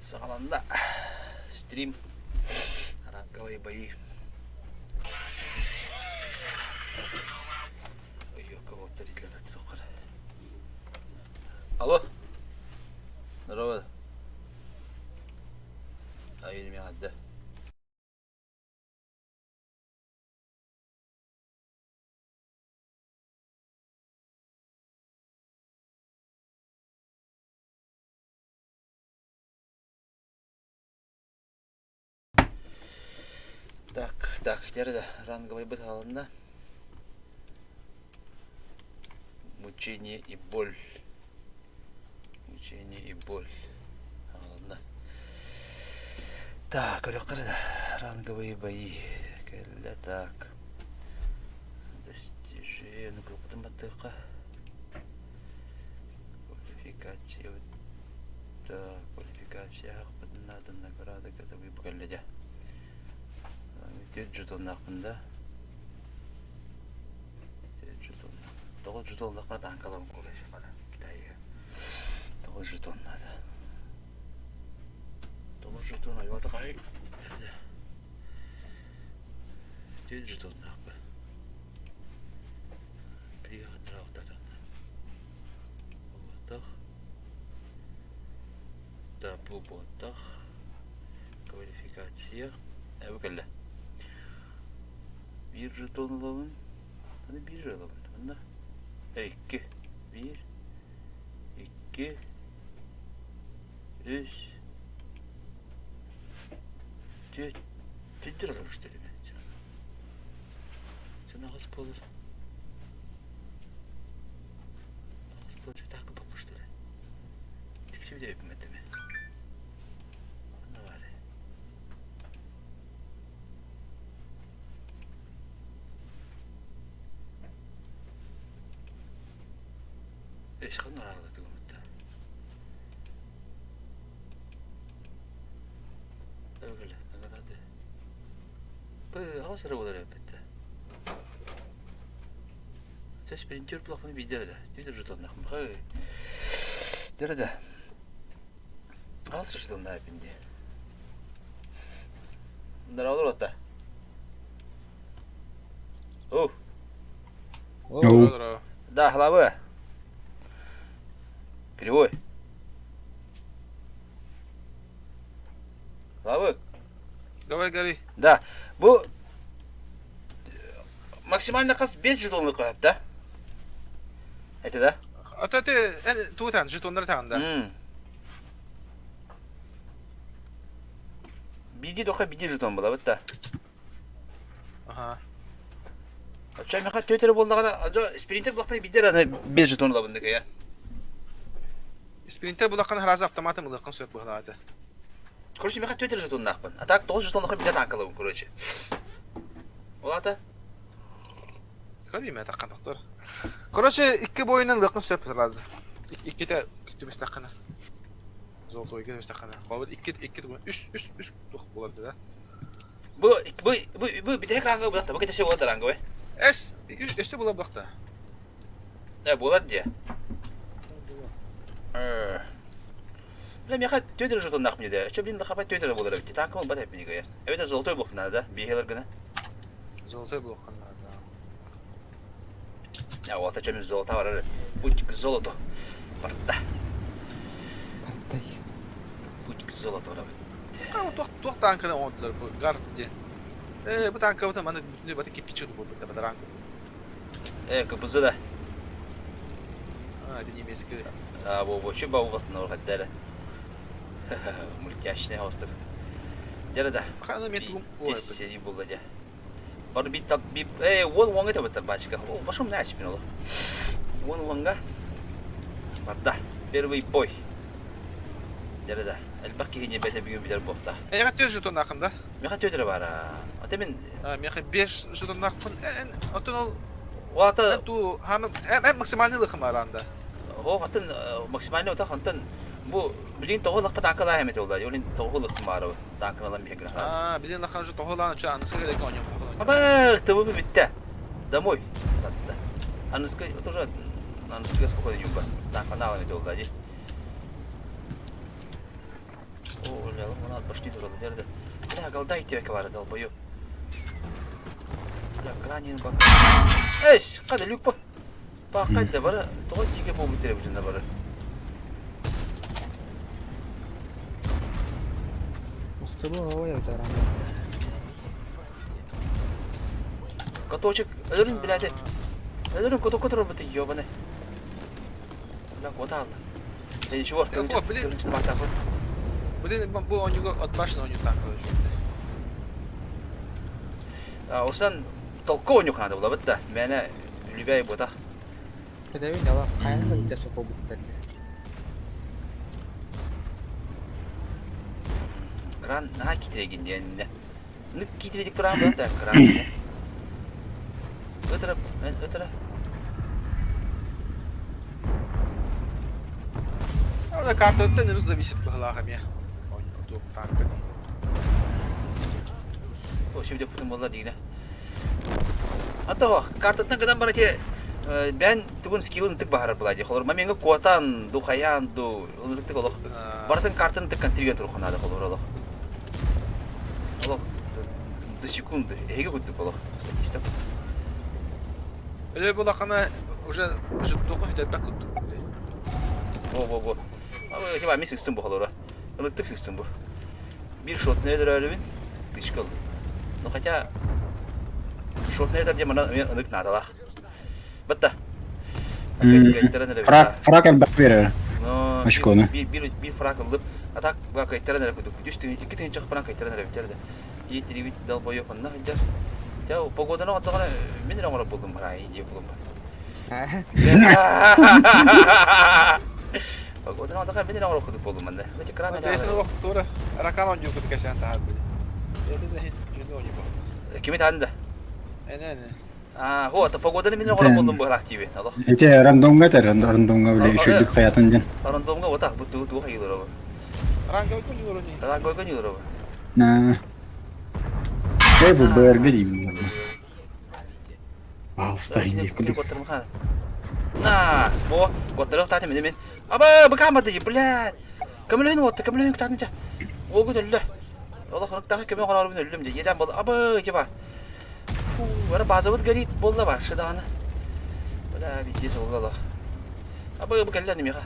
Саҕаланна стрим ранговые бои. Алло. Здорово. Айын миэхэ Так, так, дьэ ранговый бытаалынна. Мучение и боль. Мучение и боль. Аҕалынна. Так, көрүөххэ да ранговые бои кэллэ. Так. Достижение группатын баттыахха. Квалификация квалификация аахпытын награда катабы кэллэ дьэ. Түөрт жетоннаахпын да. Түөрт жетон. Тоҕус жетоннаахпына таанкаларым курай бара Китайга. Тоҕус жетон наада. Тоҕус жетон айылата хай. Түөрт жетоннаахпын. Табу буолтах. Квалификация. Эбэ кэллэ. Биир жетон ылабын. Аны биир ылабын. Манна. Икки. Биир. Икки. Үс. Түөрт. Түөрт ылабын что ли? Сынаҕас буолар. Так боппуштара. Тиксибит эбиппин этими. Онно баар. Эшхан араалаты гымытта. Öyle, награды. Аҕыс эрэ буолар эбит Чэ, спринтер булахпын биирдэ эрэ да. Биир жетоннаахпын. Дэрэ да. Аҕыс эрэ жетоннаах эбиппин дии. Здорово, отта. О. Здорово. Да, главы. Кривой. Главы. Давай, гори. Да. Бу максимально хас 5 жетонлук көһөп да? Это да? А то ты туутан жетоннар таҕын да. Биди доха биди жетон булабыт да. Ага. Оччо меха төтөрө буоллаҕына, жо спринтер булахпына бидер аны 5 жетон ылабын дыкая. Спринтер булаххана сразу автоматом ылыаххын сөп быһылаата. Короче, меха төтөрө жетоннаахпын. А так 9 жетонлохо бидер танкалабын, короче. Ол ата? Көрейм атаққан доктор. Короче, икки бойынан ылыаххын сөп сразу. Икките түбэстэххинэ. Золотойга түбэстэххинэ. Холобур икки икки үс үс үс туох буолар да. Бу бу бу бу бүтэһик ранга булахта. Бу кетесе буолар ранга Эс өссө була булахта. Э, буолар дии. Э. Бля, миэхэ түөтэр жетоннаах мне да. Чё, блин, хапа түөтэр буолар эбит. Танкым ылбат эбит минигэ. Эбэтэр золотой буолуох наада, биэһэлэр гына. Золотой буолуох наада. А вот чем золото барар. Путь к золоту. Барда. Бардай. Путь к золоту барабыт. Туох туох таанканы оҥордулар бу гард диэн. Э, бу таанкабытын маны бүтүннүү бата кирпичи буолбут бадараан. Э, КПЗ да. А, это немецкий. А, бу бу чү бау батын орхаттары. Мультяшный остров. Дьэ да. Хана мен тугум Сери булла дьэ. Бары бит би э уон уоҥҥа табыттар баачыка. О, башым наачпин олох. Уон уоҥҥа барда. Первый бой. Дьэ да. Элбэх киһини бэтэ бүгүн билэр буохта. Эйиэхэ түөрт жетоннааххын да? Миэхэ түөрт эрэ баара. Ата мин Миэхэ биэс жетоннаахпын. Оттон ол Уата ту хаамы максимальный лыхым араанда. О, атын максимальный отах антан бу билин тоҕо лахпа таакалаа эмете улаа. Олин тоҕо лыхым баара таакалан биһигин Аа, билин лахан же тоҕолаан ча аныска керек оонньоом. Аба, ТВ бүттэ. Домой. Аныска тоже аныска спокойно юба. Таакалаа эмете улаа ди. От башни туралы дерде. Бля, голда идти бары долбою. Бля, кранин бак. Эс, када люк по. Паккайда бары, тоҕо тиигэ буолбут бүтүнэ бары. Каточек, өлөрүн билээти. Өлөрүн котокко турарбыт ёбаны. Бля, куота алла. Э, ничего, тыгынчы бартапы. Блин, бу оонньууга отбашын оонньуу танкалар Осан толку оонньуу надо булабыт да. Мэне үлүбэй буотах. Тэтэбин ала хайан да бүтэ сокобуттар. Кран наһаа киитирэгин диэннэ. Нык киитирдик туран буолар да кран. Ытыра, ытыра. Ана картаттан ырыс зависит быһылаах эмиэ. Оонньуу танка дии. О, şimdi путун болла дигинэ. Ато картаттан гынан бар эти бэн тугун скиллын тык баһарар була дии. Холор мамеңге куотан, ду хаян, ду ылыктык олох. Барытын картаны тыккан тирген турухунаада холор олох. Олох до секунды. Эһиги курдук олох. Статистик. Өлө булахана уже уже тоқо хүтэрбэк курдук. Во во во. Хиба ми сыстым бу холора. Ылыктык сыстым бу. Бир шотный өлөрөлүбүн тычкыл. Ну хотя шотный этер диэн мана ынык наадалаах. Батта. Фраг, фраг элбэх биэрэр. Но Очкону. бир бир бир фраг ыллым. А так ба кайтаран эрэ кудук. Үс тыһын икки тыһын чахпынан кайтаран эрэ бүтэр да. Иэттирибит долбоёк онно сылдьар. Дьэ погоданы оттоҕуна мин эрэ оҥорор буоллум баай диye булум ба. Погоданы оттоҕуна мин эрэ оҥорор кудук буоллум манна. Эти кран Бэйэтин олох туора ракан оонньуу кудук кэсээн таһаарбыт. Бэйэтин иһин дьүнү оонньуу буолла. Кими таанда? Эне эне. А, вот, погоданы мин оҥорор буоллум быһалаах диибин. Олох. Ити рандомҥа этэр, рандомҥа били үчүгдүк хайатын диэн. Рандомҥа вот так, бу туу туу хайылар Ранговый ньууру ни. Ранговый ньууру. На. Эй, ФБР-га диибин. Пожалуйста, иди куда. На, бо, готтарых таати мен мен. Аба, быкаамады, блядь. Көмөлөһүн уотта, көмөлөһүн кытаатын Уогут өллө. Олох ырыктаахы көмө оҥорорбун өллүм дии. Иэдээн буолла. Абы, типа. Фу, бары базабыт горит буолла башы даҕаны. Бля, пиздец буолла олох. Абы, бу кэллэ миэхэ.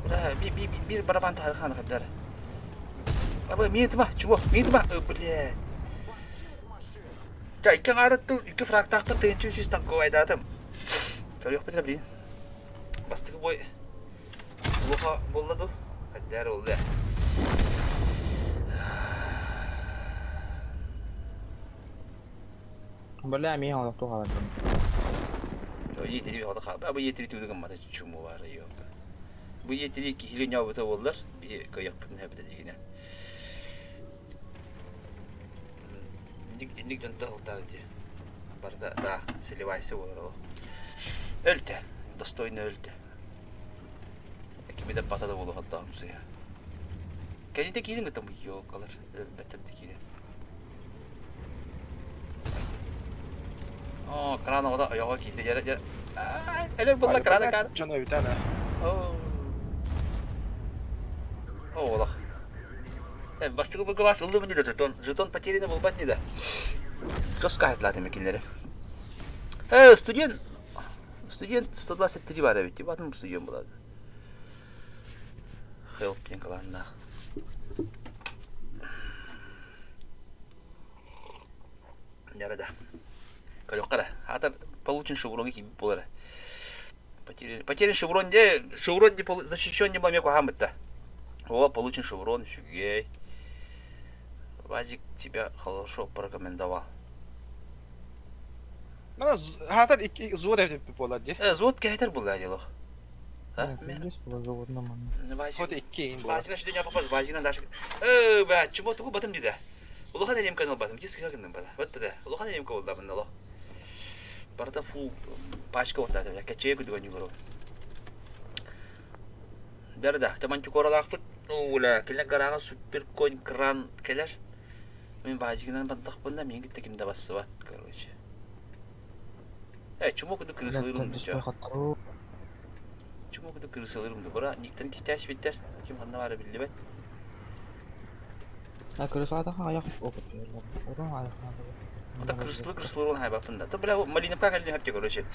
Бля, би би биир барабан таһархаан хаддар. Абы, миин тыма, чмо, миин тыма, бля. Ча, икки аҥаарыттыл, икки фрактаахтар тыһыынча үс танковайдаатым. Көрүөхпүт эрэ билин. Бастакы бой Улаха буолла дуу? Хайдаар буолла. Бля, миэхэ олохтуу хаалардым. Иэтири хото хаалба. Бу иэтири түгү гыммата чуму бар yok. Бу иэтири киһили ньообута буоллар, биһи кыайыахпытын хэбитэ дигинэ. Инник инник дьонто ылтаар дии. Барда да, сливайся буолар ол. Өлтө. Достойно өлтө. Кими да бата да буолуохтааҕым сыыһа. Кэннитэ киирин гытам ёлкалар өлбөттөр да киирэн. Оо, кран оҕото ойоҕо киирдэ дьэрэ дьэрэ. Өлөр булла крана кар. Дьон эбитэ ана. Оо, олох. Э, бастакы былгылаас ыллым ини да жетон. Жетон потерянный буолбат ини да. Жестко айтлаатым кинилэри. Э, студент Студент 123 бар эбит, типа атын студент болады. Help диэн кылааннаах. Дьара да. Көрүөххэ эрэ. Аатар получен шевронга киирбит буолар. Потерян, потерян шеврон де, шеврон де защищен не бамек бытта. О, получен шеврон, офигеть. Вазик тебя хорошо порекомендовал. Хаатар икки зуот эбит буолар дии. Э, зуот кэһэтэр буолла дии Зуот икки иин буолар. Базина сюда не попасть, базина даже. Э, бля, чего тугу батым диде. Улахан элем канал батым, ки сыга гынным бада. Вот да. Улахан элем кол да бында Барда фу пачка вот да, каче күдүгөн юлору. Берда, таман чукоралаахпыт. Ула, келе гарага супер конь кран келер. Мен базигинан бандахпын да, мен китте кимде бассыбат, короче. Э, чмо кудук кырысылырым дича. Чмо кудук кырысылырым ду. Бара никтен кистяш биттер. Ким ханна бары биллибет. А кырысаатаха айах опыт Урон айах Ата кырыслы кырыслы урон хайбаппын да. Бля, Малиновка кэллин хөпте короче.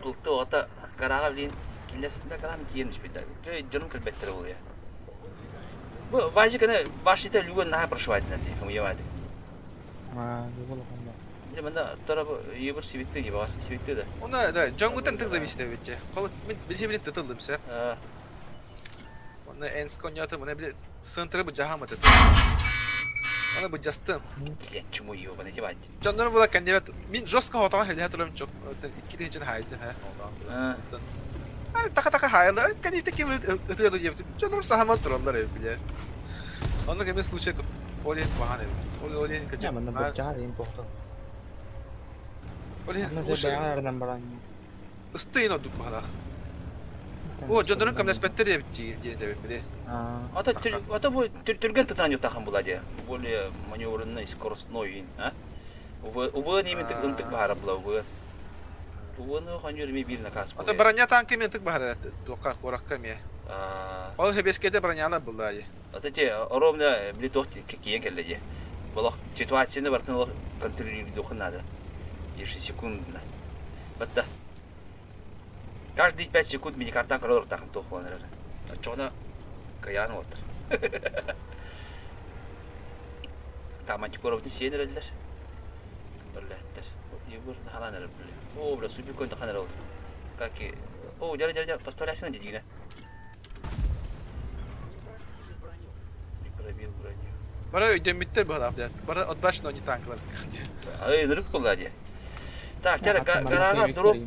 Ылты ота гарага блин кинилер бля гарам киен түспүттэр. Дьонум кэлбэттэр буолуя. Бу Вазик аны башните люган наха прошивать дии, хомуйабат. Аа, бу Бля, манда тара ебір сибитти дии бар, сибитти да. Она да, дьоҥҥуттан тык зависит эбит Холод мин билиһи тытыллым сэ. Онно энск онньоото мына били сынтыры быдьаһам этэ. Аны быдьастым. Блядь, чему ебаный дебать. Дьоннорум була кэннибэт мин жестко хотоҕон хэлиһэ турам чок икки тыһыынчаны хаайдым һэ. Аны така-така хаайаллар кэннибитэ ким ытыа ду диэбитим. Дьоннорум саһаман тураллар эбит бile. Онно кэмэ случай ол иһин куһаҕан эбит. Ол иһин Не, манна быдьаһар иһин туохтан. Ол иһин Анна же бэҕэ баран. Ыстыйын ордук баһалаах. О, дьоннорун көмөлөспөттөр эбит диэн эбит били. Ата ата бу түргэн тытан ютахан була дии. Более маневренный, скоростной, а? УВН именно ынтык баһара була УВН. УВН ханьыр ми бир наказ Ата броня танка мен тык баһара туохха куоракка эмиэ. Ол хэбескете броняна булла дии. Ата те ровно били туох киен кэллэ дии. Болох ситуацияны бартын контролируй надо. Ежесекундно. Батта. Каждые 5 секунд миникартан көрөр тахын туох буолан эрэр. Оччоҕуна кыйаан уолтар. Таамантикоровны сиэн эрэллэр. Берлэттэр. Егор ханаан эрэр били. О, бля, супер конь тахан эрэл. Как и... О, дядя, дядя, поставляйся на дедигине. Не пробил броню. Бара өйдөммүттэр быһалаах блядь. Бара отбашно не танклар. Ай, ынырык буолла дии. Так, дядя, гарага дроп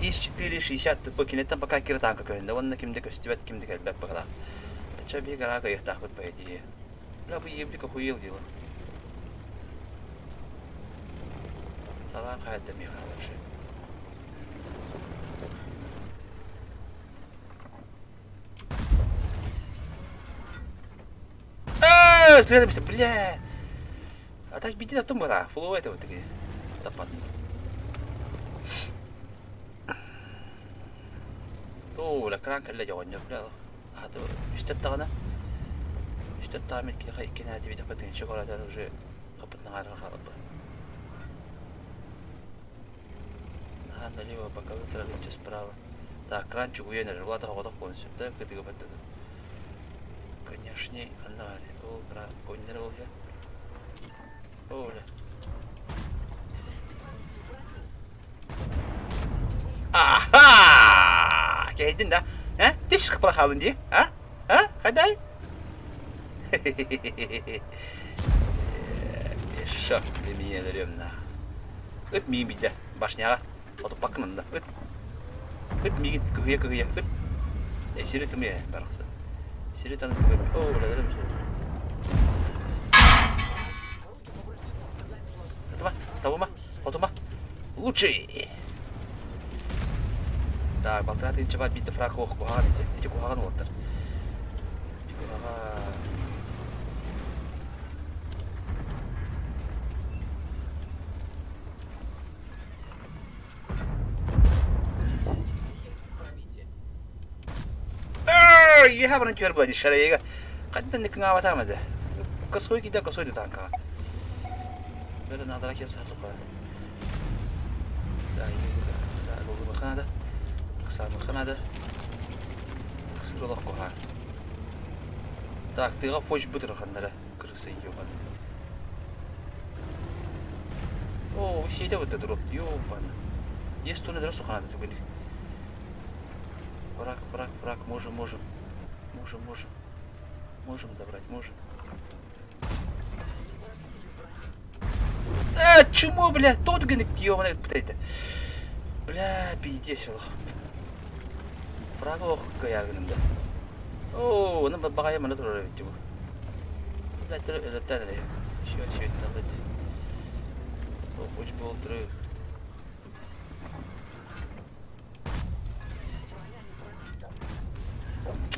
ИС-460 ТП кинеттэн пока кира танка көһүннэ уонна кимде көстүбэт, кимде кэлбэт быһалаах. Оччо биһи гарага кыйыахтаахпыт по идее. Бля, бу ебдик охуел дело. Салаан хайда миэхэ вообще. Э, стрелялись, бля. А так беди на том была, фуловая это вот такие. Тапат. Оо, экран кэллэ дьоҕонньор, бля, аата үстэ даҕаны үстэ даҕаны иккиэхэ икки нэһилиэк тыһыынча куоратан уже хапытнаҕаарга хаалбыт. Наһаа налево боковым саралыччы справа. Так, кран чугуйан эрэр, улаата хоҕотох буолан сөп да кытыга баттады. Конечно, ханна баар? Ол кран коннер ол я. О, бля. Аха! Кэһэйдин да? Э? Түс хаппала хаалын дии? А? А? Хайдай? Пешок меня өлөрүөм Ыт миигин билдэ башняҕа хотуппаккын онно ыт ыт миигин кыһыйа-кыһыйа ыт э сири тымыйа барахсан сири таны о өлөрүм Ытыма, табыма, хотума. Лучший! Так, балтараа тыынча бар биирдэ фраг ох куһаҕан ити. Ити куһаҕан уолаттар. Ити куһаҕан. Иэһэ баран түһэр була шарайга. Хантан кыҥаабатаам этэ. Косой кида косой да танкаҕа. Бары наадара киэн саатылҕа. Да, надо. Ыксаамыхха надо. Ыксыр олох куһаан. Так, тыаҕа фоч бытырханнара кырса ёбаны. О, сиэтэ бытта дроп, ёбаны. Есть то надо сухана түгүн. Враг, враг, враг, можем, можем. Можем, можем. Можем добрать, можем. Э, чмо, бля, тот гынып ёбаный пытайды. Бля, пиздец олох. Враг ох кыйар гынымда. Оо, оны баҕайы маны турар эбит бу. Бля, өлөттөн эрэ. Еще свет надо. Очень болтыры.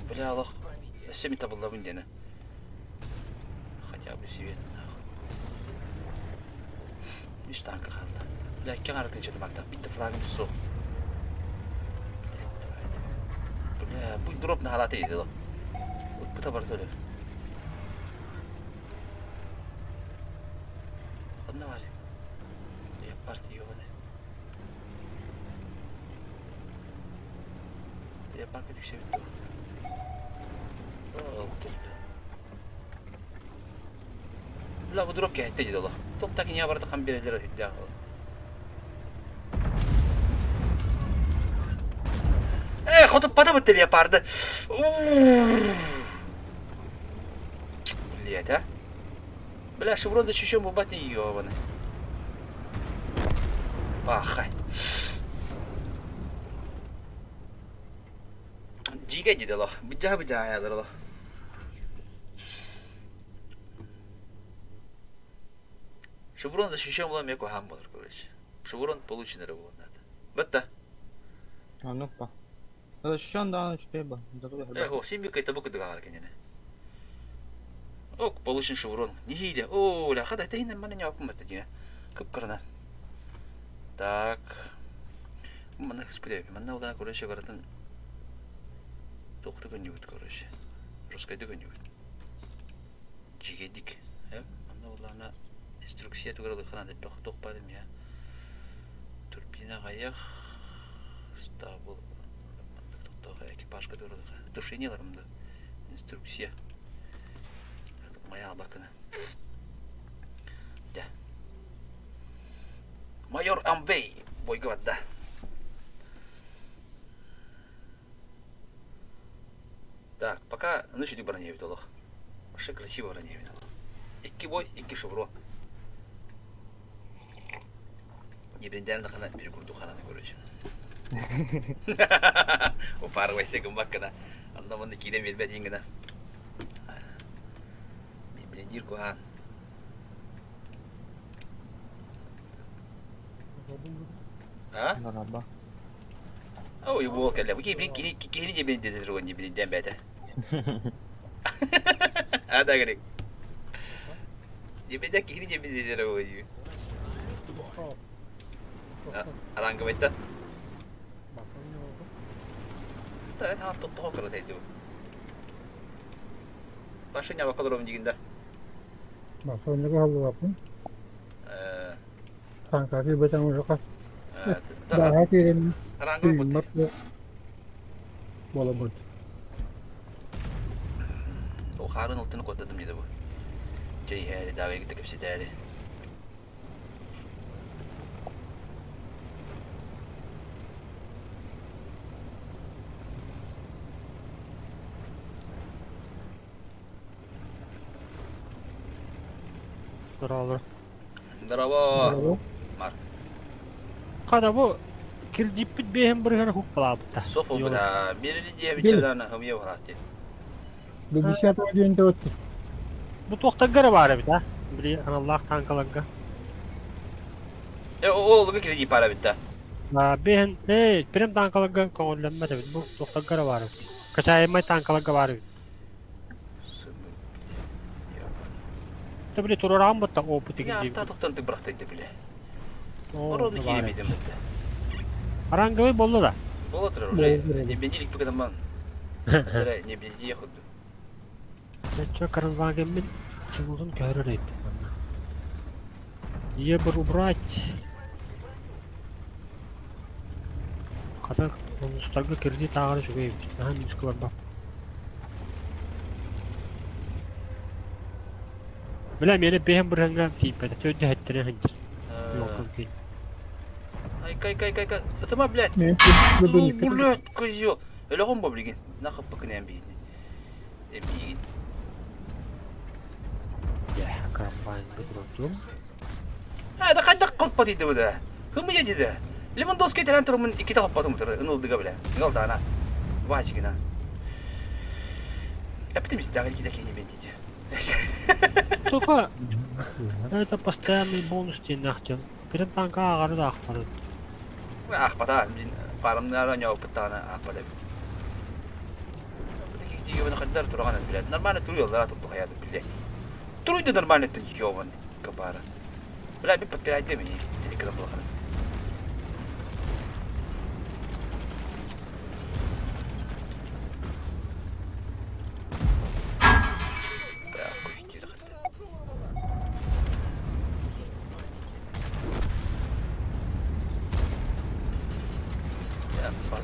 Бля, олох. Өссө мин табыллабын диэни. Хотя бы свет. Үс танка хаалла. Бля, икки аҥарытын чытымактах биттэ фрагым суох. Бля, бу дроп наһалаата иди. Ыппыта барыта өлөр. Ханна бар? Леопард ёбаный. Леопардка тиксэбит дуо? Оо, Бля, бу дроп кэһэттэ дии доло. Топ так не барда хам биэрэллэр үрдээх. Э, хотуппата бытты леопарды. Блять, а? Бля, шеврон защищен бубать не ебаный. Паха. Дьиикэй дии олох. Быдьаа-быдьаа айалар олох. Шеврон защищен буолан эмиэ куһаҕан буолар, короче. Шеврон получен эрэ буолуон наада. Бытта. Оннук ба. Защищен даҕаны үчүгэй ба. Э, син бик кайта бу кыдык аҕар кинини. Ок, получен шеврон. Нихиде. О, ля, хада тейнен мана ньооппун батта дина. Кып-кырана. Так. Манна кыспыт Манна улаан короче барытын туохта көннүбүт короче. Русскайды көннүбүт. Дьигэдик. Манна улаана инструкция тугар ылыххана деппэх туох баар эмиэ. Турбина аҕайах стабыл экипажка тушенияларым да инструкция. Моя албакына. Дьэ. Майор Амвей бойга барда. Так, пока ну сүдүк броневит олох. Вообще красиво броневит олох. Икки бой, икки шевро. Ебендерин хана перекурду хананы короче. Упарывайся гымбаккана. Анна манна киирэн биэрбэт гына. Блиндир куһаан. А? Нараба. Ой, буол кэллэ. Бу киһи кини киһини дебин дэтэ турган дебин бээтэ. А да говорит. Дебин киһини дебин дэтэ турган. Аранговайта. Та тоттоҕо кыратайдыбы. Машина бакаларым дигинде. Бакаларга халлыбаппын. Танкаки бэтэн уже хас. Даҕа киирэн тыыммат буолабыт. О хаарын алтыны куоттадым диде бу. Чэй иһээри, дааҕы кытта кэпсэтээри. Здорово. Здорово. Марк. Хата бу кирдииппит биэһин бырыһыана хуппалаабыта. Суох буолбута. Биэрили диэбиттэрдаана хымыйа буолаат Бибисят диэн төрөттү. Бу туохтарга эрэ баар эбит а? Били аналлаах таанкаларга. Э, ол олуга кредит баар эбит да. Биэһин, ээ, прям таанкаларга көҥүллэммэт эбит. Бу туохтарга эрэ баар эбит. Качаемай таанкаларга баар эбит. Ты били туруораҕын бытта опыт Я арта тоқтан ты бырахтайды бile. Орону киремейдим бытта. Аранговый болла да. Бола турар уже. Не бенди бигадаман. Не бенди яхуду. Чө каранвагеммин сулутун көһөрөр эбит. Ебр убрать. Хата улуустарга кредит ааҕар үчүгэй эбит. Наһаа миискэ барбап. Бля, миэнэ бэйэм бырыһыҥҥа тиийбэтэ. Төрдө хэттэрэ сылдьар. Ёлкам киин. Ай, кай, кай, кай, кай. Ытыма, блядь. Ну, блядь, козел. Өлөҕүм бо билигин. Нахаппыкын биһини. Эмиигин. Комбайн бутурдум. А, да хайдах хоппот иди да. Хымыя диде. Левандовский терен турумун икките хоппотум туру. Ынылдыга биле. Ыңылдаана. Васигина. Эптим дагы икките кени мен диде. Только это постоянный бонус диэн Прям танка ааҕары да аахпат. Аахпата, мин фармнара ньооппуттаҕына аахпата. Хайдар тураҕан билет. Нормально туруйаллара турду хайааты биле. Туруйду нормально тун капара. Бля, би подпирайте мени. Или когда было.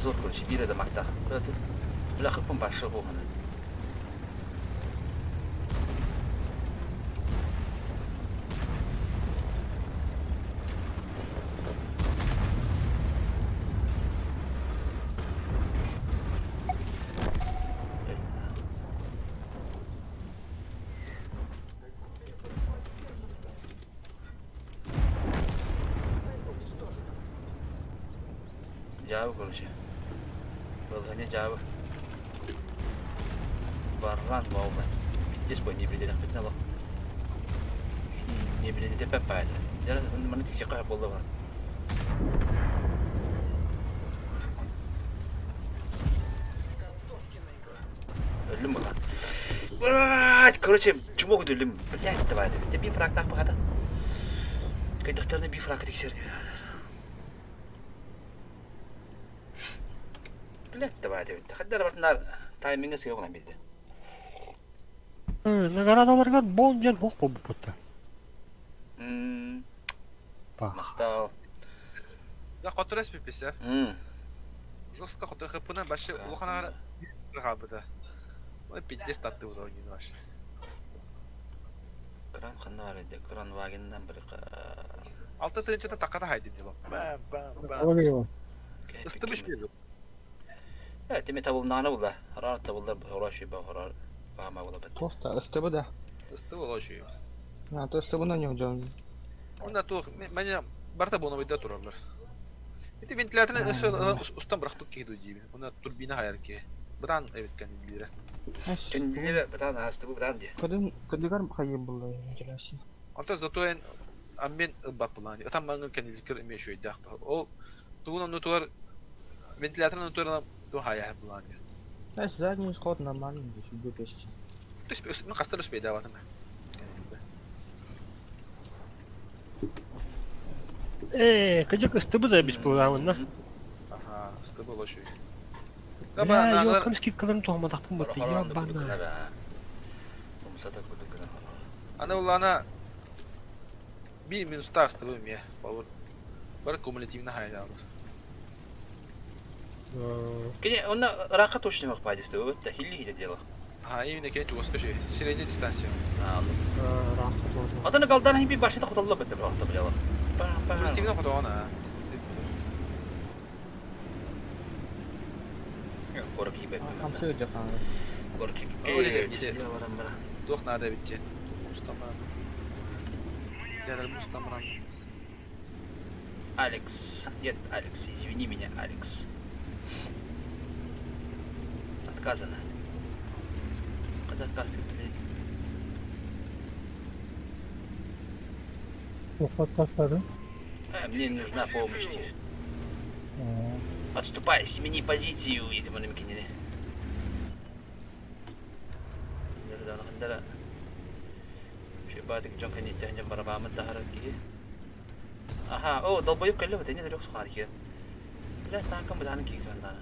Позор, короче, биир да мактаах. Бля, хыппын башы буохана. Дьаабы, короче. Балаһыанньа дьаабы. Барран буолла. Здесь бо не биледэхпитинэ олох. Не биледетеппэт баайда. Дьэ, маны тиксиэххэ сөп буолла баар. Өллүм була. Блядь, короче, чмо көтөллүм. Блядь, давай, это би фрактах бахата. Кайдахтарны би фрак тиксерди. Блядь, давай, это. Хаддар бартынар тайминга сыга булан билди. Наградаларга бон диэн ох буолбуппут. Махтал. Да, хотор эспипписэ. Жестко хотор хыппына башы улахан хаабыта. Ой, пиздец таттыбыт ойнуну башы. Кран ханна бар edi? Кран вагиндан бір Алта тыынчата такката хайдым дебом. Бам, бам, бам. Ыстыбыш берди. Э, теме табылнааны була. Харар табылдар, хорар шүйбе, хорар каама була бит. Туох СТБ да. СТБ олошуй. А, то СТБ на нем дьон. Онна туох, меня барта буонабайда тураллар. Ити вентиляторын өссө устан бырахтык киһи диибин. Уна турбина хайар киһи. Бытаан эбит кэннилиирэ. Кэннилиирэ бытаан аастыбы бытаан дии. Кадын кадыгар хайыр булла вентиляция. Онтон зато эн аммен ылбат булаан. Ытан маңын кэнниликер эмиэ үчүгэйдээх. Ол тугун оннутугар вентиляторын оннутугар ту хайар булаан. Знаешь, задний ход нормальный, здесь 2000. Мен хастар успейдаабатым. Э, кыдьык ыстыбы запись буолаҕына. Аха, ыстыбы олошуй. Бля, ёлкам скидкаларын туһамматахпын бытты, ёбана. Аны улаана биир минустаах ыстыбы эмиэ, холобур, бары кумулятивно хайдаабыт. Кини онно ыраахха точно баайдыстыбы бытта, хилли хите дело. Аха, именно кини чугаска үчүгэй. Средняя дистанция. Отон галдан хин би башта хотолло бытты бырахта билела. Кумулятивно хотоҕон аа. Хамсы дьахан. Туох наада эбит дьэ. Мустамран. Дьэ, Мустамран. Алекс. Нет, Алекс, извини меня, Алекс. Отказано. Когда отказ Туох Мне нужна помощь. Отступай, смени позицию, ити маным кинини. Баатык дьон кэнниттэн дьон барабааммыт таһарар киһи. Аха, о, долбоеб кэллэ бу, тэнэ төрөх сухаат киһи. Бля, танкам бытааны киһи кандана.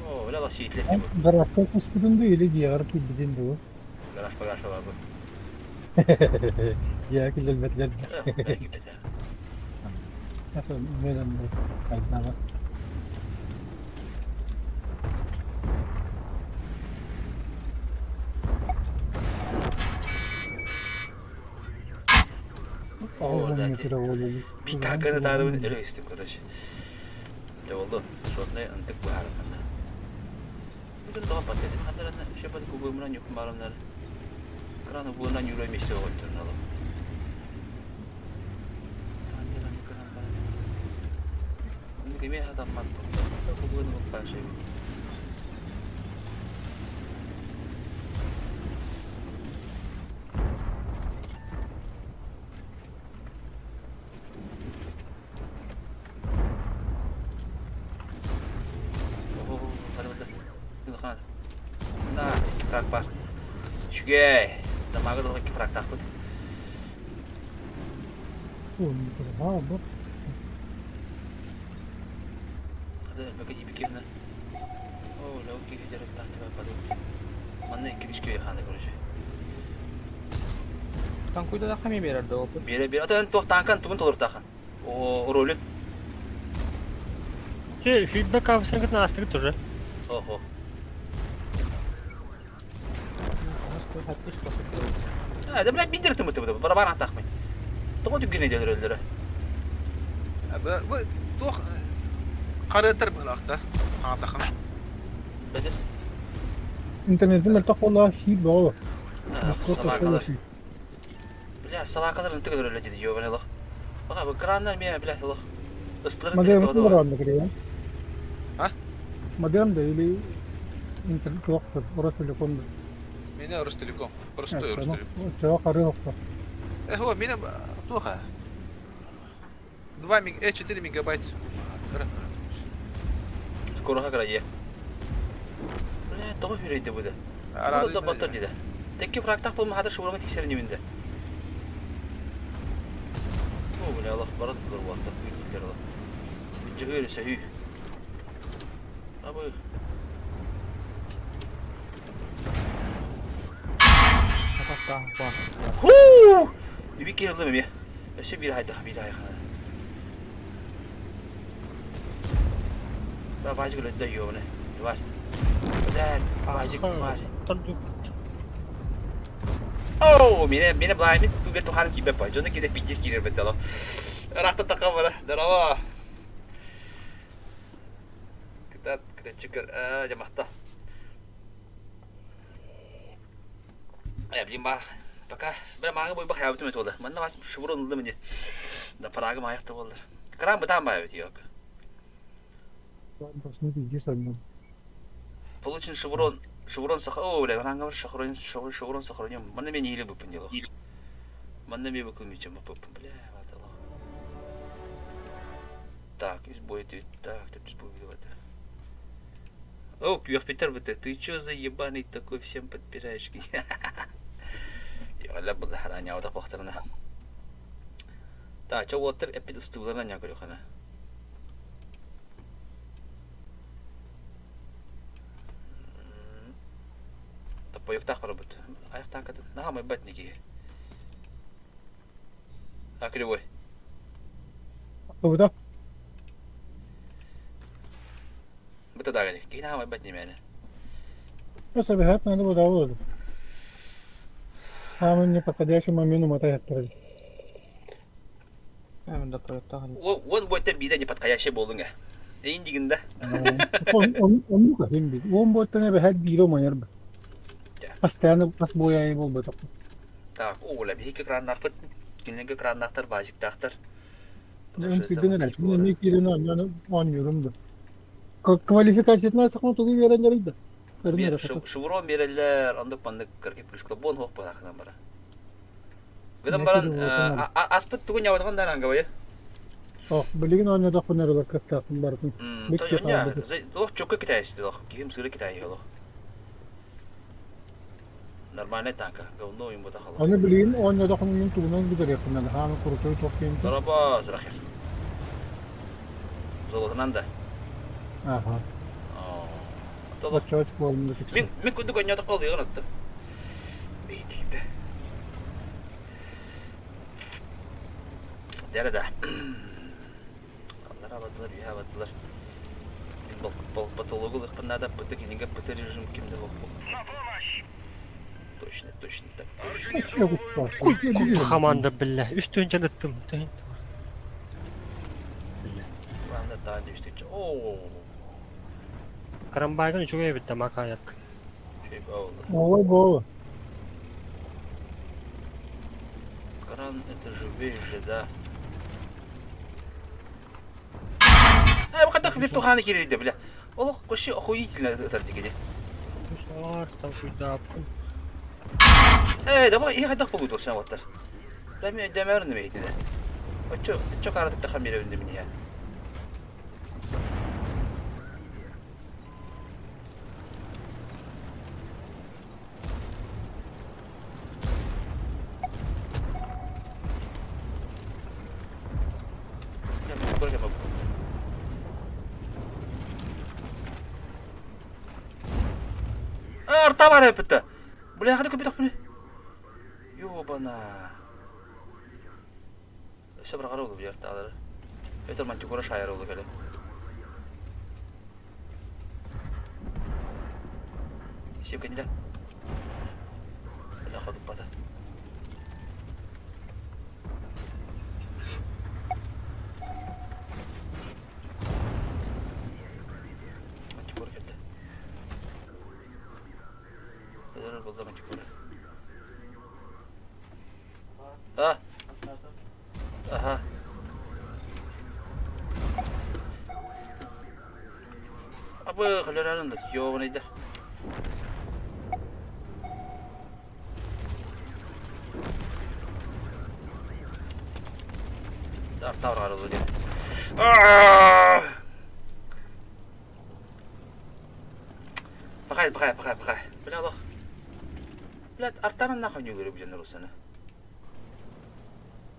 О, бля, ласиитлет бу. Гаражка куспутун ду или дьиэҕэр киирбитин дуу? Гараж багаж бар бу. Дьиэҕэ киллэрбэтилэр Киирбэтэ. Айдаҕа. Биир тааканы таарыбын өлө истим, короче. Дьэ буоллун, сотнай ынтык быһаарыммын. Бүтүн тоҕо патетин хандарана шепат кубуймунан юкмарымнар. Краны буунан юрой месте оҕонтурналым. Оннук эмиэ хатаммат кубуйну буппаашай. На, икки фраг бар. Үчүгэй. Дамага да икки фрагтаахпыт. Хада өлбөкө диибиккинна. Оо, лау киһи дьарыктаах тибаппат. Манна икки тишке хаана короче. Танкуйда да хами берер да опыт. Биэрэ биэрэ. Атын туох таанкан тугун толорутаахан. О, ролик. Те фидбэк авсыгыт наастыгыт уже. Ого. А, да, блядь, бидер ты мы барабан атахмын. Тоҕо түггүнэ дөлөрөллөрө. Бу туох харыатар быһылаахтар аатахын. Бэдэр. Интернетин мөлтөх буолла хиит бөҕө. Собакалар. Бля, собакалар ынтык өлөрөллөр диди ёбаный лох. Баха бу краннар мия, бля, лох. Ыстыларын Модем баранды кирейен. А? Модем да или интернет туохтур, Ростелеком да. Меня Ростелеком. Простой Ростелеком. Чего қары оқты. Э, о, меня плохо. 2 мег... 4 мегабайт в секунду. Скоро хаграе. Бля, тоҕо хүрейді буде. Да батыр диде. Текки фрактах болма хатыр шуураңа тиксерин О, бля, Аллах барат булар ватта күйтилер алла. Бүджүгөр сөһүү. Абы. Хуу! Үби кирилдим эме. Өссө биир хайда, биир хайхана. Да, бажык өлөдө ёбне. Бар. Да, бажык бар. Оо, мине мине блаймит күгер тухарын кибеп бай. Жоны киде пиздец кирер беттело. Рахта така бара. Здорово. Кытат, кытачыкыр, жамахта. Э, блин, ба. Пока. Бля, мага бой бахая бутым этолда. Манна вас шубурон ылды мне. Да парагым аяқта болдыр. Крам бытан бай бит yok. Получен шеврон, шеврон сах... О, бля, ранга бар шеврон, шеврон, шеврон сохранен. Манна мен или бы поняло. Манна мен выклымичем, бля, ватало. Так, из боя ты, так, ты из боя О, Петр, ты чё за ебаный такой всем подпираешь? Йола бұл хараня ода бақтырына. Так, чё отыр эпид ыстыбыларына не көрі қана. Тапойықтақ бар бұд. Аяқтан катын. Наға май бат неге. А, кривой. Тобыта. Бұта да гали. Кейін ағамай бат немені. Просто бежать надо было вот. Самый неподходящий момент умотать отправить. Он бойтан биде неподходящий болдың ә. Эйин дигинде. Он хим бит. Он бойтан бежать биро манер б. Постоянно пас боя бол бит. Так, ола бихи краннарпыт. Кинлерге краннактар, базиктактар. Ымсыйдын эрэ. Не кирин оонньуурум да. Квалификациятын астахна тугу биэрэллэр да. Шеврон береллер, андык пандык кырки плюшка бон хоқ бара бара. Гыдан баран аспыт тугун ябатган даран габай. Ох, билигин оонньоотохпун эрэ кыттаахпын бартын. Лох чокко китайсы лох, ким сыры китай лох. Нормальный танка, говно им бутахало. Аны билигин оонньоотохпун мин тугунан бүтэриэхпин хааны крутой тохпин. Дороба, зрахер. Золотынан да. Аха. Чоч болумду Мин мин күндүк оонньоотох колдуйган отты. Бейтикте. Дәрі Аллар абадылар, үйе абадылар. Мин бол патологу лықпын пыты кинеге пыты режим кимде боқ. Точно, точно так, точно. Куй команда, бля. Үстүн жаныттым. Ладно, таан үстүн. О, Карамбайган үчүгэй бит тамак аяк. Şey oldu. Ой, бо. Кран это же вещь, да. А, бу виртуханы кирилди, бля. Олох вообще охуительно ытар дигене. Там сюда. Эй, давай, я хайдах болуду сен ваттар. Бля, мен демерин мейтиде. Очо, очо карадык та хамире үнде меня. Арта бар өпүтті. Бля, хады көпет ақпыны. Ёбана. Өсө бір қара олы бұл арталары. Өтір мантикора шайыр олы кәлі. Сип кэннилэ. Бля, ходуппата. Мантикор кэллэ. Өлөр булда мантикоры. А? Ага. Абы хөлөрөрүн да ёбаныйда. Артавр арылы диэн. Пахай, пахай, пахай, пахай. Бля, лох. Блядь, артаран нахуй не говорю, блин, русаны.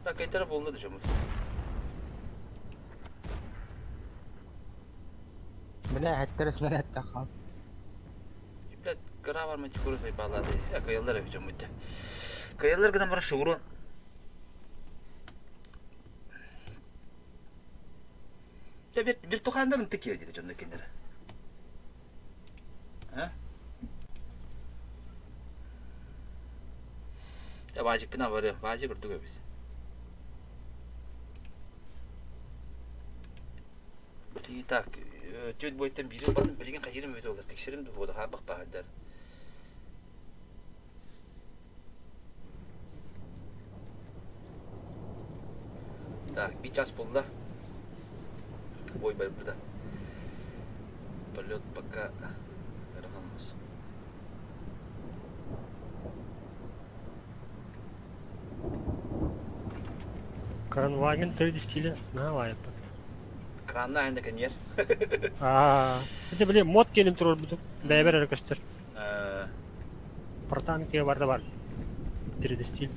Так, это булды да чөмүл. Бля, хэттэр снарядта хаал. Блядь, кыра бар мантикора сайбалады. Я кыяллар эбит дьоммут. Кыяллар гынан бара шугурун. Дьэ виртуханнарын тыкиэ диэтэ дьонно кинилэр. А? Дьэ баажыкпын абарыам, баажык үрдүк эбит. Так, түөрт буойтан биири ылбатым, билигин хайыырым эбит буоллар, тиксэрим да буолуо, хаарбах баһайдар. Так, биир час буолла. Бой барбыта. Полет пока ыарахан Кранваген 3 стиля наһаа лаайыппыт. Кранна айанда кэнниэр. Аа, это били мод келин турарбытым. Бэйэбэр эрэ көстөр. Протанки барда бар. 3D стиль.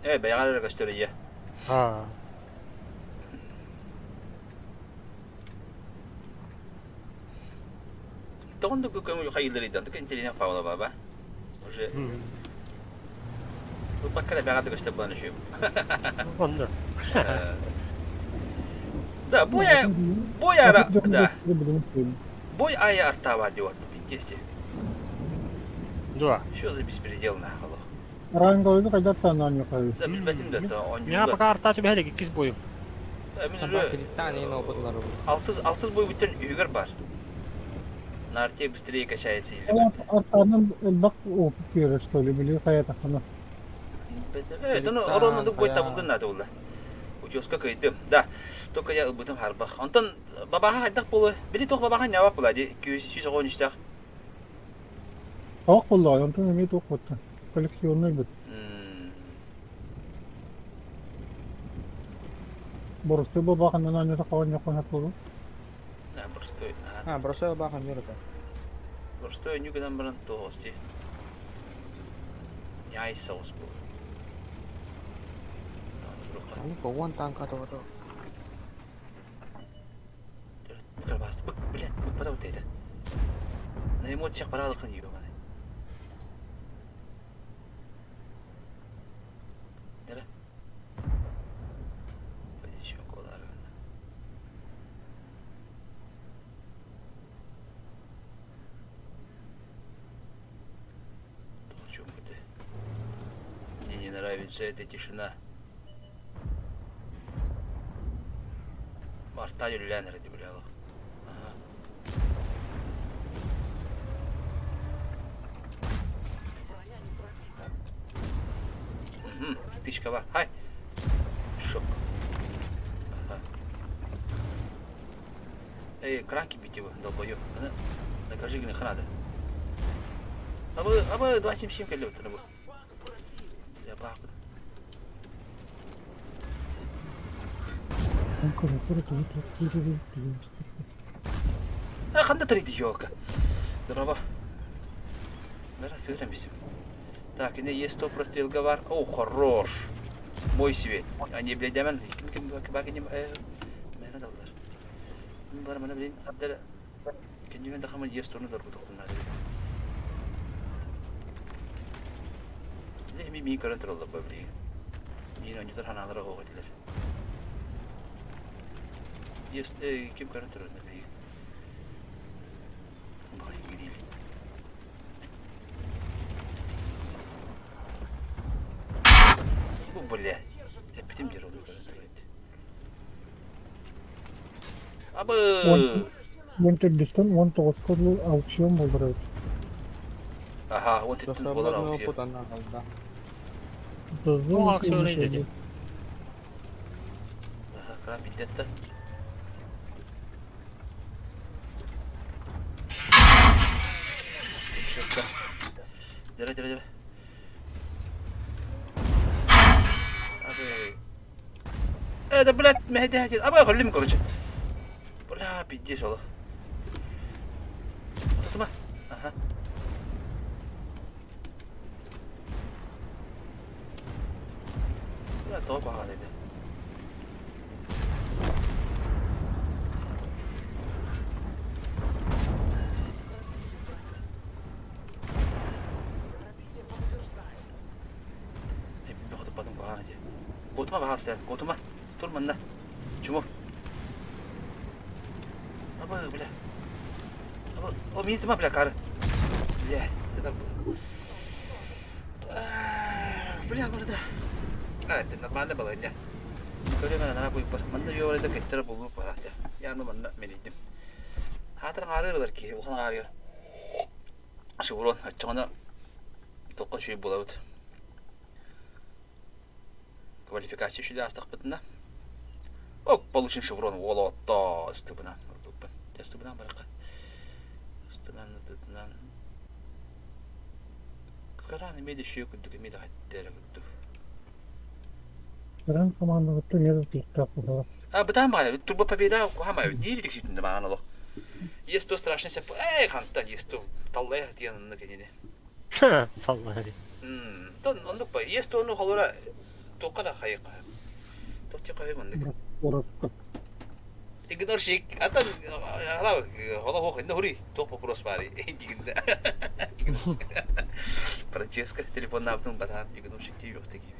Э, бэйэҕэр эрэ көстөр ийэ. Аа. Тоҕон да көҥүл хайыыларыйдан интеллигент Павла баба. Уже Бакка бэҕэ да көстөр буолан үчүгэй. Онно. Да, бой бой ара да. Бой ая артава диот пиздец. Да. Что за беспредел нахуй? Ранговыйды хайдах тааннаан ньукайы. Да, билбэтим да, то Я пока арта түбэһэлик иккис бойу. Мин уже алтыс алтыс бой бүтэн үһүгэр бар. На арте быстрее качается или Артанан элбэх опыт биэрэр что ли, били хайатаххына. Это ну ороннук бой табылдын надо было. Утеска кыйдым. Да, только я ылбытым харбах. Онтон бабаха хайдах буолуо? Били туох бабаха ньаабап була ди 213-тээх. Тоох буоллаҕай, онтон эмиэ туох буолта. Коллекционный быт. Боростуой бабаханан оонньото хаҕан буолуо. Да, простой. А, простой бабахан ньурута. Простой нью гынан баран тоҕус дии. Яй соус был. Уон танка тоҕото. Бык бык, блядь, бык потом это. На эмоциях паралыхын ебаный. Нere? Мне не нравится эта тишина. Марта үлэлээн эрэ бля. Ага. Угу, птичка бар. Хай. Шок. Ага. Эй, кранки бить его, долбоёб. Накажи гнех надо. А вы 277 калет, Я баху. Ханна тарыйды ёлка. Здорово. Бара сыырам бисим. Так, ине есть сто прострел гавар. О, хорош. Мой свет. Они, блядь, дәмән. Ким ким бар кем Мені далдар. Бар мана блин, абдер. Кенdimen да хаман есть турну дарбы тохтуннар. Не ми ми көрөн тураллар бу блин. Мин ойнотор ханаалара оҕо этилэр. Есть ким көрөн турар блин. бля. Эппитим дьэр ол Абы! Уон төрдүстэн уон тоҕуска дылы аукцион буолар эбит. Аха, уон тэттин буолар аукцион. Туох аукцион dedi? Аха, кран биттетте. Дere дere дere. Абы. Это, блядь, мэһэйдэһэ Абы, холлим, короче. Бля, пиздец, олох. Тутума. Ага. Бля, тоҕо куһаҕан этэ. Хотуппатым куһаҕан этэ. Куотума баһаалыста, куотума. Тур манна. Чуму. Абы, бля. Абы, о, минитима, бля, кары. Бля, это Бля, барда. А, это нормально было, не? Көрө мен ана буйбар. Манна йоорайда кеттер булуу баата. Яны манна менидим. Хаатыр аарыылар ки, улахан аарыыр. Шеврон, оччоҕуна тоққа үчүгэй буолабыт. Квалификация үчүгэй аастахпытына. Ок, получен шеврон уол отто ыстыбынан ордукпун. Ыстыбынан баракка. Ыстынан ытытынан Кыран эмиэ да үчүгэй курдук эмиэ да хаттера курдук. Кыран командабыттан эмиэ да тутуктаах буолар. А бытаан баҕайы турбо победа куһаамай биир тиксибитин да маҕан олох. Есть страшный сеп эй хантан есть таллай диэн оннук кинини. Саллари. Тон оннук ба есть ону холура туохха да хайык. Туох хайык оннук. Орокко. Игнорщик. Atan ала хола хох инна хури туох вопрос баар дигинде. Франческо телефоннаабытын батаан игнорщик тиий юхта киви.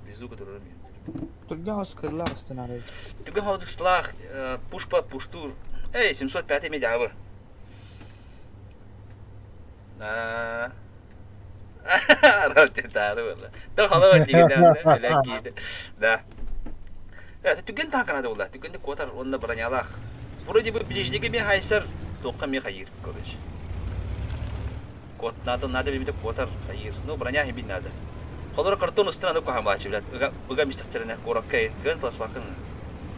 Везу которым. Түргэн хос кырылаах ыстынары. Түгэн хозыкслаах пушпа пуштур. Эй, 705 медиабы. Аа. Ротитары было. То холова дигинде, беләки. Да. Түгэн тааканады була. Түгэнде куотар онна бронялаах. Вроде бы ближнеге мен хайсар, тоққа мен хайыр, короче. Кот надо, надо бимите куотар хайыр. Ну, броня хибин надо. Холор картон устына ну кахамачы, блядь. Ыга ыга мистактерine коракка көн тас бакын.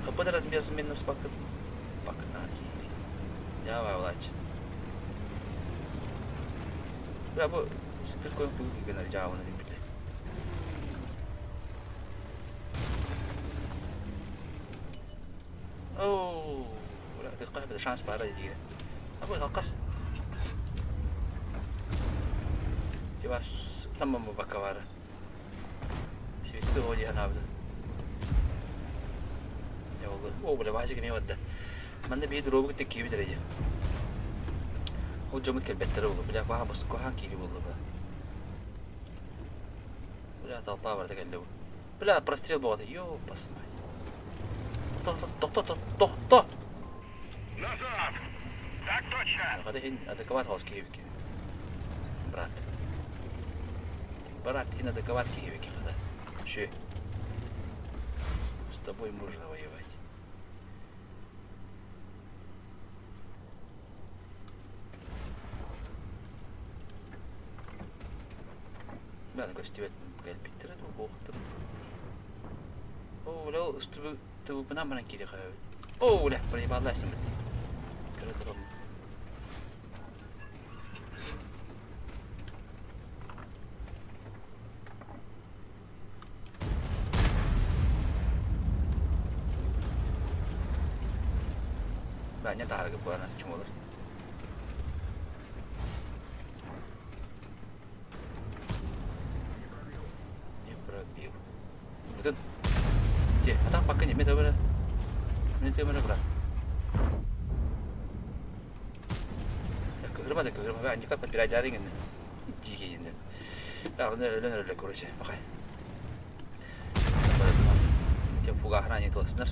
Хапыдар без мен бакын. Бакын Я валач. Бля, бу супер коин тугу генер жаабына деп биле. Оо, бля, тыкка шанс бара диге. Абы халкас. Тибас тамам бакка бар. Светты оди ханабды. Ол, о, бля, баһы кеме бадда. Манна бии дробу китте киби дәрәҗә. Ол жомут келбеттер болду. Бля, куха бус кухан кири болду ба. Бля, толпа бар келди бу. Бля, прострел болду. Ё, посмай. Тохто, тохто, тохто. Назад! Так точно! Хата хин адекват хос киһибик. Брат. Брат, хин адекват киһибик хата. Шү. С тобой можно воевать. Бля, көстүбэт кэлбиттэрэ дуу, буохтар. О, бля, ыстыбы тыбыпынан баран кири хаабыт. О, бля, проебалась бит. Көрө турам. Бля, не таарга буана чумолор. Не пробил. Бүтүн. Те, атан пакка неме төбөрө. Мен төбөрө брат. Кырма да кырма, бә никак подбирать инде. Диге инде. А, оны өлөн өлө короче. Бакай. Те пуга храни тоснар.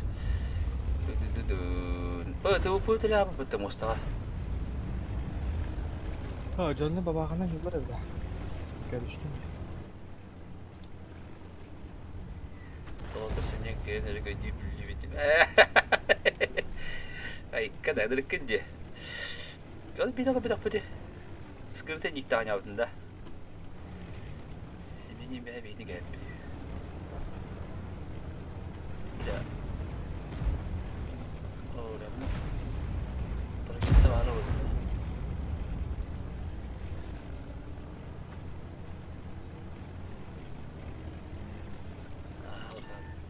Пы ты ля пы мостага. Ha, canlı babахана yıllar evde. Görüştüm. Золото синяк кыайан өрөгөйдүү биллибитим. Айка да ынырыккын дии. Ол биир көрбөтөхпүт. Скрытый никтаҕа ньаабытын да. Сибини бэһэ биһини кээппит. Бля. Оорэммэ. Прокетта баара буолла.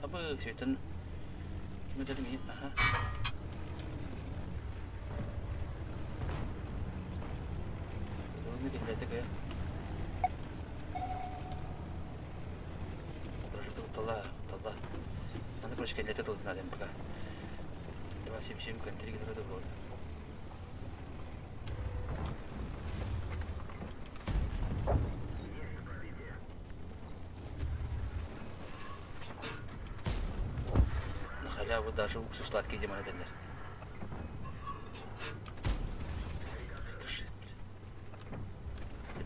Абы, светын. Ким этэр миин? Аха. Ылыны киллэрдэ кыа. Прожиток тала, тала. Аны короче кэллэтэ тылытына дем пока. 277 кантри гидрода вот. На халяву даже уксус сладкий демон этэллэр. Рикошет, блин.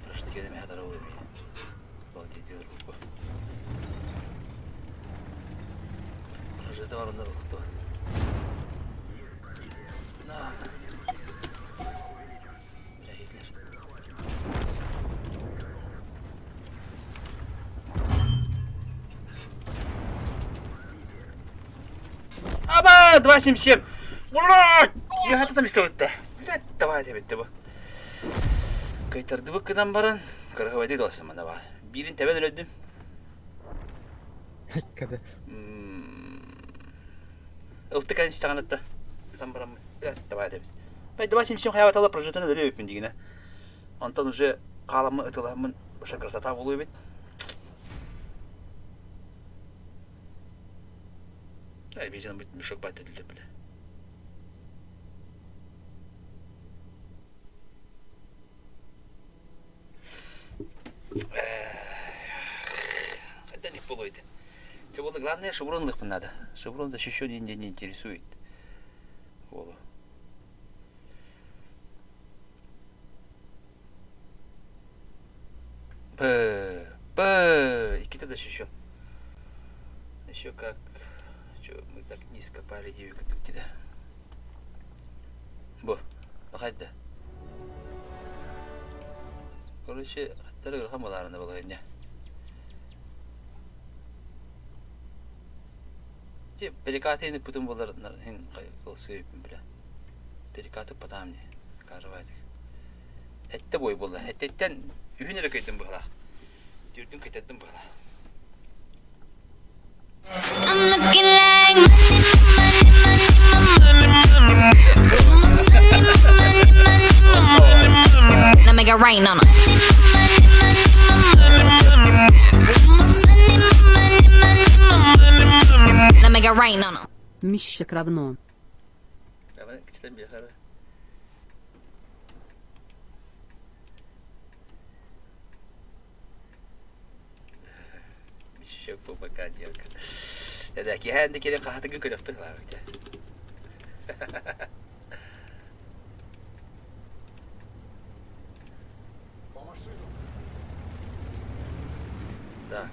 Прожитки эмэ хатара ол эмиэ. Балдейдилер бу. Прожиты барындар улукту. На. Бля, Гитлер. Аба! 277! Ура! Я там истебитте. Блядь, давай дебитте бу. Кайтардыбыт гынан баран, кыргыбайды доласым мана ба. Бирин тебен өлөдүм. Када. Ылтык истэҕинэтта ытан бараммын блядь, давай дебит. Бай, 277 хайабатала прожитаны өлө дигинэ. Онтон уже хааламмын ытылаһаммын уже красота буолуо эбит. Ай, бит мешок бат этилер бile. Хотя не полуйте. Те вот главное шеврон надо. Шеврон защищен не, не интересует. Вот. П, П, иккитэ да еще. Еще как, что мы так низко пали диэбиккит да. Бу, бахайда. Короче, хаттары ырхан балаарына балайня. Те перекаты путун болар хин кылсыы бля. Перекаты потам не. Карвайтик. Эттэ бой буолла. Эттэттэн үһүн эрэ кыйдым быһалаах. Түүрдүн кыйтардым быһалаах. I'm looking like money, money, money, money, money, money, money, money. Now make it rain on 'em. Money, money, money, money, money. Now make it rain on 'em. Мишек равно. Еще пока делка. Да, киһээн да киирэн хаһатыгын көрөхпүт лаабыт. Так,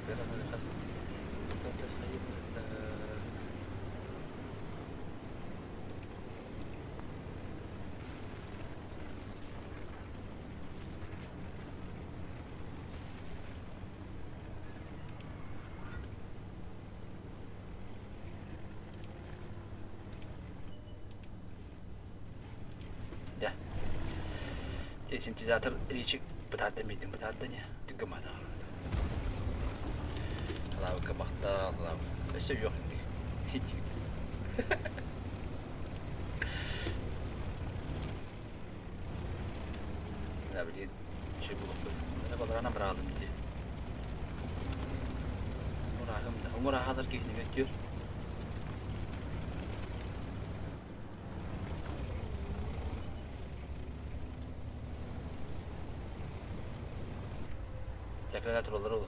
Дьэ, синтезатор речи бытаардан биэрдим бытаардан ээ түггэмаата Лаабыкка махтал, лаабык. Өссө үөх Да, блин, şey булуппут. Баларана быраҕалым дии. Мурааһым да, мурааһалар киһини өттүөр. Yakına тураллар ол.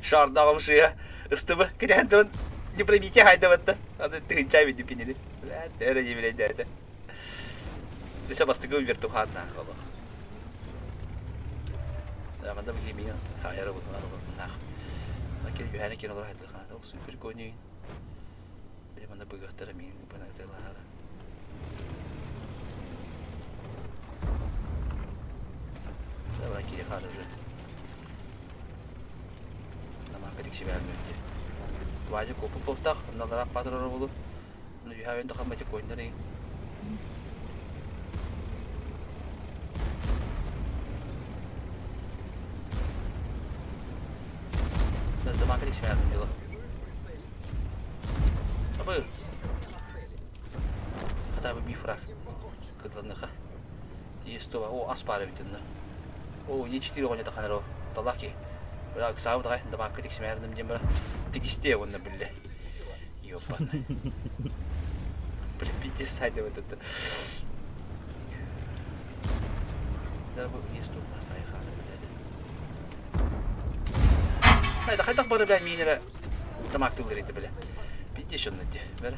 Шардаҕым сыа ыстыбы кэтэһэн туран не пробитие хайдабатта. Аны тыһынча видим кинини. Бля, не билейдээте. Өсө бастакы вертухааннаах олох. Бля, манда бу киһи хайара бутунар олорбуннаах. Кир үһэни кин олор хатылхана ох супер конюин. Били манда быгыахтара миин бынагытылаһара. Давай кири хаал уже. Намака тиксибээммит. Вазик копу поптах, налара патрор болу. Ну, үһэвен тахаммати койнары. Дамака тиксибээммит дело. Абы. Хотя бы бифрак. Кыдланыха. Есть то, о, ас баар эбит онно. Оо, Е4 оҕонньото ханар талаах киһи. Бля, ыксаабыт аҕай, дамаакка тиксимээриним диэн бара. Тикистиэ уонна биллэ. Ёппанай. Бля, пиздец сайда вот это. Да, бу есть у нас айхана, блядь. Хайда, хайдах бары, бля, миин эрэ тамаактыыллар ити, бля. Пиздец онно дии, бля.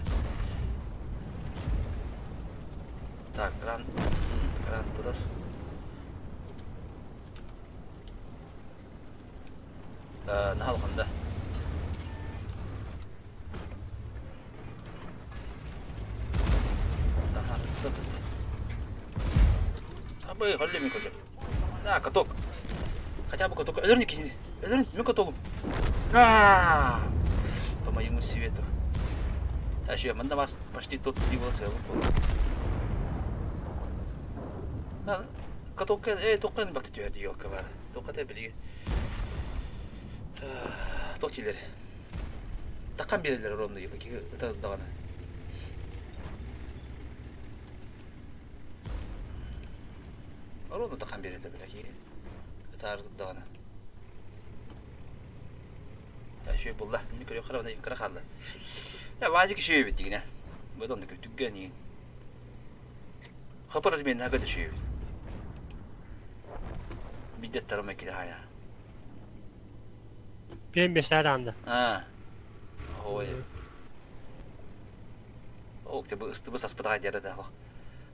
Так, кран, кран турар. Наһаа улахан да. Аха, Абы, холли мин көтөр. На, каток. Хотя бы каток. Өлөрүн киһини. Өлөрүн, мин катогум. На! По моему свету. А еще манна вас почти топ-3 был сыал. Катокка, тоққан бакты түһэр елка бар. Тоққа билиги. Тоқ килер. Таққан берелер ровно елка ытадагана. Ровно таққан берелер биле. Ытардагана. Үчүгэй буолла. Мин көрүөх кыра кыра хаалла. Э, Вазик үчүгэй эбит дигинэ. Бу онно түргэн иин. Хопор размен хага үчүгэй эбит. Бидеттарым экиде хая. Пиэн бесээр анда. А. Ой. Ок, те бу ыстыбы саспытаға дьэрэ да.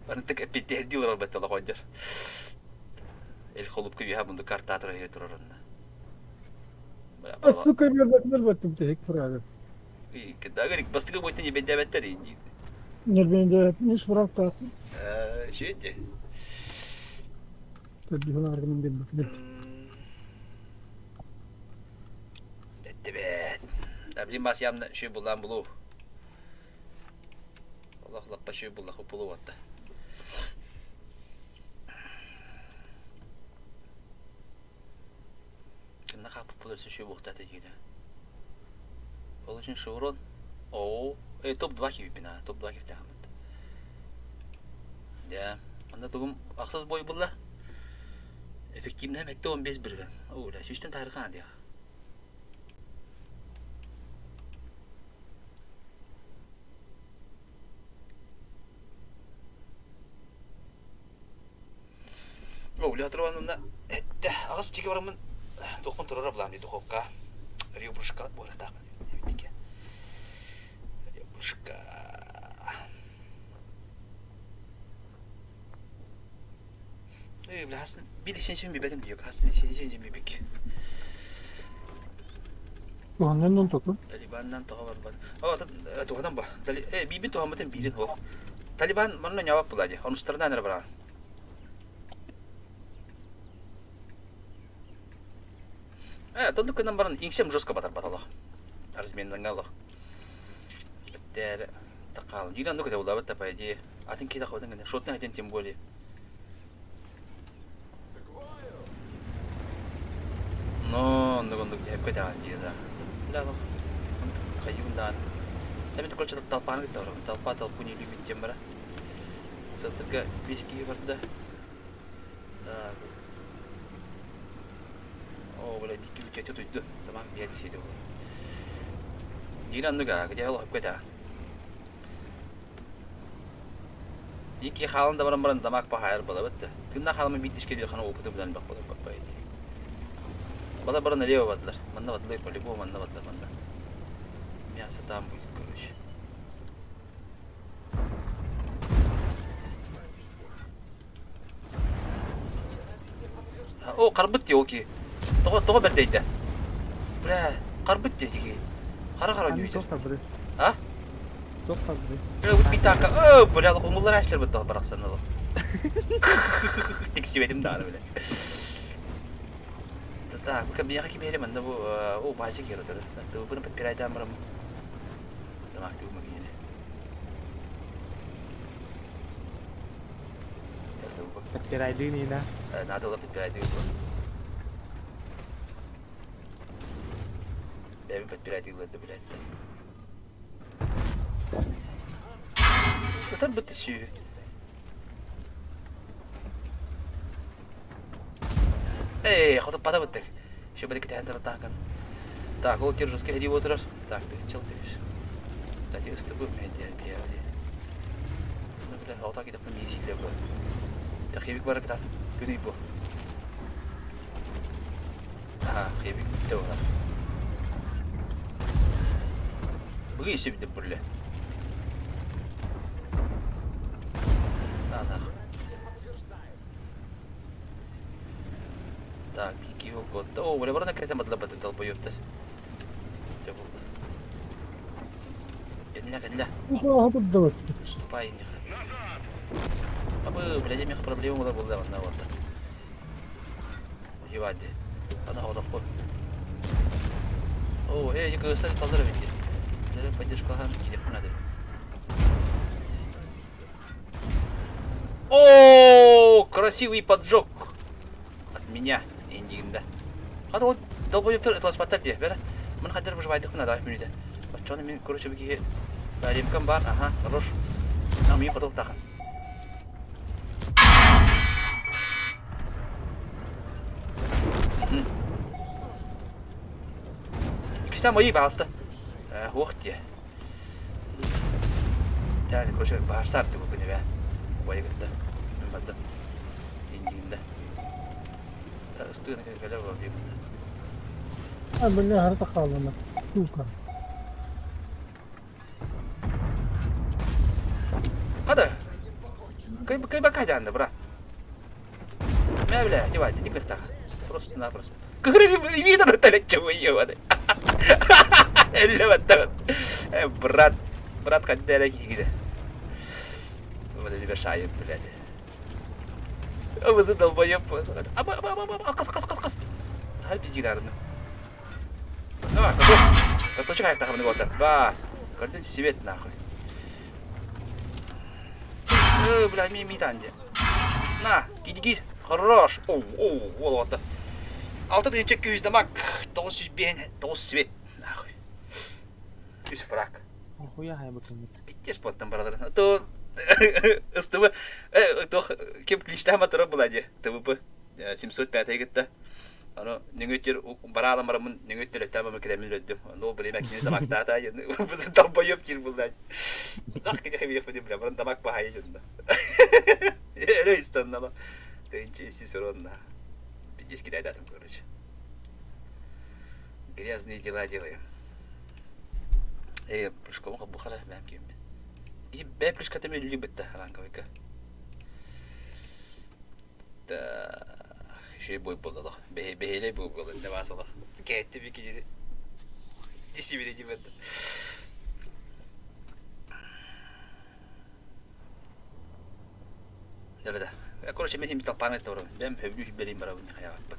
Ынтык эппиттиһэрдии олорор баттала қойдыр. Эл холупка үһэ мунду картаатыр өйө турар онно. А, сука, нөрбөттүм тиһик фрагы. Бастыкы бойтан ебендээбэттэр Нөрбенде миш фрагта. Шүйте. Төрдүһүн аргынын билбит. Бэттибэт. Блин бас ямна шүй булан булу. Олох лаппа шүй буллах булу атта. Кимна хаппыт булар шүй буохтата дигинэ. Ол үшін шеврон. Оо, топ-2 кииппин аа, топ-2 киптээхмит. Дьэ, манна тугум ахсыс бой булла. Эффективнэм 75 бирген. Оо, бля, сүүстэн таарыхаан диэх. Оо, бля, турбанна этте аҕыс чики бараммын туохпун турара булаам дии духовка. Ребрышка буолуохтаахпын эбиттике. Ребрышка. Э, бля, хасын били сен бибетим диyor. Хасын сен сен бибик. Туһаннан он току. Талибаннан тоҕо барбат. О, туһанан бу. Э, бибин туһаммытын биирин буох. Талибан манна ньавап була дии. Онустарынан эрэ бараан. Э, тоннук гынан баран иҥсэм жестко батарбат олох. Разменнаҥа олох. Бэттээр тақаалын. Дьиҥ оннук этэ булаабыт да по идее. Атын киһи тахабытын гына. Шотный хотин тем более. Но оннук оннук диэпкэ даҕаны диир да. Бля, олох хайыыбын даҕаны. Тэми короче толпаны кытта барабын. Толпа толпу не любит диэн бара. Сылтырга биэс киһи барда. Так. Оо, бля, икки бүтүөтэ туйду. Тамам биһэ дисиэтэ буолар. Диир анныга, кытя олох өпкө Икки хаалан да баран баран дамаак пахайар балабыт да. Тыыннаах хаалама биир тишке хана опыты быдан бак болар по идее. Бала баран налево бардылар. Манна бардылар, по-любому манна бардылар, манна. Мясо там будет, короче. О, карбыт дии ол киһи. Тоҕо тоҕо бэрдэйдэ? Бля, харбыт дии киһи. Хара хара Аны ньүүтэр. туох харбыты? А? Туох харбыты? Бля, бу битака. О, бля, умуллар ашлар бытта барахсан ол. Тиксибэтим даҕаны бля. Так, бу миэхэ ким иһэрэ манна бу о баачы киэр отары. Тыбыппын подпирайдаан барам. Тамаактыы магине. Подпирайдыы Нина. Надо было подпирайдыы бу. Бэйэбин подпирайдыыллар да блядь. Ытар бытты сүүһү. Эй, хотуппата быттык. Еще бары кэтэһэн турар таакан. Так, ол тир жестко хедии отырар. Так, ты чел пишешь. Кстати, ыстыбы медиа биэли. Ну, бля, ота китеп мизиле бу. Тахибик бар кытат күнүй бу. Аха, хибик те олар. Бүгүн иши битеп бурле. На, нах. Так, бики год. О, бля, барна кретем адлабатын долбоёбтар. Дьэ булла. Кэннэ, кэннэ. Ступай, нихэ. Абы, блядь, меха проблема була булла манна вот. Ебать. Ана одохпу. О, эй, кыыстар талдар эбит. Дere поддержкалаһан киириэхпин надо. О, красивый поджог от меня индигинде. Хата ол долбоебтар ытыласпаттар дии. Бэрэ, мын хаддар выживайдыкпын давай мүнүтэ. Оччону мин короче киһи Радимкам бар, аха, хорош. А мин хотуктахан. Иккистээн мои, пожалуйста. Уох дии. Дьэ, короче, баарсаар ты бу күнү бээ. Убайы кытта. Мин бардым. Индигинде. Ыстыгына кэлэ буол диибин. А, бля, харта хаалана. Сука. Хада. Кай кай бака дьаанда, брат. Мэ бля, дивай, дикнехтаха. Просто-напросто. Кыһыры видно талечча ебаный. Элле Брат, брат хаддара киһигиде. Вот тебе шайып, блядь. Абызы долбоеб. Аба, аба, аба, аба, қас, қас, қас, қас. Хал пиздигдарны. Давай, каток. Каточек аяқтағымны болды. Ба, көрдің свет нахуй. Э, бля, ми ми танде. На, киди кир. Хорош. Оу, оу, ол отты. Алты тыһынча күүс дамаг. 905 9 свет. Нахуй. Үс фраг. Охуя хайбыкын. Пиздец боттан баралар. А то СТВ тох ким кличтаама тура була дии ТВП 705 кытта. Аны нөҥүөттер бараалан бараммын нөҥүөттер өттөөн кэлэммин өлөрдүм. Ону время кини тамактаата бызы долбоеб кир булла. Нах кини хабиях бу бля баран тамак баһайы дьонно. Өлө истаннала. Тыынчы иси соронна. Пиздец кидайдатым короче. Грязные дела делаем. Э, плюшком бухара бэм киммин. И бэ плюшката мен любит ранговика. Так, үчүгэй бой буолла бэһиэлэй бой буолла иннэ баасала кээтти би кинини дисибири дибет да короче мен хим талпааны кытта барабын бэм хөбүлүү хүбэлиин барабын хайаҕаппын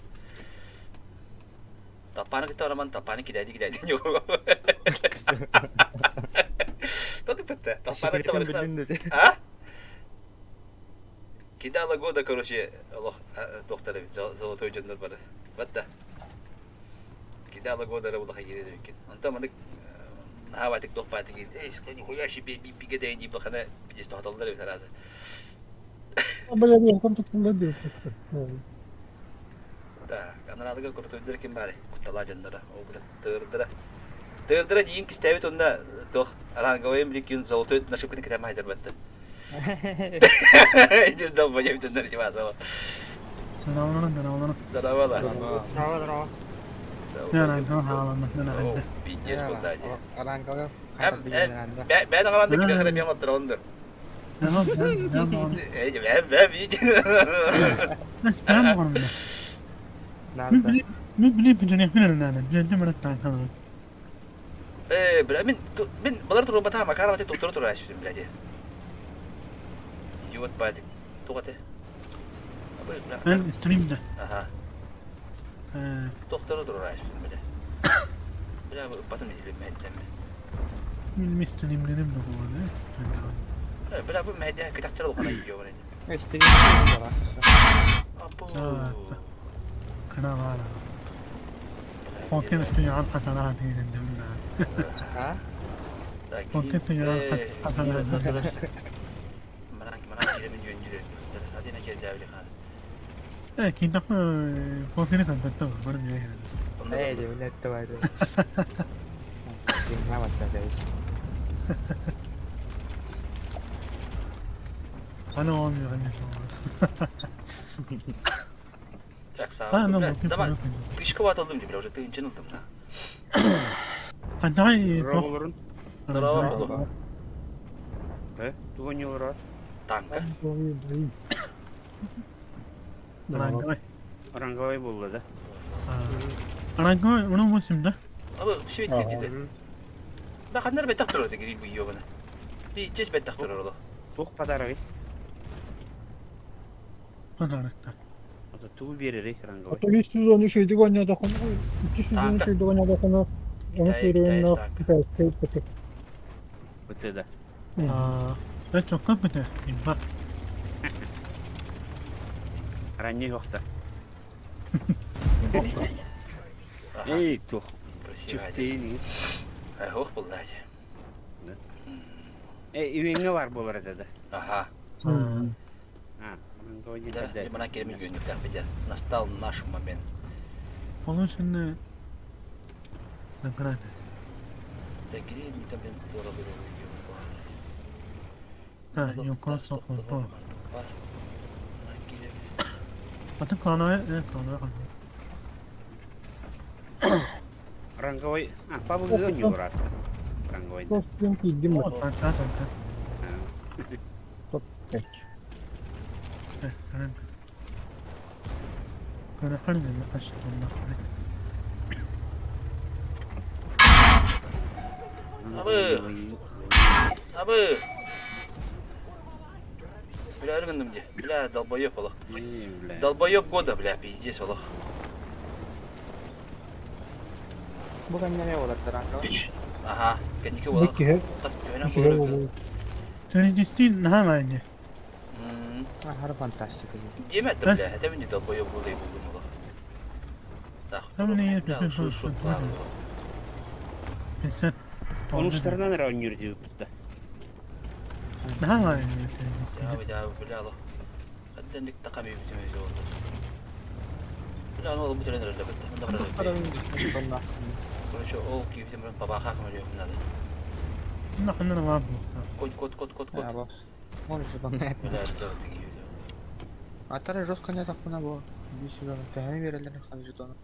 талпааны кытта бараман талпааны кидээди кидээди Таты талпааны кытта барыхтан а Кидала года, короче, олох туохтар эбит, золотой дьоннор бары. Батта. Кидала года эрэ улахан киирэр эбиккин. Онтон маннык наһаа баатык туох баатык эй, нихуя себе бигэ дэйин дии бахана пиздец тоһотоллор эбит араазы. Бля, онтон туттуллар диэбит. Так, анараалыга курутуйдар ким баарый? Кутталаа дьонноро, ол бля тыырдара. Тыырдара диин кистээбит онно туох ранговый билик золотой нашивканы кэтэн баайдарбатта. Иди долбоеб дьоннор типа Здорово, Здорово. Здорово, здорово. здорово. Пиздец булда дии. Аранкага Бэйэн аҕалан да кириэхэ эмиэ оттороҕун Ээ, бээ, бээ, види. Мин билим бүтүнэхпин эрэнээнэ, дьиэнтэн баран таанкалабын. Э, бля, мин, мин балар турбатаҕым, Макаров ати туттара турар аспытым, блядь. Идиот баатик. Туох ате? Эн стрим да. Аха. Э. Тохторо турар аспытым, бля. Бля, ыппатым дии мэһэттэммин. Мин стримнерим да буолар, стримнерим. Э, бля, бу мэһэдэ кэтэхтэр улахан идиот Стрим Апу. Кыра баара. Фонтен үстүнэҕин хатанаан тиийдим А? Фонтен үстүнэҕин хатанаан. Э, кинтахы фонтени хантатта бар мия. Э, дебилетте бар. Сиңа баттадайс. Аны olmuyor anne. Так, А, ну, бля, давай. Тышка ылдым бля, уже тыынчын ылдым на. Андай Роллорун. Здорово, булу. Э, тугун юлрат. Танка. Ранговый. Ранговый булла да. Ранговый, уну восемь, да? Абы, все битти диде. Да ханнар беттах турар дигри бу ёбана. Би чес беттах турар оло. Тух подарок. Подарок, да. Ата туу берери ранговый. Ото 313 үйдүк ойнодохун, 313 үйдүк ойнодохуну, onu söylüyorum ne Быты да. А, это как это? Имба. Ранний хохта. Эй, тух. Чүфтейни. Ох, булла. Э, үйеңе бар болар еді да. Ага. А, ранговый Да, мына керемин жөнүктах бите. Настал наш момент. Полученная награда. Да, гри, не там, блин, дорого, дорого, Да, юкон сокон фо. Атын клановая, э, клановая қандай. Ранговый. А, пабы не урат. Ранговый. Костюм кийдим. Танка, танка. Топ 5. Кара харин хаш тонна. Абы. Абы. Бля, өргөндүм де. Бля, долбоеб олох. Долбоеб года, бля, пиздец олох. Бу кэннэ олар ранговый. Ага, кэнники олох. Бикки. Кас бүйөнө болор. Төрүнүстин нахамайне. Ахар фантастика. Деме бля, это мне долбоеб года и булдум олох. Так. Хамны Бля, шу шу. Фисет. Онуштарынан раннюр деп бітті. Нахамайне. Я бля, бля, олох. Хаттан тақами бүтүмөз болду. Бля, аны ол бүтүрен эреле битти. Мында бар. Короче, ол кийбитим бирон бабаха кымыр надо. Наханна лабу. Кот, кот, кот, кот, кот. Он же там не. Бля, что ты кийбит. Атара жестко не тахпына бу. Иди сюда, тэхэни берелер хан жетону.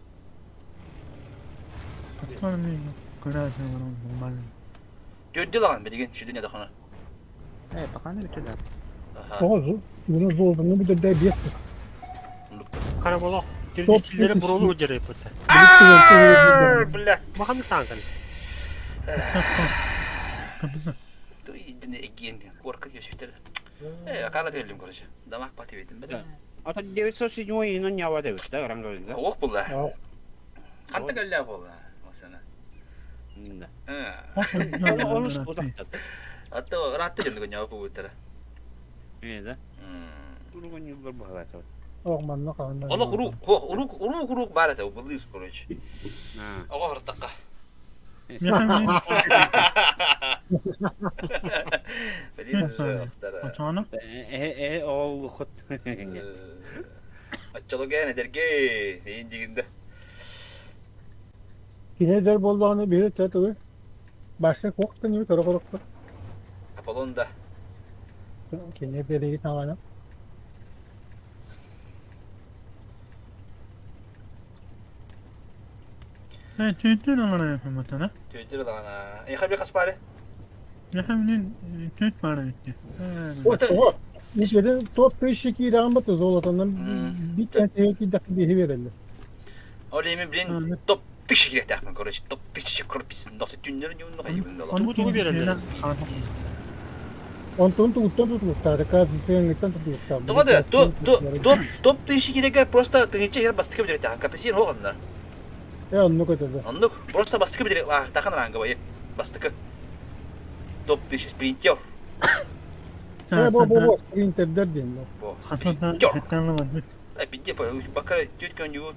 Аттан кырасы нормально. Төддө лаган билген, шүдүнө дахана. Э, пока не бүтү да. Ага. О, bunu zorluğunu bir de de 5. Кара болок. Тирдистилери бурулу жереп бит. Бля. Махан танкан. Кабыза. Ты идине эгген корка көшүптер. Э, акара телим короче. Дамак пати бетим бе. Ата 907 инон ява деп да ранговый да. Ох булла. Хатта галля болла. Масана. Да. Э. Онус утактат. Атта ратты жендиген ява бугуттара. Э, да. Уругун юлдар баглата. Ох, манна каанда. Олох урук, хох, урук, урук, урук бар это, булдыр, короче. Ого хартакка. Блин, Ачана? Э, э, ол хот. Аччалыган эдерге, эйин дигинде. Кинедер болдоғunu бери тетүгү. Башта коктун юр көрө корокто. Аполлон да. Кине береги тамана. Э, төттүн алара yapamadı Төдүр лагана. Э, хаби каспары. Нахамнин төт бара өттү. О, Нишбеден топ 5 кираган бат золотондан бит тәнтеге ки дак бихи берелди. Ол эми блин топ тысяча кириэхтээхпин, короче, топ тысяча корпис носы түннэрин юнну хайыбын доло. Тугу тугу биэрэллэр? Онтон тугуттан тутулуктаах, коэффициеҥҥиттэн тутулуктаах. Тоҕо да топ топ топ тысяча киирэргэ просто тыһыынча иһэр бастакы бүтэртээх коэффициент суох онно. Э, оннук этэ. Оннук. Просто бастакы бүтэр аахтахан ранговайы. Бастакы. Топ тысяча спринтер. Э, бо бо бо спринтердер диэн бо. Спринтер. Пока тетка не вот.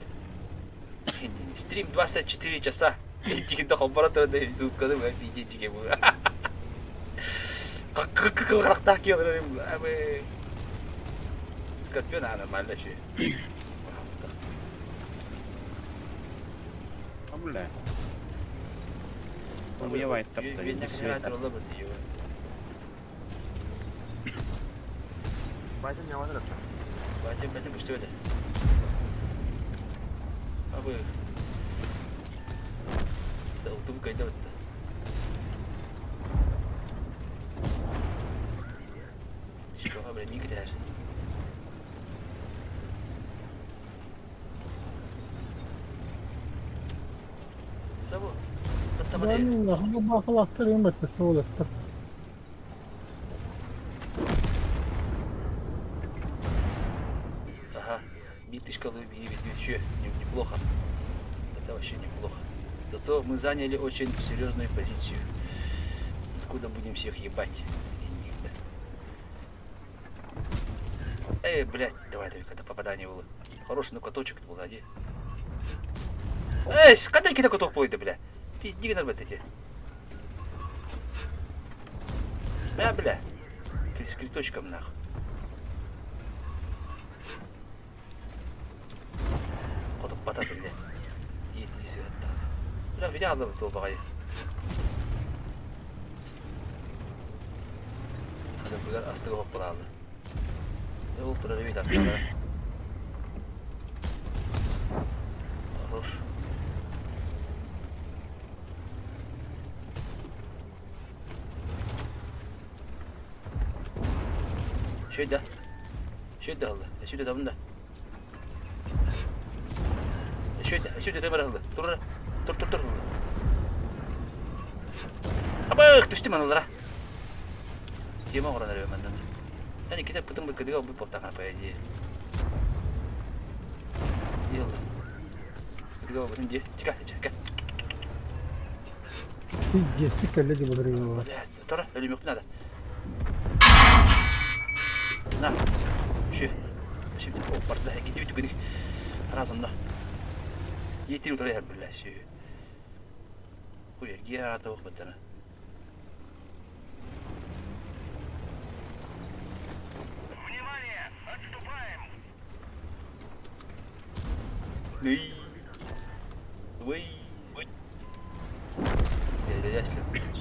Стрим 24 часа. Тихо холбора турда сутканы видео диге бу. Кылгырахтаах киһи Скорпион а нормально еще. Бля. Убивает топтали. Байтын ньаман эрэ. Байтын байтын көстүбэтэ. Абы. Ылтыбы кайда бытта. Шкафа бля мин китер. Да бу. Ben бахылахтар юм бат суолаттар. Ага, битышкалую вообще неплохо. Это вообще неплохо. Зато мы заняли очень серьезную позицию. Откуда будем всех ебать? Эй, блядь, давай, давай, когда попадание было. Хороший, ну каточек был, сзади. Эй, когда какие каток был, бля? Пиди на эти. Бля, бля. С криточком нахуй. Хотуппата биллэ. Иэтии сыһыттаҕына. Бля, видя аллабыт туолбаҕайы. Хадырбыгар астыга хоппалаалла. Ол турар эбит артаалара. Хорош. Шөйдэ. Шөйдэ алла. Шөйдэ табында. Шөйдэ, шөйдэ темир алла. Тур, тур, тур, тур. Абах, түстүм аналара. Тема оҕорон эрэ манна. Эн иккитэ пытым быккыдыга бу буолтаҕына по идее. Дело. Кыдыга бытын дии. Тика, тика. Пиздец, кэллэ дии былырыын Блядь, Тора, өлүмүөхпүн наада. На. Үшү. Үшү барда гидибит гүдик. Разом да. Етир утары һәр биллә шү. Хуй, гия ата ук баттана. Внимание! Отступаем! Ный. Вый.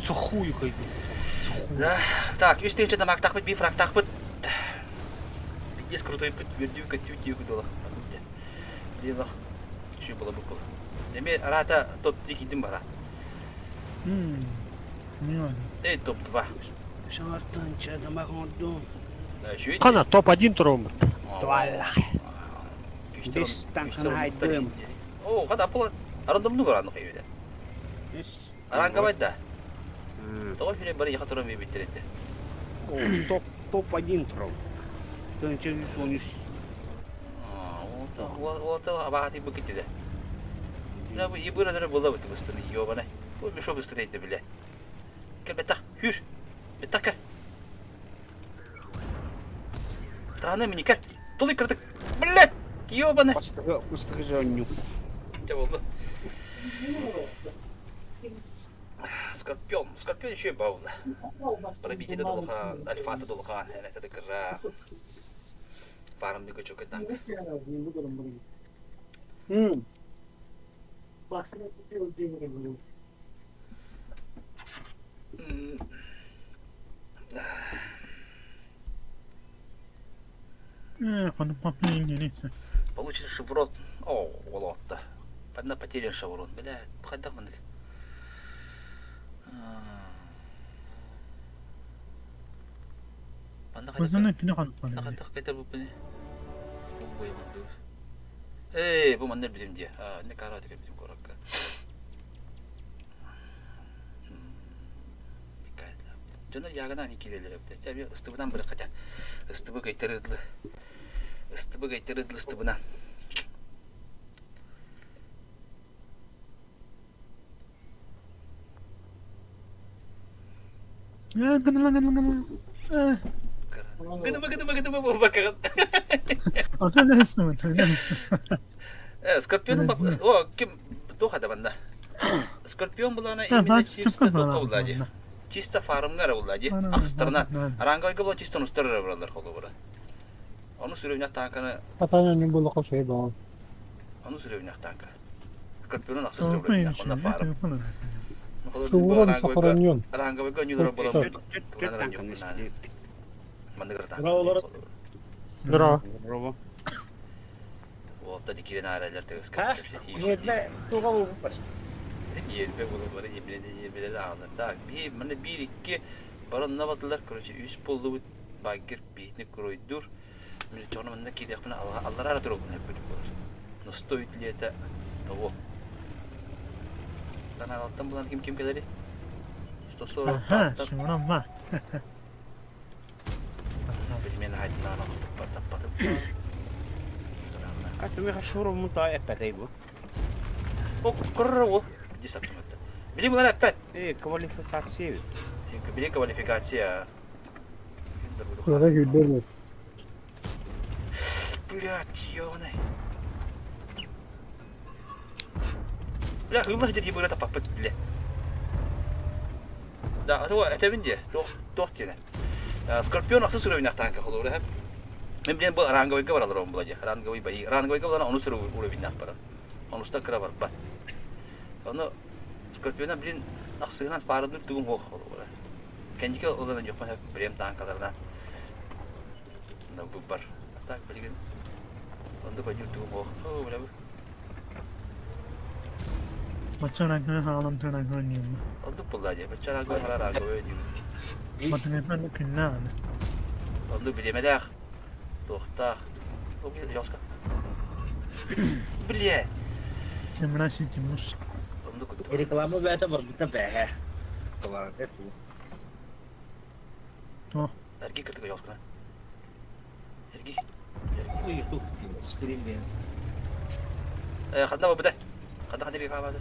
Сухую хайду. Да. Так, үс тыһыынча тамаактаахпыт, биир фрактаахпыт. Пиздец крутой пыт, үөрдүү көттүү тиэ кудула. Дело. Еще было бы было. Эми арата топ-3 киирдим бара. Эй, топ-2. Шаңартынча тамақ оңордум. Хана топ-1 турууммут. Бес танканы хайдым. О, хата апла арандомну аранну хайбеде. Аранга да. Тоҕо хүнэ бары яха туран биэбиттэр этэ. Топ топ-1 туром. Тынча 113. Уота абаати бу китиде. Бля бу ибыра дара була бу быстыны ёбана. Бу мешо бысты дейди биле. Кел бетах, хүр. Бетах кел. Траны мини кел. Толы кырдык. Блядь, ёбана. Бастығы, бастығы жонню. Те болды. Скорпион, Скорпион еще и баула. Пробитие долхан, альфата долхан, это дыкра. Фарм дыка чокета. Получится шеврон. О, волотта. Одна потерян шеврон. Бля, хайдах мандык. Манна хайдах хайдах кайтар буппуни. Ээ, бу манна билим дии. Аа, не караоте билим куоракка. Дьоннор ягынан киирэллэр эбит. Чэ, эмиэ ыстыбынан бырах хотя. Ыстыбы кыйтарыдлы. Ыстыбы кыйтарыдлы ыстыбынан. Гыныма гыныма гыныма буолбаккаҕын. Скорпион о ким туох да манна Скорпион булана именно чисто туохха булла дии. Чисто фармга эрэ булла дии. Ахсыстарына ранговайга булан чисто устар эрэ бараллар холобура. Ону сүрүннэх таанканы Хатан өнүн булуха шей боо. Ону сүрүннэх таанка. Скорпионун ахсыс рубль онно фарм. Чугуран сохранен. Ранговайга өнүлөр болон. Здорово. Здорово. Уолта дикирен ааралар тыгыс Ньиэрбэ туга буолбуппар. Ньиэрбэ буолбары ньиэрбэлэр ньиэрбэлэр ааҕаллар. Так, биир маны биир икки баронна батылар, короче, үс буоллубут баггер биитини куройдуур. Мин чоҕуна манна киириэхпинэ аллараа эрэ туруохпун эппит буолар. Но стоит ли это того? Танаалаттан булан ким ким кэлэри? 140 Аха, шымырама. Билмен айтынан таппатым. Катымыха шурумун таа эппэтэй бу. О, корро ди саптыматта. Билим булар эппэт. Э, квалификация. Билим квалификация. Кыра күлдөрмөт. Блядь, ёбаный. Бля, ыллах дьэ быра таппаппыт, бля. Да, а то этэбин дии, туох туох диэнэ. Скорпион ахсыс уровень танка холобура хэп. Мен билен бу ранговойга баралар он була дии. Ранговый бои. Ранговойга булана онус уровеньнаах барар. Онустан кыра барбат. Ону Скорпиона блин ахсыгынан паарыныр тугум хуох холобура. Кэнники ылынан дьохпун хэп прем танкаларынан. бу бар. А так билигин оннук ойдуур тугум суох. Оо, бля бу. Баччараҥҥа хаалан туран диэммэ. Оннук буолла дии. Баччараҥҥа харараҥҥа диибин. Батыҥайбар күннээх Оннук бириэмэлээх, туохтаах. О, Йоска. Бля. Чемра ситимус. Оннук Реклама бэйэтэ барбыта бэһэ. Кылаан Туох? Эрги кыртыга Йоскана. Эрги. Стрим диэн. Э, ханна барбыта? Ханна ханна реклама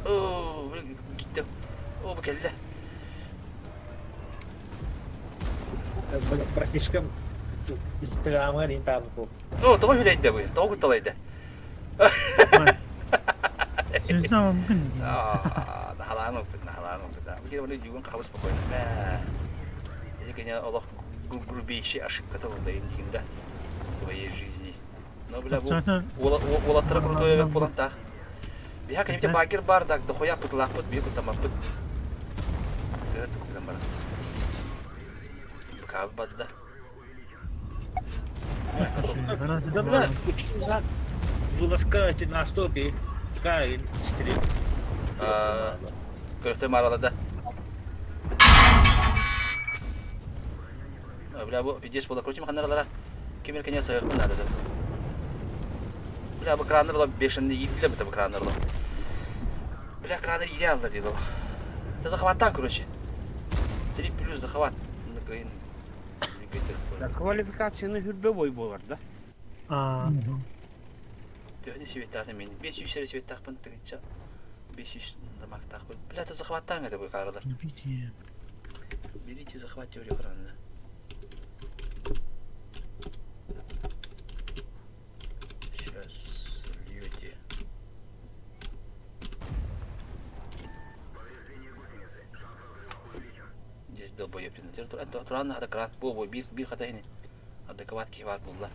Оо, gitti. Оо, бу кэллэ. Практически Инстаграмҥа диэн таабыт Оо, тоҕо хүлэйдэ бу? Тоҕо кутталайда? Сенсам мумкин. Аа, наһалаан оппут, наһалаан оппут. Бу киһи оны дьугун хабыс спокойно. Мэ. Или олох грубейший ошибка болла да своей жизни. Но бля бу уолаттара крутой эбит буолан таах. Биһа кэнибите багер бар да дохуя пытылаахпыт, биһи куттаммаппыт. Сыра туктан баран. Быкаабы бадда. Вылазка на стопе. Такая стрим. Көрөктөр мааралада. Бля, бу пиздец буола. Короче, маханаралара ким эркене сыһыахпын наада да. Бля, бу краннар була бешеный иилдилер бу краннар була. Бля, краннар ииле аллар дейді ол. Ты захваттан, короче. 3 плюс захват. Квалификацияны хүрбэ бой буолар да. Аа. Төһөнү сибиттаатын мен 500 эрэ сибиттаахпын тыгынча 500 дамактаахпын. Бля, ты захваттаан это бу каралар. Берите захватьте экраны. Сейчас льете. Здесь долбоеб Туран хата кран бу бу биир биир хата ини адекват киһи баар буолла.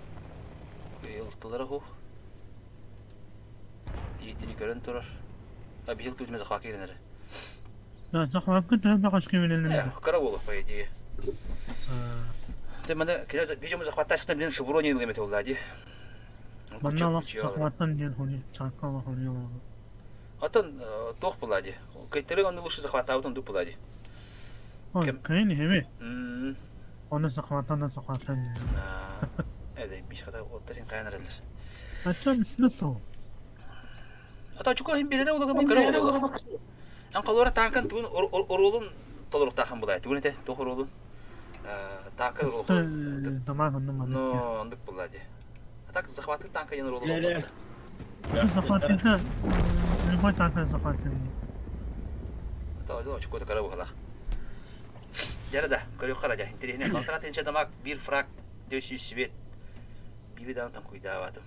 Ылтылара хух. Иитини көрөн турар. А бихил түтүмэ захват кииренер. Да, захватка төһө баҕас кэбилэллэр. Кыра буолуох по идее. Ты маны кини видимо захваттаачтан билин шеврони ылыам этэ буолла дии. Манна олох захваттан диэн хуни чаакка олох хуни Оттон туох буолла дии. Кыйтырык онну лучше захваттаабыт оннук буолла дии. Ой, кыйын иһэби. Оны захваттан да захваттан. Мишката уоттар иһин хайан эрэллэр. Аччам смысл? Ата очко иһин биэрэрэ улахан кыра буолла. Эн холуора таанкан тугун оруолун толоруктаахан булай. Тугун этэ туох оруолун? Таанка оруолун. Тамаах онну маннык. Но ондук булла дии. А так захваты танка диэн оруолу болбатта. Захватыга любой танка захватыга. Ата очкота кыра буолла. Дьэ да, көрүөххэ эрэ дьэ, интэриэһинэй. Балтараа тыһыынча дамаг, биир фраг, 400 свет. Биири даҕаны таҥкуйдаабатым.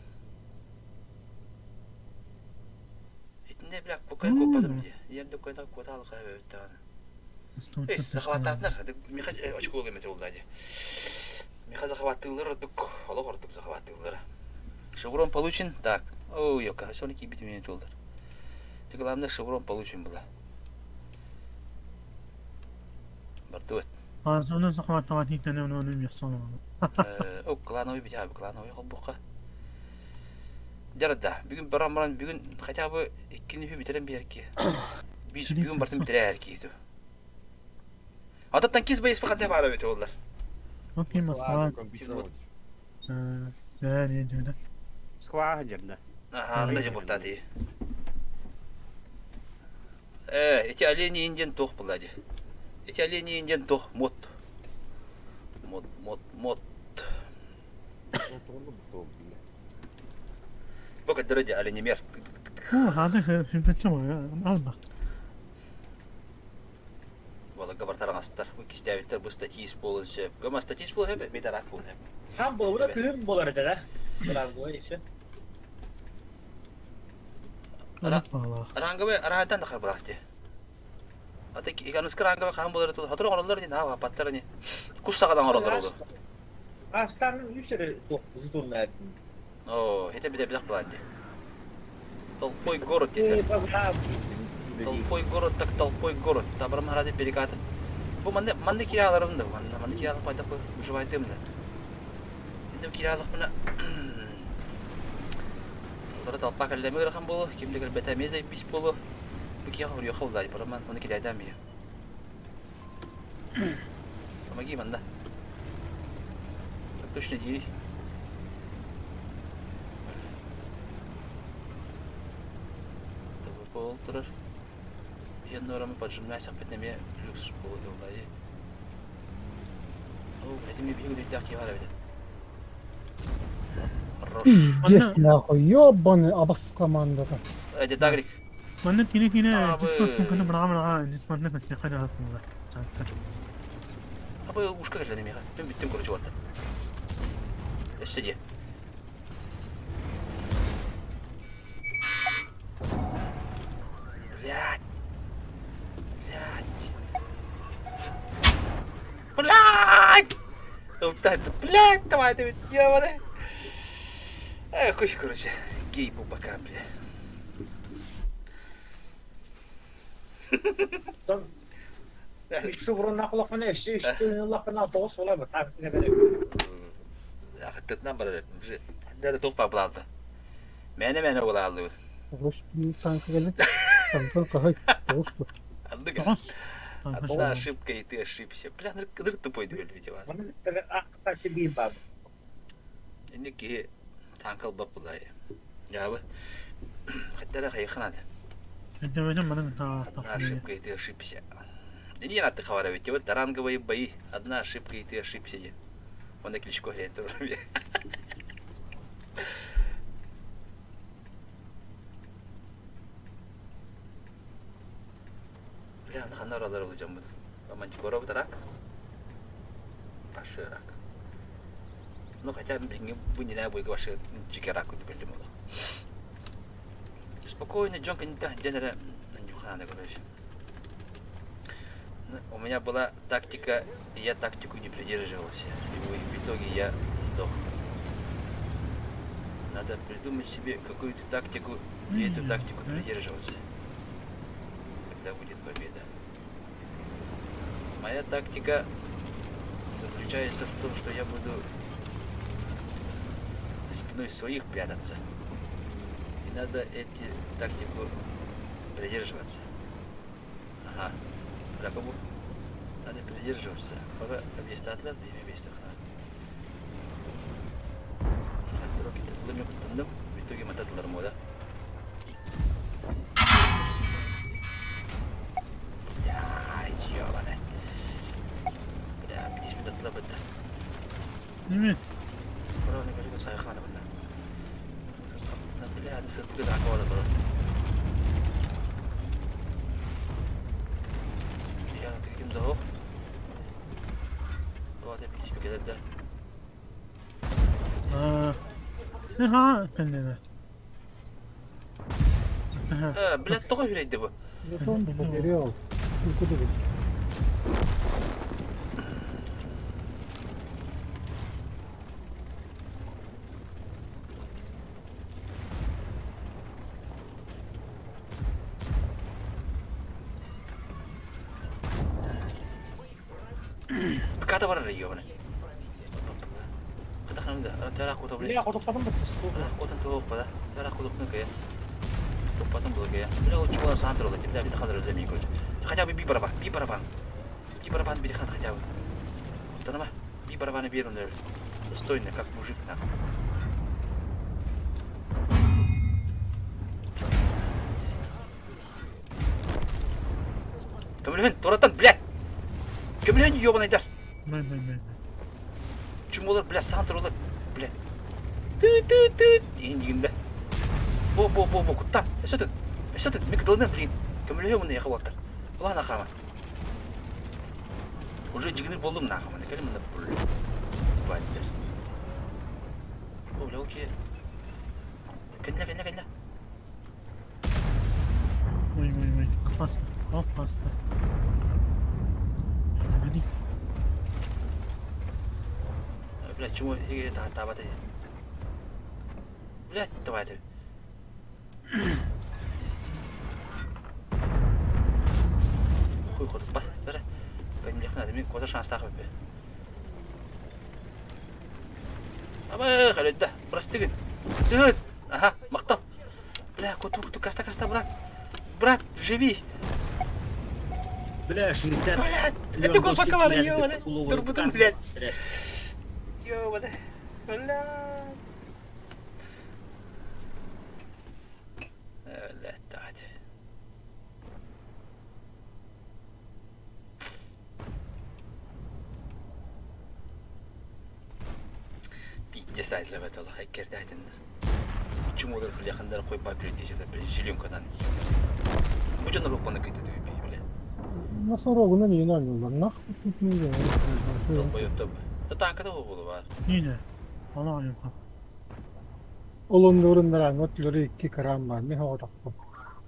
Итиннэ бля, кукай куоппатым дии. Ийэм да куйда куота алҕаһа эбэбит даҕаны. Эй, захваттаатынар. Миха очко ылым этэ буолла дии. Миха захваттыыллар ордук, олох ордук захваттыыллара. Шеврон получен? Так. Ой, ёка, соны киирбитим иһин туоллар. Ты главное шеврон получен была. Бардыбыт. Азона захватывать не О, клановый битя, клановый холбукка. Жарда, бүгүн баран баран бүгүн хотя бы иккини үһү бүтэрэн биэрки. Бүгүн бартын бүтэрээр кииту. Ата танкист боец ханта баара бит олар. Окей, Москва. Да, не дьүнэ. Москва дьэрдэ. Аха, анда же бултати. Э, эти олени индиан туох была дии. Эти олени индиан туох мод. Мод, мод, мод. Бу көрдөрө дии оленемер. Ханы алма. Балыга бар тараҥастар. Бу кистээбиттэр бу статист буолун сөп. Көмө статист буолун сөп, метарак буолун сөп. Хам буолура күһүн болар этэ да. Ранговый еще. Ранговый араһантан да харбалаах дии. Ата аныскы ранговый хаһан буолар тул. Хотор оҥороллор дии, наһаа баттар ини. Кус саҕадан оҥороллор олу. Астан үс эрэ туох зутунна Оо, это бит эбидэх былаан дии. Толпой город диэтилэр. Толпой город так толпой город. Табарым харази перекаты. Бу манна манна кираларым да манна манна киралык пайда выживайтым да. Инде киралык мына Олары толпа кэллэми ырахан буолу, ким да кэлбэтэ эмиэ заебись буолу. Бу киһи хоруйа уллай, бараман оны кидайдаан бие. Помоги манна. Так точно дири. Пол турар. Биһиэн нуорамы поджимнай саппыт эмиэ люкс буолу уллай. Оо, этими биһиги үлүйдээх киһи бар эбит. Пиздец нахуй, ёбаный абас командата. Эдэ Дагрик. Манна кини кини Дискорд сумканы быраҕа-быраҕа Дискордна кэсиэхэ да сыллар. Абы ушка кэллэ миэхэ. Мин бүттүм короче барда. Өссө диэ. Блядь. Блядь. Блядь! Блядь, давай ты ведь ебаный. Э, хуй, короче, гей по бокам, бля. Шуврунна өссө үстүн тоҕус була Ахыттытынан барар Дәрі тоқпа булалды. Мэне-мэне булалды. Тоҕус танка кэлин. Танка каһай. Тоҕус Андыга. Одна ошибка, и ты ошибся. Бля, ныр тупой дибел вас. Инде киһи танка ылбап булай. Ябы. Хаттара хайыханат. Одна ошибка, и ты ошибся. Не надо хавара ведь. Вот ранговые бои. Одна ошибка, и ты ошибся. Он кличко глянь тоже. Бля, на ханна оралар olacağım Мантикора вот рак. Паши рак. Ну, хотя, блин, бу не знаю, вообще дикий рак купили мало. Спокойно, Джонка не так, дядя, надо, короче. У меня была тактика, и я тактику не придерживался. И в итоге я сдох. Надо придумать себе какую-то тактику и эту тактику придерживаться. Тогда будет победа. Моя тактика заключается в том, что я буду за спиной своих прятаться. И надо эти тактику придерживаться. Ага. Ракобу. Надо придерживаться. Пока объяснят, время место. Тылым кыттынным. В итоге мататыларым ода. Бля, ёбаный. Бля, билис мататылар бытта. Неме? Бро, не кажу, сайхана бында. Бля, аны сыртыгы да акыбада бро. Бля, тыгым да хоп. Туата билис бекелерде. Аа, кэннэ. Блядь, тоҕо үрэйдэ бу? Материал. Быката барар ёбана. Бля, хотоптатым Хотон туох бада. Тара кудукну кая. Топпатын була кая. Бля, вот чула сантр ола. Бля, бит хадыр өлөмей короче. Хотя бы би барабан, би барабан. Би барабан бир хан хотя бы. Оттанама. Би барабаны бер он Достойно, как мужик, нахуй. Көмөлөһүн, туратан, блядь! Көмөлөһүн, ёбаныйдар! Мэй, мэй, мэй. Чумолар, блядь, сантр олар, блядь. Ты-ты-ты, индигинде. Бо, бо, бо, бо, куттан. Өсөтүн, өсөтүн, мик дылны, блин. Көмөлөһүн муну яхы болтар. Улан ахама. Уже жигинир болдум нахама. Кели мында бул. Тупайдыр. О, бля, окей. Кенде, кенде, кенде. Ой, ой, ой. Опасно, опасно. Бля, чему табаты? Бля, давай ты. Хуй ход, бас, бері. Кәдімгі надо, мен коза шанс тағып бе. Абай, қалайда, простыгын. Сығын. Ага, мақтал. Бля, куту, куту, каста, каста, брат. Брат, живи. Бля, 60. Блядь, это глубоко, ёбаный. Турбутун, блядь. Ёбаный. Бля. Бля, давайте. Пиздец, айдлабат Аллах, айкерде айтындар. Чумолар бля, хандар қой бак людей, бля, зеленкадан. Бу жана рухпаны кыйты бля. Носорогуна не надо, нахуй тут не Долбоёб да. Да танка да болу бар. Yine. Ана айылға. Олон орыннара нотлары 2 грамм бар. Мен оғдақпын.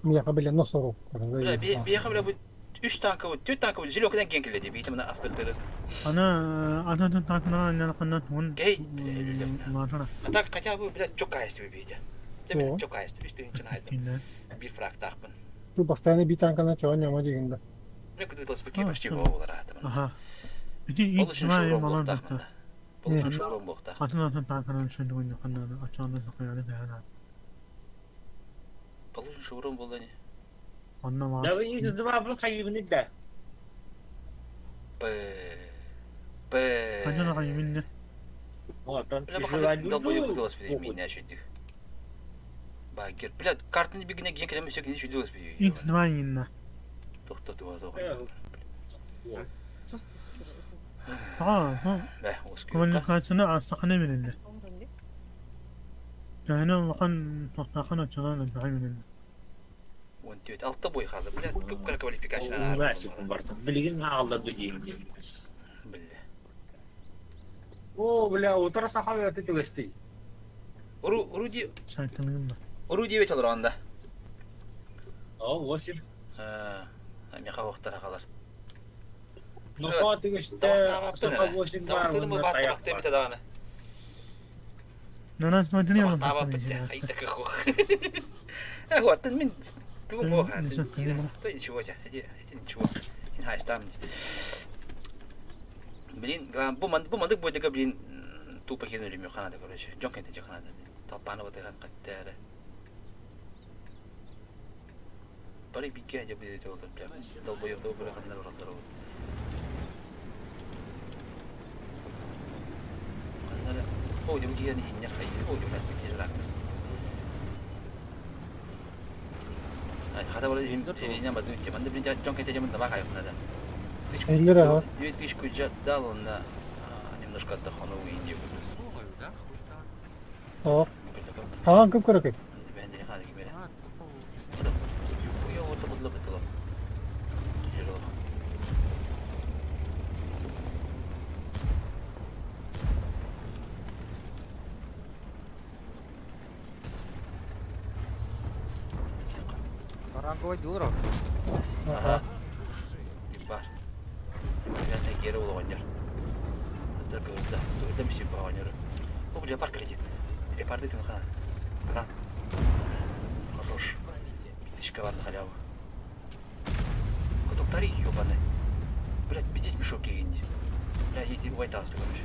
Мияқа біле носорог. Бля, бияха бля бу 3 танка, 4 танка зеленкадан кен келди. Бейті мына астыртыры. Ана ана танкына ана он. Гей, бля, А так хотя бы, бля, чокайсты бейті. Деме чокайсты, үстүн чынайды. Bir фраг тақпын. Бу постоянно би танкана чоң яма дегенде. Мен күтіп велосипедке почти болар атым. Аха. Ити Ол үшін шаурон болуқтақ. Бұл үшін шаурон болуқтақ. Атын танкана шөндүгүн канана ачааны сакаяны даяна. Бұл үшін шаурон болды не? Анна Да вы два бұл хайыбыны да. Б. Б. Канана хайыбыны. Бля, бахады долбоёб велосипед меня чуть. Багер. Бля, картаны бигіне ген келеме сөк не чуть велосипед. X2 инна. Тоқтатып алды. Аа. Бә, Коммуникацияны астахана менен. Жайна улахан сахана чалана бай менен. 14 6 бой қалды. Бля, көп квалификацияны Билигин аалда дейм. Бля. О, бля, утра сахабы өтө түгөстүй. Уру уруди Сайтылыгын ба. Уру 9 алыр анда. О, 8. Аа, меха вақтара қалар. Ну, түгөстө. Саха 8 бар. Тамақтырмы бар, тамақ демете дағаны. Нанас смотрел. Тамақ бітті. Айта какох. А вот, мен бүгін бог. То ничего, это ничего. Там. Блин, бу мандык бойдага, блин, тупо кинули мне ханада, короче. Джон кенте ханада. Толпаны вот хан каттары. Бары бикке деп билет олдыр, бля. Долбоёб долбоёб хандар оралдар. Хандар, о, деп киен иннер хай. О, деп бикке. трактор. Хата вроде херня бадыйте. Манда блин дьон кете дама кайф надо. Эллер ага. 2000 дал он на немножко отдохнул в Индию. Aa. Haa кып көрөкөй. Ранговый дилер. Ага. Бар. Я гера оҕонньор. Кыырда. Кыырда миссия оҕонньору. О, леопард кэлэти. Леопарды тым хана. Кран. Хорош. Тышка бар на халяву. Котоктари ёбаны. Блядь, бедись мешок кигинди. Бля, иди уайталысты, короче.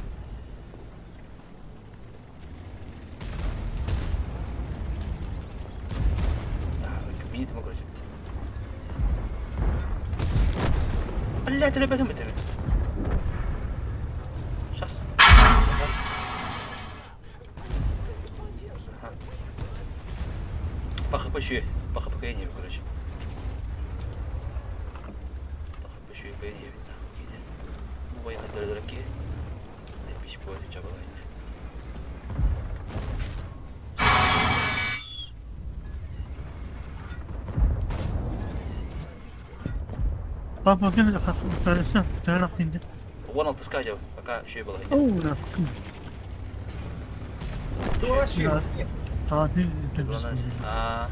Мини тыма, короче. Блядь, ребята, мы Сейчас. Ага. По хп еще, по хп я не короче. По хп еще я не видно. Ну, поехать дороги. Пись будет, чабала. Папа, кем это? Вон алтыска жаб, пока еще было. А,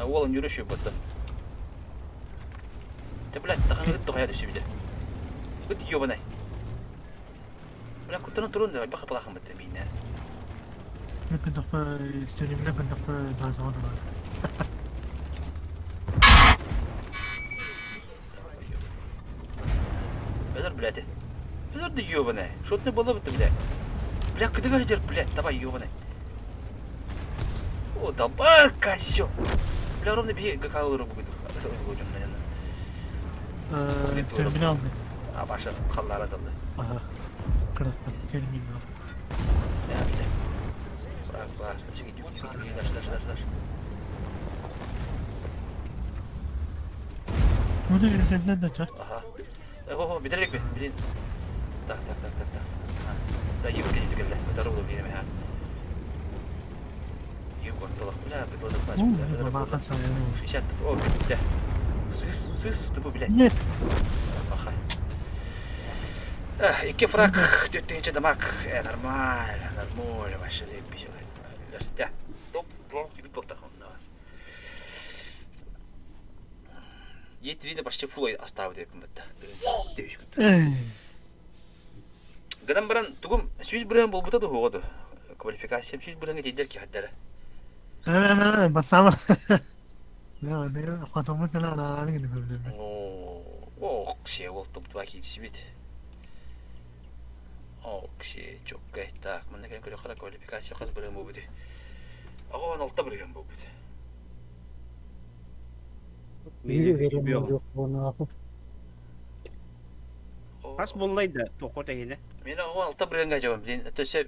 уолан жүрүшү бытты. Те, блядь, таханы гыт тухая дүсү биде. Гыт ёбанай. Бля, кутаны турун да, баха палахан бытты мийне. ممكن تختار ممكن تختار Бедер, блядь. Бедер да ёбаный. Что ты было бы ты, блядь? Бля, кыдыга жер, блядь, давай ёбаный. О, давай, козел. Бля, ровно бей, гакалыру будет. Это будет, наверное. Терминал. А, баша, халлара далды. Ага. Хорошо, терминал. Бля, бля. Брак, бар. Дальше, дальше, дальше, дальше. Ну, это это Ага. Ого, битерлик би, блин. Так, так, так, так, так. Бля, юг кенеп келді. Второго бля, ха. Юг орталах, бля, быдлады плач, бля. 60, о, бля. Сыс, сыс, с тобой, бля. Нет. Аха. Икки фраг, төттенче дамак. Нормально, нормально, вообще заебись. Да. Топ, топ, на вас. Е3 почти фул оставить бітті. Гадан баран тугум сүз бирен болбута да ходу. Квалификация сүз биренге тейдер ки хаддара. Басама. Да, да, фатомы сана ана ана гиде. О, о, кше ол туптуа кийсибит. О, кше чоккай. Так, мында келен көрө кара квалификация каз бирен болбут. Ага, он алта бирен болбут. Хас буллайда тоқо тегине. Мен ага алта биренге жабам. Блин, төсө.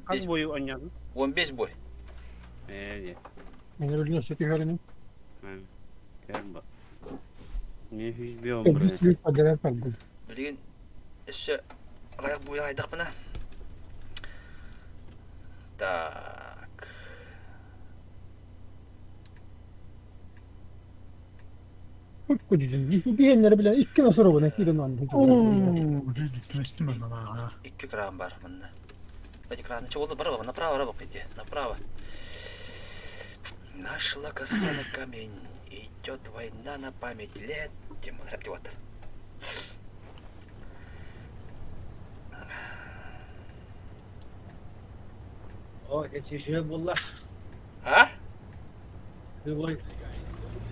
Хас бою оньядым. 15 бой. Э, Мен өлгөн сөтү көрүнүм. Көр Мен хүз биом Бир падерер калды. Билген өссө аяк буя айдакпына. Так. Биэннер биле икки насыр обана кирен ан. Оо, жизнь мен. Икки кран бар мында. Эти краны чего бар, направо работайте, направо. Нашла коса на камень, идет война на память лет. Тем вот. О, эти же была. А? Ой,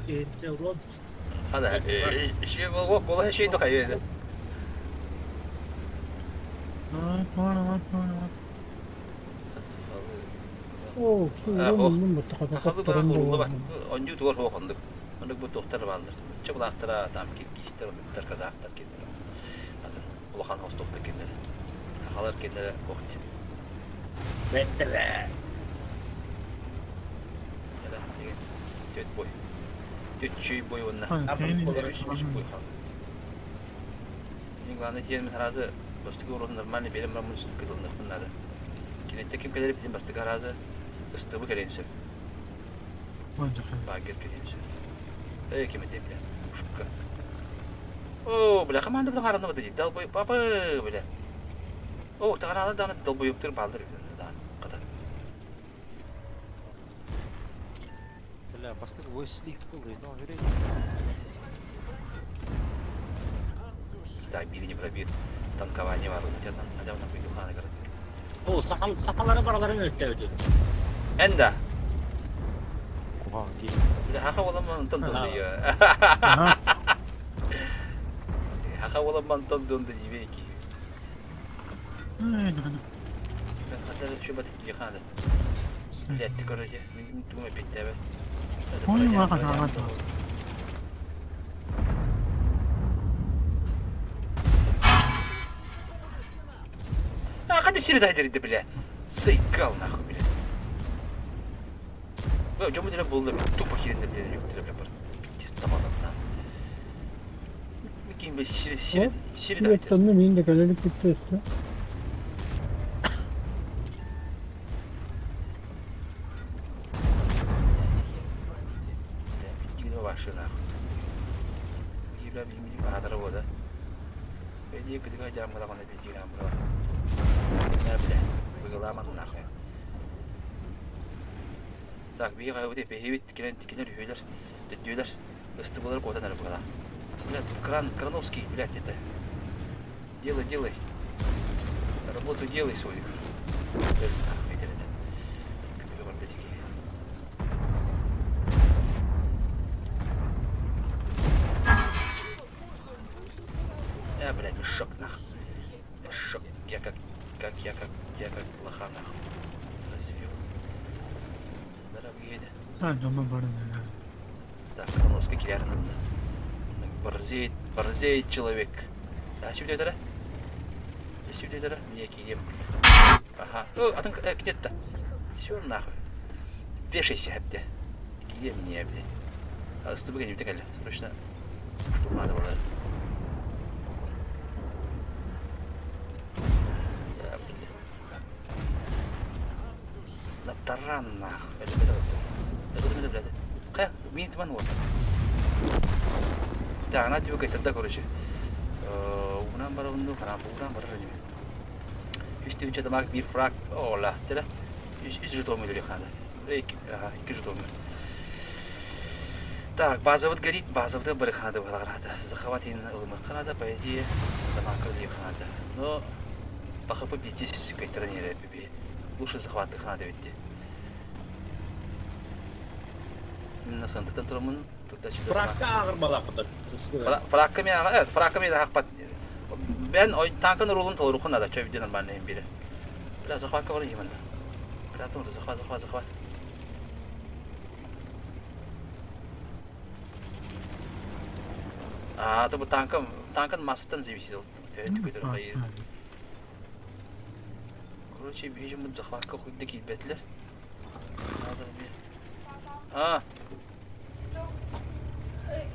это рот. А да, еще был кола еще и только это. О, Оню туар хоқондук. Ондук бу тохтар балдыр. Чыбылактара там киргизтер, ондуктар казактар кендер. Атын улахан хостокта кендер. Халар кендер кохти. Беттеле. Деген Түөрт бой. Түччүй бой уонна үс үс бой хаалла. Мин главное тиийэн сразу бастакы уруок нормально биэрэн бараммын ыстыкка надо. Киниттэн ким кэлэр билин бастакы аразы ыстыбы кэлиэн сөп. Багер кэлиэн сөп. Эй, ким этэй бля? Ушка. О, бля, команда бля хараны бада долбой папа бля. О, тагарала дааны долбоёптыр балдыр дааны. Ката. Бля, бастык войс слив был, но верей. Так, бири не пробит. Танкование бар. Тердан, хотя бы там выйду, хана О, сахал, сахалары бараларын өттөөдү. Энда. Куһаҕан дии. Бля, хаха боламан онтон донду я. Хаха боламан онтон донду дибей ки. Хотя что бы ты хада. Блядь, ты короче, думай пить тебя. Ой, мага, мага. А, ходи сири дай дери, бля. Сайкал нахуй, бля. Бля, жому деле болды, тупо хиринде, бля, юктире, бля, бар. Пиздец, тамам, на. Микин, бля, сири, сири, сири дай дери. Tanrı benim de kalelik bitti üstü. Бля, биттигин вообще нахуй. Бля, билим баатара бода. Бля, кыдыга жамгала мана биттигин амгала. Бля, бля, выгаламан нахуй. Так, биһи хайбыт бэһибит кэлэн тикинер үһүлэр, төттүөлэр, ыстыбылар куотан эрэ бугала. Блядь, кран, Крановский, блядь, это. Делай, делай. Работу делай свою. Өл, нахуй, это, это. Кытыга барда тики. А, блядь, мешок, нахуй. Мешок. Я как, как, я как, я как лоха, нахуй. Развел. Дорогие. Так, Крановский кирярным, да. Борзеет, борзеет человек. А, чем это? Чем это? Мне кидем. Ага. О, а там где-то. Все нахуй. Вешайся, бля. Кидем мне, бля. А с тобой не втекали. Срочно. Что надо было? Да, бля. На таран нахуй. Это, это, это, это, блядь. Кая, мин тман вот. Да, она тебе говорит, тогда, короче. Унан бара унну харам, унан бара неме. Үс түйінче дамаг bir фраг, ола, тела. Үс үс жетон мөлі ханда. Ага, екі жетон. Так, база вот горит, база вот бір ханда баларада. Захватин ылмы ханада, по идее, дамаг ханда. Но по хп битись кайтренере бибе. Лучше захваты ханда ведь. Именно сан турамын, тогда сюда. Фракка ағыр балақыды. Фракка мен ага, фракка мен хакпат. Мен ой танкын рулун толорухун надо, чөй виде нормально им бире. Бля, захватка бар именно. Бля, там захват, захват, захват. А, то бу танкын, танкын массаттан зависит. Короче, бежим захватка хуй дикий бетлер. Надо мне. А,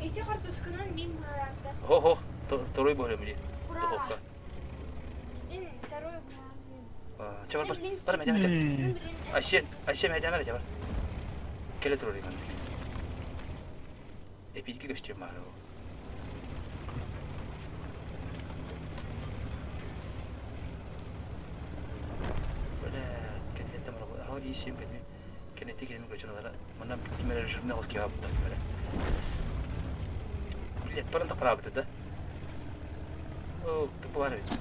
Ити картошканан мин барарда. хо-хо, второй более мне. Духовка. Мин второй Че бар, бар, бар, мәдә, мәдә. Айсе, айсе мәдә, мәдә, бар. Келе турыр иман. Эпидки көстем бар. Бля, кеннетте бар. А, исем кенне. Кеннетте кенне көчөнөлөр. Мына кимере жирне ол кебап да кимере. Блядь, барын да карап да. О, ты бар бит.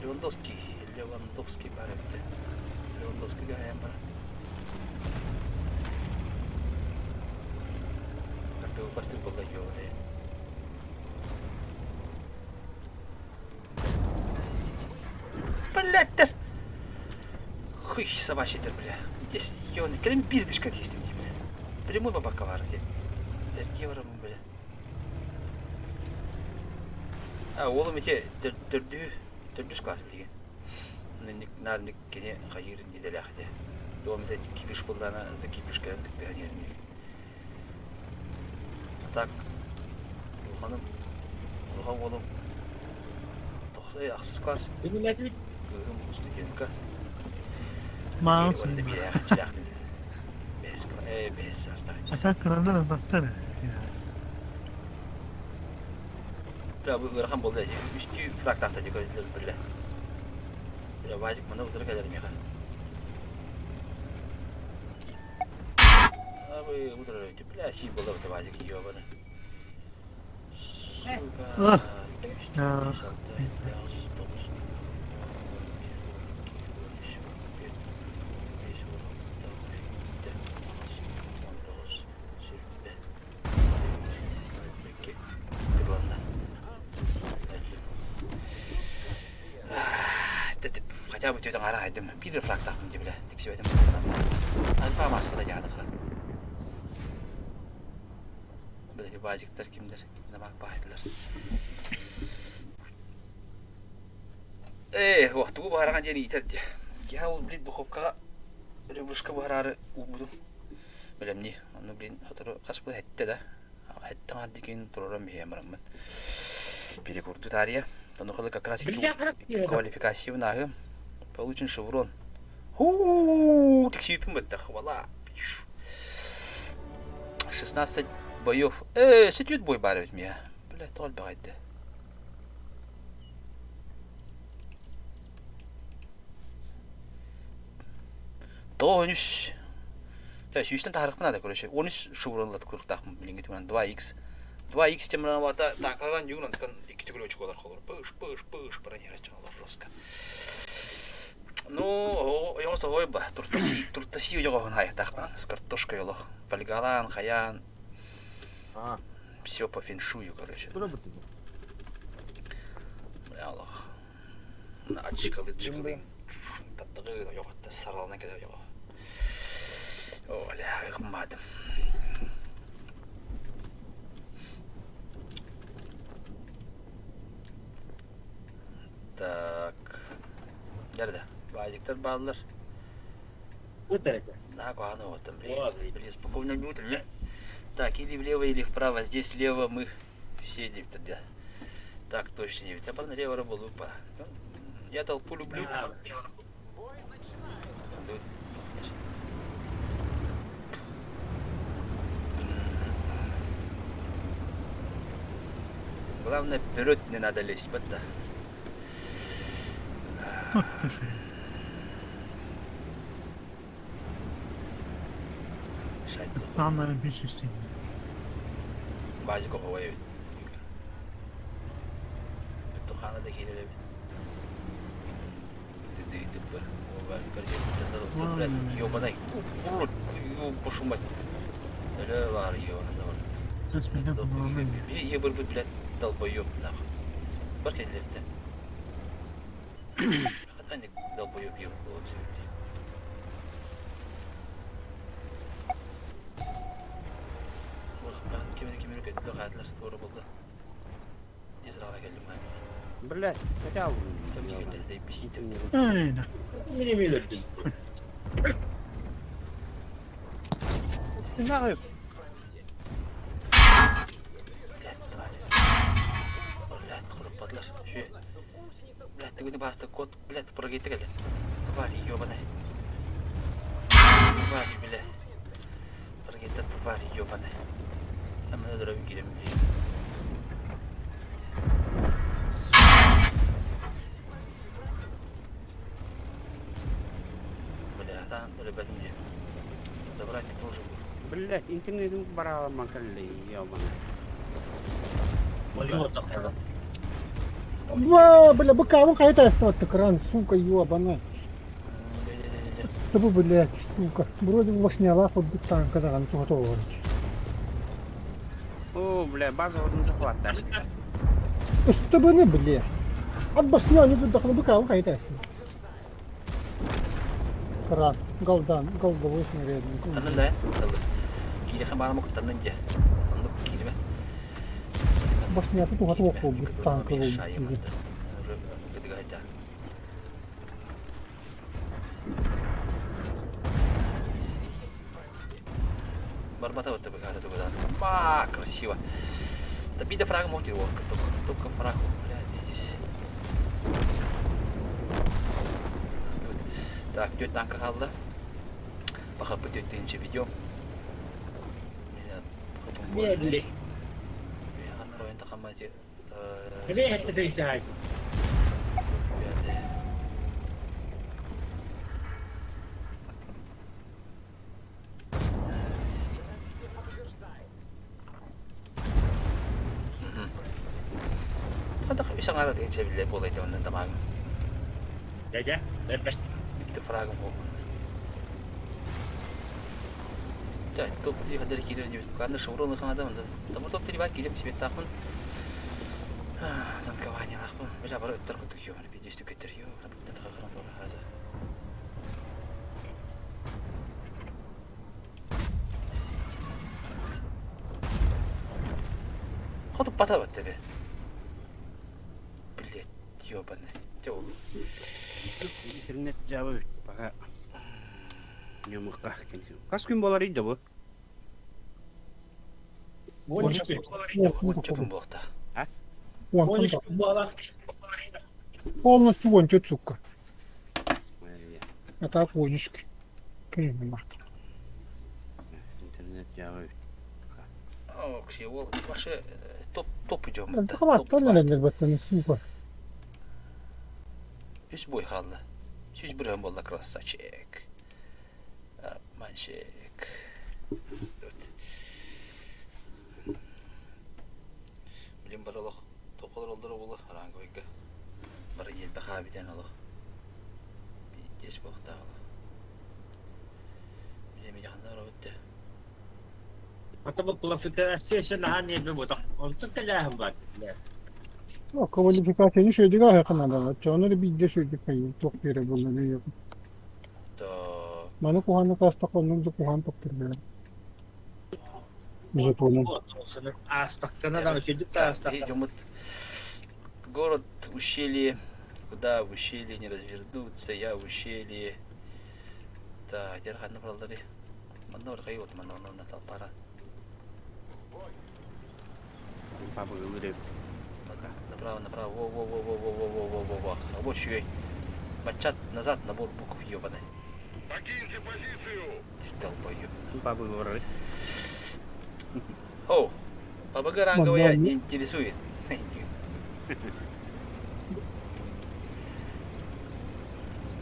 Левандовский, Левандовский бар бит. Левандовский гаям бар. Как-то бастыр болды ёбаный. Блядь, Хуй собачий бля. Здесь ёбаный. Кэлэн биир дышка тиистим дии, бля. Прямой бабака бар дии. Эрге барамын, бля. А, уолум ити төрдүү, төрдүс класс билген. Ник нарник кене хайыр неделях де. Дом это кипиш булдана, это кипиш кэлэн кыттыган yerин. Так улаханым улахан уолум ахсыс класс. Кыыһым студентка. Маус. Уонна биир хаччылаахпын. Бэс бэс саастаах. Ата кыраннар ылбаттар. Бля, бу ыарахан буолла дии. Үстүү фрактаахта дии көрдүлэр биллэ. Бля, Вазик маны утары кэлэр миэхэ. Абы утары бля, сии буолла бу Вазик ёбаны. Сука. А, Хотя бы тетя ара айдым. Биир фрактаахпын дии билэ. Тиксибэтим. Альфа мааспата дьаадыха. Били баазиктар кимдер намак баайдылар. Ээ, тугу баһараҕан диэн иитэр дии. Киһи ол блин духовкаҕа ребрышка буһараары уурбутум. Бэлэмнии. Онно блин сотору хас бу эттэ да. Эттэ аҥаар диэкин тураран биһиэн бараммын. Перекурду таарыйа. Онуоха как раз квалификациябын ааһыам. Получен шеврон. Хуу, тиксииппин быттах, вала. 16 боев. Сөтүөт бой баар эбит миэхэ. Бля, тоҕо элбэҕэй Тоҕо 13 сүүстэн таһаарыахпын наада, короче. 13 шеврон ылат курдуктаахпын билиҥҥи туһунан 2x. 2x темновата таакаларан дьугун онтон икки төгүл очколар холор. Пыш, пыш, пыш, бронировать олор жестко. Ну, ойоҕос оһой ба, туртаси, туртаси ойоҕоһун хайатаахпын. С картошкой олох. Фольгалаан, хайаан. Все по феншую, короче. Бля, олох. Аччыкалы, джикалы. Таттыгы ойоҕотта саралана кэлэр ойоҕо. Оля, ыкмадым. Так. Nerede? Баазиктар бааллар. Да, куһаҕан вот там, блин. Блин, спокойно не Так, или влево, или вправо. Здесь слева мы все не тогда. Так точно не ведь. А налево работаю. Я толпу люблю. Главное, вперед не надо лезть, вот да. Там більшості. Базик оҕо эбит. Тухана да киирэр эбит. Ёбаный. Ёбашу мать. Өлө ёбаный. Ебыр блядь, долбоёб нахуй. Бар кэллэртэн. Хатанник долбоёб еб было все это. Кимини кимини көттүлэр хаатылар туора буолла. Израиль кэллим Блядь, хотя Айна. Нахуй. Блядь, тварь. Блядь, хлопотлар. Шү. Блядь, ты не басты кот, блядь, прогейте кэлэ. Тварь, ёбаная. Тварь, блядь. Прогейте, тварь, ёбаная. А мы на дороге кидем, блин. Бля, там, ребята, мне. Забрать ты должен был. Блядь, интернетим бараламан кэлли, ёбаный. Ва, бля, быка, ну хайта экран, сука, ёбаная. Табы, блядь, сука. Вроде бы башнялах вот танка да, готово. О, бля, база вот захват Чтобы не, бля. От башня не тут быка, ну хайта Кран, голдан, голда 8 рядом. Танын да, Киириэхэ баарым куттаннын дьэ. Оннук кииримэ. Башня тут готово танка. Кытыгайда. Барбата бытты быгаата тугудан. Фа, красиво. Да бида фраг мог его, только, только фраг, блядь, здесь. Так, тетя танка қалды. Пока пойдет нынче видео. Медли. Үс аҥаара тыһыынча биллэр буолайда оннун тамаагым. Дьэ дьэ, Ити фрагым буолбун. Дьэ, топ три хадары киирэр диэбит. Ладно, шеврон хаҥада онда. Тамыр топ три бар кииреп сибеттаахпын. Танкованиялаахпын. Бля, бары ыттар курдук ёбаны пиздец түкеттер. Ё, Хотуппата батта бе. Блять, ёбаный. Те ол. Интернет жабы пока ньомукка Хас күн болар иде бу? Уонча күн. Уонча күн буолта. А? Уонча күн буолар. Полностью уонча сука. А так уонча. Кыймак. Интернет жабы. Ок, ол вообще топ топ идем. Захваттан эрэллэр баттаны сука. Үс бой хаалла. Сүүс бырыһан буолла красавчик. Обманщик. Билим бар олох тоқолор олдор була ранговыйга. Бары елбе хаабитен олох. Пиздец буолуохтаах олох. Билеми жахандар өттө. Ата бу квалификация наһаа нерве бута. Онтон кэлээһин бар. Квалификацияны шөйдүг аһыкынадалар. Чонор биирдэ шөйдүк хайы туох биэрэ буолла yok. Маны куханы кастак оннун да кухан токтур берем. Жетонун. Астактана да шөйдүк та астактана. Город ущелье. Куда в ущелье не развернуться, я в ущелье. Так, где ханна бралдары? Манна бар кайы вот манна манна толпара. Папа говорит. Направо, направо, во, во, во, во, во, во, во, во, во, во. А вот еще Бачат назад набор букв ебаный. Покиньте позицию! Ты долбоеб. Папа говорит. О, ПБГ ранговая не интересует.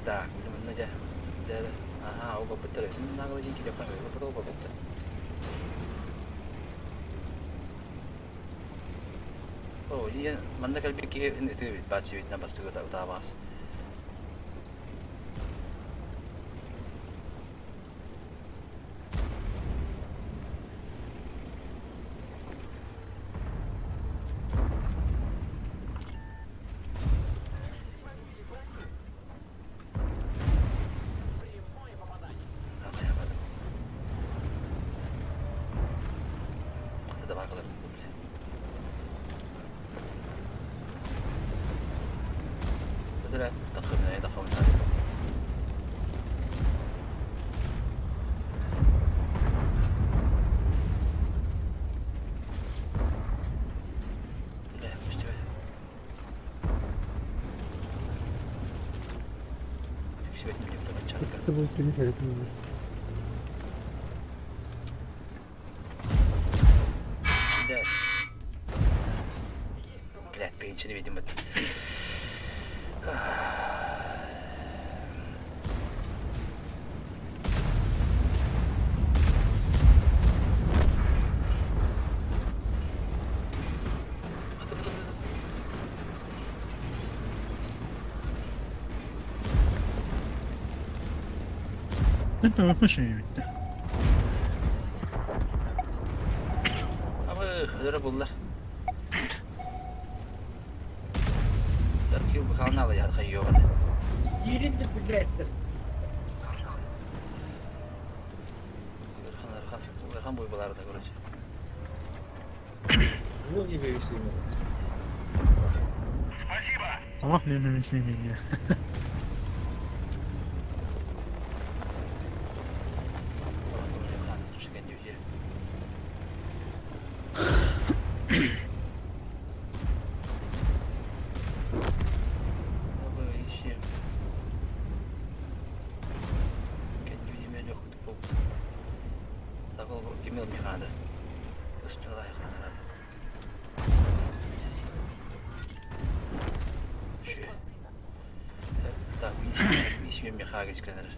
Так, Надя. Ага, оба бытыры. Нагло деньги для пары. Оба бытыры. О, я манна кэлбит киһи ытыы баат сибитинэн бастыгы утаабаас. Блядь, ты ничего не видим. Это вообще ведь. Абы, өрө буллар. Кил бухалнала я хайёбаны. Иирин билээттер. Өрхан өрхан өрхан бой булар да короче. Ну не вывести. Спасибо! Аллах не вывести меня. Михайлович кэлэн эрэр.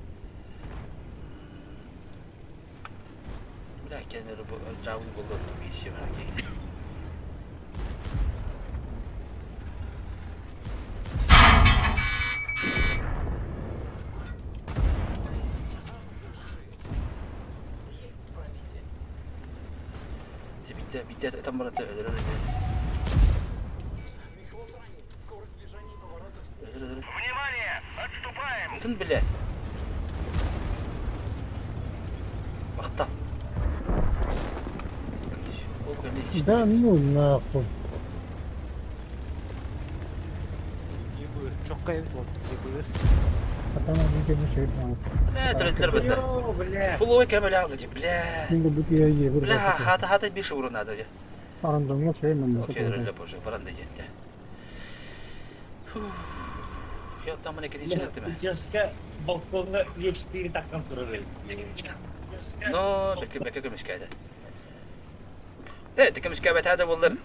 Бля, кэлэн бу дьаабыл буолла миссия киһи. Биитэ, биитэ ытан баран өлөрөр этэ. Өлөр, өлөр. Внимание! Отступаем! Ытын билэ. Махтал. Ол кэннэ Да ну нахуй. Чокка эбит буолтум ебыр. Потом они тебе шею Бля, төрөттөр бытта. Йоо, бля. Фуловой кэмэлэ алды ди, бля. Мен бу кие ебір. Бля, хата хата биш уру надо ди. Арандамга шею мен. Окей, рөллө боже, баран да жентте. Я там мне кедин чилеттиме. Участка балконга Е4 таккан турар эбит. Но, бэкэ бэкэ көмүскээдэ. Э, көмүскээбэт хада боллар.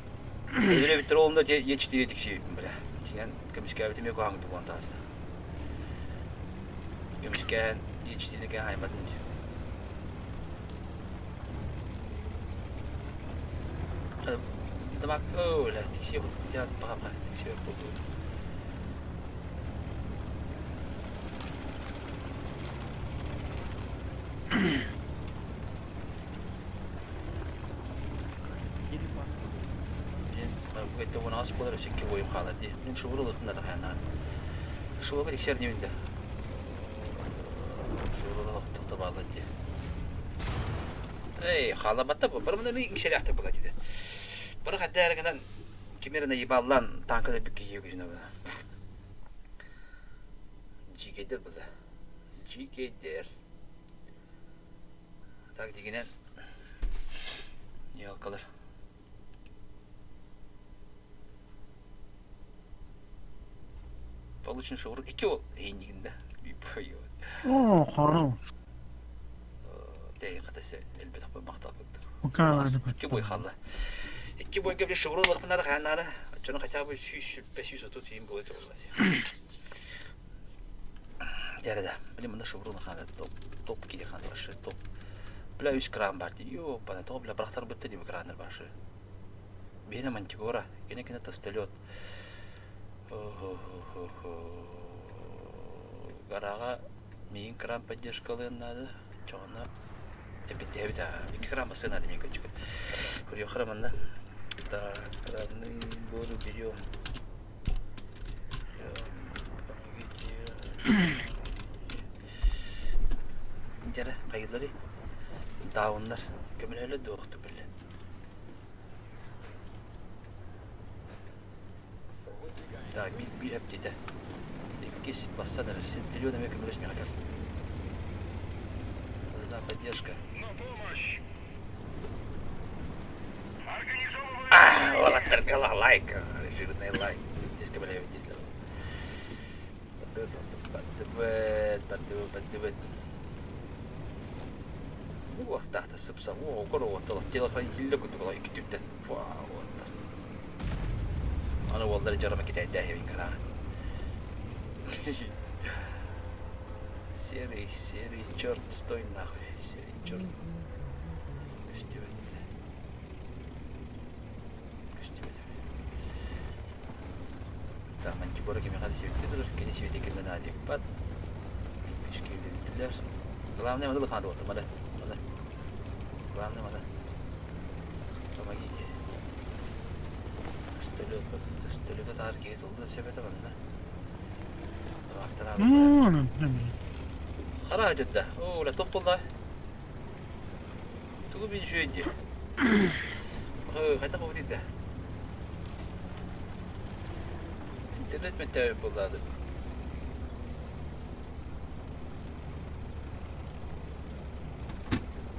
Өлө биттер олунда ечти тикси бля. Тинген көмүскээбит эме куһаҥ тугуан тааста. Көмүскээн ечтини кен хайматын. Табак, о, бля, тикси я паха тикси болду. Бу уон буолар өссө бойум хаалар дии. Мин шубур улутунна да хаяннаан. Шубуга тиксер диминде. Шубур тоқта баалар дии. Эй, хаалабатта бу. Бар мына ми шеряхты була диде. Бар хаддарыгынан кимерine ебаллан танкада бүкки жеу бу. Жикедер бұл. Жикедер. Так дегенен Ялкалар. Получен шоур iki ol эйнигинде. О, хорош. Тей катасы элбет мактап Пока Икки бой халла. Икки бойга бир шоур лакмына ханара. Чону хотя бы 530 тиим будет болот. Ярада. Блин, мында шоур хана топ топ кире хана башы топ. Бля 3 кран бар ди. Йо, бана топ бля брахтар битти ди краннар башы. Бене мантигора, кене кене тасталет. Гарага миин кран поддержкалыын надо. Чоғына эбит эбит а. Икки кран басы надо миин көчүкө. Курьё храмында. Так, краны гору берем. Помогите. Жара, кайылары. Дауннар. Көмөлөлө дуохту билле. Так, би би эптите. Иккис бассан эрэр. Сентилион эмэ көмөлөс миэхэ кэл. Нужна поддержка. На помощь! Организовываем... А, уолаттарга лайк. Жирный лайк. Здесь көмөлөбүт дииллэр. Бардыбыт, бардыбыт, бардыбыт. Уохтаахта сыпса. Оо, коро уотталах. Телохранитель курдук икки түптэн. Фуа, уоттар. Аны уоллары жарама китайда хебин кара. Серый, серый черт, стой нахуй. Серый черт. Көстүбэт, бля. Көстүбэт. Так, мантикора кеми хады себетте турар. Кени себетте кеме надо бат. Пешке билдилер. Главное, маны лыханды отты, маны. Маны. Главное, маны. Помогите. Стөлөт, стөлөт ар кетилди себети манна. Ну, Хара жадда. О, ла тоқтолда. Тугу бин шүйді. Қайта қобы дейді. Интернет мен тәуіп болады.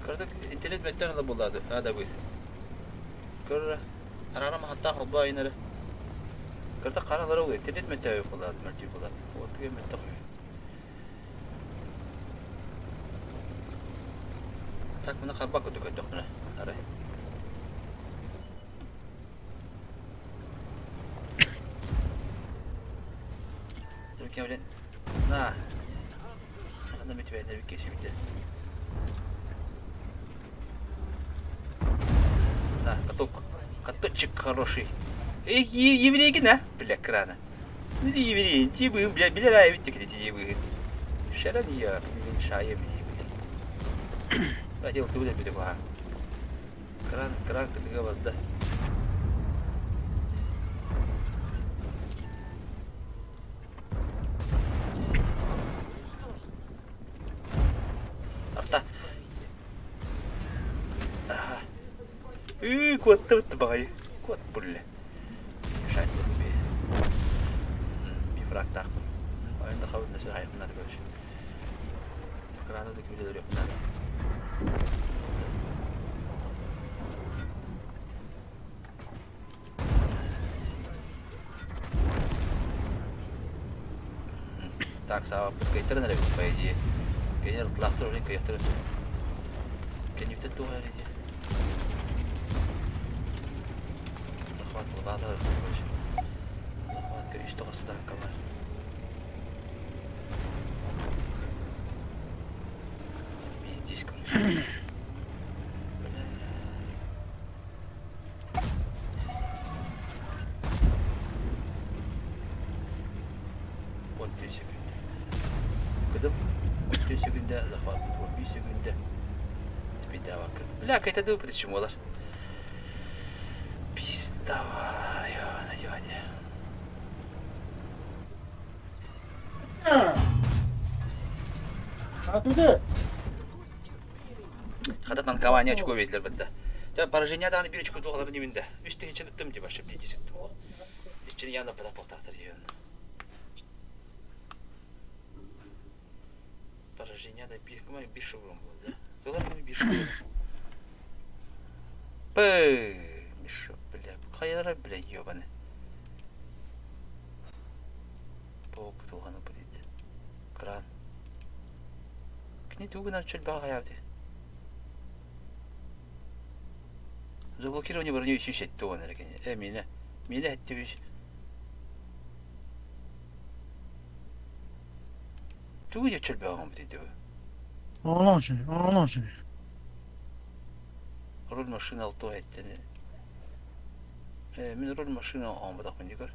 Көрдік, интернет меттен да болады. Ha да бит. Көрі, арара махатта холба айнары. Көрді қаралары ол интернет мен тәуіп болады, мөлтүй болады. Вот деген метті қой. Так, мына қарбак өтіп көттік мына. Арай. На. Ханна мүтүбэһиннэрбит киирсибитэ. Да, каток. Каточек хороший. Эй, еврейгин, а? Бля, крана. Ну, еврей, ти бы, бля, бля, рай, ведь ти бы. Шаран я, блин, шая, бля. Хотел ты бля, бля, Кран, кран, кытыга барда. Арта. Ага. Ыы, куоттабыт баҕайы. Куот булле. Шать би. Би фрактаахпын. Ойон да хабын өсө хайпынады короче. Краны да кимде өрөппүнады. Так, саабаппыт кыайтаран эрэ по идее. Кенер тлахтар олин кыйахтар өссө. Кенниптен туох эрэ дии. Захват базар короче. Захват үс тоҕус танка бар. Пиздец, короче. Бля. 11 секунда. Кыдым 11 секунда захват 11 секунда. Спидавак. Бля, какая-то почему олар. Пиздавар, на диване. А туда? Хата танкование очко биэдилэр бытта. Дьэ, поражение даҕаны биир очко туохаларын иминде. Үс тыһыынчаны ыттым дии вообще дии сыттым ол. Иччини яна пата туохтаахтар диэн. Поражение да биир кыма биир шеврон был, да? Доллар биир шеврон. Пы, Миша, бля, хайалара, бля, ебаны. По опытулганы бу дейді. Кран. Кини тугу гынар чөл баҕа хайаабыт. Заблокирование броню үсүс этти уон эрэ кини. Э, миэнэ. Миэнэ этти үс. Тугу дьэ чөл баҕа оҥорбут ити бу? Оолоон шини, оолоон шини. Руль машина алтуо эттини. Э, мин руль машина оҥорботохпун дии көр.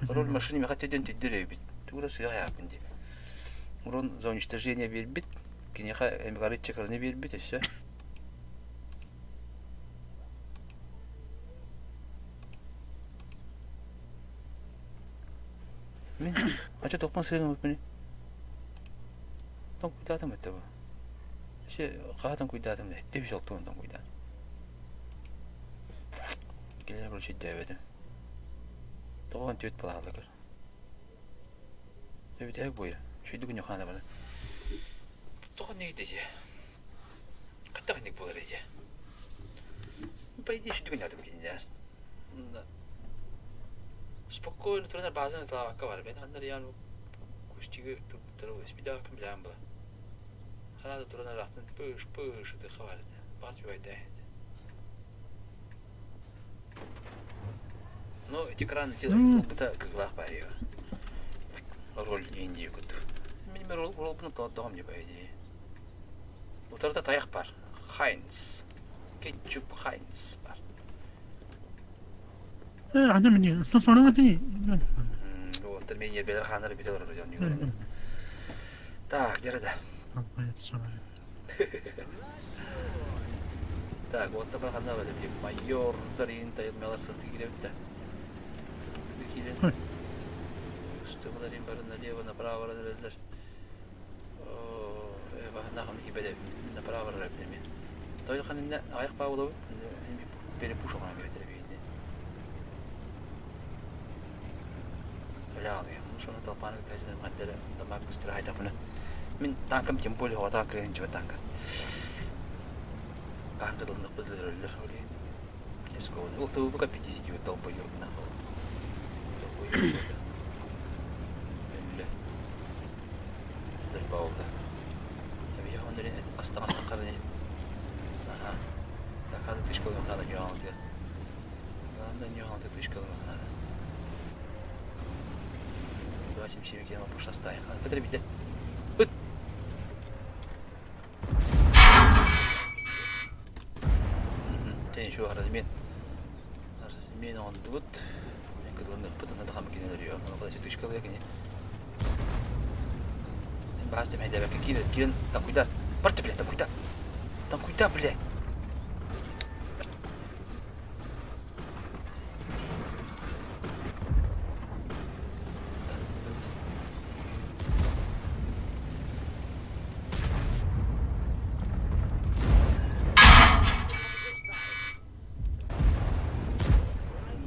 Руль машина миэхэ төдөн түрдүр эбит. Тугу да сыа хайааппын дии. Урун за уничтожение биэрбит, киниэхэ эмигарыччы кыраны биэрбит өссө. Мин ача тохпун сыыгыммыппын Тоҥ куйдаатым этэ бу. Вообще хаһаатан куйдаатым этте үс алты уонтан куйдаатым. Килер короче өйдөөбөтүм. Тоҕо түөрт балаһалла көр. Эбитэһик буйа. Шүйді күнү хана бары. Тоҕо нейди же? Хатта ханник буолар же? По идее шүйді күнү атым кинилер. Спокойно туранар базаны талабакка бар. Мен ханнар ян кустиги туттару спида ким билэн ба. Хана туранар атын пыш пыш ытыха бар этэ. Бар чугайда. Ну, эти краны делают, кыглах баайы. Роль Индии курдук. Мин ролбун толордоҕум дии по идее. Утарыта тайах бар. Хайнц. Кетчуп Хайнц бар. Э, аны мини, сонун ти. Уоттар мен ербелер хаанары бүтэ олорор дьон Так, где да? Так, вот там ханна бар майор дарин тайылмалар саты кииребит да. Киирен. Штымларын бары налево, направо баран Нахам кибеде направо барар эбит эми. Той ханинна аяк баа перепуш оҥорон биэртэр эбиинни. Бля, шону толпаны тажын мандere дамаг быстро айтапына. Мин танкам тем более хвата кырын жибе танка. Танка дылнық быдылыр оли. Рискованно. Ол ТВП 59 долбоёб нахуй. Долбоёб. Өллө. Дырбаулда. Я оннорин астан астан караны. Ага. Так, надо тышка надо нюанты. Надо нюанты тышка надо. 277 километр пошла стая. Это беда. еще размен. Размен оҥордубут. Мен кытылыныахпыт, онно да кини өрүө. Ону куда сүтүшкалыа кини. Баас тэмэйдээбэккэ киирэн, киирэн танкуйда. Барты, блядь, танкуйда. Танкуйда, блядь.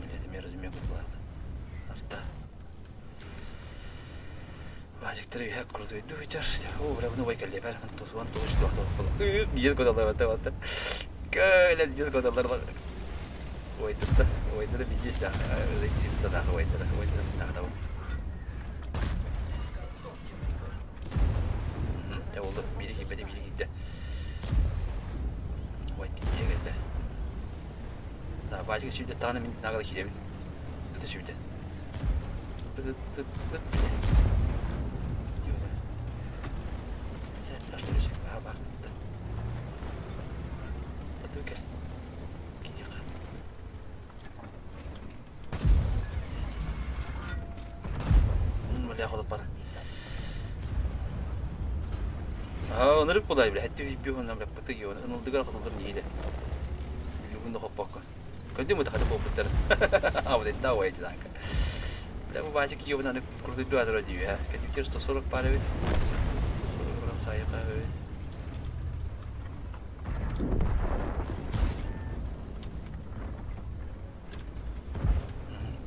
Блядь, эмиэ размер куплаата. Арта. Вазиктары үһэ крутойду бүтэр. О, бля, ну вайкалле бэр. Тусуан тугуш туох туох. Дьиэс кодалар бата бата. Көлө дьиэс кодалар. Ойдырда, ойдыра бидиэс да, ситта да ойдыра, ойдыра да. Дьэ болду, биири киирбэтэ, биири киирдэ. Ой, диэ кэллэ. Да, баачыка сүүрдэ таҕына мин нагала киирэбин. Ыта сүүрдэ. Ыт, ыт, ыт, ыт, бile. Бля, хорутпатым. Ынырык булай, бля, хэтти үс бюһунан, бля, пыты йон, ынылдыгар хотулдар нихиле. Бүгүн да хоппокко. Көндүм ыта хаты буолбуттар. А вот это ой танка. Бля, бу баачык ёбана крутой дуадра дии, а. Кәтүктер 140 пар эбит. 140 баран сайыка эбит.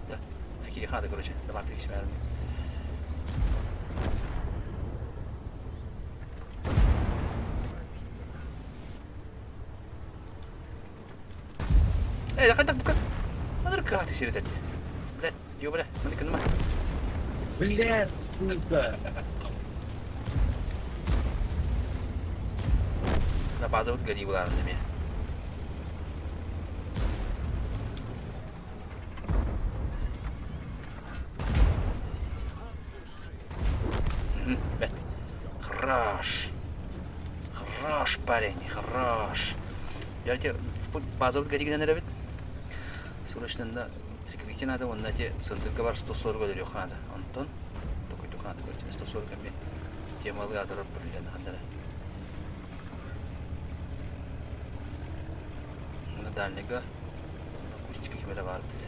Да. Кири ханада, короче. Давай ты кишмәрін. Эй, хайдах бука? Аныр кааты сиретет. Бля, ё бля, маны кыныма. Бля, сука. На база вот гори буларын деме. Хорош. Хорош, парень, хорош. Ярте базабыт гатигинен эрэбит. Срочно да прикрытие надо, онна те центрга бар 140 өлөрүөх надо. Онтон токуйдух надо, короче, 140 эми темалы атырып билен хандара. На дальнего кустика кимере бар биле.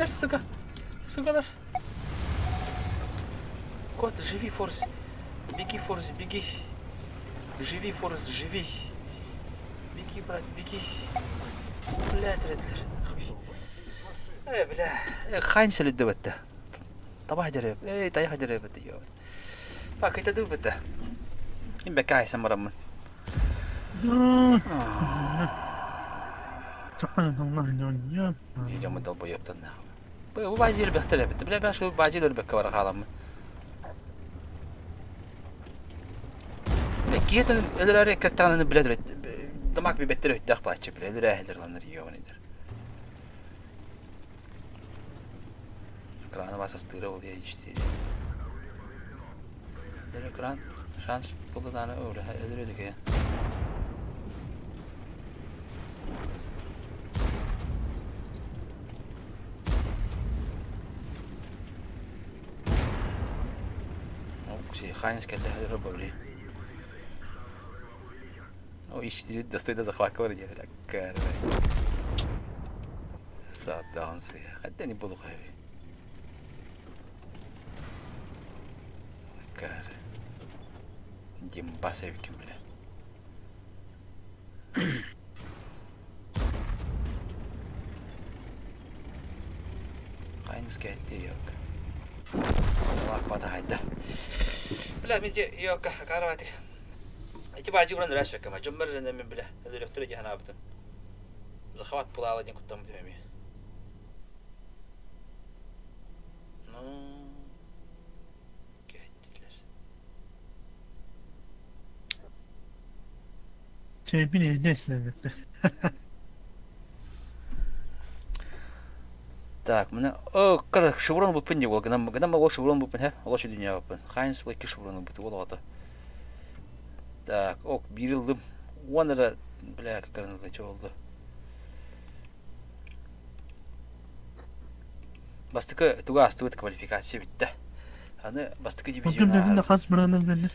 Сука. Сукалар. Кот, живи, Форс. Беги, Форс, беги. Живи, Форс, живи. Беги, брат, беги. Бля, третler. Э, бля. Хайн сөлүдді бітті. Таба хадереп. Эй, тая хадереп бітті. Пак, это ду бітті. Имбе кайсан барамын. Идем долбоебтан нахуй. Бу базил бехтер бітті. Бля, бля, базил өлбекке бара халамын. Киетен өлөрөр кертааны биле дамак бибеттер өттөх баачы биле өлөрө хедерланыр йоонидер. Экраны басастыры ол ячти. Экран шанс булды даны өлө өлөрөдүк. Окси, Хайнс келде өлөрө бобли. О, ищите, достойно захватывали, Сатансы. Хотя не буду хави. Кар. Димбасовики, бля. Хайнс кетти yok. Бата хайда. Бля, мен yok, караватик. Ити баадьы уран ыраас бэккэма. Дьоммор эрэнэммин билэ. Өлөрөхтөрө дии санаабытым. Захват пылаала диэн куттаммытым эмиэ. Ну, кэттилэр. Чэйбин эйдэ эслэбитте. Так, мына о, кара шеврон буппун не гынан гынан ол шеврон буппун хэ, ол şu dünya буппун. Хайнс бу икки шеврон буппут ол оҕото. Так, ок, биир ыллым. Уон эрэ, бля, как ылды, чё болду. Бастакы туга астыбыт квалификация бүттэ. Аны бастакы Онтон дивизион бэбин да хас быраанан бэнне.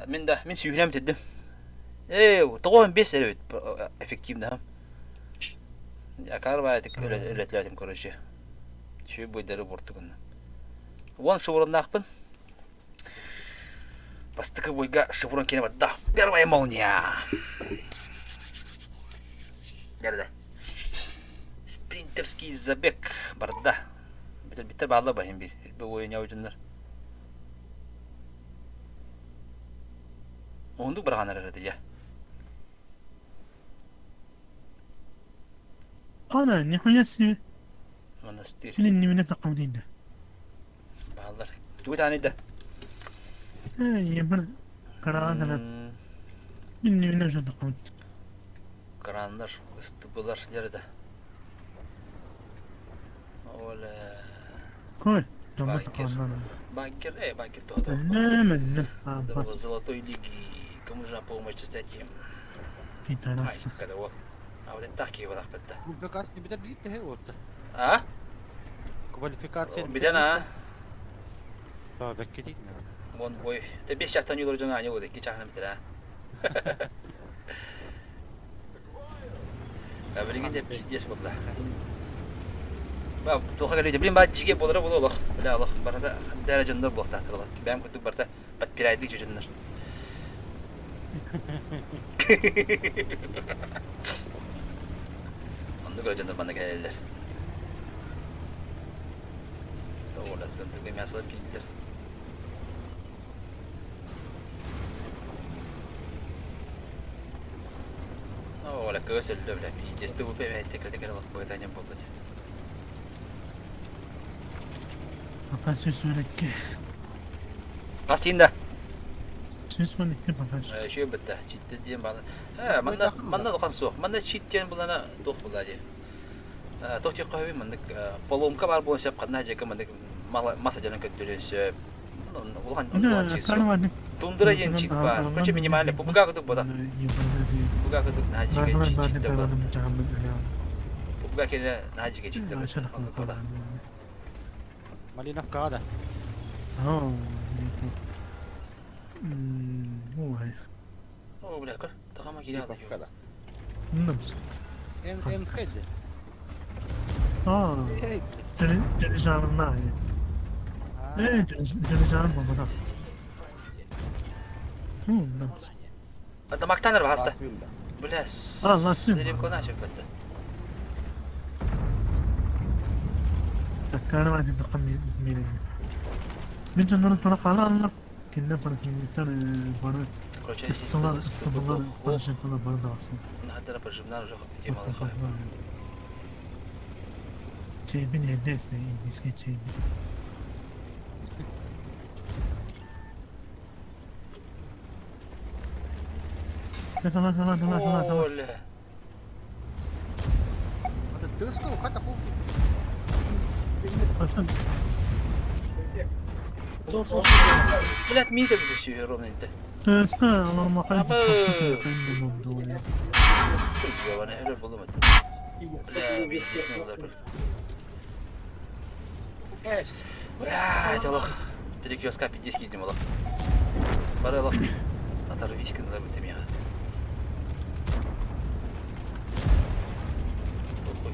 Мин да, мин сүүһүнэм теддим. Ээ, тоҕо бес эрэ эффективно. Акар баайтык үлэтлээтим, короче. Чү бойдары бортугунна. Уон шевроннаахпын. Бастакы бойга шеврон кene барда. Первая молния. Дәрді. Спринтерский забег барда. Битер баалла бахин бир. Бу ойын яуджундар. Уһундук быраҕан эрэр я. Ана, нихуя себе. Монастырь. Мин иннибинэ таххабытый да. Бааллар. Тугу тааны да? Ээ, ийэбэр кыраҕа кэлэн мин иннибинэ уже таххабыт. Краннар, ыстыбылар дьэрэ да. Оля. Кой, дьоммут Байкер. тахханнар. Байкер, байкер тоҕо Мэннэ, мэннэ. Аампас. Золотой лиги. Кому нужна помощь с этим? Фитанаса. Когда вот. А вот это так его да. Квалификация битэ билит вот. А? Квалификация. Битэн а? Да, бэккетик. Вон бой. Ты бес частан юлор жона ани вот ки чахнам тира. А билигин де пиздец болла. Ба тоха кэлэ блин ба жиге болара боло олох. Бля олох барата хандара жоннор буохтаатырла. Бэм кутук барта подпирайды жоннор. Оннук эрэ дьоннор манна кэлэллэр. Ола сынтыгы мясолар киирдилэр. Ола кыыс өллө бля пиздец ты бу бэйбэйте кэлэ кэлэ быгытаньан буолла дии. Пока 142. Хас тиинда? 112 пока. Үчүгэй бытта. Читтэ диэн баала. Ээ, манна манна улахан суох. Манна чит диэн булана туох була дии. Туох диэххэ сөбүй маннык поломка баар буолуон сөп ханна дьиэкэ маннык мас адьанан көттөрүөн сөп. Улахан улахан чит суох. Тундра диэн чит баар. Короче, минимальный. Пубуга кудук бода. Пубуга кудук наһаа дьиэкэ читтэ бода. Пубуга кэлэ наһаа дьиэкэ читтэ бода. Малиновкаҕа да. О, бля, көр, тахама киирэ Липовка да. Нымс. Эн эн хэдди. Аа. Тележарна. Э, тележарна бабада. Нымс. Это Мактанер баста. Бля, А, Ласвилла. Римко начал бетте. Таккарва تقمي مين من جنون فرق على الله كنا فرق مثلا فرق Короче, استمر استمر فرق فرق فرق Надо пожимнар уже тема. شايفين الناس الناس شايفين طلع طلع طلع طلع طلع Оля. Тыску, хата хуй. Блядь, мита будет все ровно это. الله ما Абы. Ебаный, öyle bulamadım. Бля, пиздец, надо было. Блядь, олох. Перекрестка пиздец кидем, олох. Бары олох. Оторвись кынлар бит мига. Ой.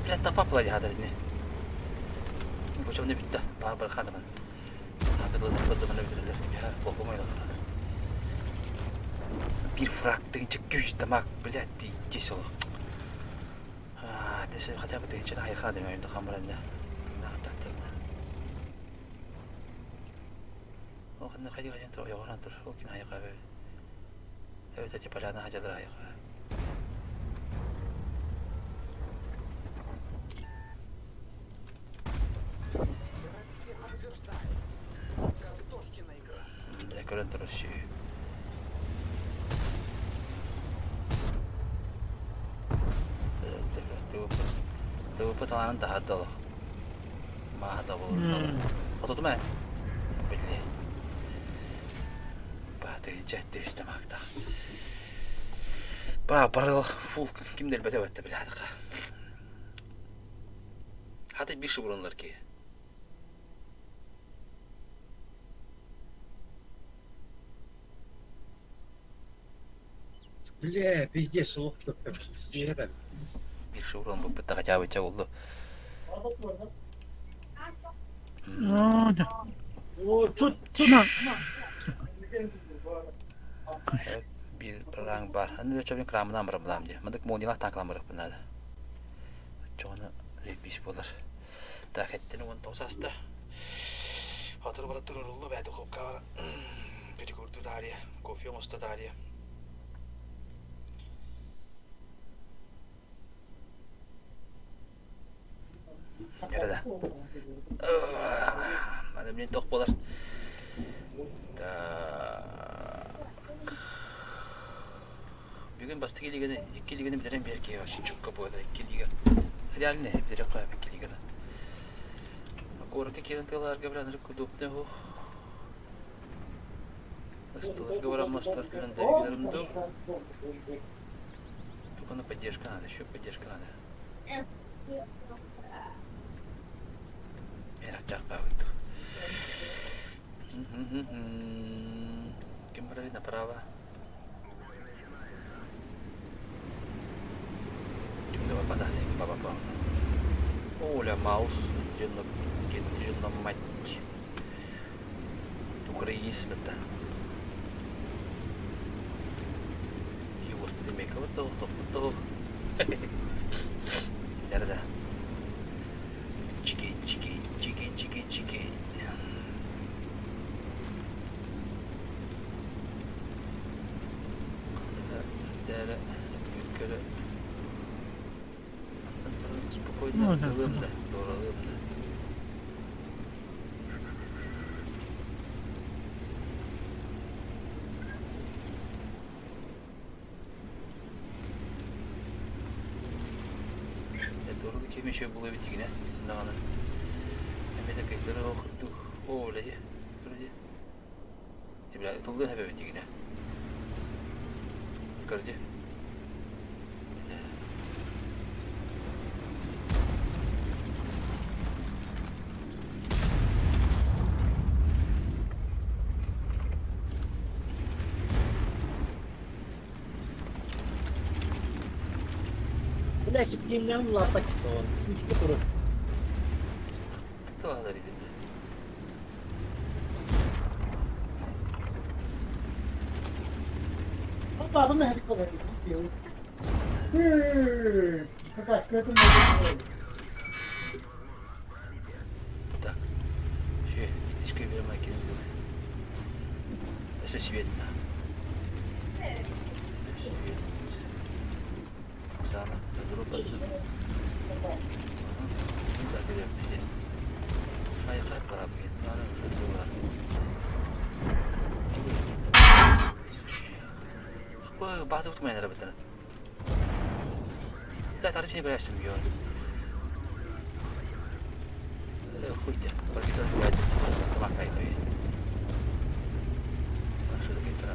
Блядь, тапа плади хатар не. Бу чөмне бүтті. Бар бар хадамын. Атыыланар да бүтэрэллэр. Биир фраг тыынча күүс тамак, блядь, пиздец олох. Билсе хотя бы тыынчаны айырхаа демейм да хамбаранда. Ол ханна хайдах хайдах тур ойоҕорон тур ол ким айырхаа эбэтэр типа хадьалар айырхаа. Бля, көрөн турар сүөһү. ТВП талаанын таһаарда олох. Мааһа табылынна. Отутум ээ. Били. Баатырынча түстэ маактах. Бра, барыл фул ким дэлбэтэ бэтте билаатыка. Хата бир шыбырынлар ки. Бля, пиздец, олох көппөр. Бир шыбырын буппутта хотя бы ча болду. О, чут, Бир балаң бар. Аны өчөбүн крамынан барам булам дии. Мындык молнилах танкалан барыппын надо. Чоҕуна заебись буолар. Так, эттини 19 аста. Хотор бара туруруллу бэйэ духовка бара. Перекурду таарыйа, кофе оҥосто таарыйа. Эрэ да. Аны блин тох буолар. Так. Бүгүн бастакы лиганы, икки лиганы бүтэрэн биэр киһи вообще чукка буода икки лига. Реально бүтэрэ қоя икки лиганы. Куоракка киирэн тыалаарга бир анырык удобный ух. Ыстыларга баран мастар түлен дэригилерим ду. Только на поддержка надо, еще поддержка надо. Мэр бабыт. Ким брали направо? Давай подали, ба-ба-ба. Оля, Маус, Генрина, мать. Украинец это. Его то, Да-да-да. Чики, чики, чики, чики, чики. Спокойно, ылым да, туоралыым да. Туоралы ким еще было битигинэ даҕаны. Эмиэ кыйтары курдук оо үлэди көрдө. Бля тыллыын хэбэ битигинэ. Көрдө. Бля, сипкиннен лапа чутон. Сүүстэ турар. Тылалар иди бля. Бабын хәрикалар. Какашка это Так. Ще, итишке берем айкин. Өсө свет на. Свет. Сана, друг Да, тебе. Шайқап барап Базы утмайын арабытын. Бля, тарычыны көрәсің бүйон. Хуйте, паркетон хуйте. Тамак кай кой. Ашыды кетір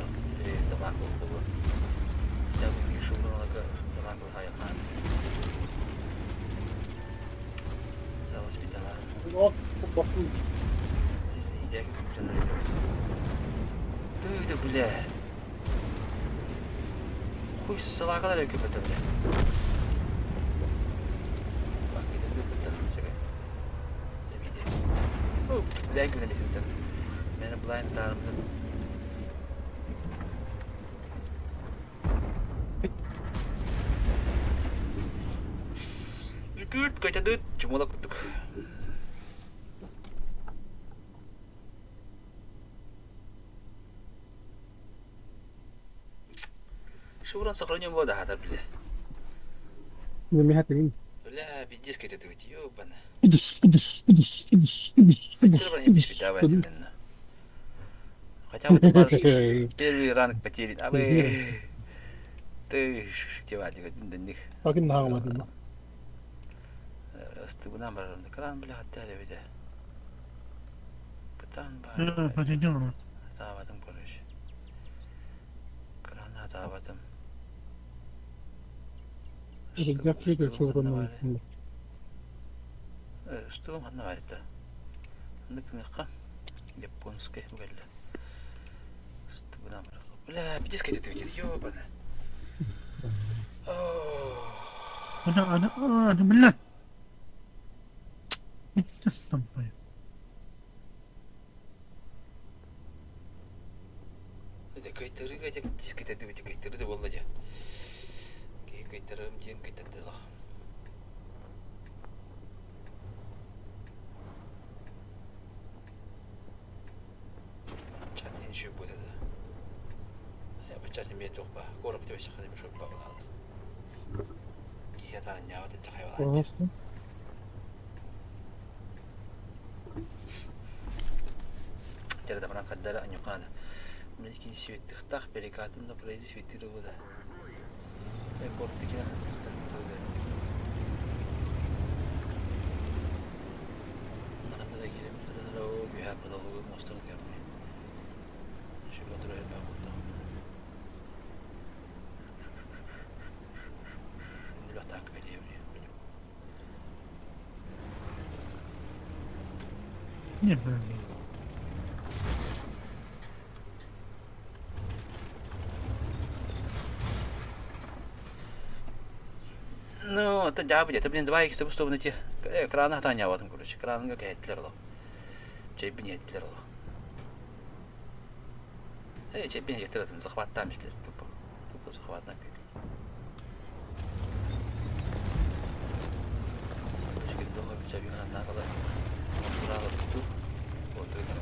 тамак болду. Я шубралага тамак хайакан. Ты бля. Хуй салакалар өкөпөтө бля. Бля, күнә бисен. Зиплайн таарымнын. Үкүт көтөдүт чумула курдук. Шеврон сохранен вода хатар бile. Миха тигин. Бля, пиздец көтөдүт, ёбана. Идиш, идиш, идиш, идиш, идиш, идиш, идиш. Давай именно. Хотя бы первый ранг потерян. А вы... Ты ж, них. Fucking наҕаматын. Ыстыбынан барарым. Кран, бля, хаттали виде. Пытан бар. Таабатым, короче. Крана таабатым. Что вам одна варит-то? Японская бля. Бля, пиздец, это видит, ёбана. أنا أنا أنا بالله تسلم طيب Кайтарыга дискетеди кайтарды болла дьэ. Киһи кайтарым диэн кайтардыла. Чатын еще будет. Я бачатын бе туох ба. Короб тебе шахады бе шоп ба. Киһи атаан ньаабат чахайбалааччы. Дьэ, баран хаддара аньюканада. Млекин светтихтах перекатын да пройди светировуда. Кортикина Наханда кирем тыры бүйә подолгу мостын керми. Şu kontrol ben burada. Нилатак велеври. Не блин. Ну, это дябы, это, блин, 2 х чтобы найти. Крана таня в этом, короче. Крана какая-то Чайбин етілер ол. Эй, чайбин етілер, захваттам істер. Тупо. Тупо захваттам. Короче, долго чайбин на кала. Право тут. Вот это.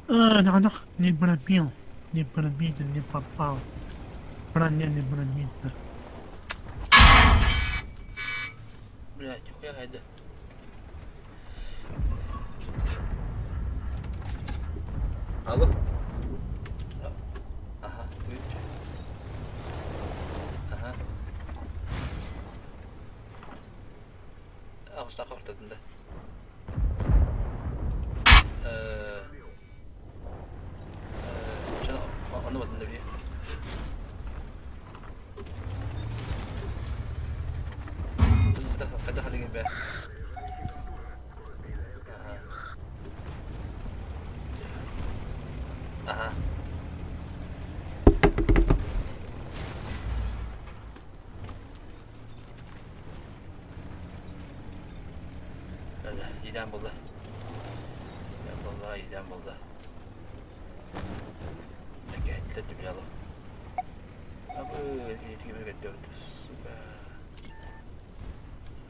أنا не пробил, не пробил, не попал. Броня не пробита. Блядь, нихуя гайда. Алло? Ага, выключи. Ага. Ағыстаққа ортадында. Anlamadım ne bileyim. دخل به. Ага. Ага. Giden buldu. Giden buldu, giden buldu. Гәтләде билало. Абы,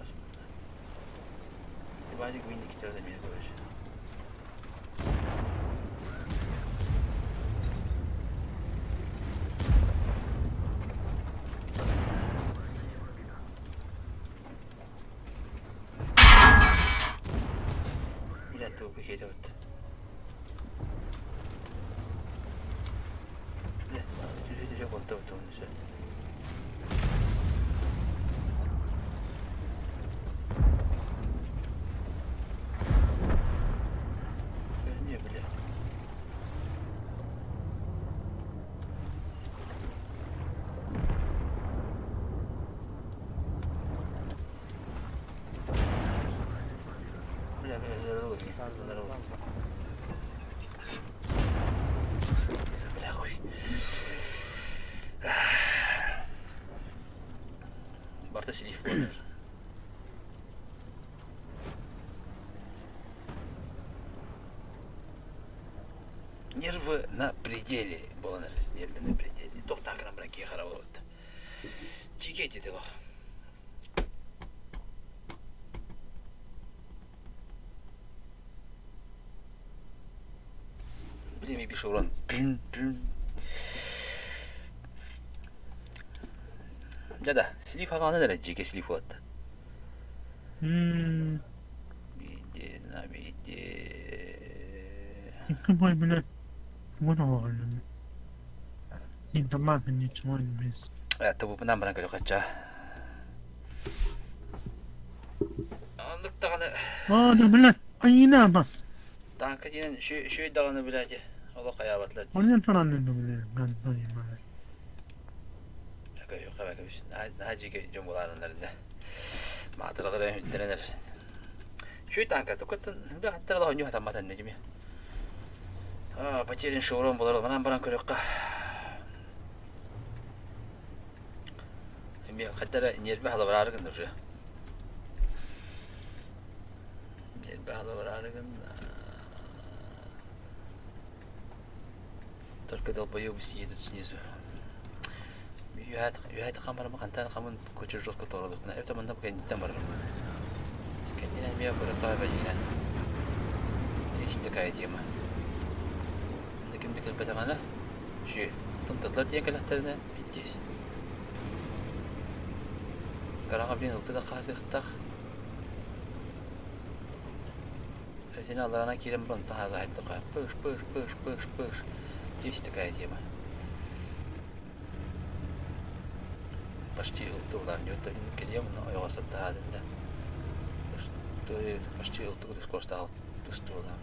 сука. Ебать, винники терда мир, короче. Бля, ты ухеть вот. Блядь, түһэ конта вот Не, бля. Бля, бля, здорово, здорово. Бля, хуй. Барыта слив буолар. Нервы на пределе буолан эрэр. Нервы на пределе. Тохтаах гынан баран киһи хара буолбут. Чике диэтэ бах. Блин, пишу урон. Да-да, слив аҕалан эрэ дьиэгэ слив уотта. Биде, на биде. Икки бой билет вот оҕолорун. Информация ничего не без. Тобупунан баран көрө хачча. Оннук даҕаны. Аа, да блядь, айына бас. Танка диэн үчүгэй даҕаны блядь, олох хайаабатылар дии. Онон туран блядь, гантон Наһаа дьиэгэ дьон булаарыннар иннэ. Маатыралар үрдэрэн эрэр. Үчүгэй танка, тукаттан бэҕэттэр олох онньу хатаммат иннэ дьими. Потерян шеврон болар, манан баран көрөххө. Эмиэ хайда эрэ ньиэрбэ халабыраары гынна уже. Ньиэрбэ халабыраары гынна. Только долбоебы съедут снизу. Үһэт хамарым хантан хамын кучу жестко торолукна. Это манна кэнниттэн барарым. Кэннинэн эмиэ бырыка бэлиинэн. Есть такая тема. Ким да кэлбэтэҕинэ, үчүгэй. Тымтатылар диэн кэлэхтэринэ пиздец. Гараҕа блин ылты да хаасыахтаах. Итини аллараана киирэн баран таһаазаһайдыха. Пыш, пыш, пыш, пыш, пыш. Есть такая тема. Почти ылты улаан кэлиэм, но ойоҕостор таһаадын да. Почти ылты скоростаах тустуулаам.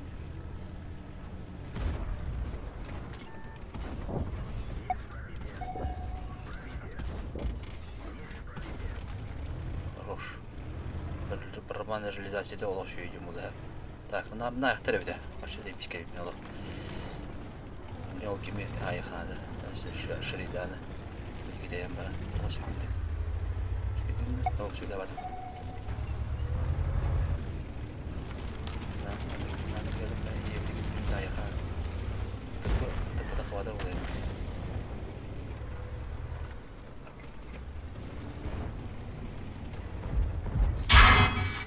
Хорош. Барабан реализацията олох үчүгэй буолла. Так, мына мына айахтар эбитэ. Вообще заебись кэлбит олох. Мне ол кими айаханада. Шриданы. Китэйэн баран. Тоҕус сүгүрдэ. Тоҕус сүгүрдэ батым.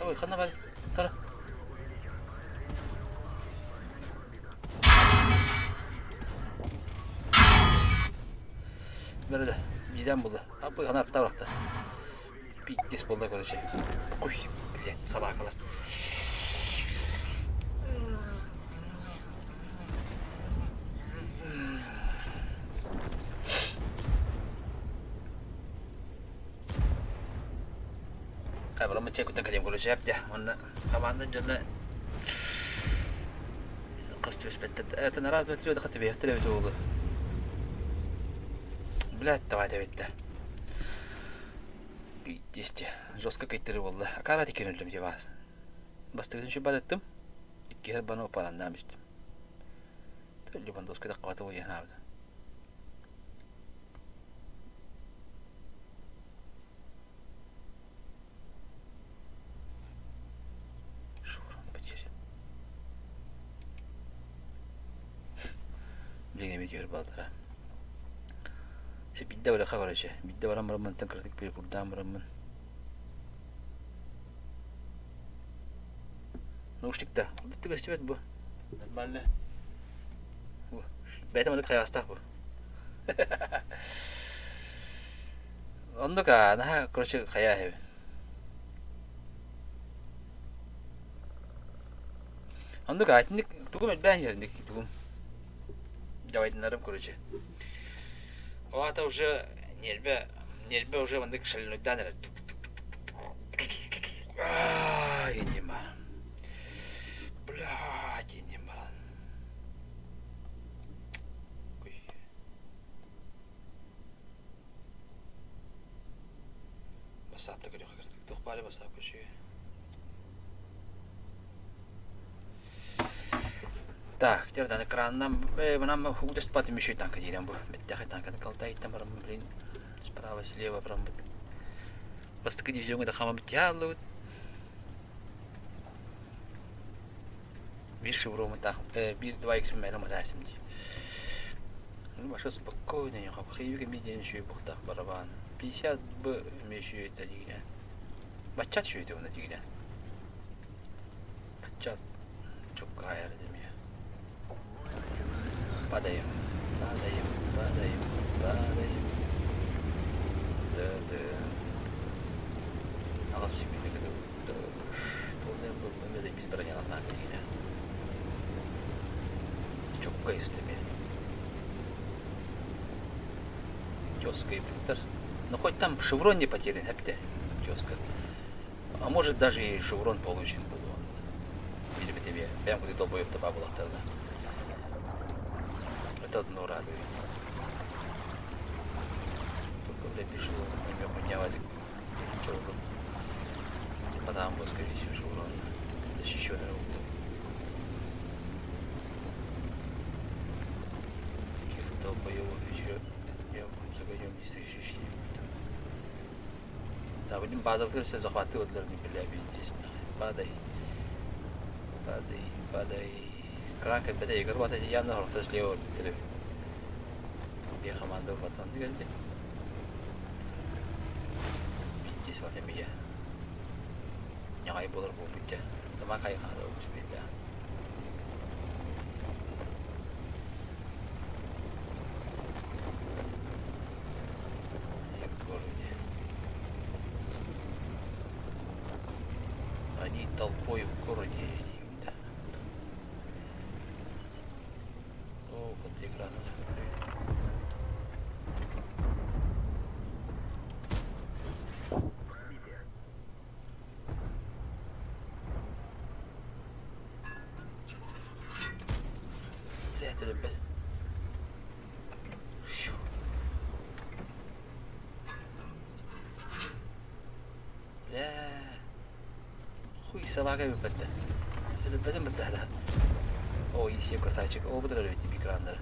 Ой, ханна бар? Тара. Бәрді, неден болды? Апы, ана артта барақта. Пиздец болды, короче. Ой, блядь, собакалар. Табырымы чекутан кэлиэм короче эптэ. Онно хамаанда дьоно хас түбэспэттэр. Это на раз, два, три, выдохать түбэһиэхтэр эбит уолу. Блядь, давай эбиттэ. Пиздец, жестко кыйтыры буолла. Акара тиккен өллүм дии баас. Бастыгытын шибадаттым. Иккиһэр баны опараннаам истим. Левандовский таххабата уйанаабыта. Шурон потерян. Блин, эми көр баатара. Бидде бараха короче. Бидде баран бараммын тан кырдык бир курдаан бараммын. Наушникта. Бүттү көстүбэт бу. Нормально. Бэйэтэ маннык хайаҕастаах бу. Оннук аа, наһаа, короче, хайаа үһү. Оннук аа, итинник тугум элбээн иһэр инник тугум. Давайдынарым, короче. Ол аата уже ньиэрбэ, ньиэрбэ уже маннык шальнойдаан эрэр. Ай, инним баран. Блядь, инним баран. Басаапта көрүөххэ кырдык туох баары басаапка үчүгэй. Так, тердан экранынан манан удаспат мүшүй танка диирэн бу. Бэттэхэ танканы калтайыттан бараммын, блин, справа слева бараммыт. Бастакы дивизиоҥҥа да хаамабыт дьааллыбыт. Биир шевромутаах, биир 2X мэлэ матаасым дии. Ну, вообще спокойно, хапхиевик эмиэ диэн үчүгэй буохтаах барабан. 50 б эмиэ үчүгэй да дигинэн. Баччат үчүгэй да дигинэн. Баччат чуккаайар эмиэ. Падаем, падаем, падаем, падаем. Да-да. Аҕас сүүрбүнү кытта биир бронялатаан билигинэ. Чокка истими. Тезка Виктор. Ну хоть там шеврон не потерян, әпте. Тезка. А может даже и шеврон получен был он. Или тебе. Прям куда долбоеб таба была тогда. Это одно радует. Только, бля, пишу, не хуйня в Потом был, скорее всего, шеврон защищенный руку. Таких долбоебов еще я загонем не слышишь. Да, будем базовый все захватывать для бля, здесь. Падай. Падай, падай. Кранка, бля, игр, вот эти явно хорохто слева Биир хамаанда ылбатан кэлли. Биирдии сыл эмиэ ньаҕай буолар буолбут дьэ. Тамак айхаада олус биэрдэ. Они толпой в городе. Да. О, вот экран. Блядь, ребят. Бля. Хуй собака бүппэттэ. Өлбөтүм бытта О, исием красавчик. О, бытыр өлбөтүм экраннары.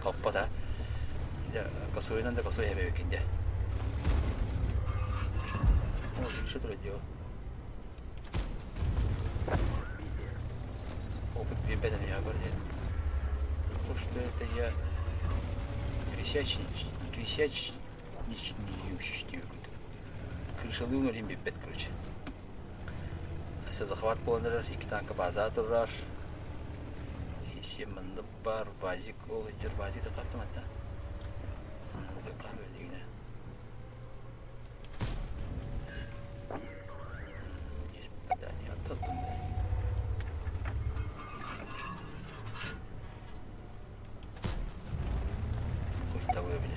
Хоппота. Дьэ, косуйунан да косуй эбэбиккин дьэ. О, что тут дело? Опыт биэрбэт эмиэ көрдө. То, что это я кресячнич, кресячничнющий Крышалыын олин бүппэт короче. Өссө захват буолан эрэр, икки танка база турар. Исиэм манна баар, базик ол иһдэр базик да хаттым ата. Билигинэ. Есть попадание. Хуй блядь.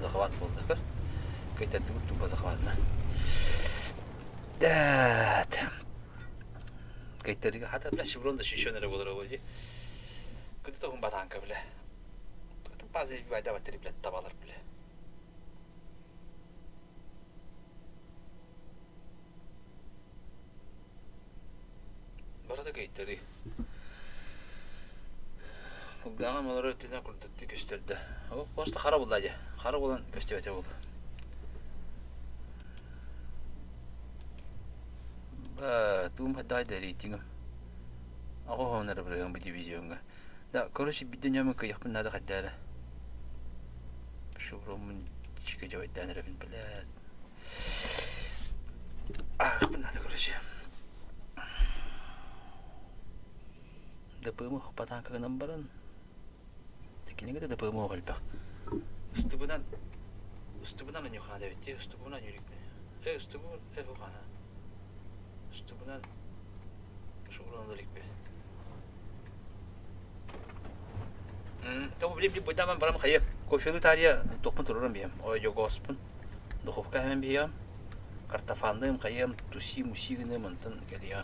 Захват буолла. Кайтардыбыт тупо захватна. Да. Кайтарыга хата бля шеврон да шишен эрэ буолар дии. Кыты тоһун батаанка бля. База байда батыры бля табалар бля. Барыта кыйтарыы. Кулгааҕым олорор өттүнэн курдаттыы көстөрдө. Ол просто хара булла дьэ. Хара буолан көстүбэтэ буолла. Туум хайдаҕай да рейтингым. Аҕа эрэ бырыһыан бу дивизиоҥҥа. Да, короче, биирдэ ньүөмэн кыайыахпын наада хайдаа эрэ. Шевроммун чике дьабайдаан эрэбин, блядь. Аахпын наада, короче. ДПМ хоппатаанка гынан баран Кинигэ да ДПМ элбэх. Ыстыбынан ыстыбынан аньыхаана эбит дии, ыстыбынан юрикпин. Э, ыстыбы э хана. Ыстыбынан шеврон иликпин. То блин, бу барам хайы. Кофелы тария тохпун турурам биһэм. Ой, жогоспун. Духовка хэмэн биһиэм. Картофанным хайыам, туси муси гыным онтон кэлиэм.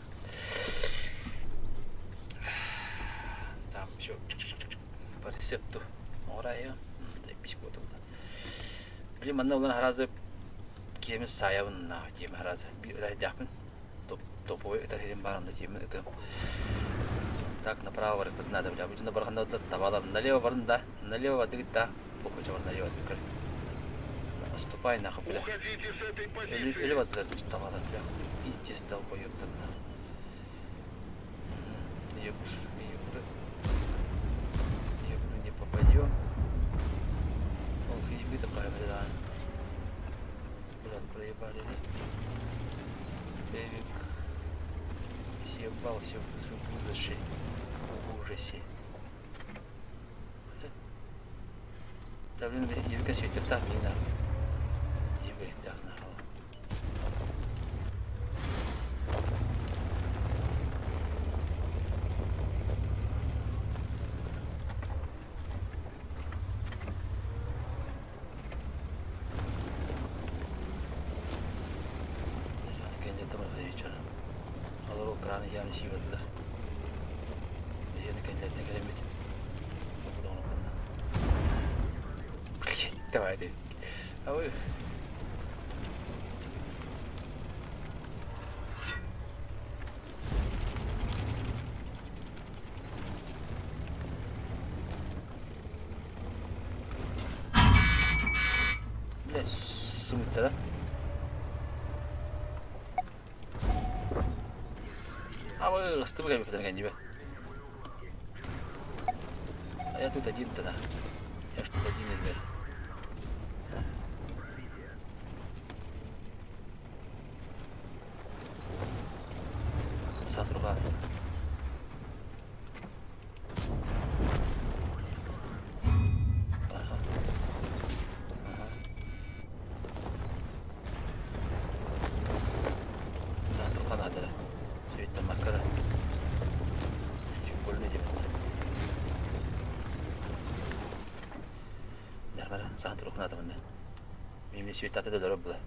Там еще по рецепту. Орайым. Биш буотулла. Блин, манна улан харазы киэмин саайабын на тиэмэ харазы. Би ытайдаахпын. Топовой ытар хирим баарында тиэмин ытым. Так, направо барыппыт надо, бля. Бу барханда табалар налево барын да, налево бардыгыт да. Похуй чабар налево түкөр. Наступай нахуй, бля. Уходите с этой Өлү позиции! өлү бардылар табалар, бля. Пиздец долбоёб на. Ёбр, ёбр. Ёбр, не попадем. Ох, еби такая, бля. Бля, проебали, да? Эвик съебался в ужасе. В ужасе. Да, блин, Евика светертах мина. Евректах нахал. Олор Украина яны сиибэтилэр. Эһиэни кэннилэриттэн кэлэммит. Блять, давай ты. А вы... Блять, сымыттара. А вы ыстыбы кэлбиппитин кэннибэ. А я тут один тогда. Я ж тут один, ребят. Сатурга. Ага. Ага. Сатурга надо. Сөйтті макара. Чүппөлүнэ диэбиттэр. Дарбара, сахан турукунаата манна. Мимни светтата да дороб була.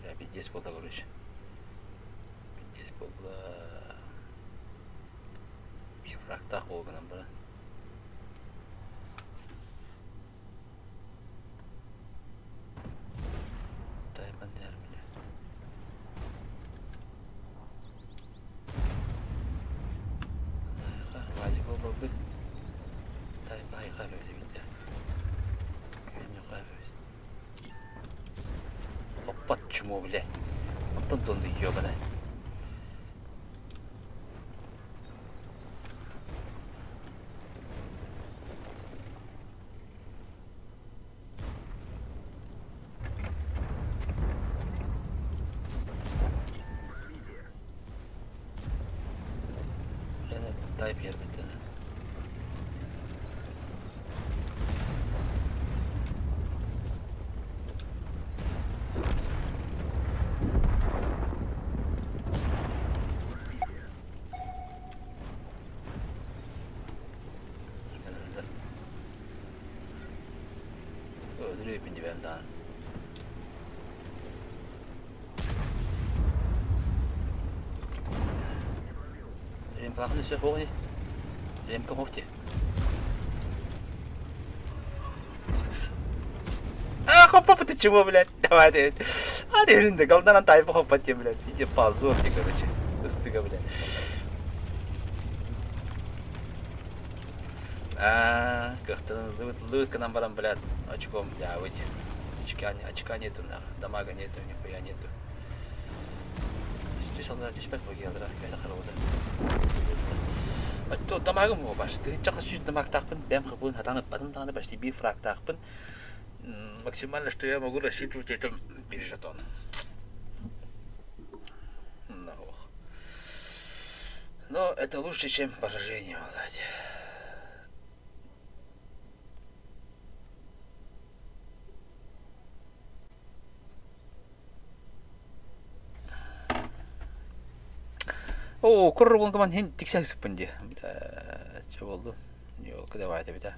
Бля, пиздец буолла, короче. Пиздец буолла. Биир фрактаах буолгунан баран. Тайбан бля. Вазик буолбут. Тайба хайха бэбит. Хоппот чмо, блядь. Онтон тонду ёбана. Тайп ербиттен. Өлүрүөпүн дибэм даҕаны. Ремкалаахын өссө суох ини. Ремка суох дии. А, хоппа ты чего, блядь? Давай ты. А, ты голданан тайпа хоппа тебе, блядь. Иди позор ты, короче. Ыстыга, блядь. А, кыхтан лыт гынан баран, блядь, очком, я выйти. Очка, очка нету, нахуй. Дамага нету, нихуя нету. Түс бугиалара, кайда харабыда. Отто дамагым го баш. Тыгынча сүүс дамагтаахпын, бэм хапын хатан ыппатым даҕаны почти биир фрактаахпын. Максимально, что я могу рассчитывать, это бир жетон. Но это лучше, чем поражение, блядь. Оо, курругун хин тиксэхсиппин дии. Бля, буоллун. Ёлка давай эбитэ.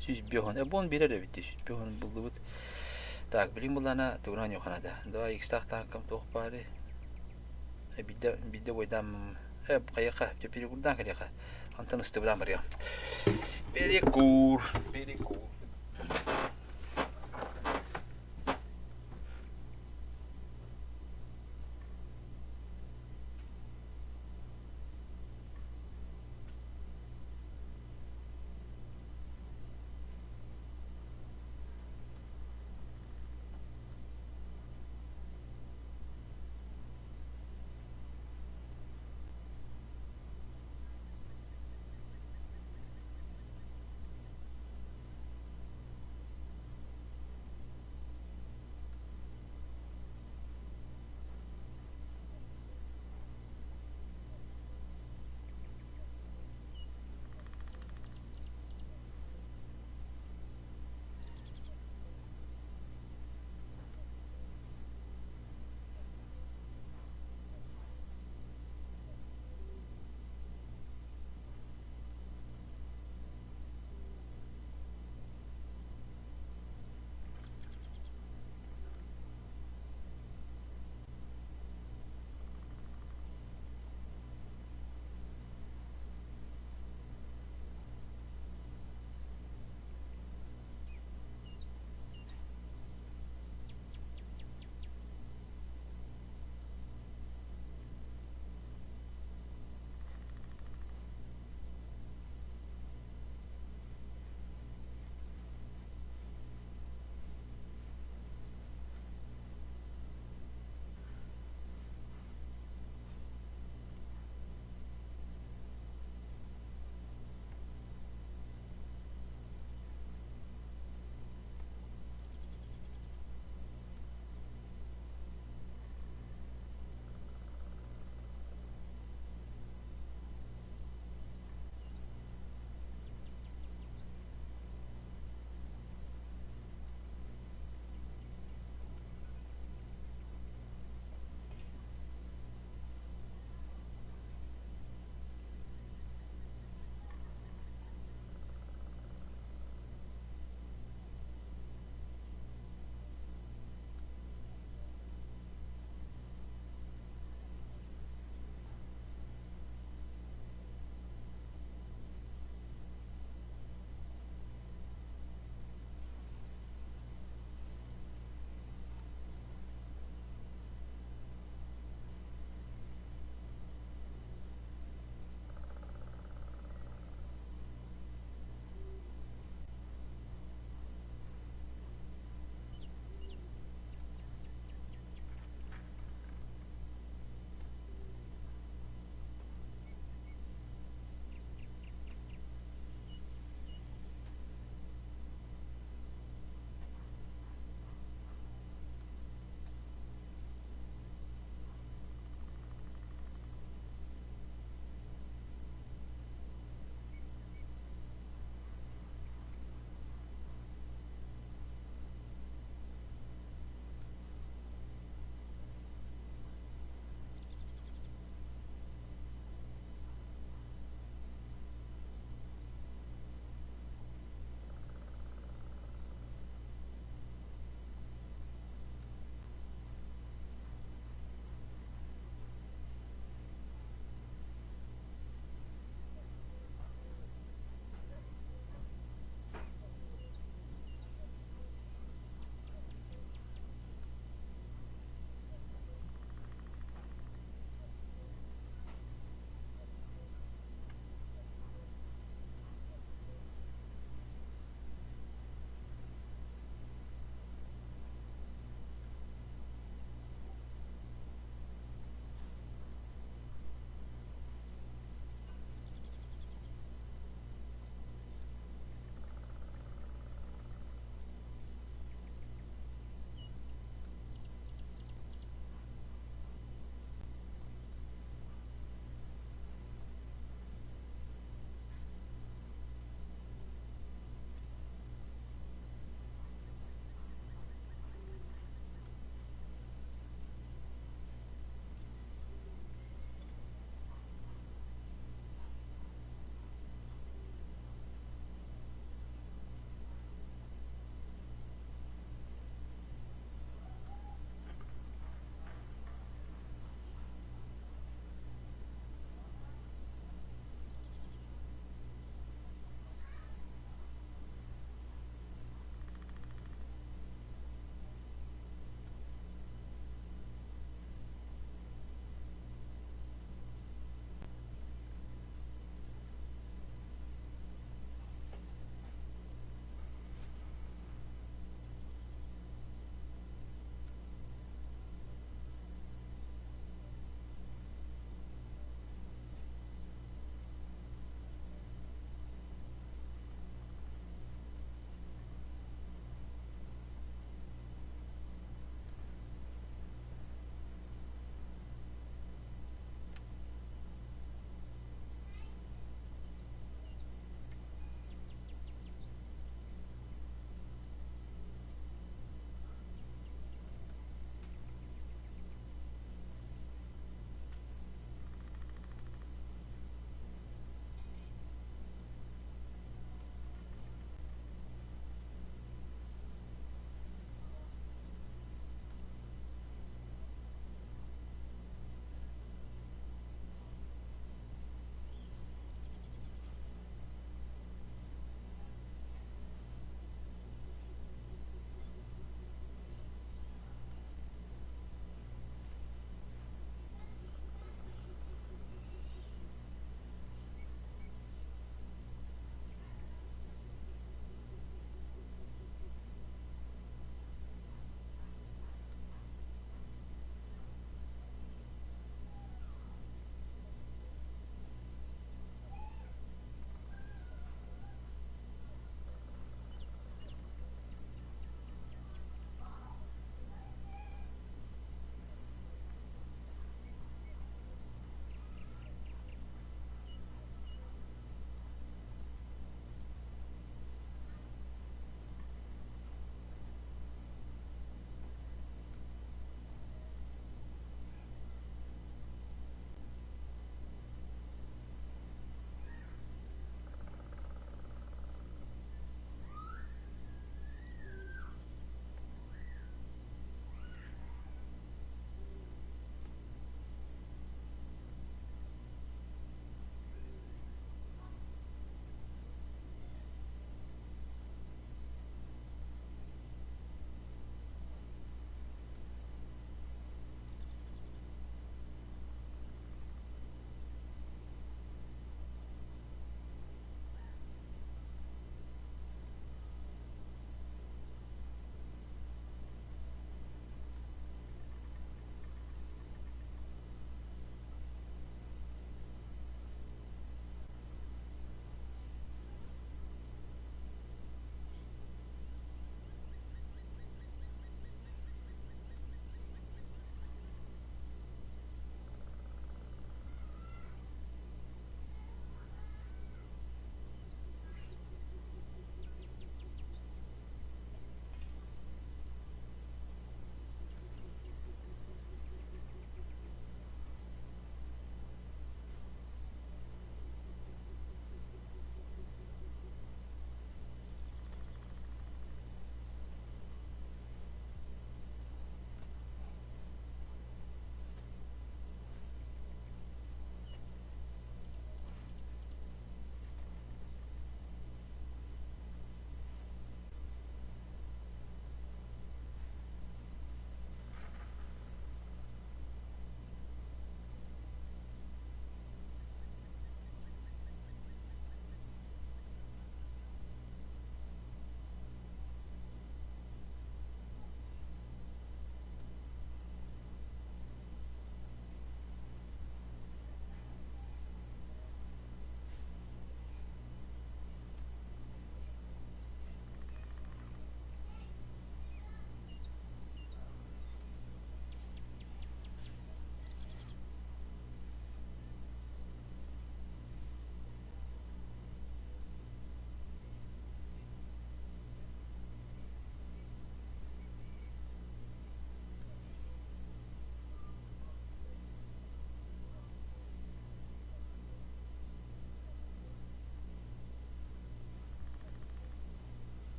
Сүүс биэһон. Э, буон биэрэр эбит дии. Сүүс биэһон буллубут. Так, билин буллана тугунан юханада. Давай икстаах тааккам туох баары. Э, бидде бидде бойдам. Э, хайака, перекурдан калеха. Антон ыстыбыдан барыам. Перекур, перекур.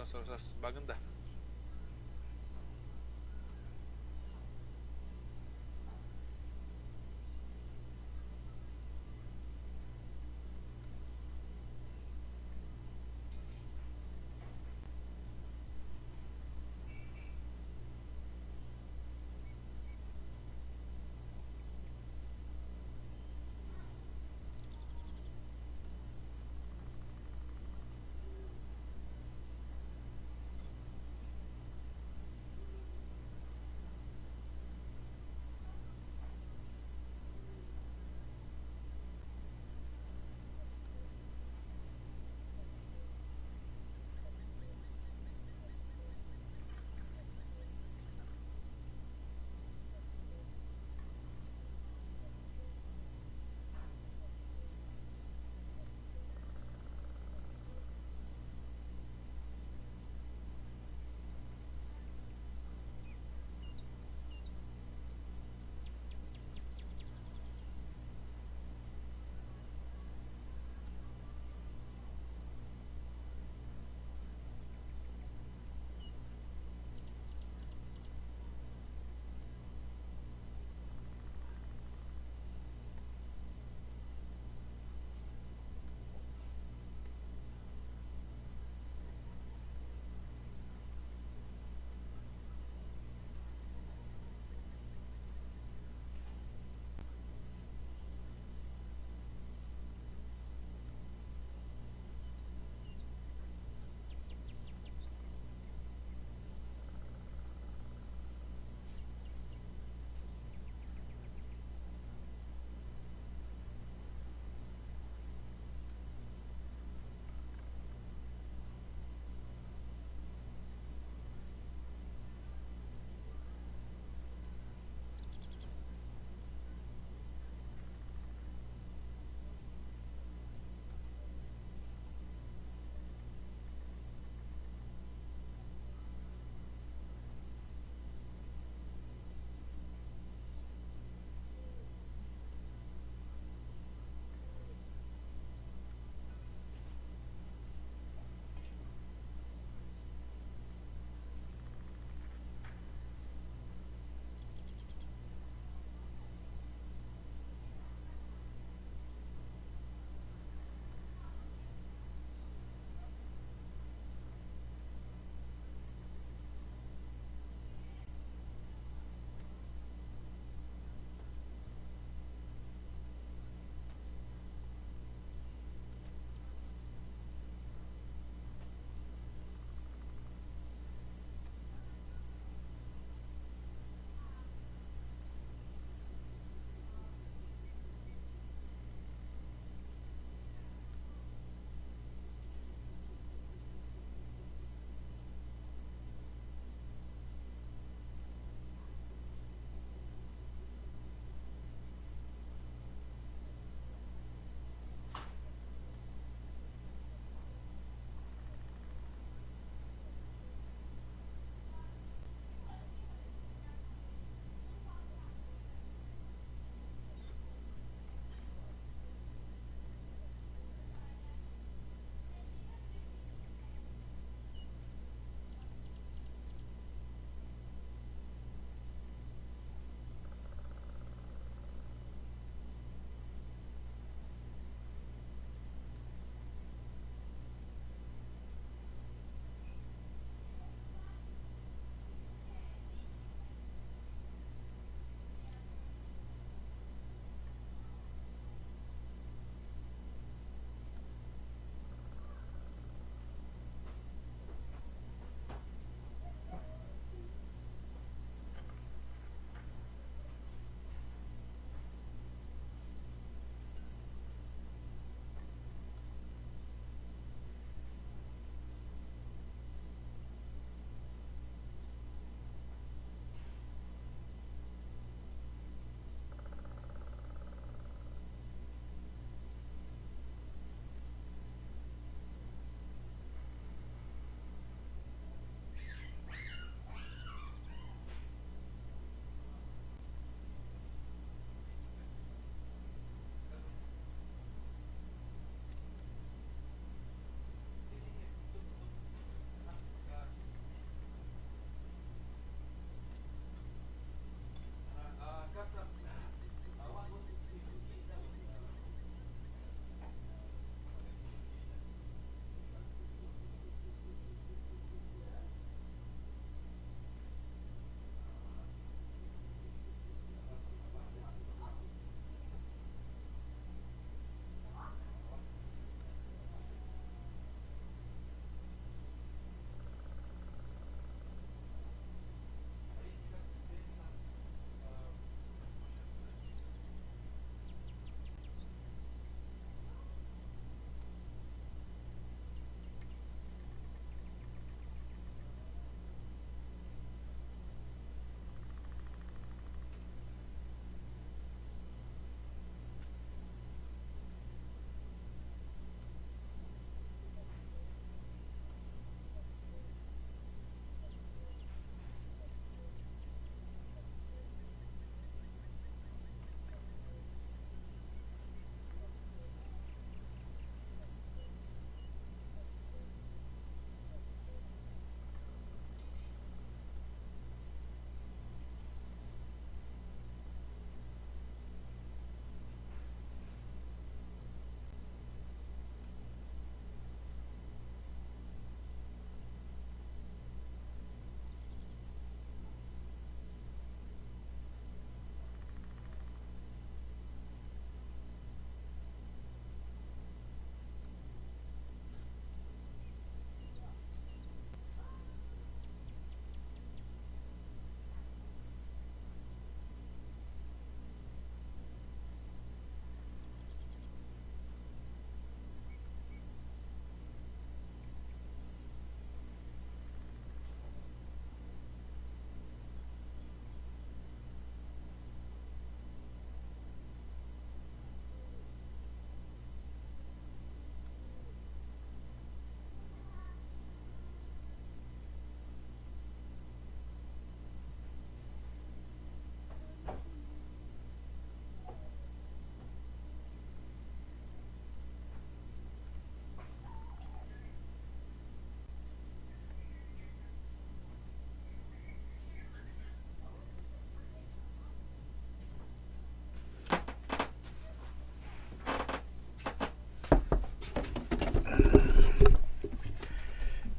Сас, багын да.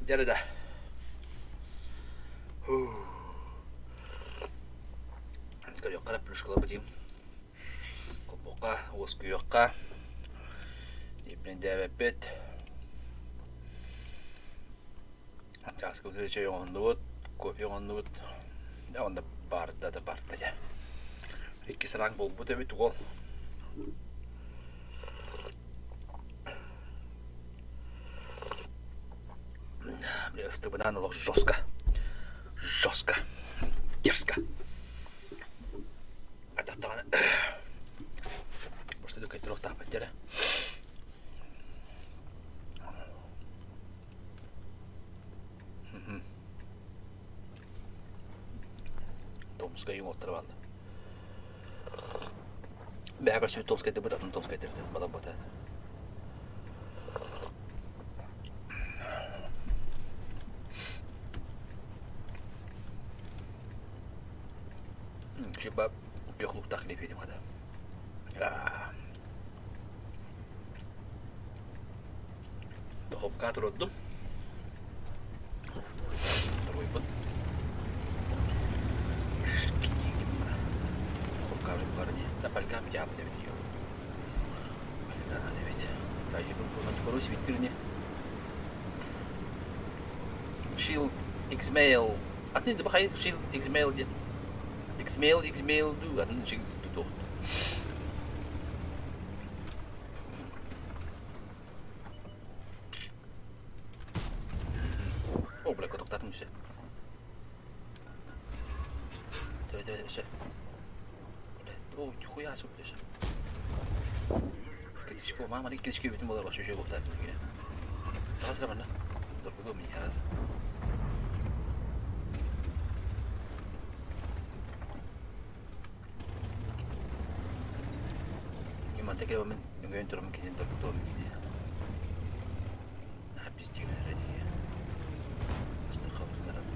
Дьэ да. Көрүөххэ эрэ плюшкаларбыт иһин. Холбуохха, уоскуйуохха. Иппиндээбэппит. Чааскыбытыгар чэй оҥоһуннубут, кофе оҥоһуннубут. Дьэ онно барда да барда дьэ. Иккис ранг буолбут эбит уол. Бля, ыстыбынаан олох жестко. Жестко. Дерзко. Атахтаҕына Просто кайтарыахтаахпыт дьэрэ. Томскай уҥуохтара бааллар. Бэһэ көрсүбүт Томскайдырбыт атын Томскайдырбыт баларбыта. Чуба күөх луктаах килиэп этим хата. Духовка туруордум. Туруйбут. Духовка Да фольга дьаабы эбит Фольга надо эбит. Тайыбын свитерни. Shield Xmail. Атын да бахай Shield Xmail диэн. Xmail Xmail дуу атын тутуох. О, бля, котоктатым все. Давай, давай, все. Блядь, о, нихуя себе, все. Китичко, мама, китички бүтүн болар башы үшө боктат билгине. Тахасыра манна. Торгуду мин яраз. Манта кэлэ мен өҥөйөн турам кинин торгутуом миигини. Наһаа пиздиҥ эрэ дии. Астырхабытыннаран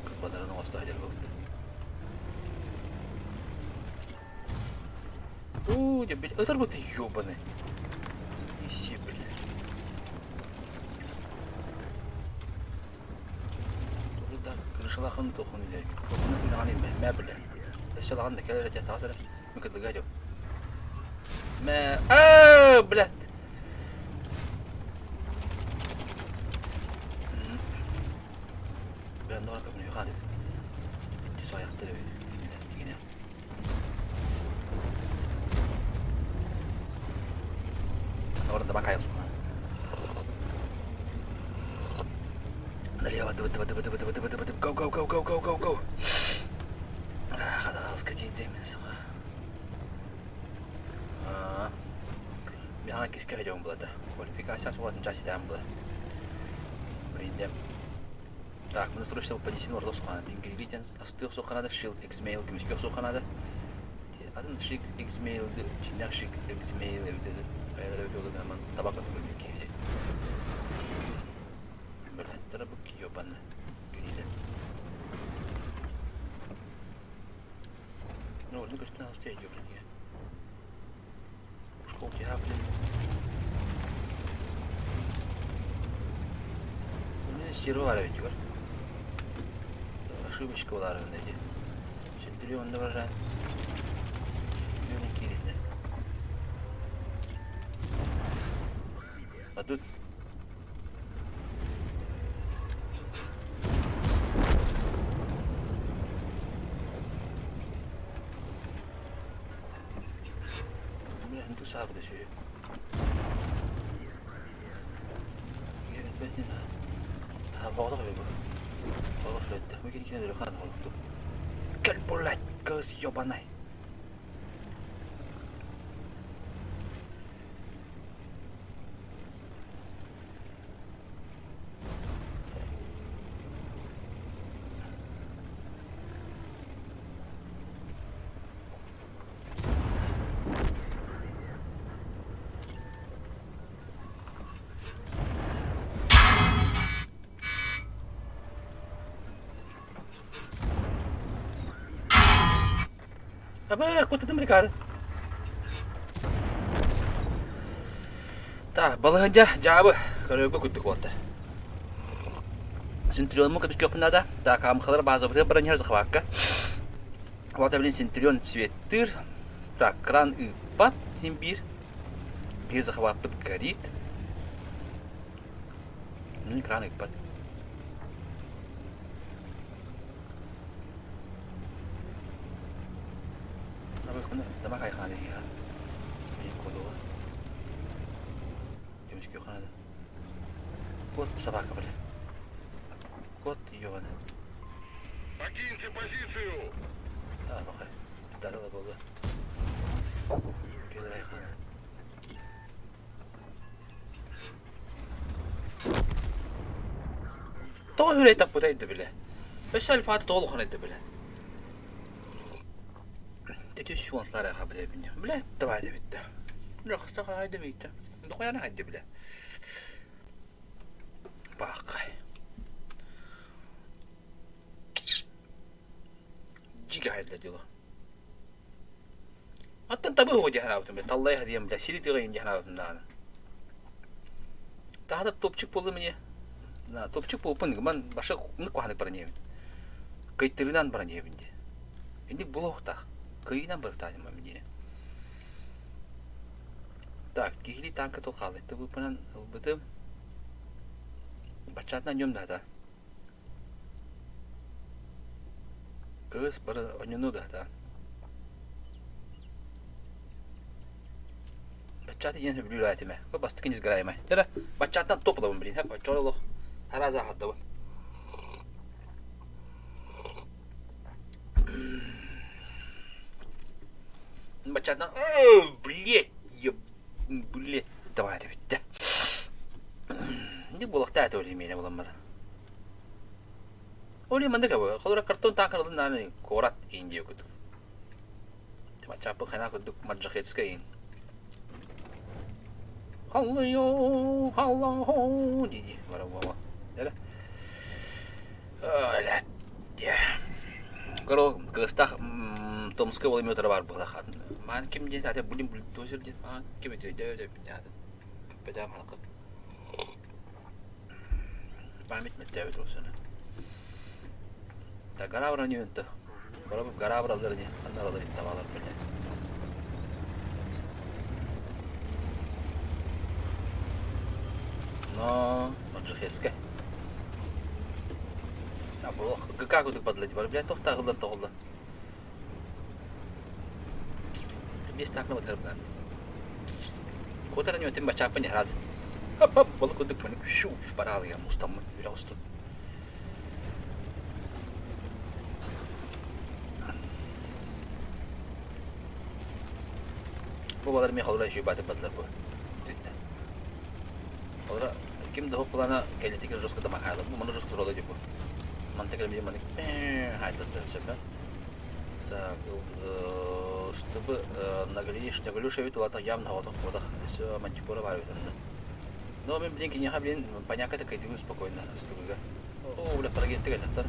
кырбанарын оҥосто сылдьар буолбут. Уу, дьэ, блядь, ытырбыт ёбаный. Иси, блядь. Да, крышалахан тохун илэ. Тохуну түнэҕин иммэ, бля. Өссө лахан да кэлэр этэ, таас эрэ. Мин кыдыга дьом. Мэ, аа, блядь. Бля, нора көмүнү хаады. Итти саяқтыр дигине. Нора да бакай сухана. Налево, давай, давай, давай, давай, давай, давай, go, go, go, go, go, go, go. Хадаҕаска тиийдэ мин саҕа. Миэхэ кискэ дьон булата. Квалификация суолатын часитаан була. Блин, Так, мы срочно понесен ордо сухана. Ингредиент астыах суханада, Shield Xmail көмүскүөх суханада. Атын Shield Xmail чиннэх Shield Xmail эбит хайалара эбит ол табак көрбүт киһи. Бля, бу ёбаны. Гнида. Ну, ну, конечно, успею, блин, я. Ушкол тебя, блин. У меня стерва ведь, гор. Ошибочка была эти. Центурион доброжан. Центурион киринде. А тут Бля, ну ты сам еще. Кэл, блядь, кыз ебаный. Аба, куттадым били Так, балыһынньа дьаабы көрөргө курдук буолта. Центурионму көмүскүөхпүн наада. Так, амхалар базабытыгар баран иһэр захвакка. Вот блин, Центурион цветтыр. Так, кран ыыппат син биир. Биир захваппыт горит. Ну, экран ыыппат. Тамак айхана дии Блин, кодула. Көмүскүөххэ наада. Кот собака, бля. Кот ебаный. Покиньте позицию! А, баха. Тарала буолла. Кэлэр айхана. Тоҕо үрэй таппытай да билэ. Өссө альфата тоҕо улахан да билэ. Тэти суонтлар аха билэбин. Билэ давай дебитте. Лөхсө хайды битте. Дохуяна хайды билэ. Бааккай. Дьигэ хайда дила. Оттон табы дии санаабытым бile. Таллайа диэн бile. Сири тыҕайын дии санаабытым даҕаны. Таһата топчик буолла мне. На топчик буолпун ман баша ыннык куһанык баран иһэбин. Кыйтырынан баран иһэбин дии. Инник буолуохтаах. Кыйынан барыктаах диэн диэн. Так, киһилии танка туох хаалла? Тыбыппынан ылбытым. Баччаатынан ньом даата. Кыыс бары онньонуу даата. Баччааты диэн сөбүлүүр аатыма. Бастакы несгораемай. Тара баччааттан топ ылабын билин. Хэп оччоҕо олох араас аахардабын. Баччааттан блять, блять, давай это бүттэ. Indi буолуохтаа этэ ол имиэнэ буолан баран. Ол маннык абы. Холоро картон таакарылын нааны куорат Индия курдук. Чаппы хана курдук Маджахетская ин. Халлайо, халлахо дии бара буола. Эре. Өлөт. Коро кыстах Томская волометра бар буолах. Маан ким диэн аты блин бульдозер диэн маан ким өтөйдө өтөйбүн диэн Бэдээм халкы. Память мөттөөбүт ол сана. Та гора бронюнта. Гора бралар не, аннар алар иттабалар биле. Но, Маджахеска. А бұл ГК кудук падла бар, бля, тохта гылдан тоғылды. Бес такны батар булар. Котара не өтен бачаппын ярады. Хоп хоп, бұл кудук мені шу баралы я мустаммын, үлі устун. Бу балар мен холура үшүй батып бадылар бу. Олара ким да хоп булана кэлитигер жестко да макайлар. Бу маны жестко туралы деп бу. Мантыкер мен маны хайтаты сөпө. Так, чтобы наглиш, наглюша ведь улата явно вот вот все мантикора бар бит онда. Но мен блин кинеха блин поняка так кайтыбы спокойно стуга. О, бля парагетте галаттар.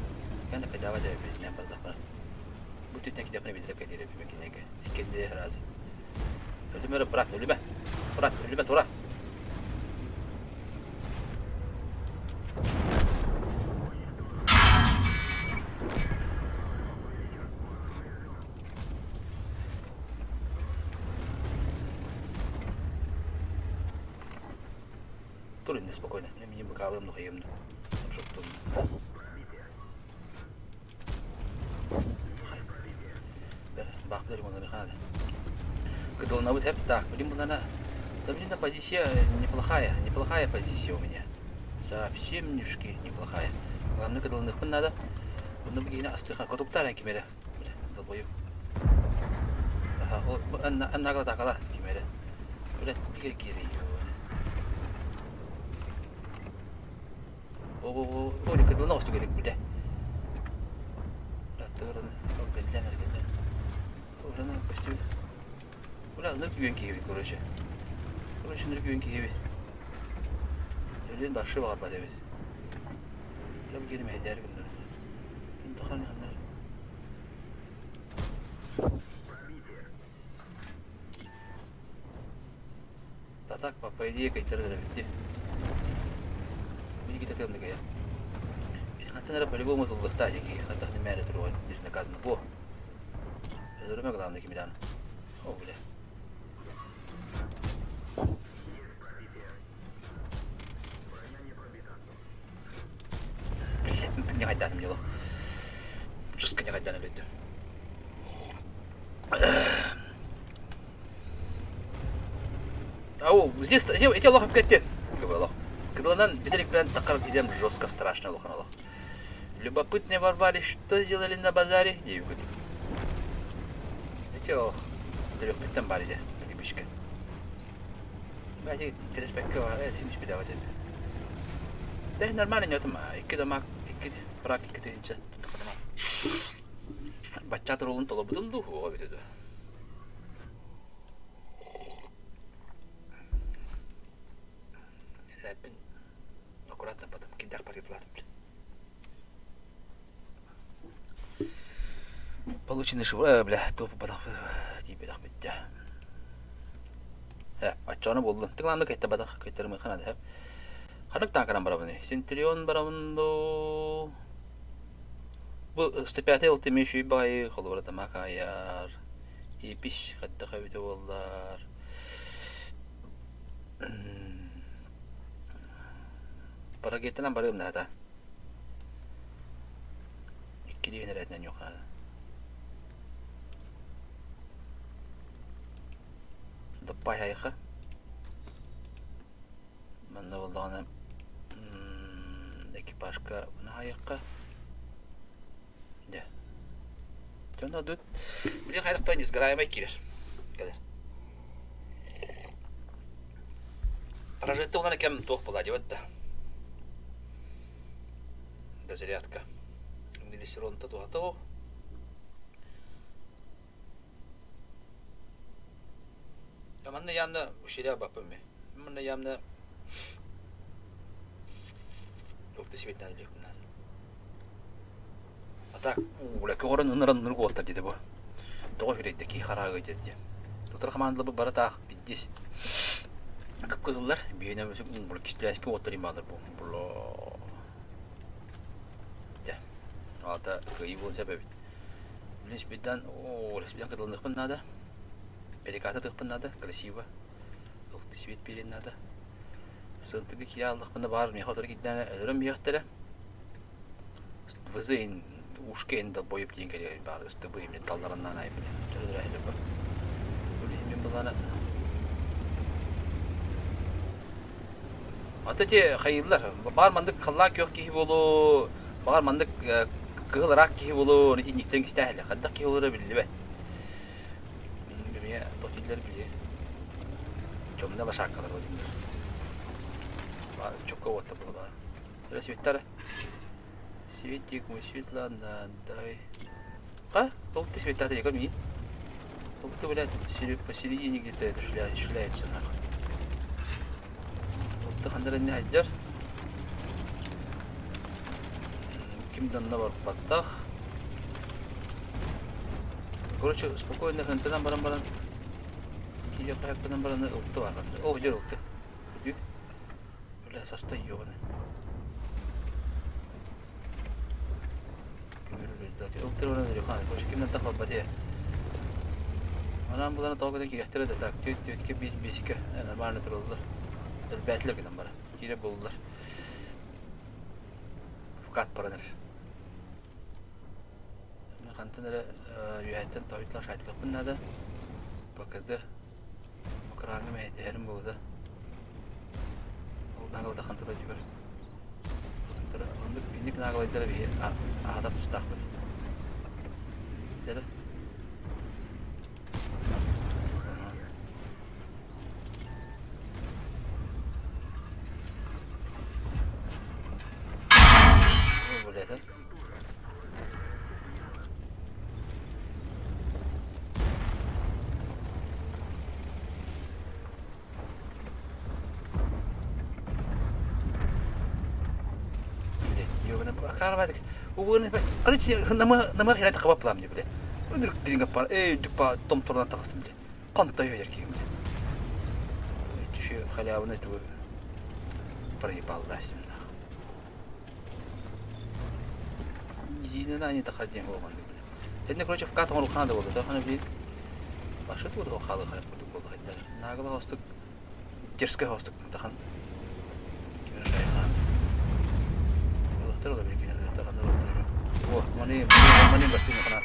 Канда кайдава деп не бардак. Бу түтен кидепне бит кайдere бит кинеге. Икенде разы. Өлүмө брат, өлүмө. Брат, өлүмө тура. Тур инде спокойно. Мен минем бакалым нухайымны. Шоттум. Баахтар Кыдылнабыт хэп так, блин, была Да, блин, позиция неплохая, неплохая позиция у меня. Совсем немножко неплохая. Главное, кыдылныхпын надо. Онно бүгүнэ астыха котуктар кимере. Бля, долбоеб. Ага, аннагала такала кимере. Бля, бигер кири. О, о, о, кыдылна осту керек бля. Бля, тыгырны, гелден, гелден. Урана почти. Бля, нырк үйен киһибит, короче. Короче, нырк үйен киһибит. Өлүөн башы баҕарбат эбит. Бля, бу киһини мэһэйдээри гыннар. Таханы ханнар. А так, по, по идее, кайтар эбит дии. Били китэ тыамныгая. Хантан эрэ по-любому тыллыахтаах дии хантах нэмээрэ туруга безнаказанно буо. Өлөрүмэ главное кими даҕаны. О, бля. Блядь, ньаҕайдаатым дьоло. Жестко ньаҕайдаан өлөйдүм. Ау, здесь эти олох эпкетти. Олох. Кыдыланан битэрикпинэн таххар идем жестко страшно улахан олох. Любопытные Варваре, что сделали на базаре? Диэбиккит. Эти олох. Төрүөхпүттэн бар иде, привычка. Бәти кэтэспэккэ бар, э, химич бидават эти. Да, нормально нету, икки домак, икки брак, икки тыһынча. Бачча турулун толорбутум дуу, оҕо бүтү дуу. Эрэппин аккуратно потом кидах патытлатым. Полученный швы, бля, туп батах тиийбэтэх бүттэ. Э, оччоҕуна буоллун. Тыҥлаанны кэттэ батах кэттэрим ханада. Ханнык таанканан барабыный? Сентурион барабын дуу? Бу 105 ылтым үчүй баҕайы холобура тамак айар. Ипиш хаттах эбитэ буоллар. Парагеттанан барыам наада. Иккилиин эрээтинэн юох наада. Даппай хайха. Манна буоллаҕына экипажка наһайыахха. Дьэ. Дьон ордут. Билин хайдахпай несгораемай киирэр. Кэлэр. Прожекты улана кэм туох була дебет да. Дозарядка. Милисеронта туһата ол. Манна явно ущеря баппын ме. Манна явно Туох да сибэтинэн үлүөхпүн наада. А так, бля, көҕөрөн ыныран ынырык уолаттар диэтэ бу. Тоҕо үһүрэйдэ киһи харааҕы диэр диэ. Тутар хамаандаларбыт бары таах биддис. Кып-кыһыллар, биһиэнэ бу кистэлээски уолаттар баалар бу. Бля. Дьэ, аата кыайыы буолуон сөп эбит. Блин, спиддан, оо, спиддан кытылыныахпын наада. Перекаты тыахпын наада, красиво. Ылты свет биэриэн наада. Сыантыга киирэ аллахпына баар миэхэ утары киирдэҕинэ өлөрөн биһиэхтэрэ. Вызы ушка ин долбоеб диэн кэлиэ баар ыстыбы имин таллараннаан айбыт. Мин былаана Ата те хайыллар. Баар мандык халлаан күөх киһи буолуо, баҕар маннык кыһыл ыраах киһи буолуо, оны итинниктэн кистээһилэ. Хайдах киһи буолара биллибэт. Эмиэ туох дииллэр били темная лошадкалар дииллэр. Чокко уотта буолла. Эрэ светтара. Светик мой Светлана, дай. А? Ол ты света ты ми. Ол ты, блядь, посередине где-то это шля, шляется нахуй. Ол ты хандар не айдар. Ким данна бар баттах. Короче, спокойно хантынан баран баран киирэ хаһыппынан баран ылты бар. О, дьэр ылты. Бүт. Бля, саста ёбаны. Ылтыр баран өрүхан. Короче, кимнен тахпаппат ээ. Манан булана тоҕо көтөн киирэхтэрэ да так, түөт түөткэ биэс биэскэ нормально тураллар. Элбээтилэр гынан баран. Киирэ буоллулар. Вкат баран эрэр. Хантан эрэ үөһэттэн тоһуйталан шайтылыахпын наада. ПКД экраҥҥа мэһэйдэһэрим буолуо да. Ол нагалата хантан дьүгэр. Оннук инник нагалайдара биһи аһатар тустаахпыт. Дьэрэ. Блядь, Короче, намы херет хабаплам не бля. Өндүрүк дириҥ аппар, эй, үрдүк па том туран тахсым бля. Хантай өйөр киһим бля. Түшү халяваны тугу проебал да. Единина они тахар диэн буолбаннык бile. Тэннэ короче вкат оҥоруоххана да буолла. Тохана биир башы тугу хаалы хайар курдук буолла хайдар. Наагала хостук дерзкэй хостук тахан кимер шайхан. Олохтор ола бile кинер тахан олохтор. О, маны маны бастыны хана.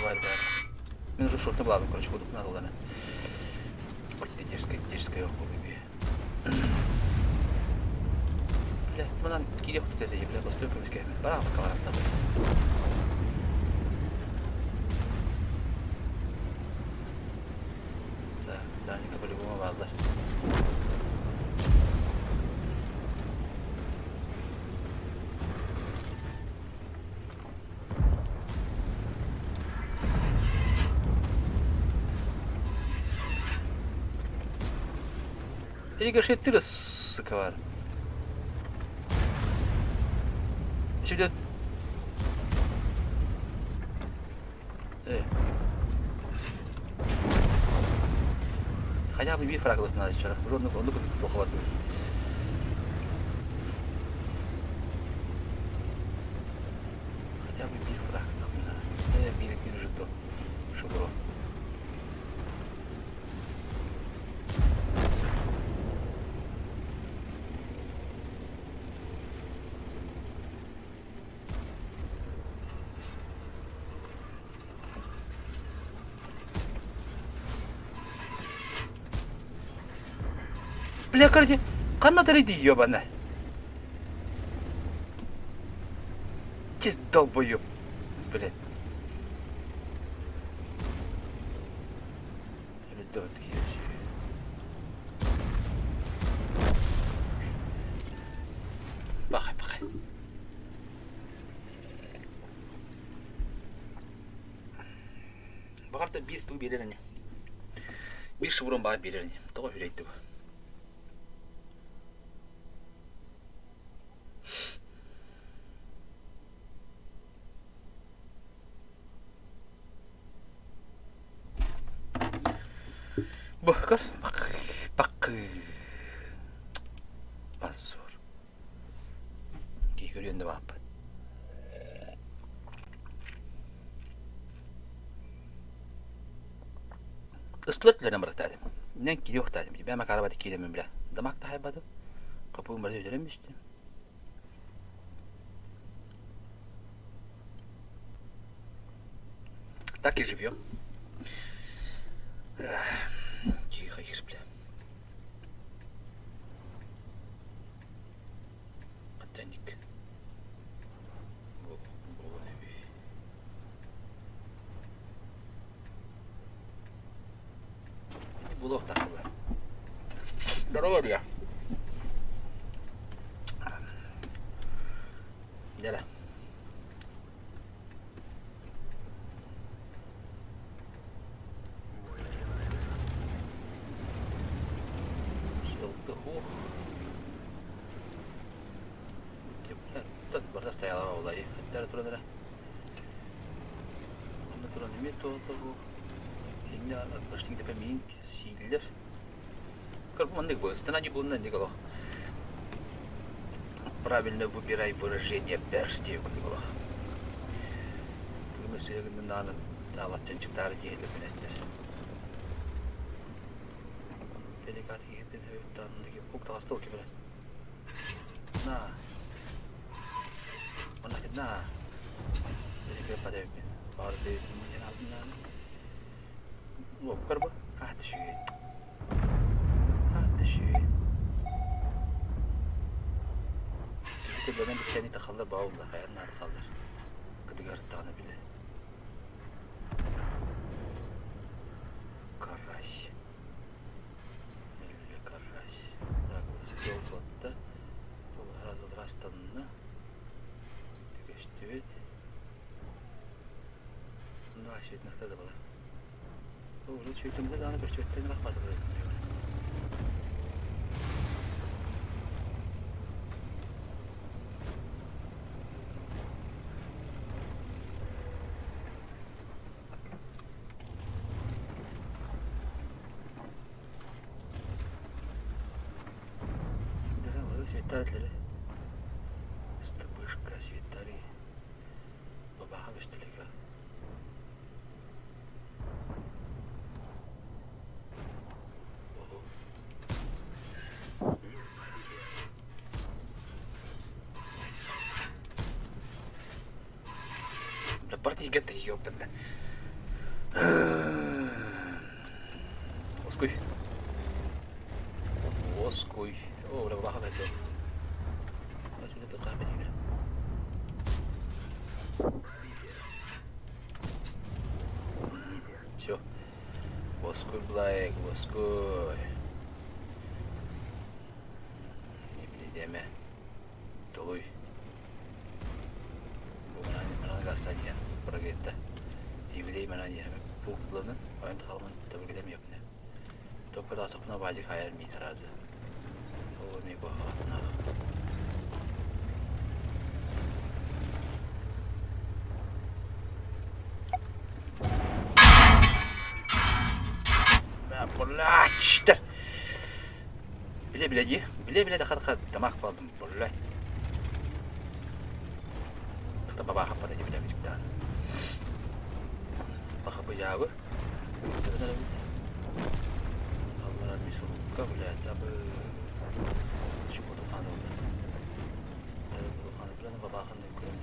Бар бар. Мен уже шорты буладым, короче, кудук надо улана. Ты дерзкая, дерзкая охуй Блядь, манан киирэ хутут этэ, бля, бастыыр көмүскэһэммин. Бараа камераттан. Так, дальника по-любому бааллар. Рикошеттир сука бар. Şimdi Хотя бы биир фраг надо вчера. Уже оннук оннук плоховато. Хотя бы биир фраг надо. Биир биир жетон. Шубро. Бля, короче, ханна тарыйды ебана. Чист долбоеб, блядь. Бахай, бахай. Баҕар биир туу биэрэр ини. Биир шеврон баар биэрэр ини. Тоҕо үрэйди бу? Бу көр бак Позор. Киһи көрүөн да бааппат. Ыстылар түлэрэн барыктаатым. Инэн киири охтаатым. Бэм акаарабаты киирэммин билэ. Дамак таһайбатым. Капуун бары өтөрөн бистим. Так и живем. Тихо, их, бля. Ботаник. Ити булуохтаах буолар. Здорово, бля. Дьэ Сылтыһуох. Барыта стояла буолла Эттэр туран эрэ. Онно туран эмиэ туох иннэ отпочтик деп миин сииллэр. Как маннык бу стена не булна николо. Правильно выбирай выражение перстей курдук Тугу сыгыннын даҕаны таалаччан чыптаары диэһилэр билэттэр. Делегат киһитин өйүттэн уктаҕаста ол кибилэ. На. Онна на. Делегат падайбин. Баар дейбин яналбын. Лопкар бу. А түшүйін. А түшүйін. Көлөнөн бүттэни тахаллар баулла хайан наада халлар. Кыдыгар даҕаны билэ. Карась. Или карась. Так, успел ботта. Раз растанна. Көстүбүт. На светнахта да балар. Ол светимде даҕаны көстүбэттэн рахмат Светтар тиийгэ тиийиэхпит. Оскуй. Оскуй. О, бля, баха бәтэ. Все. Воскуй, Блайк, воскуй. Не билидеме. Толуй. Манан прогетта. Юбилей манан пукланы, ойын тахалман табыргедем япне. Топка тасыпна бажик хайар мин разы. Ол ми бахатна. Блядь! Биле-биле дии. Биле-биле да хат тамак балдым. Блядь. Та баба хаппата дии биле бичиктаан. Баха быйаабы. Аллара мисылка, блядь, абы. Чукоту ханылды. Ханы бабахан көрөн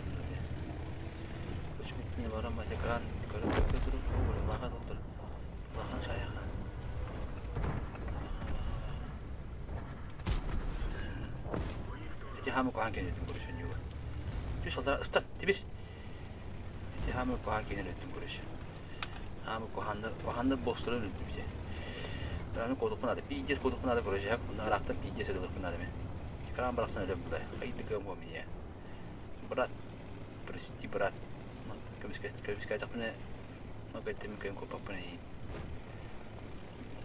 Көчүбүт барам экран көрөн туруп, баха доктор. Бахан шаяхан. Эти хамы кухан кенеттин көрүшөн юга. Түс алдара ыстат, тибир. Эти хамы кухан кенеттин көрүш. Хамы кухандар, кухандар бостурун үлтү бите. Аны кодукпун ады, пиздец кодукпун ады көрүш. Мында арактан пиздец ыгылыкпын ады мен. Экран бараксан өлөм булай. Хайды кым меня. Брат, прости, брат. Көмүскэ көмүскэ айтахпына, макеттим көм коппаппын эйин.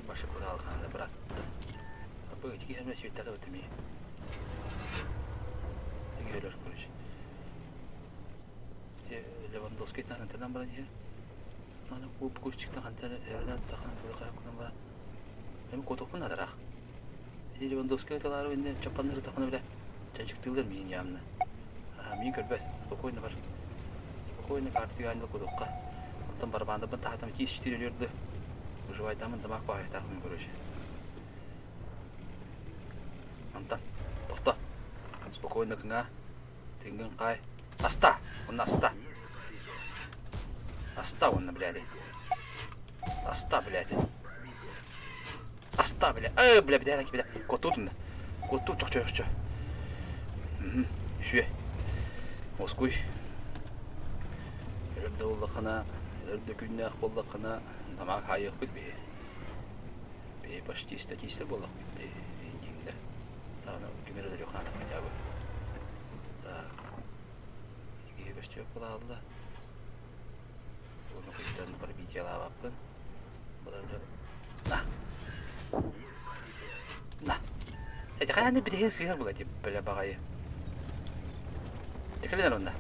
Башы куда алханды, брат. Апы ити киһи светтата бутами. Тиги өлөр короче. Левандовский тахантардан баран иһэр. Аны куп купчиктан хантар эрден тахан тылыка кунан баран. Эми котокпун надарах. Ити Левандовский тылары инде чапаннары тахана биле. Чанчыктыылар миин яамна. Миин көрбөт. Спокойно бар. Спокойно картыга андыл кодокка. Онтон барабандабын тахатам тиис четыре өлөрдү. Выживайтамын тамак баайтаахмын короче. Антон, тохто. Спокойно кыңа. Тыҥҥын хаай. Аста! Онно аста! Аста онно, блядь. Аста, блядь. Аста, бля. Э, бля, бля, бля. Куоттуутун да. Куоттуу чохчо чохчо. Үсүө. Москуй. Өр да буоллаххына, өр да күннээх буоллаххына, тамаак хаайыахпыт биһи. Биһи почти статистер буоллахпыт дии, индиҥдэ. Даҕаны ким эрэ өлөрүөх хотя бы. Так. Киһи көстүөх буолаалла. Уну кыйтан пробитиялаабаппын. Баларга на. На. Эти хайаны битиһин сыһар була тип бля баҕайы. Текелен онна.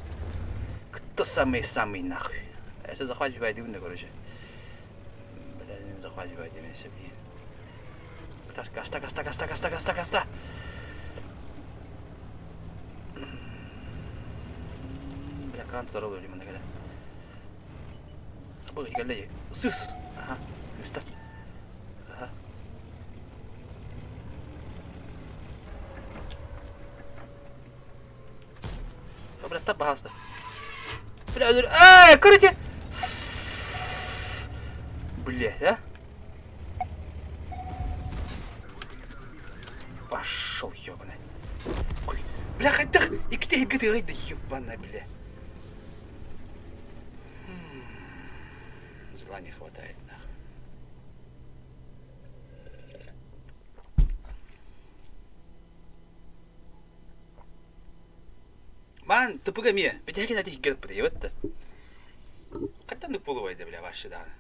Кто самый-самый нахуй? Это захватывай дымно, короче. Бля, не захватывай дымно, блин. Гаста, гаста, гаста, гаста, гаста, гаста. Бля, кран тутар олор манна кэлэ. Бу кэллэ сыс. Аха, сыста. Аха. Бля, тап баһаста. Бля, өлөр. Эй, короче. Блять, а? Пошел, ёбаный. Бля, хайдах иккитэ иһиргэ тыгай да ебаная, бля. Зла не хватает, нахуй. Маан тупуга эмиэ бүтэһик ати иһигэр ыппыт да. Хантан буолуой да бля вообще даҕаны.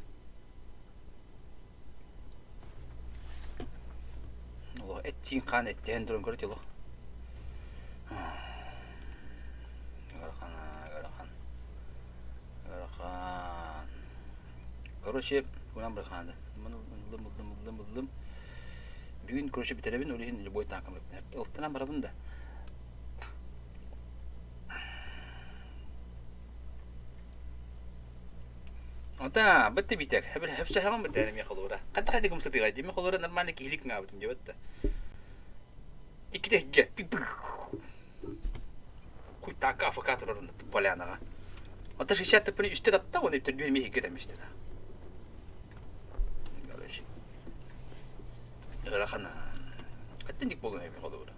Олох эттиин хаан эттээн туран көрө олох. Ыарахан, ыарахан. Ыарахан. Короче, кунан бырахаанды. Ыллым, ыллым, ыллым, ыллым. Бүгүн, короче, бүтэрэбин, ол иһин любой танкам Ылтынан барабын да. Ата, бытты битек. Хәбір хәпсә хәмән битә ми холура. Ката ката кум сытыга, дими холура нормально киһилик ngабытым дебет да. Икките хигге. Хуй така АФК турар полянаға. Ата 60 тыппыны үстэ татта, оны төрдүһүн миһикке тэммистэ. Короче. Ыарахан. Аттендик болуун эбин холобура.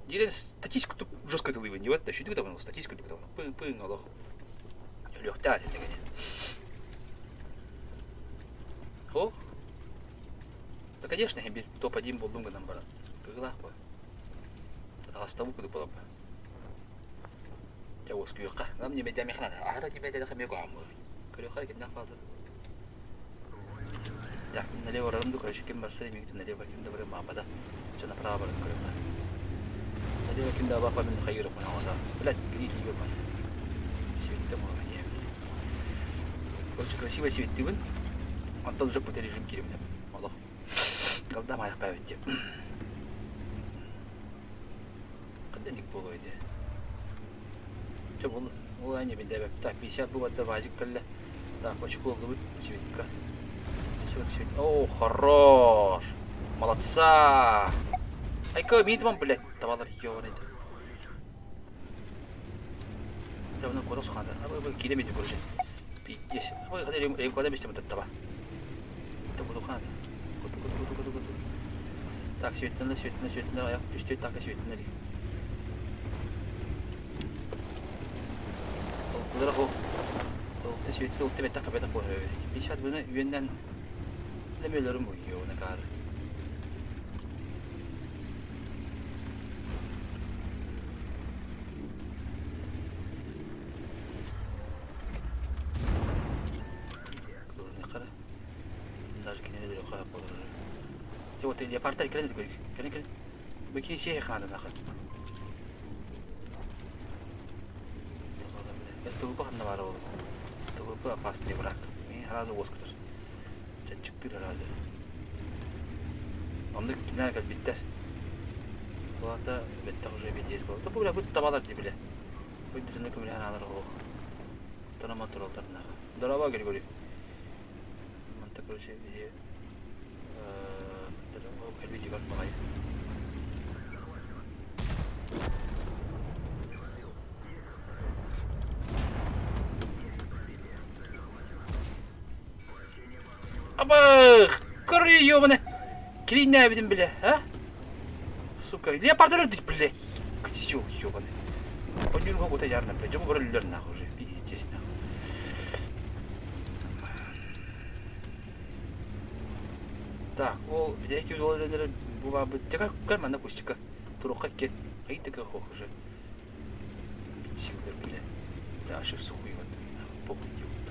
Дирен статистика жестко тылыыбын диэбэт да, сүдүгү табын статистика табын. Пың пың олох. Өлүөхтээх этин О, да, конечно, бир топ-1 болдум гынан баран. Кыгылаах бо. Атаҕастабы кудук болобба. Дьэ уоскуйуохха. Нам немедиамихана аһара немедиаха эмиэ куһаҕан буолар. Көрүөххэ кимнээх бааллар. Так, налево барарым ду, короче, ким барса эмиэ налево ким да барыам баҕарбата. Чэ, направо баран көрүөххэ. Налево ким да баҕарбат мин хайыырым оҕото. Блядь, гри лига бар. Сибиттэ буолан ийэм. Короче, красиво сибиттибин. Онтон уже пути режим киирибитим. Олох. Галдам аяқ бәбит деп. Қандай буолуой дии. Чэ бұл ол ане билбэппит. Так, 50 бу барда баажык кэллэ. Так, очко ыллыбыт Светка. Свет, О, хорош! Молодца! Айка, миитиман, блядь, табалар ёбаный. Явно корос ханда. Абы килемети короче. Пиздец. Абы хада рем када месте таба. Табу ханда. Куту куту куту куту куту. Так, светлана, светлана, светлана, аяк түстө так светлана. Ылтылара хо. Ылты светти ылты бетак бетак бо. 50 буну үөннен лемелерим бу ёна кар. Даже кинелер yok ha olur. Вот леопардтар кэлэн көрүк. Кэлэн кэлэн. Бу кини сиэ хаана нахы. ТВП ханна баар ол. ТВП опасный враг. Мин сразу уоскутар. Чанчыктыр сразу. Оннук кинилэр кэлбиттэр. Булата бэттэх уже бэлиэс буолла. Бу бля бу табалар дии билэ. Бу бүтүннүү көмүлэһэн аалар оһох. Тонома тураллар нахы. Здорово, Григорий. Манта, короче, биһи кэлбитигэр баҕайы. Абах! Көрү ёбаны! Кириннээбитин биле, а? Сука, леопардар өлдүк, блядь. Козел ёбаный. Онньуурга кута ярна, блядь. Дьомо көрөллөр нахуй уже, пиздец нахуй. Так, ол битэки үлэлэрэ бу баабыт тека көр манна кустика турукка кет айдыга хох уже силдер биле бля ошибся сухуй вот похуй делают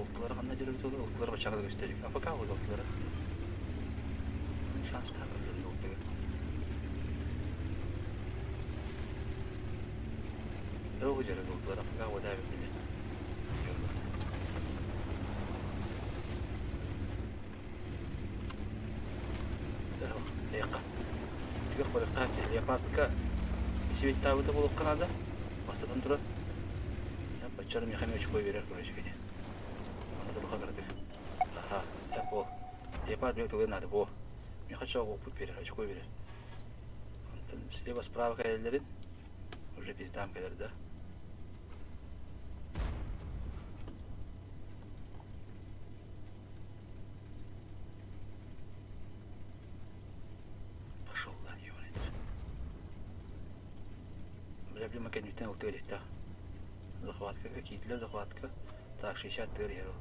ылтылары ханна жеребит ол ылтылары бачаҕа көстөлүк а пока вот ылтылары шанс так ылтыга Öyle жеребит ылтылары пока вот биле Түгэх барыахха леопардка сибиттаабыта буолуохха наада. Бастатан турар, баччара миэхэ эмиэ очко биэрэр короче кини. Аны туруха кыратык. Аха, бол. Леопард бэйэ тылын наада буо. Миэхэ чоҕу опыт биэрэр, очко биэрэр. Онтон слева справа кэлэллэрин уже пиздам кэлэр да. Пошел да, ебаный Бля, блин, кэнниттэн ылтыга иликтэх. Захватка, какие-то захватка. Так, 60 тыр еро.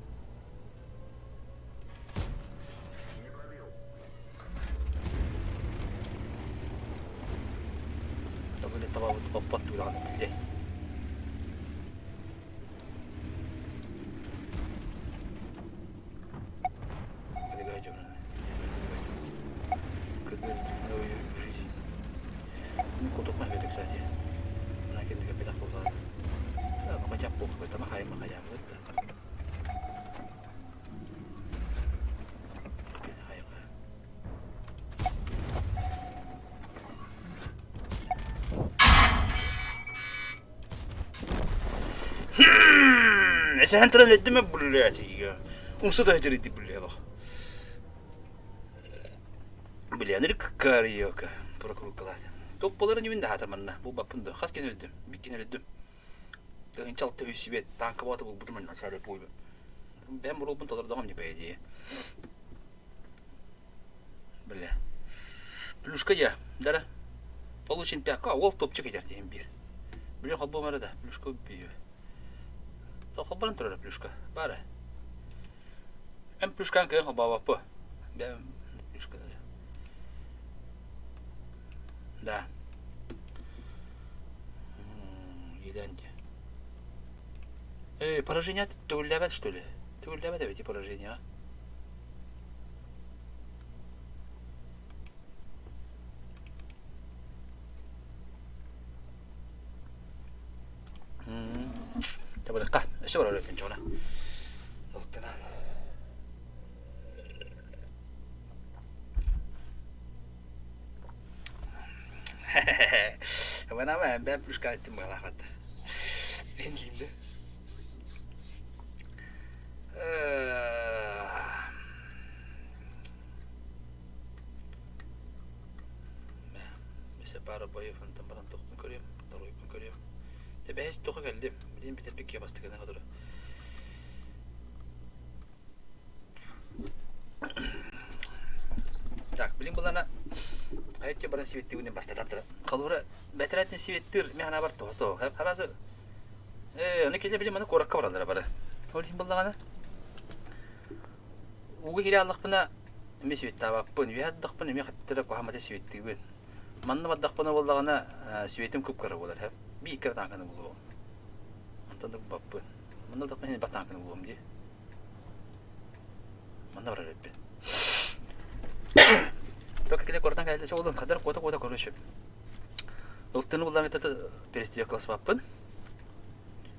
Табыли табабыт хоппот туйдаҕына блядь. Жизнь. Ну, кутук махбет, кстати. Мына кемге бетак болған. Хотя похуй, там хай махая вот да. Эсэһэн туран эттим блядь, умса да дьэрийди блядь. Блин, кариока прокрукалаат. Топполарын ювин да хатар манна. Бу баппын да. Хас кен өлдүм. Биккин өлдүм. 1600 свет танка бота булбутум мен начале буйбун. Бэм бурулбун толордоҕум не по идее. Бля. Плюшка я, дара. Получим пяка, ол топчик етер дейін бір. Біле холбом да, плюшка бию. То холбан турар плюшка. Бары. Эм плюшкан кыйын холбабаппы. Бэм плюшка. Да. Еленте. Эй, поражение төгүллээбэт что ли? Төгүллээбэт эбити поражение, а? Табырыкка, өссө барар өппүн чоҕуна. Ылтына. Ванама бэм плюшка айттым быһалаахат. Энлиимде. Месе пара боев онтон баран тухпун көрүөм, торуйпун көрүөм. Тэбэһис туха кэллим. Билин бүтэрбит киһи бастакынан отыру. Так, билин булана айытчы баран сибеттигүнен бастатан турар. Холобура, бэтэрээтин сибеттир мен бар тоһото. Харазы э, аны киле билим аны куоракка бараллара бары. Ол иһин буллаҕына ууга киирэ аллахпына эмиэ сибеттаабаппын, үөһэ аттахпына эмиэ хаттара куһаамата сибеттиибин. Манна бардахпына буоллаҕына сибетим кып-кыра буолар, һэ. Биир кыра тааҥканы булуом. Онтон да булбаппын. Манна бардахпына син батааҥканы булуом дии. Манна барар эбиппин. Только кэлэ куораттан кэллэ олун хадар куота-куота короче. Ылтыны буллан это перестиек класспаппын.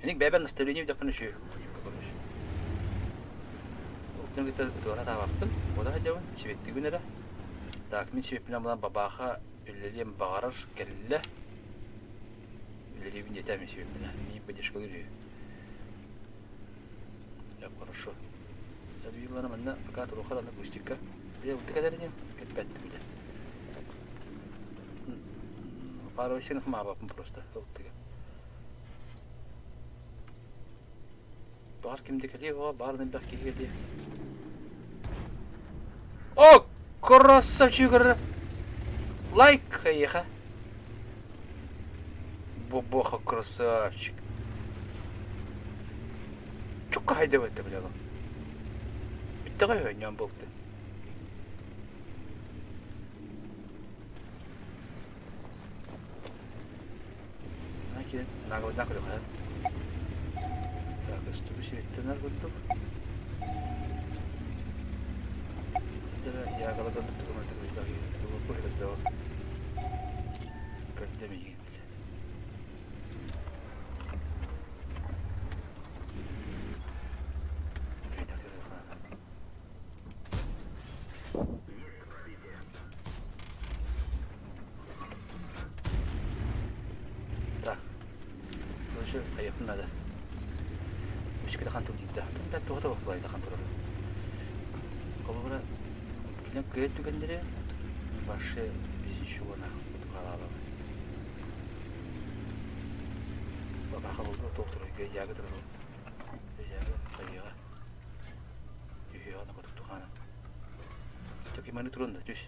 Эник бэбэр наставление видяхпын үчү. Короче. Ылтыны кытта ытыалаһа таабаппын. Куота сылдьабын, сибеттигин эрэ. Так, мин сибеппинэн булан бабааха үлэлиэм баҕарар кэллэ. Үлэлиибин диэтэ мин сибеппинэ. Мин поддержкалыыр үһү. Я хорошо. Табиилара манна пока туруохар аны кустикка. Бile утты кэлэриним кэппэт бile. Пара сен хмаабаппын просто ылтыга. Баар кимде кэлиэ оҕо баар элбэх киһи кэлиэ. О, красавчик! Лайк эйиэхэ. Бобоха красавчик. Чукка хайдабыт бля Бүттэҕэ өһөнньөөн буолты. Наглыдан көрүөхэ. Так, өстүбү сиэттэнэр курдук. Ягала Көрдө миигин. Так. Короче, хайыахпын наада. Үскүтэ хан турдиитэ. Бэт туһата баайда хан турар. Холобура, килэн кыайар түгэннэри вообще без ничего нахуй хаалаалабын. Бабаха булду туох турар яга турар. Яга хайыга. Түһүөҕэ на курдук тухаана. Чакиманы турун да түс.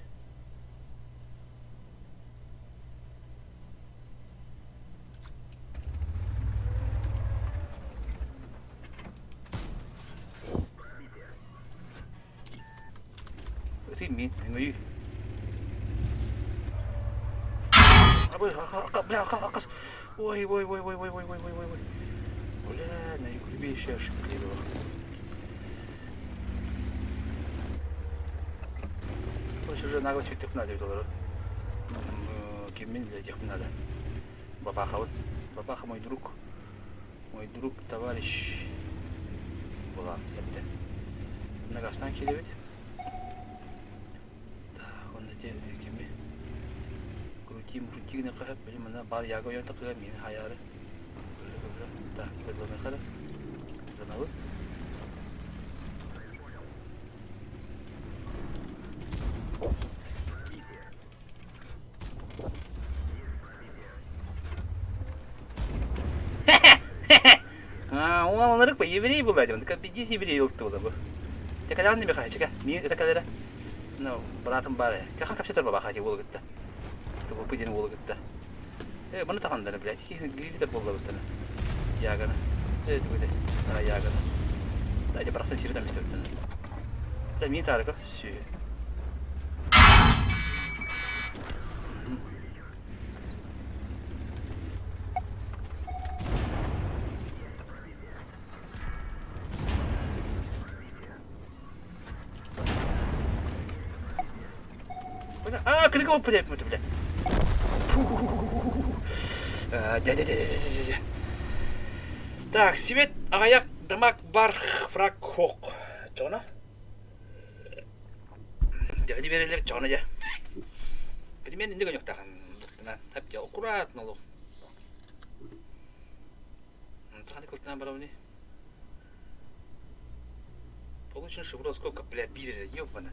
Ытый мин, өҥөйүү. Абы, бля, акас. Ой, ой, ой, ой, ой, ой, ой, ой, ой. Бля, наигрубейшая ошибка была. Короче, уже нагло цветок надо ведь олору. Киммин билетиэхпин надо. Бабахабын. Бабаха мой друг. Мой друг, товарищ буолан эттэ. Нагастан киирэбит. Так, онно ити кими крутим, крути гына кыһап, били мына бар яга ойон такыга мини хаяры. Так, икадлана Данабыт. Тупо еврей была, здесь еврей ылты была бы. Те когда не мехачика, ми это когда ну, братым бар. Кахан капсетер баба хати буолу кытта. Тупо пыдин буолу кытта. Э, маны тахандана, блядь, грилитер буолла буттана. Ягана. Э, тугуде. А, ягана. Да, я барахсан сири там истебиттен. Да, ми тарыка. Сүй. А, кыргы блядь, блядь. Дя-дя-дя-дя-дя-дя. Так, свет аяк дамак бар фрак хок. Чона? Дяди берелер чона я. Примерно не гонёк Аккуратно лох. Получен шеврон сколько, бля, бирже, ёбана.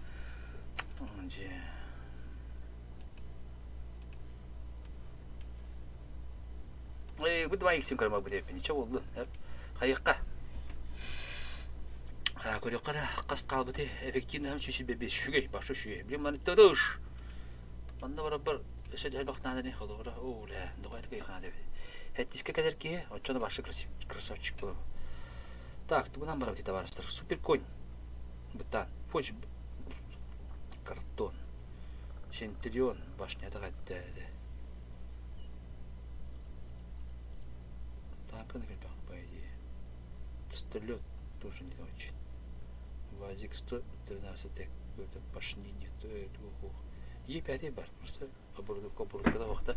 Э, бу 2 иксин көрмө бу деп ничего болду. Хайыкка. Көрөккө кас калбыты эффективно һәм чүчү бебе шүгей, башы шүгей. Билем маны тадыш. Манна барабар өсө дәл бахтааны холобура. О, ля, догайт кайхана деп. Хеттиске кадер ки, очоно башы красавчик был. Так, тугунан барабыт товарищтар. Супер конь. Бытан. Фоч картон. Центурион башнята каттады. Танканы кэлбэх по идее. Тестолет тоже не очень. ВАЗик 113 какой-то башни нет. Е5 бар. Просто оборудовка оборудовка вахта.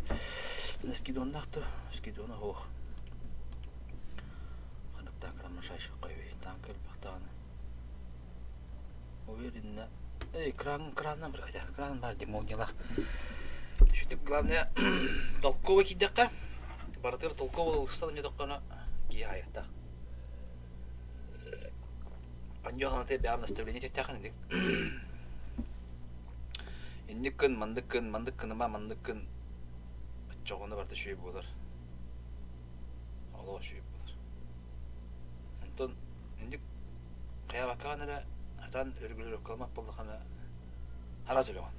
На скидоннах-то скидона ох. Ханып танкрамна шайшы кайбы. Танк элбахтаны. Уверенно. Эй, кран, краннан бір хотя. Кран бар дем молниялах. Сөйтіп, главное, толково кидекка. Бартыр толково ылыстан не тоққана кие аяқта. Аньоһанаты бэҕэм наставление тахын инник. Инник кын, мандык кын, мандык кыныма, мандык кын. Оччоҕуна барыта үчүгэй буолар. Олох үчүгэй буолар. Онтон инник хайаабаккаҕын эрэ хатан өргүлүрүккаламат буоллаххына араас өлөҕүн.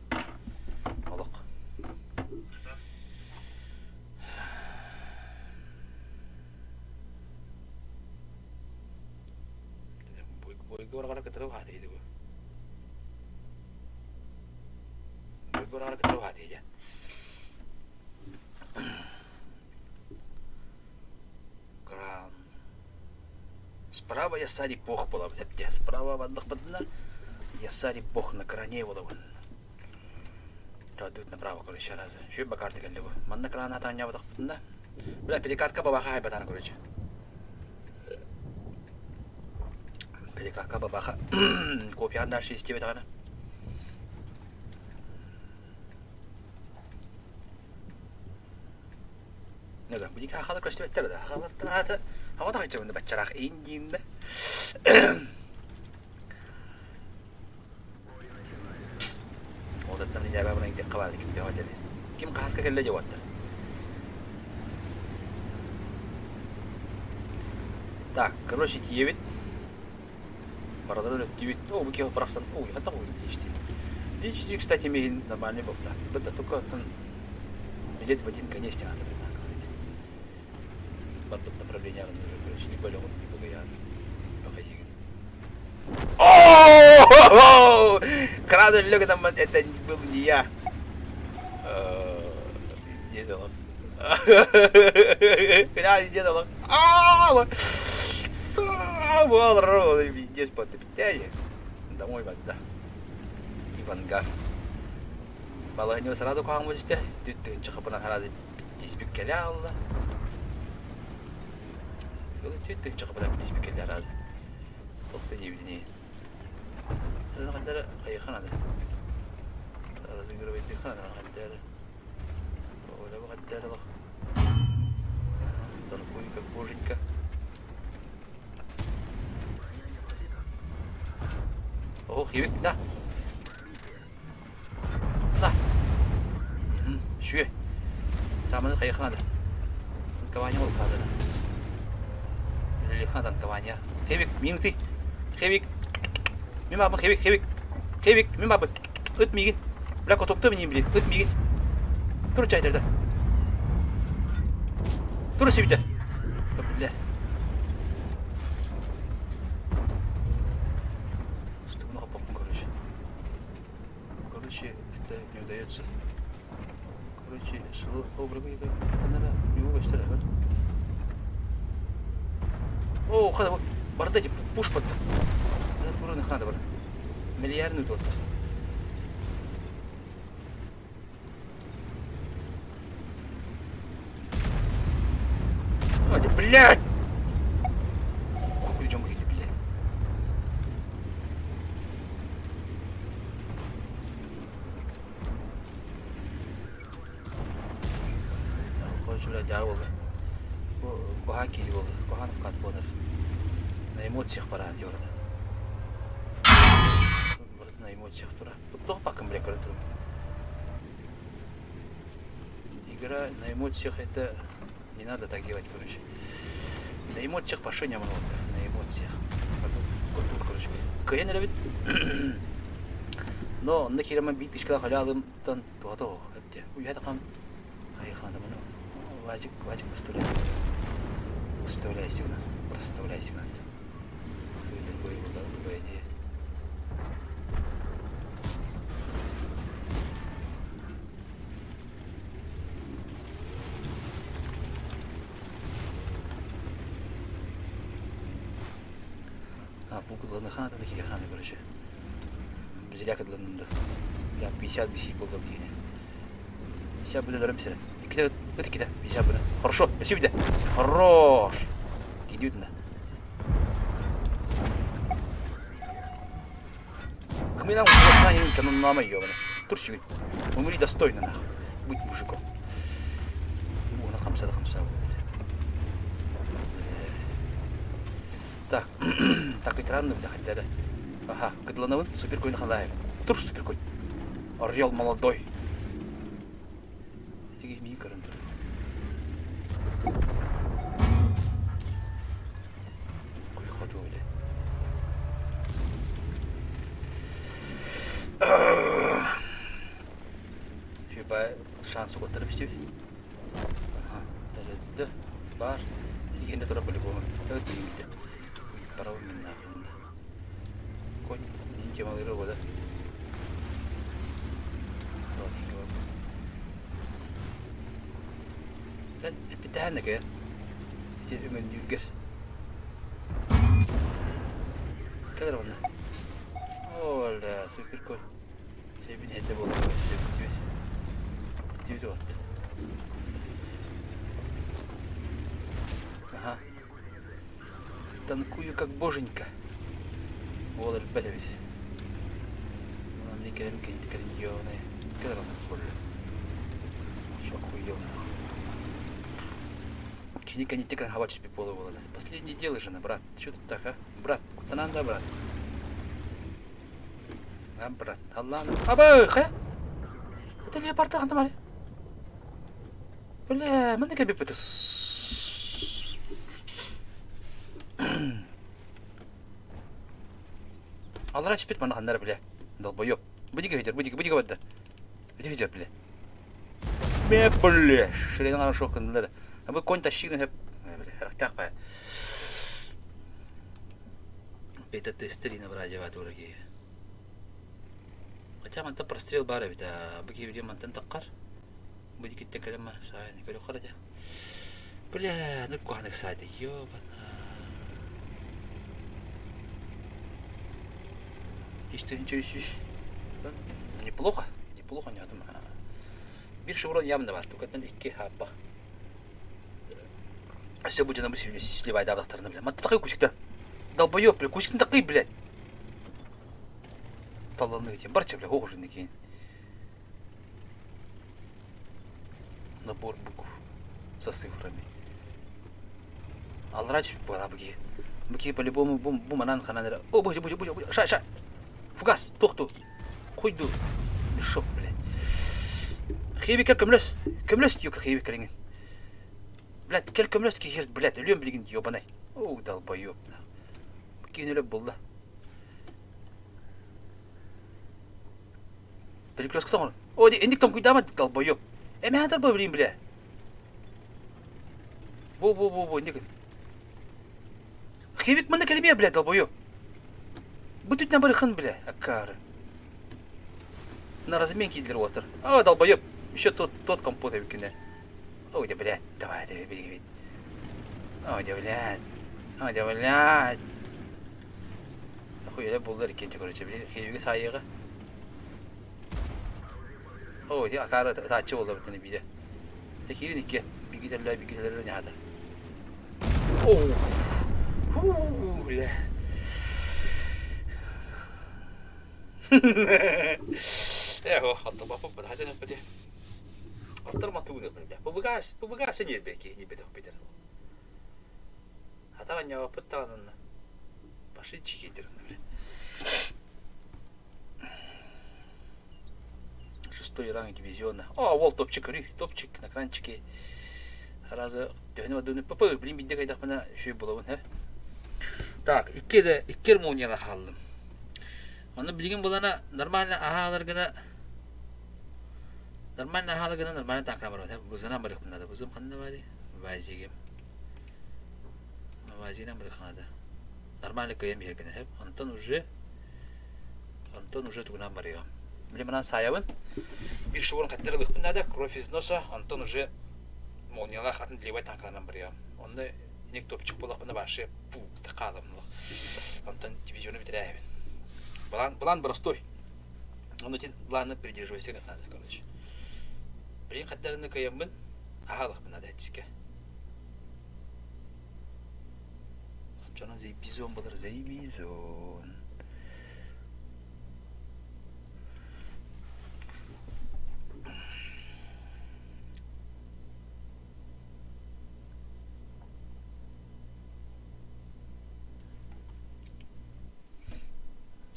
Олох. Бойга кытары хаатыйды бу. Бойга кытары хаатыйды. Кран. Справа Ясари бог была. Справа бандах бадна. Ясари бог на кране была. Радует направо, короче, раз. Еще бакарты калибу. Манна крана таня вот да. Бля, перекатка бабаха хайбатана, короче. Перекатка бабаха. Копия дальше из тебе тагана. Да, будет хахала красиво да. Хахала тата. Хава да хочу на бачарах индин. Одаттан иҗаба белән китеп кабарды ким дип әйтә. Ким каска кэллэ дип Так, короче, тиебит. Баралар өттүбүт. О, бу киһи барахсан. О, хата ой, ишти. Ишти, кстати, мин нормальный был так. Да, только там билет в один конец не надо так. Барбыт направление уже, короче, либо легон, либо гаян. Походи. О! Краду лег там, это был не я. Где он? Бля, где он? Пиздец, подпитание. Домой вода. И в ангар. Балаһынньыга сразу куһаҕан түстэ, түт тыһыынча сразу тиспиккэлэ алла. Түт тыһыынча хапынан тиспиккэлэ сразу. Туох да диэбитин иһин. Хайыха надо. Разыгрывать надо, хаддары. Оля хаддары лох. Торгуй как боженька. Ох, ебек, да. Да. Шүе. Таманы хайыха надо. Кавани ол кадыр. Лиха танкование. Хевик, минуты. Хевик. Мин бабын Хевик, Хевик. Хевик, мин бабын. Ыт миигин. Бля, котокто минин блин. Ыт миигин. Тур чайдырда. Тур сибите. Бля. Стыгну хаппаппын, короче. Короче, это не удается. Короче, село обрыгы Канара, не көстөр О, хада барда эти пуш подда. Тураны ханада барда. Миллиардный туоттар. Ой, блядь! Хуй дьон киирдэ, блядь. Короче, блядь, дьаа буолла. Бу куһаҕан киһи буолла. Куһаҕан укат буолар. На эмоциях бараан дии барда. Барыта на эмоциях тура. Туох бакын, блядь, көрө турум. Игра на эмоциях это не надо так делать, короче. На эмоциях пошли не На эмоциях. Тут, короче. Кыйан эрэбит. Но онно киирэмэн биир тычкалаах халялымтан туһата оһох эттэ. Уйата хам айханаманы Вадик, Вадик, выставляйся. Выставляйся, проставляйся. Ты другой, да, твоя идея. А, фукудланыхана такие ханы, короче. Бзиляк длыннынды. Бля, 50 биси болды бигине. 50 буде дөрөм сире. Иккитэ ыт иккитэ 50 буде. Хорошо, спасибо. Хорош. Кидют на. Кымынан кануннама ёбана. Тур сүгүн. Умри достойно нахуй. Будь мужиком. Уна хамса да хамса. Так, так ветеранны бля хотя Ага, кыдланабын, супер конь халаев. Тур супер конь. Орел молодой. Тиги мии көрөн тур. Куй хоту бile. Шуба шансы көтөрүп истибит. Ага, да, бар. Игенде тура по-любому. Так деймите. Парау мен нахуй. Конь, не тема да? Эппитэһэн да кэйэн. Ити өҥөннүүргэр. Кэлэр уонна. Оля, супер кой. Себин этэ буолар. Бүтүбүт. Бүтүбүт вот. Ага. Танкую как боженька. Уол элбэт эбит. Мына мне кэлэн кэлин кэлин ёбаный. Кэлэр онно буолла. Охуел нахуй. Кини кэнниттэн кэлэн хаба түспүт буола буола. Последнее дело жена, брат. Что тут так, а? Брат, куттанан да, брат. А, брат, Аллах. Аба, хэ? Это леопард ханта мари. Бля, манна кэлбиппит. Аллара түспүт манна ханнара бля. Долбоёб. Бу диги сылдьар, бу диги, бу диги барда. Бу диги сылдьар, бля. Бе, бля, ширин хорошо кыннылар. А бу конь тащигын хеп. Бля, характах па. Бета-тестер набрать враги. Хотя манта прострел баар эбит, а бу киһи мантан таххар. Бу дикиттен кэлэн саайын көрө харадя. Бля, ну куханык саайды, ёбана. 3 300. Неплохо, неплохо, не думаю. Биир шеврон явно бар, только икки хаппа. Все будет нам сливай давлахтарына, бля. Мат такой кусик-то. Долбоёб, бля, кусик такой, блядь. Таланы этим, барча, бля, хохожий кинь. Набор букв со цифрами. Алрач была бги. Бги по-любому бум буманан хананера. О, боже, боже, боже, боже. Ша, ша. Фугас, тохту. Хуйду. Мешок, бля. Хебикер көмлөс. Көмлөс диюк хебикер Блядь, кел көмлөс кихер, блядь, өлүөм билигин ёбаный. Оо, долбоеб. Киин булла. Перекрестка тоҥор. О, инник тоҥкуйдаама долбоеб. Эмэһэ тарба билин билэ. Бу бу бу бу инник. Хивик маны кэлимиэ бля долбоеб. Бу түтнэ барыхын бля аккары. На размен киирдилэр уотар. О, долбоеб. Еще тот тот компот эбиккинэ. Ой, да блядь, давай, давай, бери, Ой, да блядь. Ой, да блядь. Хуй, буллар иккинчи, короче, били хиибиги саайыга. Ой, акара тааччы болла битини биде. Те киирин икки. Бигителле, бигителле не хата. О! Фу, бля. Э, оттомаппыт, хатан өппөтө. Оттор матугун өппөтө. Пубугас, пубугас ньиэрбэ киһи ньиэрбэтэх битер. Хатан анньаабаппыт даҕананна. Пошли чики Шестой ранг дивизиона. О, ол топчик көрүй, топчик на кранчике. Разы төһөнү бардыны пп, блин бидде кайдахпына шүй булабын, хэ. Так, икки да икки молнияла хааллым. Аны билигин булана нормально аһаалар гына нормально аһаалар гына нормально танкра барбат. Бузына барык надо. Бузым ханна бары? Вазигим. Вазигинан барык надо. Нормально кыйам иһэр гына хэп. Онтон уже онтон уже тугунан барыам. Биле манан саайабын. Бир шыбырын хаттар ылыхпын надо, кровь из носа, онтон уже молниялаах атын левай танкаларынан барыам. Онно иник топчик буоллахпына вообще пу хаалам. Онтон дивизиону бүтэрээбин. План, план простой. Ону итин планы придерживайся как надо, короче. Блин, хаттарыны кыйаммын, аһаалахпын надо этискэ. Чонон заебизон болар, заебизон.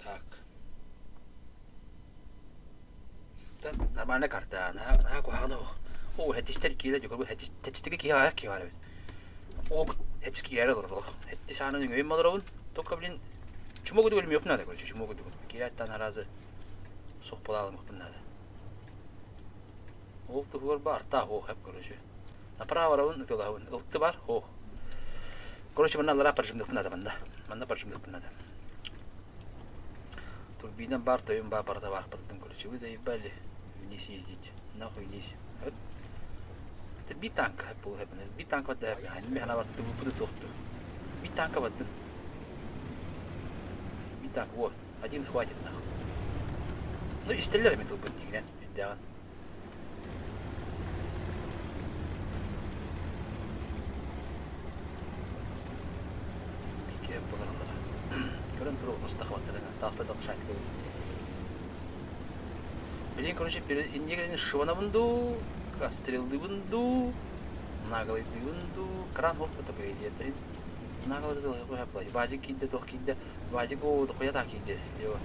Так. Нормально карта, наһаа куһаҕан Оо, хэтистэр киирэ дьокурбу хэтистигэ киһи аҕыйах киһи баар эбит. Оо, хэтис киирээри олорор олох. Хэтти саанан үҥөйүм олоробун. Только, блин, чума кудук өлмүөхпүн надо, короче, чума кудук. Киирээттэн аразы суох буолаалымыхпын надо. Ол туһугар бар, та, о, хэп, короче. Направо барабын, ытылаһабын. Ылты бар, о. Короче, манна аллараа прожимныхпын надо, манна. Манна прожимныхпын надо. Турбина бар, тойон бар, барда бар, бардым, короче. Вы заебали вниз ездить. Нахуй вниз. Это би танк был, би танк вот да, би хана бар, ты тохту. Би танка вот. Би танк, вот. Один хватит, нахуй. Ну, и стреляли тут будет, дигнен, Икки буолараллара. Көрөн турук устахабаттарына таахта да шатлы. Билин, короче, иннигерин шыбанабын дуу, отстрелдыбын дуу, нагалыйдыбын дуу, кран хоп это по идее. Нагалыйды Вазик киинде, туох киинде, Вазик оо, дохуя киинде слева.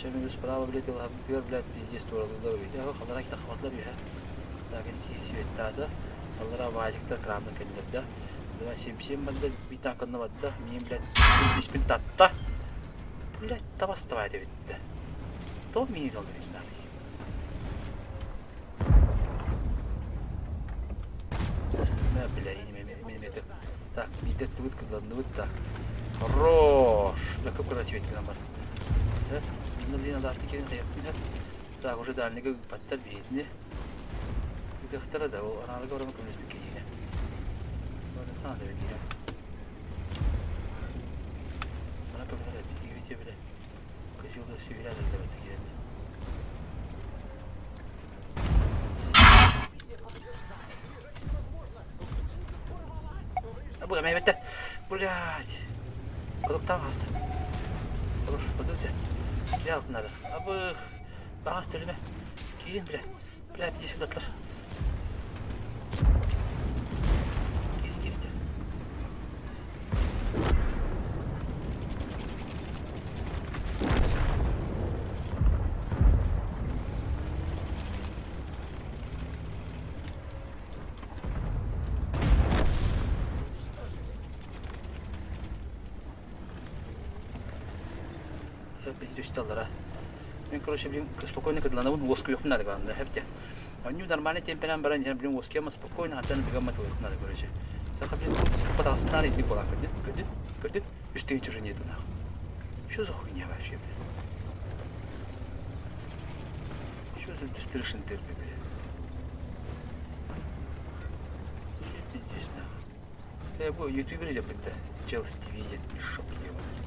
Чем справа, блядь, тыгар, блядь, пиздец туоралыылар Я халлара кита хабарлар үһэ. Так, ки светтаата. Халлара Вазиктар крандан кэллэр да. Два семь семь барда, би танканна барда. Миин, блядь, биспин татта. Блядь, табастабай дебитте. То мини долган Мә, бля, не Так, бидеттибит, кылланныбыт, так. Хорош! Бля, как красиво нам бар. Ну, блин, надо кирин каяптын. Так, уже дальнего паттар бейдини. Ыхтара да, ол аналыга барамы көмөс биккейine. Бары да биккейine. Мана көмөр биккейте биле. Кызылда сүйрәдер деп киренде. Бу мә бетте. Блядь. Кодоктан хаста. Хорош, подуйте. Кире алып надо. Абы, багас төлеме. Кирин, бля. Бля, здесь вот Кири, кирите. түстэ аллара. Мен, короче, блин, спокойно кыдланабын, уоскуйуохпун надо, главное, хэпте. Онньу нормальный темпенэн баран иһэн, блин, уоскуйама спокойно, хантан быгамма тылыахпын надо, короче. Саха, блин, потаҕаснаар инник буолан көрдүн, көрдүн, көрдүн, үс тыһыынча уже нету нахуй. Что за хуйня вообще, блин? Что за destruction derby, блин? Пиздец, нахуй. Э, бу ютубер дьаппытта. Челси ТВ диэн мешок ебаный.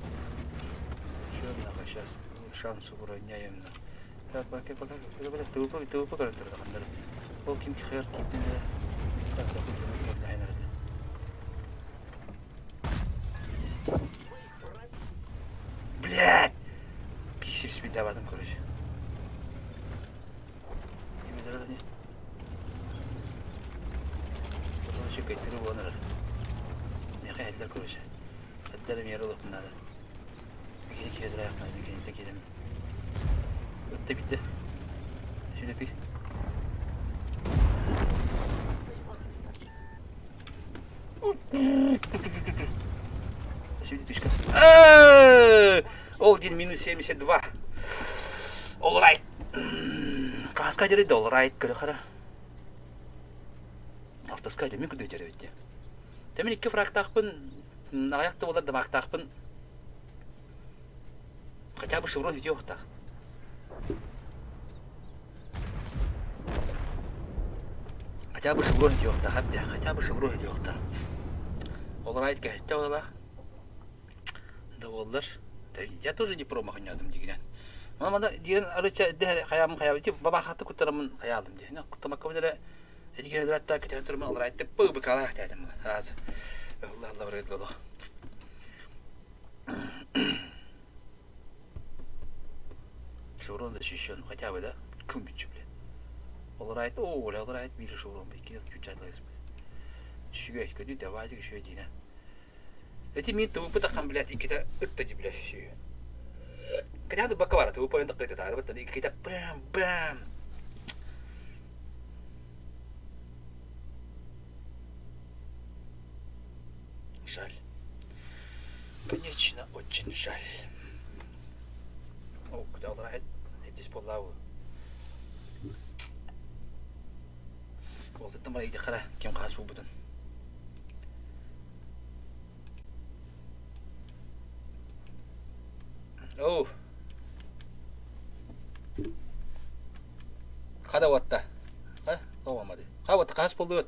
Чё нахуй, сейчас шанс уроняем на. Так, пока, пока, бля, ТВП, ТВП көрөн турда ханнары. Ол ким херт киттин Так, так, Блядь! Пиксель спидаватым, короче. Короче, кайтыры буолар. Миэхэ иһэллэр, короче. Эддэр эмиэ ылыахпын наада. Бикини киирэ аяқпын, бикини киирем. Ытта биттэ. Сүлэти. Сюда тышка. Ол дин минус 72. All right. Каска дери all right көрө хара. Алтаска деми күдө дери битте. Темин икки фрактаахпын, аҕыйах да буолар дамаактаахпын. Хотя бы шеврон видеохтаах. Хотя бы шеврон видеохтаах, әбдә, хотя бы шеврон видеохтаах. All right кэһэттэ олалаах. Да буоллар. Я тоже не промах нядым дигинен. Мана диэн арыча дэһэ хаямын хаябы ти бабахаты куттарамын хаялым диэн. Куттамаккабын эрэ эти кенедратта кетен турман all right пы быкалаах тэтим раз. Allah Allah бырыдлоло. Шеврон защищен, хотя бы, да? Кумбичу, бля. All right, о, бля, all right, биир шеврон, бля, кин чучатлайс, бля. Шүгэй, көдү, давайте еще один, Эти мин ТВП тахан, блядь, иккитэ ытта ди, блядь, сүү. Кэтээн бакка бара, ТВП ойон таккыта таарбыт, иккитэ бэм, бэм. Жаль. Конечно, очень жаль. О, здесь буоллаа Уолтаттан бара иди хара ким хаас буолбутун. Оу. Хада уотта. Ха? Оомады. Ха уотта хаас буоллуут.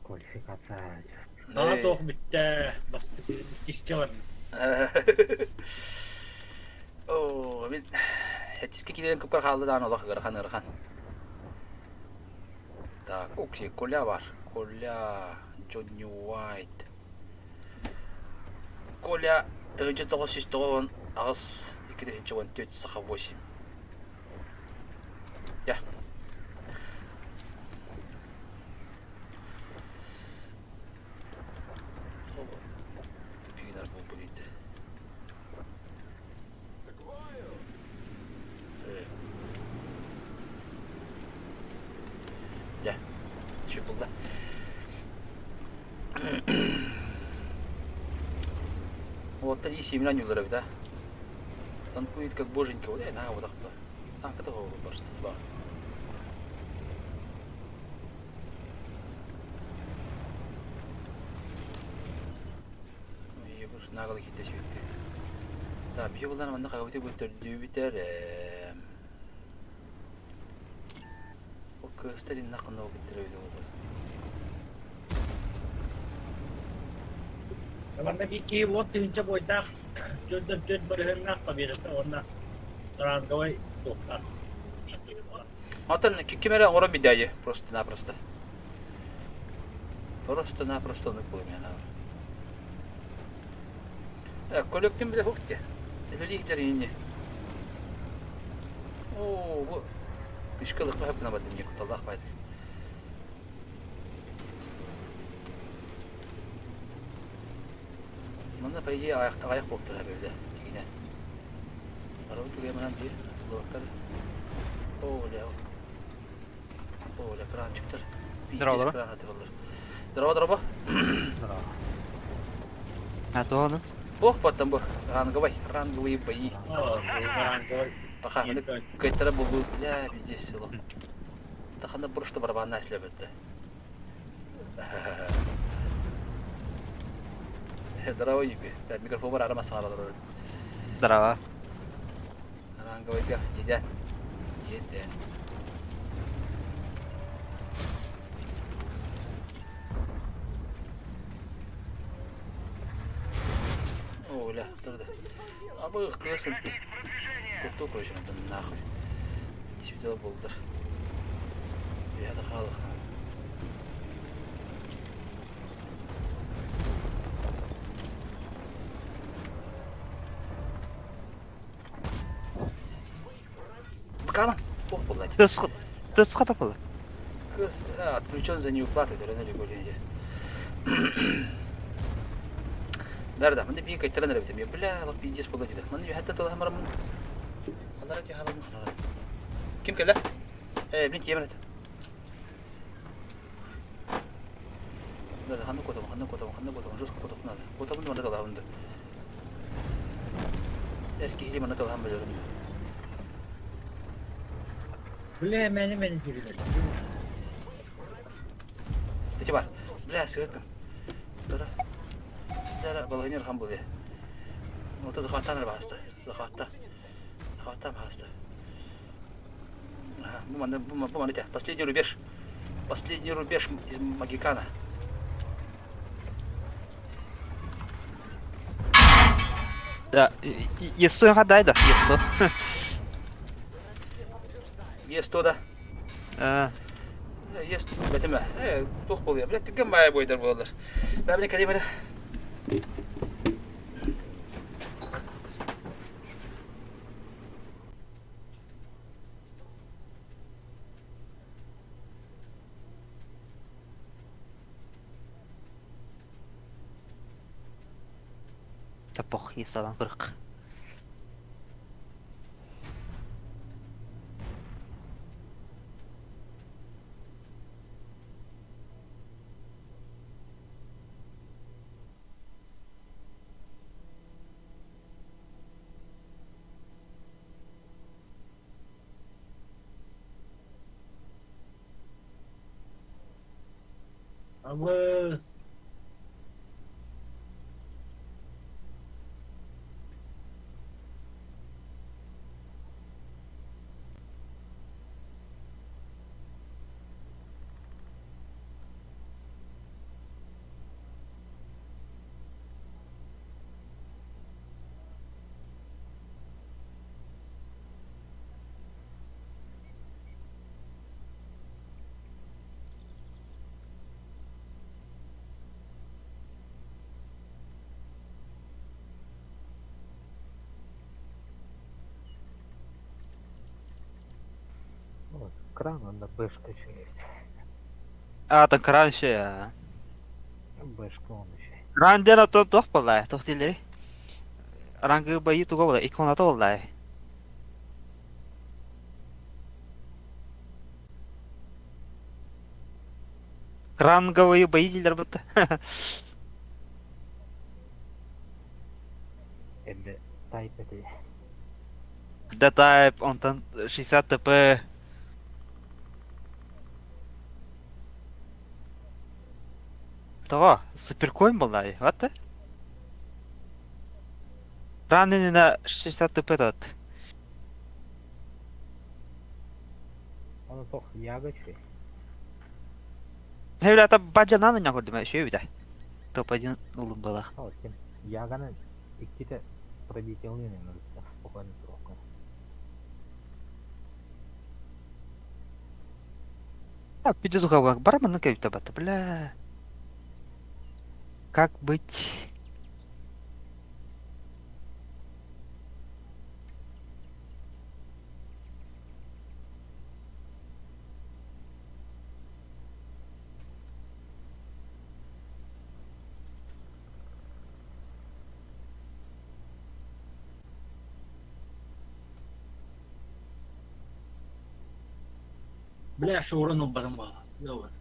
Квалификация. Наһаа туох бүттэ, бастакы иккискэ барда. Оо, мин хэтискэ киирэн куппар хаалла даҕаны олох ыарахан ыарахан. Так, окей, Коля бар. Коля, Джонни Уайт. Коля 1998 2014 Саха 8. Я. Тупигинар буолбут иитэ. Дьэ, үчүгэй буолла. Уолаттар ии сиэмин анньыыллар эбит аа. Танкует как боженька, вот наһаа бодохпо. Таҥката просто ба. Наҕала киирдэ сүөттүү. Да, биһи булан манна хайабыты бөлтөрдүүбүтэр ээ. Ол кыыстар инна ханна быттыр эбит олор. Манна биир киһи уон тыһыынча буойдаах, төрдөн төрт барыһыннаах победата уонна ранговай туохтаах. Оттон ким эрэ оҥорон бидээйи просто-напросто. Просто-напросто оннук буолуо Көлөктүн билэ хук те. Үлэлиих дьарыйынньы. Оо, бу тышка ылыкка хөппүнэ бардым дии кутталлаах баайдык. Манна по идее аҕыйах буолтара бэбилэ дигинэ. Арабы түгэ манан биир луоттар. Оо, бля. Оо, бля, кранчиктар. Здорово. Пиздец кран атыралар. Здорово, здорово. Здорово. А то ону? Бох баттан бу ранговай, ранговые бои. Пока маны кыайтара булу, бля, види село. Тахана просто барабанна эслэбэтте. Здорово, Юби. Микрофон бар арама саҥаралар. Здорово. Ранговайга еден. Еден. О, бля, турда. А бу кырсын Курту короче, надо нахуй. Действительно булдыр. Я халых. Бакала? Ох, блядь. Тест хата было. Кыз отключен за неуплату, төлөнөр регулирование. Бәрда, мында бии кайтаран эрэ битем. Бля, лап пиздец була диде. Мында хәтта тылы хамарым. Алара ти халым. Ким кэллэ? Э, блин, тиэмэн это. Да, ханна котом, ханна котом, ханна котом, жестко котом надо. Котом мында талабынды. Эр киһили манна талаһан бөлөрүм. Бля, мени мени кирилер. Эти бар. Бля, сыгыттым. Дара. Дара, балыгынер хан булды. Ота захваттан басты. Захватта. Захваттан басты. Ага, бу манна, бу бу манна Последний рубеж. Последний рубеж из Магикана. Да, Е100 хадай да, Е100. Е100 да. А. Е100 бетеме. Э, тух болуя. Блядь, түгкен бай бойдар болалар. Бәбіне кәлемеле. Да пох, Е100-дан кырык. Абы Вот, кран, он на бэшка еще есть. А, там кран еще я. Бэшка он еще. Кран дена то тох была, тох тилери. Рангы бои туга была, икона то была. Ранговые бои дилер бутта. Это тайп это. Да тайп, он там 60 ТП. Того, суперкоин был, да, вот ты. Раненый на 60 ТП тот. Он тох яга чуй. Не, бля, это баджа на меня говорит, еще вида. Топ-1 улым была. Вот, кем яганы икките пробитие надо спокойно троху. А, пиздец, бармен на кавита бата, бля. Как быть? Бля, шоурын барым бала. Вот.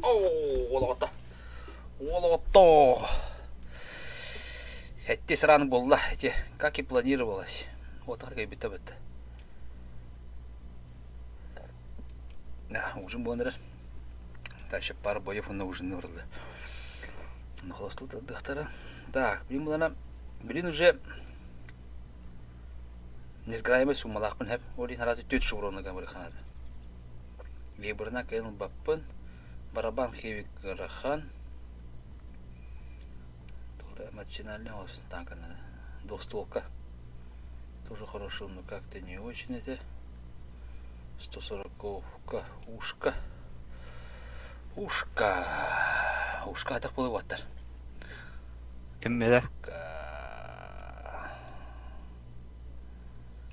Оо, олоҕото. Олоҕото. Хэттис ранг буолла ити, как и планировалось. Вот так кайбитте бытты. Да, ужин буолан эрэр. Дальше пара боев онно ужинны барылы. Холостуу тардыахтара. Так, блин булана, блин уже несгораемый суммалаахпын хэп. Ол иһин араас түөрт шевронна гамырыханады. Веберна кайын ылбаппын. Барабан хевик ыарахан. Тоже эмоциональный голос танкана. Двухстволка. Тоже хорошо, но как-то не очень это. 140-ка ушка. Ушка. Ушка атах буолуоттар. Ким билэр?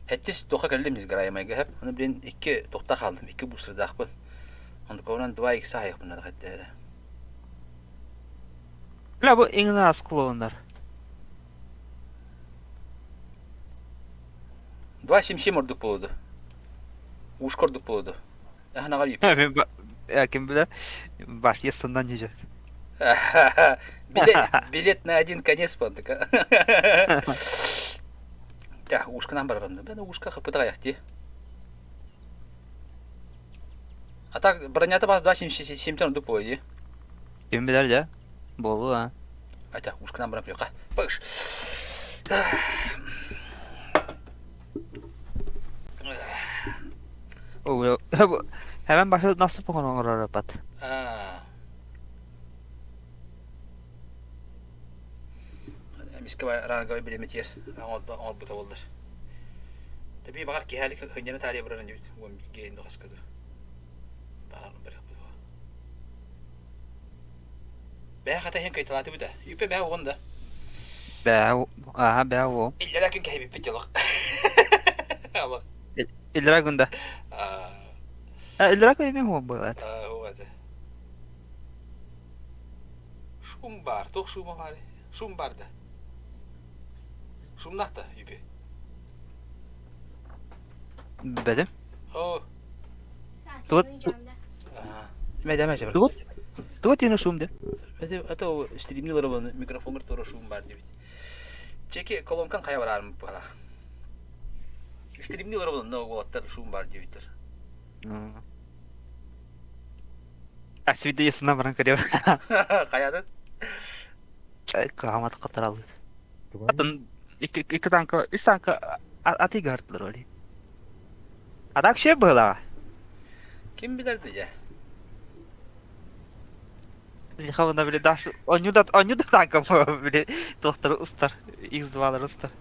Хэттис туха кэллим несгораемайга хэп. Аны блин икки тухта хаалдым, икки бусырдаахпын. Онтукабынан 2 икс аайахпын хэттээрэ. Бля бу иҥнаас клоуннар. 2 7 ордук буолуду. Ушка ордук буолуду. Эһанаҕар Ким билэр? Башня сыннан жүжет. Билет, билет на один конец пантыка. Так, ушканан барарым. Бен ушка хапытаях ти. А так бронята бас 2,77 ордук буолуо дии. Ким билэр дьэ? Буолуо а. Айта, ушканан баран прикка. Пыш. Hemen başladı nasıl bu konu rapat? Эмискэ ранговай билимитиэр оҥорбута буоллар. Тэбии баҕар киһэлик хынньана таарыйа барар инибит уон бииргэ иһин хаска ду. Баҕар барыахпыт буо. Бэйэ хата иһин кайталаатыбыт да. Үпэ бэйэ уон да. Бээ, аха бээ уо. Иллэрэ күн кэһибиппит дьолох. Алах. Иллэрэ күн да. Иллэрэ күн эмиэ уон буолат. Уот. Шум бар, туох шума баар? Шум бар да. Шумнаах да, үпэ. Бэтим. Оо. Туот Мэ дэмэ туот туот тине шум де. Это стримни ларабын микрофонгар тура шум бар дебит. Чеки колонкан хайа барарым була. Стримни ларабын но уолаттар шум бар дебиттер. А свидетельственно баран көрөм. Хайатын? Каамат катаралы. Атын икки танка, үс танка аты гардылар оли. А так şey было. Ким билерди дьэ? Михайловна били даш оню да танка били тохтар устар X2-лар устар.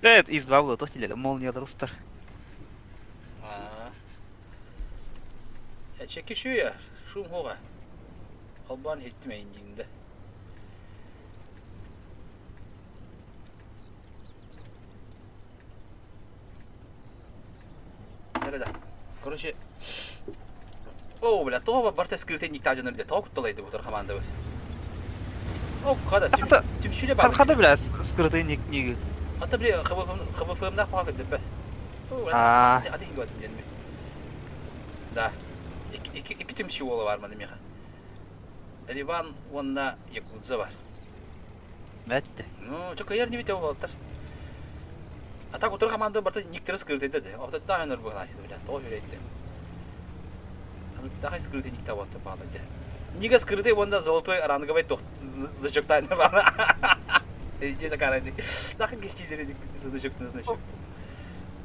Evet X2 була тох дилер молниялар устар. Чеки шуя, шум хога. Албан хиттим эйиндиинде. Да. Короче, о, бля, тоҕо барта скрытый никта дьонор де тоҕо кутталайды бу команда. О, хада түмсүле бар. Хада бля скрытый ник ниги. Ата бля ХБФМ-нах паха көддөппөт. Аа. Аты хинготум денми. Да. Икки түмсү уола бар маны меха. Риван уонна Якудза бар. Бәтте. Ну, чо кыйар не бите болтар. А так утыр команда барта никтер скрытый деди. Ота та өнөр бугна бля, то хүләйтте. Тахай скрытый никта вот пада де. Нига скрытый вонда золотой ранговый тох значок тайны бар. Иди за карай. Тахын кестилери значок на значок.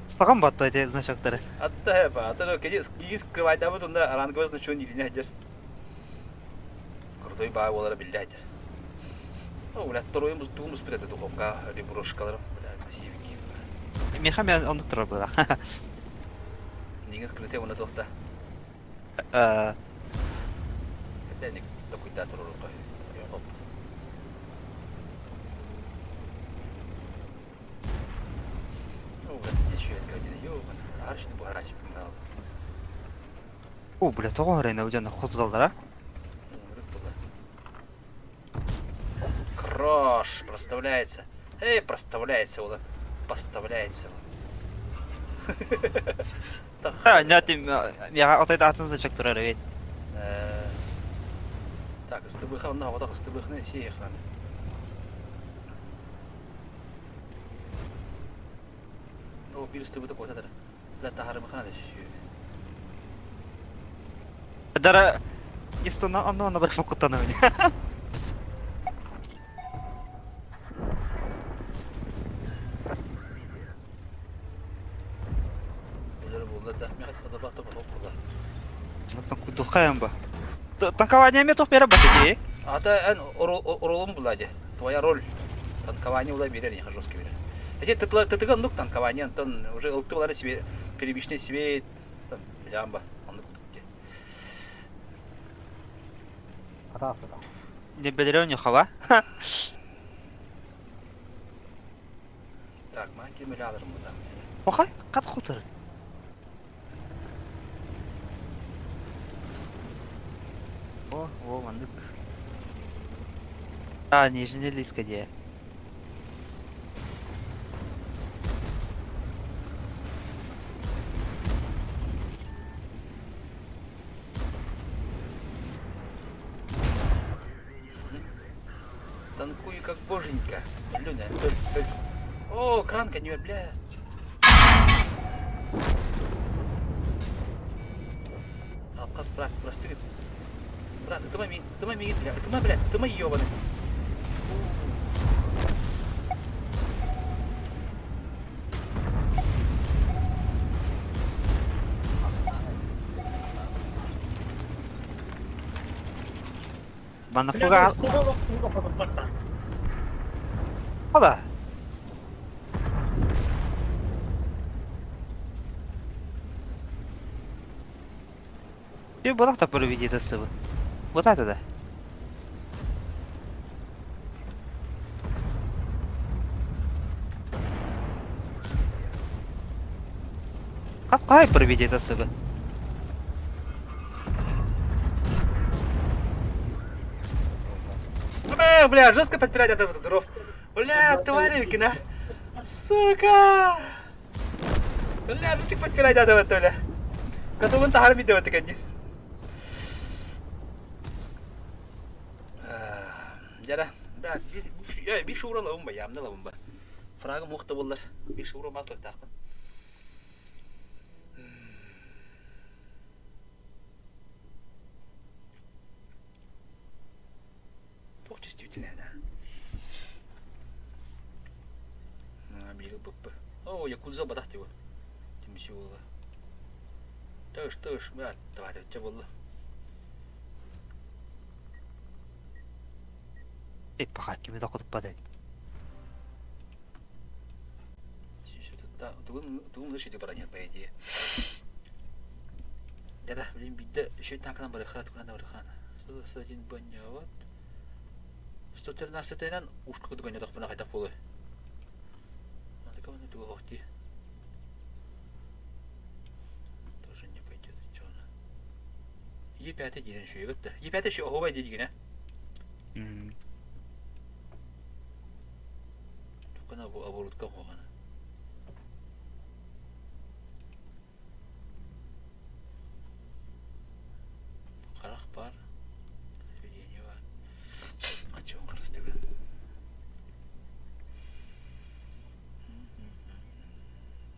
Саган батты эти значоктары. Атта хепа, ата кеди ниги скрывай да вот онда ранговый значок не линя Крутой бай болара билляйдер. О, бля, второй тугумус бит духовка, реброшкалар, бля, красивенький. Меха мен оннук турар була. Ниги скрытый онда тохта. Э, Это не такой датор рукой. Оп. О, бля, здесь еще один, ёбан. Арш не бугарась, О, бля, тоҕо орайна удьан хотудаллара. Крош, проставляется. Эй, проставляется, вот. Поставляется. А, не ты, я от это атын значок турар ведь. Так, ыстыбыха онно оҕотох ыстыбыхны сиэхланы. О, биир ыстыбыта куотатар. Бля, таһарымыхана да сүү. Дара Истона онно онно бар куттанабын. Духаем ба. Танкование ме тух бера батыги. Ата эн ролун була де. Твоя роль. Танкование ула берер, не жестко берер. Эти тытыган нук танкование, антон уже ылты булары себе перебичный себе там лямба. Он Не белерен юхава. Так, ман кемеле алырым бұдан. Бақай, қат құтыр. О, о, мандык. А, нижний лиска где? Танкую как боженька. Люня, толь, толь. О, кранка не бля. Алкас, брат, прости. Брат, это мой, это мой, бля, это мой, бля, это мой ёбаный. Манна фуга. Хода. Ты была то проведи до сыбы. Вот это да. Какая проведи до сыбы? Бля, бля, жестко подпирать от этого дров. Бля, твари, на. Сука! Бля, ну ты подпирать от этого, бля. Котовын тахар ми деп екен. Жара, бля, bir шура лабын ба, ямны лабын ба. Фрагым мухта боллар. Bir шура маслык тақпын. Туох чувствительная, да. Бил бп. О, якудза батах его. Тимсиола. Тыш, тыш, бля, давай, давай, было. Эй, пока кими да кутуп бадай. Тугун лишь баранер, по идее. Да, блин, беда, еще танкан барыхрат, куда барыхрана. 121 баняват. 113-тен ушка кудуган ятак бына кайтак болы. Надо кого не тугохти. Тоже не пойдет, чё она. Е5 дирен шуй бітті. Е5 шуй охобай дедигіне. Tukana bu оборудка қоғана. Қарақ бар. Сведение бар. А чего қарасты бі?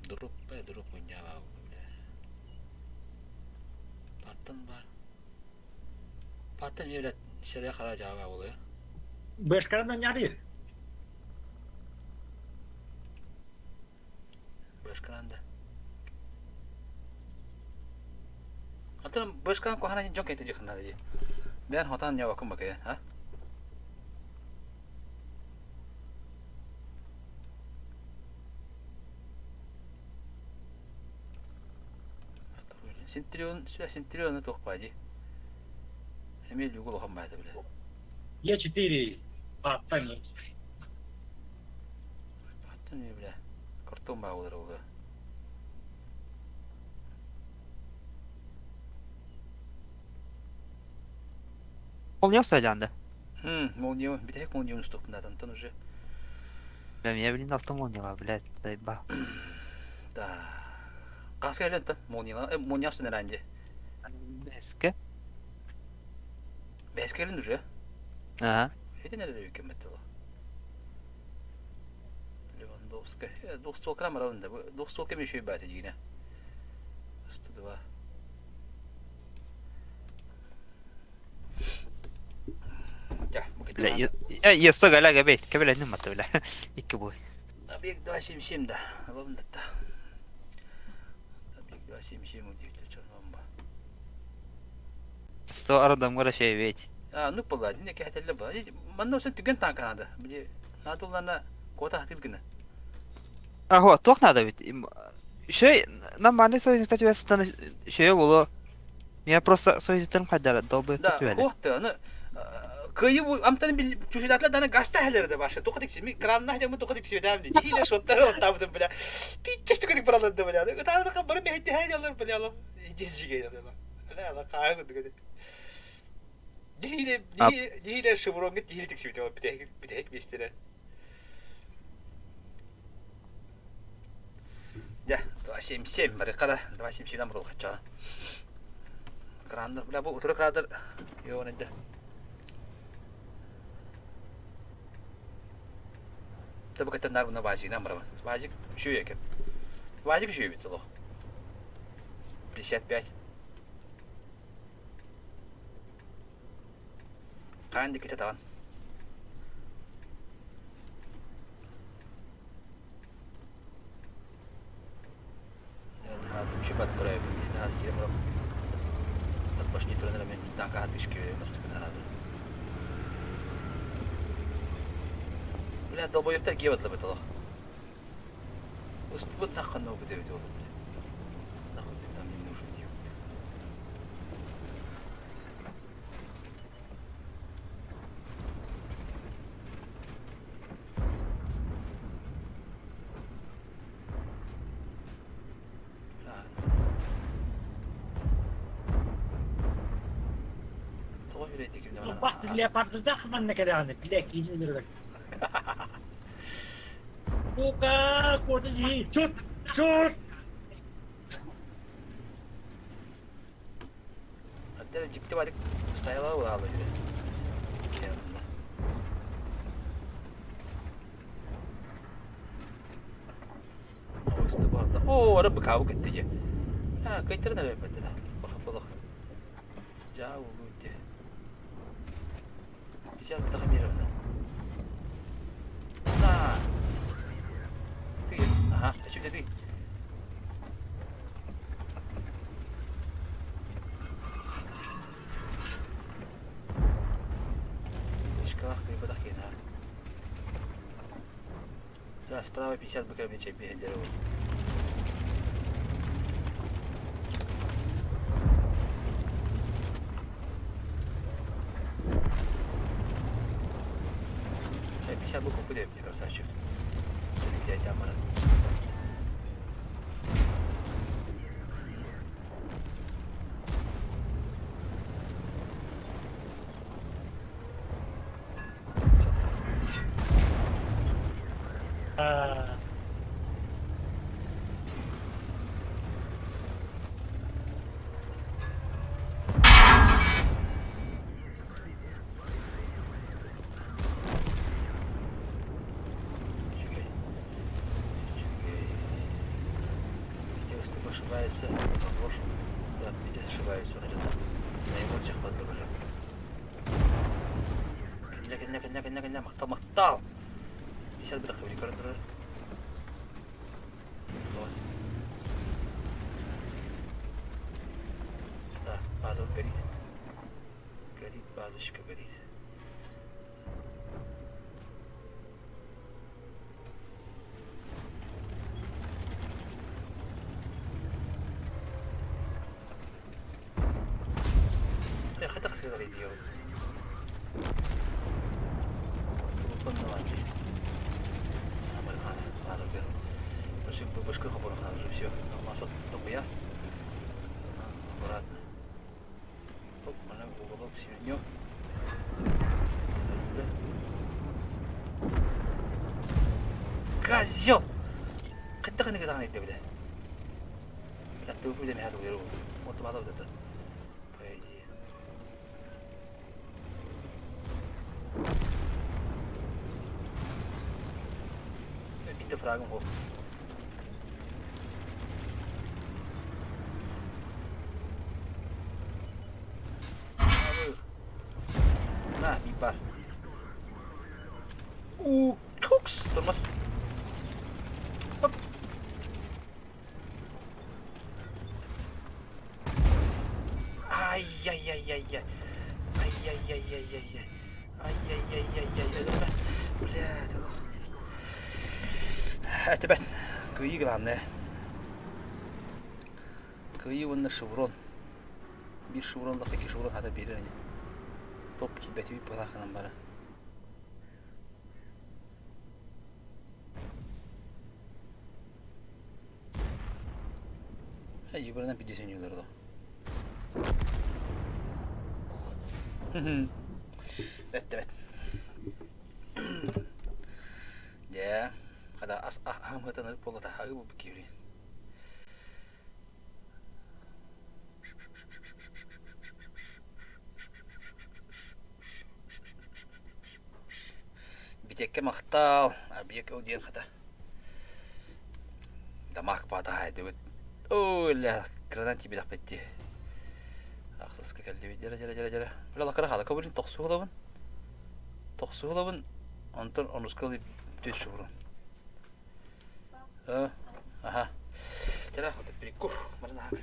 Дроп ба, дроп ойнява бля. Паттан бар. Паттан мен бля шәрә қара жаба болы. Бешкардан яри. Башкаранда. Атын башкаран кохана жон кети жихна ди. Бән хотан ява кум бакая, ha? Сентрион, сүә Сентрионы тоқпади. Эмел югул хамбайды биле. Е4 паттан. Паттан не биле. Картон багылар олы. Молния сайланды. Молния, битек молния уступында, антон уже. Бля, я блин алтын молния, блядь, дай ба. Да. Қасқа әлі молния, молния үстіне рәнде. Беске. Бәске әлін уже. Ага. Этин эрэ үкэммэт Левандовская. Двухстволка маравында. Двухстволка еще и бата дигине. 102. Бля, есто галя габейт, кебеле ныммата бля. Икки бой. Объект 277 да. Ловында. Объект 277 удивительно черномба. Сто арадамгара шей ведь. А, ну была, не кәтелле ба. Манна sen түген танка надо. Били надуллана кота хатыл гына. Ага, туох надо ведь. Шей, нормальный союз, кстати, я шей было. Я просто союзтерим хайдара, долбы Да, түбәле. кота, аны кыйы бу амтан бил чушидатлар дана гаста хәләрдә башы. Тоқы дикси, ми кранна хәҗә тоқы дикси битәм ди. Хиле шоттар оттабыз бля. Пичес түгәдик баралар бля. Утарда кабыр мехти хәҗәләр бля. Иди жиге яда. Ла ла кагы түгәди. Дихиле дихиле шевронга дихиле тикси битәм битәк битәк бистерә. Я, 277 бары кара, 277 дан бурул хачана. Крандар, бля, бу утыры крадыр. Йо, инде. Tabi katanlar buna vajik nan барабан. Vajik şu екен. Vajik şu бит лох. 55. Канди ките таган. Бля, долбоебтер киеп атлап бит алах. Устубут нахуй нахуй бит бит бля. Нахуй ты там не нужен, ёпта. Тоҕо үрейди кимне Бах леопарды манна кэлэҕин бile киинин Сука, куда Чут, чут! Аттара дьикти бадык устайла улаалы диде. Киянында. Осты барда. О, ара быкабы кетти же. А, кайтырын эле бетти да. Бакып болок. Жа улуйте. 50 бутаха мировна. На. Ты. Ага, а что ты? Шкалах припадах кина. Да, справа 50 быков мечей бегендеру. Я 50 быков куда ты красавчик. Где там А, Чүгей. Чүгей. Видите, что ошибается, похож. Да, видите, ошибается, он идет на эмоциях подруг уже. Кэллэ, кэллэ, кэллэ, кэллэ, кэллэ, махтал, махтал! 50 бытах били көрөн турар. Вот. Да, база горит. Горит, базочка горит. Я хотел сказать, идиот. Башка хабар уже все. Масот я. Аккуратно. Оп, mana уголок свернем. Козел! Қайда қана кетаған еді біле. Бля, ты біле мен хәді Вот это. По идее. Биир да фрагым суох. На, биир баар. Уу, кукс! Тормоз. Хоп. Ай-яй-яй-яй-яй. Ай-яй-яй-яй-яй-яй. Ай-яй-яй-яй-яй. Блядь, олох. Этибэт. Кыайыы главное. Кыайыы уонна шеврон. Биир шеврон лах икки шеврон хата биэрэр ини. Топ киирбэтибит быһалаах бара. Юберынан 50 юлар Бэт бэт. Дьэ, хада ас аһым хатанар буолата аһы бу киири. Битекке махтал, объект ыл диэн хата. Дамаг паатаһаайдыбыт. Ой, ля, кыранан тиийбэтэхпит дии. Ахсыска кэллибит. Дьэрэ, дьэрэ, дьэрэ, дьэрэ. Бля, лакара хаала кобурин тохсуһулабын. Тохсуһулабын. Онтон онуска түс шубурун. Аха. Дьэрэ, вот перекур. Баран аха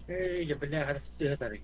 Эй, дьэ бля, сыһытарый.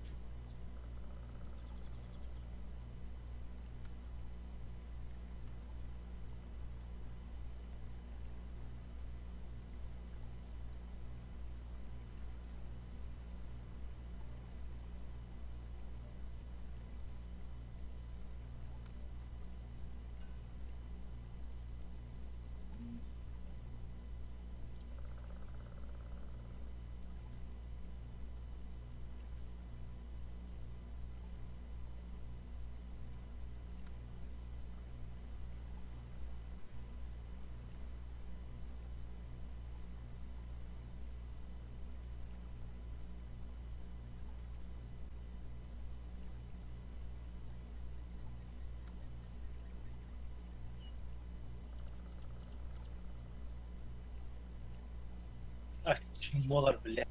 Ах, чмолар, бля.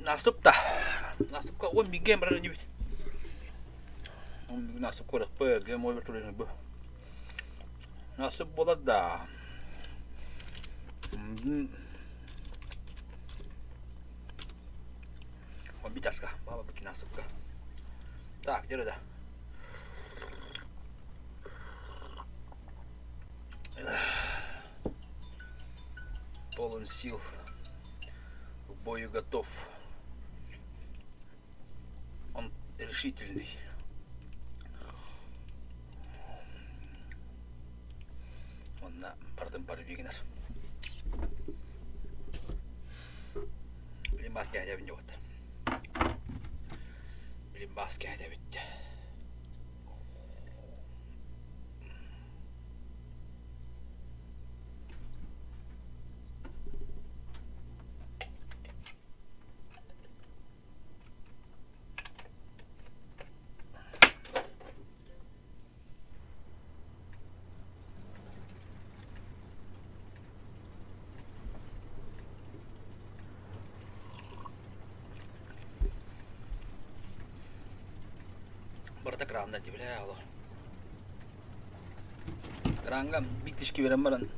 Наступта. Наступка он мигем баран инибит. Наступ көрөкпө, гем ойбер турын бу. Наступ болар да. Он битаска, баба бики наступка. Так, где да? Полон сил. К бою готов. Он решительный. Онна бардым бары бигинер. Билин бас кэһэтэбин дьуот. Билин бас кэһэтэбит. Барыта кранна дии бля олох. Кранга биир берэн баран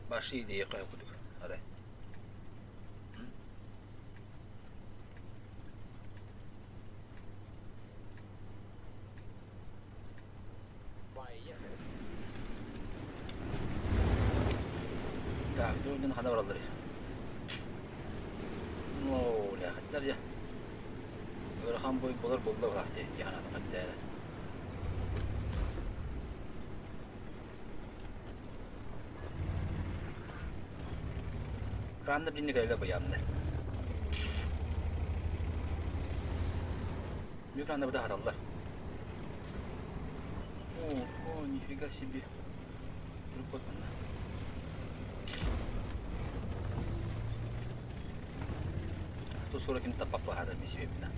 баши идея кудук. Арай. Так, дьон хана бараллар. Оо, лэхаттар я. Ыарахан бой болар болла булар дии яханатын хаттаара. Кранна билинни кэлэ баямны. Микранна быда хаталлар. О, о, нифига себе. Трупот манна. 140 ким таппаппа хадар ми себе бина.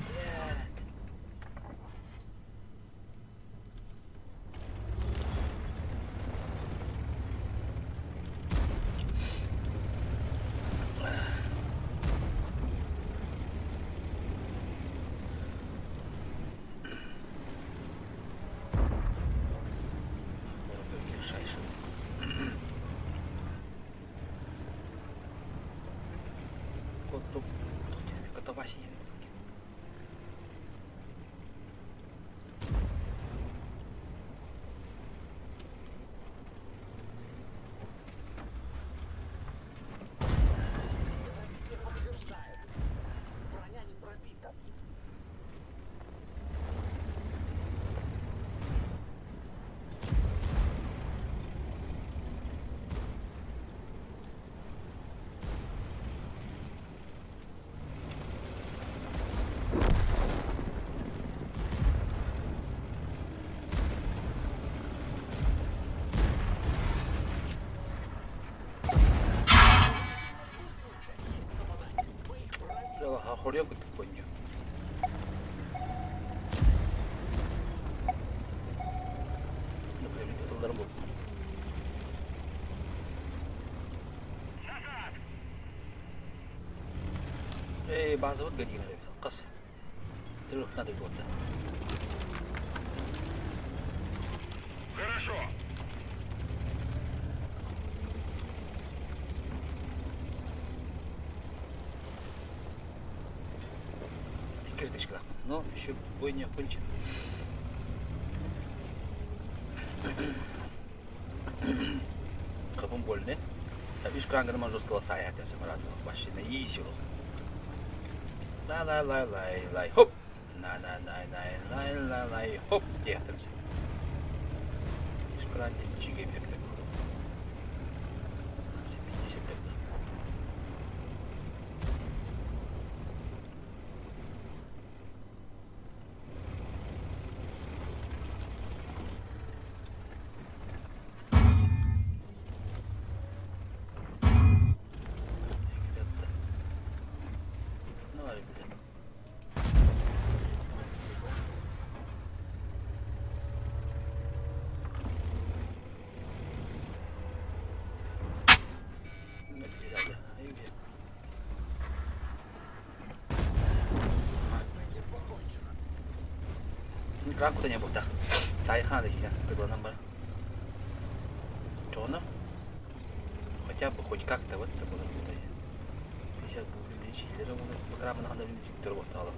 Блядь. Хоруйан курдук буонньу. Тылларым булдум. Эй, базабыт гадина қыз. Трехнадый болды. Хорошо. Кирдышка. Но еще бой не окончен. Кабым больно. Үс кранганы жестко саят раз вообще на изи. Ла ла ла лай лай хоп. На на на на лай ла лай хоп. Диэхтэрс. Үс кран жиге бектер. Ну, ребята. Кран куда не был, да. Цайхан да кыдланан бар. Чоно? Хотя бы хоть как-то вот это было работать. 50 увеличили, программа надо увеличить работала.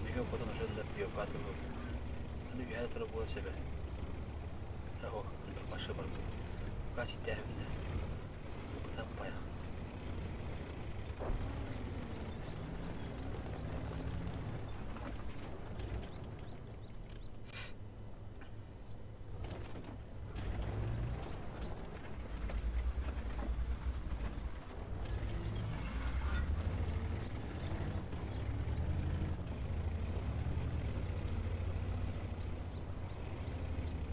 Еще потом уже надо приобратывать. Ну, я это работал себе. Ого, машина бар. Касить тәбінде. Таппай.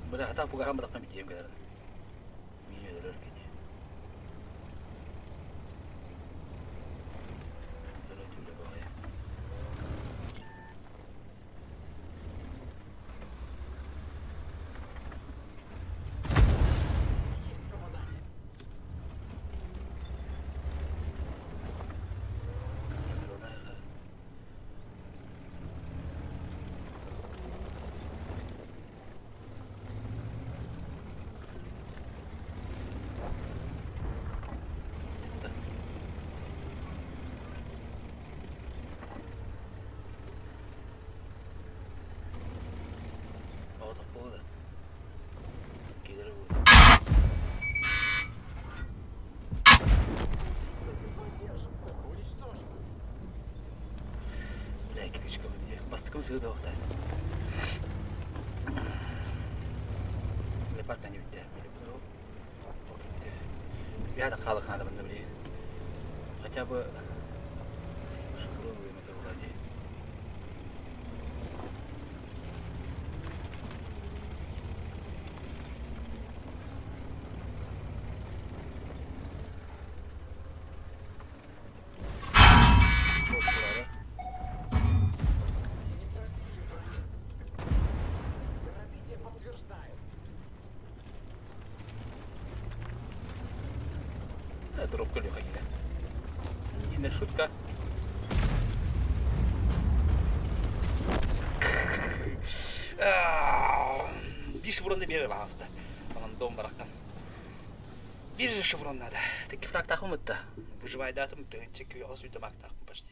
Бля, хата пугарам батакка битием кэлэр. Мин өлөрөр кини. Буолла. Киирэр буолла. Бля, китичка мне. Бастыкым сыгы да. Лепард не битте. Я да халык надо бли. Хотя бы шеврон вымет влади. Да, дробка легкая. Не шутка. Bir шевронды берер бағасты. Анан дом барақтан. Bir шеврон надо. Таки фраг тахым да. Выживай датым, тыгынчы күй ос үтемак тахым почти.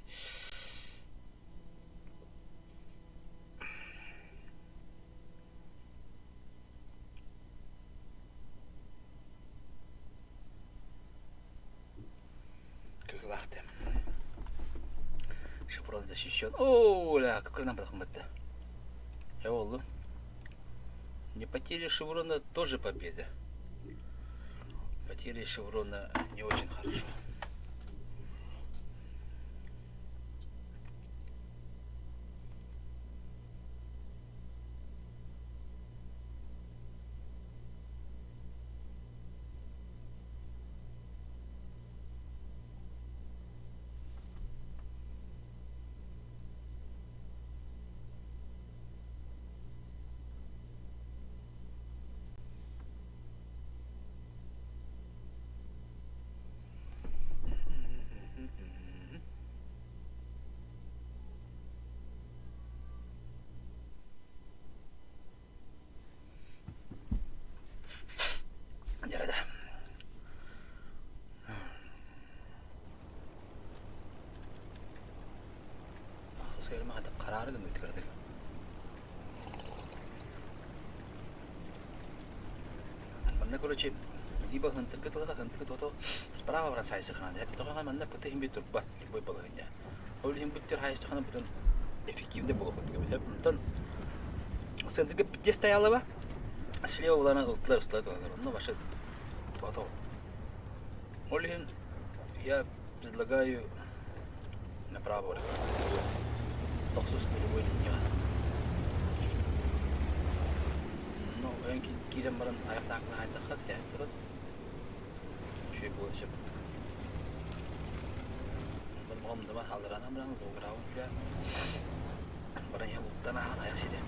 Кыглахты. Шеврон защищен. О, ля, как нам потом это. Я oldu. Не потеря шеврона тоже победа. Потеря шеврона не очень хорошо. Ярада. Сос келме хата карары гын өткөрдүк. Манна, короче, либо хынтыргы тото, хынтыргы тото справа баран сайсы хана. Хеп тога манна пыты химби турбат любой балыгыня. Ол химбиттер хайсы хана бүтүн эффективде болуп кеткен. Хеп онтон центрге где стояла ба? Слева булана ылтлар ыстылар. Ну, вообще тото. Олин, я предлагаю направо. Токсус нулевой линия. Ну, эн кирен баран аяктакына айтакка тән турат. Шөй болуша. Бар могомдума халырана баран лограу бля. Баран я луктана аяк сиде.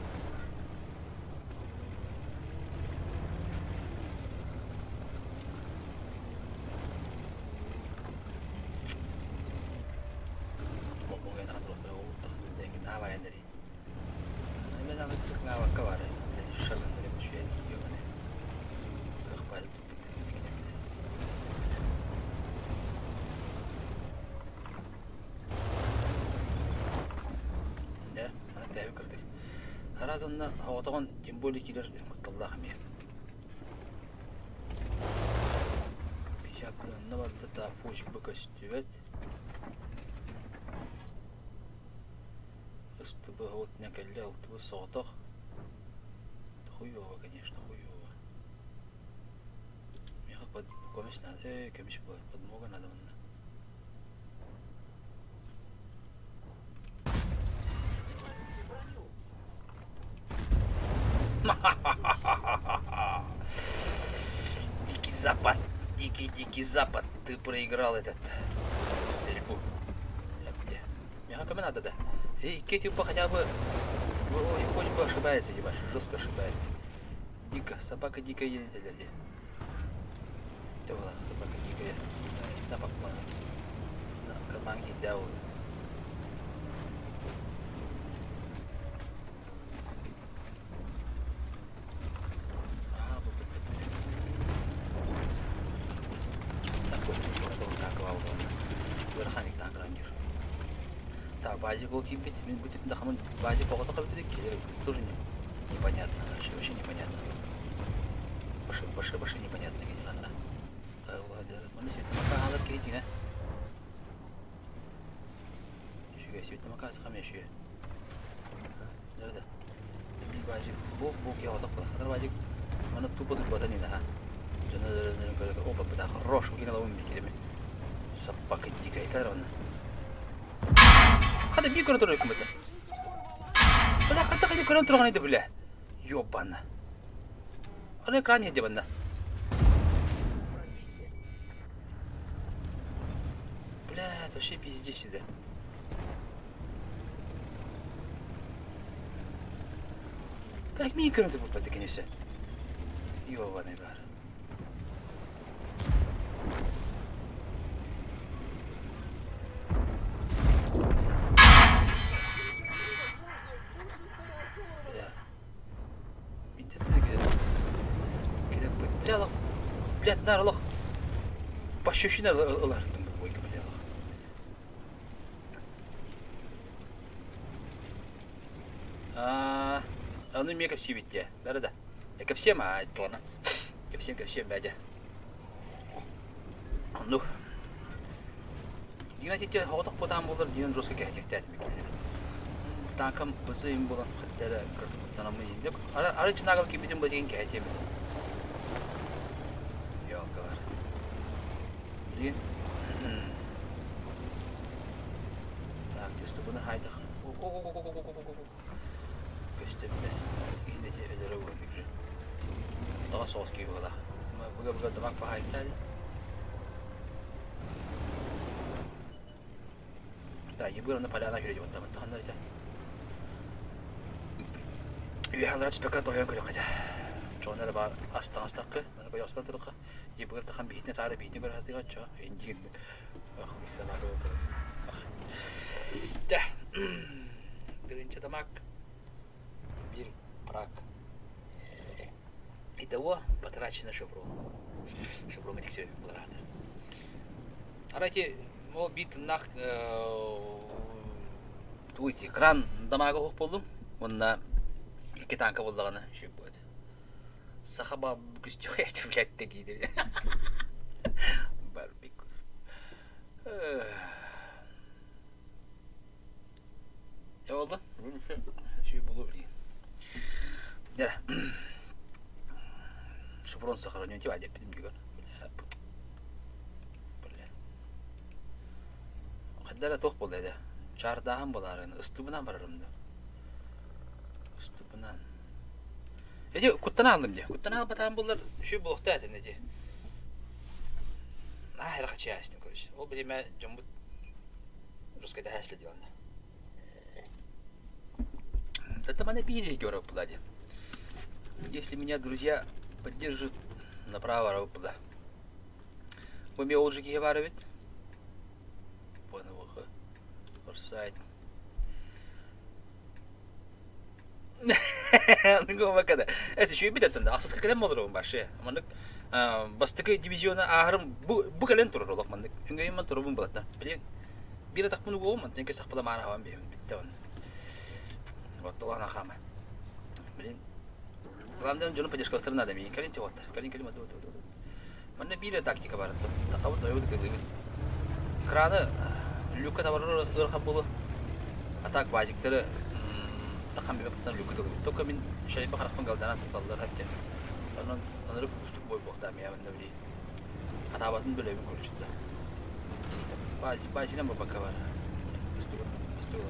Кэптэһэбит кырдык. Араас онно оҕотоҕун тем более киирэр кутталлаах эмиэ. Печатанна барда да фочба көстүбэт. Ыстыбы вот не кэллэ алтыбы соҕотох. Хуёво, конечно, хуёво. Миэхэ под көмүс надо. Э, көмүс буолар. Подмога надо манна. Дикий Запад, дикий-дикий Запад, ты проиграл этот стрельбу. Миэхэ көмө надо да. Эй, икки типа хотя бы... Ой, хоть бы ошибается, ебашь, жестко ошибается. Дико, собака дикая едет дии. Была собака дикая. Карман киирдэ ол. Аа, бу Ыарахан таакыран Так, базик ол киирбит, мин бу типта хамын базик оҕото хабыты киирэр тоже непонятно, вообще, вообще непонятно. Башы, башы, башы непонятно генерально. Маны светтамака хаалар киһи дьиҥэ. Үчүгэй светтамака сахам үчүгэй. Да. Бил базик бу бу киһи отох була. Хатар базик маны тупо турбата нина ха. Дьоно көрө опа быта хорош бу кине лабым бикиреми. Собака дикая кадр онна. Хата би көрө турар кумата. Бля, хата хата көрөн турган иди бля. Ёбана. Аны экран еде банна. Бля, это вообще пиздец сюда. Так мин көрөн турбут конечно. Ёбаный бар. Бля. Бля, блядь, нар олох пощечина ылартым бу бойга бля олох. Аа, аны эмиэ кэпсиибит дии. Бары да. Кэпсиэм аа, туона. Кэпсиэм, кэпсиэм бээдэ. Ну, Игнатий соҕотох потаан буолар диэн жестко кэһэтиэхтээтим иккилэр. Танкам бызыым буолан хаттара кыртанаммын иһинде. Ары чынаагал киммитин бу деген кэһэтиэм этэ. Ёлкалар. Билигин Так, тестыбыны хайдах. Көстөбүнэ. Иһинде өлөрө буолан же. Таға соғыс күйі була. Быга-быга дамак пахайттады. Да, ебыр аны поляна жүреді онда мантаханнар ите. Үйәләр спекра тойон көрө кадя. Чонар бар астан астакы, маны кой оспан турукка. Ебыр тахан бихитне тары бихитне көрө хатыга чо. Индигин. Ах, исама көрө. Ах. Да. Биринчи тамак. Бир прак. Итого потрачено шеврон. Шеврон этих буларата. Арати ол бит тыннах туйти кран дамага хух болдум. Онна икки танка боллагана шөп будет. Саха ба күстү блядь такие. Барбикус. Не oldu? Şey bulu bileyim. Дьэ. Шеврон сохранен тиба деппитим дигэн. Блядь. Хайдара туох буолла этэ? Чаардааһын буолаарыгын ыстыбынан барарым да. Ыстыбынан. Эти куттана алдым дии. Куттана албатаан буллар үчүгэй буолуохтаах этин эти. Аа эрэ хачыйаастым короче. Ол биримэ дьоммут русская дэһээслэ диэн. Это мана пили говорю, Если меня друзья поддержат, направо была. Вы мне олжики говорит? Понял, Форсайт. Когда. Это еще и бит это, асаска кэлэн болорум баше. Маннык бастакы дивизиона ааһарым бу бу кэлэн турар олох маннык. Үҥөйүм ман турубун булатта. Билин биир атахпын угуом, онтон кэ сахпала маана хаван биһим битте он. Батталаана хаама. Блин. Главное, дьону поддержкалыктарын надо миин. Кэлин тиоттар. Кэлин кэлин вот вот вот. Манна биир тактика бар. Тахабыт ойбут кылыыбыт. Краны люкка табарыр ыарахан буолу. А так базиктары тахан бибэптан люкка тылыбыт. Только мин шайба харахпын галданан туталлар хатте. Онон онору кустук бой буохтаам я манна били. Хатаабатын бөлөбүн короче. Бази базинан бабакка бар. Ыстыгы ыстыгы.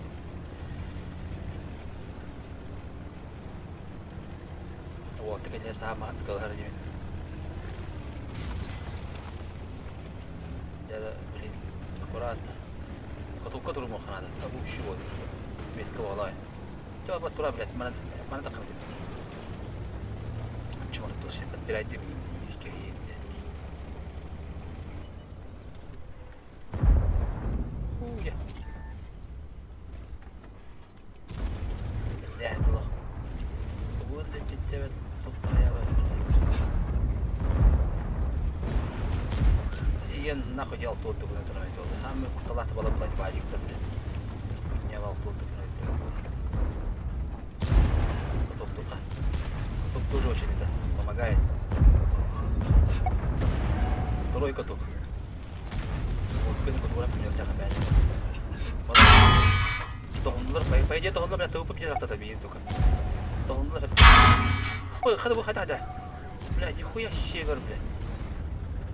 Уолта кэннэ саамаһын туталаһар инибин. Дьэ, блин, аккуратно. Котулка турумуохха наада. Табу үчү буолар. Метка буолай. Тура тура, блядь, мана мана таххабыт. Чумар тус, подбирайте мне Хуя. Блядь, лох. Вот да питтевет туттаябат. Иен нахуй дел тут тугун турай туол. Хамы куталааты бала блядь базиктар блядь. Хуйня вал тут тугун Кутуктука. Кутук тоже очень это помогает. Второй каток. Вот күн кутура күнүк тахын бәйне. Тоһуннулар, по идее тоһуннулар, бля, ТВП пиздец автота миин только. Тоһуннулар. Ой, хада хада хада. Бля, нихуя север, бля.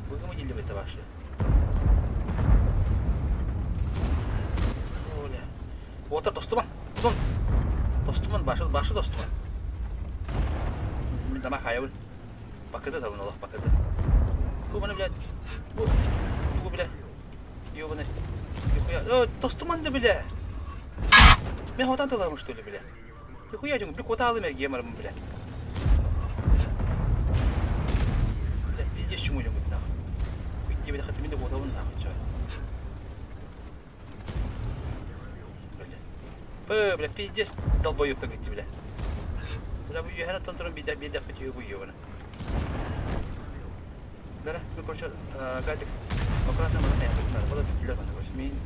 Вы кому не любите ваши? Оля. Отыр тостуман. Тон. Тостуман, башы, башы тостуман. Мин дама хайабын. Бакыды табын олох бакыды. Бу маны, блядь. Бу, бу, блядь. Ёбаный. Нихуя. Э, тостуман да, бля. Мен хотан тыларым, что ли, бля? Нихуя, дьон, бля, кота алым эргием барым, бля. Бля, пиздец, чему идем, нахуй. Уйти, бля, хаты, мен де котабын, нахуй, чё. Бля. Б, бля, пиздец, долбоёб так идти, бля. Бля, бу үөһэн оттон туран биирдэ биирдэ бу ёбана. Бара, ну, короче, гайдык. Аккуратно мана таятык надо было билер мана, короче, мин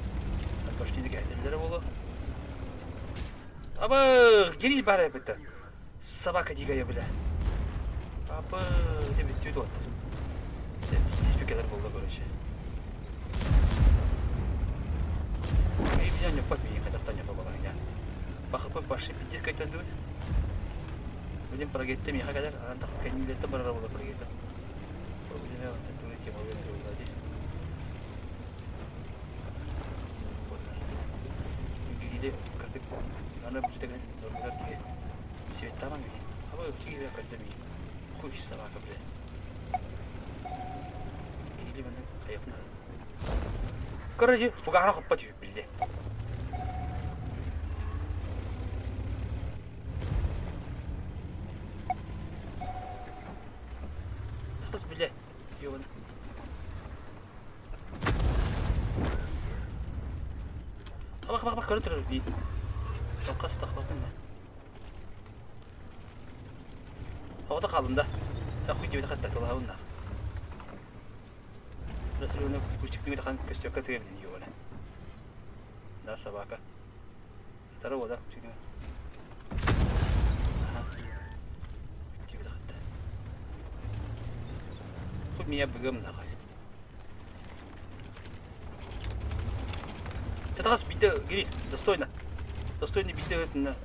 почти гайтеллere болу. Аба, гирил бар это. Собака дикая, бля. Апы, деп бүт оттыр. Деп пиздец бекелер болды, короче. Эй, меня не пат меня, хотя не побала меня. Бахапы башы пиздец кайтады. Будем прогетте миха кадar, анан так кенилерте барара болар прогетте. Короче, фугахана хоппа түһүп билде. Тахыс биле. Ёбана. Бak bak bak көрө турар би. Тоқас тахбакын да. Оҕото хаалында. Хуй диэбит хатта тылаһабынна. Расылыны кучикпиҥи тахан көстүөккэ тыга билин ёбана. Да, собака. Второго, да, кучикпиҥи. Ага. Диэбит хатта. Хуй меня быгым нахуй. Татагас биде гири, достойно. Достойно биде на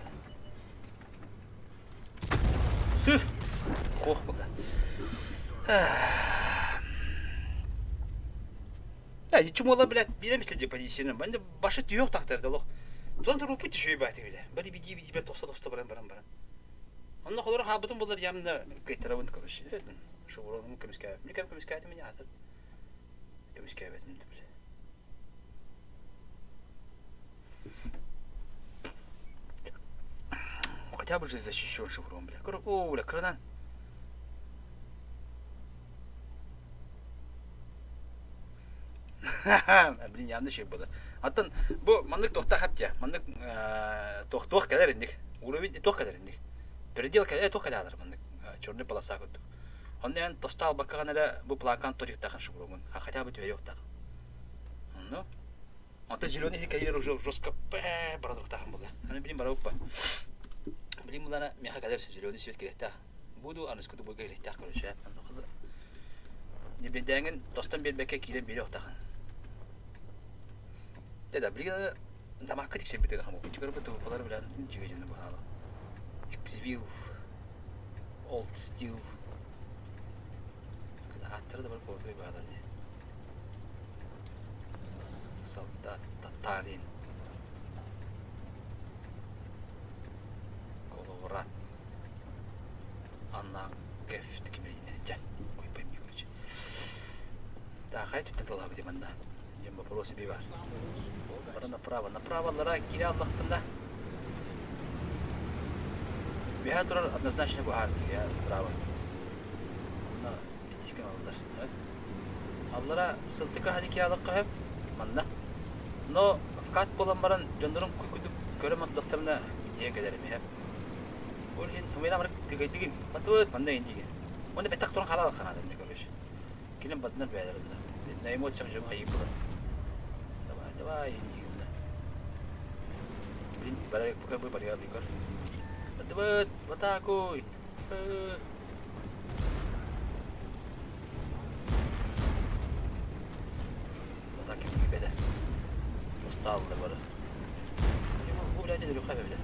Сыс! Ох, пока. Да, чумола, блядь, билем следи позиционы. Банда башы түйөк тақтарды лох. Тон туру пути шуй баты биле. Бari биди биди бер тоста тоста баран баран баран. Онно холор хабытын болар ямна кайтарабын короче. Шу бурону көмүскә. Мен кем көмүскә мен аты. Көмүскә бетин биле. Хотя бы же защищен шеврон, бля. О, бля, крынан. Блин, явно şey было. Аттан бу маннык тохта хаптя. Маннык тох тох кэлэр инник. Уровень тох кэлэр инник. Передел кэлэр тох кэлэр маннык черный полоса курдук. Онно тоста албаккаган эле бу планкан торихтахан шевронун. Хотя бы төйөктах. Ну, Онто зеленый кэлэр уже жестко бэ барадыктахан була. Аны билин барабыппа. Билим булана миэхэ кэлэр зеленый свет кэлиэхтээх. Буду аныскы тубуйга кэлиэхтээх короче. Небедээҥин тостон биэрбэккэ киирэн биэриэ охтахан. Дэ да билигин тамаакка тиксэрбит хамы. Күчүгэр бу тубупалар билэн дьүөдьүнү баһаала. Exville Old Steel ааттара да бар куотуй баалар дии. Солдат Татарин Коловрат Анна Кеф кимэринэ дьэ ой пойми короче. Да хай түптэ тылаабыт манна диэн вопрос би бар. Бары направо направо кире аллахпында Үһэ турар однозначно куһаан үһэ справа. Онно итискэн аллар. Аллара сылтыка хази киалыкка хөп манна. Но вкат буолан баран дьоннорун куйкудук көрө мордохторуна идея кэлэр эмиэ. Ол иһин умена барык тыгайдыгын батыбыт манна индиген. Оны беттак туран халал ханадан короче. Кинин бадынар бээлеринде. На эмоциях жөн хайып була. Давай, давай индиген. Блин, бара пока бы барья бикор. Батыбыт, батакуй. Атаки бэдэ. Устааллар бары. Бу блядь өлүөххэ эбэтэ.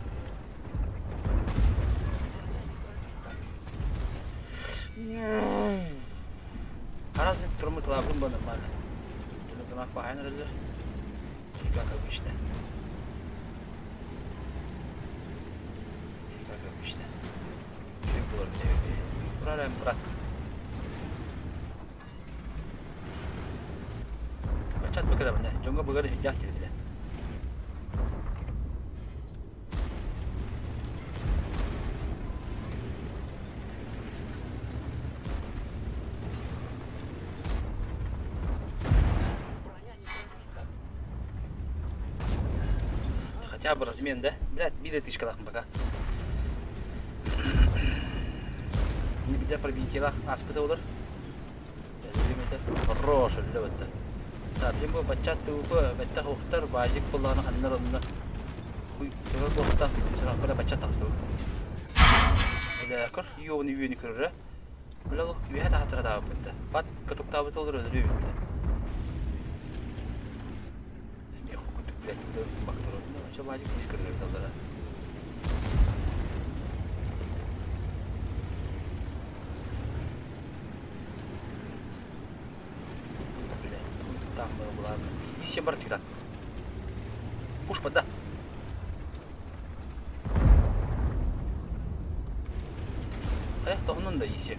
Араас турмут лабын бу нормально. Түнүк баайын эрэллэр. Как обычно. Как обычно. Чүк булар Бурар брат. Бачат быкырабын дьоҥҥо быгар үрдээх диэн Хотя бы размен, да? Блядь, биир тышкалаах пока. Не беда пробитиелаах ааспыта олор. Хорош, өллө бытта. Саабин бу баччат тыупы бэттэх ухтар баазик буллаҕына ханнар онно хуй көрөр буолта сырахпына баччат тахсыбыт. Бля, көр ёбаны үөнү көрөрө. Бля, үөһэ таһаттара таабыппыт. Бат кытыктаабыт олор өлөрүө бит. Эмиэ кутук блядь, бактар. Ну, базик бис көрөрө талдара. Блядь, там была. Миссия бар тигдат. Пуш да. Хайа тоһунун да исе.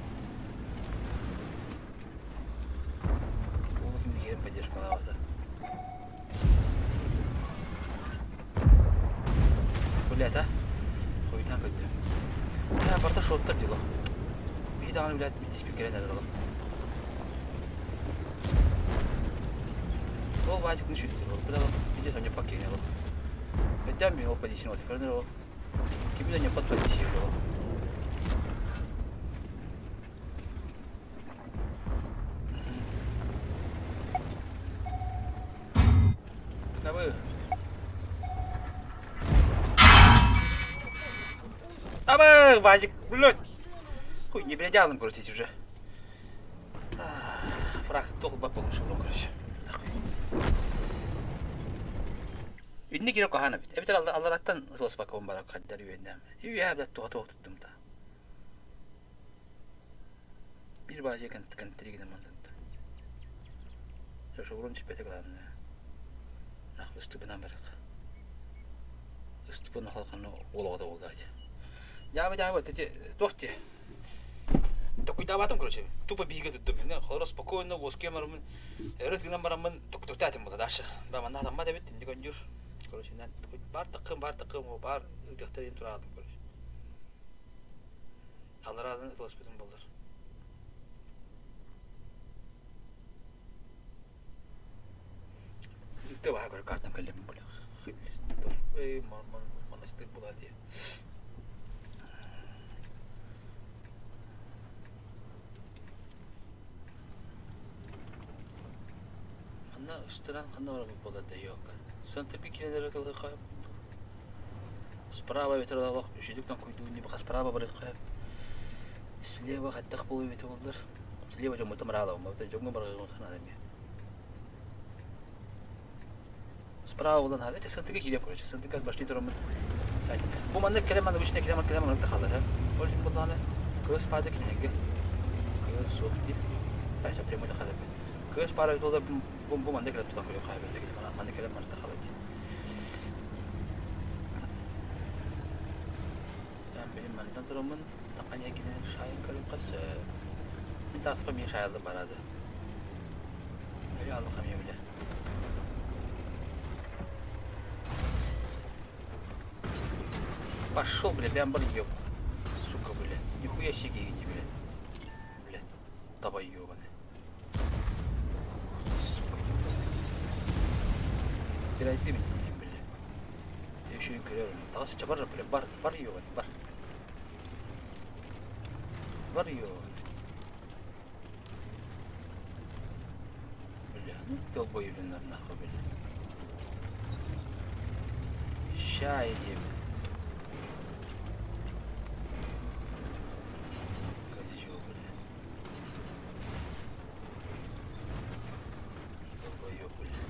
Ол ким дигерин поддержкалаабата. Блядь, а? Хуйтан көттү. Бля, барта шоттар дело. Биһи даҕаны блядь, диспикерен эрэр олох. Ол баазикны шүттүр ол. Бля, виде соня пакене ол. Өйдән мин ол позиция от көрөнөр ол. Кими да не под позиция ол. Абы. Абы, базик, блядь. Хуй, не блядялым, короче, уже. Фраг, туох бак болмуш короче. Үннү кире кохана бит. Эбитер аллараттан ытыласпакка бара хаддар үөннәм. Үе блядь туха туох туттум та. Бир баажы кантиригинен мандатта. Шошурун түспөтө главное. Ах, ыстыбынан барык. Ыстыбын халканы олоҕо болдаачы. Дьаабы дьаабы тети туох ти. Токуйдаабатым короче. Тупо биһиге туттум. Холоро спокойно воскем барамын. Өрөт гынан барамын токуйдаатым була дальше. Ба манна тамма дебит инди көндүр. Короче, бар такым бар такым бар ыдыктарын тураатым короче. Аларадан ытыласпытым болдар. Ты баа картам кэллем бля. Эй, монастырь була дии. Манна ыстыран ханна бар була да yok. Центрге киренер тылы. Справа эбэтэр олох үчүгдүк тоҥкуйдуун дии баха справа барыахха сөп. Слева хайдах буолуо эбитэ буоллар. Слева дьоммуттан бараалабын, дьоҥҥо барыаҕын наада эмиэ. Справа булан хаалла. Эти сынтыга киириэм короче. Сынтыга башни тураммын. Сайт. Бу маннык кэлэн маннык обычно кэлэн кэлэн маннык да хаалар. Ол иһин буоллаҕына кыыс паада кинилэргэ. Кыыс суох диир. Дальше прямой да хаалар. Кыыс паара буолар бу бу маннык кэлэн тутан көрүөх хаалар. Маннык кэлэн маннык да хаалар дии. Билим мантан тураммын таққан эргинен шайын көрүөххэ сөп. Мин тааспа мин шайалдым баразы. Өлө аллахам бile. Пошел, бля, бям бар ёб. Сука, бля. Нихуя себе не, бля. Бля, давай ёбаный. Сука, ёбаный. Кирайты меня, бля. Ты еще и Тағыс чабар, бля, бар, бар ёбаный, бар. Бар ёбаный. Бля, ну долбоебиннар нахуй, бля. Ща иди, бля. Козёл, бля. Долбоёб, бля.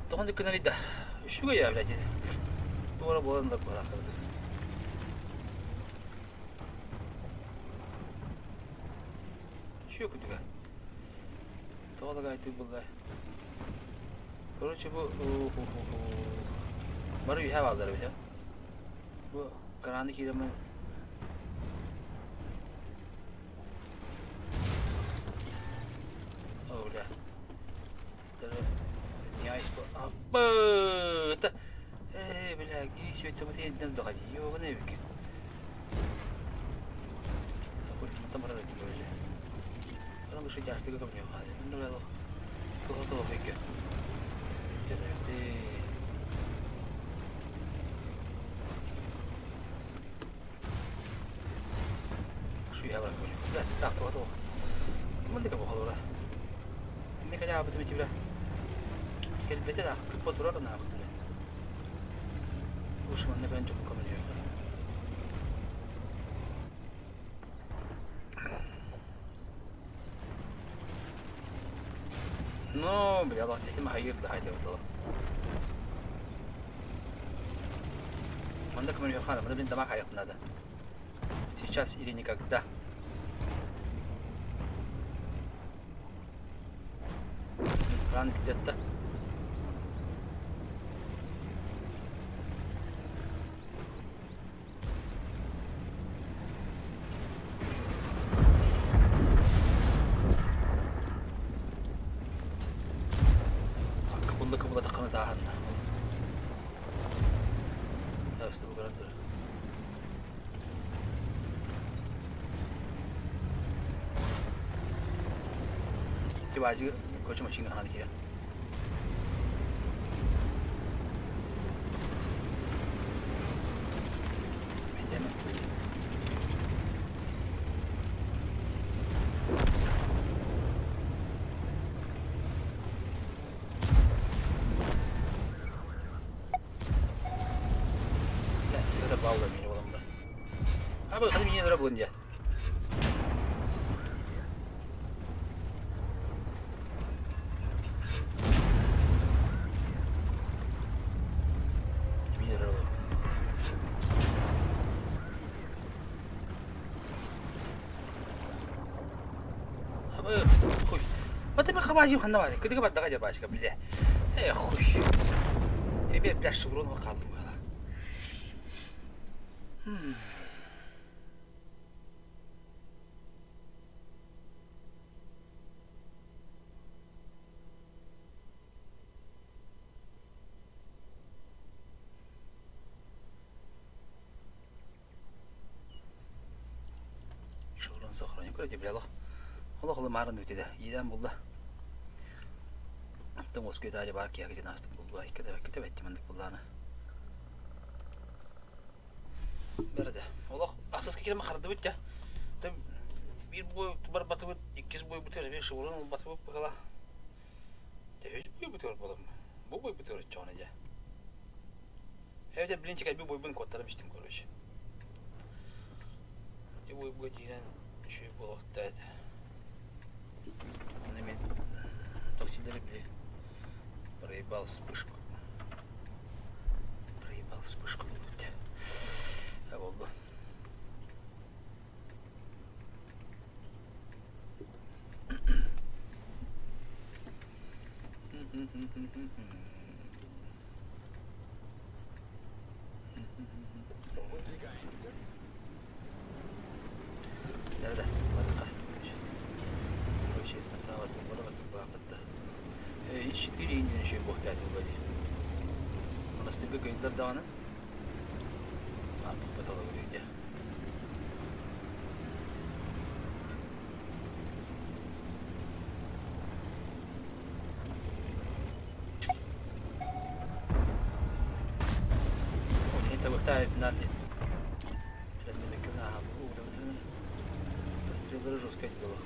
Тоҕон дүккүнэр да үчүгэй я, блядь. Туора буолан да буолаахтар. Үчүгэй күтүгэ. Тоҕо да гайтыы булла. Короче, бу бары үһэ бааллар эбит. Бу краны киирэммин О, бля. Аппыта! Ээ, бля, кири свете доходи, ёбаный эбикин. Хуй, мантан барар этим бля. Аны бу тяжтыга ко мне хади. Ну, бля, того того хейке. Шуй хабар ко Бля, так, того того. Мандыка бу халура. Мне когда об этом бля. Кэлбэтэ да, кыппа турар на бля. Уж манна кэлэн чоппукка мөлүйүөх. Ну, бля, ладно, этим хайыр да хайда было. Манда көмөлүөх хана, манда блин дамак хайык надо. Сейчас или никогда. Ран где-то. Кыбылла кыбылла таққаны тааһанна. Тааста бу көрөн тур. Тибажы көчө машина ханады кирен. Мен Бля, сразу баула меня было бы. А бы хотя меня было не. Меня было. А бы хуй. Вот ты хабазим ханавали. Кыдыга баттага жабашка, бля. Э, хуй. Эбе, бля, шеврон вакалды. Шеврон сохраню. Көрөте, бля, лох. Олох олы марын үтеде. Идан булда. Тым оскөй тали бар ки агы настык булду. Иккете кете бетти мындык булланы. Берде. Олох асыс кирем харды бит я. Тым бир бой бар батып, иккис бой бутер, бир шеврон батып бакала. Те үч бой бутер болом. Бу бой. Бутур оччоҕуна дьэ. Эбэтэр блин кэлбит буойбун куоттаран истим короче. Ити буойбуга киирэн үчүгэй буолуохтаа этэ. Аны мин тохтилары били проебал вспышку. Проебал вспышку буолбут. А болду. Выдвигаемся. Да-да, барыха. Короче, направо баапытта. И4 ииннэн еще бог 5 вроде. Монастырга кыйдар даҕаны. Ааппыт алабырыйда. Расстреллары жестко было.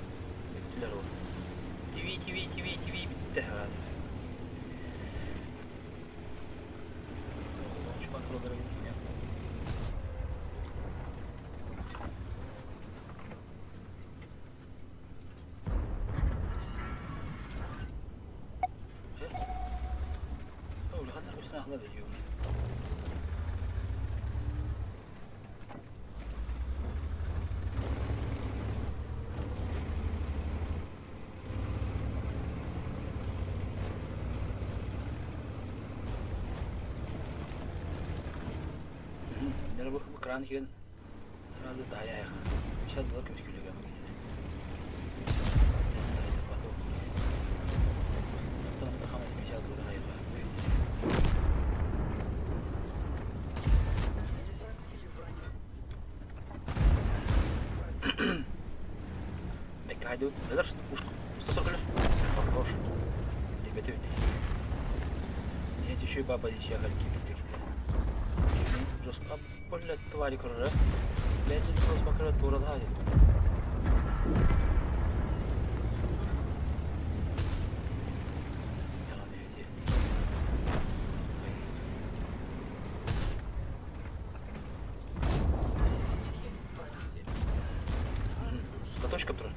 Бүттүлэр ол. ТВ, ТВ, ТВ, ТВ бүттэ сразу. Контроллеры Кран хирен сразу таайаайха. Сейчас было көмүскүүлүгэ Бэккэ өлөр пушку 140 өлөр. Хорош. Ребята бүттэ. Эти еще и баба здесь ехали кипит Жестко Блядь, твари көрөрө. Бэйэтин туос бакыра тууралаһа диэн. Заточка турар.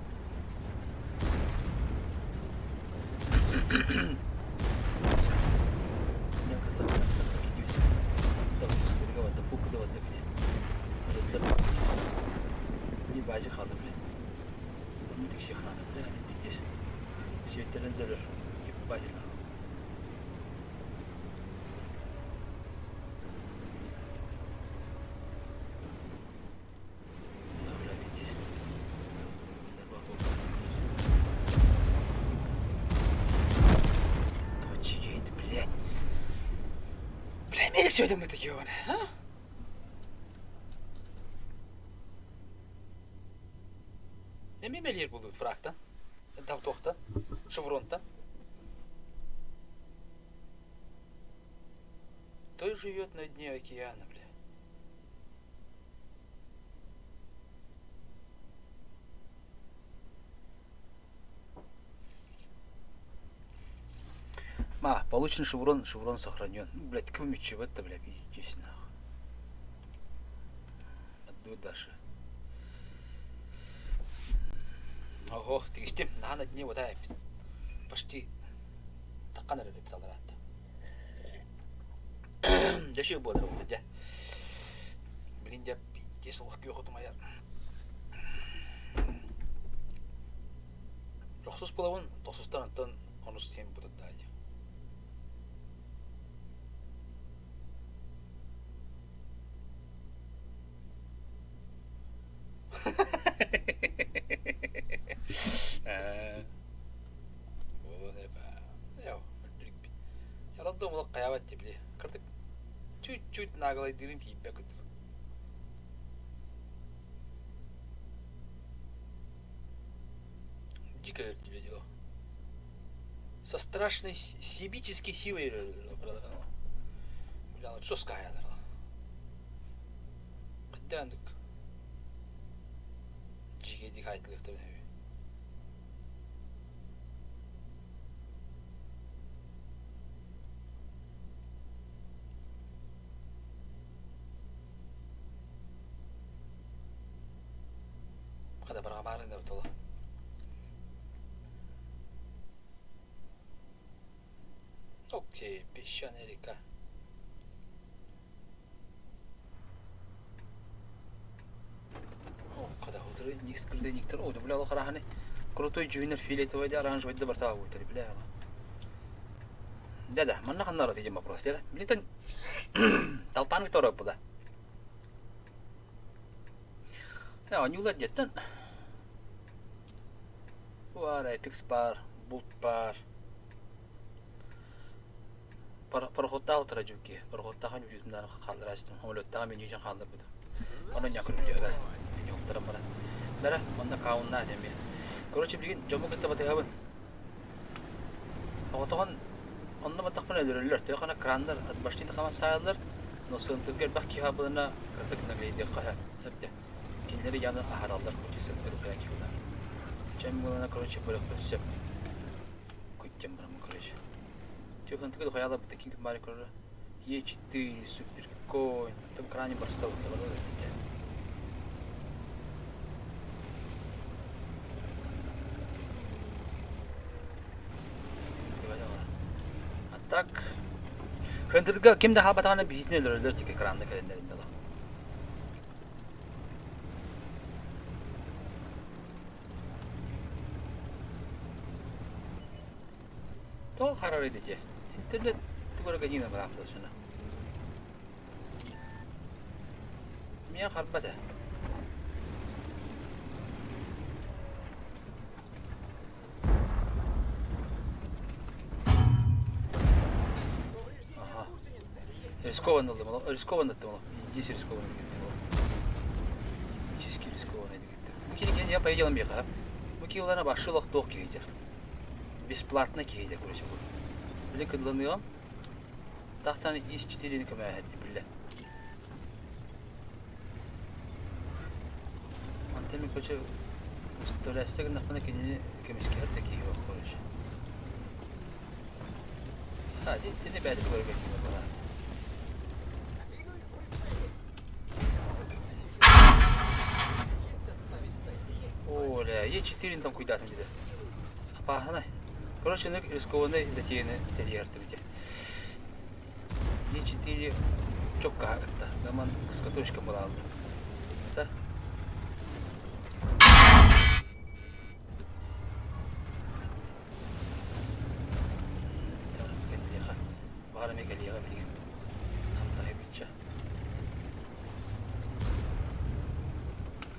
Точки, блядь. Бля, медик сегодня мы такие, а? Эмиэ мэлиир буолбут фрактан, туохтан, шевронтан. Кто живет на дне океана, бля? Ма, получен шеврон, шеврон сохранен. Ну, блядь, кылмичи в это, бля, пиздец, нахуй. Отдую Даше. Ого, тигистим, наһаа на дне вот почти таққан эрэ талараатта. Дьэ шик буолар буолла дьэ. Блин дьэ пиздец олох күөх утумайар. Тохсус булабын, тохсустан антон онус диэн бутаттаа дьэ. Чуть-чуть наглайдырым тиийбэт курдук. Дико тебе дело. Со страшной себической силой Бля, что скажешь? Кыттаандык дьигэйдик хаайтылыахтарын эбит. Хата барҕамаарын да тула. Окей, песчаная река. Крутой дьүһүнэр фиолетовай да оранжевай да барта буйтар бля. Да-да, манна ханна арат идем вопрос, да? Билитен талпан ktorы була. Оонньуулар диэттэн Баар Apex баар, булт баар. Пароходтаах утара дьүкки. Пароходтаах үдүтүннары хааллараачтым. Самолеттаах меню хаалларбытым. Онон ньакыр бүдүөбэ. Меню уктаран баран. Бара, онно кауннаа диэн Короче, билигин дьоммун кытта батыһабын. Оҕотоҕун онно баттахпын өлөрөллөр. Төһө краннар от башни тахаман саайаллар, но сыантырга элбэх киһи абылына кыратык наглейдиэххэ сөп. Кинилэри яны аһараллар короче сыантыр киһи Чем булана короче бырахпын сөп. Куттем барамын короче. Тихонтыгы хайала таким бары короче. Е4, суперконь. Там крайне просто вот А так Хынтырга ким да хабатаҕына биһитин өлөрөллөр тик экранда кэлэннэрин дала. Тоҕо харарый дии Интернет тугара генина баапта Миэ харбата. Ага. Рискованно ыллым, рискованно аттым Здесь рискованно Чиски рискованно дигитте. Бу кини я поедем меха. Бу ки улана башылық тоқ киһитер. Бесплатно киһитер короче бу. Били кыдланыам. Тахтан ис четырени көмөһөттү билле. Онтон мин короче устулясты гыннахпына кинини көмүскэһэр да киһи суох короче. А, итини бэйэтэ көрөргө киһи буолла. Оля, Е4 там куйдатым диде. Апаһанай. Короче, рискованный затеяны тэрийэртибите. Е4 чокка ытта. Наман скатушка была. Это Баҕар эмиэ кэлиэҕэ билигин. Амтаһыбычча.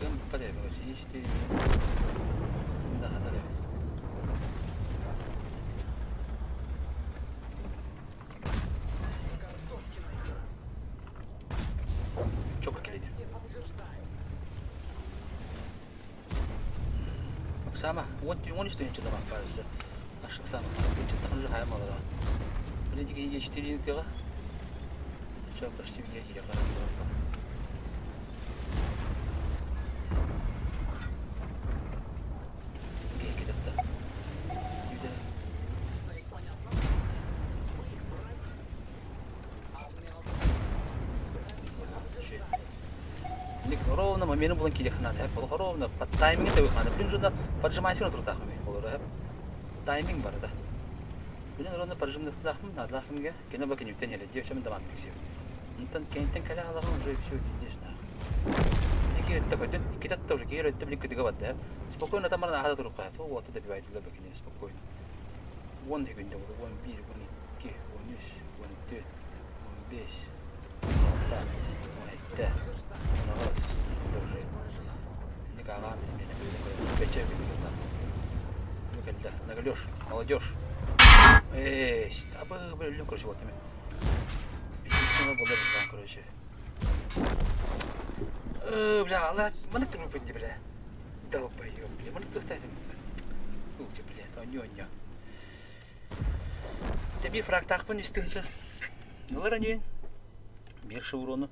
Кыам баппат эбит, Е4 да хатар эбит. Чокка кэлиитэ. Оксана, 13 тыһыынча баар Оксана, тыһыынчаттан уже хайа малара. Блин, Е4 тыга. Че, почти в Е Ровно момент булан киле ханада хеп ол ровно под тайминг табы ханада блин жуда поджимайсың туртахым олор хеп тайминг бар да блин ровно поджимныктахым надахымге кене баки нүктен хеле диye шамын дамак тиксип Онтон кэнтэн кэлэ хаалаҕын уже все единственное. Ики өттө көтүн, икки татта уже киһи өттө блин кытыга барда. Спокойно там баран аһата турукка. Ол уота добивайдылар бакинери спокойно. 10 секунда болды, 11, 12, 13, 14, 15, 16, 17, 18, уже. Инник аҕаам мені бече кэллэ. Наглёшь, молодежь. Эй, абы өллүн короче вот Буолар короче. Бля, алла, маннык турбуппун дии, бля. Долбоёб, бля, маннык туруктаатым. Ух ты, бля, онньо онньо. Те биир фрактаахпын үстүһүчэ. Ылар аньыын. Биир шеврону.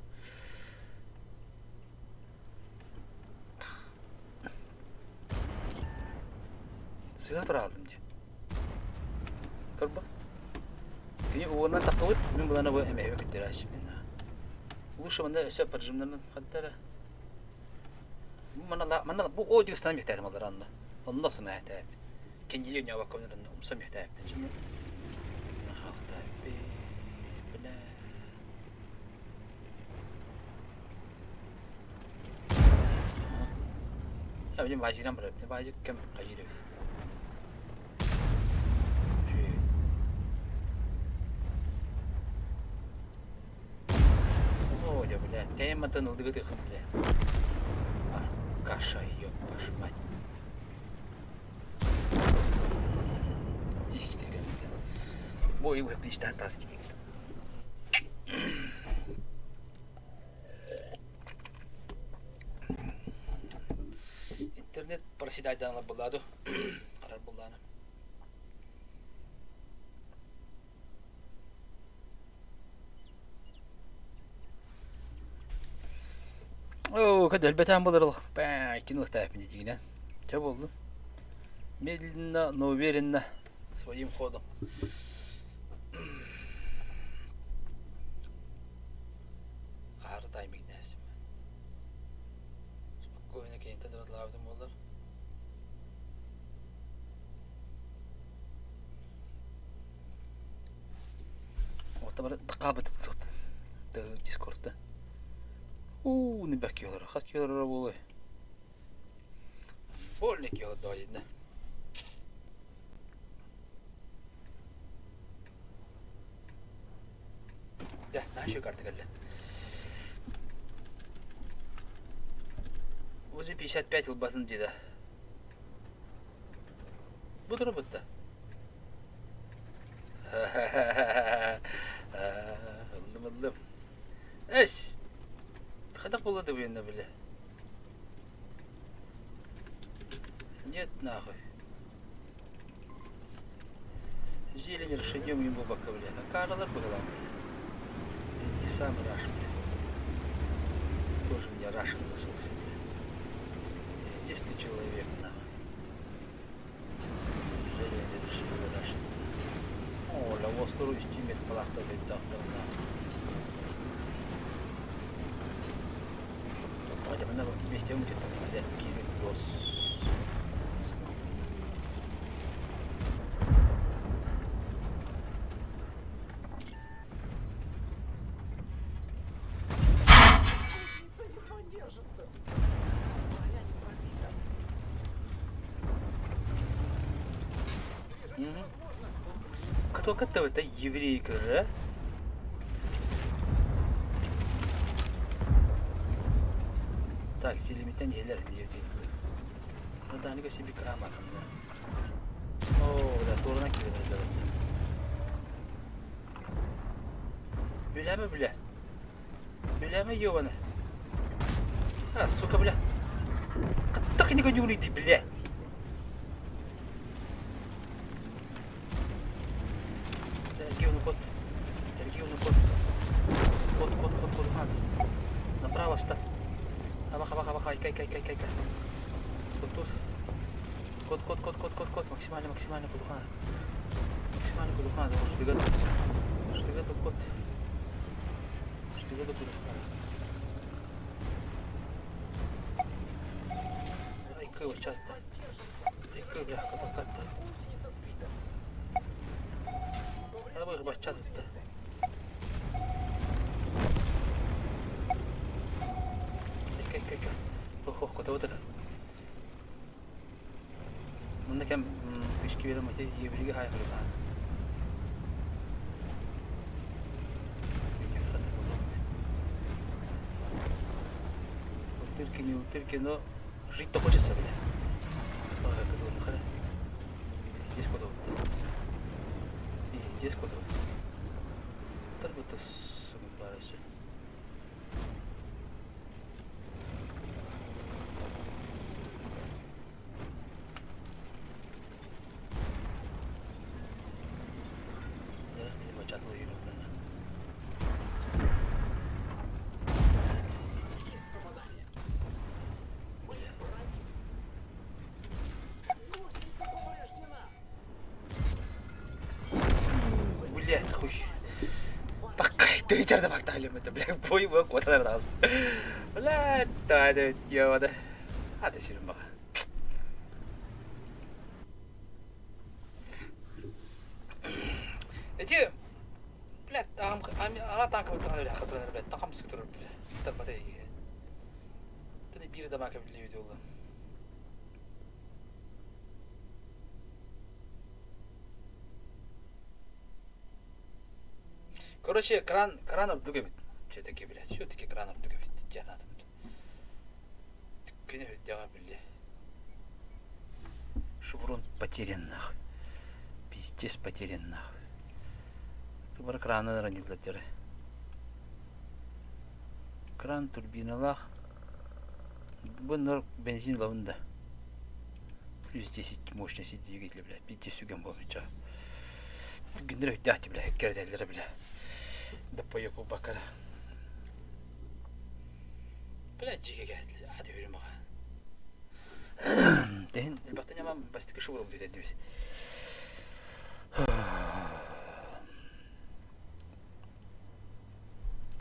Сыа тураалым дии. Көрбө. Кини уоннан тахсыбыт, мин булана бу эмэһэбэ күттэрээччибин. Лучше манда өссө поджимнанан хаттара. Манна манна бу о дьыгыстан мехтээхим олар анна. Онно сына этээппит. Кеннили ньабакка умса мехтээппин. Бля. Я билим базиран барабын. Базик кем хайыр эбит. О, я, бля, тематын ылдыгытыхым, бля. Каша, ёб вашу мать. Бу ибы тас Интернет проседайдан булладу. Карар булланы. Оо, кэдэлбэтэн булар бээ, иккини ылтааппын дигинэн. Чэ буоллун. Медленно, но уверенно своим ходом. Аһары тайминг нээсим. Спокойно киниттэн ыратлаабытым буоллар. Ота бары тыкаабыт тут. Дискордта. Уу, не бэк киһилэр. Хас киһилэр буолуой? Больно киһилэр да Да, наша карта кэллэ. Возле 55 ылбатын дида. Бу турбутта. Ыллым ыллым. Эс! Хайдах буолла да билиннэ бile. Нет нахуй. Зелень решением ему бля. А каралар была, бля. И сам раш, бля. Тоже мне рашен насолся, бля. Здесь ты человек, нахуй. Зелень решили рашен. О, ла востору истимет палахта дактарна. Давайте мы вместе мутит, блядь, кирит, гос. Кто это? Это еврей, да? Так, силимитен елер еврей. Данига себе крама там, да. О, да, турна кире да. Бля, бля. Бля, ёбана. А, сука, бля. Так не гоню, бля. Дорогие кот. Дорогие кот. Кот, кот, кот, кот, надо. Направо ставь. Абах, абах, абах, ай, кай, кай, кай, кай, кай. Вот тут. Кот, кот, кот, кот, кот, кот. Максимально, максимально кудухана. Максимально кудухана. Ждыгат. Ждыгат кот. Ждыгат кудухана. Ай, кой, чатта. Ай, кой, бля, капакатта. Арабы бачатта. Ай, кай, кай, кай. Ох, ох, кота отыр. Мында кем пишки берем ати евриге хай хырга. Утырки не утырки, но жить-то хочется, бля. Ой, как это нахара. Здесь куда вот. И здесь куда вот. Тарбыта сумбарасы. Да, видимо, чатыл үйреніп Блядь, хуй. Пока ты черно бакталем это, блядь, бой бой куда раз. Блядь, да, да, ёда. Аты сирин баҕа. Эти, блядь, ана танка бит хатыран блядь, такам сыктырыр, блядь, тарбата Тene bir de bakabiliyor diyorlar. Короче, кран, кран ордук эбит. Все-таки, блядь, все-таки кран ордук эбит. Диэн Күнү үрдэҕэ били. Шеврон потерян нахуй. Пиздец потерян нахуй. Тубар краны ранилар дere. Кран турбиналаах. Бу бензин лабын да. Плюс 10 мощности двигателя, блядь. Пиздец үгэн буолбучча. Гүннэр өйдөөх бля, кэрэтэллэрэ бля. Да поебу бакара. Бля, дьигэ кээтли, ады үрүм аға. Тэһин элбэхтэн яман бастыкы шыбырым диэн дибит.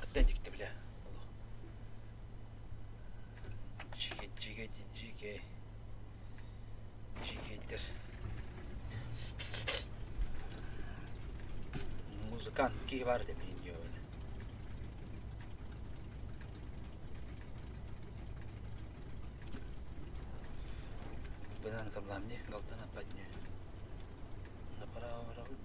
Оттон дикти бля. Жиге, жиге, жиге. Жигейдер. Музыкант киһи бар деп диэн Бынан таблам не, галтан апатне. Направо барабыт.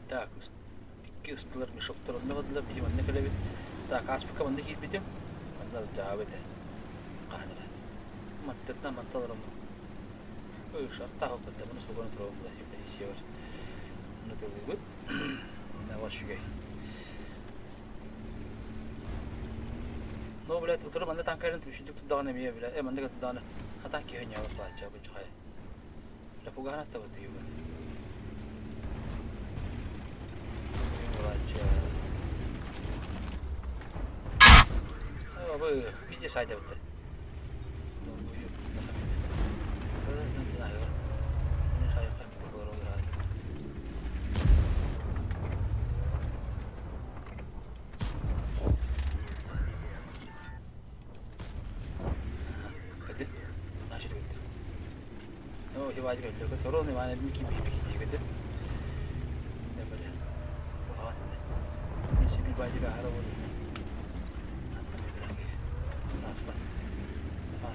Так, икки ыстылар мешоктор онно бардылар, биһи манна кэлэбит. Так, ааспыкка манна киирбитим. Манна дьаабы этэ. Хаһан эрэ. Маттытына манта олороммун. Ой, шартаах оппуттар, маны сугуран туруом була сиэбэр. Онно тыллыыбыт. Наҕа үчүгэй. Ну, блядь, утары манна танкайрын түмүшүдүк турдаҕына эмиэ, блядь, манна турдаҕына хатан киһи ньаабат баачча бычхай. Бля, пугаһан аттабыт ыйыбын. Баачча. Бу виде сайдабыт.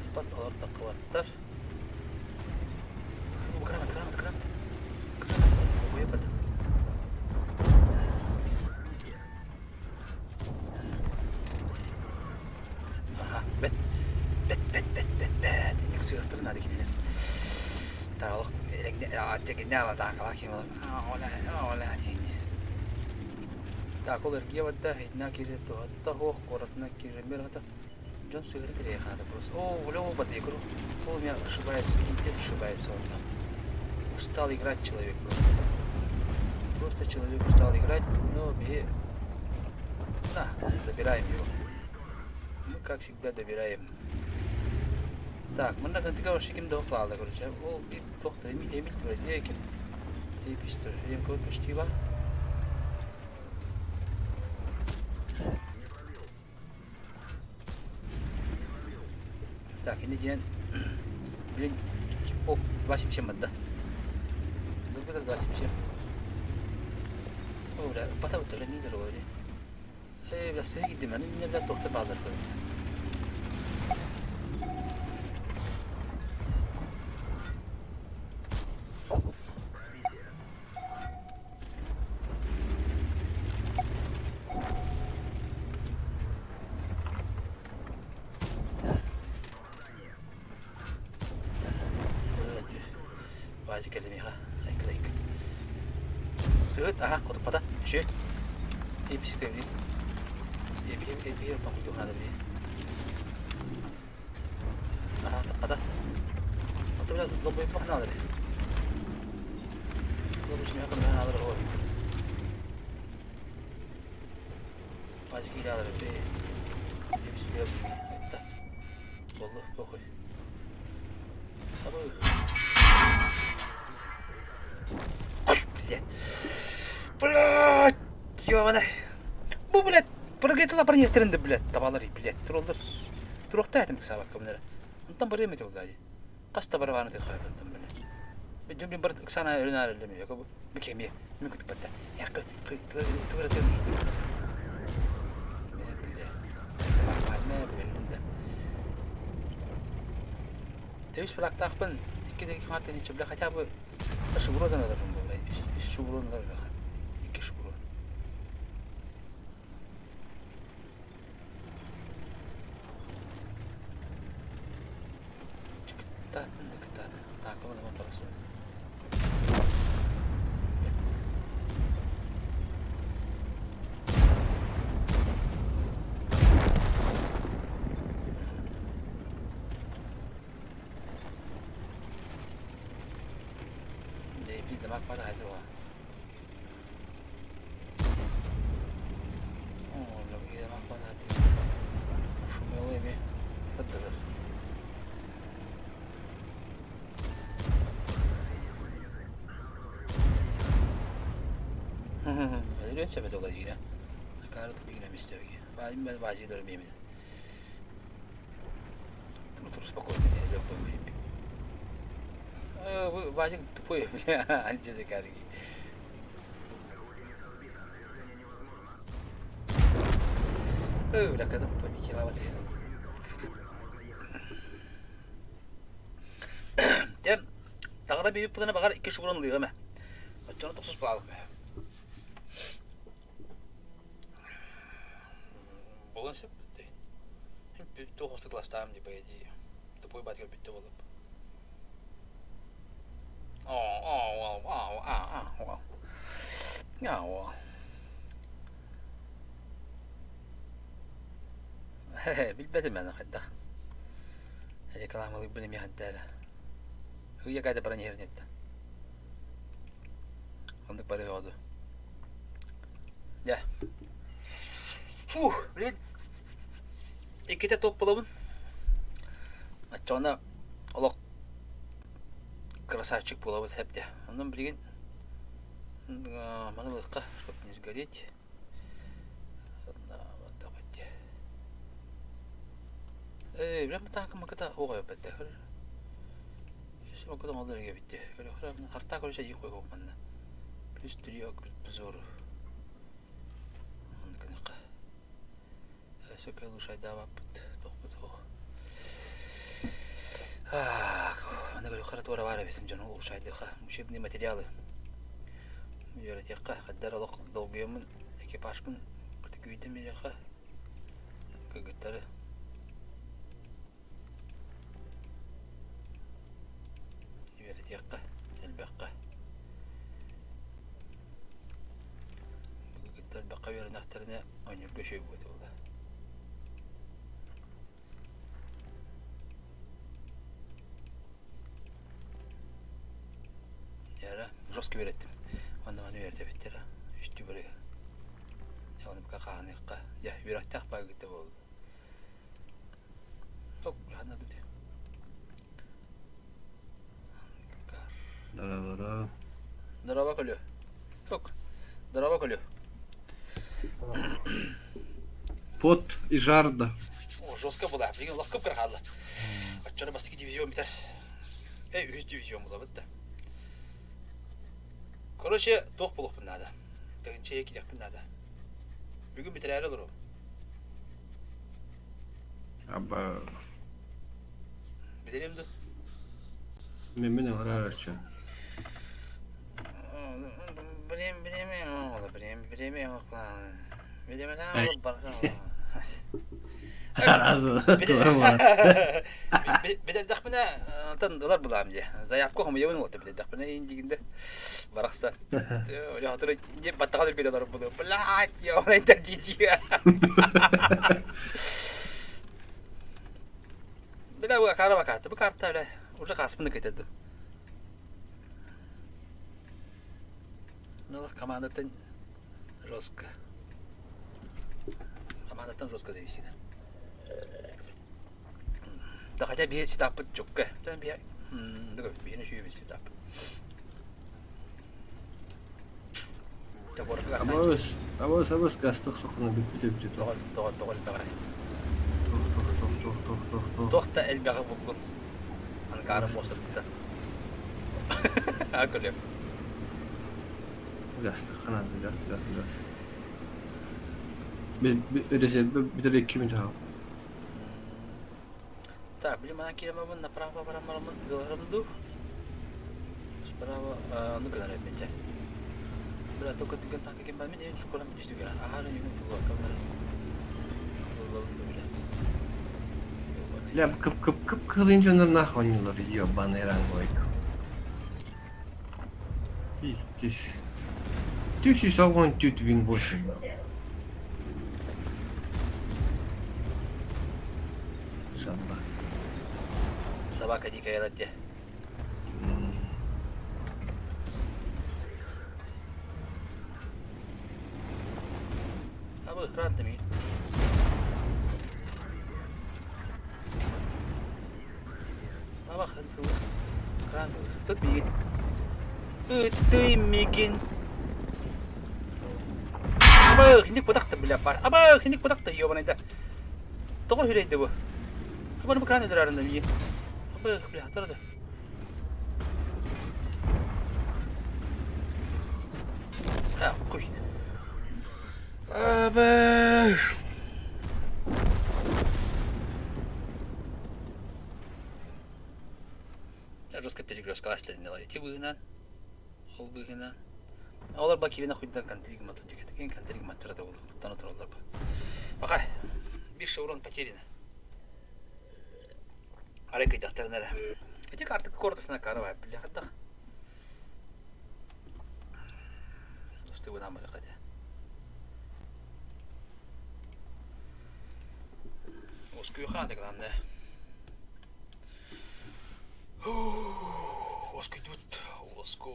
Ааспат, олор таххыбаттар. Грамота, грамота, грамота. Грамота. Аха, бэт, бэт, бэт, бэт, бэт, бэт. Инник сыахтарын наада кинилэр. Таалык, Так, ол эргиэ барда, итинэ киирэ туһатта суох, куоратына киирэммэр хата дьон сыһыары тириэхэ просто. О, Лёва Батыгру. Он у меня ошибается, пиздец ошибается он там. Устал играть человек просто. Просто человек устал играть, но мы... На, забираем его. Мы, как всегда, добираем. Так, мында кантыга вообще ким да клалда, короче. Ол бир доктор Эмиль Эмиль турат, не ким. Эпистер, Эм код почти бар. Так, инде диэн блин, о, 27 бадда. Дургутар 27. О, бля, бата бата, не дорогой. Э, бля, сыгы кидим, не бля, доктор бадар. Бази кэлимиха, айка Сыгыт, аха, хотуппата, үчү. Эпистебин. Эби эби отон кутуһунада би. Аха, таппата. Ото бля, лобой пахнада би. Лобой чимиха кымнаналар хоо. Бази киилалар би. Эпистебин. Этта. Болду, похуй. Сабы. Ёбаный. Бу, блядь, прыгайтыла бронетренде, блядь, табалар, блядь, тураллар. Туруохта этим ыксаабакка мунара. Онтон барыам этэ булла дии. Хас да барабааны тыхаабын блядь. Дьон бин бар ыксаана өрүн аарыллым яка бу кемие мен күтүк батта. Якы тура тын. Мэ бля. Мэ бля. Тэвис фрактаахпын икки да хаарта ниче бля хотя бы шевродан аларым бля. Үс шеврон алар Икки шеврон. Кытаатын да кытаатын. Таакабын ылан барасың. Вазик тупой, бля, Бля, когда победила Дьэ, таҥара биэбиппитинэ баҕар икки шеврон ылыаҕым ээ. Оччону тохсус булаалык Буолан сөп Туох устукластаам дии по идее. Тупой батька бүттэ буолуп. Билбэтим аны хайдах. Рекламалыырбын эмиэ хайда эрэ. Һыйа кайда баран иһэрин эттэ. Оннук барыа оду. Дьэ. Фух, блин. Иккитэ топ булабын. Оччоҕуна олох красавчик буолабыт сөп дии. Онон билигин маны ылыахха, чтоб не сгореть. Ээ, бля, таакы макыта оҕо бэтте. Макыта оҕолор эбитте. Арта короче их койгок манна. Плюс три обзору. Оннукыныка. Өссө лучшайдаабаппыт тохпут ох. Аны көрүөххэ туора баар эбит дьону улучшайдыха учебные материалы үөрэтиэххэ хаддар олох долгуйаммын экипажпын күүтэн биэриэххэ кыргыттары үөрэтиэххэ элбэххэ кыргыттар элбэххэ үөрэнэхтэринэ оонньуурга үчүгэй буолуо Яра, жестко үөрэттим. Онно маны үөрэтэбиттэр үстүү барыга. Оны пока хаһаныахха. Дьэ, үөрэхтээх бааргыта буолла. Ок, ханна дути. Здорово. Здорово, Колю. Ок. Здорово, Колю. Пот и жарда. О, жестко была. Билигин лохко хаалла. Оччоно бастакы дивизион бүтэр. Эй, үһүс дивизион булабыт да. Короче, туох буолуохпун наада. Тыһыынча киириэхпин наада. Бүгүн бүтэрээри олоруом. Аба. Бүтэриэм дуо? Мен ыҥырар Билиэм, билиэм, билиэм, билиэм, Билэрдэхпинэ онтон ылар булаам дии. Заявка хомуйабын уолта билэрдэхпинэ иин диигин да барахсан. Хотура баттаҕа үргүтэ олорор булуом. Блядь, ёбаный дии Бля, бу акара карта. Бу карта, бля, уже хаспын кытырдым. Ну, командаттан жестко. Командаттан жестко зависит. Да хотя биһи сетаппыт чукка. Биһи биһини сүйүбүт сетап. Абыс, абыс, абыс, гастых сохуна бүппүт эбит Тоҕо тоҕо тоҕо элбэҕи. Туох, туох, туох, туох, туох, туох, туох. Туох да элбэҕи буллун. Ангара муостатыттан. А көрүөм. Гастых ханан, газ, газ, газ. Резерве бүтэр 2 минут хаал. Так, блин, манан киирэмэбин направо баран бараммын ыаларым дуу? Справа, ну гынар эбит Бля, только түгэн так ким мен эбит скоро мен түгэн. Аһары югун фуллакка бар. Фуллабын бля. Бля, кып кып кып кылын дьоннор нах оонньуулар ебаный ранговик. Пиздец. 1014 вин 8. Собака. Собака дикая дии. Абы, гранта ми. Аба, гранта. Ыт миигин. Ыттый миигин. Аба, хинник бутахта бля бар. Аба, хинник бутахта ёбаный да. Тоҕо хүрэйдэ бу? Аба, бу кран өтөрарында миигин. Аба, бля, турады. А, хуй. Аба. Жестко перекресткалась Ити быһынан, ол быһынан. Олар ба кирина хуйдан контриг матла дикет. Кен контриг маттара да болду. Куттан отураллар ба. Пока. Бир шеврон потеряно. Арай кыйдахтарын эрэ. Ити картык кортасына карабай бля хаттах. Ыстыбынан бары хатя. Оскуйха да главное. Оскуйдут, оскуй.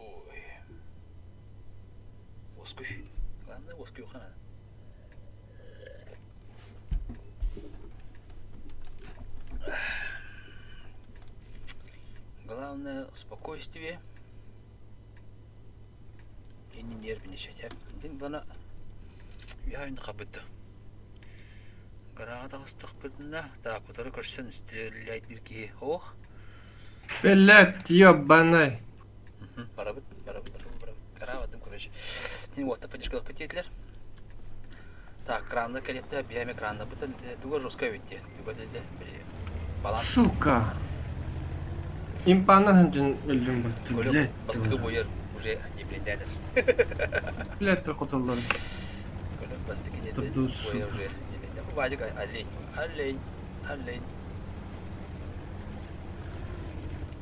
Оскуй. Главное, оскуйха надо. Главное спокойствие и не нервничать. Блин, главное, я не хабыта. Гараға таҕыстахпытына, так, утары көрсөн стреляйдыр киһи ох. Блять, ебаный. Барабыт, барабыт, барабыт, барабыт. Гараабатым, короче. Мин уотта поддержкалах потетилер. Так, кранна кэлиэттэ, биэм экранна бутан туга жестко эбит туга деді баланс. Сука. Импана хантын өлдүм бартı. Блять. Бастыкы бойер уже не блиндәдер. Блять, хоталлар. Бастыкы не бойер уже не блиндәдер. Вадик олень, олень, олень.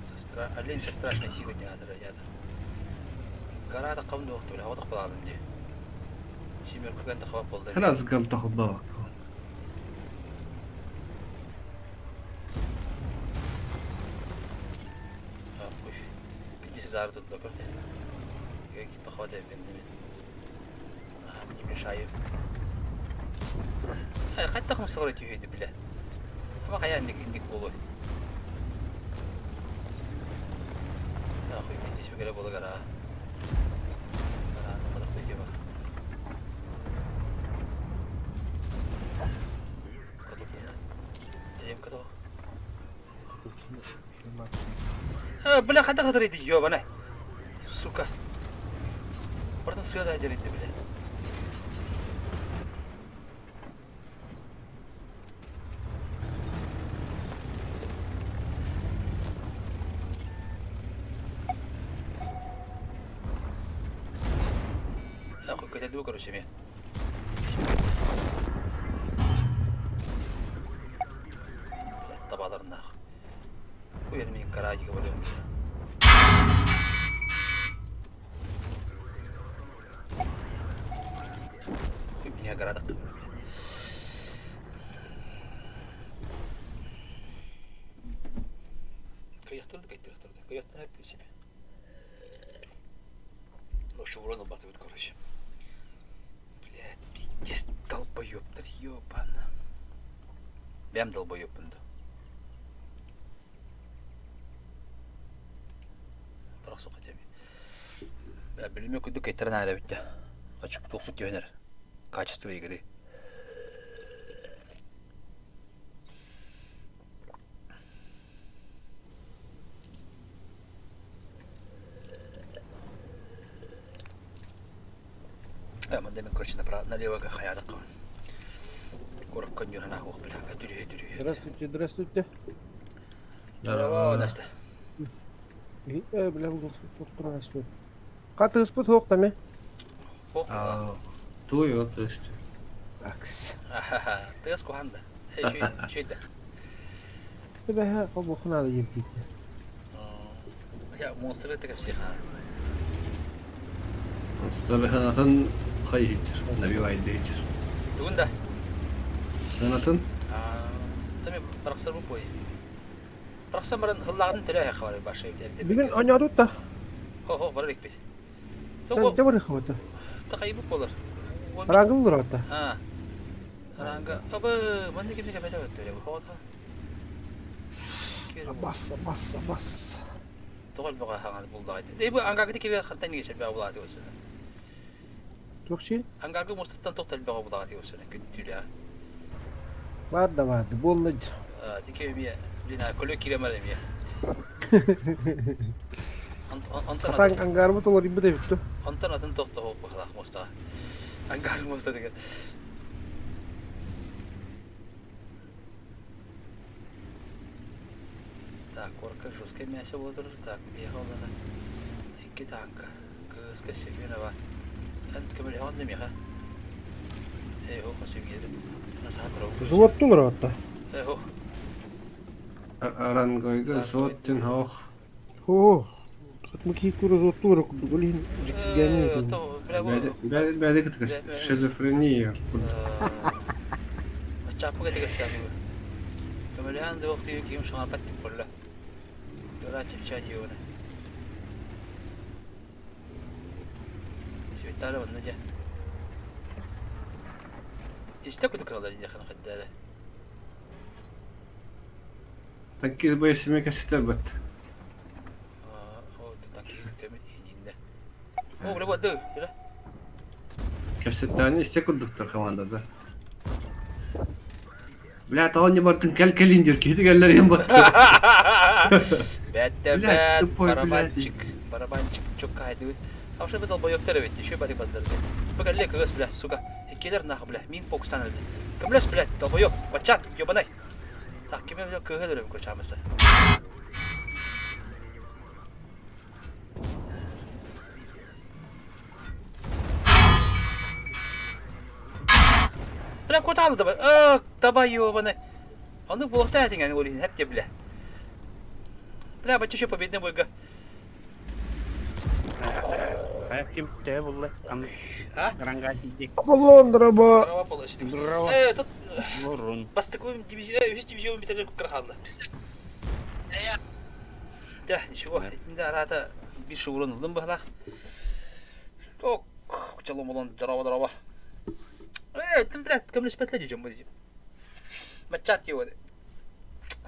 Со стра... Олень со страшной силой не надо рядом. Гора таққам да оқты, бля, отақ баладым де. Шимер күген таққап болды. Раз гал тахбак. Пятьдесят ар тут докорте. Я похватаю мен. Не мешаю. Хайдах сығыр түйеді біле. Ама қая индик индик болой. Ахуй, мен десме керек болы гара. Гара, қадақ бөте ба. Бля, хайдах ытыр ёбаный. Сука. Бартын сыға да бля. Нахуй, көтәді короче, мен. Блядь, табаларын нахуй. Хуй мен карадига барыам. Хуй меня городок. Каяқтырды, каяқтырды. Каяқтырды, себе. Ну, шеврону батывает, короче. Блядь, пиздец, долбоёбтар, ёбана. Бәм долбоёбпын да. Бірақ соқа теме. Бә, білмей күдік кайттырын әлі бітті. Очуктуохпут түһэн эрэр. Качество игры. Манда мен короче направо налево хаядық Куракка нюрана ох бля дүрү дүрү. Здравствуйте, здравствуйте. Здорово, Настя. Э, бля, Хатыспыт суох да ме? Туй вот то есть. Акс. Тыас куһаан да. Үчүгэй да. Эбэһэ хобуохунаада диэбитиитэ. Монстры это всех. Санатын хайыһыттыр, набивайдыһыттыр. Тугун да? Санатын? Тами барахсар бу пой. Барахсан баран хыллаҕын төлөө хабар баша Бүгүн оонньоотут да? Хо-хо, барар икпит. Дьэ барыах хабата. Тахайбыт болар. Рангыл лураата. А. Ранга. Абы, манны кимне кәмәсә бөттү. Хота. Бас, бас, бас. Тоҕол баҕа хаҥан булдаҕай. Дей бу ангаргы кире хантан неге чэлбэ булааты болсун. Туохчи? Ангаргы мустаттан тоқ тэлбэҕэ булааты болсун. Күттүлэ. Бар да барды, буолла. Тике эмиэ, блин, көлө киремэр эмиэ. Атаң ангарбыт олорбут эбит ту. Онтон атын тохтоһуох быһалаах муостаҕа. Ангар муоста деген. Так, корка жесткое мясо болдурur. Так, биэхэ олана икки танка. Кыыска Семенова. Эн көмөлөһөҕүн да миэхэ. Эй, око семьеде. Взводтун ырыатта. Эй, о. Рангойга взводтун хоох. Хоо. Хатмыки кура взводтун ыры курдук. Ол иһин дьиктигэнин Бэйдэ кытыгас шизофрения. Чаппыга тигэрсээн Көмөлөһөн да уохтуйу ким шоҥарбат тип болла. Ыра чэпчээн диэҕинэ. Светара онно дьэ. Истэ кудук кыралар диэхин хайдары. Такие боесами кэситэ бат. О, такие көмүт иининнэ. О, бля, бады, ира. Кэпсэттэҕинэ истэ курдуктар командада. Бля, тоҕо не бардын кэл кэлин диир киһи кэллэриэн батты. Бэттэ бэт, барабанчик, барабанчик чуккайдыбыт. А вообще бы долбоёбтар эбит, еще бады баддар. Бу кэлле кыгас, бля, сука. Иккилер нах, бля, мин покустан өлдү. Кымлес, бля, долбоёб, бачат, ёбанай. Так, ким бля кыһыл өлөм кочамыста. Бля, кутаалы да ба, таба ёбаны. Ону буолта этиҥ ол иһин хэп бля. Бля, бачча еще победный бойга. Хайа ким төһө булла? А? Ранга тиийдик. Аполлон, дороба. Э, тут Мурун. бастакы дивизион, үһүс дивизион бүтэрин куккар хаалла. Да, ничего, итинде араата бир шеврон ылдым быһалаах. Ок, чалом болон здорово, здорово. Э, тым, блядь, көмөлөспөтлөр дьон бу Маччат его.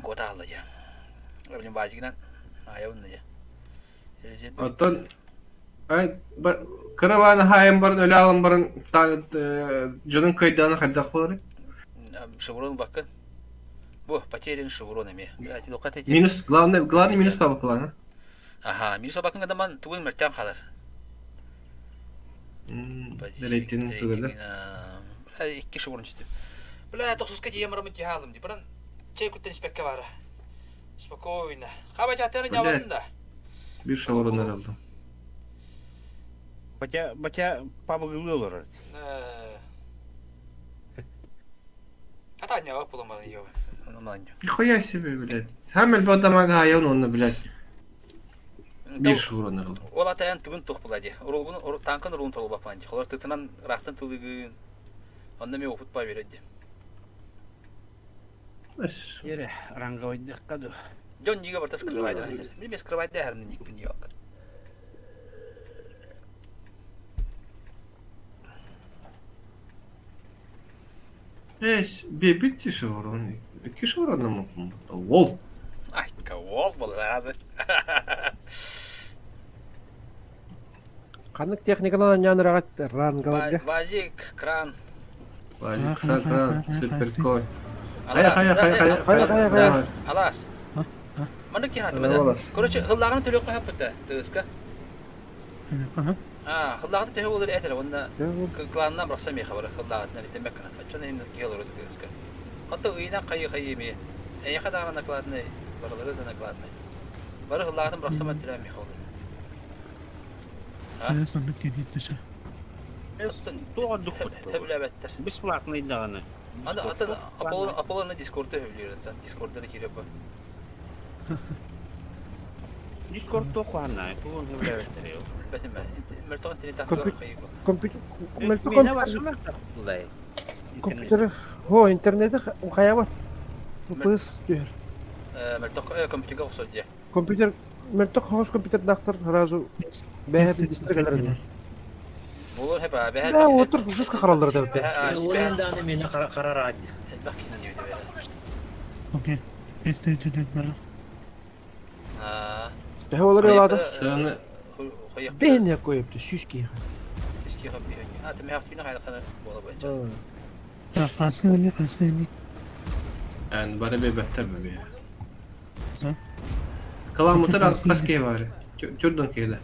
Куота хаалла дьэ. Блин, базигынан аайабын дьэ. Оттон кыра хаайан баран өлө аалан баран дьонун кыайдаана хайдах буоларый? Шеврон баккын. Бу, потерян шеврон эмиэ. Блядь, Минус, главный, главный минус пабакылаана. Аха, минус бакын гынан тугун мөлтөөн хаалар. Рейтинг тугада. Икки шеврон түстүм. Бля, тохсуска тиийэн бараммын тиһэ хаалым дии. Баран чэй куттан испэккэ баара. Спокойно. Хаба театры ньабатын да. Бир шеврон аралдым. Батя, батя пабыгылыы олорор. Ата ньаба булан баран йоба. Нихуя себе, блядь. Хамел бадамага хайон онно, блядь. Бир шеврон аралдым. Ол ата эн тугун тух була ди. Урулгун танкын урулун толбапан ди. Холор тытынан рахтан тылыгын. Онно мен опыт па берет ди. Ере, ранговойдыққа ду. Дьон нига барта скрывайды. Мен мен скрывайды әрмін никпін yok. Эс, бебитти шеврон. Икки шеврон Лол. Ай, кого был разы. Ханнык техниканан анньаан ыраҕат рангаларга? Вазик, кран. Вазик, кран, кран, суперкой. Хайа, хайа, хайа, хайа, хайа, хайа, хайа. Алаас. Маннык киһи атымада. Короче, хыллааҕын төлүөххэ хаппыта, тыыска. Аа, хыллааҕыты төһө буолар этэр уонна кланна бырахса миэхэ бары хыллааҕытынан итэмэк гына. Оччону иһин киһи олору тыыска. Хатта ыйынан хайы-хайы эмиэ. Эйиэхэ даҕаны накладнай, барылары да накладнай. Бары хыллааҕытын бырахсаман төлөөн миэхэ олор. Туох ордукпут? Сөбүлээбэттэр. Бесплатный даҕаны. Аны атын Аполло Аполлоны Дискордта сөбүлүүр антон. Дискордары киирэ бу. Дискорд туох куһааннаай? Тугун сөбүлээбэттэр eo. Бэтимэ. Мөлтөх интернет тахтыгар хайы бу. Компьютер Миэнэ барса мөлтөх булай. Компьютер хо интернети хайабат. Пыс түһэр. Мөлтөх компьютерга охсор дии. Компьютер мөлтөх хоҕус компьютердаахтар сразу бэһэ билдистэр кэлэр Булur hep abi. Бля, отур жестко хараллар да. Уйун дааны мени харар Элбэх киһини Окей. Төһө олор ялаата? Сыаны Бэһин койупту сүүс киһи. Сүүс киһи бэһин. А, ты мехак түнэ хайдахана буола бойынча. Yani бары бебеттер бе. Каламутар хас киһи бар. Түрдөн киһиле.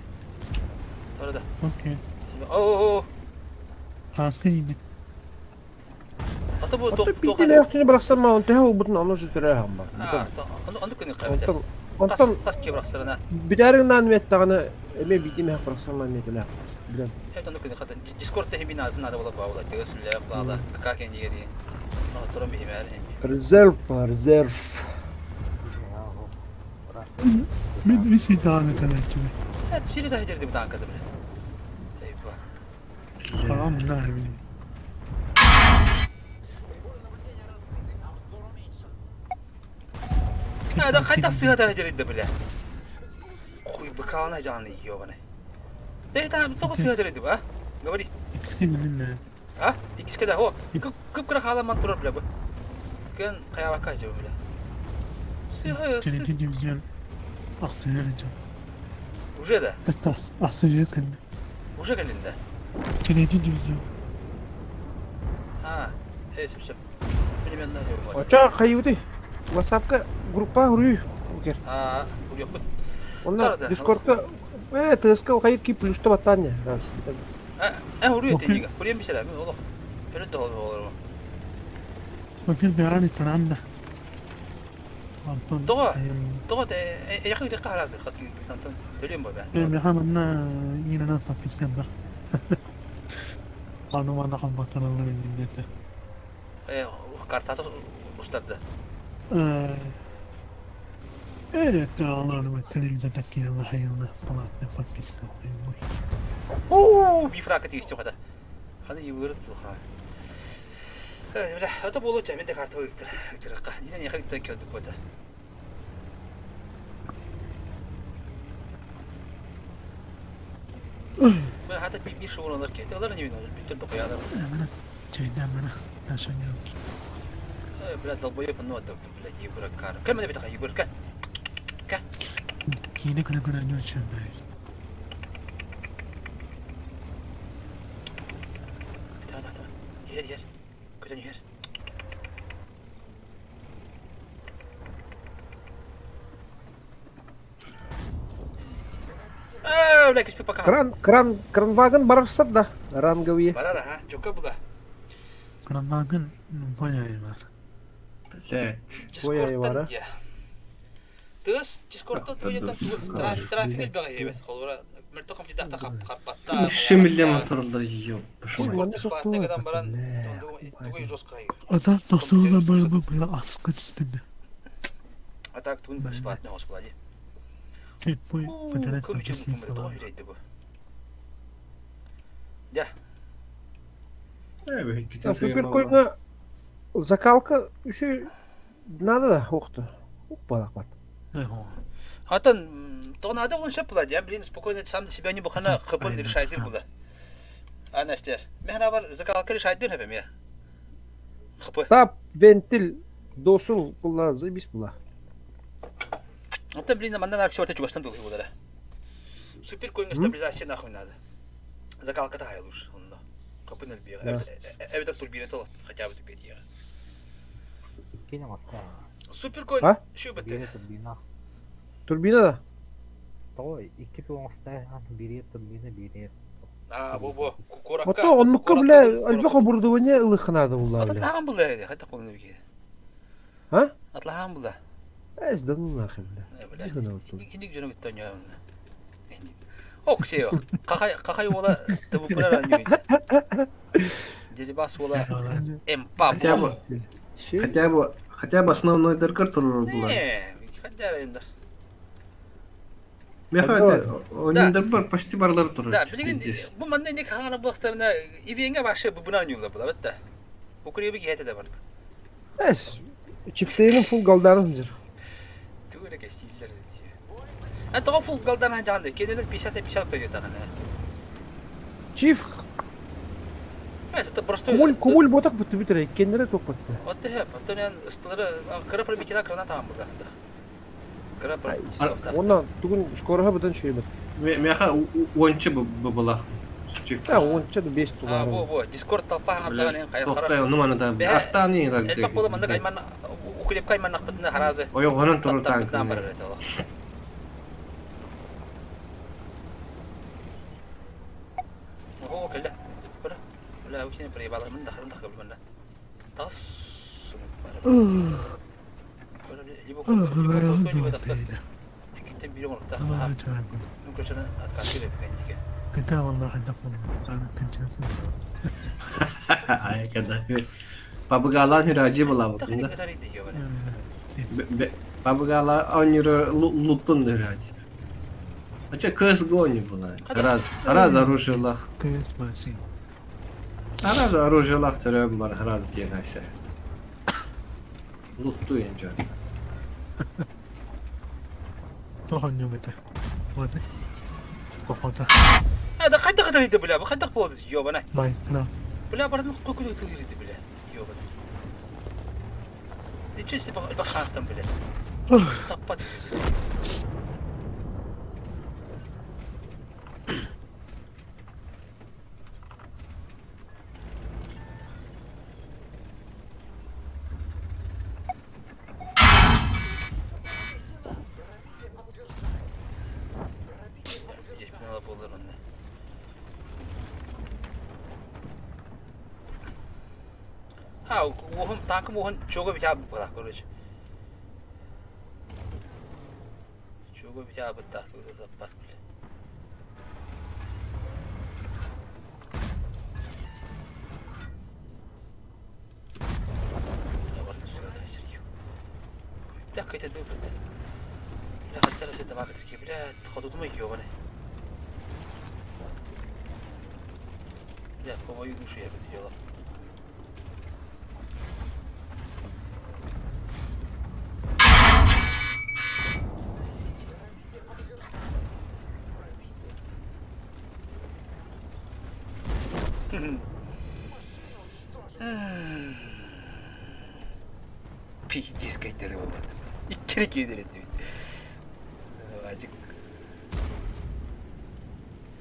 Торда. Окей. О, Ата бу Ото биитилээх түнэ бырахсан маан төһө болбутун ону сүтэрэ хамма. Онду күнү кайбат. Онтон онтон Хас киһи бырахсарына. бүтээрин наан меттаҕына эмиэ биитим эһэх бырахсан маан метелээх. Билэн. Evet онду күнү хата Дискорд тэһи бин атын ада бола баала. Тыгыс билэ баала. Как энигери. Оторон бихимээр хем. Резерв, резерв. Evet sili daha derdi bu tankada bile. Eyvah. Да хайдах сыһа дәрәҗәле биле. Хуй быкаана жаны ёбаный. Да там только сыһа дәрәҗә а? Говори. А? Икске да о. Көп кыра халаман турар биле бу. Кен каябакка жебе биле. Сыһа Уже да. Уже келинде. А, э, сөп сөп. Билмен да жебе. Оча хайыбыты. WhatsAppка группа хүрүй. Окер. А, урьяппыт. Онна Дискордка э ТСК хайыр ки плюсты баттан не. Э, урья тенига. Урья мисәлә, мин олох. Фәрит дә олох. Тоҕо? Тоҕо эйэхэ ыытыахха хараасы хас киһи төлүөм бо бэ. Э, картата устарды. Уу, бифрака тигисти хата. Ханы йыгырып туха. Э, бля, это болу ча, мен де карта ыктыр. Ыктырыкка. Инен яха ыктыр келдик бота. Мен хата би бир шоу олар кетти. Алар не виноват. Биттер тоқоялар. Э, бля, долбоеб, ну, это, блядь, ебыра кар. Кем это битаха ебыр, ка? Ка? Давай, давай, давай. Ер, ер. Көтөн ер. Э, бля, киспи пока. Кран кран кранваген барарсар да ранговые. Барара, а? Чока була. Блядь. Твоя Ивара. Тыс, Дискордта туйдан трафик элбэҕэ ебет. Холура, мөлтөх компьютерда хаппатта. Үш миллион моторлар ёп. Бесплатный гынан баран, тугай жестко. А так тун бесплатный господи. Көмүчө мукумыр тоҕо үрейди бу. Дя. Супер койна закалка еще надо да охта. Опа, хват. Атын то надо он все была, я блин спокойно сам себя не бухана хпн решает было. А Настя, мен бар закалка решает ден хәбем я. Хп. Тап вентиль досул була заебись була. Атын блин мандан арк шорты чугастан дулы булара. Супер койна стабилизация нахуй надо. Закалка таһайылыыр онно. Хапын элбиэҕэ. Эбэтэр турбина тыл хотя бы түбэтиэҕэ. Кини оҥостоо. Суперконь шүбэт. Биирэ турбина. Турбина да? Тоҕо икки тыл оҥостоо биир турбина биир А, бу бу куоракка. Ото оннукка бля элбэх оборудование ылыахха наада булла бля. Атлаһаан булла эди, хата колны бики. А? Атлаһаан булла. Эс да ну нахер бля. Хиник дьону кытта оонньообунна. Оксео. Какай какай уола ТВП-лар оонньууйда. Дерибас уола Эмпа. Хотя бы хотя бы хотя бы основной дыркар турар була. Не, хотя бы Меха ойндар почти барлар турар. Да, билигин бу манна инник хаҥана буолахтарына ивиэҥҥэ вообще бубуна оонньууллар була бытта. Укуриэби киһи да барбат. Эс, чифтейнин фул галдарын сылдьар. Тугу эрэ кэстииллэр А тоҕо фул галдан хаджаҕан да кинилэр 50 50 тойотаҕына. Чиф. Это просто Кумуль, кумуль ботак бүттүбүт эрэ, иккиэннэрэ туохпатта. Вот төһө, оттон эн ыстылары кыра пробитина кырана таҕан булда. Кыра Уонна тугун скороһа быдан шүйбэт. Меха уонча была. Да, уонча да бес тулары. Бу бу Дискорд толпа хаҥардаҕын эн хайа хара. Тохтай, ону маны да. Артааны Элбэх буола маннык айман укрепка айманнахпытына харазы. Ойоҕонон турар танк. барар этэ ол. Оо, кэллэ. Бара. Бля, вообще не проебала. Мин дахарым дахар билмэннэ. Тас. Ай, когда Пабыгалаан хүраджи булабытын да. Пабыгала онюру луттун хүраджи. Ача CSGO не была. Раз, раз оружие лах. Раз оружие лах төрөм бар, раз диэн айса. Лутту инжа. هذا قد قدر يدب بلا قد قبوض يوبنا بلا برد مقو كل تدير بلا يوبنا Ничего себе, бахастом, блядь. Таппат. Буолар онно. А, уоһун танкым уоһун чуга битаа була, короче. Чуга битаа бытта, таппат, бля. Бля, какая-то дупа-то. Бля, хотела себе давай такие, бля, ходутума ёбаный. Бля, по мою душу я бы делал. Пиздец, кайдары болбады. Иккири кийдер этти. Ажык.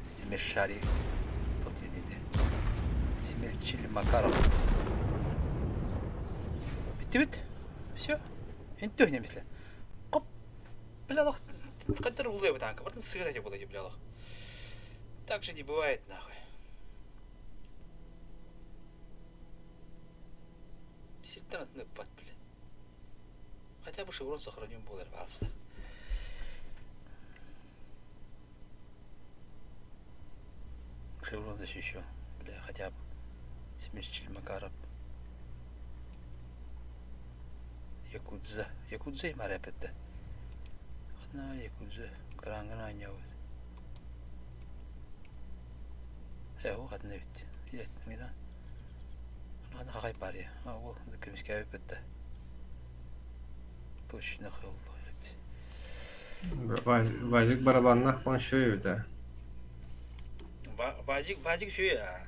Смешари. Тот dedi. Смельчили Макаров. Bitti bit. Все. Интү немесле. Коп. Бля, кадр улы танка. Бартын сыграть була, бля. Так же не бывает, нахуй. Сиртен атны бат, бля. Хотя бы шеврон сохранен был, пожалуйста. Шеврон защищен, бля, хотя бы. Смерчиль Макаров. Якудза. Якудза и марапетте. Одна якудза. Карангана аньявыт. Э, о, одна ведь. Илет, мина. Аны хагай пария. А, ол, көмүскәбе бетте. Точно хылды. Вазик барабаннах он шөйүтэ. Вазик, вазик шөйө.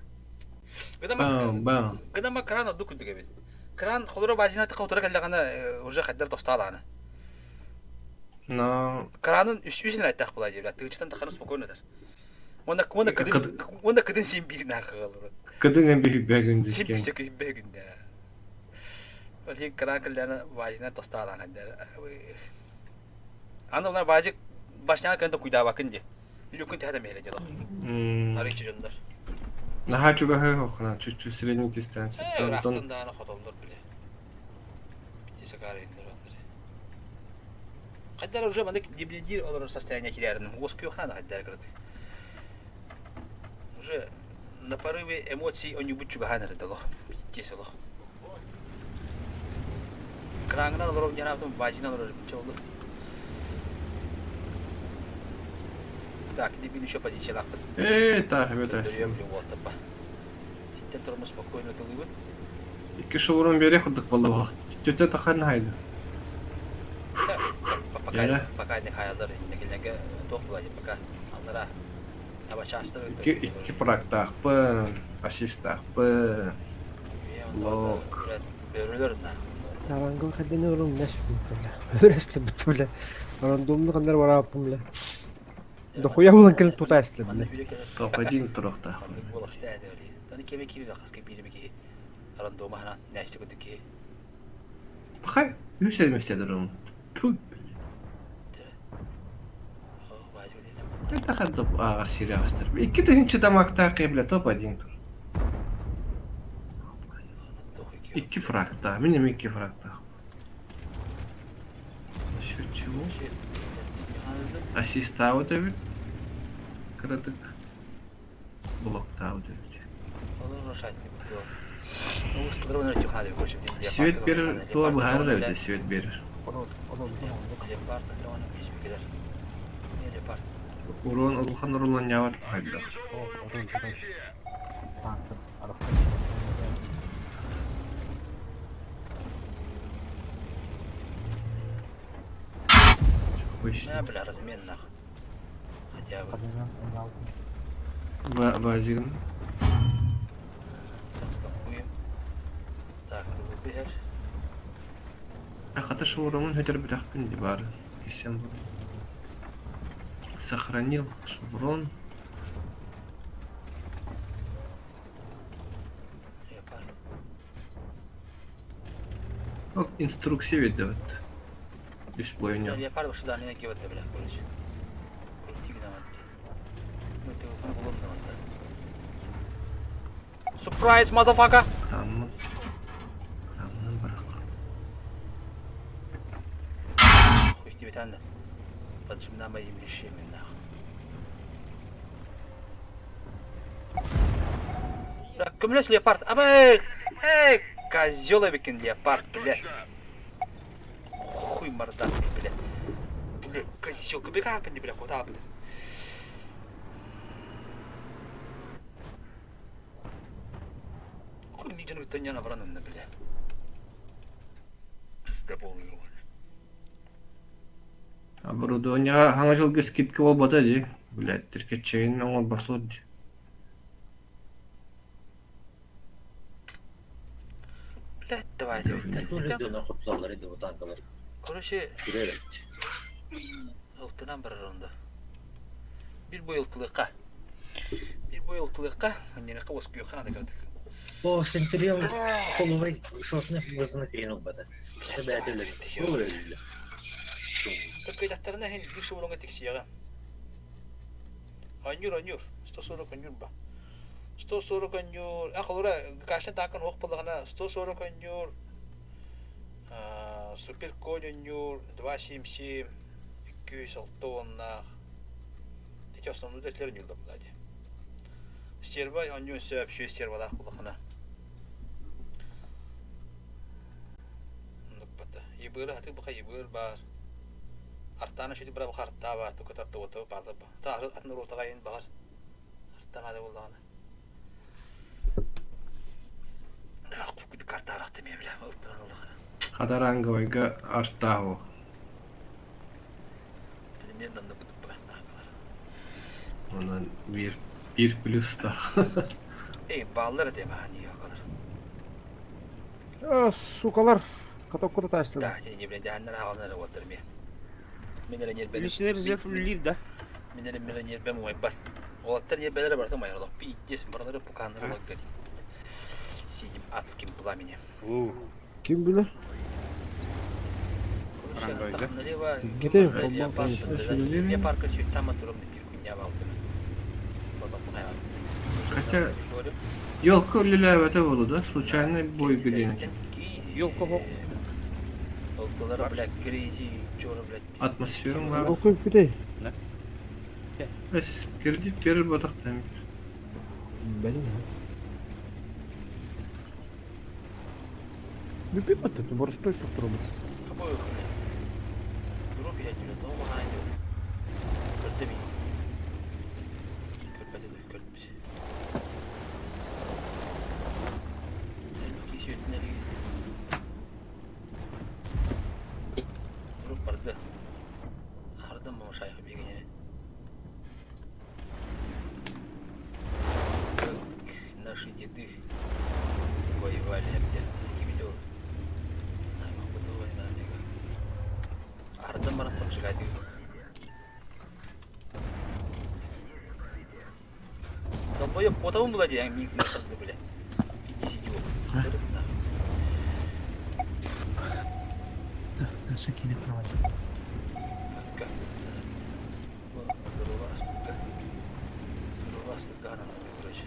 Бам, бам. Кыдама кран одду күндүк эбит. Кран холоро базина тыка утура келлегана уже хаддар тостаалааны. Но Кранын үс үсүн айттах була диэбит. Тыгычтан таханы спокойно өтөр. Уонна уонна кыдын уонна кыдын син биир наахагалар. Кыдын эм биһүбэ Син бисе күбэ күндэ. Ол иһин кыраан кэллээнэ вазина тостаалаан хандэр. Аны олар вазик башняга кэнде куйдаабакын ди. Үлүкүн тэһэ меһле дело. Арыйчы дьоннор. Наһаа чугаһы хохна, чуть-чуть средний дистанция. Ыраахтан даана хотоллор биле. Сакаарыйдылар Хайдара уже маннык дебилидир олорор состояние киирэрин уоскуйуох наада хайдара кыратык. Уже на порыве эмоций онньубут чугаһаан эрэ олох. Тиэс олох. Краңынан олорор диэн базина олорор эбит олу. Так, дебил еще позициялаахпыт. Ээ, таах эбит. Көрүөм уолтаппа. Иттен турму спокойно тылыыбын. Икки шеврон бере курдук буолла Түтэ тахан хайды. Пока пока не хаялар иннекилерге туох була пока аллара табачаастар Икки икки практаахпын, ассистаахпын. Лок. Бөрөлөр на. Тарангыл хадданы орун нэс бля. Өрөслө бүттү бля. Рандомну кандар барааппын бля. Дохуя булан кэлин тута эслэ бля. Топ-1 турукта. Таны кеме кири хаска бири ки рандома хана нэсте кудук ки. Пахай, үс эместедер Тут. Это хадда ааҕар сири астар. Икки тыһыынча дамактаах бля топ-1 тур. Икки фрактаах. Мин эми икки фрактаах. Насчет чего? Ассистаабыт эбит. Кыратык. Блоктаабыт эбит. Свет берер, туа быһаарар эбит свет берер. Урон улахан уруланньаабат хайдах. На, бля, размен нах. Хотя бы. Базигын. Так, ты выбер. Хата шевромун хөтөр битахпын ди бары. Киссем Сохранил шеврон. Инструкция ведет. Дисплей Леопард вообще да, меня кивать бля, короче. Surprise, motherfucker! Краммын. Краммын бірақ. Хуй тебе танда. Поджимна моим решением, нахуй. Так, көмөлөс леопард. Абай! Эй, козел эбикин леопард, бля. Хуй мордастый, бля. Бля, козел, бля, бля, куда, бля. Хуй не дьону тоньяна баран бля. Пизда полный Оборудование хаҥа дьылга скидка буолбата дии. Блядь, тиркэччэйин оҥорбосуот дии. Блядь, давай, давай. Короче, алтынан барар онда. Бир бойылтылыкка. Бир бойылтылыкка, анненекка воскуйокка надо кырдык. О, Центурион холовой шотны вызны кыйын олбата. Бәтелер. Ол өллө. Көкөйтаттарына хин бир шубулонга тиксияга. Анюр, анюр. 140 анюр ба. 140 анюр. А холура кашна такын ох боллагана 140 анюр. Супер конь анюр 277 206 оннах. Эти основные дэтлер нюрда булади. Стерва анюр сөп стервалах булахана. Нукпата. Ебыр хаты баха ебыр бар. Артана шүті бір баха артта бар. Тука тартты оты балы ба. Та атын ротаға ен бағар. Арттан ады болдағаны. Күді карта арақты мен білем. Ылттыран олдағаны. Хадарангойга артаго. Примерно күдіп бақтағылар. Онан бир бир плюс та. Эй, баллар деме hani yok А, сукалар. Каток тастыл. Да, не блин, дәһәннәр хагалнар оттыр ме. Мен эле нербе. Личный резерв үллир да. Мен эле мен нербем ой бар. Уолаттар ньиэрбэлэрэ барыта умайар олох пиздец барылары пукааннары олох горит. Синим адским пламенем. Ким билэр? Короче, налево, Где? леопарка там туром пиркуня валдым. Хотя, елка үлелээбэтэ буолу да, случайно бойга диэн. Елка хоқ. Олтылары, блядь, crazy, чора, блядь. Атмосфера бар. Окуй бүтей. Бэс, кредит берер ботах дэмит. Benim. Бүппүт батты, боростой туктурабыт. Обоих, блядь. Дуруп я тебе, того махайды. Көрдө би. Көрбөтө да көрбүт. Кисиөтүнэри. Дуруп барды. Ахырдан бомшайхы бегенене. Как наши деды воевали, где видел. Ардын баран поджигать. Долбоёб, потом была я миг на бля. Иди идиот. Өссө киинэ проводит. Короче.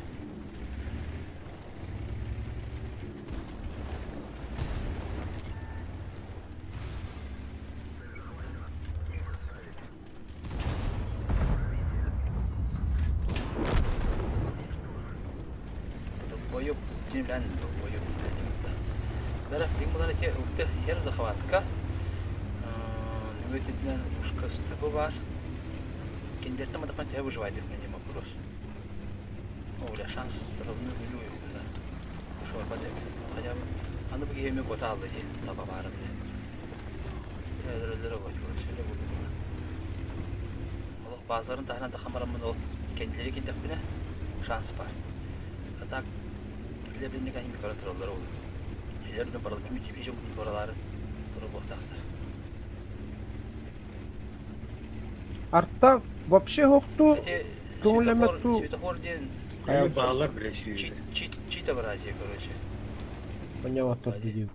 Долбоёб, блин, долбоёб, блядь. Бәрі, ең бұлар эти укты ер захватка. Нүгөтүнэн ушка стыбы бар. Киндертен матакман төһө выживать деп мен вопрос. О, бля, шанс равны нулю да. Ушо бар деп. Хотя бы аны бу кеме кота алды ди. Таба бары бля. Бля, өлөр ғой, короче, эле булду. Ол базаларын тахынан тахамарамын ол кендилери кинтек шанс бар. А так биле билне кахим көрө тураллар ол. Элерде барыл түмү жибе жок баралары туру боктактар. Артта вообще хоқту көңүллэмэт туу. Светофор диэн Баалар биле чит чит читобразие, короче. Понятно, дедим.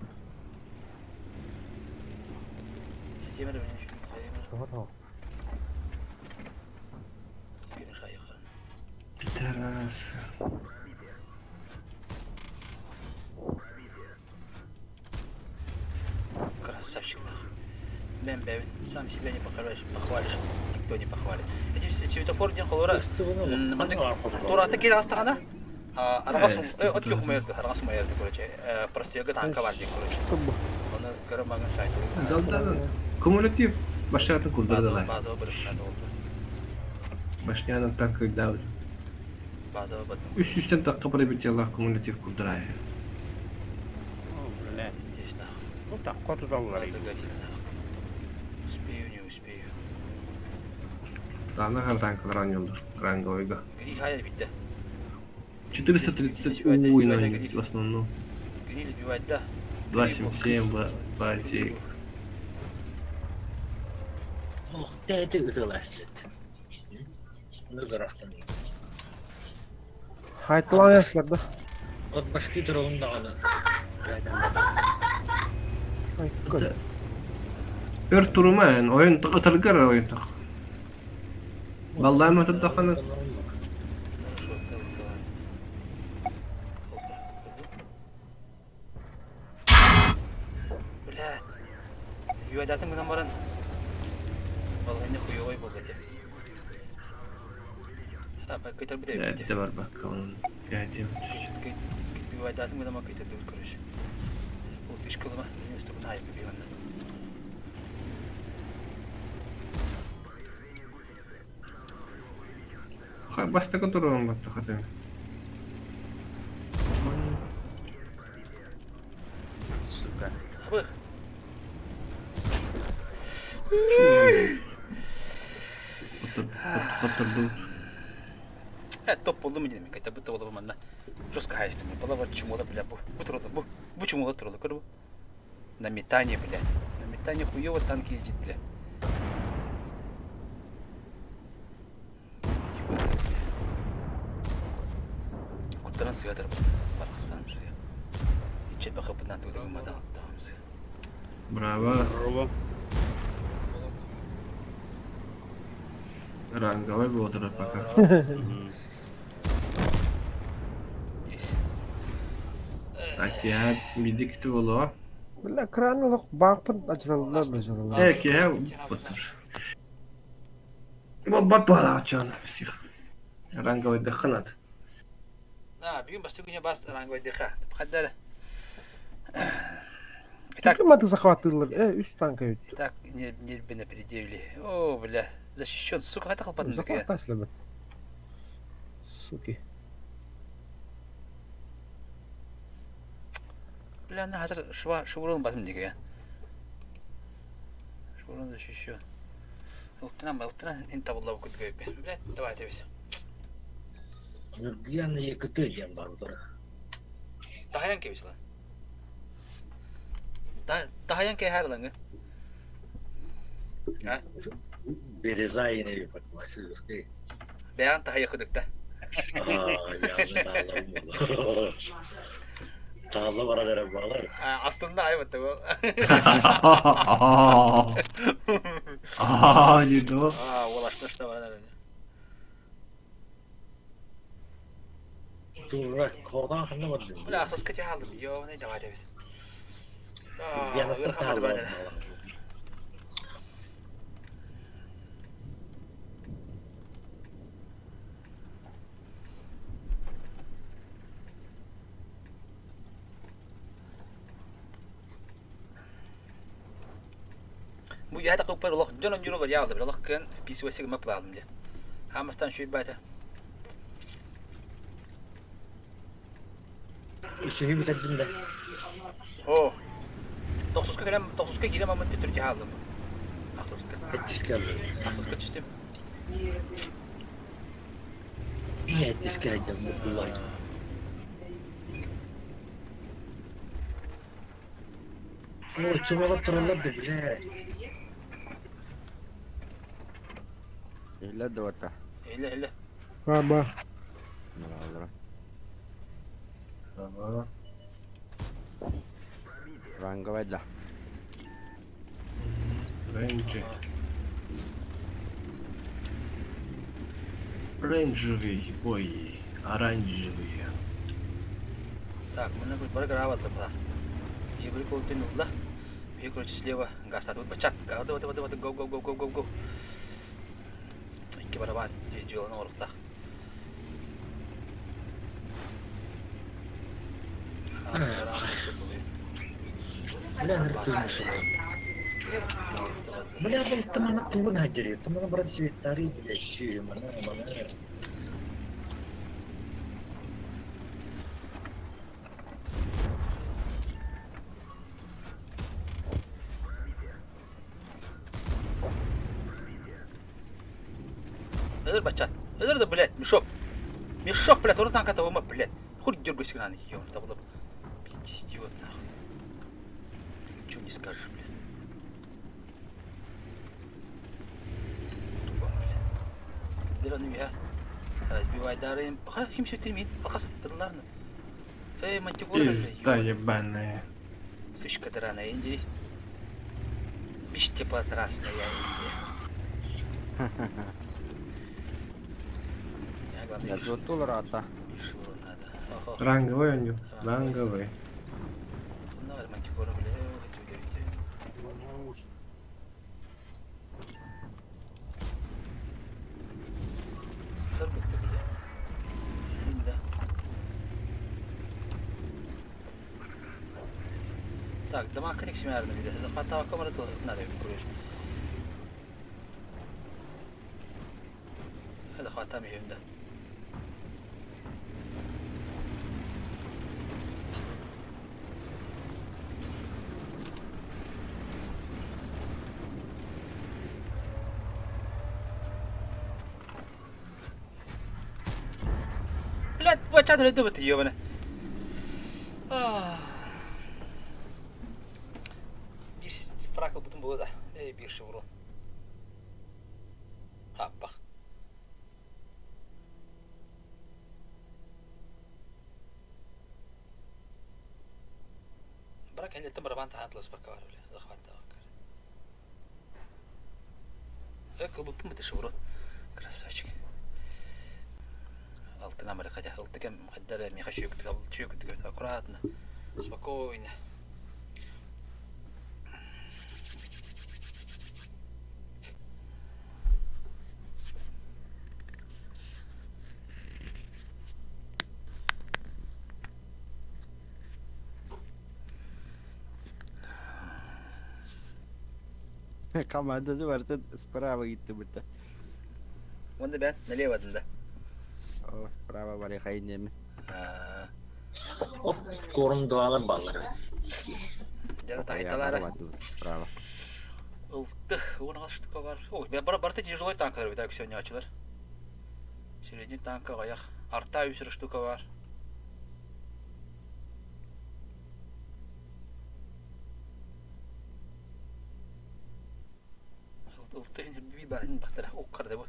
Темир менен шүн Күн шайык. Пидорас. Красавчик нахуй. Бэм бэм. Сам себя не похвалишь, похвалишь, никто не похвалит. Эти все светофор ден холора. Тураты кел астагана. Аргас от юх мэрді, аргас мэрді, короче. Прострелга танка бар ден, короче. Оны көрө маңа сайт. Далдан кумулятив башатын кулдырдылар. Базовый бір надо oldu. Башнядан так когда Базовый баттым. Үс үстен такка пробитиялар кумулятив кулдырай. Бля. Здесь нахуй. Ну так, коту доллар. Успею, не успею. Дана хартанкалар аньолдур ранговыйга. Гриль хайыр битті. 430 уй на них в основном. Гриль убивать, да. 277, 2, Олох тээти ытыласлет. Ныргарафтан. Хайтылан яслар да. От башки турун даҕаны. Өр турума эн, ойын ытыргар ойын тақ. Баллайма тұттақаны. Блядь. Юадатын гынан баран. Балғайны хуёвой болды те. А, көтер бите бите. Әдді бар баққа оның. Әдді. Юадатын гынан ма көтер бите, короче. Ол тышкылыма, мен стопын хайып бибанна. Бастакы турума батты хатым. Сука. Абы. Отырды. Топ болду му дейм, кайта бутта болду манна. Жестко хайстым. Была вот чумола, бля, бу. Бу туралы, бу. Бу чумола туралы, көр бу. На метание, бля. На метание хуёво танк ездит, бля. Идиоты, бля. Ылтан сыа турбут. Барахсан сыа. Иччэ бахыппытынан тугу да гымматаҕым сыа. Браво. Браво. Ранговый бодро пока. Так, я медик боло. Бля, кран олох бааппын ажыраллар бажыраллар. Э, киһи бутур. Бат балаачан всех. Ранговый дыханат. На, бүгүн бастакы күнэ бас ранговый дыха. Хаддара. Итак, Маты захватылар. Э, үс танка үт. Итак, нербина предъявили. О, бля, защищен, сука, хата хлопотно. Захватаслы. Суки. Бля, на хатыр шва швурун батым диге. Швурун защищен. Ылтынан, ылтынан ин табылла бу күлгө. Бля, давай тебис. Нургиян ЕКТ диэн бар утары. Тахаян кебис lan. Тахаян кehar lan. А? Березайный Васильевский. Бәян тахая кудыкта. Аа, яны таалларым буолар. Таалла баран эрэ буолар. Астында айбатта бу. Аа, не то. Аа, ол ашташта баран эрэ. Турра кодан ханна бардым. Бля, ахсаска тихалдым. Ёбаный давай тебис. Аа, Нургиянаттан ырхан барды баран таалларым эрэ. буолар. Бу ята купер олох дьон онньуур яалды бир олох кын писвесиг маплалым де. Хамастан шүй бата. Үсүһү бүтэрдим да. О. Тохсуска келем, тохсуска кирем амын төтөр жаалдым. Ахсаска. Эттиске алдым. Ахсаска түстүм. Эттиске айдам букулай. О, чумалап тураллар да биле. Эле дуота. Эле, эле. Ба, ба. Ранговай да. Рейнджи. Оранжевый, ой, оранжевый. Так, мы на бары грават да. Ебри колтын улла. И, короче, слева газ вот бачат. Вот, вот, вот, вот, го, го, го, го, го, го. Икки барабан, жолун орукта. Бля, ныртын Бля, бля, тымана тугун хаджири. Тымана брат светтари, бля, чү, мана, мана. Өлөр бачат. Өлөр да, блядь, мешок. Мешок, блядь, оны танка табыма, блядь. Хуй дергайся на них, ёбаный табылып. Пиздец, идиот, нахуй. Ничего не скажешь, блядь. Тупо, блядь. Дыр аны я. Разбивай дары. Ха, ким все термин. Алкас, кыдыларны. Эй, мантикора, блядь. Пизда ебаная. Сучка драная, Индии. Биш теплотрасная Индия. Я, главное, Я зотул рата. Мишуру надо. Ого. Ранговый у него. Ранговый. Мантикора, бля, хочу говорить. Сорбит ты, бля. Да. Так, дома крик семярный, бля. Хватало камеры, то надо, короче. هذا خاتم يهمده Блядь, бачат дыбыт ебаный. Bir фракыл бутун болду да. Эй, бир шеврон. Аппах. Кэнниттэн барабан таһаан тыласпакка бар бile. Захваттаабакка. Кылбыппын быты шеврон. Красавчик. Алтына мары хотя алты кем хаддара меха чүөктүк чүөктүк аккуратно, спокойно. Командасы барытын справа гиттибитэ. Уонна бэт налево да. О, справа барыхай неме. Оп, корум дуалар баллар. Дьэ таһайталара. Справа. Ылты, уон штука бар. О, барыта тяжелый танкалар бит акционячылар. Средний танка аҕыйах. Арта үс штука бар. Ылты иһин барын бахтара уккарда бу.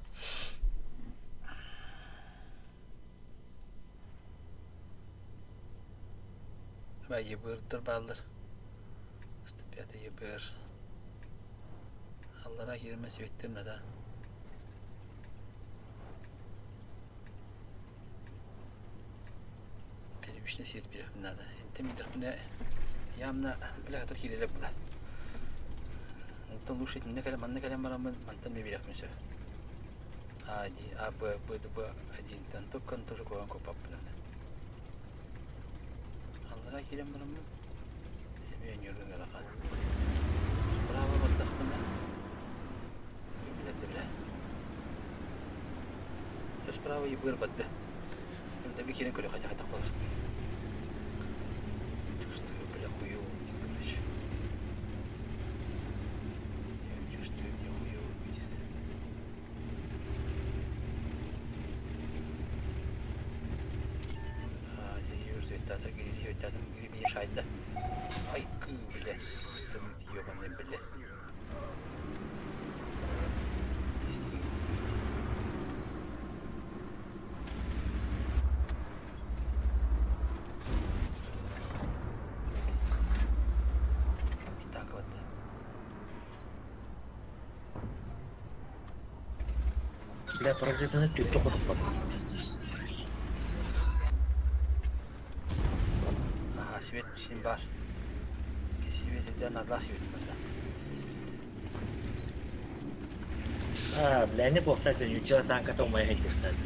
Ебырдар бааллар. 105 ебыр. Аллара киирмэ сибиттим да. Первичный свет бериэхпин наада. Интим идэхпинэ явно бля киирэлэр була. Онтон лучше итиннэ кэлэн манна кэлэн бараммын мантан эмиэ биэриэхпин сөп. А, А, Б, Б, Б, один туккан тоже куһаҕан куппаппын. Аллара киирэн бараммын эмиэ ньургун ыарахан. Справа бардахпына билэр бile. Справа ебыр барды. Дәби киирэн көрүөххэ хайдах буолар. Чувствую, бля, хуёво будет, короче. Я чувствую, мне хуёво будет. Ай, блядь, сымыт ебаный, блядь. И так вот. Бля, паразитаны түптэ хотуппат. Ага, свет син бар. Свет да надла свет мында. А, бля, не бохтатын, үчө танка томай хейдехтен.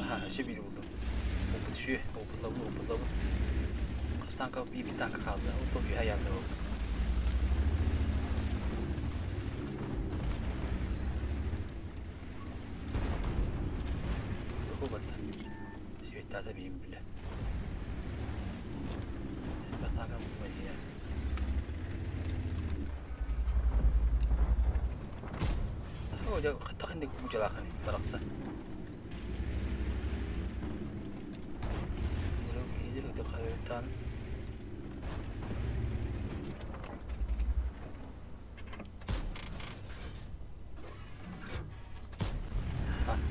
Ага, өссө биир булдум. Опыт үчүгэй, опытлабын, опытлабын. Хас танка биир танка хаалла, ол үһэ аянна ол. Хубат. Светтата биим биле. Батака булма О, дьэ, хаттах инник бучалаахын барахсан.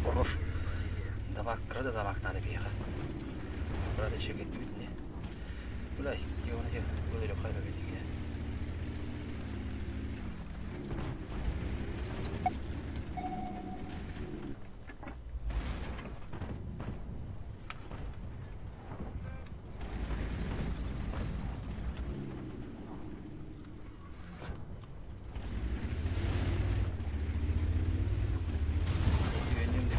Хорош. Давак, кыра дамак надо биэхэ. Кыра да чэгэттибит ини. Бля, кионы же өлөрө хайра битигине. Үөннүм да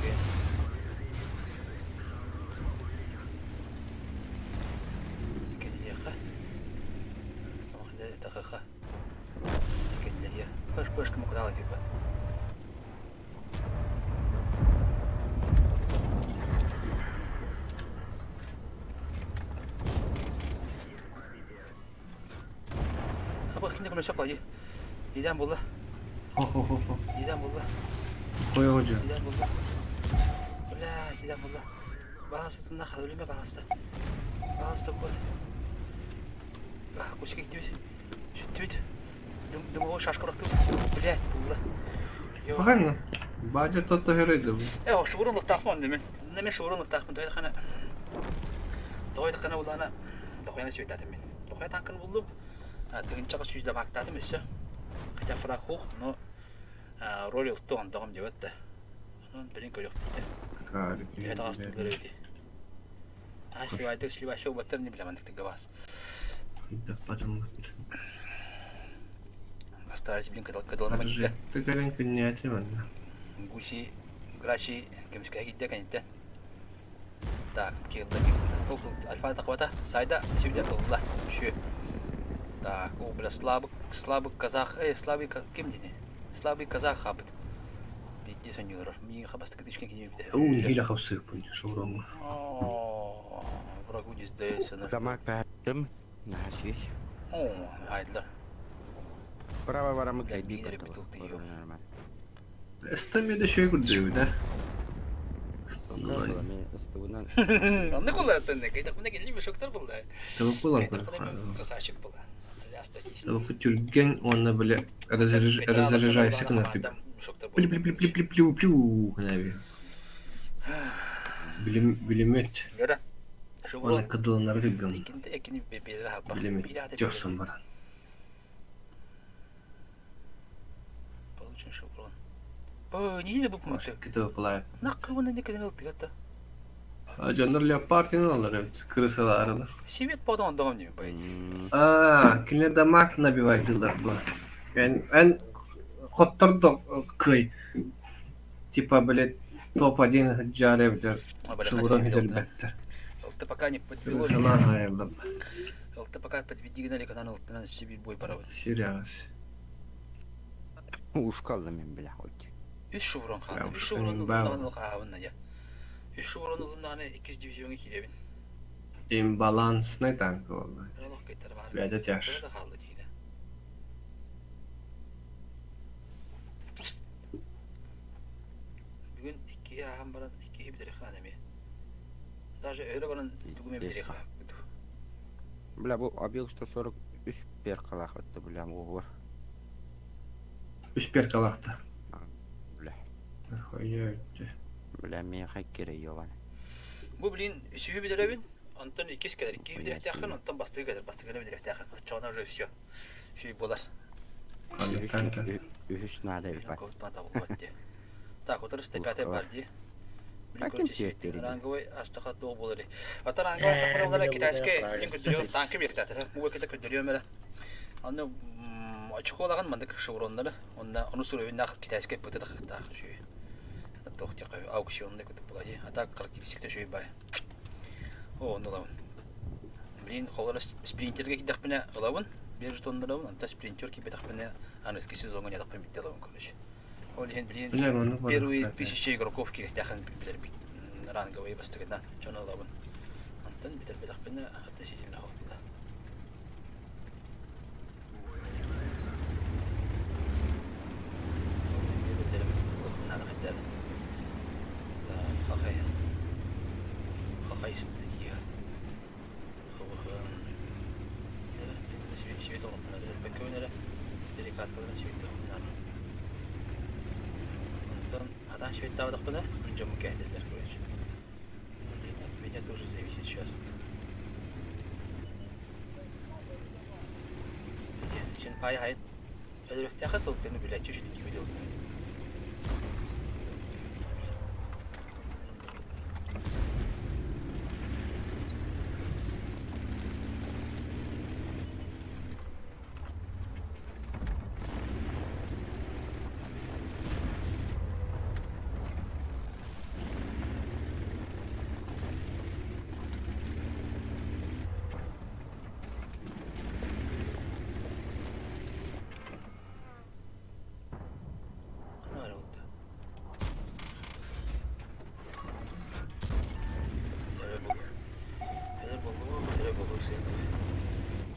Кэлиэхэ. Тахаха. Кэллэриэ. Пыш пыш кым кудала типа. Аба кинде көмө шапла. Иден булла. Хо-хо-хо-хо. Иден булла. Қой hoca. Иден булла. Бля, иден булла. Баҕастытына халулиме баҕаста. Баҕаста кот. Кучка иттибит. Сүттүбүт. Дымовой шашка бырахтыбыт. Блядь, булла. Бахан, баажа тотто хөрөйдө бу. Э, шуурун лыктаахпын немен. Немен шуурун лыктаахпын. Той хана. Той хана улана. Тохойна светатым мен. Дохуя танкын буллум. Тыгынчаҕа сүүс дамаактаатым өссө. Хотя фраг хух, но роль ылты ондоҕум диэбэт да. Онон билин көрүөхпүт да. Төһө таҕыстым көрөбүт. А сливайдык сливайся убаттар не билэмэн тыгабас. Астарались блин кытылана киирдэ. Ты кэлэн күннээтим манна. Гуси Грачи көмүскэһэ киирдэ кэнниттэн. Так, киирдэ Альфа тахвата. Сайда сюда ылла. Үшү. Так, о, бля, слабый, слабый казах, эй, слабый, ким дини? Слабый казах хабыт. Биитти сонньуурар. Миин хабастык тышкин кини бите. Уу, нэһиилэ хапсыыппын, шоуромҥа. О, врагу не сдается. Дамаг баттым. Наһаа О, хайдылар. Право барамы кайби Нормально. Эстамеда шөй көрдөрөбүт, а? Оннук буолла кайдах мына кэлли мешоктар буолла. Табык буолар Красавчик буолла. Табык түргэн уонна бile разряжайся гына Плю плю плю гына Билимет. Уонна кыдылынары түргэн. Билимет төхсөн баран. Получен шеврон. Б, не или бупмуты. Кытыл пылай. Нахуй не кенел тыгата. Дьоннор леопардын алар эбит, крысаларылар. Сибет потом дом не по идее. Аа, кинилэр дамаг набивайдылар бу. Эн эн хоттордо кый. Типа, блядь, топ-1 жары эбитер. Шеврон хидербеттер. ЛТ пока не подвело. Крысалар хайыллар. ЛТ пока подведи гнали, когда ЛТ Сибирь бой пора. Сериал. Ушкалды мен бля хоть. Үс шеврон хаалла. Үс шеврон ылыннаҕына хаабын надя. Үс шеврон ылыннаҕына иккис дивизиоҥҥа киирэбин. Имбалансный танк буолла. Олох кыйтар баар. Бэйэтэ тяж. Кыра да хаалла диинэ. Бүгүн икки ааһан баран иккиһи бүтэриэххэ эмиэ. Даже өрө баран тугу эмэ бүтэриэххэ. Бля, бу объект 143 перкалаах өттө бля буолар. Үс перкалаахта. Бля. Хуйня өттө. Бля, миэхэ кире ёбан. Бу блин үсүһү бүтэрэбин, онтон иккис кэлэр, иккиһи бүтэриэхтээххин, онтон бастыгы кэлэр, бастыгыны бүтэриэхтээххин. Оччоҕуна уже все. Үчүгэй буолар. Үһүс надо эбит. Так, вот 105 бар дии. А ким сиэттири? Ранговый астаха туох буолар. Ата ранговый астаха буолар китайскай блин көрдөрүөм танка биэктаатар. Бу кете көрдөрүөм эрэ. Аны очколаган мандык шевроннары, онна ону суруйуннаах китайскай пыты тахыктаах үчүгэй. Туох диэххэ аукционный курдук буолар дии. А так характеристикта үчүгэй баай. О, онну ылабын. Блин, холоро спринтерге киирдэхпинэ ылабын, биир жетоннарабын, онтон спринтер киирбэтэхпинэ аныгыскы сезоҥҥа ньатахпын биирдэ ылабын короче. Ол иһин блин, первые тысяча игроков киириэхтээхин билэрбит ранговые бастыгына дьону ылабын. Онтон бүтэрбэтэхпинэ относительно холкута. Меня тоже зависит сейчас. Сен пай хайын өлөрүөхтээхэ тылтыны билээччи үчүгэй видео.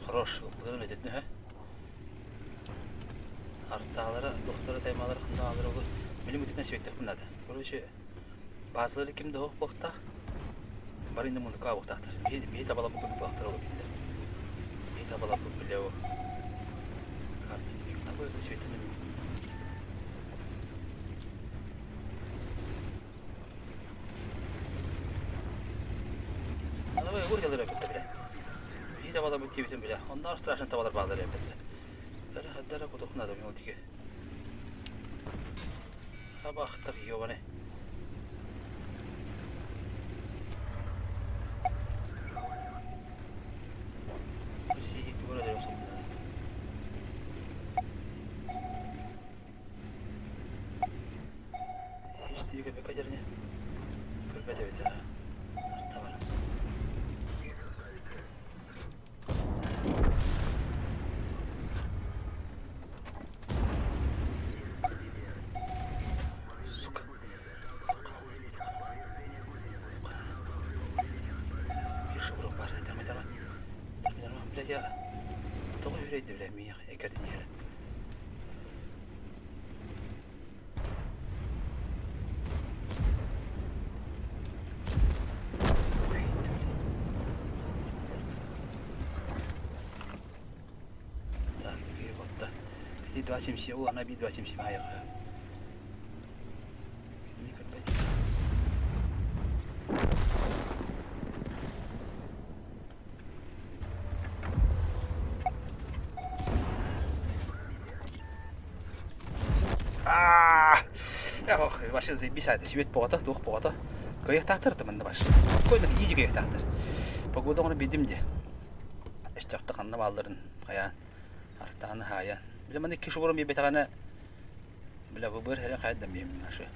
Хорош, ылтыларын өтөтнө Артаалара, дохтора, таймалара ханна алар олу. Билим үтүнэн сибеттэх надо. Короче, базалары ким да буохтаах. Бары инде мунука буохтаахтар. Биһи биһи табалаппыт курдук буохтар ол кинилэр. Биһи табалаппыт билэ о. Карта. Абы светаны. Аны бу ялара кытта билэ. табалар тиэбитин билэ. Онноор страшно табалар баалар эбит. Бары хаддара кутукна да мил диге. Абахтар ёбаны. Сука. Блядь, я... Тоҕо үрэйди бля миэх экэрдин иһэр. Так, вот Ити 277, о, она би 277 аяғы. Ох, вообще заебись, это свет боғата, туох боғата. Кыйыктаахтар да манна баш. Спокойно, изи кыйыктаахтар. Погода оны бидим де. Өстөөхтө ханна баалларын хайаан. Артааны хаайан. Бile маны икки шубурум бибетаҕана бile быбыр херен хайдам бим нашы.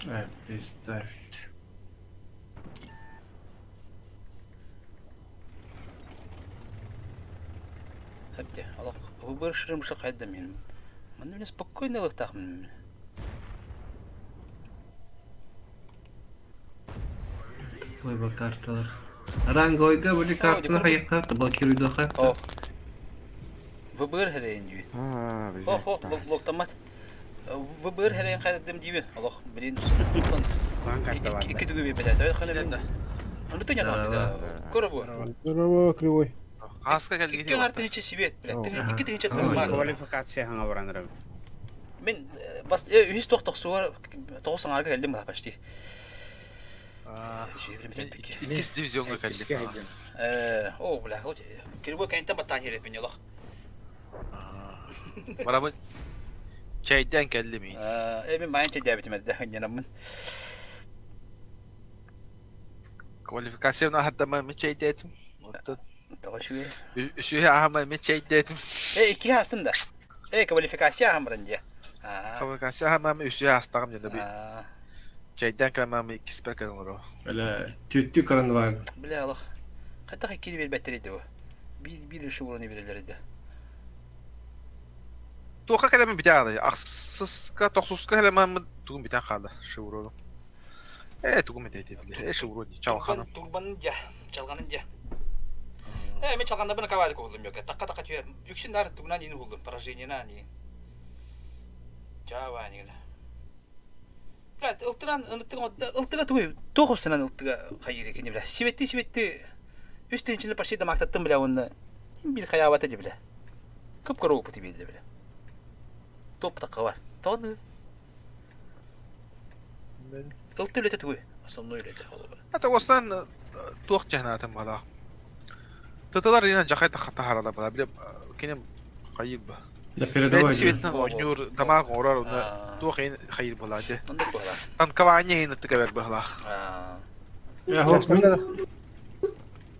Э, представить. Хәпте, алах быбыр шырымшы хайдам бим. Маны бile спокойно ылыктаахмын. Ой, бу карталар. Ранговойга были картаны хайыхха, блокируйдуха. О. Выбыр херен дүйін. А, блядь. Ох, ох, блоктамат. Выбыр херен хайдам дүйін. Алах, блин, икки түгү бибет. Ханы мен. Аны тыня там бит. Көрө бу. Здорово, кривой. Хаска кэлгити Икки артын ичи свет, блядь. Икки тыгынча тыммар. Квалификация хаңа баранырым. Мен бас үһүс тохтох суар тоғыз саңарга келдим ба почти. Иккис дивизионга кэлли. О, бля, вот кирбо кэнтен баттан херепин ялах. Барабын чайдан кэлли ми. Мен майын чайдабитим эдде хынянаммын. Квалификацияны хаттама мен чайдетим. Оттон. Тоҕо шүе. Үшүһэ ахама мен чайдетим. Икки хастын да. Квалификация ахамрын дия. Квалификация ахама мен үшүһэ астагым деді би. Чайдан кэлмам иккис бер кэлэн олоро. Бля, түттү каранваг. Бля, алах. Хатта кири бер бу. Би бир шугурны берелер иде. Туоха кэлэмин битэ аҕалай. Ахсыска, тохсуска кэлэмэн тугун битэн хаалла. Шыурону. Тугун битэ бile. Шыуро ди чалханым. Турбанын дия, чалганын дия. Мен чалганда бына кабады кулдум yok. Такка такка түйе. Үксүн нар тугунан ин кулдум. Поражение на ни. Жаба ни. Бля, ылтыран ылтыга ылтыга тугуй. Тохов сынан ылтыга хайыр экени бля. Сибетти сибетти. Үстүн ичинде почти дамактаттым бля онны. Ким бил хаябата ди бля. Көп көрө опыты билди бля. Топ такка бар. Тоны. Ылты үлете тугуй. Основной үлете холобра. Ата остан туох жахнаатым бала. Тытылар инен жахай тахата харала бала. Биле кенем хайыр ба. Да передавай. Светнан ойнур тамак орар уна туох ин хайыр бала де. Онда бала. Танкование ин тыгабер бала.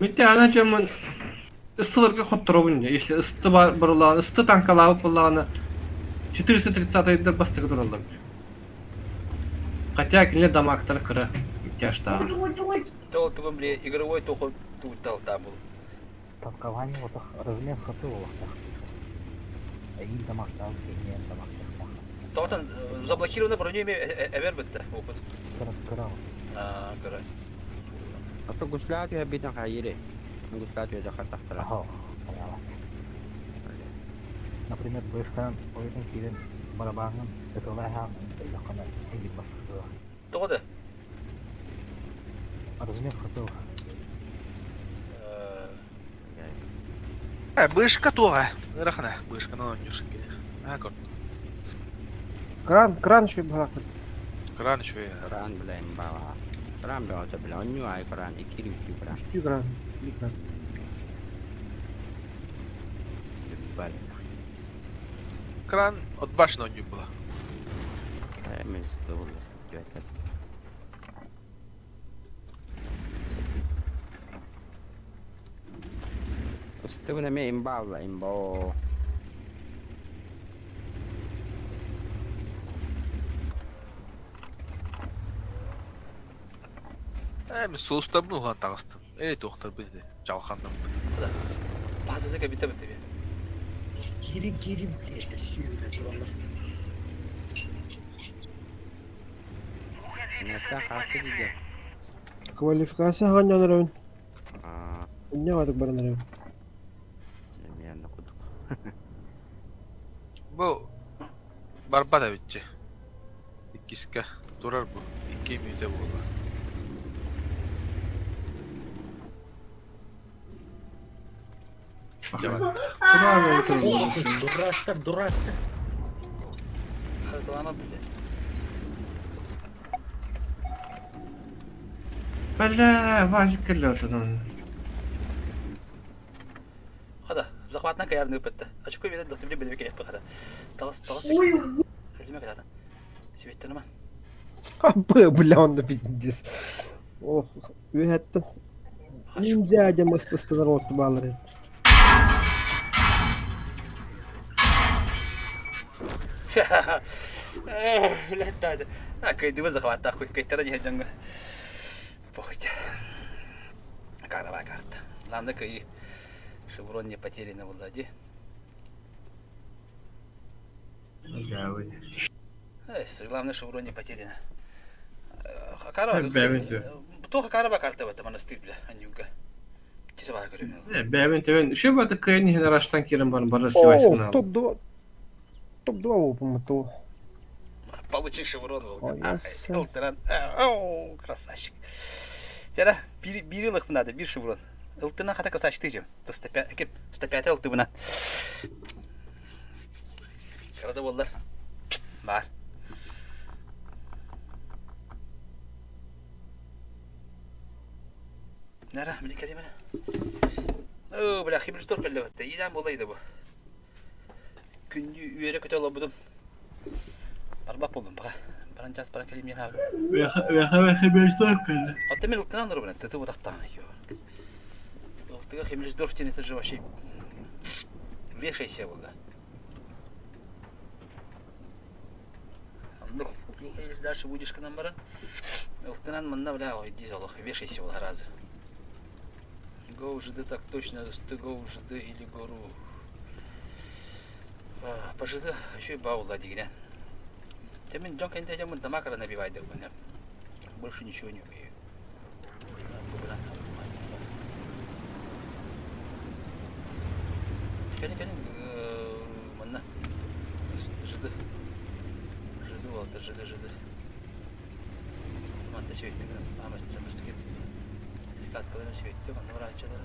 Митте ана жаман ыстыларга хотторобун если ысты бар барылааны, ысты танкалаабы боллааны 430 бастыгы тураллар. Хотя кинилер дамактар кыра тяжтаар. Тол тугун бile игровой тохо тугуттал табыл. Танкование вот размер хаты олохтах. Эгин тамактал, кенен тамактах. Тоғытан заблокированы броню эме эбер бітті опыт. Кыра кыра. А, кыра. Ата гуслаат я битен хайыре. Гуслаат я жахар тахтара. Ага. Например, бышкан ойын кирен барабанын ытылайхан жақына эгин басқы. Тоғыды. Размер хаты. Бышка туға. Ырахана, бышка на ойнюр келе. А, кор. Кран, кран еще барахнет. Кран еще. Кран, бля, имбала. Кран, бля, это, бля, он не ай, кран, и кири, кран. Үстүү кран, кран. бар. Кран от башен оонньуур була. Мен столу түөтэр. Устубун эмиэ имба имба оо. Ээ мин суустарбын уһаан таҕыстым. Ээ туохтарбын ити дьалханным. База кэбитэ бит Киирин киирин блядь, сүүрэ тураллар. Настаа хааста дии. Квалификация хаҥан эрэбин. Аа, Инньэ баран эрэбин. эмиэ онно кудук. Бу барбат эбитчи. Иккискэ турар бу. Икки мүнүүтэ буолла. Дурактар, дурактар. Реклама бile. Бля, Вазик кэллэ Хада, захватна каярны ыппытта. Очко берет доктор биле биле кеп хада. Тагыс тагыс. Хәлиме калата. Сибеттен аман. Б, бля, он пиздец. Ох, үһәттен. Ниндзя мастастылар отты балары. Блядь, да. А, кайдыбы захватта хуй, кайтара не жанга. Похуй. Карава карта. Ладно, кай шеврон не потеряно в ладе. Главное, шеврон не потеряно. Хакарова. Тоха караба карта в этом монастырь, бля, анюга. Бэбин төбөн үшө баты кыйын иһин араштан кирен баран бары О, сливайсың топ-2. Топ-2 опыма то. Получи шеврон, Ой, Ылтыран. Красавчик. Тера, бир надо, бир шеврон. Ылтына хата красавчик ты же. 105, 105 ылтыбына. Карада боллар. Бар. Нара, мини кәлимә. О, бля, химлистор кәлләвәттә. Идан булайды бу. Күндү үере көтө алабыдым. Барбак болдум бага. Баран час баран кәлим яна. Ата мен ылтынан дуру белән тытып утактан. Ылтыга химлистор тен это же вообще вешайся булды. Ну, дальше будешь к нам баран. Ылтынан манна бля, ой, дизел, вешайся был разы. Го ЖД так точно, СТ го ЖД или гору. По ЖД еще и баула дигря. Темен джон кенте жамын тамакара набивай деп Больше ничего не умею. Кәне кәне манна. ЖД. ЖД алты ЖД ЖД. Манта светти амас амас тикеп. Каткалары светти манна врачалары.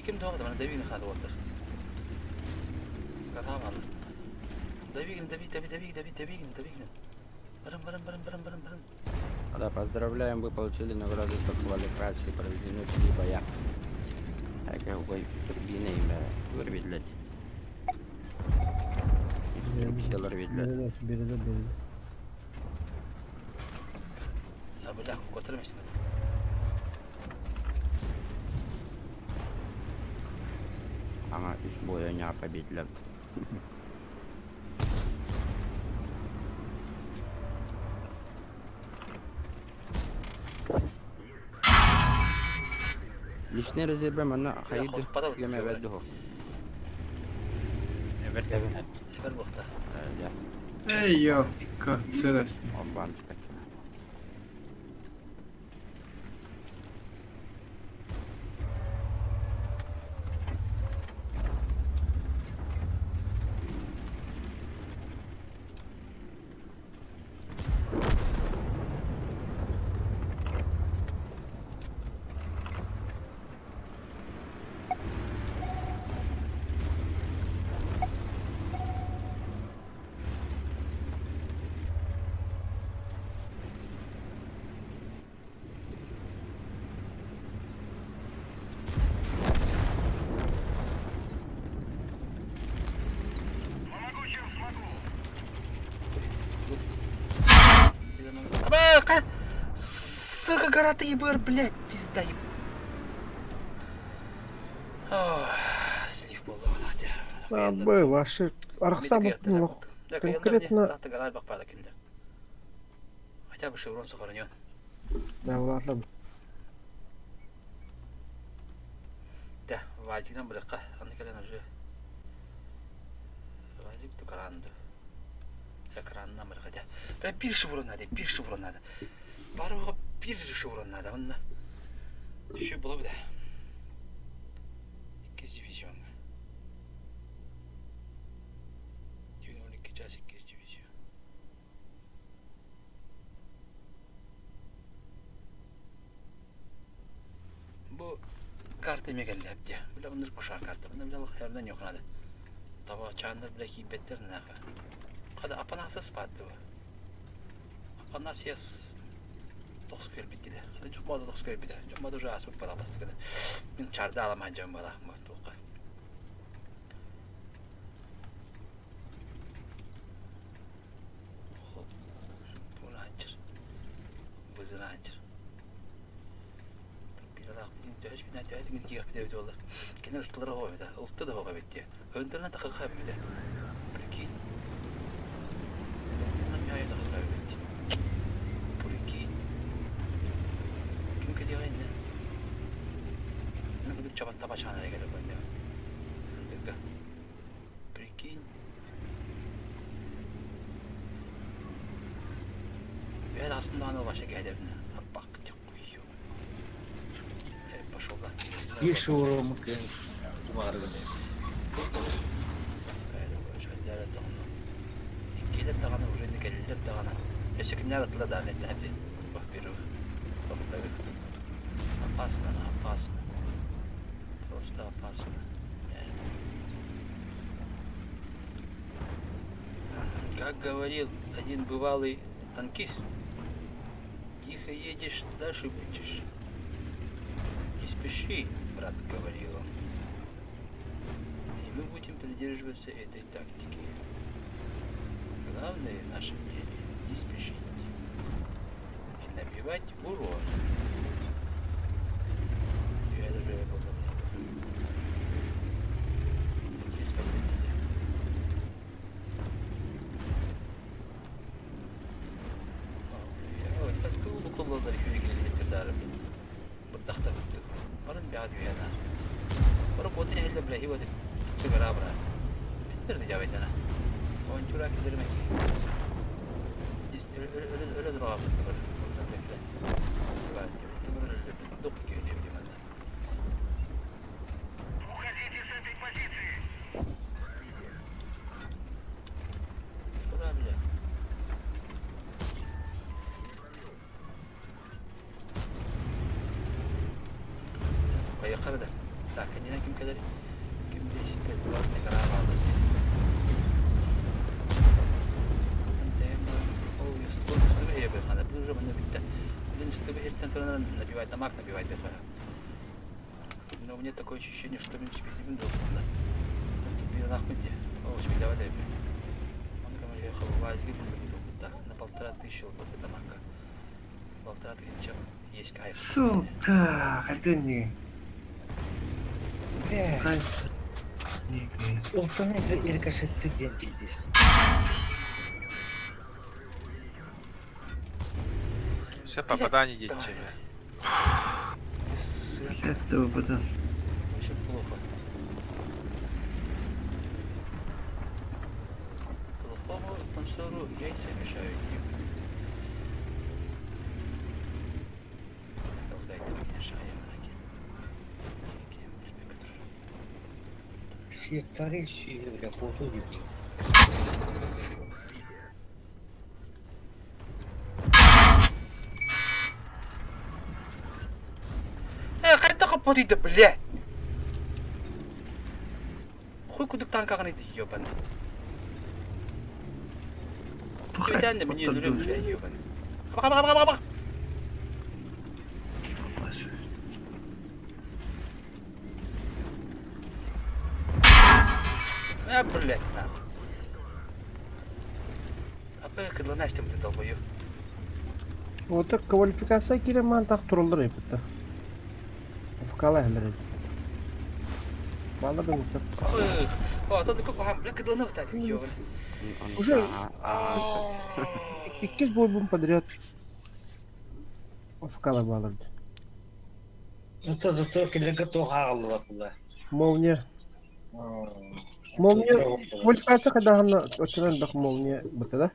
Ким doğdu bana devin hadi oldu. Kapağı Devin devi devi devi devi devi devi. Барым барым барым барым барым барым. Да, поздравляем, вы получили награду за квалификацию, проведены три боя. А какой турбина имя вырвидлет. Турбиналар видлет. Бери, бери. Ya бля, котырым işte. Ага, үс боя не победилет. Личный резерв мана хайды геме веду. Эбер бохта. Эй, ёпка, сөрөс. Обан. Сука, гора ты ебыр, блядь, пизда еб... Слив буолла Абы, ваши арахсабыт конкретно... Хотя бы шеврон сохранен. Да, ладно. Да, Вадигынан быракка, аны кэлэн уже Вадик тукаранды. Экранна быракка дьэ. Бля, биир шеврон надо, биир шеврон надо. Барыга биир шеврон надо, онно. Еще было бы да. Иккис дивизионга. 12 час иккис дивизион. Бу карта эмиэ кэллэ дии. Бля, оннук кушаар карта. Бля, бля, херден yok надо. Табачааннар бля киирбэттэр нахуй. Хада апанасыс баатты бу. Апанасиас тохс көрбүттиле. Хада жокмода тохс көрбүтэ. Жокмода уже ааспыт бала бастыкыны. Мин чарда аламан дьон бала туохха. Тунаачыр. Бызынаачыр. Кинилэр ыстылара оһох эбитэ, ылты да оһох эбит дии. Өндөрүнэн тахыха эбитэ. Прикинь. Өндөрүнэн тахыха эбит. Прикинь. Ким кэлиэҕэ иннэ? Мин курдук чабан табачаан эрэ кэлэр бэннэ. Өндөргө. Прикинь. Үһэ даҕасын даҕаны вообще кэһэдэбинэ. Аппак Биир шоуруму кыын тумаарыгын. Иккилэр даҕаны уже кэллилэр даҕаны. Өссө кимнээр аттыла даҕаны эттэһэби. Во-первых, во-вторых, опасно, опасно. Просто опасно. Как говорил один бывалый танкист, Тихо едешь, дальше будешь. Не спеши, брат, говорил он. И мы будем придерживаться этой тактики. Главное в нашем деле не спешить и набивать урон. Я даже Уходите с этой позиции! Куда, бля? Поехали, да. Так, кэннинэн ким кэлэр? Ким 10 5 игра баалар. Уже Блин, чтобы набивать дамаг, набивать ДХ. Но у меня такое ощущение, что мен спидибин должен, да. На 1500 дамага. 1500 есть кайф. Сука, хайдах Бля. Ултаны рикошетты диэн пиздец. Все попадание детчими. Это потом. Вообще плохо. Плохому танцору яйца мешают. Сиэттары сиэ бля куоту диэн. Э, хайдах хоппотуйда, блядь? Хуй кудук танкаҕын иди, ебаный. Кимтэн мне өлөрөм, бля, ебаный. Хаба, хаба, хаба, хаба. А, блядь, нахуй. А кыдланастим ты долбоёб. Ота квалификация киирэн маантах тураллар эбит. ФК-ла иһэллэр эбит. Баалар да муктар. О, то как бля, кыдылны вот так, ёбаный. Уже иккис бойбун подряд ФК-ла баалар. Это зато килерге туох ааҕыллыбат була. Молния. Молния квалификация хайдаһына оччонон элбэх молния быта да?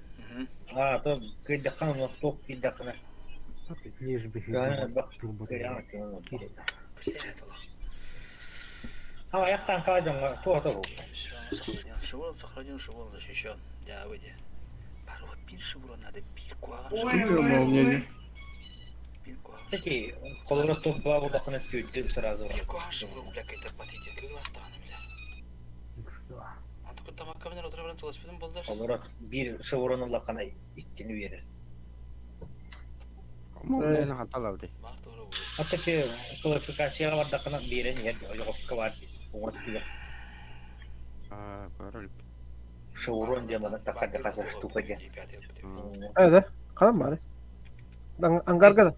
А, то кыйдаххана туох кыйдаххана. Лишь бы А, аяқтан каадьоҥҥо туох да буолла. Шеврон сохранен, шеврон защищен. Да, выйди. Пару бир шеврон надо, бир куаган. Молния. Таки, холоро топ баа булдахына түйдү сразу. Бир куаган шеврон, бля, кайтар батыйды. Кыгылаттааны, бля. Антыкы тамакка менен отура берен велосипедим болдар. Холоро бир шеврон улахана иккини берер. Молнияны хаталарды. Атаки квалификацияга бардахына биэрен иһэр ойоҕоско бар уҥа түгэх Король. шеврон диэн маны таххарда хасар штука диэн. Э да, хадан баары. Ангарга да.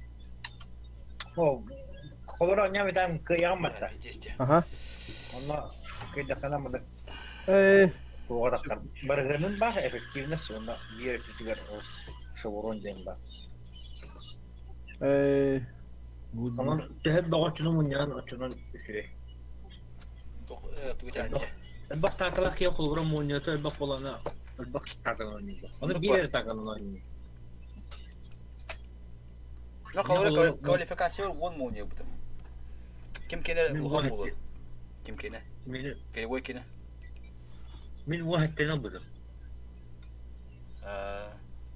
О, холоро ньамитан кыйаҕын батта. Ага. Онно кыйдахана маны Э, туоҕа тахсар. Барыһынын баар эффективность уонна биир өттүгэр ол шеврон диэн баар. э, Онон төһө бөҕө оччону мунньаан оччонон үчүгэй. Элбэх таакалаах киһи холобура мунньата элбэх буолана элбэх таакалан оонньуур. Ону биир эрэ таакалан оонньуур. Ну, Холобура квалификация уон молния бутым. Ким кене Мин улахан уон буолар? Ким кене? Мин Перевой кене? мин уон хэттэн ылбытым.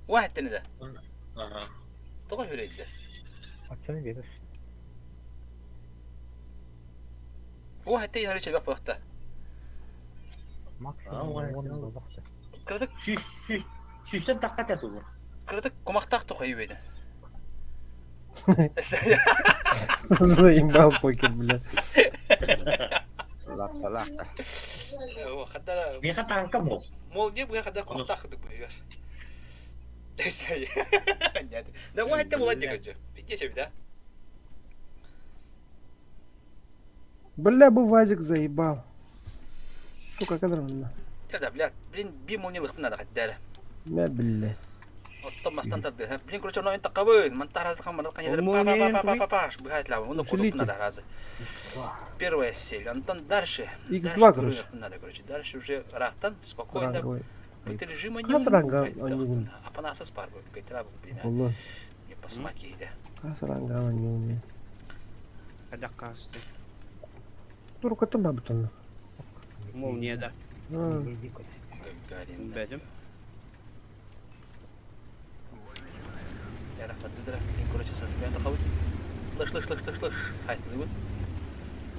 Уа хэттэн да. Аха. Тоҕо хүрейдэ? Оччону биэрэр. Уа хэттэ инары чебек буолта. Максимум уон уон хэттэн ылбытым. буолбахта. Кыратык Сүүс сүүс сүүстэн тахха этэ тугу. кыратык кумахтаах тухай үбэйден. Заебал покер, бля. Лапсалаахта. Хадара Миэхэ таанка буол. молния буя хадар кумахтаах кытык буйгар. Да уа хэттэ була дегөжө. Пиде себи да. Бля, бу Вазик заебал. Сука, кадр на. Да, бля, блин, би молния лыхпын надо хаддара. Мә, бля. Оттон мастан тарды. Блин, короче, ону тақабын. Мантар азы хан манат каньялар па па па па па па быхает лава. Оны кодуп надо разы. Первая сель. Антон дальше. X2, короче. Надо, короче. Дальше уже рахтан спокойно. Ранговый. Быт режима не. Хас ранга оонньуугун? Апанаса спар бу. Кайтра блин. Болло. Не посмаки иде. Хас ранга оонньуугун? Адаккасты. Турукаттан бабыт онно. Молния да. Гагарин. Бәдім. Я рахмат дедра. Блин, короче, сан. Я тақабын. Лыш лыш лыш лыш лыш. Хайт бүгін.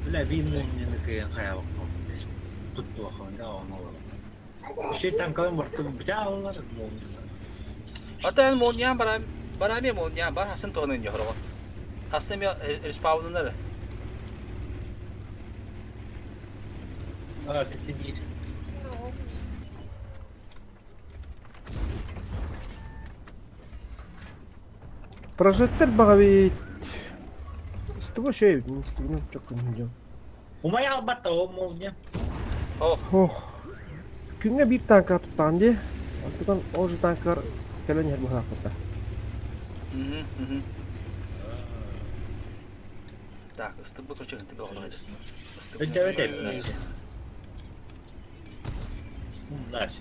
Бля, биир мунньаны кыйан хайабакка туттуахан да ону олорор. Шей танкалан бартым битэ аллар молния. Ата молния барам барами молния бар хасын тоғын йохрого. Хасын ми респауннары. А, ты биир. Прожектор баҕа С тобой шею, не с тобой, ну, чё не Умай албатта ол молния. Ох. Күҥҥэ биир тааҥка туттаҕын дии. Онтукан ол же тааҥкар кэлэн иһэр быһаахпыта. Так, ыстыбы короче, ынтыбы оҕолоҕо. Ыстыбы. Өйдөбөт эбит. Умнаш.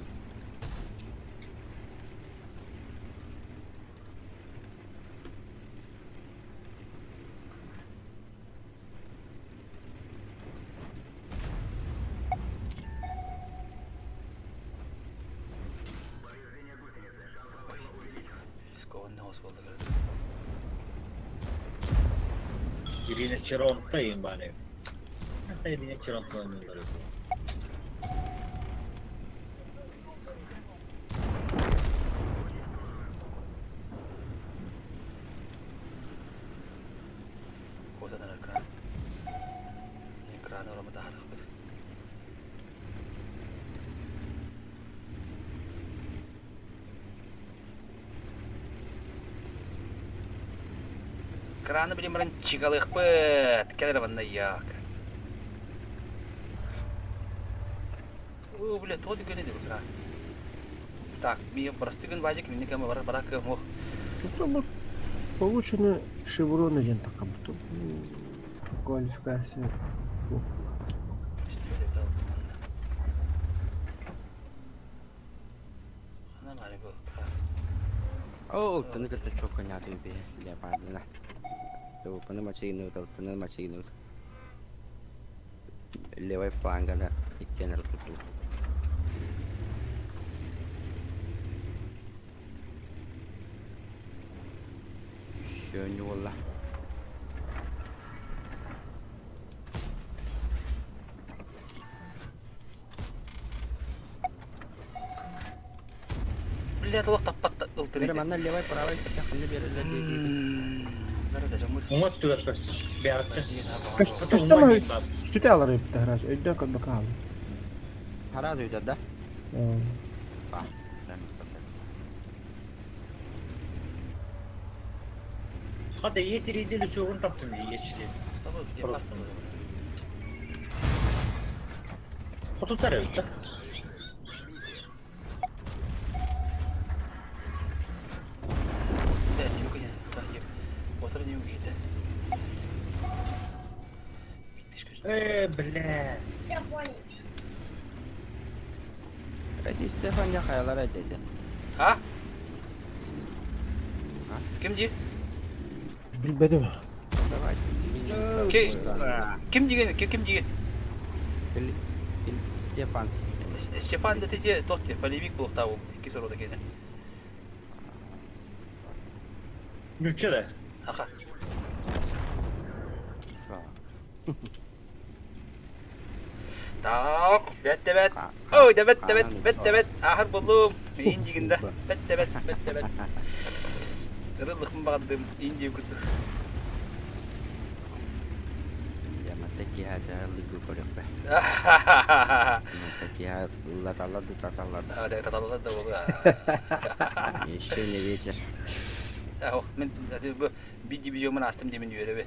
Рискованный хос болды көрді. Ирина Черонта им бары. Ирина Черонта ойнуулар. Котанар экран. Экран орамы тахатық біз. Краны билин баран чигалыахпыт. Кэлэр манна як. О, бля, тоҕо түгэнэ дии кран. Так, ми простыгын вазик минни кэм бар барак мох. Получены шевроны диэн таххабыт. Квалификация. О, ылтыны кытта чокканятый бе, леопардына. Тупаны мачыгынут, ылтыны мачыгынут. Левый флангана иккенер туту. Все, не буолла. Бля, толох таппат ылтырыйды. Манна левый, правый ханны берелер диye. Уҥа өттүгэр көс. Бэҕэччэ. Көстө Сүтэ алар эбит раз. Өйдөөн көрбөккө хааллым. Харааз өйдөр да? Хата ийэ тирииди лүчүгүн таптым ийэ чилин. Хотутар эбит да. Э, бля. Эти Стефан я хаялар эдеди. А? Ким дии? Билбэтим. Давай. Ким деген? Ким деген? Стефан. Степан да те тот те полевик был того, кислорода кене. Нюча да. Аха. Так, бәт бәт. Ой, да бәт бәт бәт бәт. Ахыр булдум. Мин дигендә. Бәт бәт бәт бәт. Ырылыкмын багадым, Индия курдук. Я матакиha лыгы көрөкпө. Матакиha латаллар да таталлар да. А, да таталлар да болу. Еще не вечер. Ахо, мен бу би дивизион астым демен үөрөбү.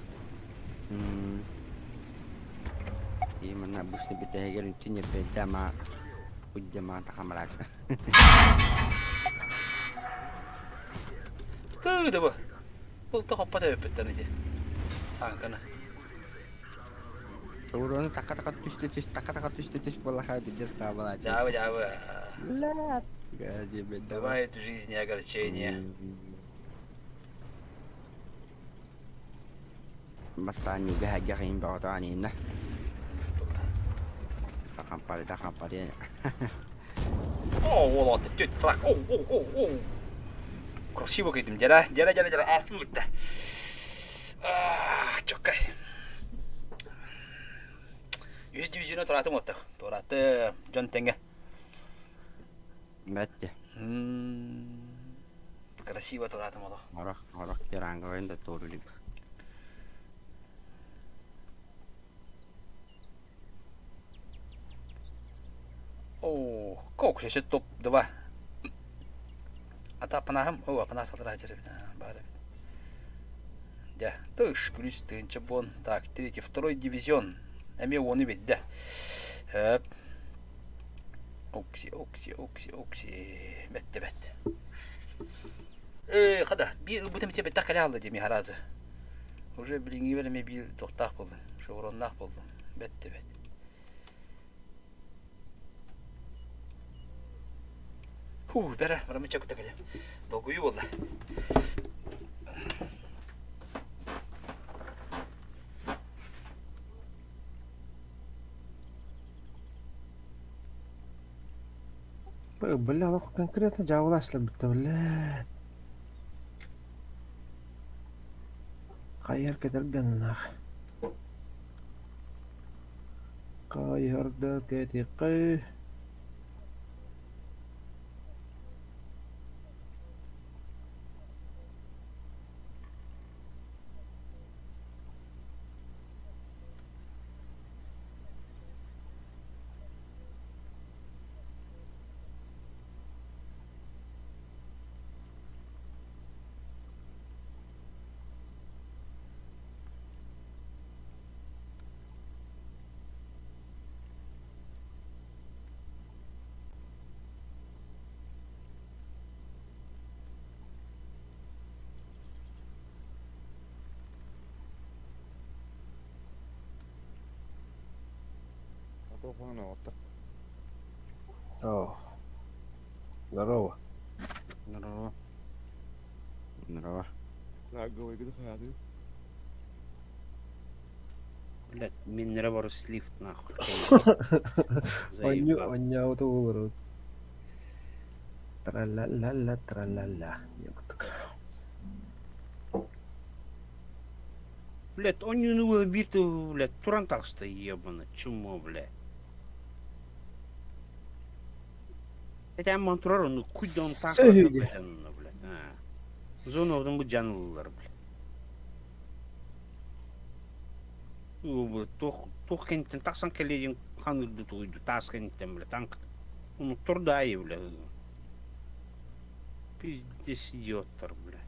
Именно обычно битәһигер үтүн еппетте ма уддема тахамраак. Тыы да бу. Бұл та хоппа төбөппүттэн ити. Танканы. Урону така така түстэ түс така така түстэ түс буоллаха бидес каабалаачы. Жабы жабы. Блядь. Бывает в жизни огорчение. Бастаан юга хагга баҕатаан инна. Тахампари тахампари. О, вот, тетя, флаг. О, о, о, о. Красиво кидим. Жара, жара, жара, жара. Астын гитте. Чоккай. Үс дивизионы туратым отты. Тураты Джон Тенге. Бәтте. Красиво туратым оло. Орох, орох керанговен да турулик. О, кок шеше топ два. Ата апанахым, о, апанах сатыра бары. Да, тыш, күлүс тыынча бон. Так, третий, второй дивизион. Эме оны бит, да. Окси, окси, окси, окси. Бетте, бетте. Э, хада, бир бутым тебе так алды деми харазы. Уже билиңи береме бир токтак болдум. Шоуроннак болдум. Бетте, бетте. Ху, бәрі, барамын чакыта кәле. Долгую болды. Бля, лох конкретно жабылашлар битте, бля. Хайыр кетерген нах. Кайырда кетиккы. О, здорово. Здорово. Здорово. Блядь, миннere бар слив нахуй. Онньу Заебал. онньообута буолар. Тра-ла-ла-ла, тра-ла-ла. Диэбит. Блядь, онньуну биир тыл, блядь, туран таҕыста ебана, чумо, блядь. Это амман турар ону куйдон Сөһүдэ. блядь. А. Зона одун бу жанылылар, блядь. Туох туох кэнниттэн тахсан кэлиэйин ханыырды тугуйду таас кэнниттэн, блядь, танк. Ону турдаайы, блядь. Пиздец идиоттар, блядь.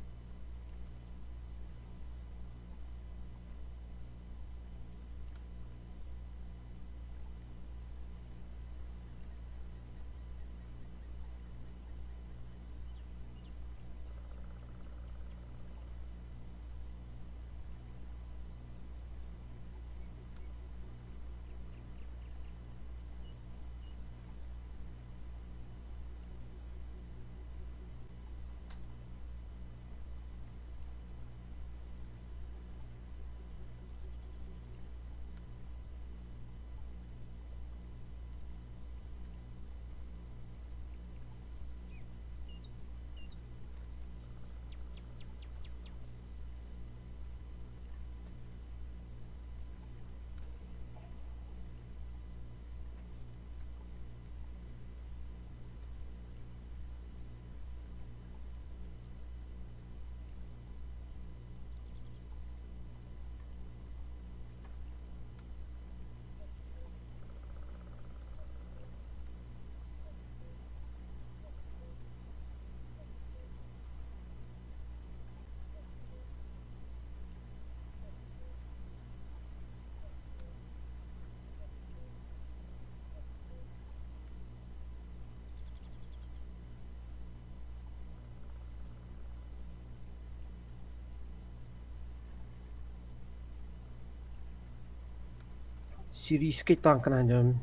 Сирийский танкынан дьон.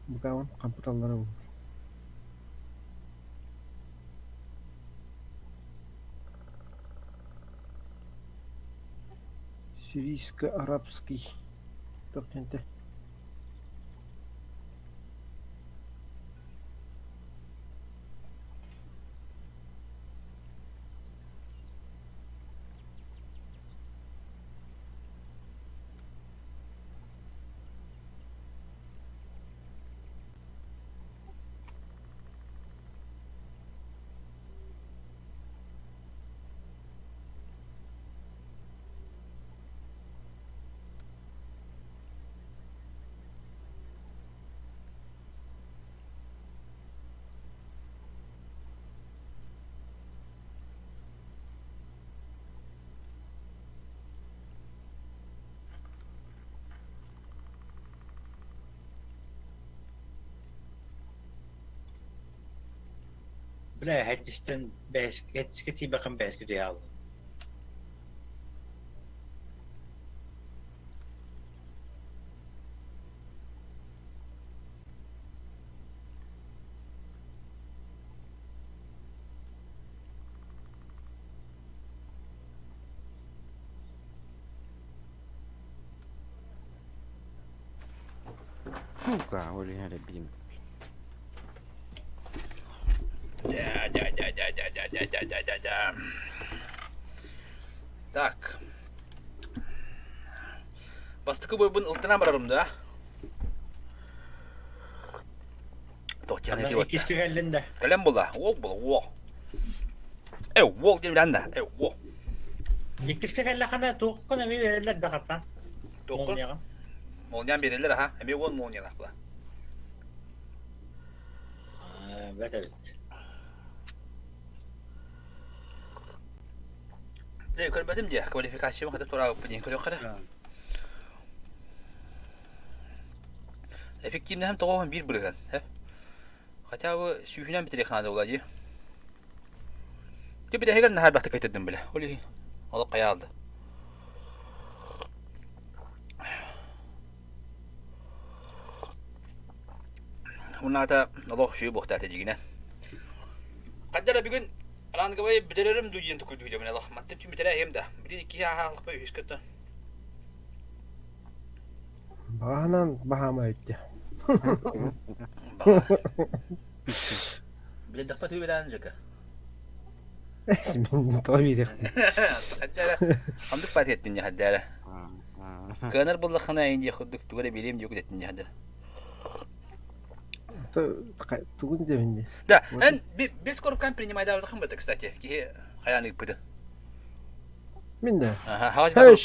Букаун компьютерлары бу. Сирийско-арабский. Туох диэнтэй? Бля, хэттистен бэс, хэттиске тиибэхэн бэске дыялы. Сука, ол иһэр эбиим. Дя, дя, дя, дя, дя, дя, дя, дя, дя, дя, дя. Так. Бастакы бойбун ылтынан барарым да. Тохтян эти вот. Иккис кэллин да. Кэлэн була. Уол була, уол. Э, уол диэн билэн да. Э, уол. Иккискэ кэллэххинэ туоххун эмиэ биэрэллэр да хаттаан. Туоххун? Молнияҕын. Молниян биэрэллэр аха. Эмиэ уон молниялаах була. Бэт эбит. Э, көрбөтүм дии. Квалификациябын хата тураабыппын диэн көрүөххэ эрэ. Эффективнэһим 91 бырыһыан. Хотя бы сүүһүнэн бүтэрэх наада буолла дии. Ти бүтэһигэр наһаа элбэхтик кэйтэрдим бile. Ол иһин олох хайаалды. Унаата олох үчүгэй буохтаата дигинэ. Хаддара бүгүн ранговай бүтэрэрим дуу диэн тукуйдуу дьомун олох. Мантан түн бүтэрэ иһим да. Билин иккиһи ааһаалыкпа үһүс көттө. Баҕаһынан баһаама өттө. Билэдэхпэ түү билээн жака. Тоҕо биэриэх. Хаддара хандык паат еттин дьэ хаддара. Кыанар буллаххына эйин диэх курдук тугу эрэ биэриэм диэк эттин дьэ хаддара. Тугун диэбин дии. Да, эн без коркан принимайдаабытахын быта, кстати. Киһи хайаан ыыппыты. Мин да. Ага,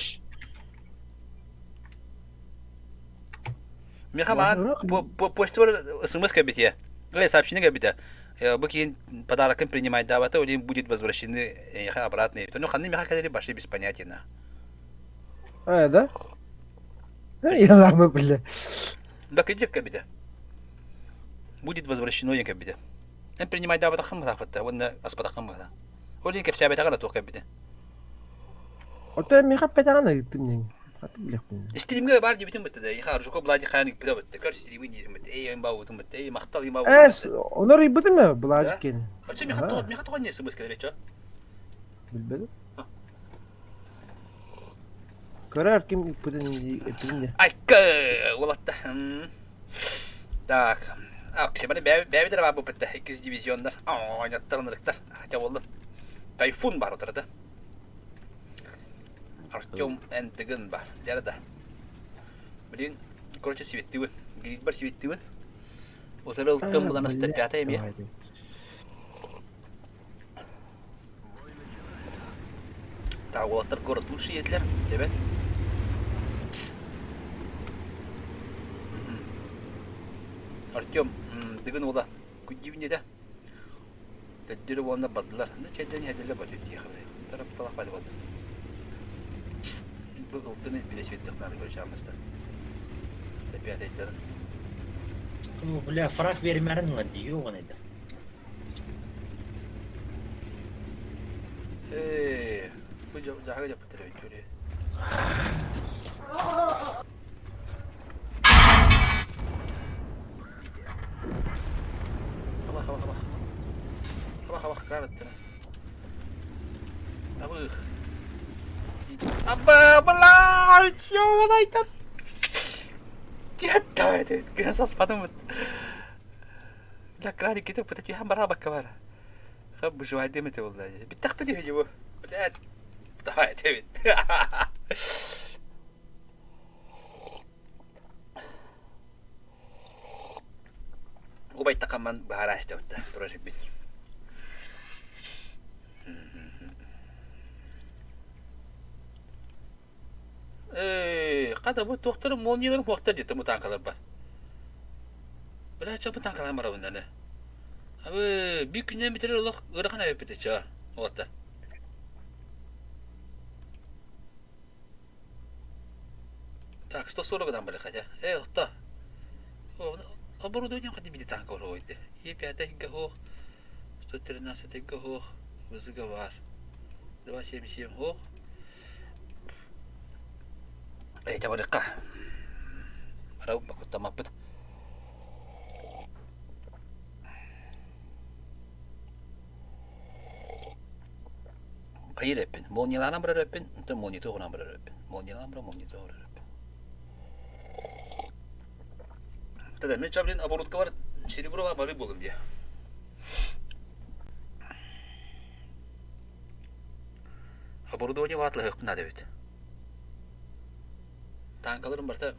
Миха маан почтабар смс кэлбитэ. Эй, сообщение кэлбитэ. Бу киин подарокын принимайдаабата, или будет возвращены эйиэхэ обратно. Ну, ханны миха кэлери башли без понятия. А, да? Я бля. Да кыдьык кэлбитэ. Будет возвращено диэн кэлбитэ. Эн принимайдаабатаххын бытаахпытта, уонна аспатаххын быһа. Ол иһин кэпсээбэтэҕэ да туох кэлбитэ. Оттон миэхэ эппэтэҕин ыйыттым диэн. Хаты билиэхпин. Стримҥэ баар диэбитим бытта да, иха Аржуко Блади хаан ыыппыта бытта, көр стримы диирим бытта, эй эн баабытым бытта, эй махтал им Э, онор ыйбытым ээ, Бладик киэн. Оччо миэхэ тоҕо миэхэ тоҕо не смс кэлэр чо? Билбэтим. Көрөр ким ыыппытын эппитин де. Айка, уолатта. Так. Аксибаны бэйбитер баар буппутта, иккис дивизионнар. Оонньоттор ынырыктар. Хотя буоллун. Тайфун бар отырда. Артем Энтыгын бар. Дьэ да. Блин, короче, сибиттибин. Гриббар сибиттибин. Утары ылтым булан астарпята эмиэ. Так, уолаттар город лучше едилер, дебет. Артем, Дыгын уола, күддибин деді. Төттөрү уонна бардылар. Ну, чэйдэн иһэллэр бөтүт диэхэ Тарапталах бады бады. Бу ылтыны билэ светлых надо көрүчаамыста. 105-тарын. Бля, фраг бермәрин ла дию оған еді. Э, бу жаһага жаппыттар эбит түрү. Хабах, хабах, хабах. Хабах, хабах, караттына. Абых. Аба, блядь, ёбанайтан. Киһэтта, киһи саспатым бут. Бля, краник кетіп бут, киһи бара бакка бара. Хаб выживать демете болды. Биттах бит его. Блядь. Давай, Дэвид. Убай такаман баара истэбитэ турар эбит. Ээ, хата бу туохтары молнияларым хуохтар диэтэ бу таанкалар бар. Бля, ча бу таанкалар барабын аны. Абы, биир күннэн бүтэр олох ыарахан эбиппит ча. Уоттар. Так, 140 грамм были хотя. Эй, кто? Оборудование хотя бы танк уройды. Е5 гох, 113 гох, вызговар. 277 гох. Эй, табарыкка. Барау бакуттамаппыт. Хайыр эппин. Молниялаан барар эппин, онтон молнията оҕунаан барар эппин. Молниялаан барар, молнията барар эппин. Тогда мен чаблин оборудка бар, серебро бары болым дия. Оборудование ватлыһыкпын надо бит. Танкаларым барта.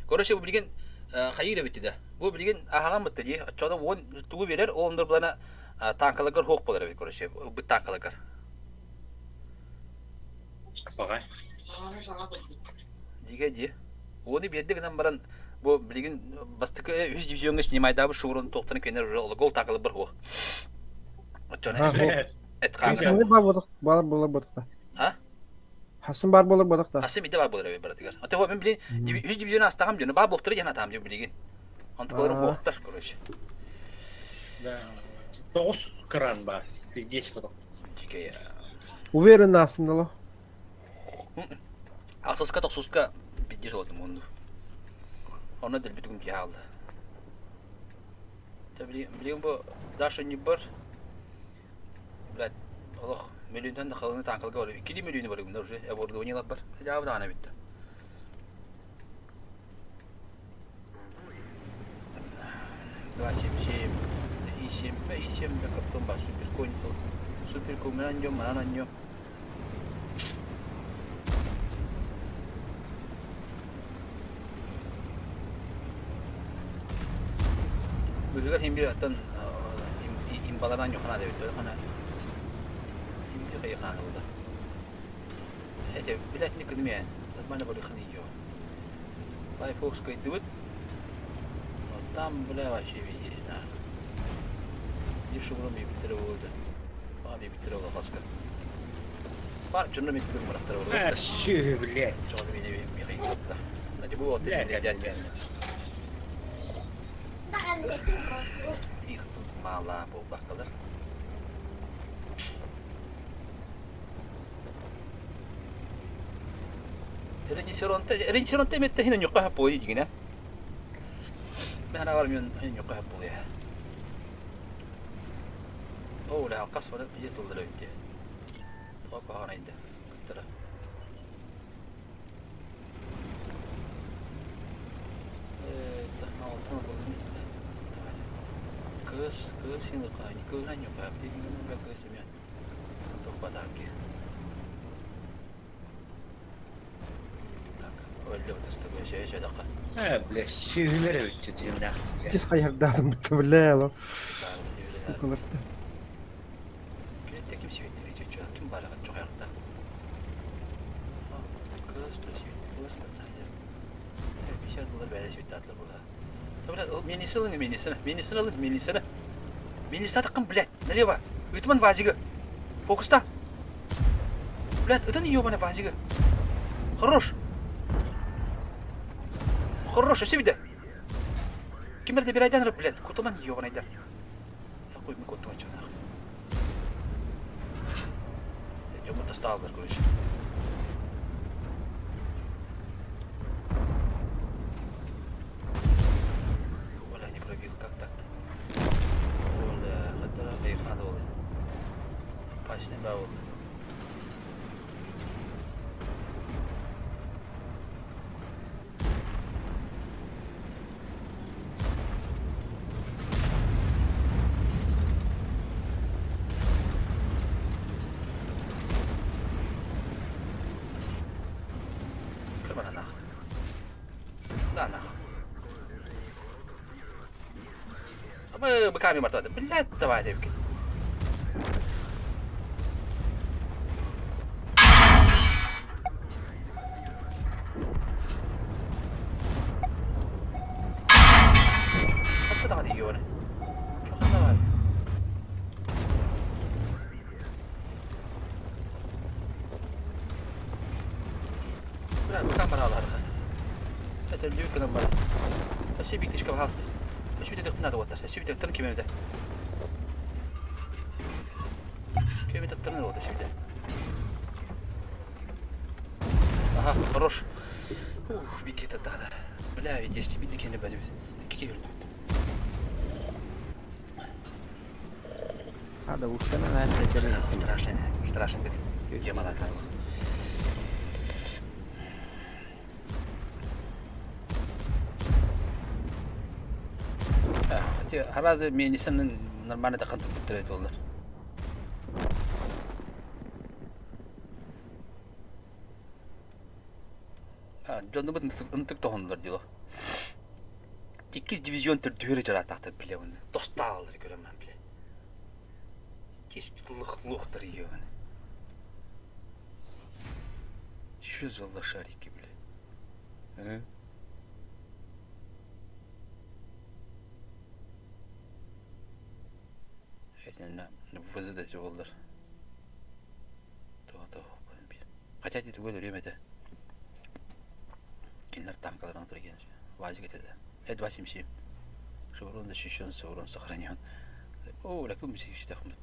Короче, бу билигин хайыр эбит да. Бу билигин аһаҕан бытта дии. Оччоҕо уон тугу берер, ол оннор булана танкаларгар хуох болар эбит, короче, быт танкаларгар. Баҕай. Дигэ дии. Уону биэрдэ гынан баран бу билигин бастакы үс дивизиоҥҥа снимайдаабыт шуурун туохтан кэннэр уже гол танкалар хуох. Оччоҕо эт хаан. Бар болар ботта. А? Хасын бар болар бодохта. Хасын биде бар болар эбит баратыгар. Ата мен билин үс дивизион астахам дьону баа буохтары диэн атаам дьон билигин. Онтукаларым буохтар, короче. Да. Тоҕус кран бар. Пиздец потом. Дикая. Уверен астындало. Асыска тохсуска пиздец олдум онну. Онно дэлбитигим киһи хаалла. Билигин бу Даша ньыбар, блядь, олох мөлүйүнтэн да халыҥы таанкалга барып, иккилии мөлүйүнү барыбын да уже оборудование бар. Дьаабы даҕаны эбит да. 277, И7, И7 да картон бар, суперконь был. Суперконь на нем, на нем. Быһыгар хим бир аттан имбаларан йохана дебит хана им бир хайхана булда. Это билет не кыдмен. Нормально барыхны ее. Лайфокс кайдыбыт. Вот там, бля, вообще видишь, да. Диши урон бибиттер болды. Ба бибиттер болды хаска. Бар чунну миттер барахтар болды. А, щи, блядь. Чоҕу били михай да. Знаете, было ты Бля, меня дядя. Их тут мало булбакалар. Ренчеронте метте хинен юкка хаппой дигине. Мен бар мен хинен юкка хаппой. О, ла алкас бар бие тылдыр өтте. Тоқ ағана инде. Кыттыра. Кыз, кыз син кай, кыз хань юкка, дигине бе кыз мен. Тоқ батанки. Так, өллө тастыгы шей шей дакка. А, блядь, щи өттө дим нахуй, блядь. Кис хайырдаатым бутта бля алар. Сукалар. Киретте ким сибиттири чече, ким бараган чок аякта. Кыз то сибитти, кыз батанды. 50 доллар бәле сибитти атлар була. Та блядь, менисini алың, менисini, менисini алың, менисini. Менисini атыккын, блядь, налево. Ытман вазига. Фокуста. Блядь, это не ебаная вазига. Хорош. Хорош, өсө биде. Кимдер бир айдан блядь, кутуман ебаный да. Я хуй ми кутуман чё нахуй. Жомурта сталлар, короче. Оля не пробил, как так-то? Оля, хаттара кайфнады ол. Опасный да ол. Кырбана нахуй. Да нахуй. А мы быками мартады. Блядь, давай, деп кет. Хатта даҕаны ебаный. Чохонда бар. Бля, быкам баралар. Это люканым бар. Вообще биктишка пожалуйста. Вообще бит надо вот. Вообще бит тын кемеде. Кемеде тын вот вообще бит. Ага, хорош. Ух, бикет да. Бля, ведь 10 бит кене бәдебез. Кике бер. Надо ушкана на Страшный, страшный так. Тема надо. Харазы менисinin нормально да кантып битирет олар. Жонду бут ынтык тохондулар дило. Иккис дивизион төр түһөрө жаратактыр биле уну. Достаалар көрөм мен биле. Иккис лух лухтар ебаный. Что за лошарики, бля? А? Вызыдать болдыр. Хотя это время это. Киндер танкаларынан турген. Вазик это. Э-277. Шеврон защищен, шеврон сохранен. О, бля, кым сихиште хмыт.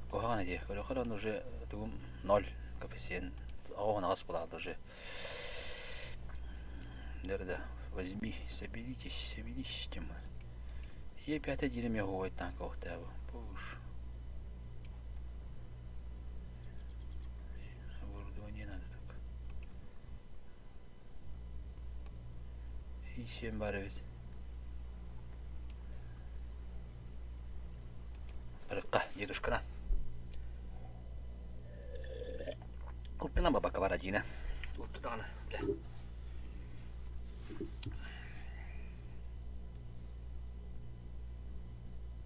Кохана де, он уже тугум 0 коэффициент. О, он ас была уже. Да-да, возьми, соберитесь, соберитесь, тема. Е5 диирим оһуобай танка охтообу. Бу уж. Оборудование надо так. И 7 бар эбит. Барыкка, дедушкана. Ылтына бабака бар адина. Ылтытаҕына, бля.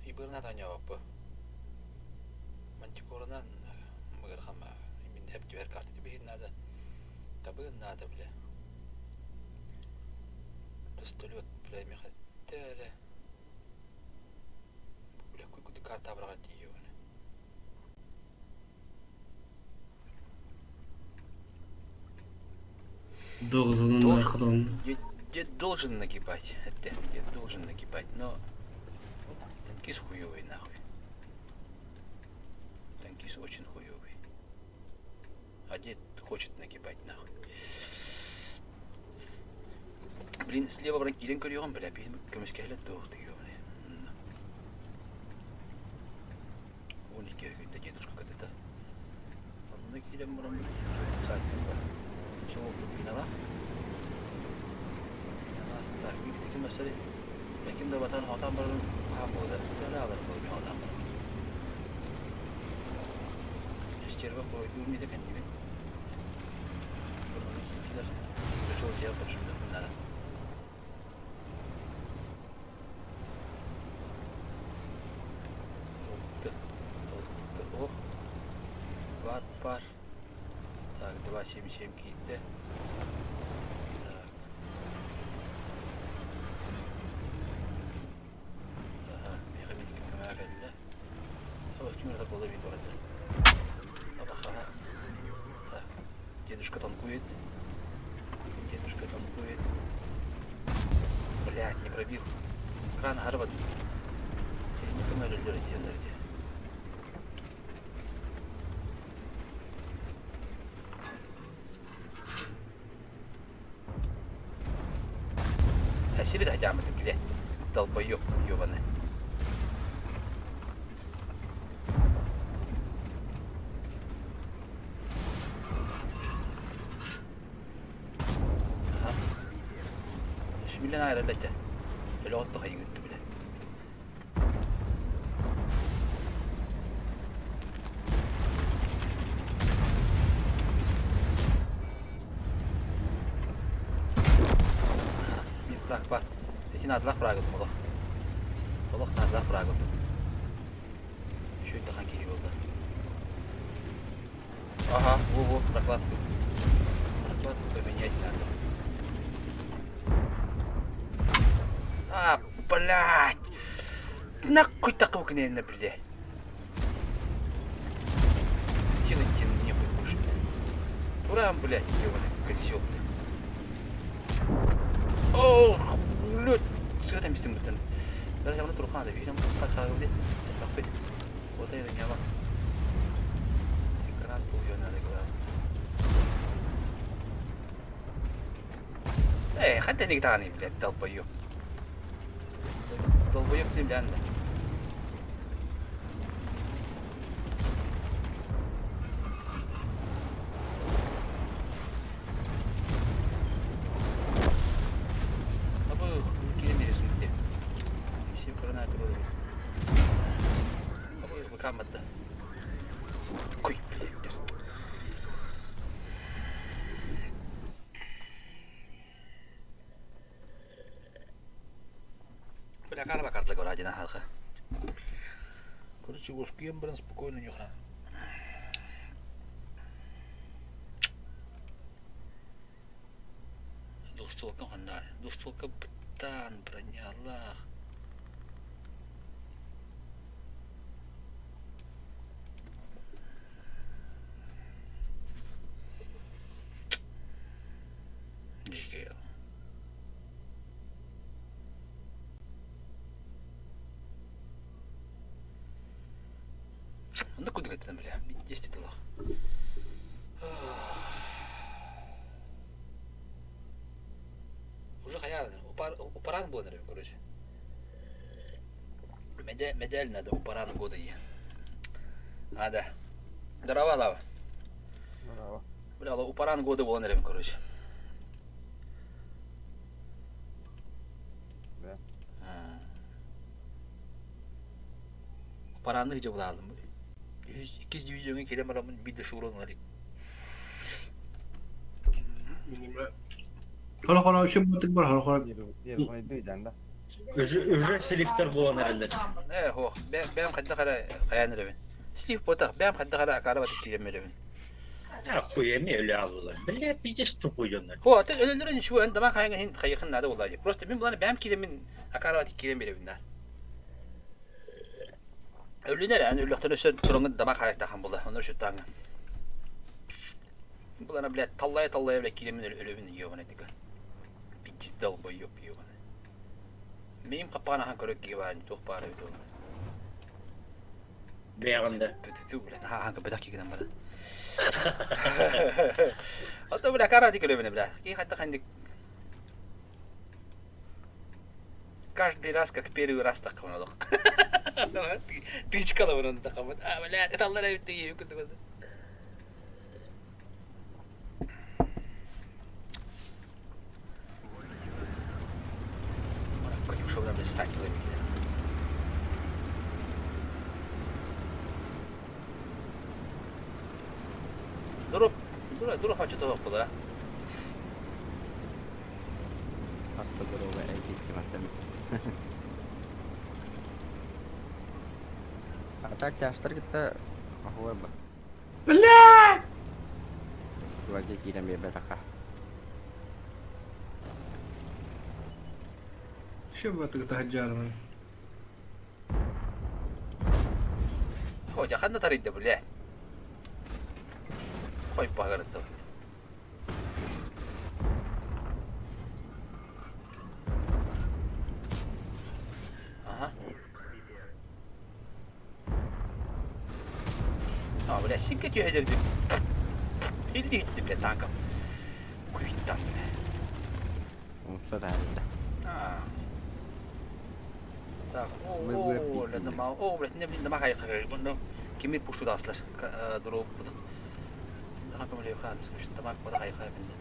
Ибырына таанньаабаппы. Мантикоранан мыгырхама мин хэп түһэр карта биһин наада. Табыын наада бля. Пистолет бля миэхэ тээлэ. Бля куйгуду карта абыраҕа тиийиэҕинэ. Должен Должен, дед, дед должен нагибать, это дед должен нагибать, но танкист хуёвый нахуй. Танкист очень хуёвый. А дед хочет нагибать нахуй. Блин, слева баран киирэн көрүөҕүм, бля, биһин көмүскэһилэр туох тыйыабыны. 12 күндэ дедушка кытыта. Онно киирэн баран сааттым бар. Сол турбиналаах. Турбиналаах. Так, биир ким басары. Ким да батан хотан баран хаан буолда. Дала алар буолда хотан баран. Стерва пройду миде кэннибин. Киитилер. Чол дьэ көрсүмдэ bunlara. Алты. Алты. Ох. Ват бар. Так, 2,77 киирдэ. Так. Ага, миэхэ митик көмөҕө кэллэ. Аба ким эрэ буола бит барда. Абахаха. Так. Дедушка танкует. Дедушка танкует. Блядь, не пробил. Кран харбат. Көмөлөлөр диэннэр дии. Сири да блядь. Долбоёб ёбаный. Шмилен айраллата. Өлөҕөттө хайыгыттı бile. Bir фраг бар. Эти наадалаах фрагы олох. Олох наадалаах фрагы. Еще тахан киһи буолла. Ага, во-во, прокладку. Прокладку поменять надо. А, блядь! Нахуй такого князя, блядь? Тяну, тяну, нехуй больше, блядь. Ура, блядь, ебаный козел, блядь. О, блядь, сыгытан бистим бутан. Даже я турхан да бирем кыска хагы блядь. Так Вот это не Гранату ее надо главное. Эй, хотя никогда не, блядь, долбоёб. Долбоёб не блядь. Абы кире сүнте. Иши граната Абы бакамады. Куй, блядь. Бля, карба карта говорадина халха. Короче, успеем, блин, спокойно нюхна. Двухстволка хандар. Двухстволка бытан бронялах. Дикий. Ну куда это, бля? 10 долларов. Уже хаян, упаран был, наверное, короче. Медаль надо, у барана года е. А, да. Здорово, Лава. Здорово. Бля, у паран года буолан эрэбин, короче. Да. Паранны жабылаалым. Иккис дивизионҥа киирэн бараммын биир да шууран ылар Хоро-хоро үчүн бутук бар хоро-хоро. Уже слифтер буолан эрэллэр. Ээ, хуох, бэйэм хайдах эрэ хайаан эрэбин. Слив буотах, бэйэм хайдах эрэ акаара батык киирэн эрэбин. Охуенно өлө аллылар. Бля, пиздец тупой дьоннор. Хо, атын өлөлөрө ничего, эн дамаа хайаҥа иһин хайыхын наада буоллаа дии. Просто мин булан бэйэм киирэммин акаара батык киирэн биэрэбин да. Өлүнэр эн өллөхтөн өссө тураҥын дамаа хайактахан буолла, онно шуттааҥҥа. Булана, блядь, таллая-таллая, блядь, киирэммин өлөбүн ёбаный тыка. Пиздец долбоёб ёбаный. Миим хаппаан ахан көрө киһи туох баар эбит ол. Бэйэҕин да. Тү блядь, ахан көбөтөх кигинэн бара. Ото бля кара ди көрөбүнэ бля. Ки хатта хандик. Каждый раз как первый раз таккабын олох. Тычкалабын онно таккабын. А, блядь, это аллар эбит дии күндү Шоуда блядь, сайт Дроп, дроп, дроп хочу того куда. Автодорога эйдикки мартамит. А так тяжтар кытта оһуор ба. Бля! Стволга киирэн биэрбэтэххэ. Шебатыгы таһырдьаарымын. Хотя ханна тарыйда, блядь. Хой пагарытты. Ага. А, бля, сикке түһэдэрди. Илли итти, бля, танком. Күйттан, бля. Умса таарыйда. А. Так, о, бля, дома, о, бля, не, блин, дома кайхар. Ну, кими пушту даслар. Дроп буду. Таха көмөлө хаадыс, тамак бада хайхай бинде.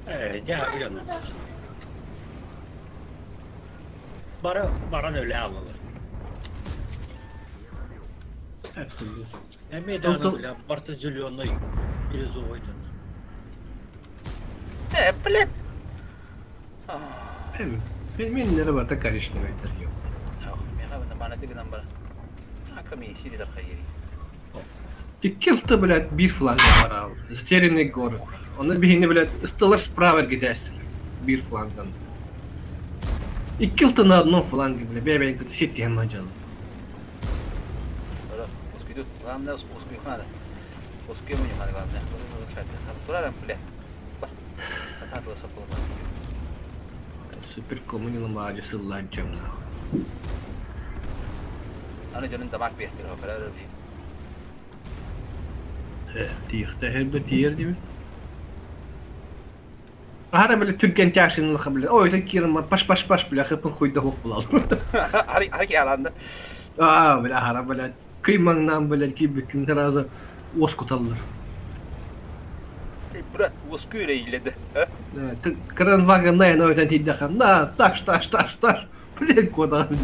Э, дьэ, билэн. Бары баран өлө аллылар. Эмиэ даҕаны бля, барыта зеленый бирюзовый дьоннор. Э, блядь! Мин мин барыта коричневый тарьем. Миэхэ маанаты гынан баран. Аками сири тархайыри. Икки блядь, биир фланга барал. Затерянный город. Оны биһини, блядь, ыстылар справа эргитээстилэр. Биир фланган. Икки на одном фланге, бля, бэйбэйин кытта ситтиһэн мадьалар. Успеют. Главное, успех надо. Успеем у них надо, главное. Турарам, бля. Хататыла сокола. Супер коммунилама сыллаан нахуй. Аны дьонун табак биэхтир, оператор би. Тиихтэ хэрбэ тиер диби. Аһара бile түргэн тяшинлыха бile. Ой, это кирма паш паш паш бile хыпын хуйда хук булал. Хари хари аланда. Аа, бile ахара бile кыймаңнан бile кибикин сразу оскуталлар. Брат, оскуйра иледи. Кран вагон на но это тиддахан. На, таш таш таш таш. Блин, куда он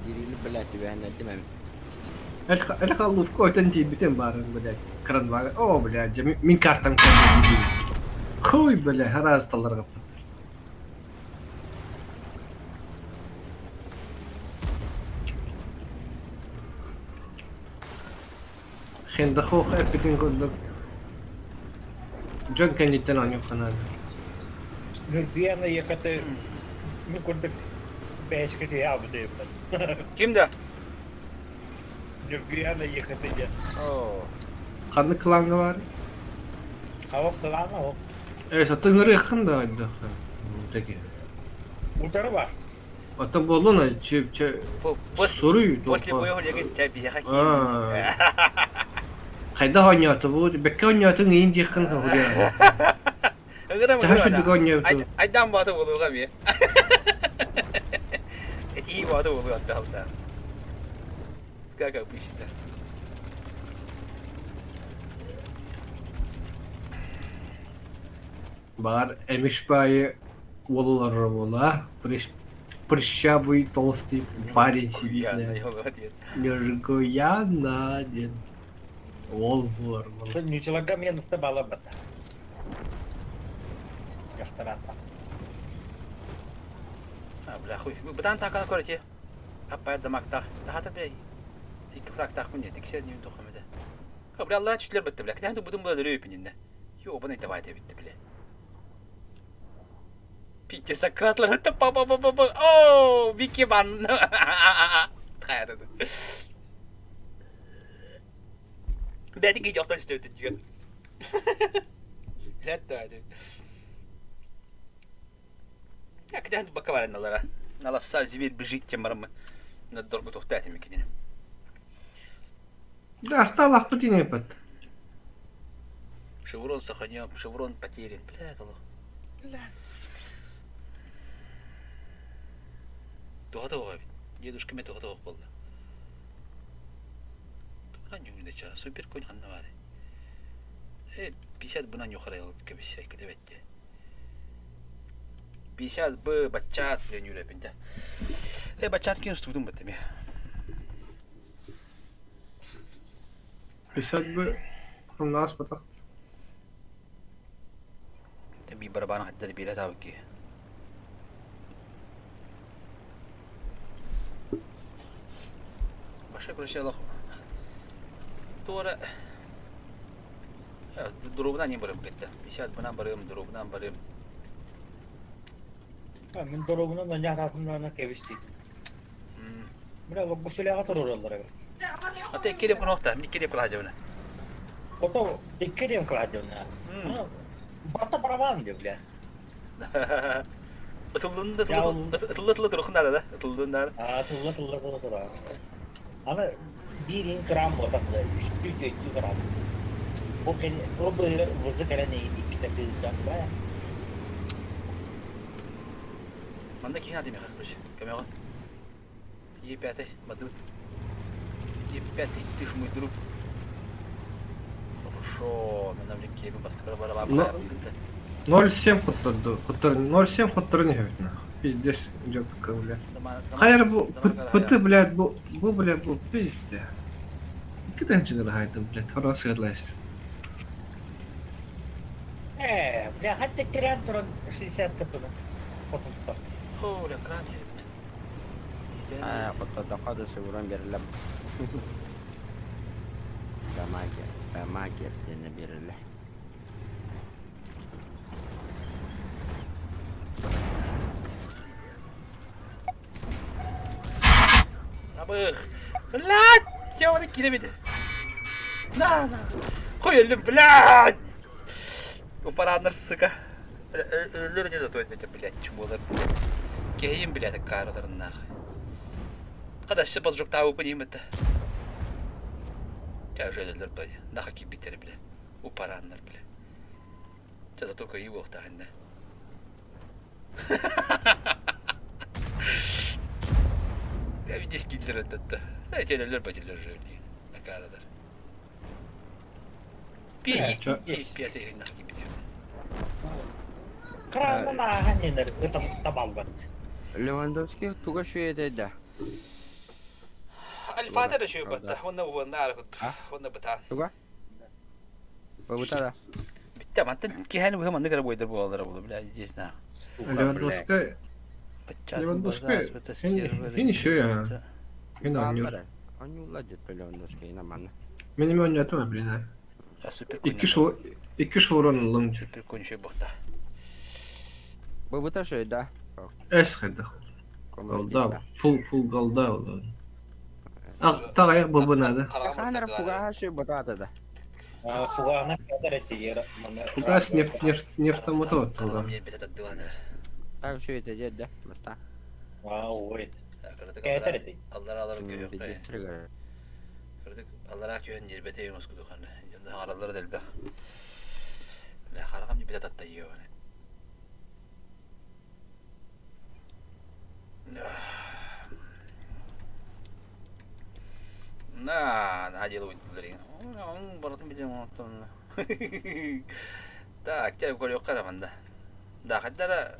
Кирилл, блядь, түбэһиннэрдим эбит. Это халлуф койтан тиийбитим баарын, блядь, кранвага. О, блядь, мин картам Хуй, бля, раз таларга. Хендахох эпитин курдук. Дьон кэнниттэн оонньуохха наада. Нурбияна ехати мин курдук бэһэскэ түһэ аалбыт Ким да? Нурбияна ехати диэн. Оо. Ханнык клаҥҥа баар? Хавах кылаана оһох. Э, сатыҥырыаххын да айдахха. Таки. Утары бар. Оттон буоллун, че че суруй После боя леген чай биһиэхэ киирин. Хайдах оонньоото бу? Бэккэ оонньоотуҥ иин диэххин хоһуйа. Ыгырам Таһа сүрдүк оонньообуту. Айдаан боото буолуоҕа эмиэ. Этии боото буолуо аттаалта. Как обычно. Баар эмиш баайы уолулар буола прыщавый толстый парень сидит Ньургуяна диэн уол буолар буолар. Ньучаларга мен ытта балар бата. Дьахтар аата. А, бля, хуй. Бытаан таакана көрөти. Аппай дамактаах. Тахата бля. Икки фрактаахпын диэн тиксер ньүүн тухам этэ. Бля, аллара түстүлэр бытты бля. Кэтээн тубутун була дөрү өпүнинне. Ёбаный давай битти бля. Пите Сократлар это па па па па па. О, Вики бан. Хайа Бәти кий жақтан үстеп өтеді. Ләт давай. Я кэтээн бакка баранналара. Налапса зверь бежит тем бараммын. Доргу тухтаатым кинини. Да, астаалахпыт инэппит. Шеврон сохранен, шеврон потерян. Бля, это лох. Туһата оҕо эбит. Дедушка мэ туһата ох буолла. Туһа супер конь ханна баар. Э, 50 бынан юхарай кэбис кэтэбэтти. 50 б баччаат диэн үрэпин дэ. Э, баччаат кин устубутум баттами. 50 б хамнаас батах. Би барабан хаддар биэрэ таабыкки. Баша короче алах. Туора дурубунан не барым кетті. 50 бынан барым, дурубунан барым. Мин дорогунан да ньаатаатымнаана кэбистит. Мына бу сүлэҕэ туруораллар эбит. Ата икки рем кунохта, мин икки рем кылаадьабына. Ото икки рем кылаадьабына. Барта барабан деп бля. Ытыллын да ытылла ытылла турухун да да ытыллын да. А ытылла ытылла тура тура. Аны биир ин грамм ботак да үстүү төртүү грамм. Бу кени бу бызы кэлэн иккитэ тыылдьан баа. Манна киһи наада миэхэ, короче, көмөҕө. Е5 бадыбыт. Е5 ты ж мой друг. Хорошо, мен блин киэбин бастакы барабан 0,7 хотторду. Хоттор 0,7 хоттору не хэвит нахуй. Пиздец, жопка, бля. Хайыр бу пыты, блядь, бу бу, блядь, бу пиздец. Кидай хайдым, блядь, хороший лайс. Э, бля, хатта киран туран 60 тыпына. Хотутта. О, бля, кран Аа, хоттордоххо да сууран биэрэллэр. Дамагер, дамагер диэнэ биэрэллэр. Абых. Блядь! Я кидэбит. На, на. Хуй өллүм, блядь! Упараннар, сука. Өллөр не зато это, блядь, чумолар, блядь. Киһиим, блядь, каараларын нахуй. Кадасы поджоктаабыппын иһим это. Ча уже өлөллөр, блядь. Наха киирбиттэр, бля. Упараннар, бля. Ча зато кыайыы буолуохтаах иннэ. Я видишь киллер это. Эти өлөллөр бэтилер уже, блин. Акаарадар. Пи пятый нахуй киирбитэ. Кранын ааһан ненер ытам табаллар. Левандовский туга шүөдэ да. Альфата да шөй батта. Онна уонна арахут. Онна бытаан. Туга? Бабытара. Битте мантан киһини быһа маннык эрэ буойдар буолаллара буолуо, бля, здесь на. Левандовский Левандовский хин еще я. Хин аннюр. Аннюла деп Левандовский наманна. Мен эме ойнотум, блин. А супер Икки шоу икки шоурон ыллым. Супер конь еще бохта. Бабыта шөй да. Эс хайдах. Голда, фул фул голда ол. А тагаяк бу надо. Ханар фугаха шөй батата да. Фугана кадар эти Фугас нефть нефть нефтомотор туда. Так шөй это дед да. Баста. А, ой. Кәтер эти. Аллар алар күйөк. Аллара күйөн нербете юмус кудуханы. Жонда хараллар делбе. Бля харагам небете татта йо. Наһаа дьыалабыйдылар Барытын билэн оҥортон. Так, чэ көрүөххэ эрэ манна. Да, хайдара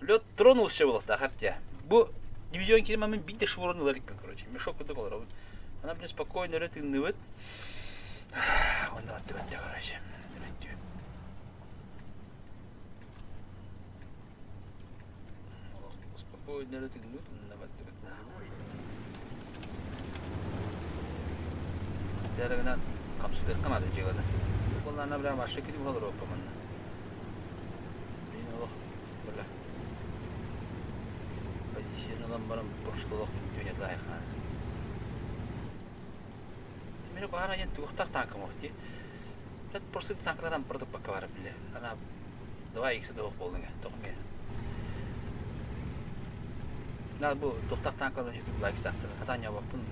лед тронулся буолуохтаах эптэ. Бу дивизион киирэн мин биир да шворун ылар икпин, короче. Мешок курдук олоробун. Ана блин спокойно өрө тыынныбыт. Онно баттыбат короче. Спокойно өрө тыынныбыт, онно баттыбыт. Дәрігінен қамсытыаққа наада дьыаланы. Буоллаана бля машина кини буолар оппа манна. Блин олох бля. Позицияны ылан баран просто олох түнэ лайхана. Мені баара диэн туохтаах танкам ох дии. Просто танкалардан протоппакка бара бile. Ана давай икси тоох буоллуҥ тоох эмиэ. На бу туохтаах танкалар YouTube лайкстаахтар. Хатаан ньаабаппын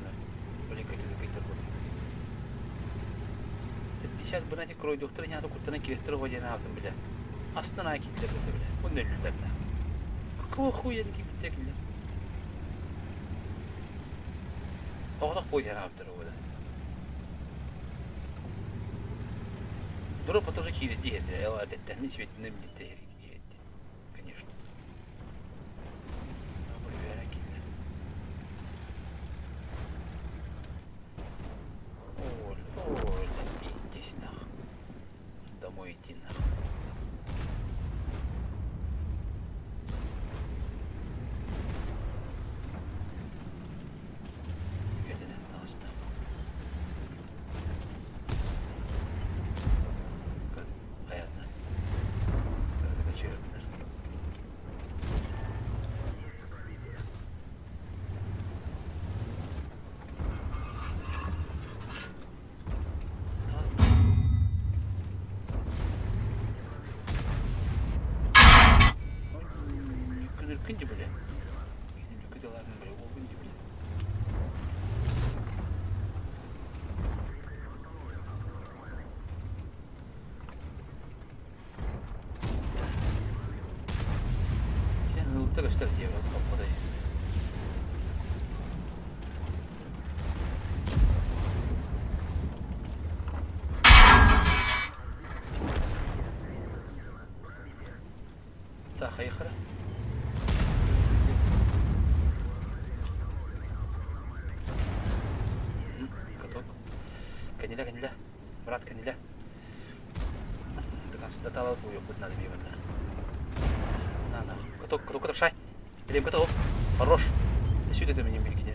блин кыйтыр кыйтыр буоллум. 50 бына кройдуохтар ньаата куттанан кириэхтэр оҕо диэн аатын билэ. Астынан аай кииттэр бите билэ. Бу нөллүтэрнэ. Какого хуя кииппиттэр киллэр. Оҕотох буой диэн аабыттар оҕо Дроп тоже киирдии иһэрдэ. Эрдэттэн мин сибиттинэн билиттэ иһэрдэ. Конечно. Үөрэ киллэр. Оль, оль, пиздец нах. Домой иди нах. Үөрэнэ таҕыста. Хайатына. Качырдылар. Күнүркүн бile. Ылта көстөр диэбит хоппотой. Так, поехали. Каток. Кэнилэ, кэнилэ. Брат, кэнилэ. Датала тулуйуохпут надо биберна. На, на. Каток, каток, каток, шай. Илем каток. Хорош. Сюда ты меня биргине.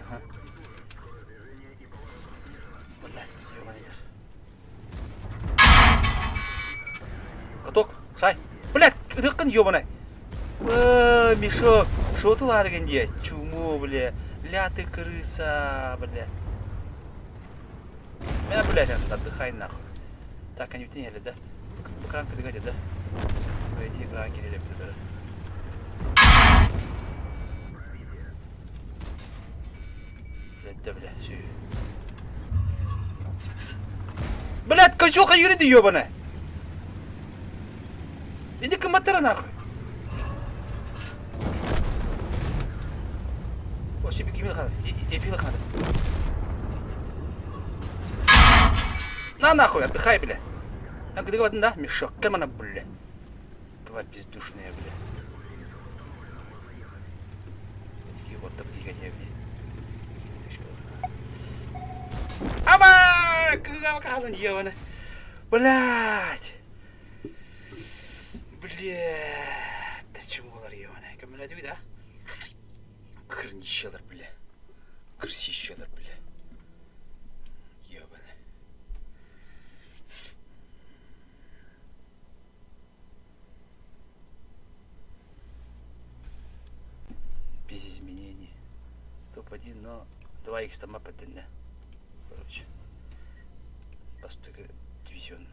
Ага. Блядь, ебаный Каток, сай. Блядь, ытыккын ебаный. Э, Мишо, шо ты ларген дие? Чуму, бля. Ля ты крыса, бля. Меня, блядь, отдыхай нахуй. Так, они не да? Бакранка дыгадя, да? Пойди, гранки или даже. Блядь, да, бля, все. Блядь, козёха юриды ебаная! Иди комментарий нахуй! О, себе кимил хана, епил хана. На нахуй, отдыхай, бля. А где да, мешок, кем бля. Тварь бездушная, бля. Такие вот такие бля. Аба! Кыга ебаная. Блядь! Блядь! Да чему олар ебаная? Көмөлөдү да? Кырнищалар, бля. Крысищалар, бля. Ебаная. Без изменений. Топ-1, но 2х там да. Короче. Бастыгы дивизион.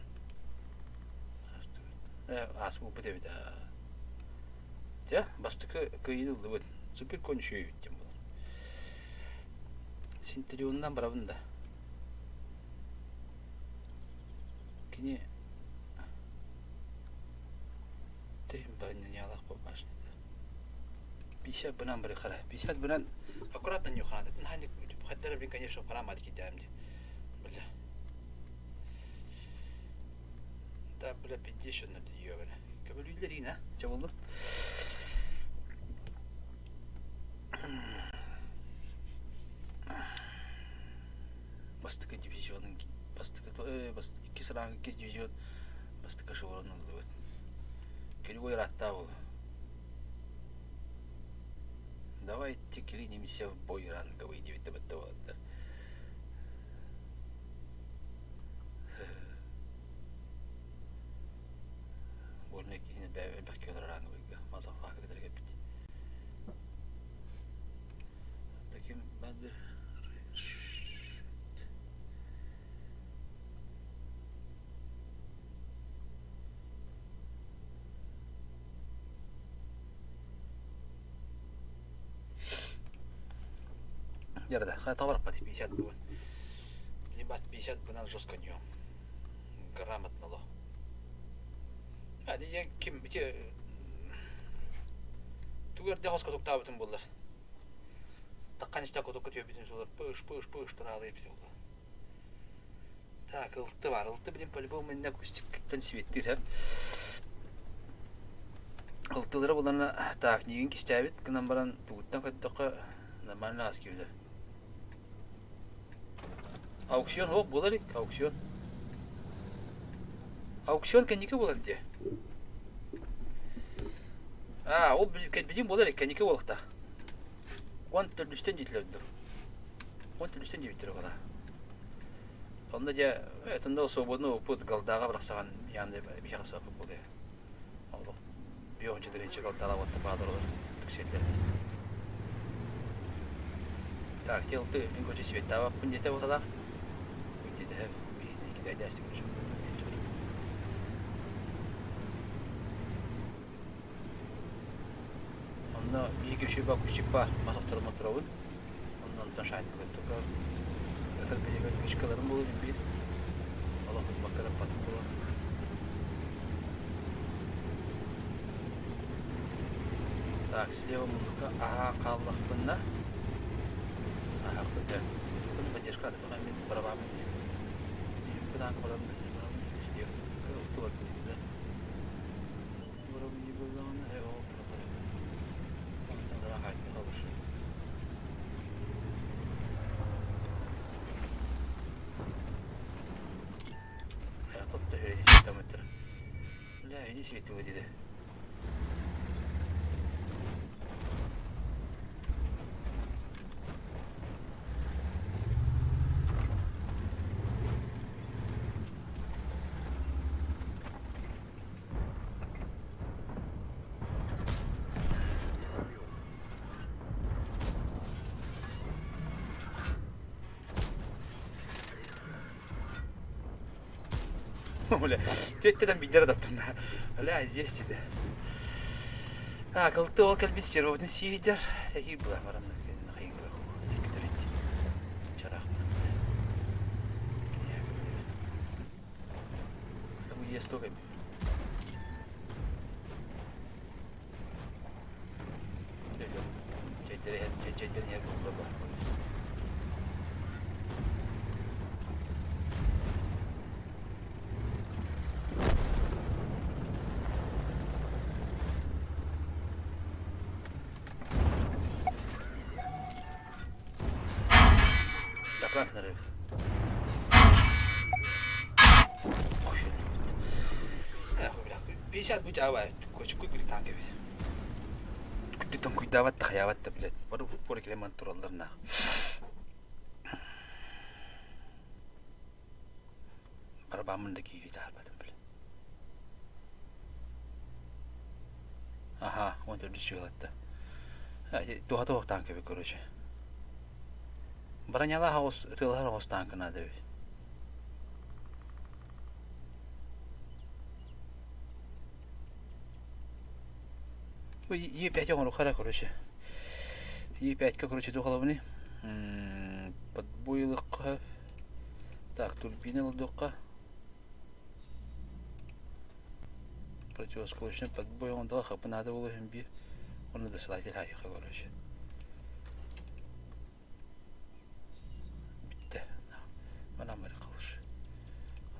Аас бу эбит Дьэ, бастакы кыайыыны ыллыбыт. Супер конь үчүгэй эбит диэн буолар. Сентурионунан барабын да. Кини Ты бронялах башня. 50 бынан бырыхара. 50 бынан аккуратно нюханат. Хаттара блин, конечно, харамат кидаем ди. Бля. Да, бля, 50 на ее, бля. Көбөлүүллэр ина. Чэ болду. Бастакы дивизионун бастакы иккис ранг иккис дивизион бастакы шеврон ыллыбыт. Кривой раттаа был. Давайте клинимся в бой ранговый диэбиттэ бытта буолаттар. Уонна киһини элбэх киһи ранговыйга мазафака кытары кэлбит. Таким надо Дьэ, да, товар под 50 бүгүн. Либо 50 бынан жестко ньюм. Грамотно ло. А, я ким ити тугу эрдэ хоско туктаабытым буоллар. Таккан истэ кутукка түөбүтүн сулар пыш пыш пыш тураалыы эбит буолла. Так, ылты бар. Ылты билим по-любому инна кустиктан сибиттир хэп. Ылтылара булана так, нигин кистээбит гынан баран тугуттан көттөххө нормально аас киирдэ. Аукцион суох буолар илик, аукцион. Аукцион кэнники буолар дии. Аа, ол билим буолар илик, кэнники буолуохтаах. Уон төрдүстэн диэтилэр дуу. Уон төрдүстэн диэбиттэр оҕолор. Онно дьэ, этында свободный опыт галдааҕа бырахсаҕан ян биһиэхэ саппыт буолуо. Олох биохонча тыһыынча галдаала уотта баадырылар тиксиэллэр. Так, телты мин кочу светтаабаппын диэтэ быһалаах. Диэтэ биһини китайдээстик Онно биһиги үчүгэй кустик баар, мас охторон турабын. Онно онтон шайтылык только ытыр билигин кышкаларым буолуо биир. Олох ытбакка ыппатым буолуо. Так, слева муннукка аһаан хааллахпына аһаахпын дьэ. Поддержка ата тухан мин барабаамын дии. Бытаанка баран баран слева. Ылтыбар да. Бля, тетя бидер даптым Бля, здесь тебе. Так, ылты ол кэлбит стервотын сиидер. Тэхи була баран хайын Чарах. Есть только Докладнары. 50 бут аба кочку күлүк таан кэбис. Күттүттэн куйдаабат да хайаабат да блядь. Бары футбол килеман туралларына. Барабамын да киири таарбатым блядь. Аха, он төрдүс чыгылатта. Туха туохтаан кэби короче. Бронялаах оҕус ытыалаһар оҕус тааҥка наада эбит. Е5 оҥоруохха эрэ короче. Е5-ка короче туох ылабыный? Подбой ылыахха Так, турбина ылдыахха. Противосколочный подбой оҥордоҕо хапы наада буолуо иһин биир. Оны досылатель хайыха короче. Бүттэ. Манан бары калыш.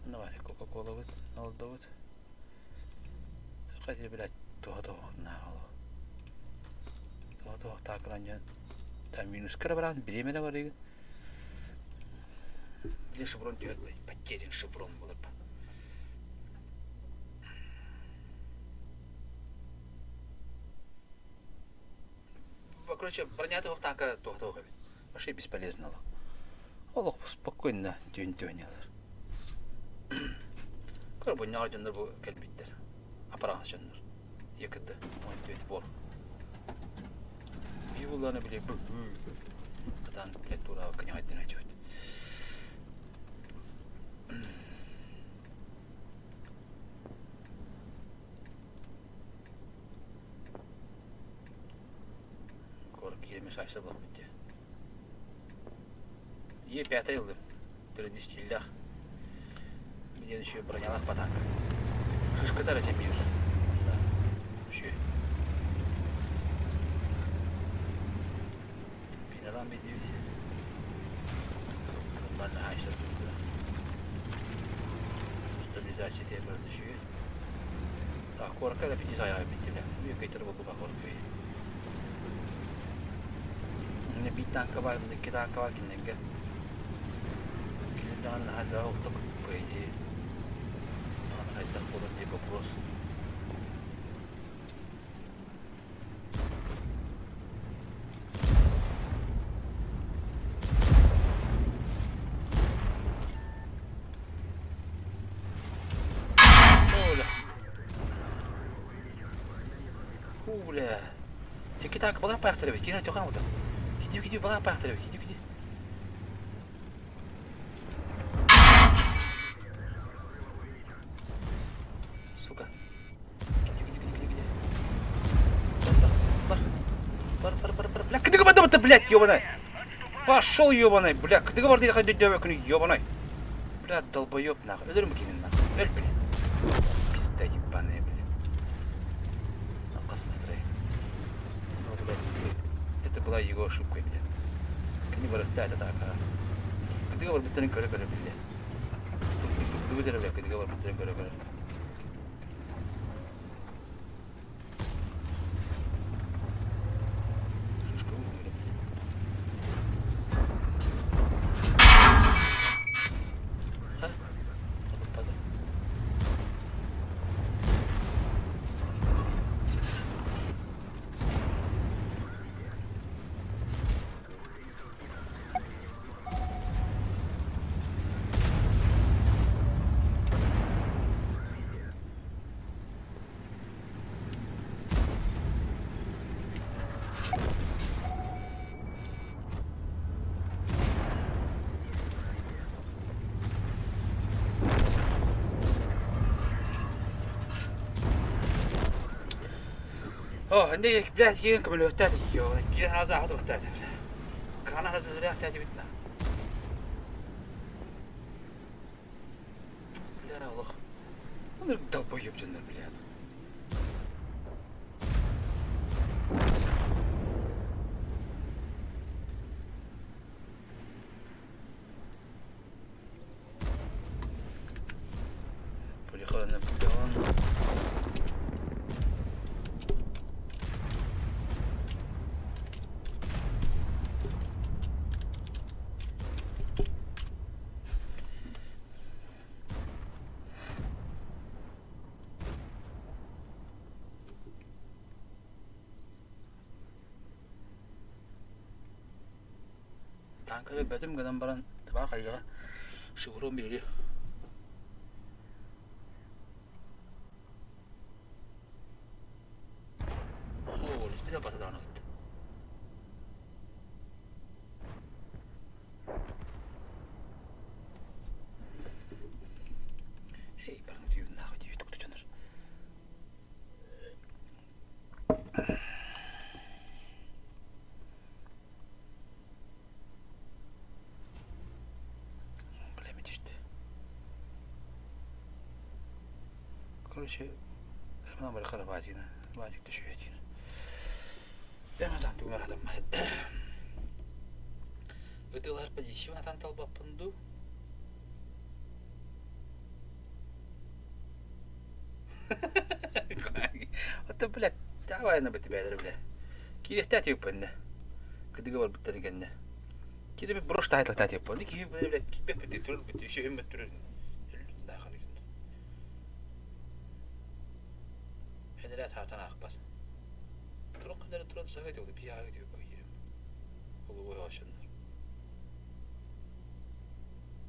Ханна бары Кока-Колабыт, олдобут. Хотя, блядь, туха туох наало. Туха туох таакыран дьон. Там минус кыра баран бириэмэ барыгын. Били шеврон түһэр, блядь, потерян шеврон болар. Короче, броня туох таака туох туох эбит. Вообще бесполезно. Олох спокойно түүн түүнелер. Көр бу ньаҕа дьоннор бу кэлбиттэр. Апараҕас дьоннор. Якыты, он түүн бор. Бивуланы били бу. Атан блядь тура княйдын өчөт. Киирми саайса буолбут дии. Е пятый ыллым. Тридистиллээх. Билиэн үчүгэй бронялаах батаанка. Шишката эрэ минус. Да. Үчүгэй. Биналаан биллибит. Нормально хайсар да. Стабилизация тиэрбэрэ үчүгэй. Так, куоракка да пити сайаҕа биттилэр. Үөкэйтэр буоллуга куоракка. Мне биир танка бар, икки танка бар кинилэргэ. Кини даҕаны наһаа элбэҕи охто по идее. Аны хайдах буолар диye вопрос. Оля. Бля. Икки танка балар паахтар эбит. Кини төхан ута. Киди киди балар паахтар эбит. Киди киди. Сука. Киди киди киди киди. Бар, бар, бар, бар, бар, бля, кыдыгы бада блядь, ёбаный. Пошел, ёбаный, бля, кыдыгы бар дейді қайда дөбе күні, ёбаный. Бля, долбоёб, нахуй. Өлөрүм кинин, нахуй. Өл, бля. Пизда ебаная, бля. Посмотри. Ну, блядь, это была его ошибкой, бля. Кини барыхта это так, а. Кыдыгы бар бүттерин көрө-көрө, бля. Тугу бля, кыдыгы бар бүттерин көрө-көрө. Шишка умерли. А? Падай. О, инде блядь, киин көмөлөөхтөөт киин хаза хатыбахтаат. Кана хаза үрээхтээт битна. Бля, олох. Онор долбоеб дьоннор, бля. Приехала Наполеон. Танкары бөтүм гынан баран табаа хайдаҕа шеврон биэриэ. Оо, испитэ батадаан ыт. Эй, баран түйүн нахуй түйүт кутучанар. Бля, түстэ. Короче, мына бар қара батигina, батик түшүбэт. Бэм атан тугунар атаммат. Ытыалаһар позициябын атан талбаппын дуу? Ото, блядь, давай на бэтибээлэр, бля. Киириэхтээх тиэппэннэ. Кыдыга барбыттарын кэннэ. Кири брош таайталта тиэппэн. Киһи блядь, киирбэппит турар бит, үсүһүм турар. Хенерэ таатан аахпат. Туран ханара туран саһы диэбит, пиаһы диэбит киирим. Олугу оошуннар.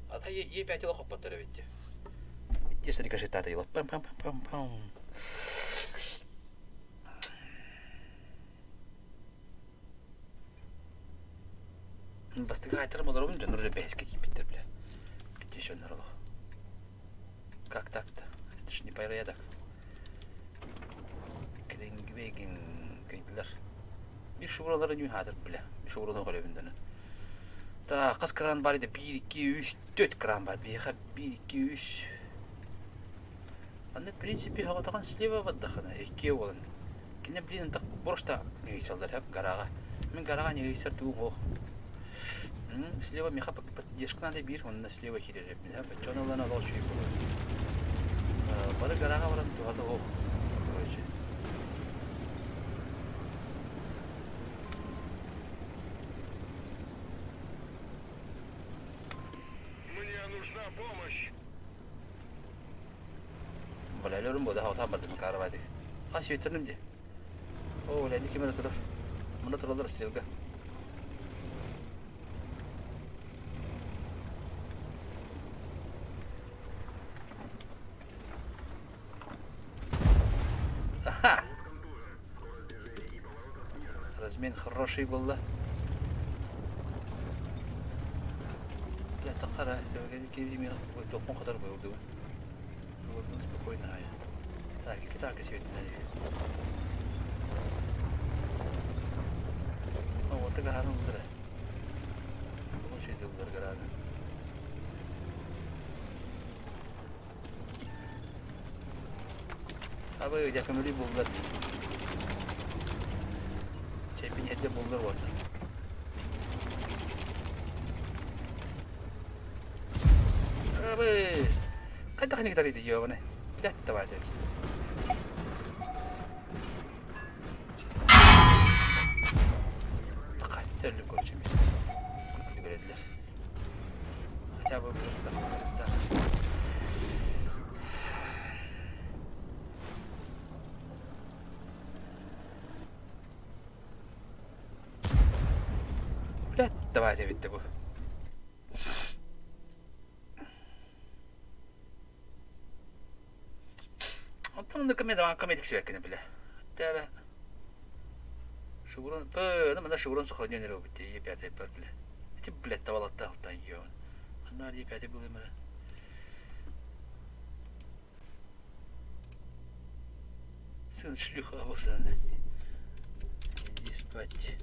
Ата е пятила хоппаттар эбит. Итти сарикашитата ила. Пам пам пам пам пам. Бастакы айтарым олоробун дьоннор уже бэһискэ киирбиттэр бля. Бүттэ дьоннор олох. Как так-то? Это ж не порядок. Кэлиҥҥибэгин көйдүлэр. Биир шубуралары ньүүһаатыр бля. Шубураны көрөбүн даны. Так, хас кран бар еді? 1, 2, 3, 4 кран бар. Биһиэхэ 1, 2, 3. Аны, в принципе, хаҕатахан слева бардахына, иккиэ буолан. Кини, блин, так просто ньыгыйсаллар, хэп, гараҕа. Мин гараҕа ньыгыйсар тугум суох. Слева миэхэ поддержка надо биир, онно слева киирэр эбит. Баччаны ылан олох үчүгэй буолуо. Бары гараҕа баран туһата суох. Короче. Мне нужна помощь. Балалерым бу да хавтан бардым карабады. А светерним де. О, бля, ким эрэ турар. Мында тураллар стрелка. Аха! Размен хороший буолла. Бля, таққара, тоқпон қатар қойылды. Спокойно. Так, икки танка светинен. О, вот гараны ылдыра. Ол şeyde ылдыр гараны. Абы, я көмөлүй булдулар. Чепин хедде булдулар вот. Абы, хайдах ханнык тарыйды ёбаны. Блядь, давайте. Пока, төллүм короче мен. Көрөдүлөр. Хотя бы да. Блядь, давайте битти бу. Оттон онно комедик сибэккини билэ. Тара Шеврон, п, ну, мана шеврон сохранен робот, Е пятый пар, бля. Эти, блядь, тавалатта алтан ён. Анна Е пятый был именно. Сын шлюха обосранный. Иди спать.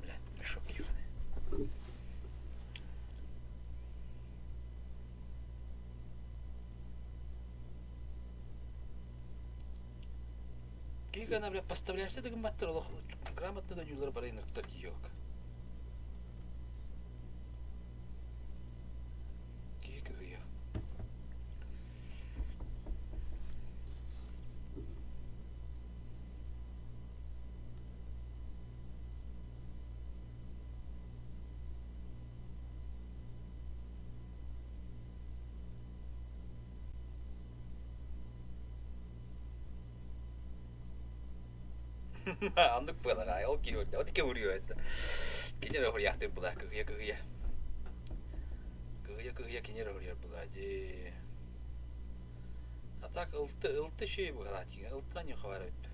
Блядь, мешок ёбаный. Киһи бля, поставляйся да гымматтар олох грамотно да ньүүлэр бары инырыктар диок. Киһи кыһыйа. Оннук буолар ол киһи ол икки уруйу это. Кинер уруйахтыр була кыһыйа кыһыйа. Кыһыйа кыһыйа кинер уруйар була дии. А так ылты ылты шүй була ылтан юха бар эбит.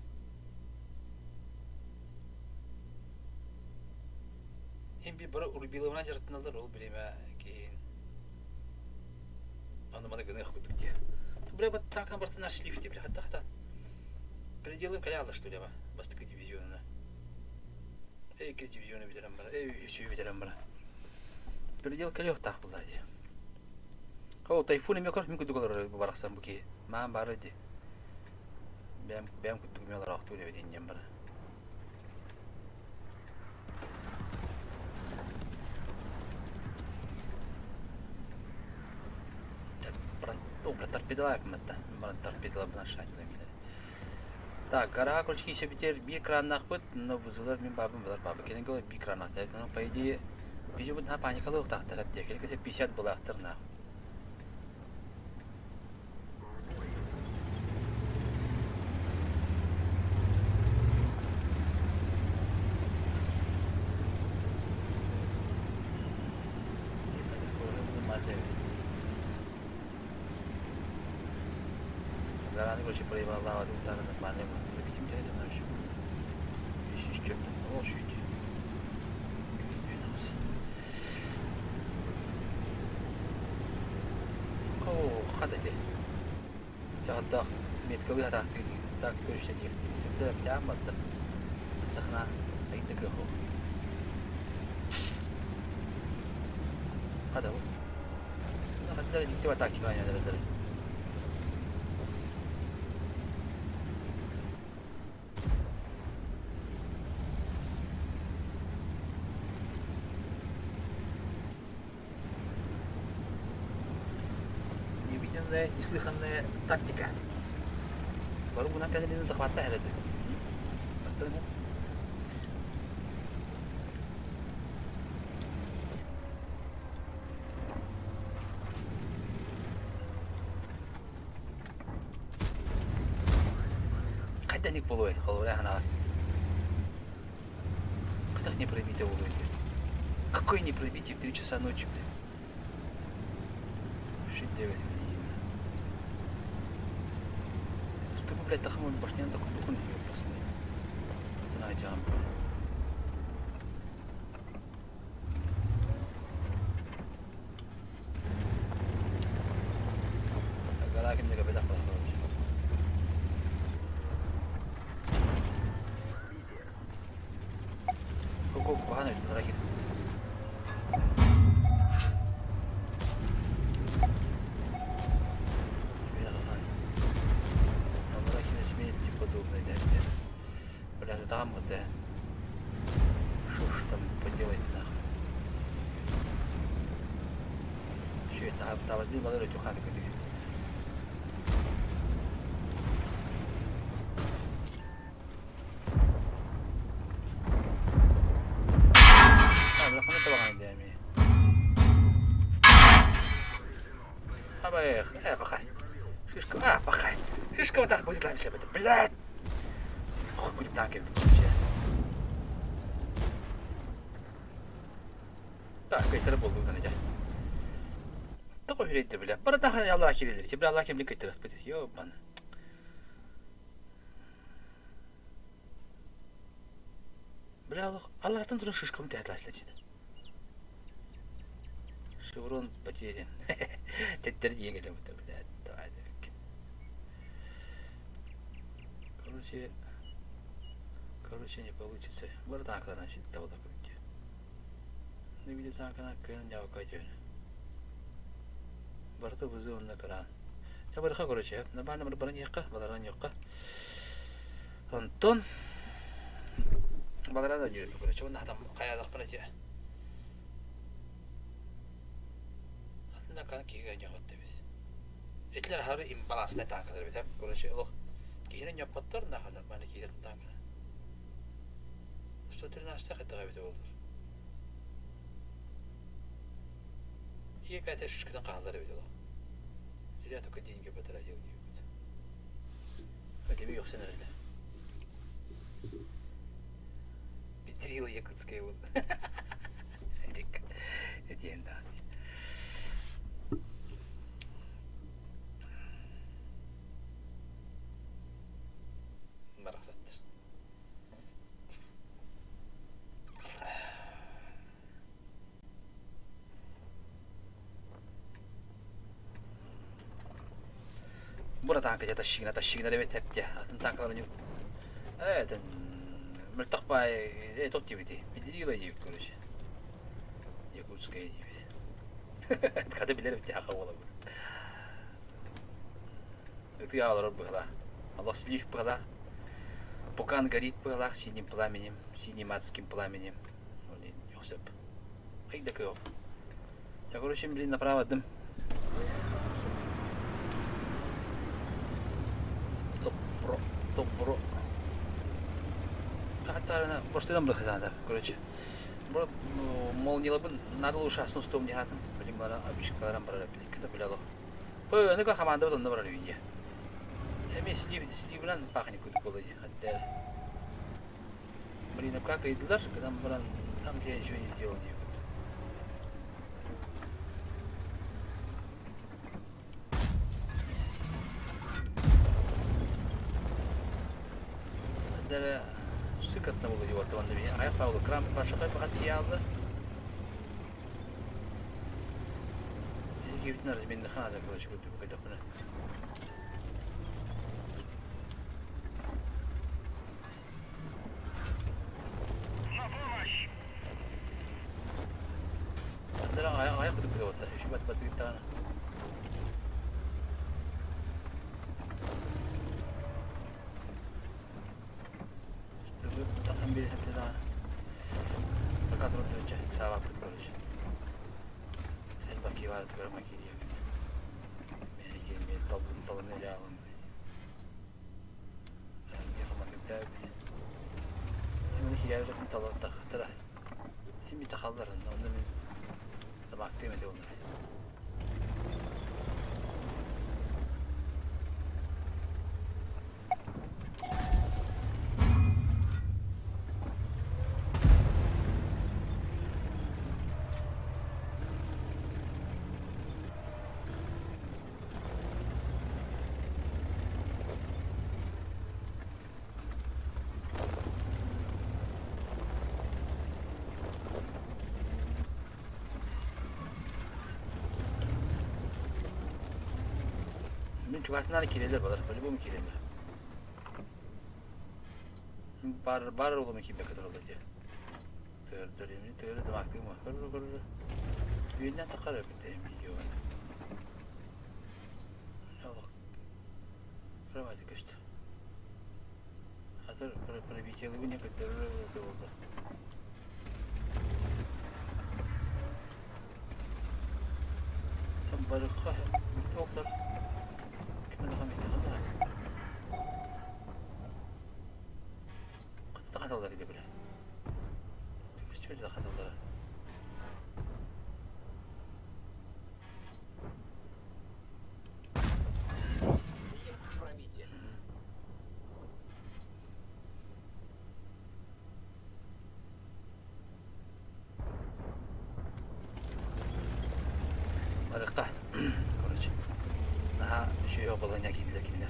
Хим би бары урбиловна жарытыналар ол бириме киин. Аны маны гыных курдук дии. Бля, вот так барты наш шлифте, бля, хата хата. Переделаем каляла, что ли, бастыкы дивизионына. Эй, иккис дивизионы бүтэрэн бара, эй, үсүү бүтэрэн бара. Передел кэлиэх таах булла дии. О, тайфун эмиэ көр, мин курдук олорор бу барахсан бу киһи. Маан баара дии. Бэйэм бэйэм курдук эмиэ олороохтуур эбит инньэн бара. Добре, торпедалаабыммыт баран торпедаларбын ашаатылар билэр. Так, гора короче киисэбитигэр биир краннаахпыт, но бузылар мин баабын балар баабы. Кэлин кэлэ биир краннаахтар. Ну, по идее, видео наһаа паникалыахтаахтар эбит. Кэлин кэлэ 50 былаахтар наа. Гараны короче проебалаабат утары нормальный битим дьайда короче. Үс үс чөптөн ол шүйт. О, хата те. Дьаҕардаах меткалыы хатаахтыы так көрүстэ диэхтии. Тэмтэ тяам батта. Тахна айда кыахо. Хата бу. Хаттара дикти атаки хаанядара. Невиденная, неслыханная тактика. Бары бунан кэлэринэн захватта эрэди. Хайданик буолуой, холобура ханаҕар. Как не пробитие буолуой Какое не пробитие в 3 часа ночи, блин? Шедевр. С тобой, блядь, тахамой башня такой духун ее посмотри. Это на джам. Там вот, Что ж там поделать нахуй? Все это там один балыр өтө ханы көтүг. Шишка, а, пахай. Шишка вот так будет ламить, блядь. Хуй будет танки вообще. Так, кайтара болду дьэ. Тоҕо үрэйдэ бля. Бара яллара кирилер. Бля, Аллах кемли кайтара. Ёбан. Бля, Аллах, Аллахтан туран шишкам тәтләслә диде. Шеврон потерян. Теттер диегеле бу блядь. Давай. Короче, короче, не получится. Бар танклардан şimdi тавда көттü. Ne bileyim tankana кыйын жабы кайтып. Барда бузы онна каран. Чабырха короче, нормально бар баран якка, баларан якка. Антон баларан да жүрөп короче, онда хатам каядак бара же. Атында кан киген жагат деп. Этлер хары имбалансный танкалар бит, короче, олох киһинен жаппаттар нахуй нормально киирет танканы. 113 хаттага бит болду. И пятая шишкадан каалар бит олох. Зря только деньги потратил диют. Хотя бы ёксен эреле. Петрила якутская вот. Этиэн да. Барахсаттар. Бура танка где-то щигна, тащигна ребят септе. Атын танкалар не... Это... Мөлтөхпай, э, тот тибити. Педрила диэбит, короче. Якутская диэбит. Хата билер бит хака бола бут. Ытый алар быгла. Аллах слив быгла. Пукан горит быгла синим пламенем, синим адским пламенем. Блин, Йосип. Хайда кыо. Я, короче, блин, направо дым. Сарана борстуйдан бырахытаата, короче. Бу молниялабын надо лучше астын устуом диһаатым. Билим бара обычкаларам барар биликкэ билало. Бу аны команда онно барар үйе. Эми слив сливынан пахнет кудук болой хаттер. Блин, как идылар, когда баран там где я ничего не сделал не Дәрі сыкотно было его там на А я Павлу крам паша пахатиялды. Египетин разменный ханада, короче, вот какой-то хуйня. Айах кудук кудук Еще бат бат гитана. Тахан били хапида. Пока трудно сава пут короче. Элбаки бар көрө макиди. Мени келме талдын талын эле алым. Хими тахаллар, онда мен тамак темеде онда. Мен чугасынан кирелер балар, по-любому кирелер. Бар бар олума кимбе kadar oldu diye. Tır tır yemin tır demak mı? Kır kır. Үйүнен такар өпүтэ видео. Allah. Кровати көстү. Атыр пробитие не көтөрү болду. Там барыкка токтор. Ким daha bitti kadar. Каталар иде биле. Көстү каталар. Есть пробитие. Барыкка. Короче. Аха, еще баланя кийдилер кинилер.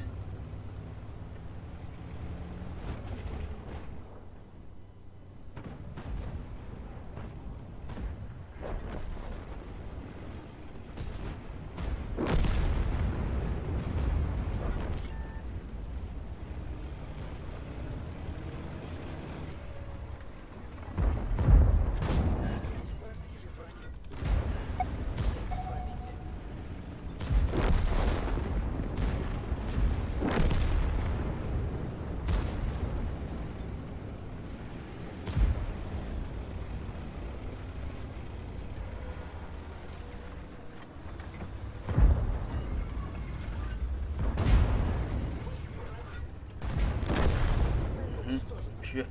Үшүө.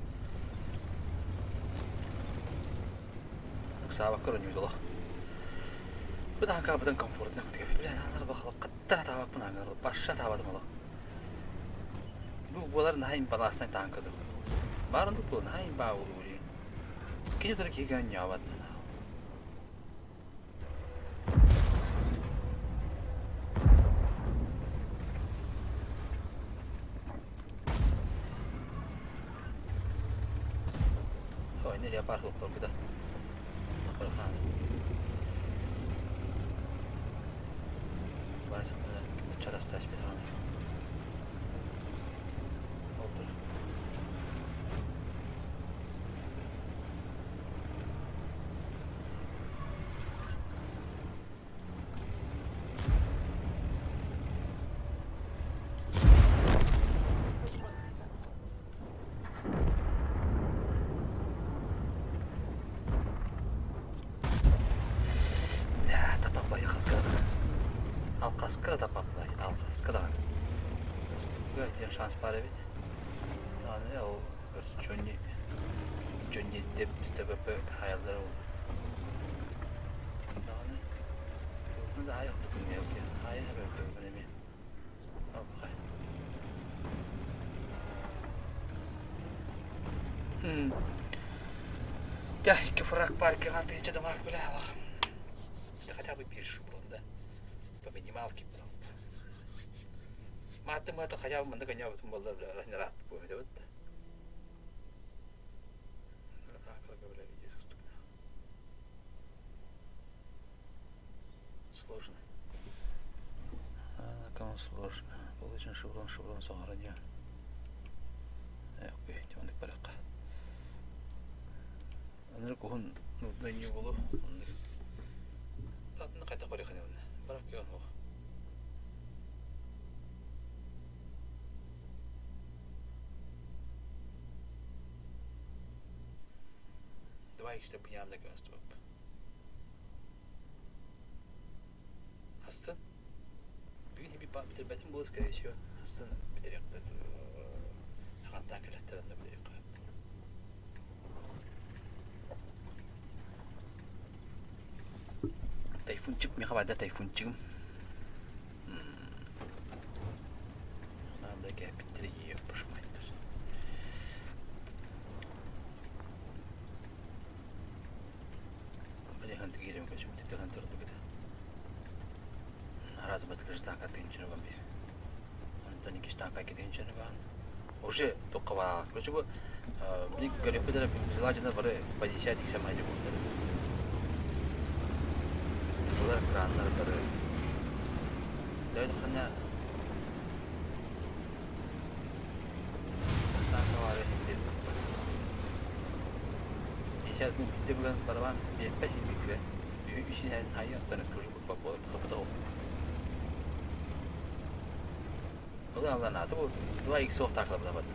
Саабак көрөн үйдөлө. Бу танка быдан комфортно күтүгө. Бля, алар бахла каттара табаппын аңар, башша табатым ала. Бу булар найм баласына танкады. Барын бу найм ба улури. Кини киген ябат. Ой, не леопард был, куда? Чарасташ бетон. Oldu. Бля, тапаппай хаскада. Алқаска тапаппай, алқаска да. Стуга один шанс бар бит. Аны ол чөнни. Джонни Депп СТБП хайаллара ол. Даҕаны да хайа курдук хайа эбэбит эмиэ. Дьэ, икки фраг паркиҥа тыһыынча домаак бile Это хотя бы биржа был, да? По минималке был. Мааты мааты хотя бы маннык аньаабытым буоллар бile раһнераат буолуо эбит. Сложно. Кому сложно. Получен шеврон, шеврон сохранен. Окей, маннык барыахха. Анырык уһун нудный не буолуо. Оннук. Атын хайдах барыахха манна. Барак киһи Давай иксте быйаамда көстүбэп. Астын. Бүгүн бүтэрбэтим буолуо, скорее всего. Астын бүтэриэхпит. Хаҥаттаан кэлэттэрэн да бүтэриэххэ. Тайфунчик миэхэ баада тайфунчигым. Надо кээппиттэр ийэ пошмайдар. Уже туохха баар. Короче, бу мин көрүөхпүт эрэ взяла бары по десятик сэмэйди буоллар. Сылар краннар бары. Дойдухана Сейчас мы биттэ барабан биэрбэт инбиккэ. Үсүнэн айыаттан скажу по поводу Алланааты бу два икс суох таакалабыт.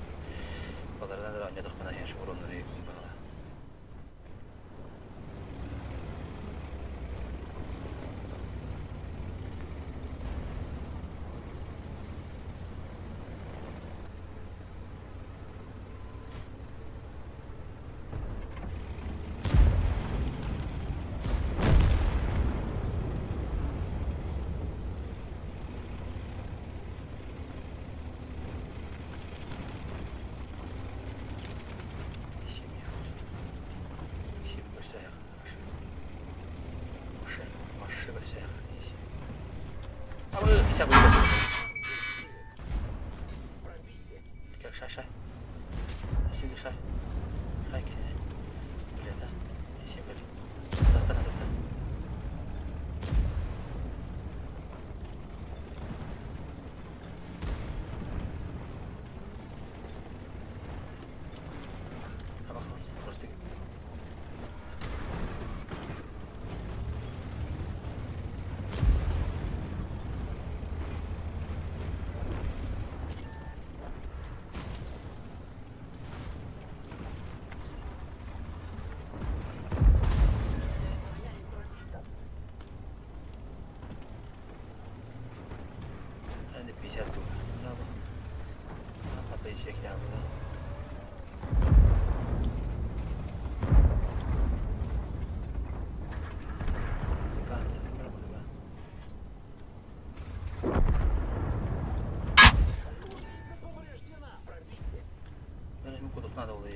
Баларынан да оонньотохпуна иһин шевроннары баҕала. Просто Надо 50 Надо. Надо 50 да. Надо было.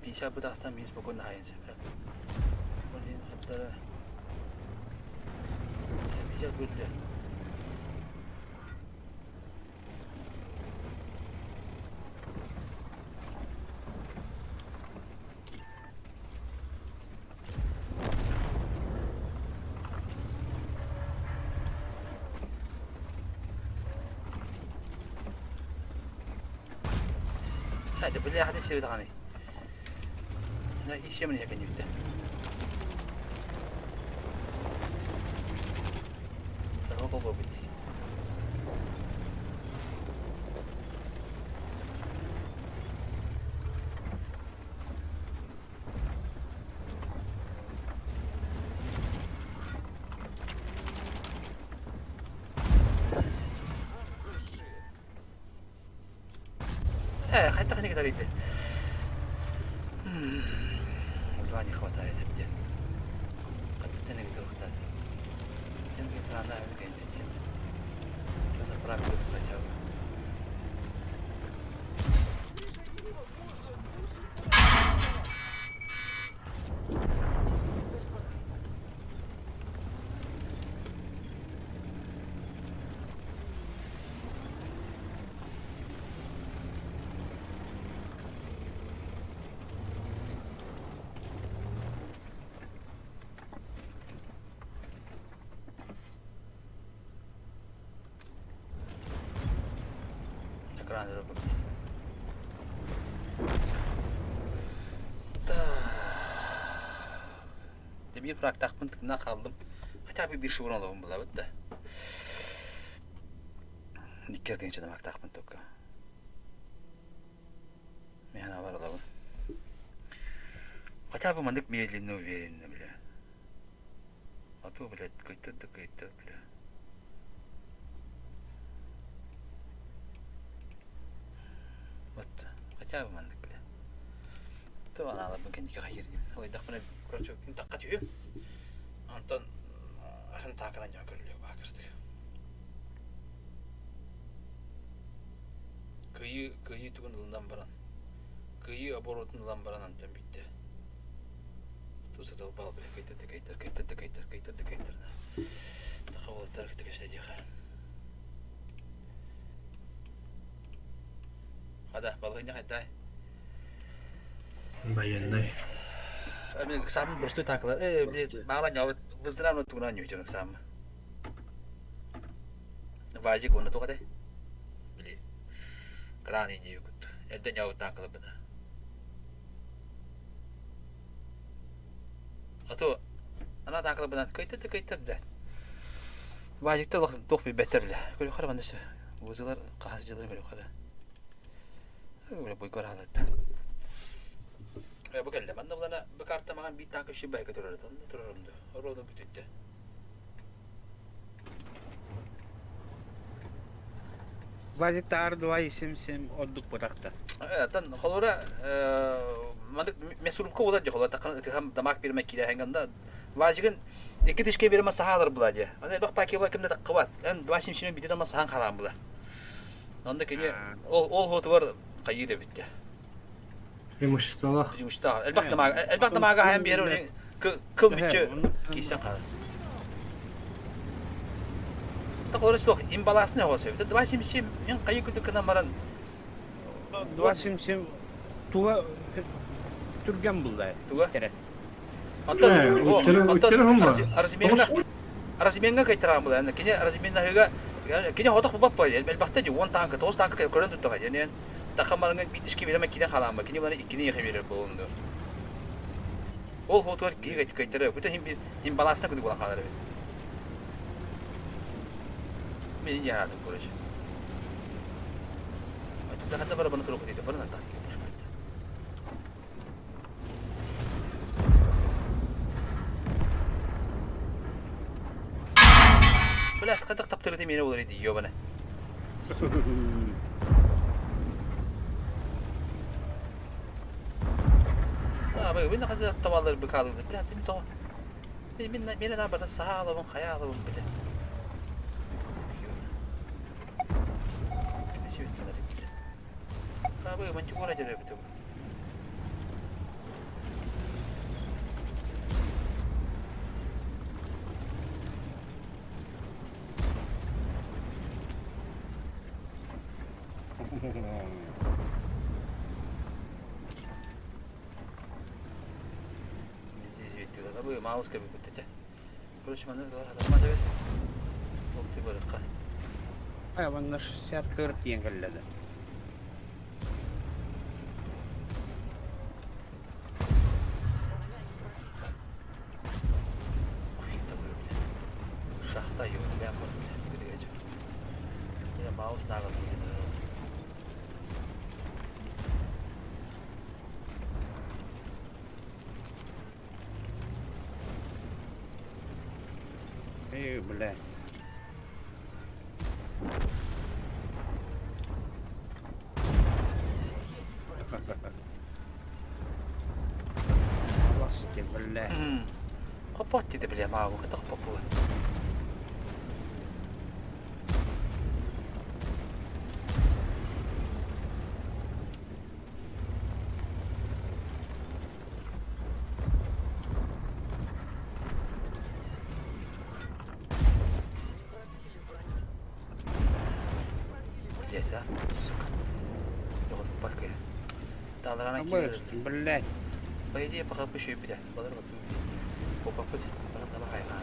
50 бытастан мин спокойно хайын сөп. Блин, хаттара. 50 бүллэ. Hadi бля, hadi сири даҕаны. Исиэмин иһэ кэннибитэ. Тарҕа колбобут дии. Э, хайдах не говорите? Зла не хватает где. Хотя бы. Экран Биир фрактаахпын тыыннаах хааллым. Хотя бы биир шеврон олоҕум булабыт да. Икки тыһыынча дамактаахпын только. Мен бар олобун. Хотя бы маннык медленно, уверенно, бля. А то, блядь, кыйтыр да кыйтыр, бля. Вот, хотя бы маннык, бля. То анааларбын кэнники хайыр диэн. Олайдахпына, короче, күн тахха түһүм. Онтон атын таакынан дьон көрүлүө баакырдык. Кыйыы, кыйыы тугун ылынан баран, кыйыы оборотун ылан баран онтон бүттэ. Тус саталбал бile кыйтыр да кыйтыр, кыйтыр да кыйтыр, кыйтыр да кыйтыр. Таха уолаттар кытта кэпсэтиэхэ. Хада, балыгынньа хайдай. Военный. Мен самый простой танклар. Блин, мало не выздоравливаю тугунан ньютон сам. Вазик оны тугате. Били. Кран инди күт. Эрден яу танклар бына. А то ана танклар бына көйтер да көйтер блядь. Вазиктер туох билбеттер бля. Көрө хара мандасы. Вузылар кахас жылар көрө хара. Бля буйгар халатта. Бу кэллэ. Манна булана бу карта маған биир танка үчүгэй баһыга турар. Онно турарым да. Орону бүтүттэ. Вазик таар дуай сим-сим ордук бырахта. Тан холура маннык мясорубка буолар дии холура таккан ытыһам дамаак биэрмэ киирээһиҥ Вазигын икки тишке биэрмэ саһаалар була дии. Аны элбэх пакеба кимде таккыбат. Эн два сим-симен биде тама саһан хараан була. Онда кини ол ол хотугар хайыы да бүтте. Преимуществолаах. Преимуществолаах. Элбэх дамаага элбэх дамаага хаан биэрэр кыл мүччү киирсэн хаалар. Такой суох имбалаасны оҕо сөбүтэ. Два сим-сим мин хайыы күндүк гынан баран Два сим-сим туга түргэн булла. Туга? Онтон онтон Разменга Разменга кайтаран була. Кини Разменнаһыга кини хотох бубап бай. Элбэхтэ ди 10 танка, 9 танка көрөн туттаҕа. Яни таха марыңын биитишки биреме кирен халамба. Кини буланы иккини ехе берер болунду. Ол хотуар киһи кайтара. Күтэ хим бир имбалансна күдүк болан хаалар эбит. Мен ярадым короче. Хатта бара бана турук дейdi. Бара так. Бля, хайдах таптырыты миэнэ буолар дии ёбана. А, бай, вы находите табалар быкалыгды. Бля, ты то. Мен мен мен барда саалабын, хаялабын, бля. А, бай, мантикора деребит. Маус кэбиппит этэ. Короче, маннык хатаммат эбит. Ол ти барыкка. Ай, манна 64 диэн кэллэдэ. Шахта юрбя Маус нагыл. Эй, бля. Блядь. Хоппот диде бля, маа, хата хоппот. Блять, а, сука. Вот паркая. Тааларана киирэр. Блять. По идее, пока еще и бля. Балар вот Попапыт. Баран давай хайга.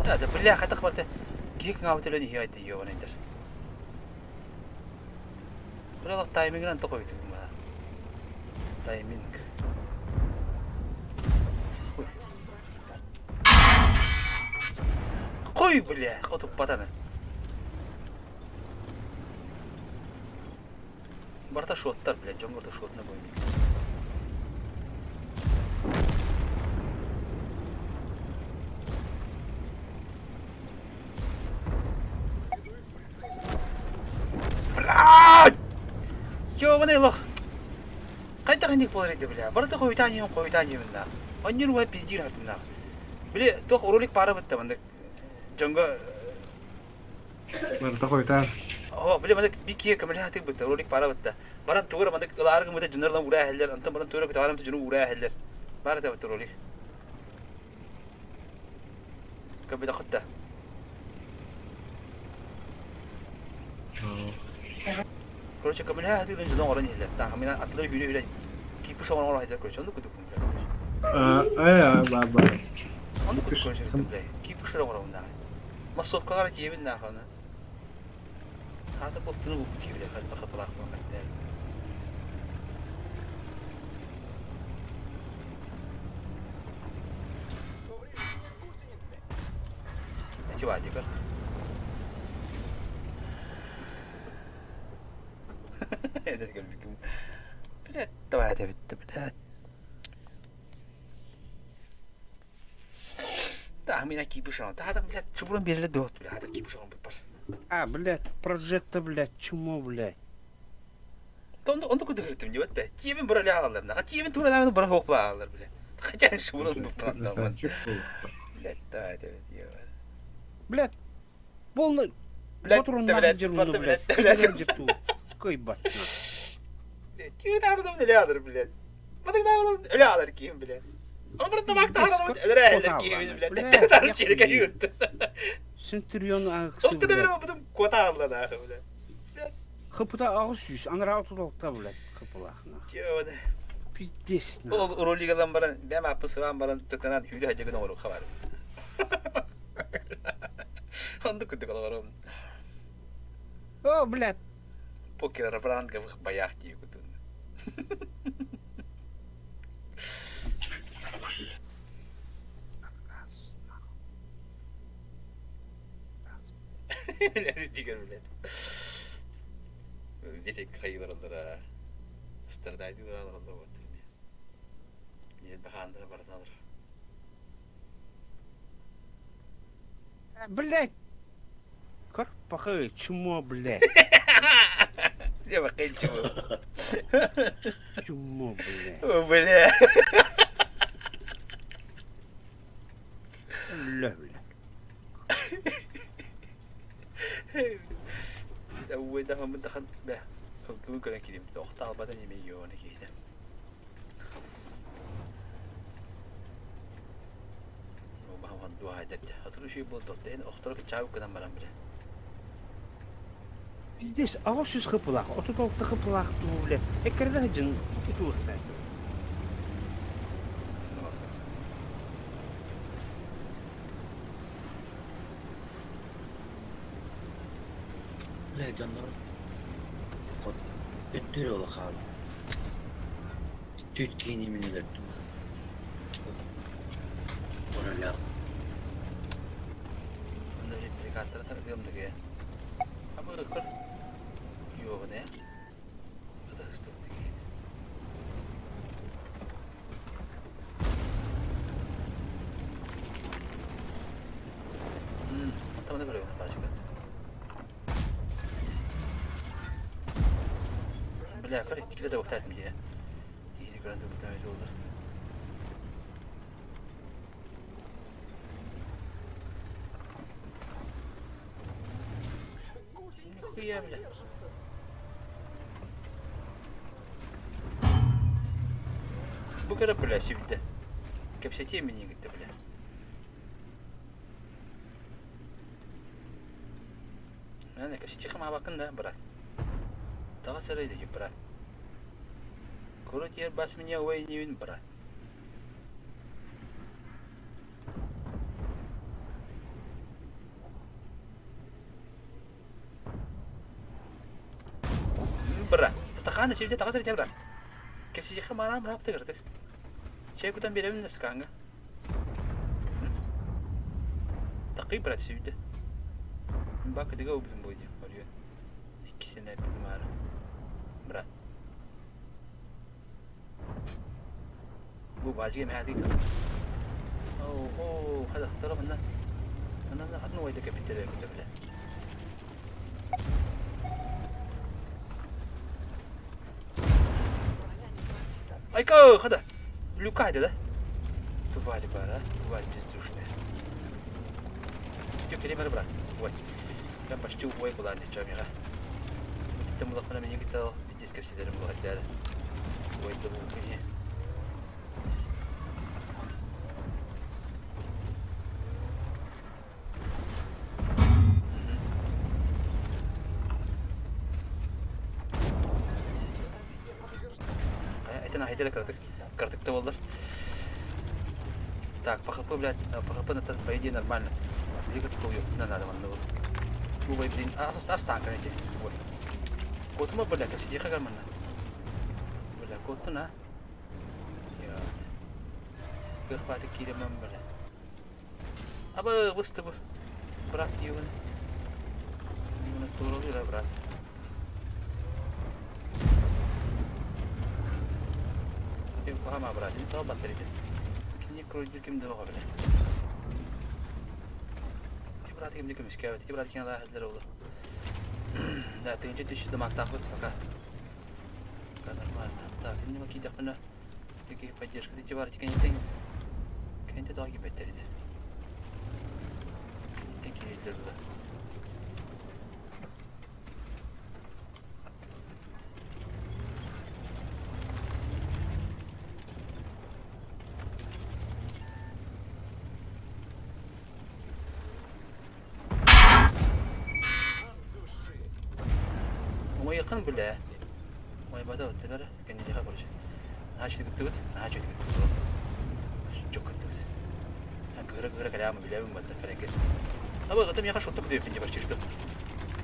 Да, бля, хатах барта. Кик ngавтелен хиайты ёванайдер. Бля, таймингран такой тумба. Тайминг. Кой, бля, хоту патана. Барта шоттар, бля, жон барта шотна бой. Блядь! Ёбаный лох! Қайта қандек болар еді, бля. Барта қойтан ем, қойтан ем, да. Оннер уа пиздир хартым, да. Бля, тох ролик пара бітті, мандык. Жонго... Барта қойтан. О, бля, мандык бикие кемеле хатык бітті, ролик пара бітті. Баран тугыр мандык ыларгы мыта жунарлан ура хеллер, антан баран тугыр кытарам жуну ура хеллер. Бара та бітті ролик. Кабида хутта. Короче, кемеле хатык жуну оран хеллер. Та хамина атлар хүрэ хүрэ. Кипуш оран оран хеллер, короче, онду кутук бля. Э, ба ба. Онду кутук короче, бля. Кипуш оран оран да. Массовкалар киебин нахана. Хата болтуну бу кибиле хат баха палак бакаттер. Эти вадикар. Эдер көлбүкүм. Блядь, давай это битти, блядь. Та мина кипишан. Та там, блядь, чубурун бериле дот, блядь, хата кипишан бар. А, блядь, прожетто, блядь, чмо, блядь. Онду онду куду хиртим дебетте. Киебин бара алалар. Ха киебин тура нарны бара хокла алалар, блядь. Хотя шубурун бу панда. Блядь, давай это бит. Блядь, полный... Блядь, Патрон да, нахуй блядь, дерну, барта, блядь. блядь, блядь. Дерту. Кой бат. Киебин нарны эле алар, блядь. Мадык нарны эле алар киебин, блядь. Оны бара табак нарны эле алар киебин, блядь. Тар чирке юрт. Центурион ағысы, Доктор блядь. бер бутум кота алла да, блядь. Хыпыта ағыз сүйіс, анара отудалықта, блядь, хыпылақ, нахуй. Киебин. Пиздец, нахуй. Ол ролигалан баран, бәм апысы баран тытынан хүлі хажыгын ору хабар. Онду күдүк аларым. О, блядь. Покер франка в боях тию күтүн. Дигер блядь. Десек хайылар алдар. Страдайды да алар алдар вот. Не бахандра барналар. Блядь. Карпахы, чмо, блядь. Я бакын чего. Чмо, блядь. О, бля. Бля, бля. أول ده من دخل به ممكن كده أختار بدل مليون كده أختارك تشاو كده مرة بله Пиздец, ағыз сүйіс хыпылақ, отудалықта хыпылақ, блядь. Эккерді жын, итуық, блядь. Бля, дьоннор. Өттүр ол хаалла. Түт киини мин өлөрдүм. Уралял. Онно бригадтара тардыам дыгы. Абы көр. Ёбане. Ытыстык дигин. Антаманы көрөбүн бачка. Бля, көр иккитэ да уктаат мире. Киһини көрөн турбутун өтө олар. Нихуя, бля. Бу көрө, бля, сибидде. Кэпсэтиэ минигитте, бля. Аны кэпсэтиэххэ маабаккын да, брат. Таҕыс эрэ дии, брат. Куру тиэр бас меня ой инибин, брат. Брат, тахааны сибидде таҕыс эрэ брат. Кэпсэтиэххэ мараан быһаптык ырытык. Чэй кутан биэрэбин да сканга. Такый брат сибидде. Бак кытыга убутум буйди, орүйөн. Иккисин эппитим аары. Брат. Бу баажыга мэхэтик тара. Оо, хада тара манна. Манна атын уайда кэпиттере бите биле. Айка, хада. Люка да? Тварь бара, тварь бездушная. Идем перемер, брат. Ой. Прям почти ой была, ничего, мира. Там была меня где-то диск кэпситерим буһаддары. Ой, да бу Это на хайдела кратык. Кратык-то боллар. Так, по хп, блядь, по хп на по идее нормально. Двигать тулью. На надо, вон, вот. Ой, блин, а, а, танка эти. Ой. Котума, блядь, как сидиха гармана. Бля, котуна. Я. Кых киремем, бля. Аба, высты бы. Брат, ебаный. Ебаный туралы, брат. Кухама, брат, не то батарейка. Кини кройдур ким да бile. Ти брат ким диким искәвет. Ти брат ким да хәдләр улы. Да, тегенче төште дамактак бит пока. Пока нормально. Так, инде ма китә кына. Теге поддержка дите бар тикен тен. Кенте тагы беттер иде. Кенте килделәр бу. Оңой биле. Ой, бата өттелер, кенде короче. Нач дигит нач дигит. Чок кыттыбыт. Кыгыра кыгыра калямы билебин батта фәрәкет. Аба гатым яха шотты дип инде баш чиште.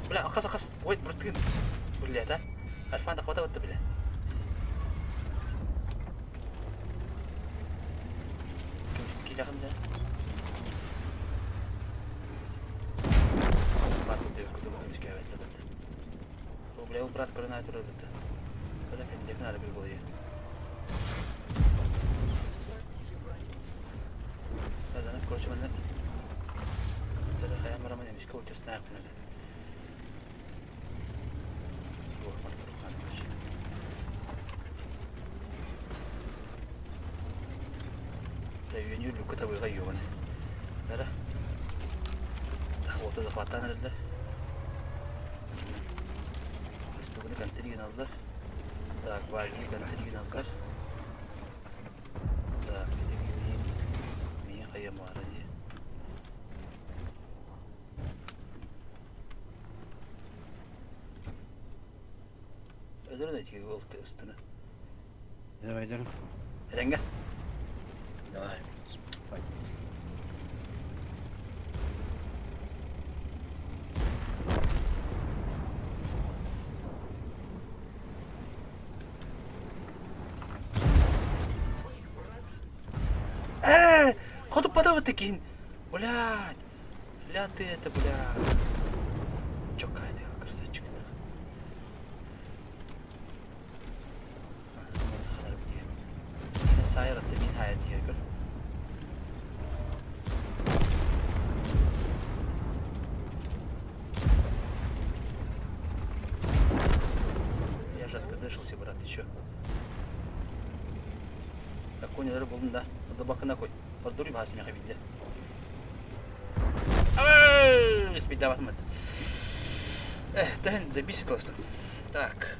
Бля, ахас ахас. Ой, быртыгын. Бля, да. Альфан да хвата бля. Ким киләхәм да. Бар дип көтеп искәвәтле бит. Бля, брат көрөнә туры бит. Когда кенде надо было. Да, короче, мен Да, хая мараман эмиске ультасына якынады. Да, үйөнү люка табыга йоганы. Да. Ота захваттан эрелер. Ыстыгыны контейнер алdılar. Так, вазги контейнер алdılar. Так, мин мин кайым бар ди. Ödürün etki oldu ыстыны. Давай, давай. Эденге. Давай. Хотуппатабыт киһин. Блядь. Ля ты это, бля. Чоккай ты, красавчик. Сайыр атты мин хайыр диир көр. Я же откадышился, брат, ты чё? Так, конь булдum да. Ада бакына кой. Бардури бахасы меха бидде. Спидаватмат. Эх, тэн забиситался. Так.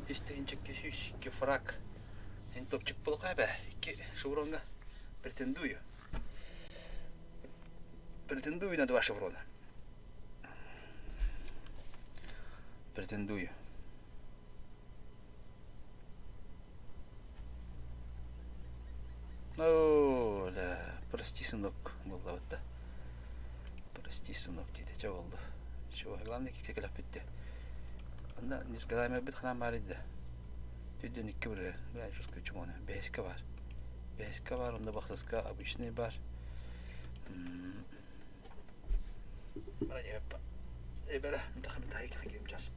Үс тыһынча 202 фраг. Эн топчик булука бе. Икки шевронга претендую. Претендую на два шеврона. Претендую. О, да, прости, сынок, буолла да. Прости, сынок, диэтэ чэ буолла. Чего, главное, киксе кэлэхпит Онно несгораемайбыт ханаан баар да. Түрдэн икки бырыа, бля, жестко чумоны. Бэһискэ баар. Бэһискэ баар, онно бахсыска обычный бар. Эбэрэ, час.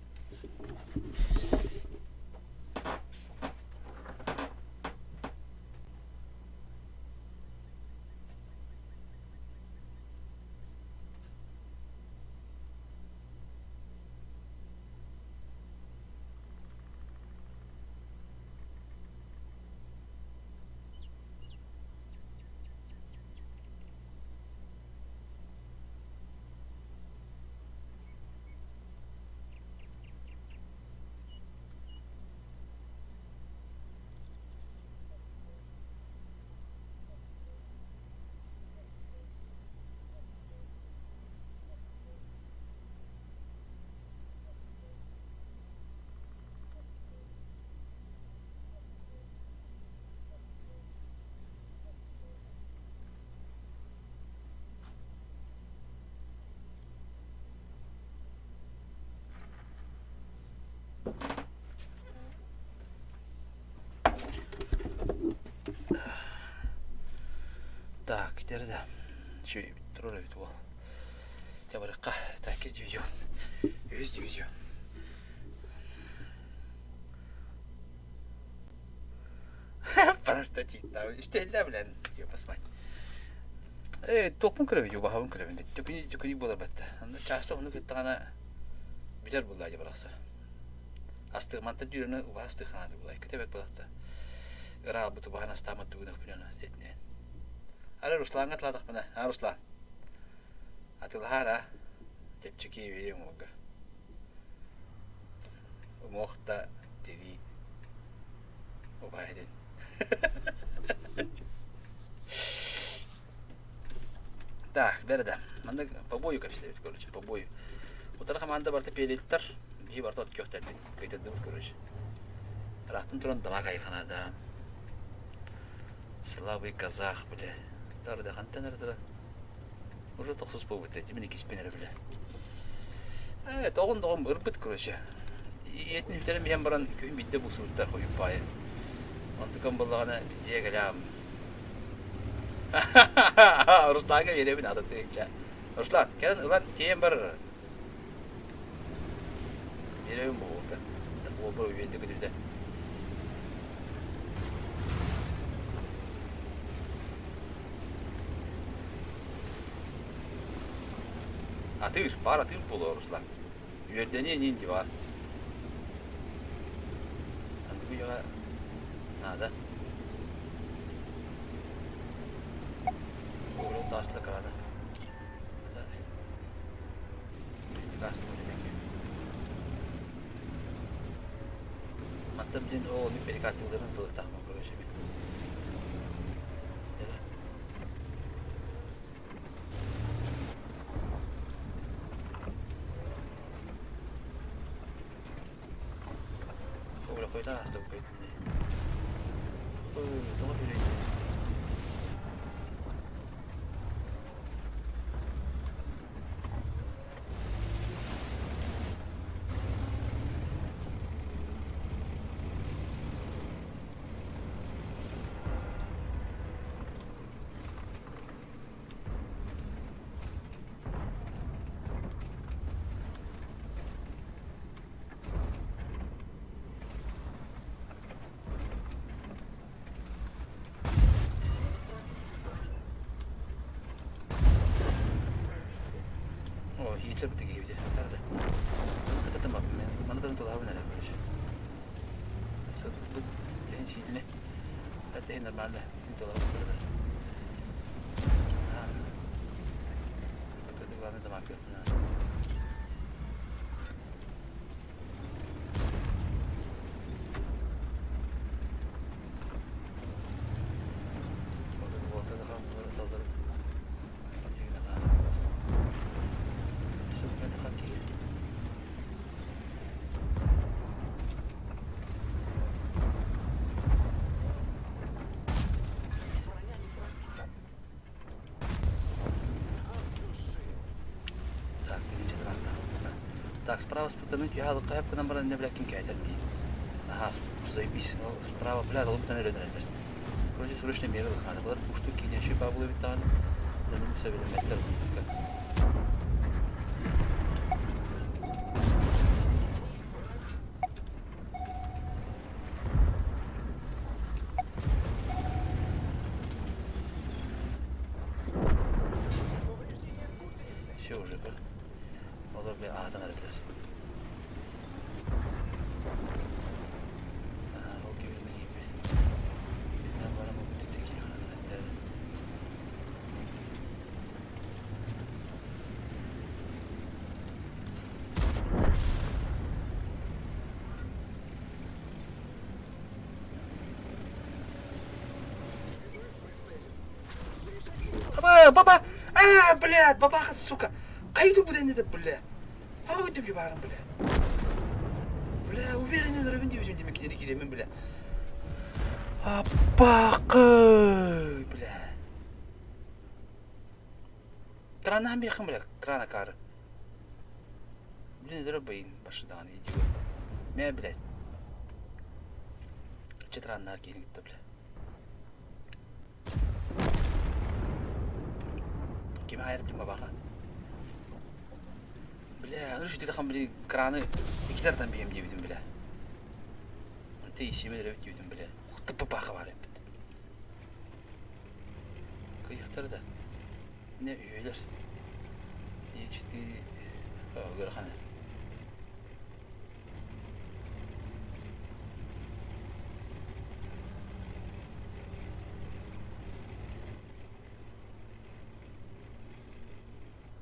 Так, теперь да. Еще турар эбит уол. Табарыкка, так, иккис дивизион. Үһүс дивизион. Простатит. Үстэллэ билэн, посмать. Э, туохпун көрөбүн, юбаһабын көрөбүн. Төкүнү төкүнү буолар батта. Часто ону кыттаҕына бүтэр буолла дьэ барахса. Астыгманта дүүрүнэ убаһа астыханаады буолай. Көтөбөт буолатта. Ыраалбыт убаһан астаамат тугунах бүнөн этинэн. Ара Русланга тылатахпына. А Руслан. Атылаһаара. Чэпчэки бириэм уолга. Уҥуох да тирии убаһа этин. Так, бэрда. Манна по бою кэпсэбит, короче, по бою. Утары команда барыта пиэлиттэр, биһи барыта от күөхтэрбит, кыйтардыбыт, короче. Ыраахтан туран дама кайфанада. Слабый казах, бля. Тарда хантан эрэ туран. Уже тохсус буолбут этим иккиспин эрэ бля. Э, тоҕун доҕум ырбыт, короче. Ийэтин үтэрэн биһэн баран күһүн биирдэ булсубуттар хойуппаайы. Онтукам буоллаҕына дьиэ кэлэм. Русланга биэрэбин атын тыһыынча. Руслан, кэлэн ылан тиэйэн барар. Биэрэбин буолуорга. Уолбар үөрдэ көтүтэ. Атыыр, баар атыыр буолуо Руслан. Үөрдэниэ иниин диван. Аныгы үйэҕэ наада. Уурул таастыла крана. Мантан билин ол мин перекатыларын тылыктаахпын короче мин. Хойутаан ааста Тоҕо үрэйдэ? кэлбит киһибит. Тарда. Хататым баппын мен. Маны тарын тулаһабын эрэ короче. Сытбыт тehen сиилне. Хатта нормально. Тин тулаһабын турдар. Только главное дамаг Так, справа спотаны киһалыкка хэп гынан баран бля ким кээтэр бии. Аха, заебись. Справа, бля, долбутан өлөнөрөлөр. Короче, срочно меры ылыхаана. Булар уштук киинэши баабылы биттаҕын. Дьонум сэбилэммэттэр. Все уже, Олор бля аһатан эрэллэр. Ол кибиринэ киирбит. Итинэн баран бу бүтүттэ киирэн этэ. Баба! А, блядь, бабаха, сука! Кайду буде не бля. Хама көтүп баарым бля. Бля, уверен өлөрөбүн диэбитим диме кинини кииремин бля. Аппакы, бля. Крана мехым бля, крана кары. Блин, өлөрө быйын башыдаҕан идиот. Мэ, блядь. Четраннар киһини кытта бля. Ким хайыр блин бабаха. Бля, ну что ты блин, краны икки тардан биһим диэбитим бля. Ты исиме эрэ диэбитим бля. Ухты бабаха бар эппит. Кыйахтар да. Не үйэлэр. Ичти көрхана.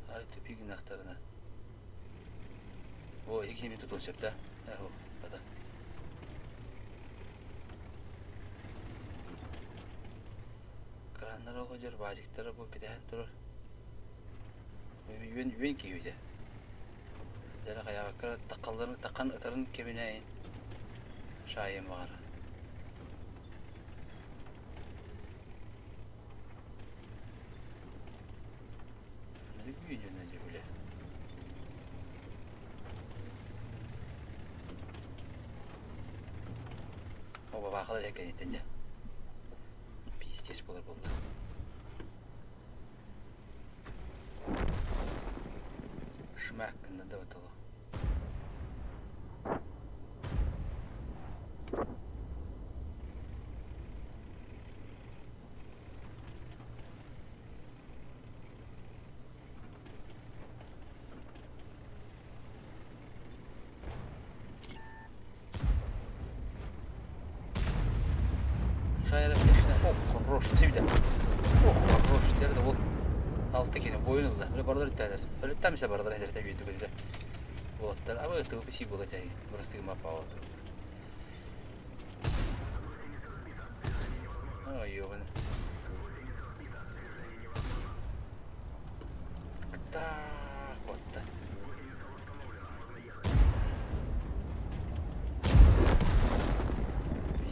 Арай тупик гынахтарына. О, икини тутун сөп да. Эхо, ата. Краннар оҕо дьэр баазиктара бу кэтэһэн турар. Үөн үөн киһибитэ. Дьэ хайаабакка таххалларын таххан ытарын кэминэйин шаайым баҕар. Видео бля. О, бабахалар экенитен дьэ. Пиздец буолар буолла. Шмяк гынна да бытылы. Шайра конечно, о, хорош, сибиде. О, хорош, терде ол. Алты кene бойун ылда. Öyle бардар үттәдер. Өлүттәм ise бардар эдерте бүйдү көдүдө. Болоттар. Абы тыбы си бола чай. Бырастыгы мапа болот. Ой, ёбаны. Так, вот так.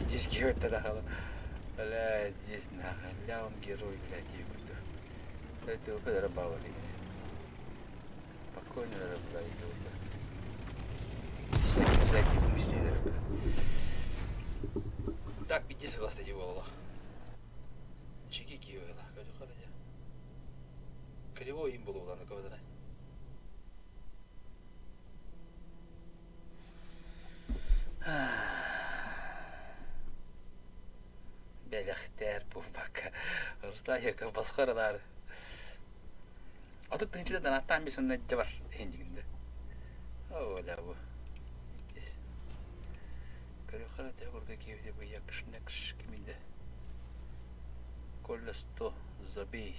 Здесь герой тогда Бля, здесь нахуй. Бля, он герой, блядь, ебать. Это его рыбалили. Спокойно рыбалили. Всяких задних мыслей рыбалили. Так, иди согласно его Чеки киевела. Кривой им было, ладно, кого-то. Бэлэхтэр буолбакка Руслан Яков босхо ырылаары. Отут тыһыынча донаттаан бис онно илдьэ бар. Эндигинде. Оля бу. Көрүөххэ төһө курдук киһи бу якшнекш киминде. Коля 100 забей.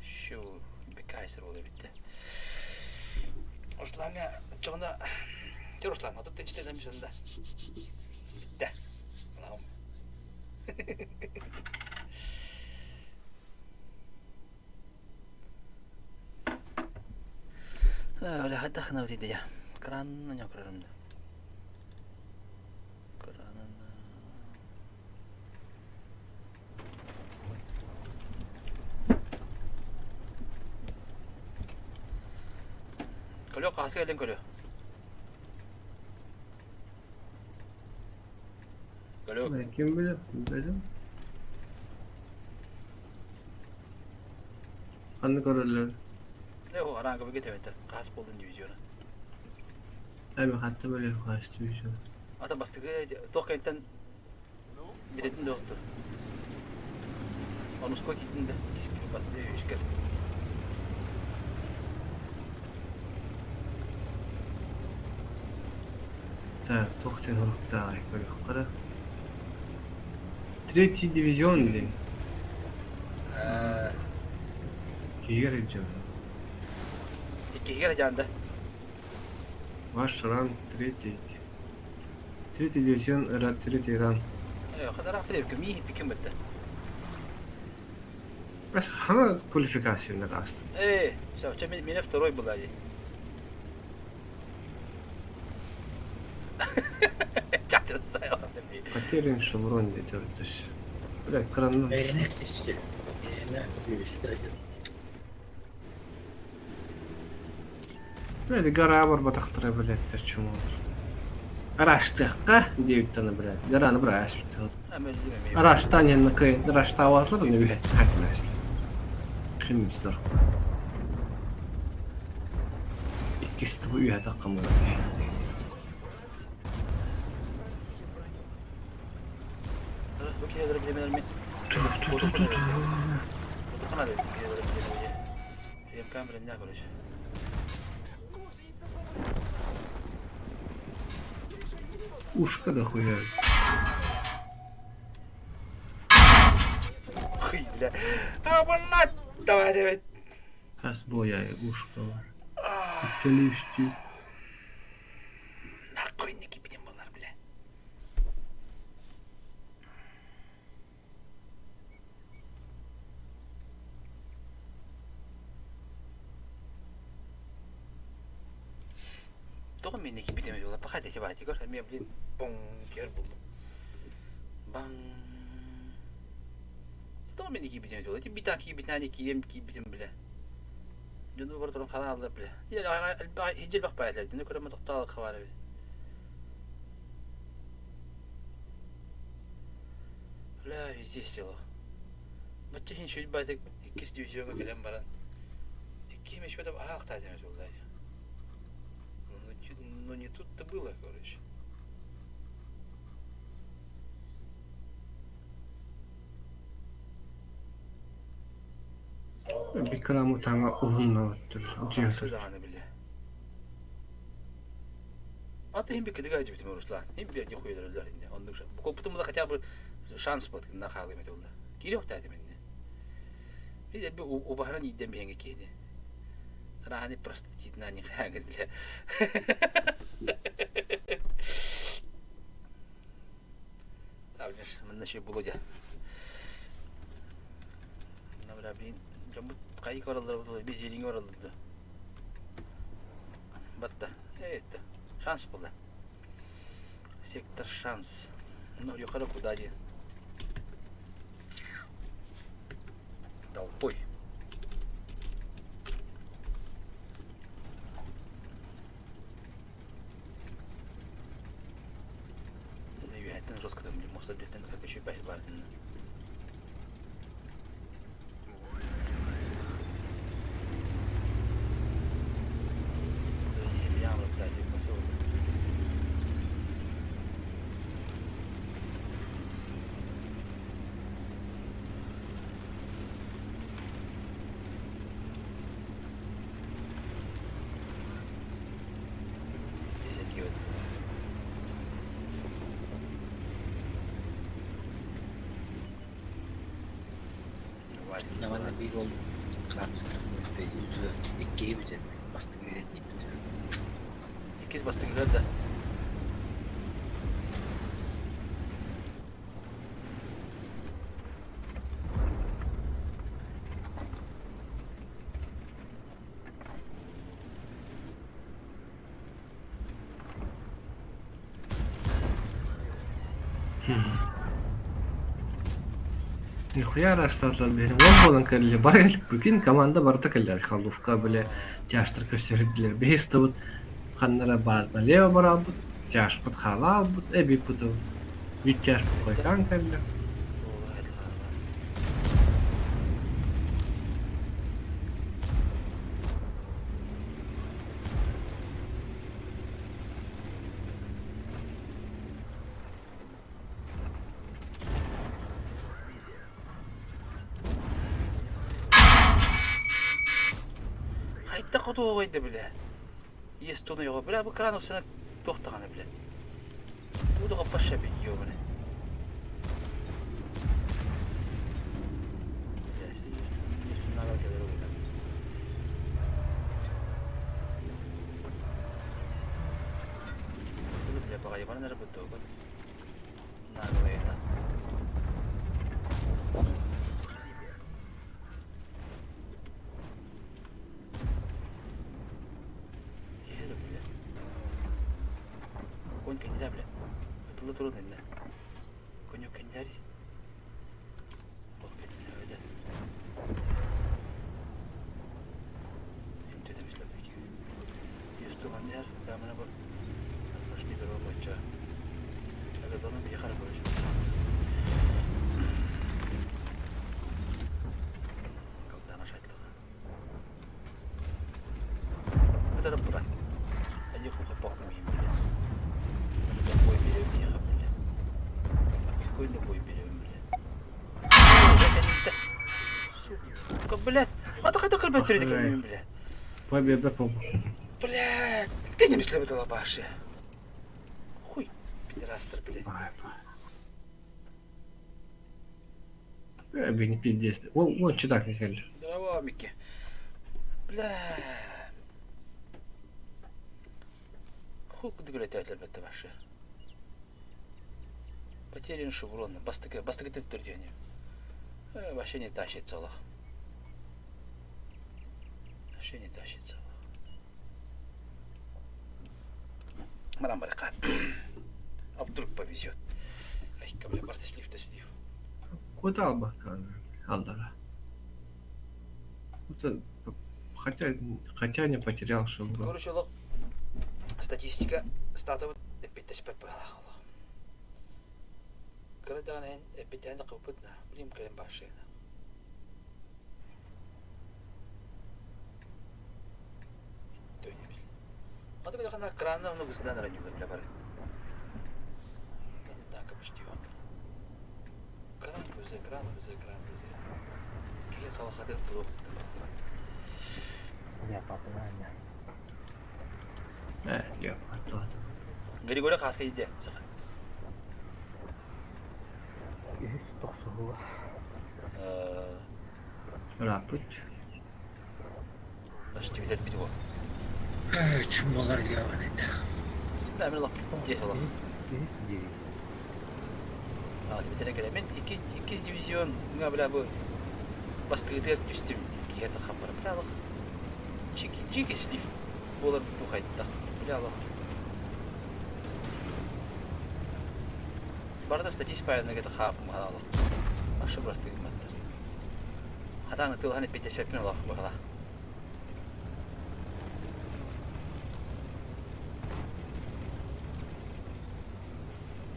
Шу бекайсер буола эбит Руслаҥҥа чоҕуна Чэ Руслан, 30 тыһыынча да Бүттэ. Алаҕым. Бля, хайдах гынабыт идея? Кранна көрөрүм да. Кранна. Көлө хаһыска кэллин көлө. Көлө. Ким билэр, билбэтим. Ханна көрөллөр? Э, о, араҥка быга тэбэттэр. Хас буолдун дивизиона. Эми хатта бөлөр хас дивизион. Ата бастакы туох кэнтэн Бүтэтин да оттор. Онуско тиитин да бастыы үскэр. Так, туох диэн уруктааҕый көрүөххэ Третий дивизион диэн. Киһигэр илдьэбин. Иккиһигэр дьаанда. Ваш ранг третий. Третий дивизион третий ранг. Ким бетте? Бas хана квалификацияны астым. Э, все, че меня второй была. Чачын сайылан Потерян шеврон дейді өтіш. Бля, краннан. Эйне тиске. Эйне үстө. Блядь, гора барбатахтара, блядь, чумор. Араштыхка диэбиттэн, блядь, гараны быраас бүттэн. Араштан янна кый, араштаабатлар, не үһэ, хакмас. Химмистер. Иккис тугу үһэ таххам Бу киһилэр билемелер Ем короче. Ушка дохуя. Хуй, бля. А, блядь, давай, давай. Хас боя ушка бар. Иккили үстүү. Нахуй не кипитим балар, бля. Тоҕо миэнэ киирбитим буолла, пахай да баати көр, эмиэ блин боҥ киэр буллум. Баҥ. Тоҕо миэнэ киирбитим буолла, ити битаа киирбитинэ киирем киирбитим бile. Дьону бар туран халааллар бile. Хиджи элбэх баайалар, дьону көрөмө тохтоол хабар эбит. Бля, везде село. Бачча иһин сүл баатык иккис дивизиоҥҥа кэлэн баран икки мешпетов аахтаа диэн этиллээ. Ну не тут-то было, короче. Бикрам утаҥа уһуннаабыттар. Даҕаны бile. Аты иһин биккитигэ дьибитим Руслан. Иһин бир хуйдырылар инде. Оннук коппутум да хотя бы шанс бот на хаалым этэ булла. Кириэхтээтим инде. Бир би убаһаран иидэн биһэҥэ киһини. Рахани простититна не хаангыт бile. Табнеш манна ши булудя. Бля, блин, дьоммут хайык бараллар буолла, безириҥэ бараллар да. Батта, это шанс буолла. Сектор шанс. Ну, юхара куда диэн. Толпой. Үөһэттэн жестко там муоста үрдүттэн көчүй баһыр баар Манна биир уол хаамыскатын уже иккиһи бүтэрбит, бастакыга тиийбит. Иккис бастакыга да. Нихуя арастаатылар били. Уол буолан кэллэ. Бары прикинь, команда барыта кэллэр. Халловка бile тяжтар көрсөрдүлэр. Биһи ыстыбыт ханнара баас налево бараабыт, тяжпыт хаалаабыт, эбиппыт Бүт тяжпыт хойутаан кэллэ. Хайдах хотуоҕай да бile. Иэс тунуйоҕо бile бу кран усына туох даҕаны бile. Буду хоппаша били. Конь кэннилэ бile. Ытылла турун иннэ. Коню кэннэри. Ол кэннилэ Сука, блядь. А то хотя бы бля. Победа, по Бля, ты не мысли бы башня. Хуй, пидорастер, бля. Э, не пиздец. Вон, вон читак не хель. Здорово, Микки. Бля. Хуй, куда говорят, это вообще. Потерян шеврон. Бастыка, бастыка түрдені. Вообще не тащится лох. Вообще не тащится. Марам барака. А вдруг повезет. Ай, бля, барта слив, да слив. Куда албакан? Алдара. Это, хотя, хотя не потерял шеврон. Короче, лох. Статистика статуы эппиттеспэт буолла. Кырадаан эппиттээн кыппытна, билим кэлэн башына. А ты хана крана ну бузна на раню бля бар. Так почти вот. Кран бузе, кран бузе, кран бузе. Кие халахатыр турук. Я папа на Э, Леопард, Григорий хаска иде. Саха. Үһүс тохсуһуга. Рапыт. Даже тебе бит его. Чумалар ебаный. Бля, мен лох. Здесь лох. Үһүс дивизион. А, тебе теле Мен иккис иккис дивизион, мына бля бу бастыгытыгар түстүм. Киһи хаппар бля лох. Чики, чики слив. Болар бу хайта. Бля лох. Барда статист паяна гета хап мала. Ашы бастыгы маттар. Хатаны тылханы петесеппин лох бахала.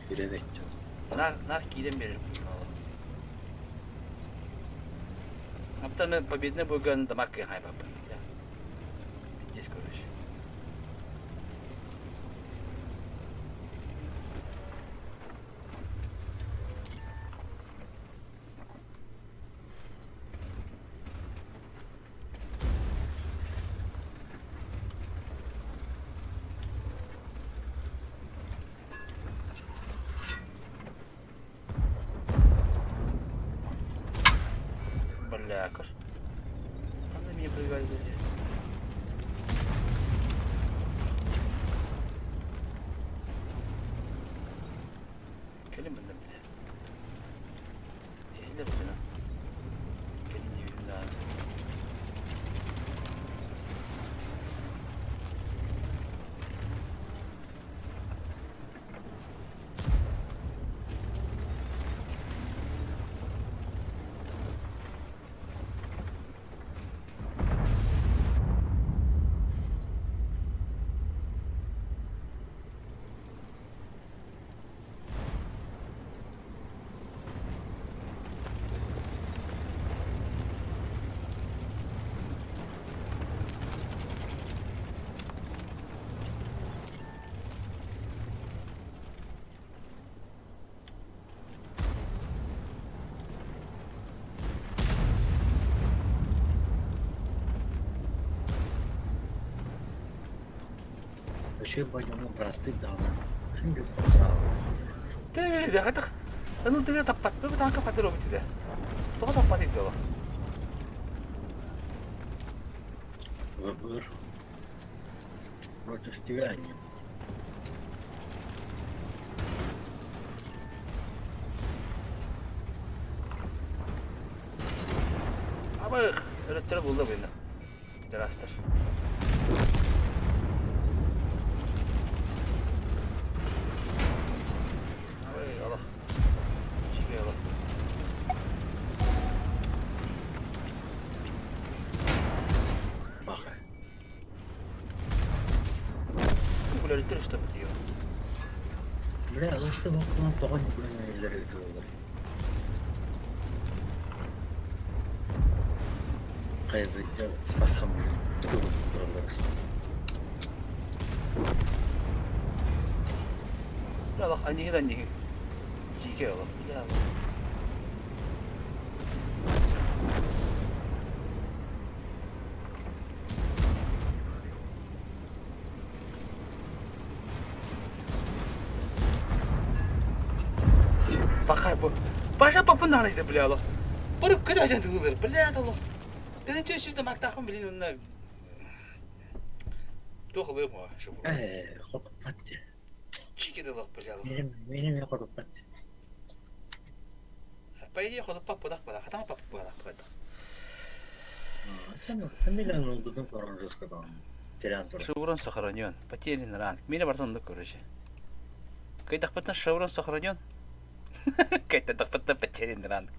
Үребет. Нар нар киирэн берер мала. Аптаны победный бүгін дамак хайбап. Здесь, короче. Бля, көр. Ханна миин пробивает дии. Кэлин мында бля. Иһиллэр бына. Кэлин диибин даҕаны. Өшө байоҥҥо бырастыы даҕаны күн бүгүн хотураабыт. Тэ, Ну ты таппат, бу танка патыр обит иде. Тоҕо таппат идде олох. Выбор против тебя они. Абых, өрөттөрө булла буйна. Терастар. Абый, олох. Чиге олох. Баха. Бу өрөттөр үстэ битиyo. Бля, ылты бокунан тоҕо ньукулун өтүөлөр. Кайбыйда башка бутугут туралларыс. Олох, аньыһы да аньыһы. Чиге олох. Бля, олох. Бахай бу. Баша папын бля олох. Барып көтө ажан тылыр. Бля олох. Тэнче сүздө мактахпын билин онна. Туох ылыым о, шу. Э, хотуппат. Чиге олох бля олох. Меним меним хотуппат. По идее хотуппат будак бада. Хатан пап бада. Милан олдудун корон жестко терян тура. Шеврон сохранен. Потерян ранг. Меня бартон короче. Кайтахпатна шеврон сохранен. Кайтахпатна потерян ранг.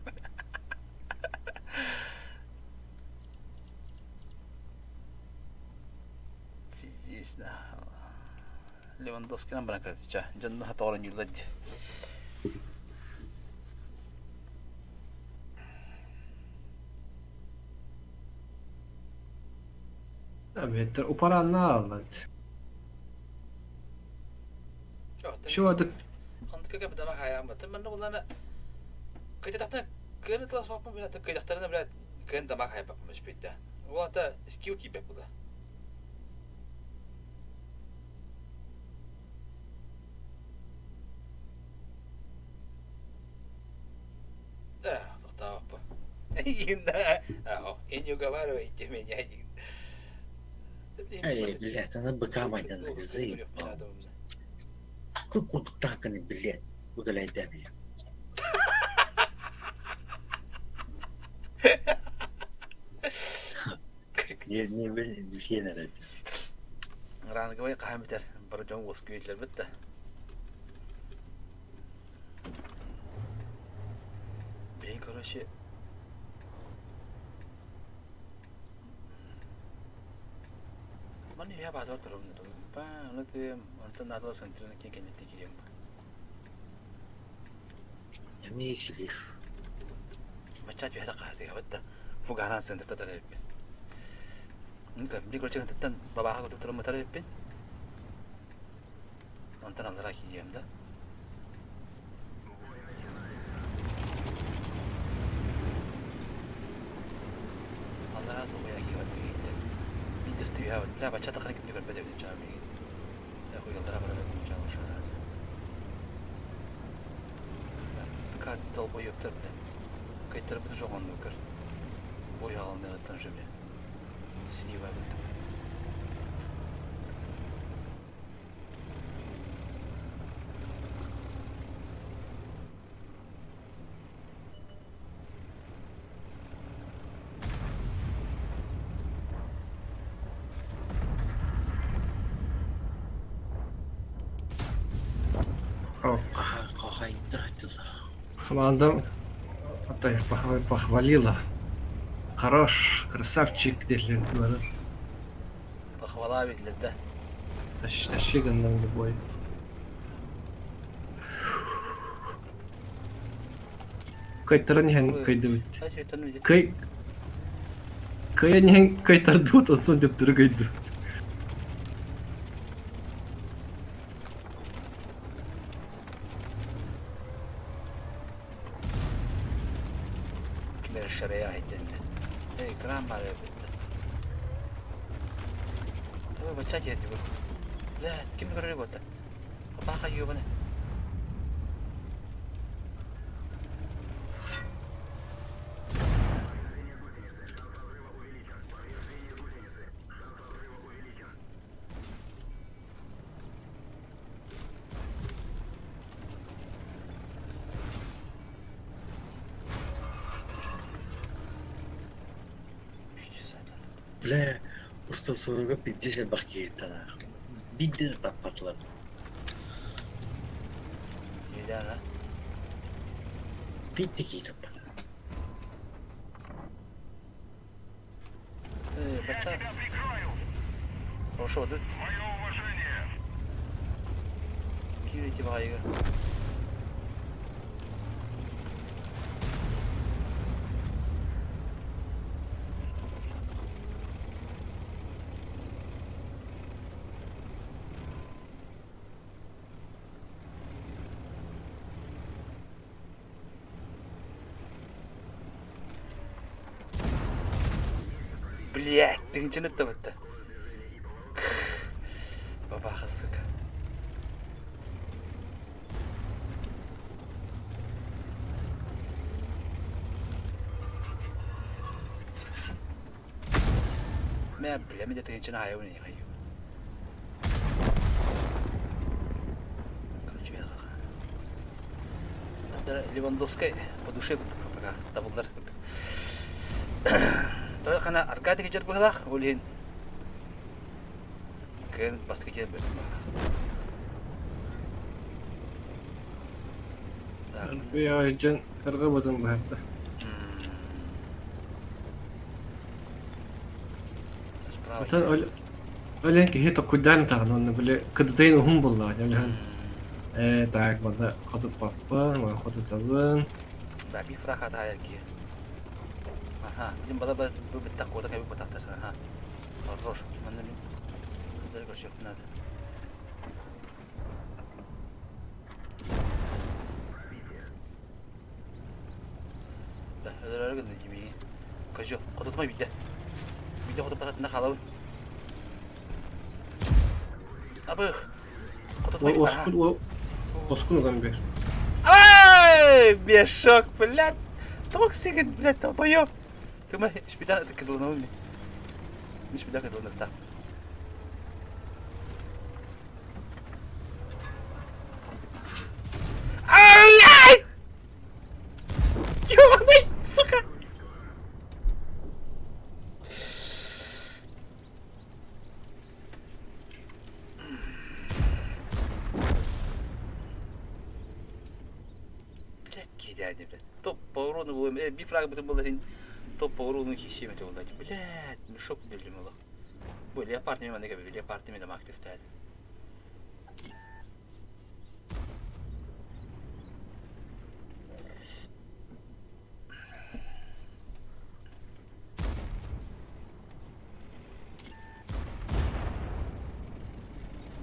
Здесь, да. Левандовский нам брак ча. Жонну хаторын юлад. Беттер упаранна аллат. Шо адык Хандыка бдама хаян бат. Мен улана кайтахтан көн класс бапым билет кайтахтарына билет көн дамак хай бапым битте. Улата скилл кибе буда. Э, тоқтап. И не уговаривайте меня. Эй, блядь, она быка майдан заебал. Какой кот таканы, блядь, удаляй да, блядь. Не, не, не, Ранговый қамитер бір жон өскөйлер бітті. Блин, короче. Маны я базар тұрым. Па, оны ты, онтан надо центрына кен кенетте кирем. Эмне силих. Бачат бәді қады, бітті. Фуганан центр татар еппин. Нка, блин, короче, таттан бабаға көтіп тұрым матар еппин. Онтан алдыра кием да. Аллара тугая кием бит. Мин тестü я, бля, бачата қаны кимди көрбөдө бит жамы. Я хуй аллара бара бит жамы шура. Така долбоёбтар бля. Кайтар бит жоғын көр. Бой аҕалыныаҕыттан уже бля. Синева курдук. Командам похвалила. Хорош, красавчик дииллэр бары. Похвала биллэр да. Тащи гынным любой. Кыайтаран иһэн кыайдыбыт. Кый Кыайан иһэн кыайтардыбыт, онтон төптөрү кыайдыбыт. Ким эрэ шарайа иһиттэннэ. Эй, экран баар эбит. Давай бачча тиэрди бу. Блядь, ким көрөр буолта? Папаха ёбаны. Бля, устасуруга пиздец элбэх киһи танаах. Биирдэ да таппатылар. Нельзя, Биирдэ киһи таппатылар. Бачча. Хорошо, тут. Киирити баҕайыга. Блядь, тыһыынчаны ыттабытта. Бабаха, сука. Мэ, бля, мен де тыһыынчаны аайабын эйиэхэ. Короче, Левандовскай по душе пока табыллар. Той хана Аркадий кечер быһылаах, ол иһин кыын бастакы киэн бөтүм Дьон кырга бытын быһарда. Оттон ол киһи токкуйдаан таҕын уонна били кыдытайын уһун буоллаҕа дьэ ээ так бада хотуппаппын уон хотутабын Да, би фрак атаайар киһи. Аха, билим бала ба бу биттах куота кэбит батахтар. Аха. Хорош, манна мин кыдары көрсүөхпүн наада. Да, өлөрөр гынна димии. Козел, хотутума биирдэ. Биирдэ хотуппататына хаалабын. Абых! Хотутума Оскун оскун уган бер. Ай, мешок, блядь! Токсик, блядь, долбоёб! Ты ма шпида кыдылынабын мен. Мен шпида кыдылыныктаах. Блядь! Ёбаный, сука! Блядь, кидэни, блядь. Топ по урону было, би фраг бутын было топ по урону хищим это было. Блядь, мешок билим было. Бу леопард мен маннык эбит, леопард мен дамаактыктаады.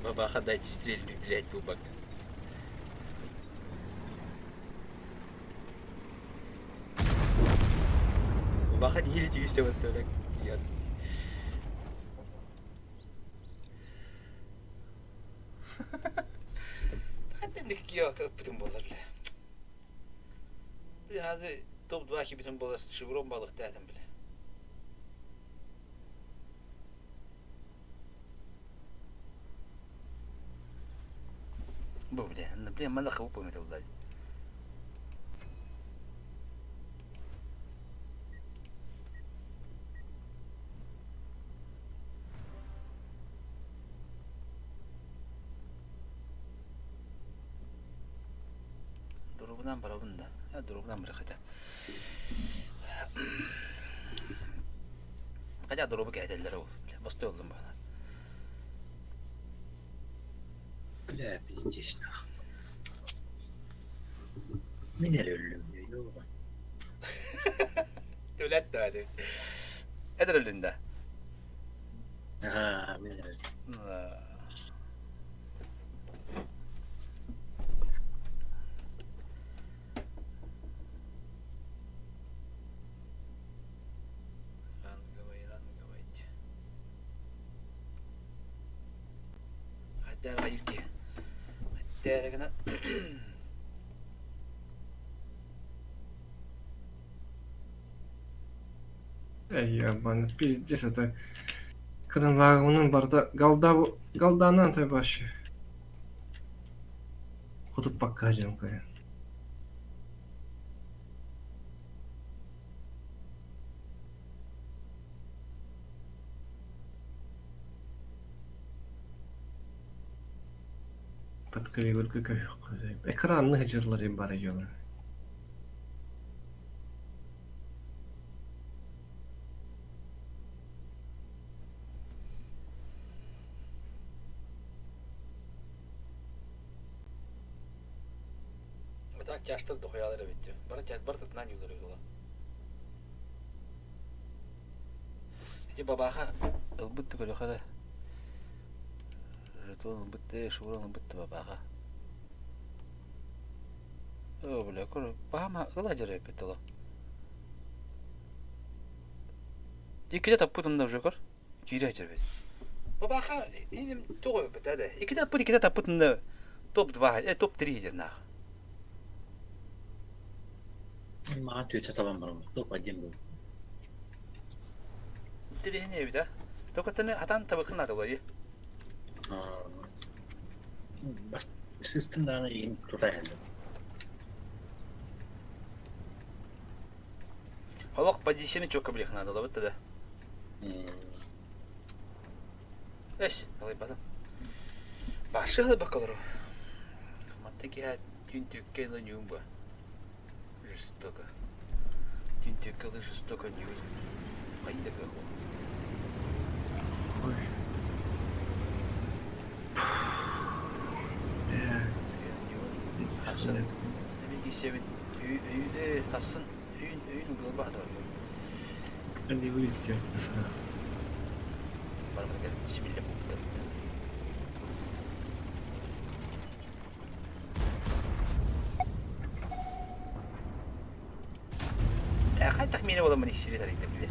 Бабаха, дайте стрельну, блядь, бубак. Бабаха диили тигисте батталак. Хантан бүтүн буолар бля. Блин, азы топ-2 бүтүн буолар шеврон балыктаатым бля. бу, бля. Блин, мана хабы помнит, блядь. Дурубунан барабын да. Я дурубунан бар хотя. Хотя дурубу кэһэтэллэр ол. Бостой олдум баҕана. Бля, пиздец нахуй. Мин эрэ өллүм диye оҕо. Төлөт да Эдэр өллүн да. Аа, мин эрэ. Ранговый, ранговый. Хайдара ирки. Хайдара гына. Эй, ебаный, пиздец, это Кырынлагымның барда галда галданан тай башы. Хотуп бакка жам кая. Подкаливырга көйөк. Экранны хыжырлар бар жолы. Так тяжтыр дохуялар эбит. Бары тяж бар тытынан юлар була. Эти бабаха ылбыт көрөхөрө. Жетон ылбыт, шурон ылбыт бабаха. О, бля, көр, баама ыла жер эппит ола. Икките таппытым да уже көр. Киирэ жербет. Бабаха иним тоҕо эппит да. Икките таппыт, икките таппытым да топ-2, топ-3 дер нах. Маған төте табан барам. Топ один был. Тилиһине эбит а. Токотаны атан табыкын ады булай. Бас систем дааны ин тута хәле. Олох позицияны чокка билих надо да битте да. Эш, алай базам. Башы хылы бакалар. Матты ки түн төкке лы нюмба. Жестоко. Түн төкке лы жестоко нюм. Кайда как Ой. Хасын. Эми кисебит. Үй хасын. Үйүн үйүн угылба хатар. Они вылетели. Барбар сибиле буктар. Хай тахмине бола мани сири тарикте биле.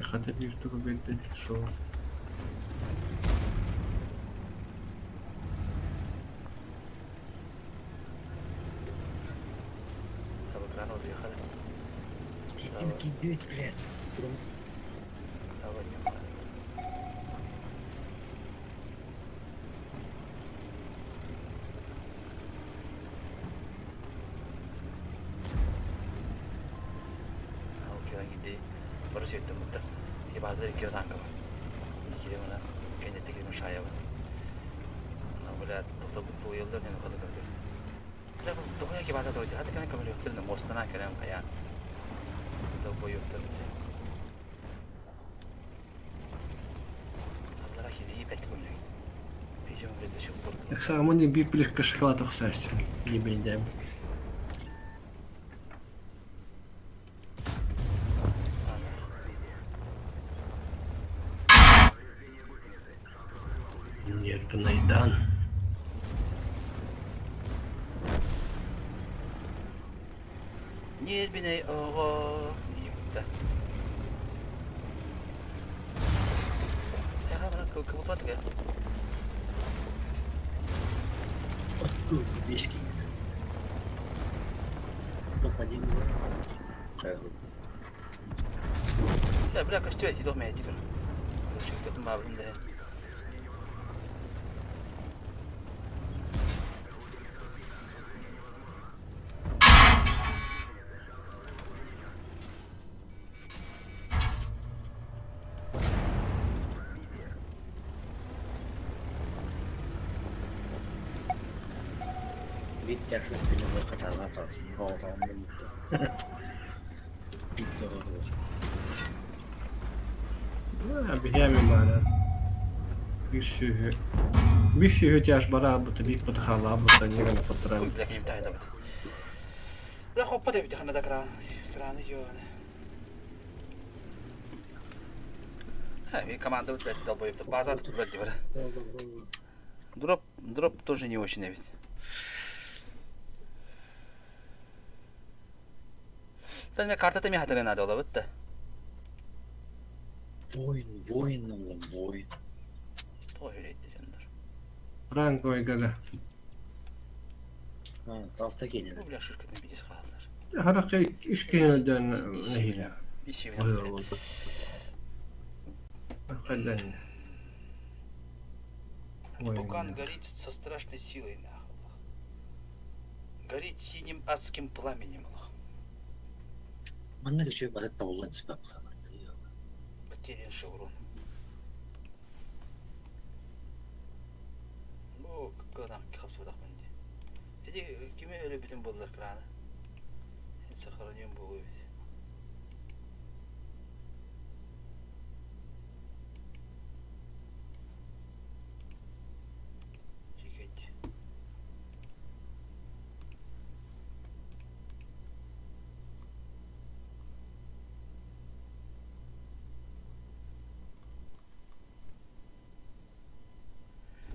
Хата бир тугу белде шоу. Табакран оды хала. Кидют, блядь. Барысы өттім бұтты. Ебазыр иккер танка бар. Кире мына кенетте кире шая бар. Мына бля тоқта бұтты уелдер нені қады кірді. Бля бұл тоқая ки база тұрды. Хаты кәне көмілі өттірді. Мостына кәрем қаян. Бұл бой өттірді. Аллара хири бәк көмілі. Бейжім біледі шығып тұрды. Якса мені bir плишка шоколад охсайсың. Не билдем. Нервный Нервный ого. Епта. Я бана кыбылтып Ой, бешки. Топ один был. Я бля көстүбэт идох мэ дикер. Чөктөтүн бабын да. Биир тяжкий хасаана Биһиэми баара. Биир сүүһү. Биир сүүһү тяж бараабыта, биир пытахалаабыта, ньыгана пытыран. Бля, ким тайдабыт. Бля, хоппот эбит ханна да кран. Краны ёны. Команда вот блядь, долбоеб. База тут блядь, Дроп, дроп тоже не очень ведь. Sen карта ми хатыры надо олабыт да. Воин, воин oğlum, воин. Той öyle жандар. Ранговый газа. Алта келер. Бу бля шишкатын бидес хаалар. Харакка үш кенеден нехиле. Исивин. Пукан горит со страшной силой, нахуй. Горит синим адским пламенем. Манна күчү бары табылган сыбап. Потерян шеврон. Бу кырдан хапсыбадах менде. Эти киме өлө бүтүн болдулар краны. Сохранен был ведь. Чекайте.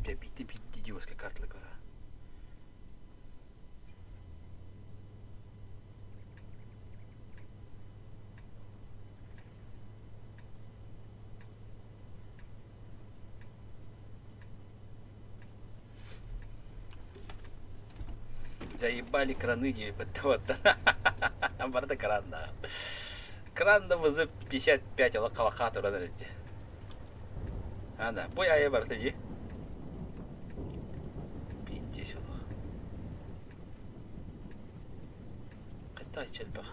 Бля, битти битти идиотская карта гора. Заебали краны, ебать, вот. Барда кран, да. Кран да вызы 55 ала калака туран эретти. Ана, бой ая барда ди. Пиздец олох. Кайта челпах.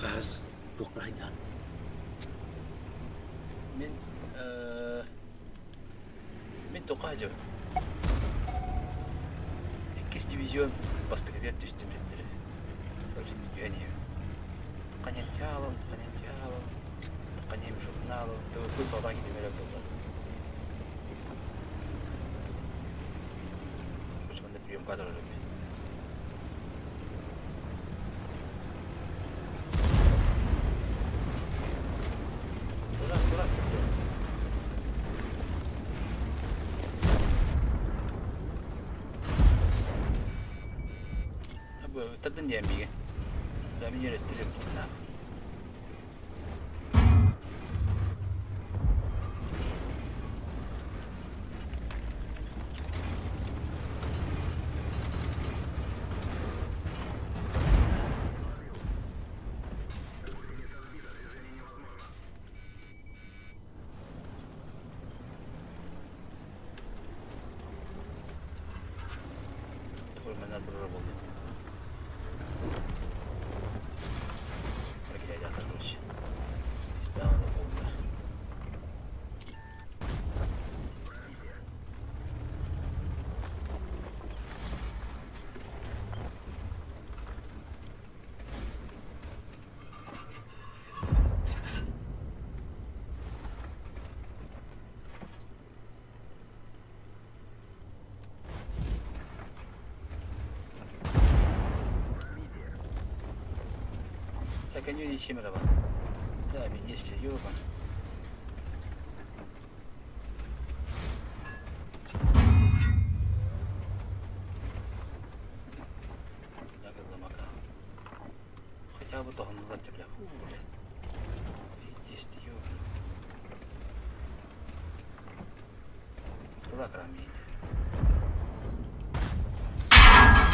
Хас туқайдан. Мен мен тоқажы. Иккис дивизион бастыгы түстүм жеттери. Короче, видео Тақанен ялым, тақанен ялым, тақанен журналым, ТВП содан кетемелеп болды. Короче, мында прием кадр өлөп. Тура, тура. Тардын диэн биге. Бля, мен үйреттірем тут Турмена турар болды. Короче. Сюда надо было. Так, они не чемерова. Да, если ёбан. Хотя бы того, ну ладно, бля, фу, бля. Пиздец, ёбан. Туда крам едет.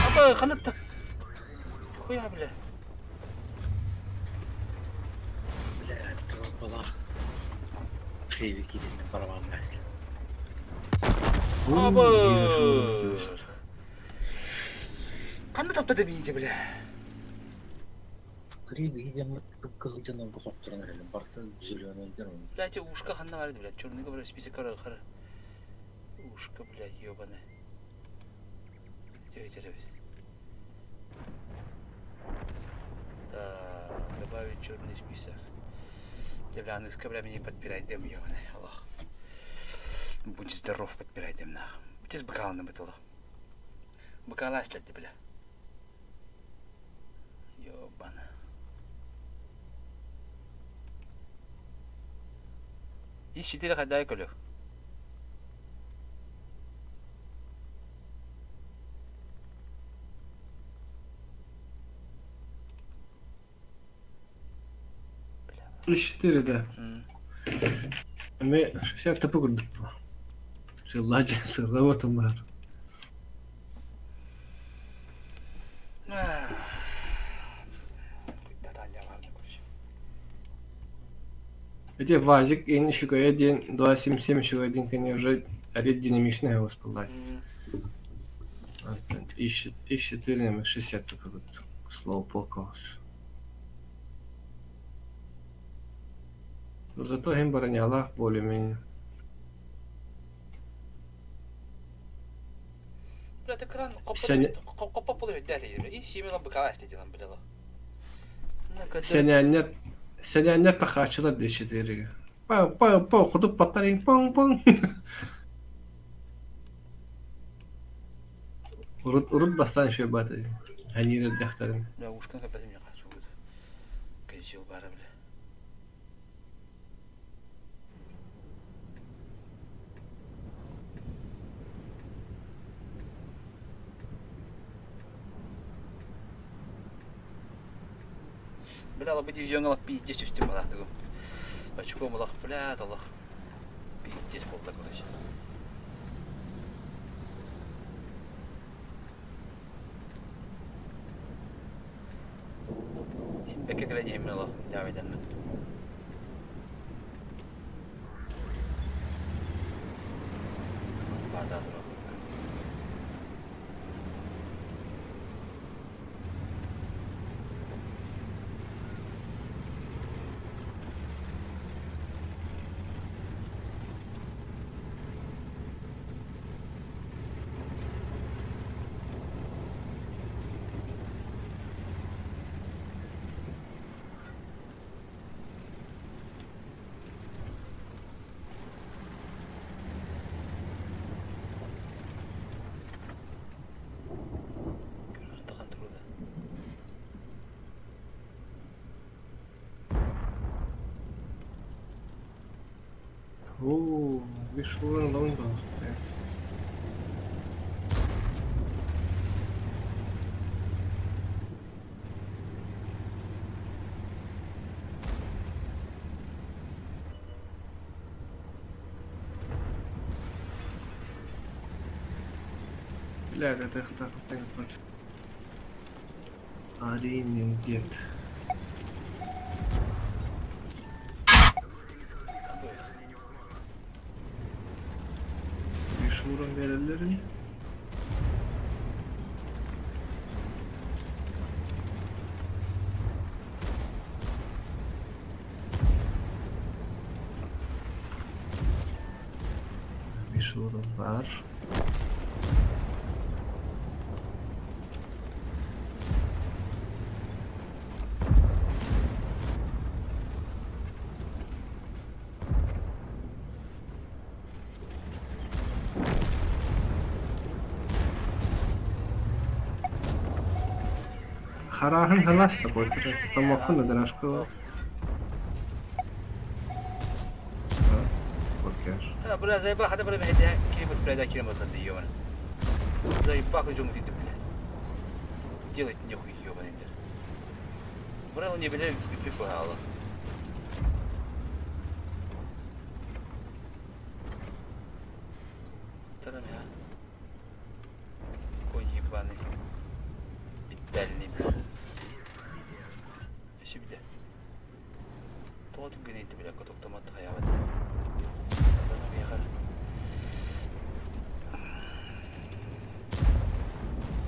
Аба, ханатта. Хуя, бля. Бля, балах. Шейви киден барабан мәсле. Аба. Қанды тапта деп бля. Кырыы биһи дьоммут кып-кыһыл дьон ордук хотторон эрэллэр, барыта зеленайдар онно. Блядь, ушка ханна бар блядь, черный говорю, список хара. Ушка, блядь, ебаная. Так, добавить черный список. Бля, аныска, бля, меня подпирай, дэм, ебаный, Аллах. Будь здоров, подпирай, дэм, нах. Будь бокал на бытыло. Бокала след, бля. Ёбана. И четыре хода көлө. Плюс 4, да. Мы 60 тп курдук бу. Сылла сылла отум бар. Эти вазик и еще один, 277 еще один, конечно, уже арет динамичный голос была. И 4, 60 только вот, к слову, полкос. Но зато им бронялах более-менее. Бля, ты кран, копа полы дяти, и семена быка делам, бля. Сэнээннэр сэнээннэр тахааччылар дечетиригэ. Пау пау пау хотуп паттарин паң паң. Урут урут бастан еще баты. Они дяхтарын. Бля, ушкан капец мне хасуют. Козел бара, бля. Бля, лабы дивизионга пиздец үстем балахтыгым. Очко балах, бля, Аллах. Пиздец болды, короче. Бәкке кэлэн иһиммин олох дьаабайданным. База турар. Тахан турда. Оо, вишура лонга. Бля, это так так Аренин дед. Вишуран берелерин. Вишуран бар. Хараһын халас такой, тамакын да дырашка. Бля, заебал, хата бля, бля, кирибут, бля, да, кирибут, да, ёбаный. Заебал, идем, ты, бля. Делать нехуй, ёбаный, да. Брал не, бля, припало. Тарамя. Конь ебаный. Педальный, бля. Өсө бile. Тоҕо түргэнэй бile котоктомат хаябат. Дана бияхар.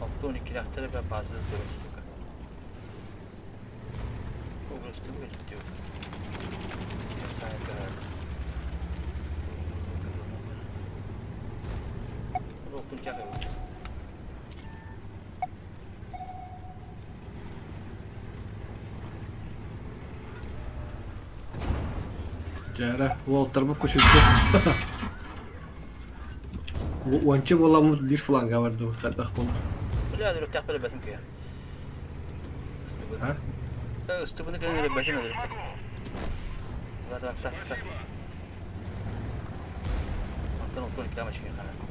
Алты он икки лахтара бә базы турар сука. Ыстыбы кэлиттибит. Саайка. Оттун кэхэ. Дьээрэ, уолтарбыт кучуйду. Уонча буоламмыт биир фланга бардыбыт хайдах буолла. Бля, өлүктэх билбэтим киһи. Ыстыбыны. Ыстыбыны кэлин өлөрбөтүм өлүктэх. Так, так, так. Онтон оттон икки машина хана.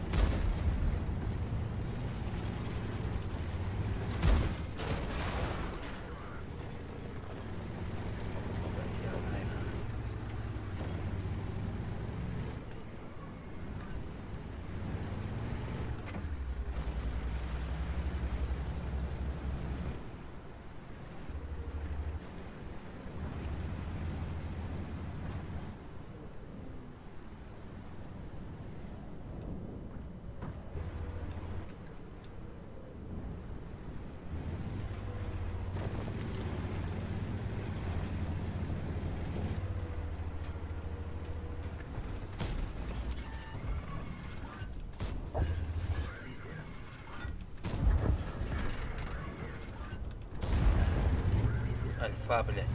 Альфа, блядь.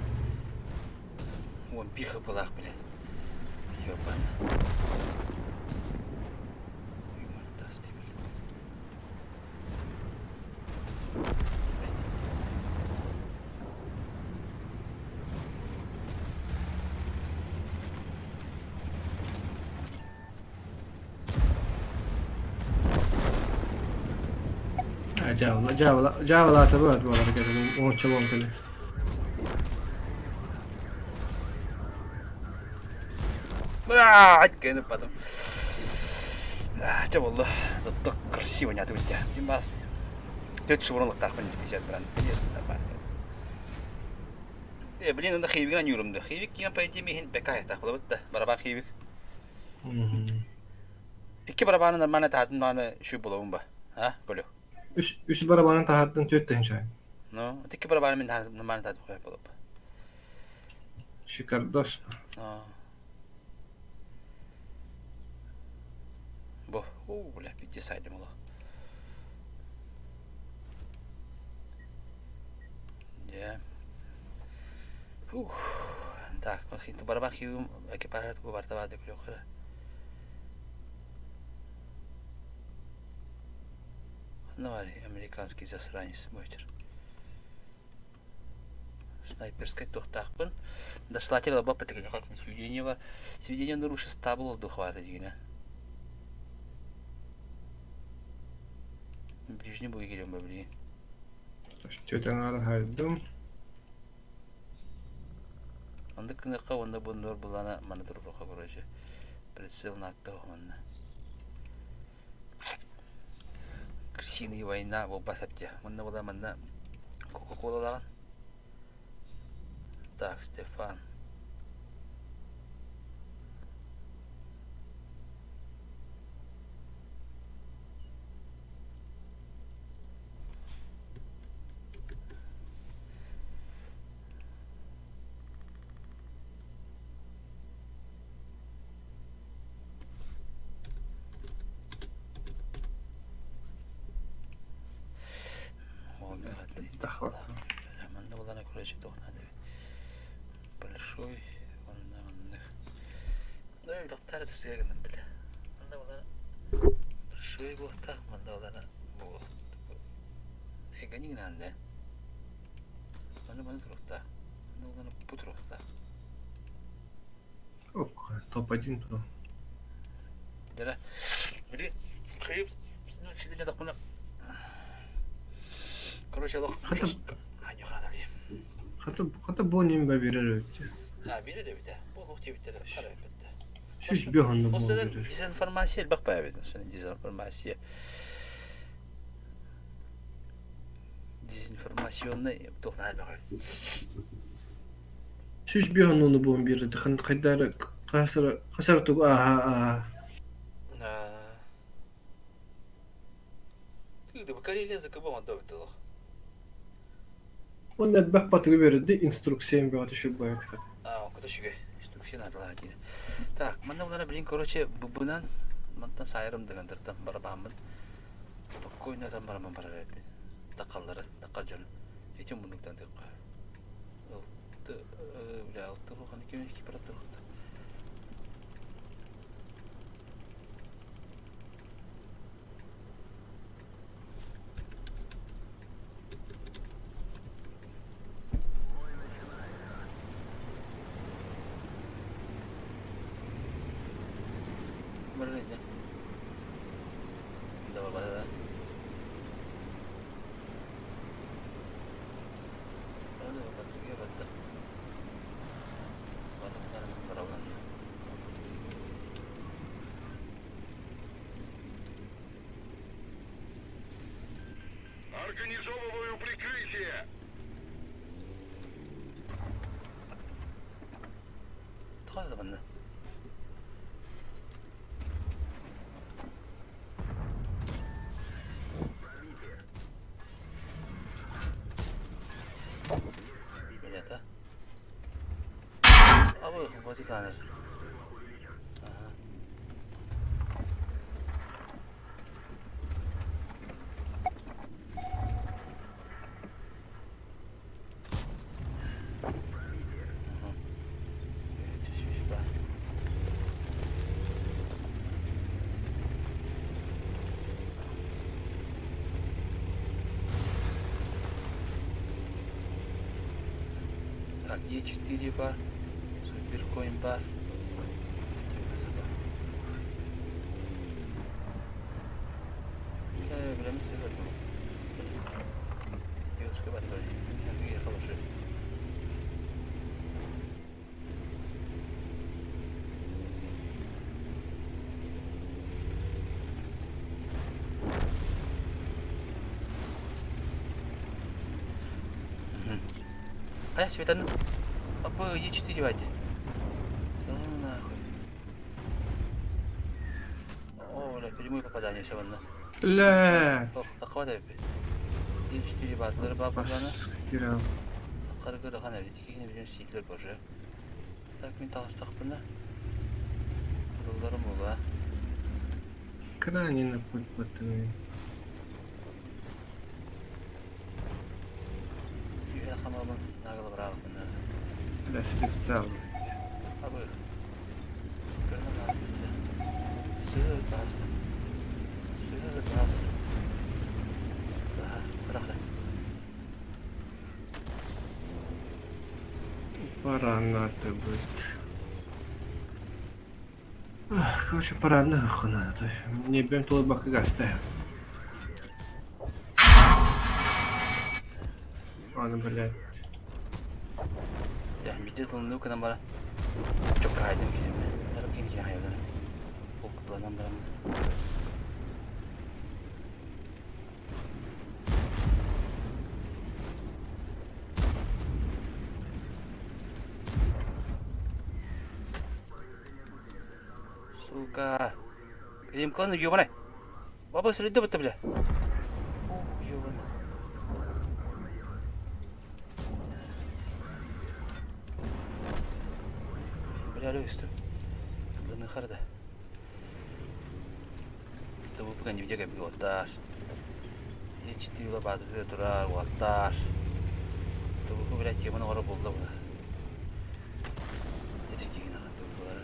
Вон пиха была, блядь. Ёбана. Ой, мальтастый, блядь. Дьаабыла, дьаабыла, дьаабылаата быат буолар кэлин, уонча буолан кэлин. Блядь, кэнэ потом. Чэ буолла, зато красиво не отвеча. Димас. Төрт шевронлықтаахпын 50 бран. Конечно, нормально. Э, блин, онно хивигин аньуурум да. Хивик киин по идее миһин бэкэ айатаах буолабыт да. Барабан хивик. Икки барабаны нормально таһатын мааны үчүгэй буолабын ба. А, Колю? Үс, үс барабанын таһаттан төрт тыһыынча. Ну, икки барабаны мин нормально таһатын хуй буолап. Шикардос. Бу, уу, бля, пизде сайдым оло. Дьэ. Фух. Так, барабан хиум экипажа барта баады күрөхөрө. Ханна американский засранец буочар. Снайперскай туохтаахпын. Дослатель лабап сведения сведения наруши стабл духвата дигине. Ближний бой келем блин. Тетя хайдым. Онда кыныкка онда бундор булана мана турбака короче. Прицел натто манна. Крысиная война буолбат эбит Манна була манна Кока-Колалаҕын. Так, Стефан. Манна булана короче туох надо большой онна маннык ну доктор это гынан бile манна булана большой буохтаах манна булана бу эгани гынан да манна маны туруохтаах манна булана бу туруохтаах Топ-1 то. Дара. Били хрип ну сидели так Короче, лох. Хата хата бу ним ба берер эбит. А, берер эбит. Бу лох тебиттер хара эбит. Сүс бөхөннө бу. Дезинформация бак ба эбит. Дезинформация. Дезинформационный тухнаар бак. Сүс бөхөннө бу берер. Хан хайдар касар касар тугу аха аха. Ты Карелия за кого он добит? Уонна элбэх батыгы биэрдэ инструкция бөҕөтө сүрбайыт. А, куда сүгэ инструкция надалаа диир. Так, манна булара билин короче бубунан мантан сайырым дыгандыртан барабааммын. Спокойно там бараман барар эбин. Такаллары, такал дьон. Этим мунуктан тыкка. Алты, бля, алты хухан ким ики барат. Блин, да. Давай, да. Организовываю прикрытие! Тоҕо да манна? Ребята. А вы хватит ланер. Ага. Так, Е4 бар, суперкоин бар. Время сыграно. Идиотская батарея. Хороший. А я светану. Апа Е4 вайде. Да ну нахуй. О, бля, прямое попадание все ванна. Бля. Ох, такого да Е4 базалары бар булганы. Кирилл. Таккары хана бит икене билен ситлер боже. Так мин тагыстак буна. Рулларым була. Крайне на путь потом. Үйе хамамын нагыл брал буна. Бля, слетал. Абы. Көрмө Сыр тагысты. Сыр тагысты. Ага, Пора надо будет. Ах, Короче, пора нахуй надо. Мне бем толбак и газ Ладно, блядь. Я миде тылны кынан бара. Çok kaydım kelime. Darım kini kini hayvanı. Okuklanan барам. Сука. Клим клан ёбаный. Баба следы бля. О, ёбаный. Бля, үстüm. Лыны харда. Табы пыган нивдеге би оттар. Е4 базы турар оттар. Табы бля теманы ора болду бу. Тескигин ага булар.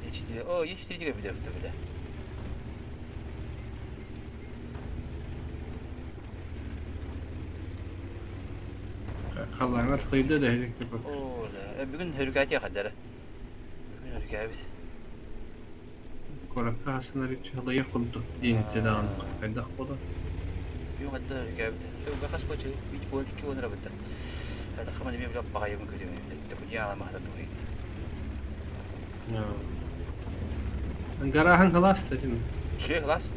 Е4 о Е4 диге биле бля. Халлаңар кыйды да элек деп. О, ля. Бүгүн хөргәти хадары. Бүгүн хөргәбит. Коракка хасынар чалая курдук диэн даҕаны хайдах буолар. Бүгүн хадда хөргәбит. Бүгүн хас бочу бит бол ики онра битта. Хада хаман эме билеп багайым көрөм. Этте бу яла махта тугит. Гарахан халас дедим. Че класс?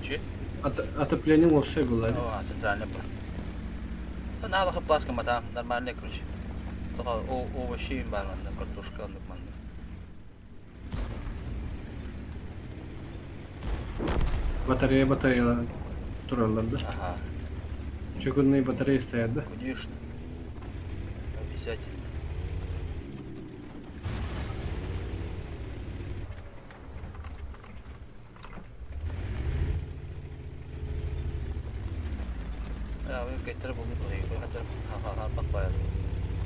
Че? Отопление вообще было. О, центральный был. Ну, надо пласка мата, нормальный, короче. Только овощи им бар, картошка, нормально. Батарея батарея тураллар да. Ага. Чугунные батареи стоят, да? Конечно. Обязательно. Кэттэр булгу хатар баайар.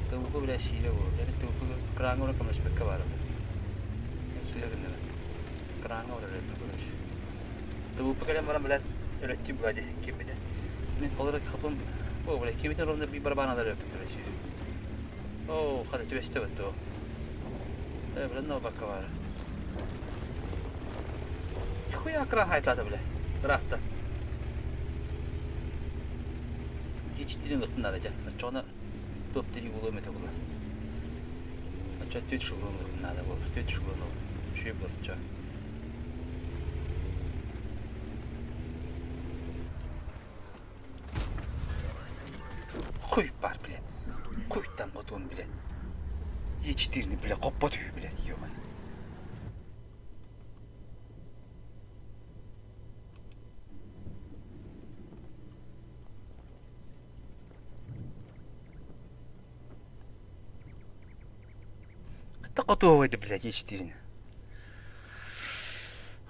Тылгы бля сиирэ бу. Бля тылгы краҥа ора көмөспөккө баар. Сыа гыннара. Краҥа ора короче. Тылгы кэлэн баран бля өлөттү бля киммите. Мен колора хапым бу бля кимите ровно би барабан алар өпүт короче. О, хата түбэстэ бытты. Э, бля, но бакка бар. Хуя кран хайтады бля. Ыраахта. Ичтинин ыттын ада жа. Очона топ тири булу мете була. Очо түт шугун надо бол. Түт шугун. Шүй бол чо. Хуй бар, бля. Хуй там вот он, блядь. Е4, бля, коппот блядь, ёбан. Готовый, блядь, Е4.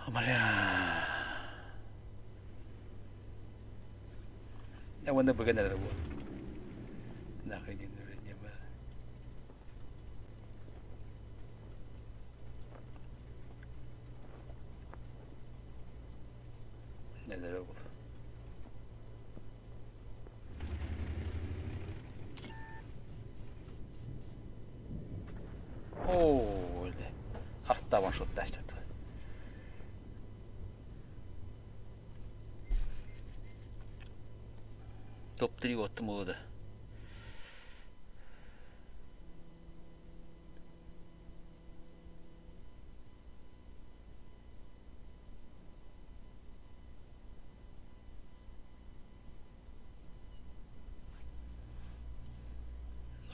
Бля. Я вон бы генерал вот. Нахуй не нужен не было. Neler oldu? Оо, öyle. Artta one shot таштады. Топ-3 оттым oldu.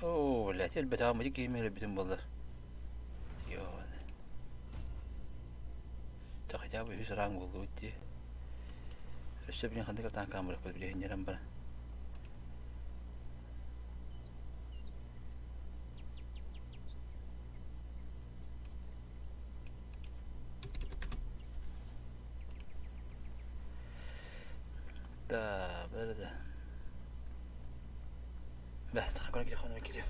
Оо, блядь, элбет ама киймели бүтүн болар. Йоо. Та хотя бы үс ранг болду ди. Өссө билин хандык тан камера кой билин ярам бар. Да, böyle de. Бә, тахакона кире хана кире.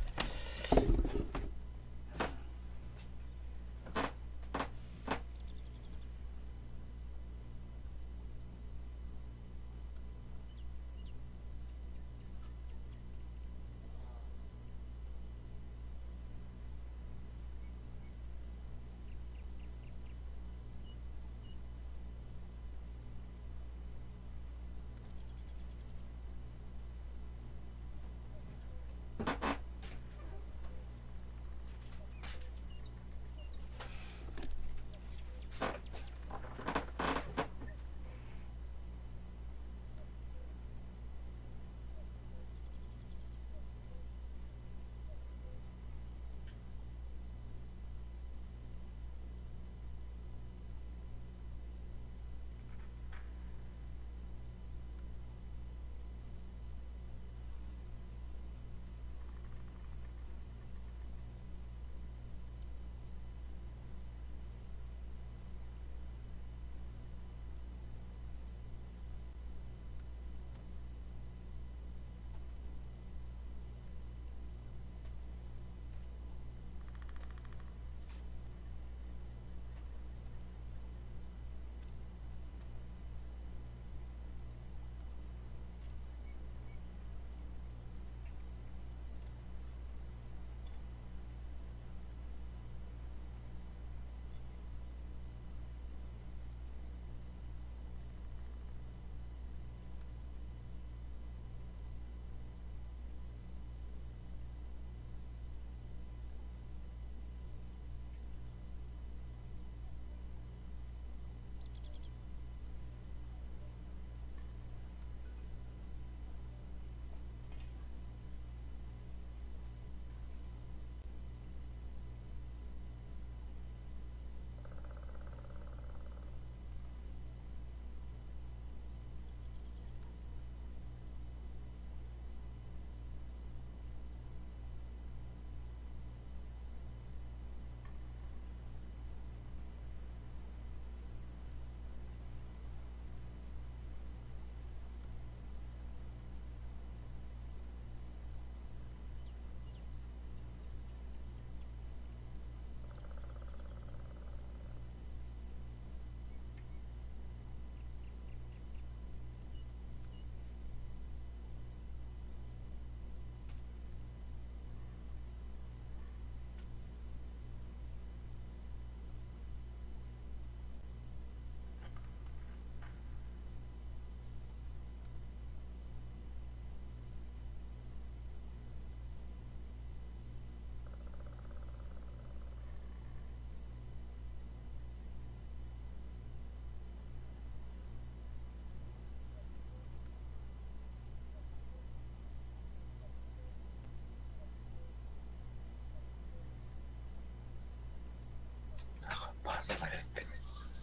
Базалар эппит.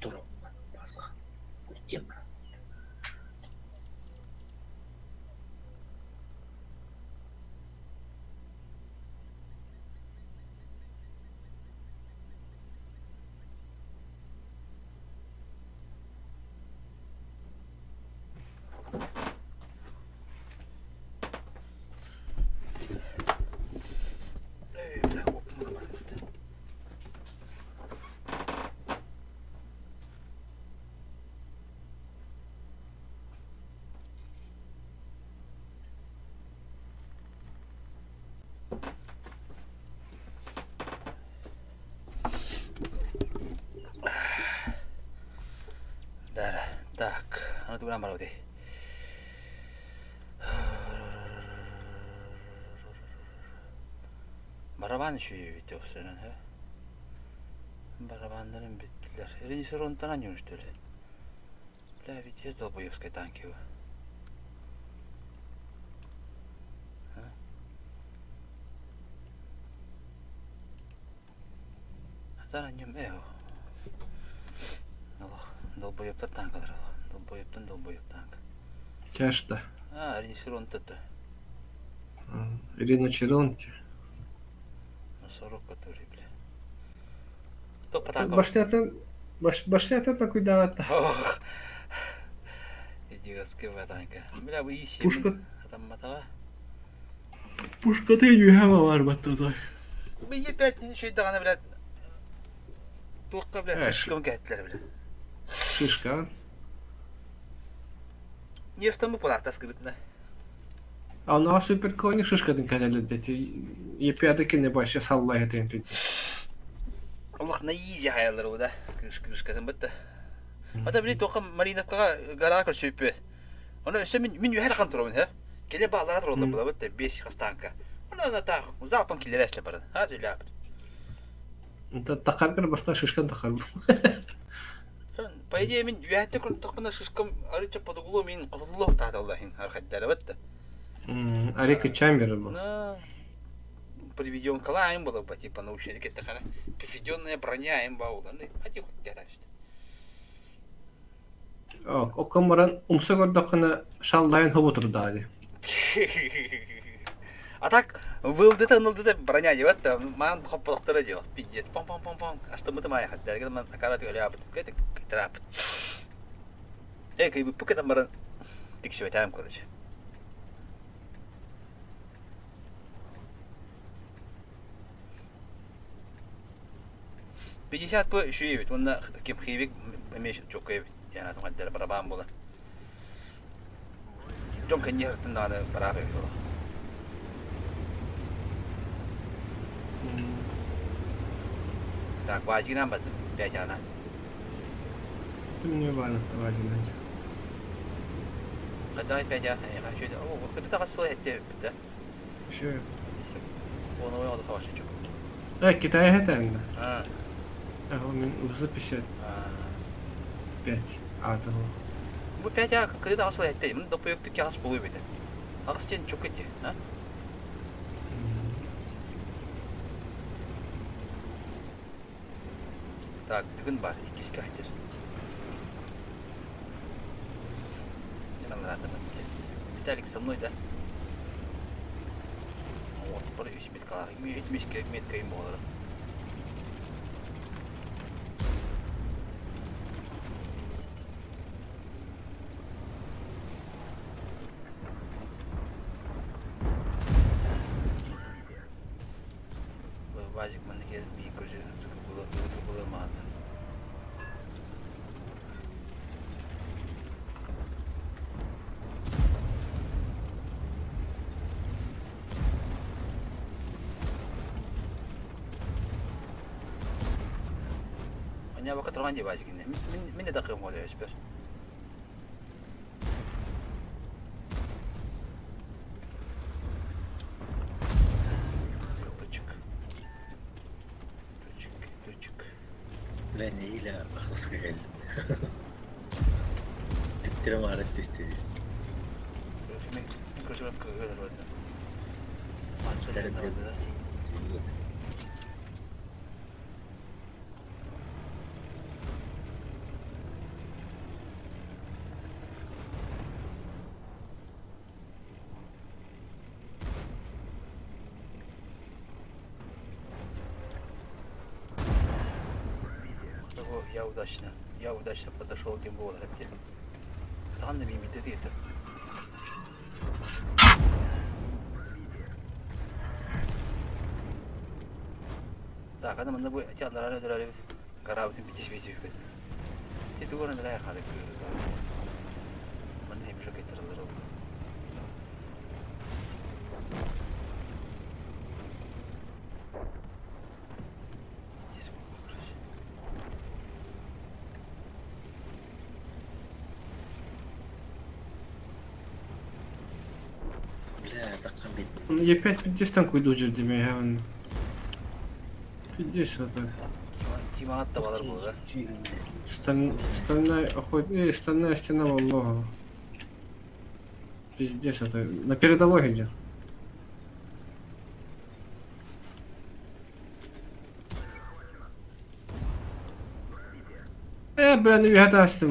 Турук база. Диэн баран. Бәрі. Так, аны тугунан барабыт Барабан үчүгэй эбит охсонон һэ. Барабаннарын бүттүлэр. Ренессеронтан анньын что ли? Бля, ведь есть долбоебской танки его. Атар анньым э Аллах, долбоебтар танкалар аллах. Долбоебтан долбоеб танк. Чашта. А, ренессеронта-то. Ирина Черонти. Носорог который, бля. Топ танк. Баштатын баштатын такой давата. Ох. Идиотская танка. Бля, вы ищи. Пушка. Там матава. Пушка ты не бар баттыдай. Бии опять ничего даҕаны, блядь. Туохха, блядь, шишкам кэһэттилэр, блядь. Шишка. Нефтамы палата скрытно. А у нас суперкони шишкатын кэлэлэр дети. Епиады не башы саллай этен түн. Олох на изи хаялар да. Кыш кышкатын бытта. Ата били тоха Мариновкаға гара көрсөйпү. Оны өсө мин мин үһэр хан турамын, ха. Келе баалара тураллар була бытта 5 хастанка. Оны на тах залпан килер эсле барын. Ха сөйләп. Тахаргар баста шишкан тахар. По идее мин үһәтте күн тохпана шишкам арыча под углом мин куруллу тахта Аллахин архаттара бытта. Арика Чамбер был. На приведенка им было бы, типа научили какая-то приведенная броня им баула. Ну, а тихо, где-то Оккоморан умса көрдөххүнэ шаллайын хобутурдаали. А так, вылдыта, нылдыта броня деват, ман хоппалықтары дел. Пиздец, пам-пам-пам-пам. Астымыты май хаттар, ман акарат өлябыт. Кэт трап. Эй, кай бы пукатам баран. Тиксибетаем, короче. 50 по шүйебит, онна кем хибик эмеш чоккайбит. Яна тугаддар барабан була. Дьон кэнниһэртин даҕаны бараап эбит олох. Так, баажыгынан бардым, пятяна. Мне важно, важно. Хайдах пятя, эйха, шөйдө, о, кыты тахас сыл этте бит, да? Шö. Оны ой оды хавашы чук. Да, Китай это да. А. Ага, мен уже 55. А, того. Бу пятя кыты тахас сыл этте, мын допойыктык кягас болуй бит. Агыс тен чук эти, а? Так, бүгін бар, иккиске айтыр. Мен рада Виталик со мной, да? Вот, бар үс меткалар. Үт метка им болар. Вазик манекен ми көжө было было маанда. Аня бака турган же базик инне. Мин мин да кым болду өспөр. Точек. Точек, точек. Бля, нэһиилэ ахыска кэллим. Титтирем аара түстүс. Короче, мен короче, мен көгөлөр барды. Анча да. удачно, я удачно подошел диэн буолар эбит. Атаҕын да мииммитэ диэтэ. Так, аны манна бу эти аллараа өлөрөрүбүт, гараабытын битис-битис Ти тугу эрэ хаада Манна эмиэ кеттараллар ол. Здесь было, короче. Бля, тахсан бит. Я опять пиздец танк уйду жердеме, я он. Пиздец это. Тима атта балар буолла. Стальная охот... стальная стена во много. Пиздец это. На передовой идет. Бля, ну я даст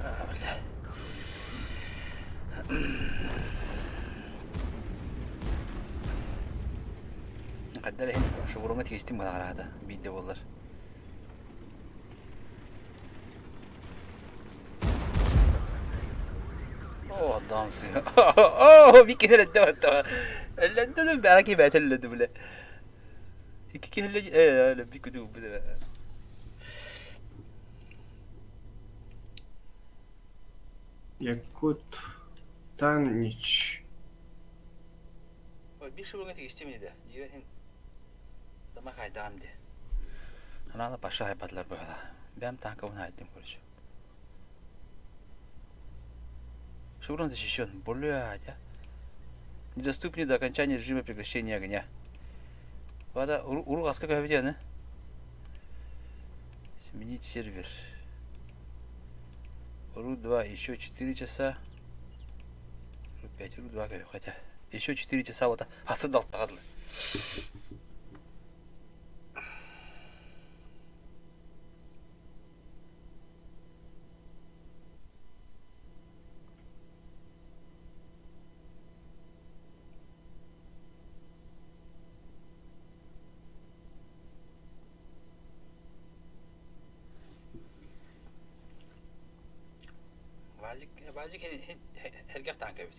А, бля. Хайдах иһин шевроҥҥа тигистим гына биирдэ буоллар. Оо, отдоон сыыһа. Оо, бикки эрдэ баттаҕа. Өллөндө бэҕэ кибэт өллөдү бile. Икки киһи өллө бикки тугу бile. Якут Танич. Биир шевроҥҥа тигистим ини да. Дьиэ Дама хайдаҕым дии. Анаала паша хайбатылар быһыылаах. Бэйэм тааҥкабын хаайдым короче. Шеврон защищен. Блядь, а. Недоступный до окончания режима прекращения огня. Вода уругаска көһөбүтэ Сменить сервер. Ру-2 еще 4 часа. Ру-5, Ру-2 хотя. Еще 4 часа вот асы далтаҕа Баазик, баазик эргэх таанка эбит.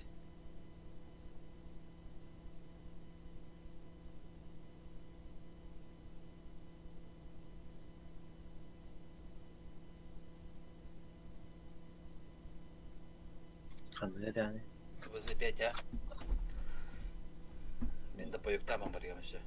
Ханныга даҕаны ВЗ-5, а? Мин да поюктааман барыам өссө.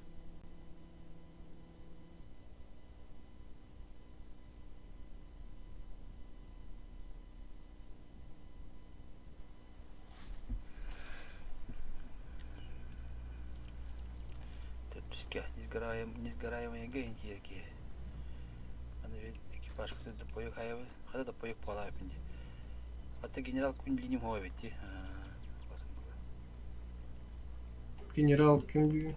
Төрдүскэ несгораемые гэнтиэркиэ. Аны экипаж да пойук хайабыт, хата да пойук буолаабын дии. Хата генерал Кунлиним хоа эбит дии. Генерал ким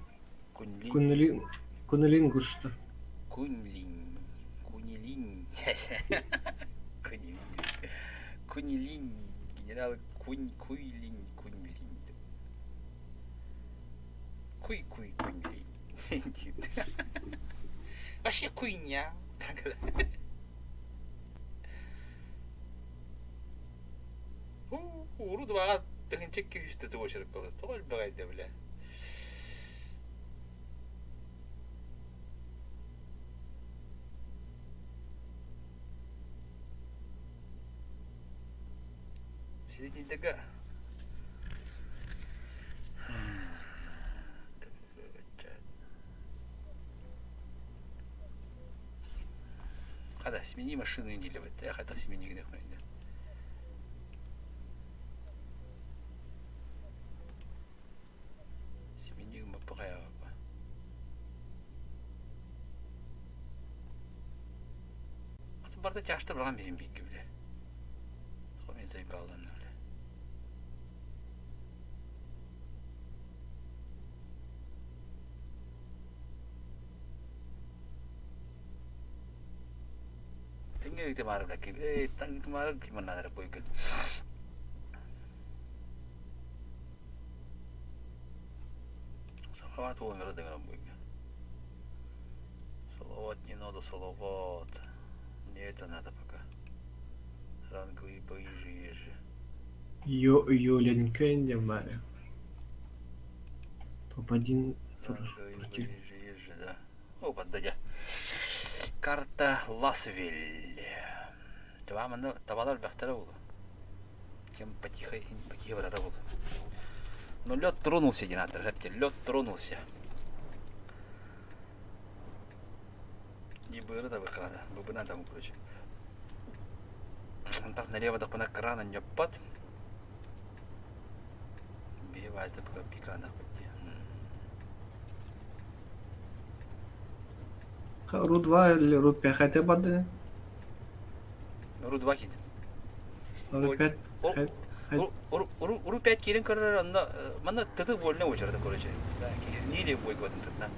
Кунлин. Кунлин. Кунлингуста. Кунлин. Кунилин. Кунилин. Кунилин. Генерал Кунь Куйлин Кунлин. Куй куй кунлин. Вообще куйня. Урут баҕа тыһыынча күүстэ тугу буолар. Тоҕо элбэҕэй да бile. Среднейдага Хада, смени машину неделю. Я хотел смени где Смени маппахайаапа. Барда тяжты барган бейін бейкі біле. Мен заебалдан біле. Тэҥҥэ маары билэ э таҥ маары киманнаадара бойгын. Салават буолан дыҥырам буйга. Салават не надо, Салават. Мне это надо пока. Ранговые бои же есть же. Юленька Индия Топ-1 Ранговые бои же есть же, да. О, поддадя. Карта Ласвиль. Табалар бәхтәрә булды. Кем потихо, потихо барара булды. Но лед тронулся, генератор, лед тронулся. Не быры да выхрада, быбына там, короче. Так налево да пана крана не пад. Бивать да пока пикрана хоть. Ру-2 или Ру-5 хотя бы, Ру-2 кит. Ру-5. Ру-5 кирин көрөр онно манна тытык больно очерда короче. Да, не бойго тытна.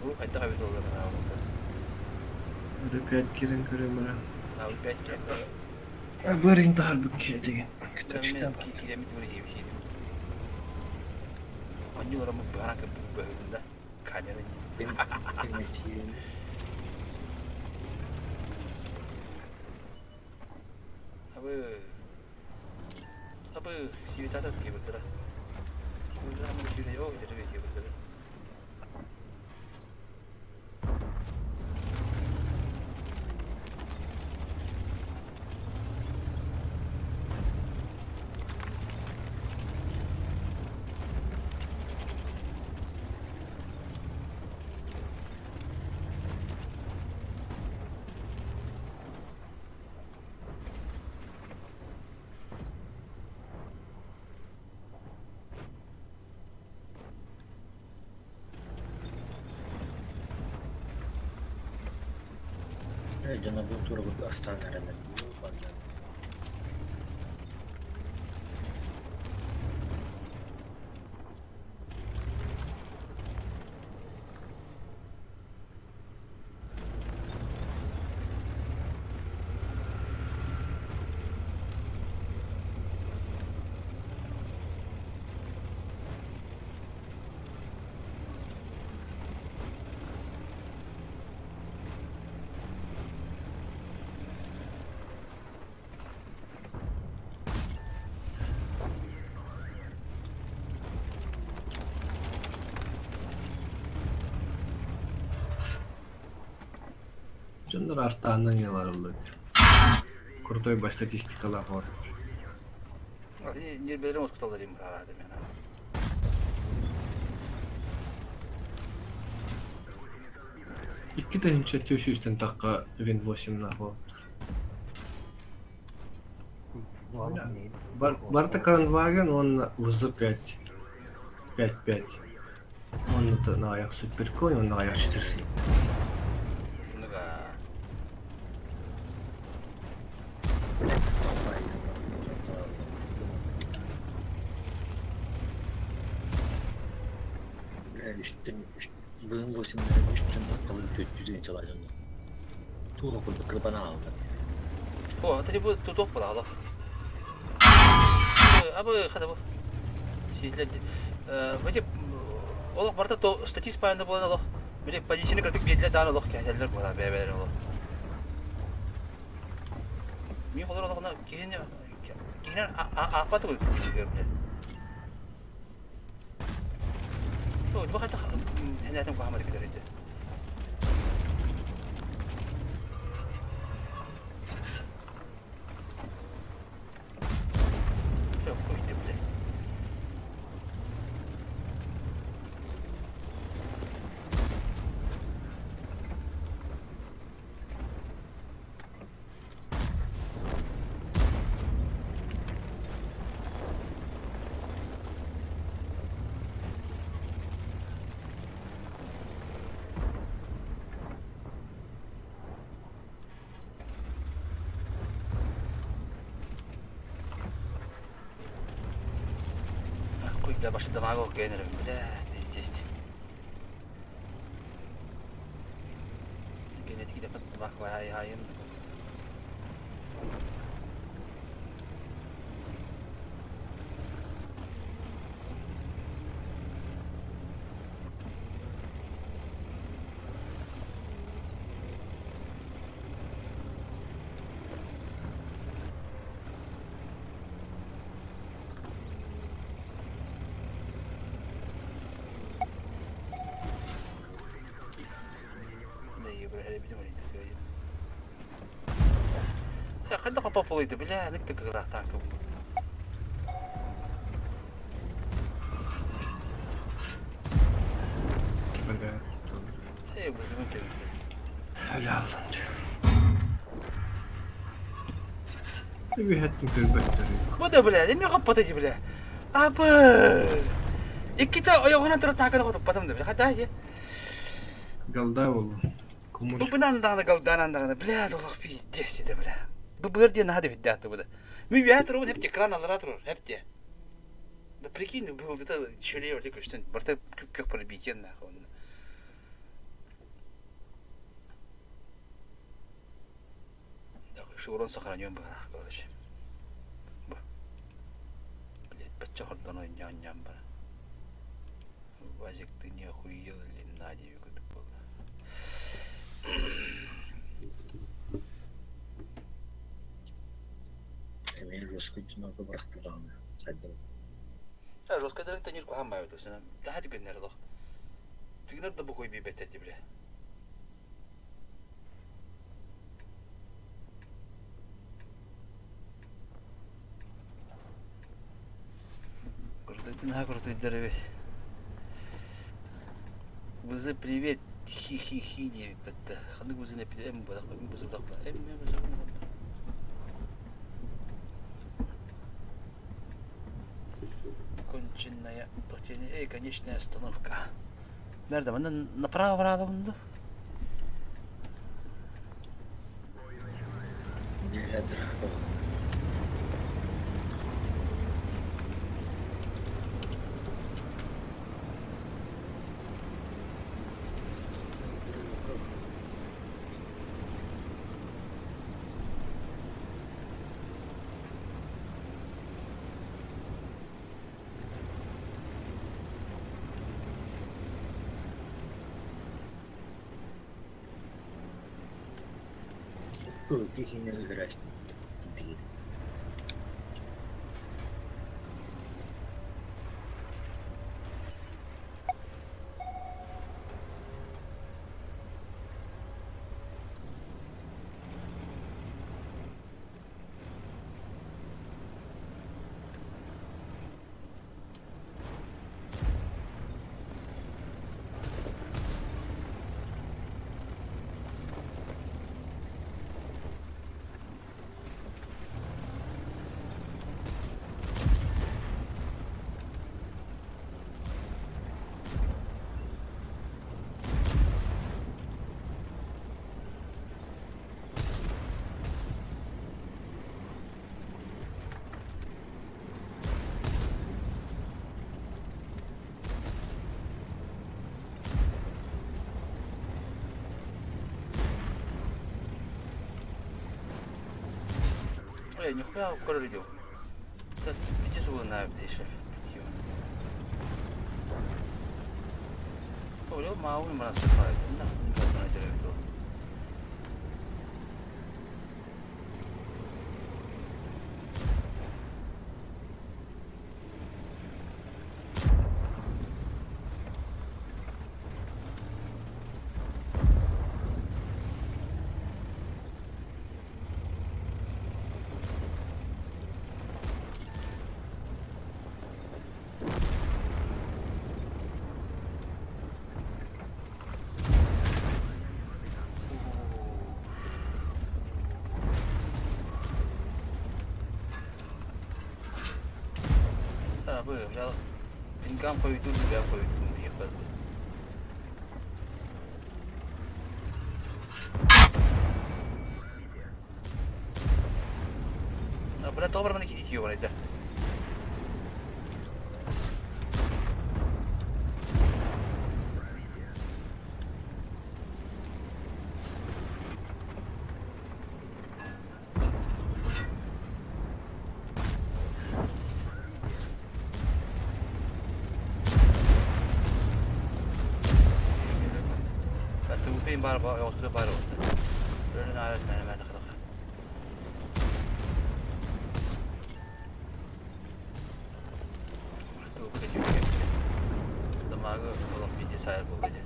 Ру хайта хабит олар на Ру-5 кирин көрөмөрө. Ру-5 кирин. Бырын тахар бүкке деген. Киремит бир хиби. Онню рамы барака бөхүндә камера. Абы Абы сивитата кибердера. Кибердера мы сивитата yok dedi кибердера. Дьоно бу туругу астан эрэлэр. Дьоннор артааннан яларыллыт. Крутой ба статистикалар бар. Нербелерин оскуталар им карады мен. Икки тыһынча төс таққа Вин 8 нахуй. Барта Кранваген, он ВЗ-5. 5-5. Он это на аяқ суперконь, он на аяқ 4. Үстін, вын 8 үстін таққалы төттүден чалажын. Туға курдук кырбана алды. О, это бу туток була. Абы хада бу. Ситлер. Э, олох барта то статист паянда болан олох. Биле позицияны кырдык бедле дан олох кәһәлләр була бәбәләр олох. Мин холор олох на киһине киһине а апаты бу тип О, бу хата хәнәтен кухамады кидер иде. Yok, koydu bile. Хуй, бля, башы дамагок генерим, бля, здесь. Генетики деп дамаг вай хайын. Ханна хоппоппулуйда, бля, нык тыкыгылаах танка бу. Бля. Эй, вызывын кэлбит. Бля, аллам Үһэттин көрбөттөр. Бу да, бля, эмиэ хоппото дии, бля. Абы! Иккитэ ойоҕунан турар тааканы хотуппатым да, бля, хата дии. Голда болу. Бу бынан даҕаны галдаанан даҕаны, бля, долох пиздец дии, бля. Бу быар диэн наһаа да үрдээх да бу да. Ми үөһэ турабын хепте, экран аллара турар, хепте. Да прикинь, был где-то челе орде көстөн, барта күп-күөх пробитие нахуй. Шеврон сохранен был, короче. Блять, бачча хордон ойньоон бар. Вазик, ты не охуел или на девять было? Эмиэ жесткой түмэлгэ бырахтылаҕына сайдыбыт. Да, жесткой дырыкта нир куһаан баайбыт сына. Таһа түгэннэр олох. Тыгынар да букуй биэбэт эти бile. Крутой наһаа крутойдар эбит. Бызы привет хи-хи-хи диэбиппит Ханнык бызын эппит эм бадах эм бызы бадах эм эм бызы Конченная, эй, конечная остановка. Nerede? Манна направо бараадабын ду? Нельзя драка. Киһини өлөрөөччү Эй, нихуя көрөр идео. Пиздец вы на еще. Ой, мау не мара сыпает. Да, не знаю, Бу, бля, пинкам хойутур, бля, хойутур, ехал. Бля, тоҕо баран кити тиийэ барайда. Тупин бар оҕусу бар Өрүн арат мэнэмэ тахтаха. Тупин Дамагы олох пиди сайыр болды.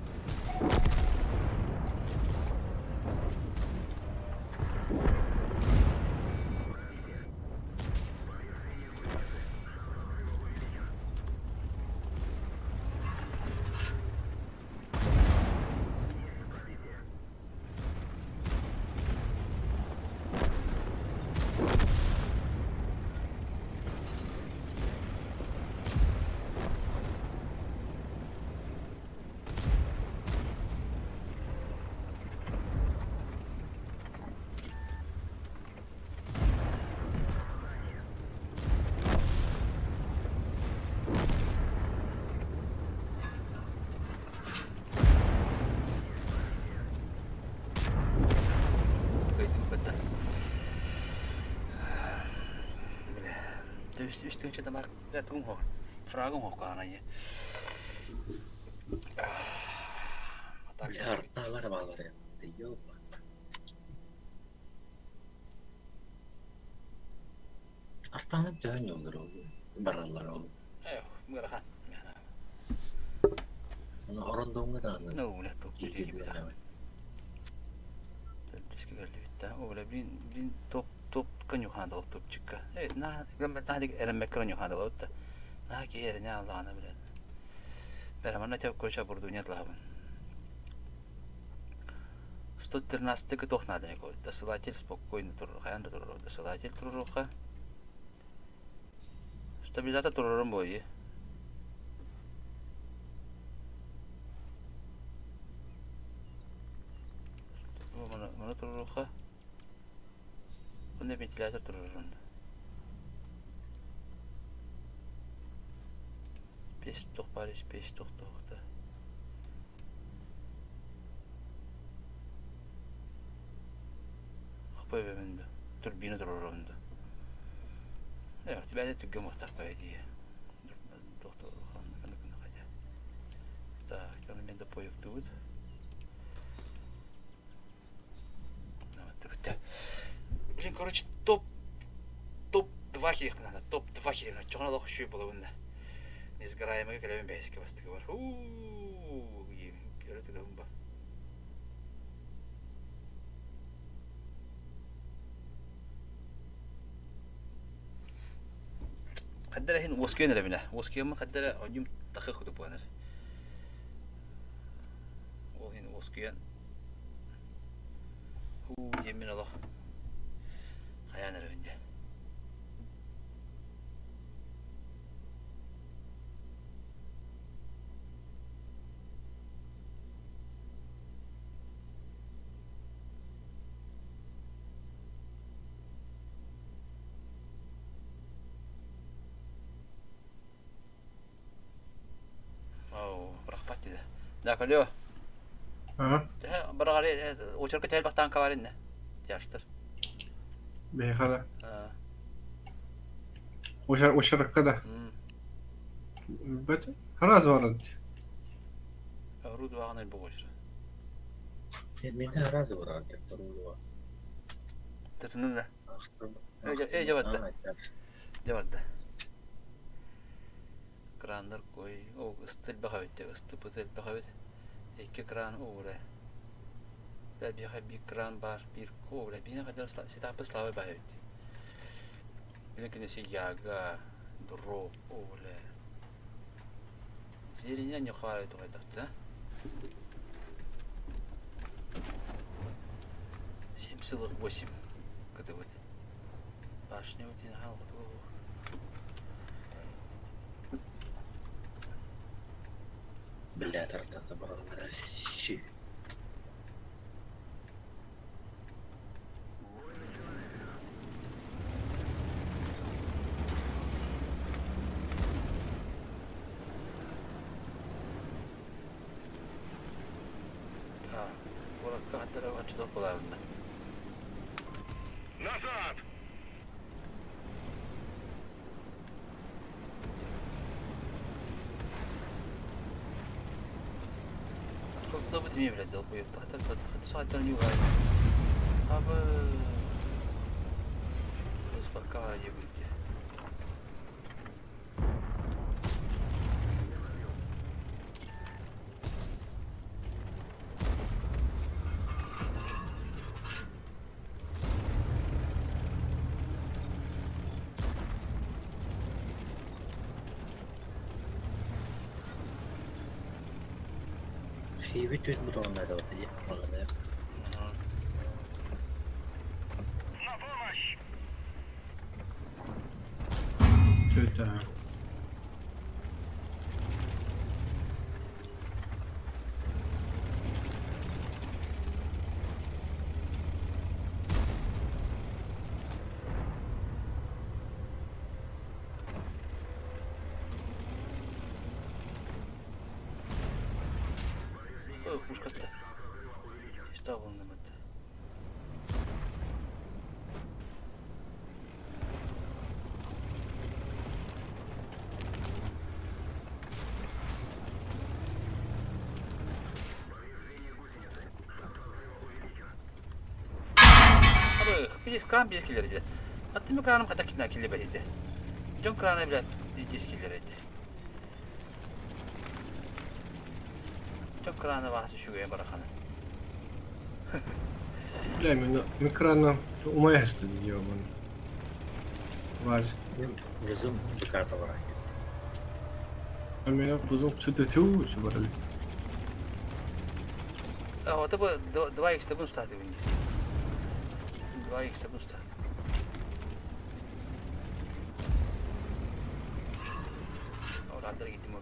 Үс тыһыынча тамар тугум хоһор. Фрагым хоһ каанайы. Бля, арталар балар. Ёба. Артаны төһөн олор ол бараллар ол. Э, мырахан. Оны орондоңга дааны. Ну, бля, топ О, бля, блин, блин, топ, топ конюхана топчикка. Э, на, на, эрэммэккэ конюхана да. На, киэрне аллаана, блядь. Бэрамана теп короче оборудование лабын. 113 тох надо никой. Досылатель спокойно турur, хаян да турur. Досылатель туруруха. Стабилизатор турурум бойы. Маны туруруха. Бұнда вентилятор турурун. Бес тоқ бар, бес тоқ тоқта. Хапай бәмінді. Турбина турурунду. Э, тебя түгге мохтар по идее. Доктор Так, оны мен де поюктубут. Блин, короче, топ топ-2 кирих надо, топ-2 кирих. Чоғына лох шүй болуында. Несгораемый көлөбүн бәйске бастыгы бар. Ууу, көрөтүгө ба. Хаддара хин воскен ребина. Воскен хаддара онюм тахы худу буанар. Ол хин воскен. Ху емин алох. Хаян ребинде. Оу, рахпат диде. Да, алло. Ага. Барагари очерка тел бактан каваринне. Жаштыр. Бехала. Ошар ошаракка да. Бет. Хараз барад. Руду аганы богошыр. Мен разы бар артык. Тытынын да. Э, жабатты. Жабатты. Крандар кой. О, ыстыл бахабит, ысты пытыл бахабит. Эки кран оура. Да биха бир кран бар, бир ковра. Бина кадар ситапы славы бахабит. Бина кинесе яга, дроп, оура. Зеленя не хватает да? 7,8. Когда вот башня вот Бля, тартата бараллар. Ши. Так, коротко хаттара ачылып буларында. Назад! Көктөбүт эме билет долбоёб. Хаттар хаттар сааттан югай. Абы. Спакка жебүтте. Шиби түт бутонна да вот Баганы. На помощь! Что это? Ой, пушкатта. Что был на это? Билис кран биэс киллэр этэ. Аттым экраным хата кинэ киллэрбэт этэ. Дьон крана блядь биэс киллэр этэ. Дьон крана баас үчүгэйэ барахана. Бля, мен экрана умаясты ебаный. Вазик. Вызым карта бар. А меня вызов цвету собрали. А вот это 2 х табын статы 2 х табын статы. Оратор гитим.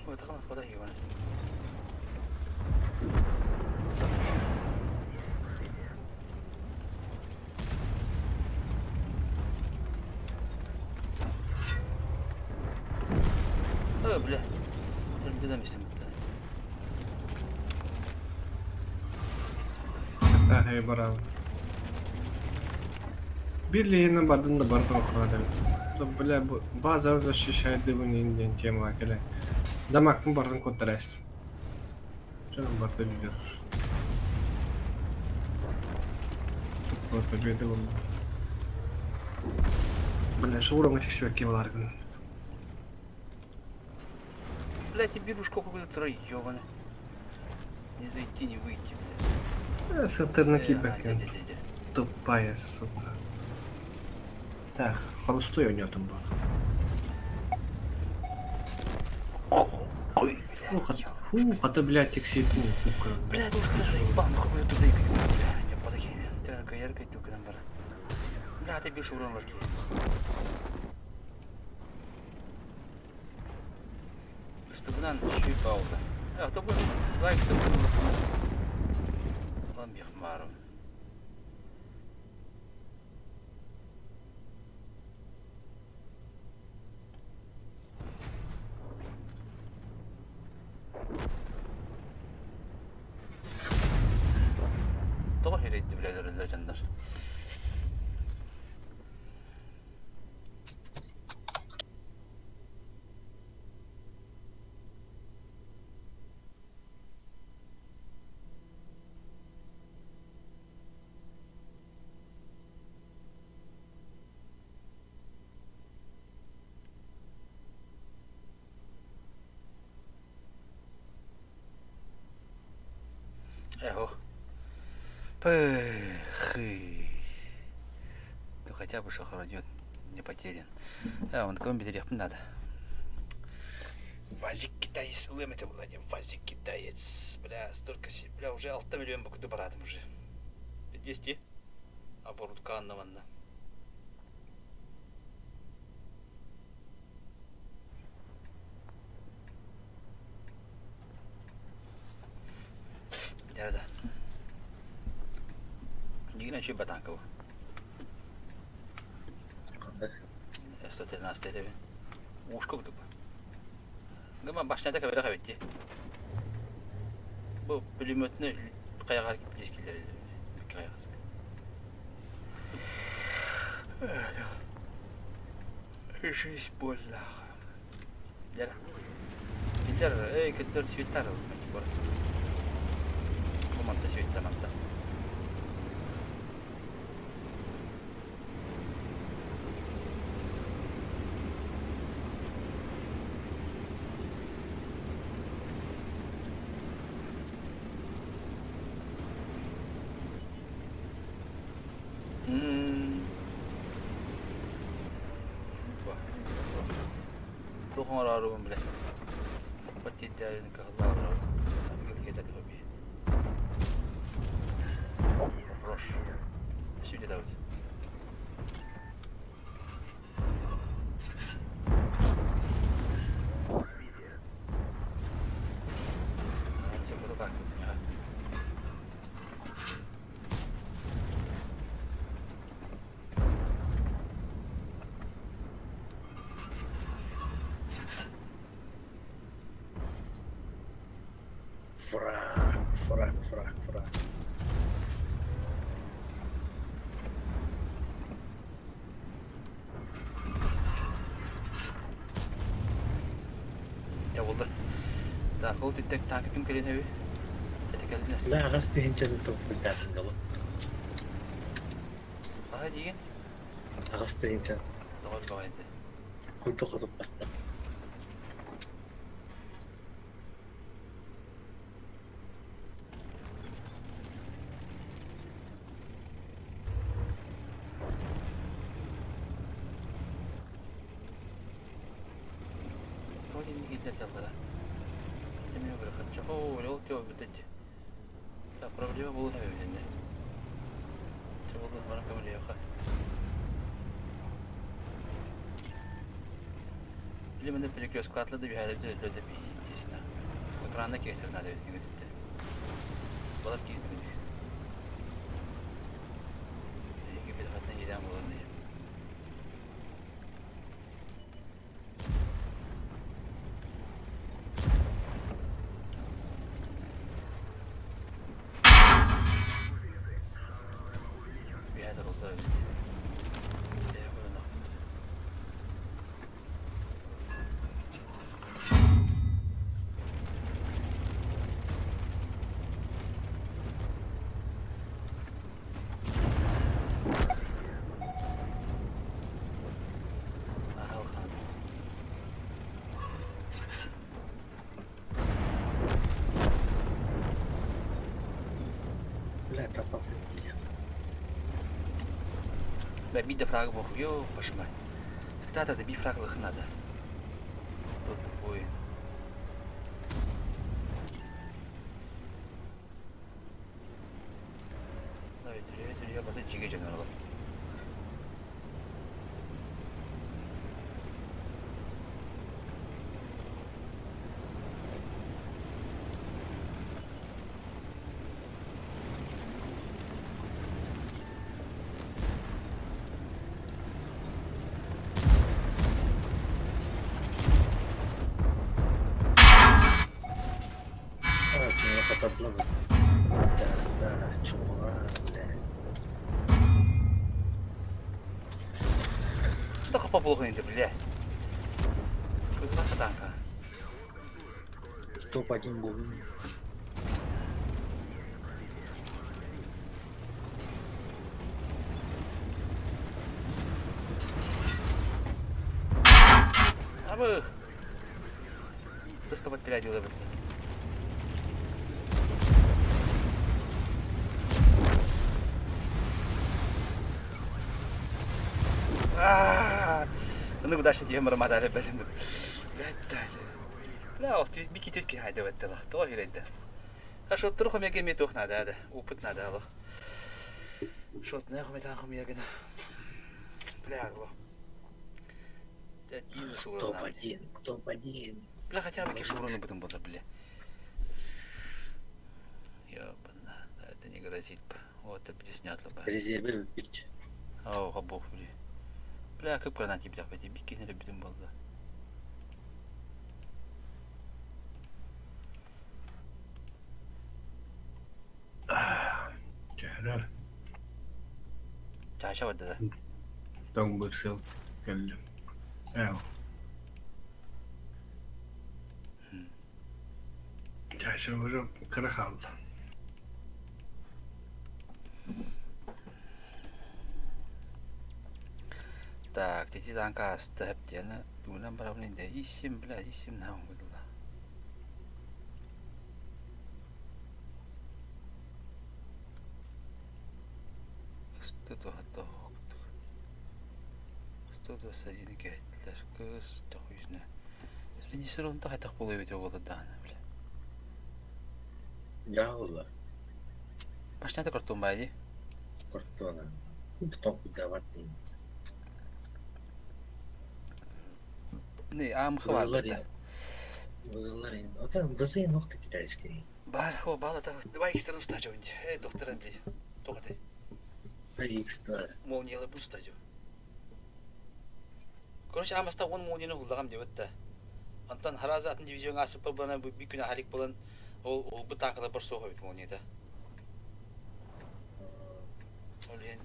Вот ебаный. Ой, бля. Беда местом Да, я барал. Били на бардын да бардын кладем. Да, бля, база защищает дыбын ден тема келе. Дамактын бардын коттарайсың. Чоң барды билер. Вот победа был. Бля, шоуром этих себе кевларгын. Блядь, и берушка какой-то ёбаный. Не зайти, не выйти, блядь. Сатырна кибекен. Тупая, сука. Так, холостой у него там был. Фу, а ты, блядь, тексит, сука. Блядь, уж ты заебал, нахуй буду туда и бля, не подокинь. Ты на каярка и тука там бара. Бля, ты бишь урон ларки. Стыбынан шүй пауза. А, то будет лайк стыбынан. Ламбих мару. Тоҕо ирэйди билэлэр дьоннор. Эхо. Пэхы. Ну хотя бы шахродет не потерян. А, он такой берег надо. Вазик китаец, лым это Владимир, вазик китаец. Бля, столько си, бля, уже алта миллион бакуду баратым уже. 200. Оборот канна ванна. Да-да. Нигде еще батанкова. 113 тебе. Ушко кудук. Гыма башнята кабера кабетти. Бу пулеметны кайгар дискилер. Кайгаск. Жизнь больна. Дера. Дилер, эй, көттөр цветтар бар. Бу манта цветтар манта. Туох оҥороорубун билэ. Баттиитээrin кыһаллаах Хорош. Сюда давайте. Фраг, фраг, фраг, фраг. Дьэ буолла. Так, ол титтек таанка ким кэлин эби? Эти кэллинэ. Да, аҕас тыһыынчаны толкуйдаатым дылы. Хаһа диигин? 8 тыһыынча. Тоҕо баҕайда. Курдук хотуппаттар. Тоҕо итинник иһиллэр дьаллара? Эмиэ бырахаччы. Оо, ол кэбитэт. Так, проблема буолуон эбит Чэ буоллун баран көмөлөһүөххэ. Или мында перекресткатлы да биһээдэ да естественно. Экранна киэсэр надо эбит Балар киирбит. Эһиги билэхэтинэ иэдээн буолан диye. Биһээдэр олтар эбит. Бэйэ көрөнөхпүт. Аһылхан. Бля, тапал. Бля, биир да фраг буох. Йоо, пошмай. Диктатор да биир фраг ылыхын надо. Тут тупой. Өтүрүө өтүрүө бата дьигэ дьон олор. А, чума хоторлобут. Да, чума, бля. Да хопа буолуох инде бля. Кыһылаах танка. Топ-1 буолун. Абы. Кыска подпрядила бытты. Ну куда что тебе мадары бэлим. Бля, бики тетки хайда баттала. То хиренде. Хорошо, троху меге метух надо, да. Опыт надо, алло. Шот не хомета хомегена. Бля, алло. Топ-1, топ-1. Бля, хотя бы кишуруну будем было, бля. Ёбана, да, это не грозит. Вот, это близнят бы. Резервер бич. О, хабох, бля. Бля, как гранат тебе пойти, бики не любим был, да. Кэһэрэр. Чаша вот да. Тоҥ бырсыл кэллим. Ээл. Чаша уже кыра хаалла. Так, тети танка аста хэптиэна тугунан барабын инде исим, бля, исим наһаа было. 121 кэһэттилэр. Кыыс тохуйсна. Режиссер онто хайдах буолуо эбитэ буолла даҕаны бля. Дьаһалла. Башнята картон баа дии. Картона. Толкуйдаабат дии. Не, аамыха баар Вызылар да. Вызылар Ата вызы нохта китайский. Баар, о, баал ата. Давай икстерин устаача инди. Э, докторын били. Тоҕо X2. Молниялар бу устаача. Короче, аамаста 10 молнияны буллаҕам диэбит да. Онтон хараза атын дивизиоҥа суппар буолан бу биир күн аһалик буолан. Ол ол бу таакалар бар суох эбит молнията. Ол иһин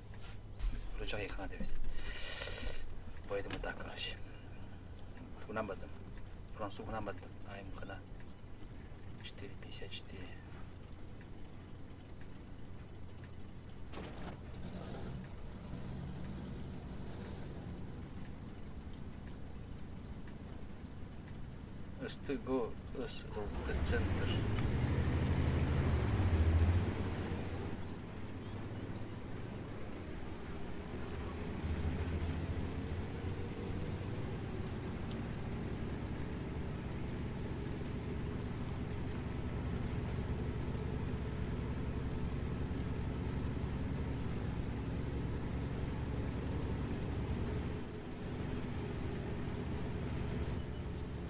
рычаг ехана эбит. Поэтому так, короче. Тугунан бардым. Французунан бардым. АМК-на 4,54. СТГО СЛТ Центр.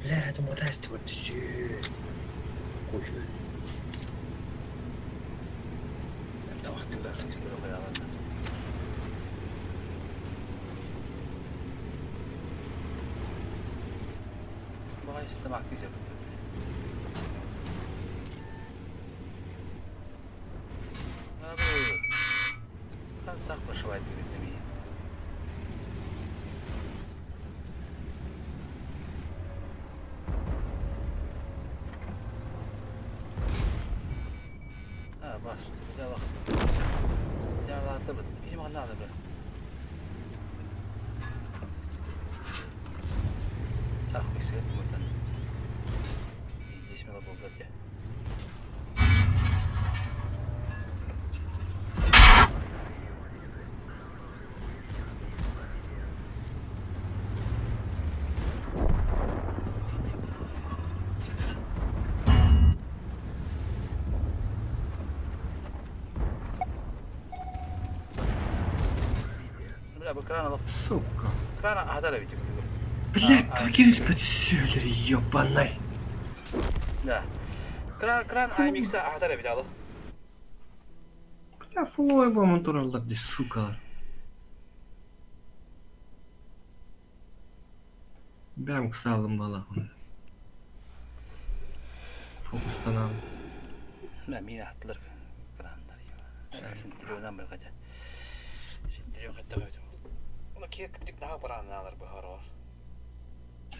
Бля, это мотайство түсүү. Кухня. Тавақтылар. Баҕайы тамаактыы сырбыттым. Так прошивает перед меня. А, бас, надо, бля. Нахуй свет вот он. Здесь мало было где. Бля, бу крана Сука. Крана аһатар эбит. Блядь, какие подсюлери, ёбаный. Да. Кран кран АМХ аһатар эбит ало. Бля, фуловый был мотор здесь, сука. Бям к салым балахон. Фокустанам. Бля, мин аттылар краннар. Сентирионан бір қажа. Сентирион қайта қойды. Оны кек кітік daha бараналар бұхар бар.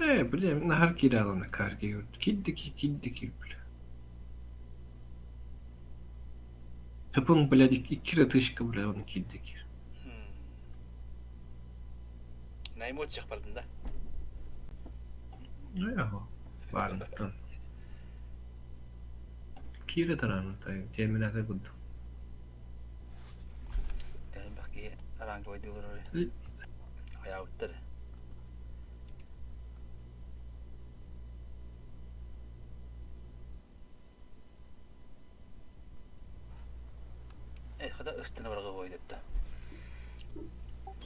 Э, бля, нахар кирала на карге. Киддики, киддики, бля. Тапын, блядь, иккире тышка, бля, он киддики. На эмоциях бардын да. Ну, яго. Барын, тон. Кире тараны, тай, терминатор буду. Тән баки ранговый дилер. Аяуттар. Evet, хата ыстыны барга койдетти.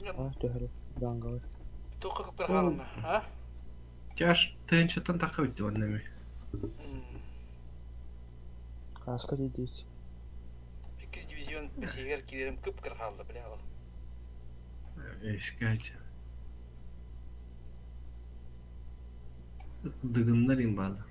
А, төһөрү даңгалы. Тоққа көп бір қалымы, а? Тяж тэнчеттан тахы битти оннами. Хаска дейт. Иккис дивизион бесегер килерим көп кір қалды, біле ала. Эшкәч. Дыгыннар имбалы.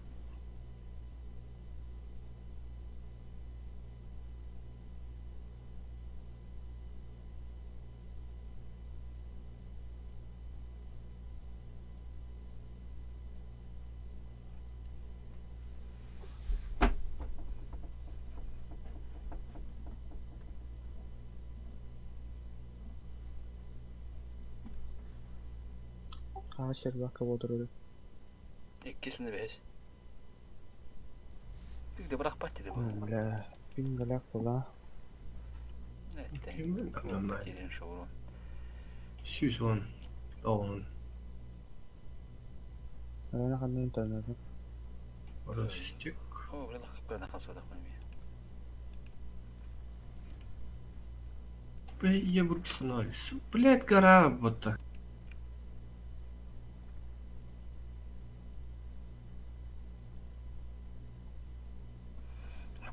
Хаа червака бодору. Иккисini беш. Тигде бірақ бат деді бұл. Бля, пингалак була. Потерян шоурон. Сүүс он. Он. Ана ханны интернет. Ростик. О, бля, лақып кірін ақал садақ мен. Бля, я ноль. Блядь, гора будто.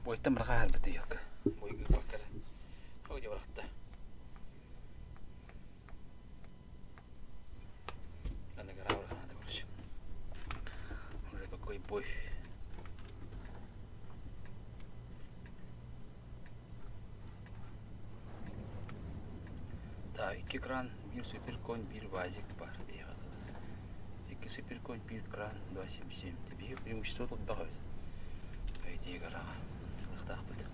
Бойтан бір қағар біті yok. Бой бактар. Ой, деп барақта. Ана гора бар надо, короче. Уже какой бой. Икки кран, биир суперконь, биир вазик бар. Икки суперконь, биир кран, 2,77. Биһиги преимущество тутбах эбит. По идее гараҕа. Ылыахтаахпыт.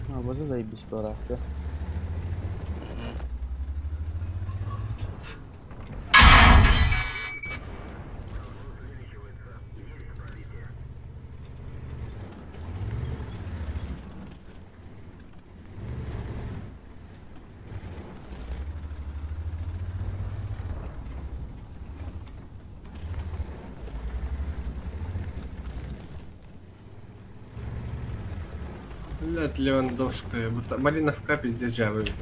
А, вот это заебись пора, да? Блядь, Левандовская, будто Малиновка пиздец жабы, блядь.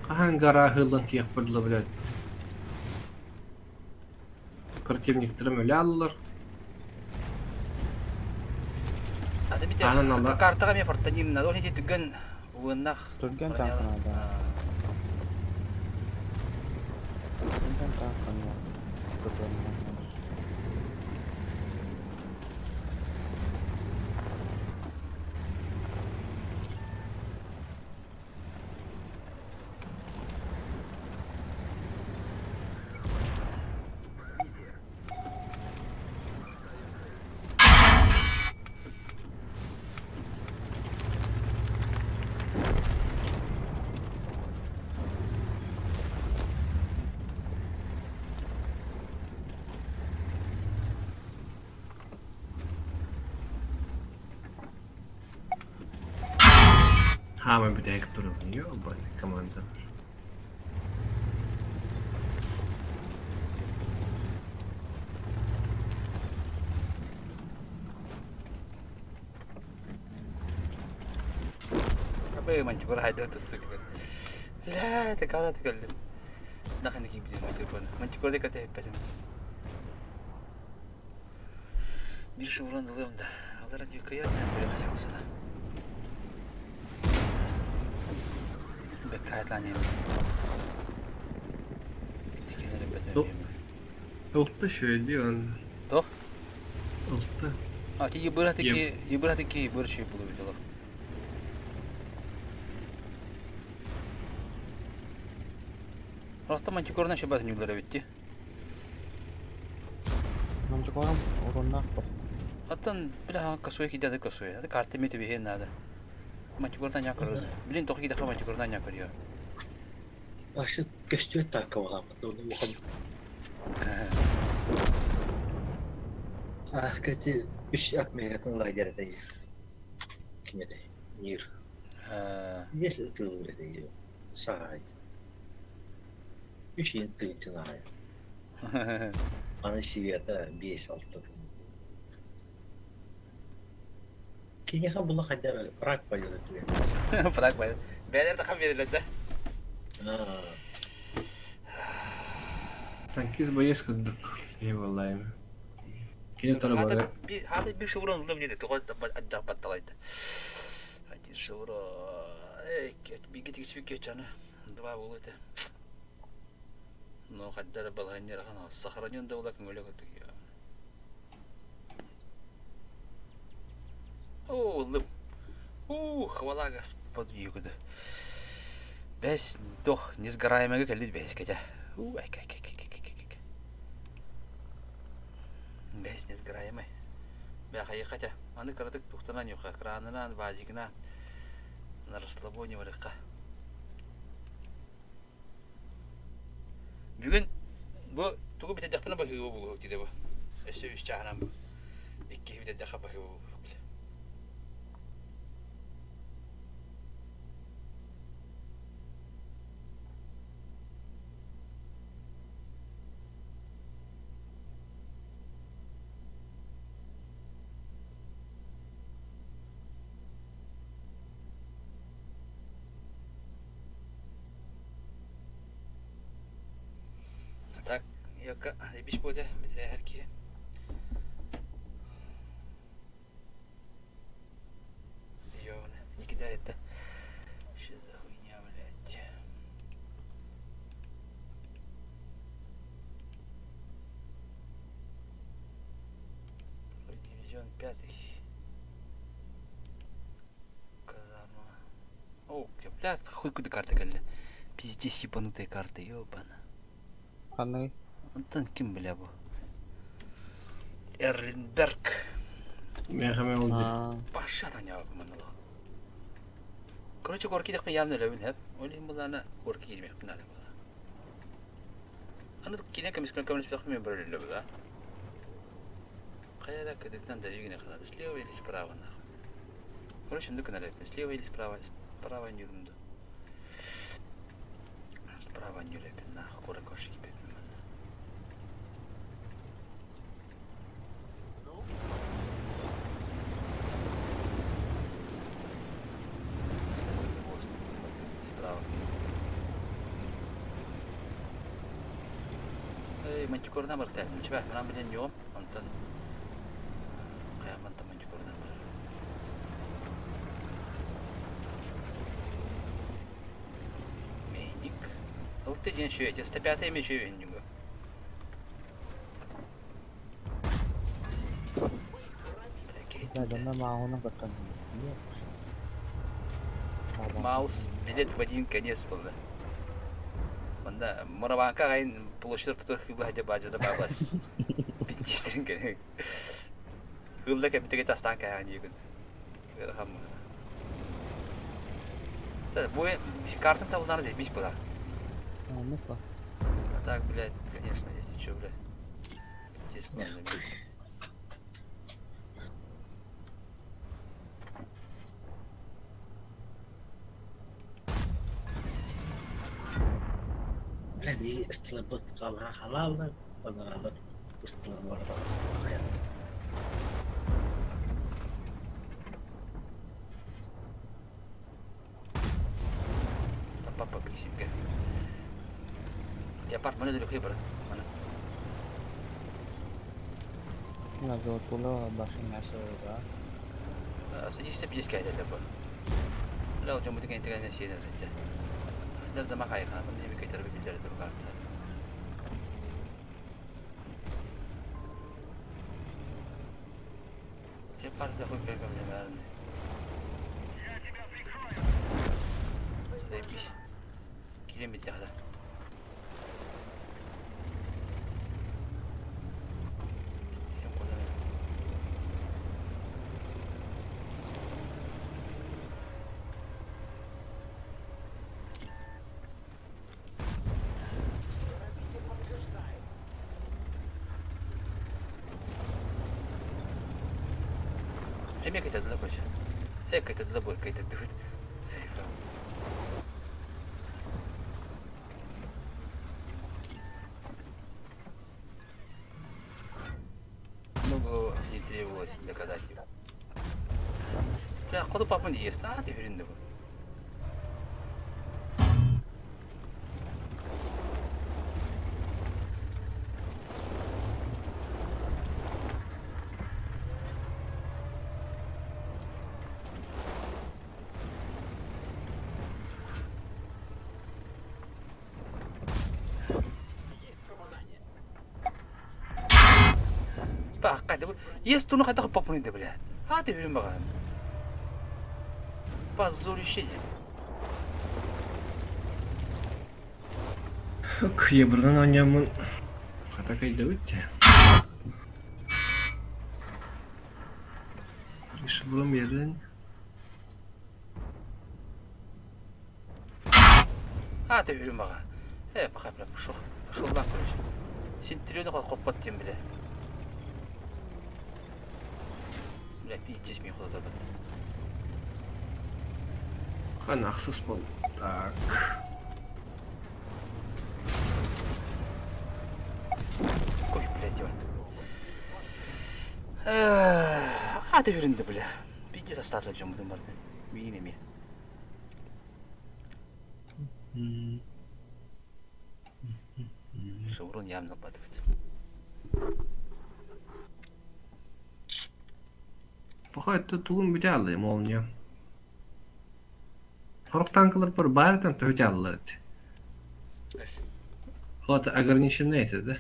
Хаһан гарааһы ылан тиэхпэр дылы, блядь. Противниктарым өлө аллар. Аты бите Аанан алла. картаҕа эмиэ фортаним надо, ол ити түргэн уоннах. Түргэн танк надо. Түргэн танк надо. Түргэн танк надо. Хаамай бүтэһик турабын, ёбаный команда. Абы мантикор хайда тысык. Ля, ты кара ты кэллим. Даханы кийбитим мантикорны. Мантикорды кэртэ эппэтим. Биир шеврон ылыам да. Алара дьүккүйэр да бөрө хачаҕысына. Бэккэ атлаан Ылта шөйдүү он. Туох? Ылта. А ти ебыра таки, ебыра таки, ебыра чуй булу видела. Рохта мантикорна шабат нюлара битти. Мантикорам уруннаах бу. Оттон бля косой кидады косой. Это карты мете бихен надо. Мантикорна ня көрөр. Блин, тоқи кидаха мантикорна ня көрүө. Башы көстүөт танка буламмыт, оны улахан. Ах, кэти үс ат мегатын лагерь этэй. Ким этэй? Нир. Есть ытыылыр этэй. Саай. Үс иин тыынчын аайы. Аны Света биэс алта Киниэхэ була хайдар рак полета түгэн. Фраг полет. Бээлэр да хам берилер да. Танкист боец курдук. Киһи буоллаайым. Кини тора бары. Хата bir шеврон улам не тоҕо аддах батталайда. Один шеврон. Эй, биги тигичпик чаны. Два болу это. Но хаддара баланнер хана сохранен да улак ngөлө көтүк. О, лып. У, хвала Господу югуду. Бэс дох несгораемого кэлбит бэс кэтэ. У, ай кай кай кай кай кай кай. Бэс несгораемый. Бә хайы хотя. Аны кыратык тухтанан юха, кранынан, вазигынан. На расслабоне барыкка. Бүгүн бу тугу бүтэрдэхпинэ баһыыба буолуо диде бу. Өссө үс чааһынан бу. Иккиһи бүтэрдэххэ баһыыба буолуо. А так, яка эбиш буоле битэрээһэр киһи. Ёбана, не кидает-то. Что за хуйня, блядь? Второй дивизион пятый. Казарма. О, бля, хуй куда карта кэллэ. Пиздец ебанутая карта, ёбана. Ханныгый? Онтон ким бля бу? Эрлинберг. Миэхэ ол Паша таня манылах. Короче, горки дехпин явно лөбүн хэп. Ол иһин булаана горки киирмиэхпин наада була. Аны киинэ көмүскүнэн көмөлөспөтөхпүн мен бөрөлүллэ була. Хайа кыдыктан да югине ханады. Слева или справа нахуй. Короче, ну канале. Слева или справа? Справа нюрмду. Справа нюрепин нахуй. Кура кошки пепин. Справа. Эй, мантикорна барктаатын. Чебе, мынан билен йом. Онтон каяманта мантикорна бар. Мейник. Алты ден шүйете. 105 мен шүйе Да, дьонно мааҕынан кыттан. Маус билет в один конец был, да. Онда Мураванка ағайын площадь тутур хылла хадя баажада баабас. Пиндистерин кene. Хылла кэбитеге тастан кайхан югун. Хам. Да, бу картын табылдан зебись была. Оннук ба. А так, блядь, конечно, если чё, блядь. Здесь главное. Бля, биһиги ыстыларбыт халаа халааллар, анараалар ыстылар барыта ыстыл хайа. Там папа присимге. Я парт маны дөлө хыбыр. Маны. На золотула башын мясо да. Садишься пиздец кайда бу. Бля, ол жомбу деген деген сенер жете. Хаддар да макай ханатын неме кетер билдер бу карта. Арда хуй бергем наверное. Заебись. Киирэн биттэ хата. Эмиэ кытадылар короче. Э кытадылар бу кытадыбыт. Сейф. Много не требовалось доказать его. Бля, хоту папа не ест, а ты хрен такой. Есть туну хайдах поппунуй да бля. А ты үрүн баҕаһын. Позорище диэн. Кыйабырдан оонньооммун хата кыйдыбыт дии. Шеврон биэрдин. А ты үрүн баҕа. Э, пока бля, пошел. Пошел на короче. Синтрионы хоппот диэн бля. Бля, пиздец мин хототор Хан ахсыс бол. Так. Ой, блядь, ебать. А ты үрүнді, бля. Пиздец остаток жомудун барды. Миин эми. Шеврон явно падает. Пока это тугун бүтэ молния. Сорох танкалар бар баарытан төһүтэ аллар этэ. Вот ограниченный это, да?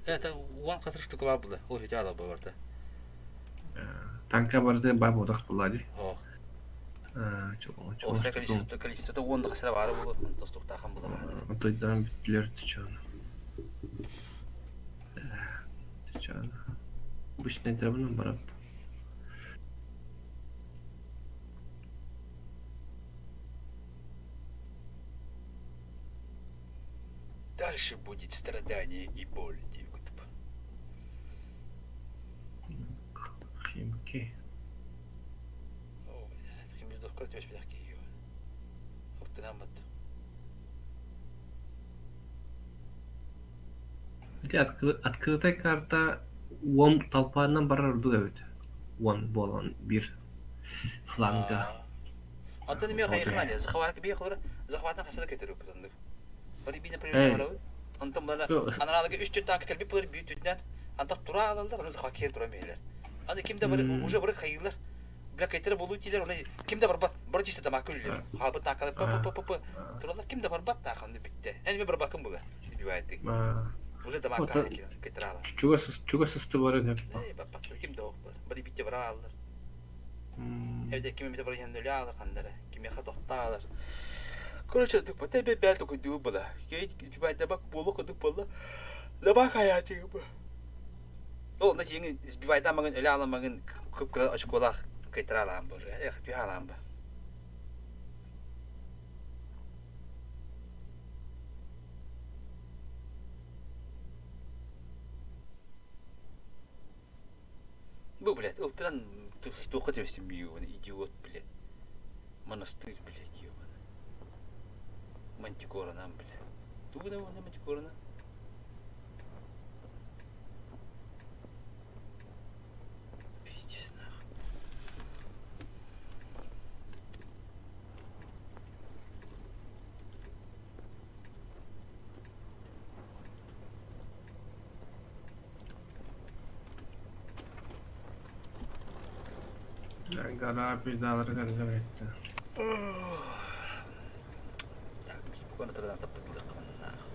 Это уан хасыр штука бар было. Ой, хотя да барда. Танка барды бар бодах булады. О. Чого, О, чого. вся количество, количество уон хасыр бар было. Достуктахан было. Отойдан бүттүлөр тичон. Тичон. Обычный драбынан барап. Дальше будет страдание и боль, девка. Химки. О, блядь, химки крутёшь, блядь, киев. Алтынамат. Эти открытая карта уон толпанан барар ордук эбит. Уон буолан биир фланга. Антон эмиэ хайыхына дии, захват бии холор, захватан хаса да кетер өпөтөндүк. Бары бине Э. пример барабы. Антон бала анарадагы үч төрт танка келбит булар бүйүтүнөн. Антон тура алалар, аны захват келен тура мейлер. Аны кимде бар уже бар хайылар. Бля кетер болуу тилер, оны кимде бар бат, бар чисто тамак үлүлөр. Халбы танкалар п п п п туралар кимде бар бат танканы битте. Эми бар бакын була. Бибайты. Уже тамак кетер ала. Чугас чугас сысты бар эди. Э, бат кимде ок бар. Бары битте бар алалар. Evde kimi bir yanında öyle alır kandara. Kimi hatokta alır. Короче, тупо тебе бәл такой дубла. Я бак болу кыдык болла. Лабак hayatı bu. Ол на жеңи сбивайда маңын өлө аламагын көп кыра очколах кайтара алам бу. Эх, пи алам бу. Бу, блядь, ылтыран тухы тебесин бийуын, идиот, блядь. Монастырь, блядь, ебаный. Мантикора нам, блядь. Тугуна вон мантикора Пиздец, нахуй. Гора пиздалар этти. Так, спокойно тогда саппытлык нахуй.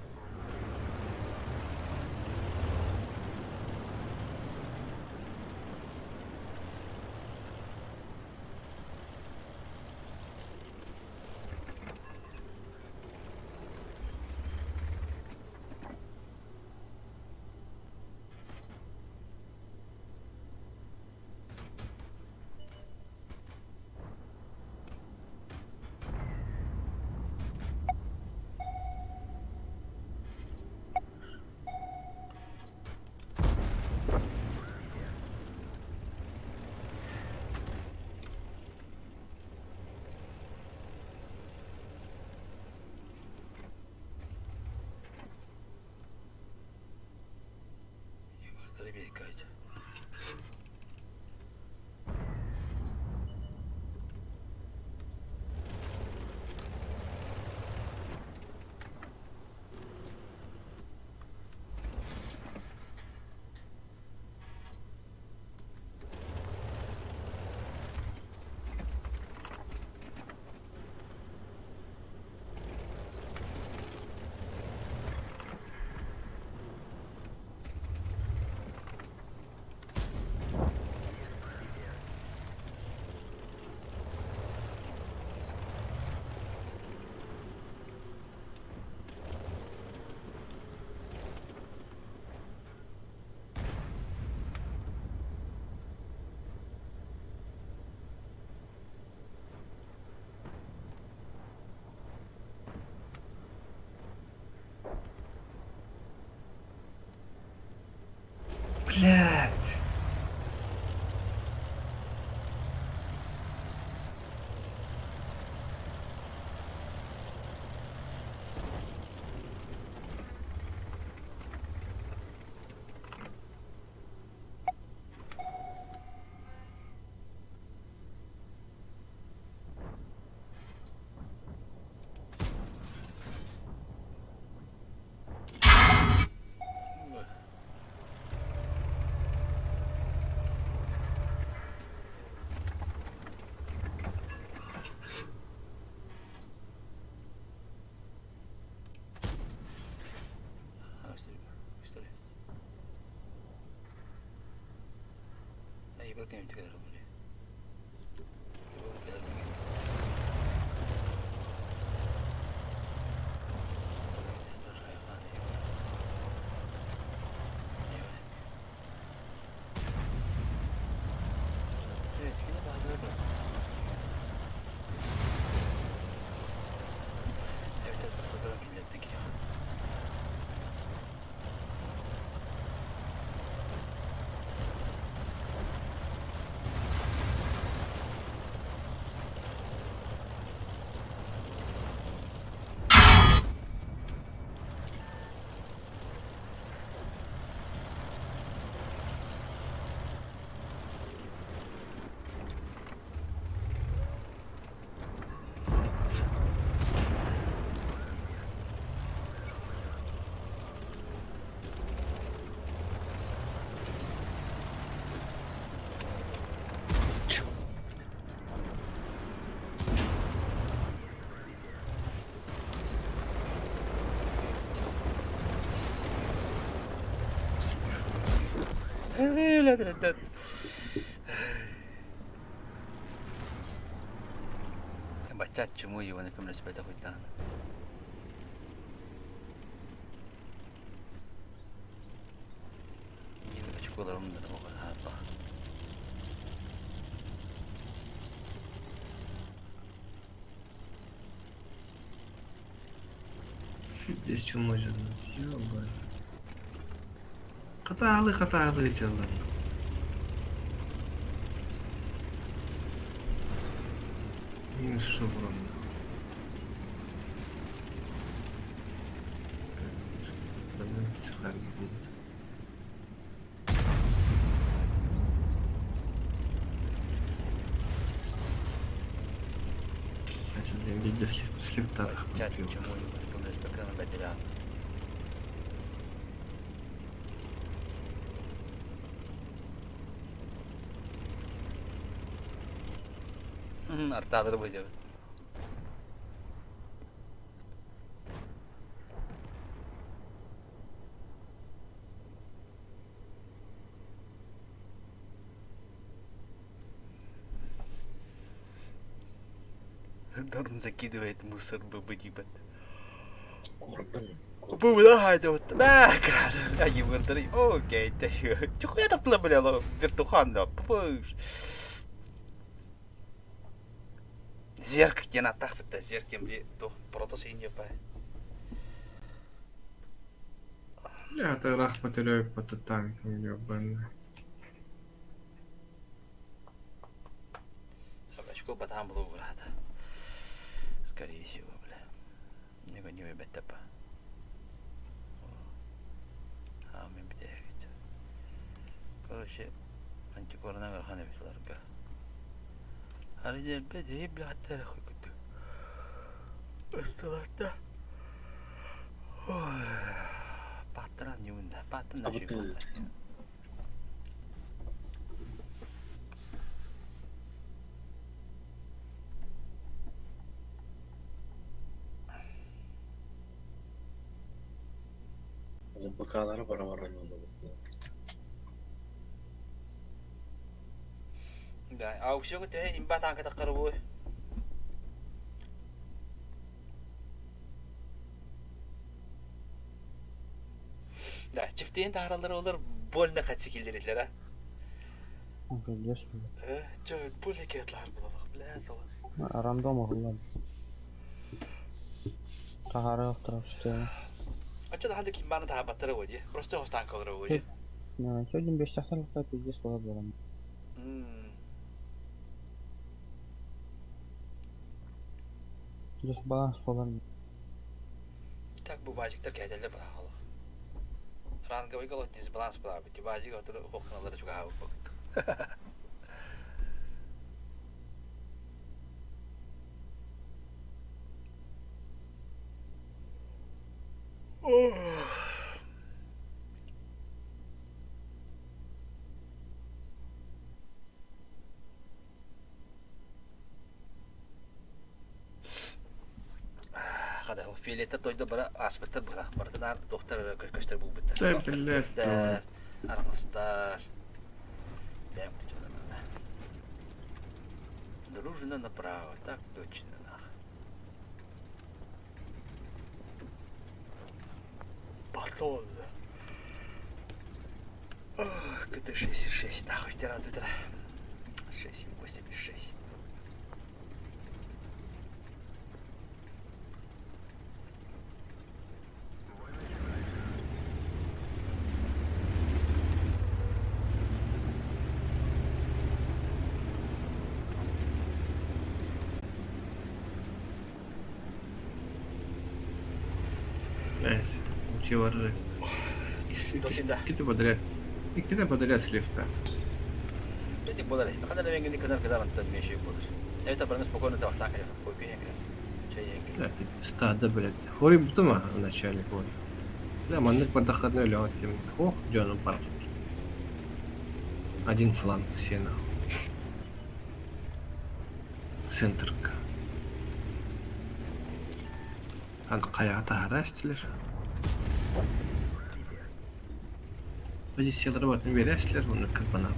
Блядь. Бачча чуму Иваны көмөлөспөтөх уйдаан. Очколарым да оҕо Здесь чумной ёбаный. Хатаалы хатаалы дьаллар. Минус шеврон. Видео слифта. Чат чуму Иваны көмөлөспөккө бэтирэ. Артаадыр быдьа. Дорн закидывает мусор быбы-дибет. Курбун. Бу вот бә, айыбырдыр. Окей, Чухуя таптыла бля, вертухан да. Зерк диэн аттаах битта зерк диэн били то протос инье па. Бля, это рах потеряю по танкам, ёбаный. Очко батам было брата. Скорее всего, бля. Не не беттепа. А мен битегит. Короче, антикорна гархана битларга. Ариде беде бля хаттара хуй куту. Ыстыларда. Ой. Патран юнда, патран наши. Быкалары бара-бара ойноллор. Да, аукцион төһө имба танка таққары буй. Да, чифтейин тааралары олар больно хачы киллерилер, а. Пиздец, бля. Э, чё, больно кетлар булалах, бля, Рандом оҕуллар. Таһаары охторор что Ача да ханды кимбаны таабаттары боди. Просто хос танка олар боди. Сегодня без тахтар пиздец была буолан. Дисбаланс буолан. Так бу баажиктар кэһэтэллэр баһаҕала. Ранговый голод дисбаланс буолаабыт. Баажик отуру хохканалары чугаһаабыт буолбут. Хада фиолеттер дойду бара ааспыттар быһа барытынаар туохтар эрэ көстөр булбуттар. Да, блядь. Араҥастар. Бэм Дружно направо, так точно. Батон. КТ 6,6, нахуй тебя радует. 6,86. Nice. Учивары. Иккитэ подряд. Иккитэ подряд слив-та. Эти буолар. Ханна да канар кадар антон меши буолар. Это барны спокойно тавахтаан кэлэ кофе хеңгер. Чай хеңгер. Стадо, блядь. Хори бутума в начале года. Да, маннык бардахарны өлөҕөт тем. Ох, дьону бар. Один фланг все нахуй. Центрка. Ан хайаҕа таһара истилэр. Позициялары барытын биэрэ истилэр, онно кырбанаабыт.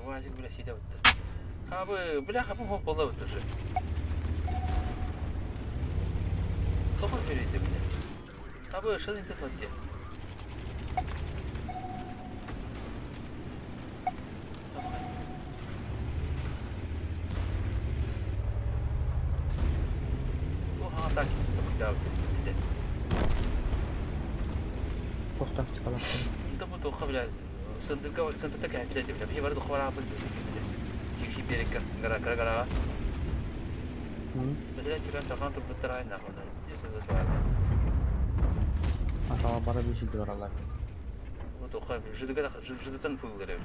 Вазик, бля, сидя вот. А вы, бляха, бу была вот уже. Тоқыр береді бля. Табы шын инте тотте. Оха, так, так, Туох тактикалаахтар. انت بتوقع بلا سنتك سنتك هتلاقي بلا هي برضه خبر عبد كيف بيرك غرا غرا غرا بدل كيف انت فانت بتراي ناخذ يسود تعالى Атаҕа бара биир бараллар. وتوقع جد كده جد تنفذ غير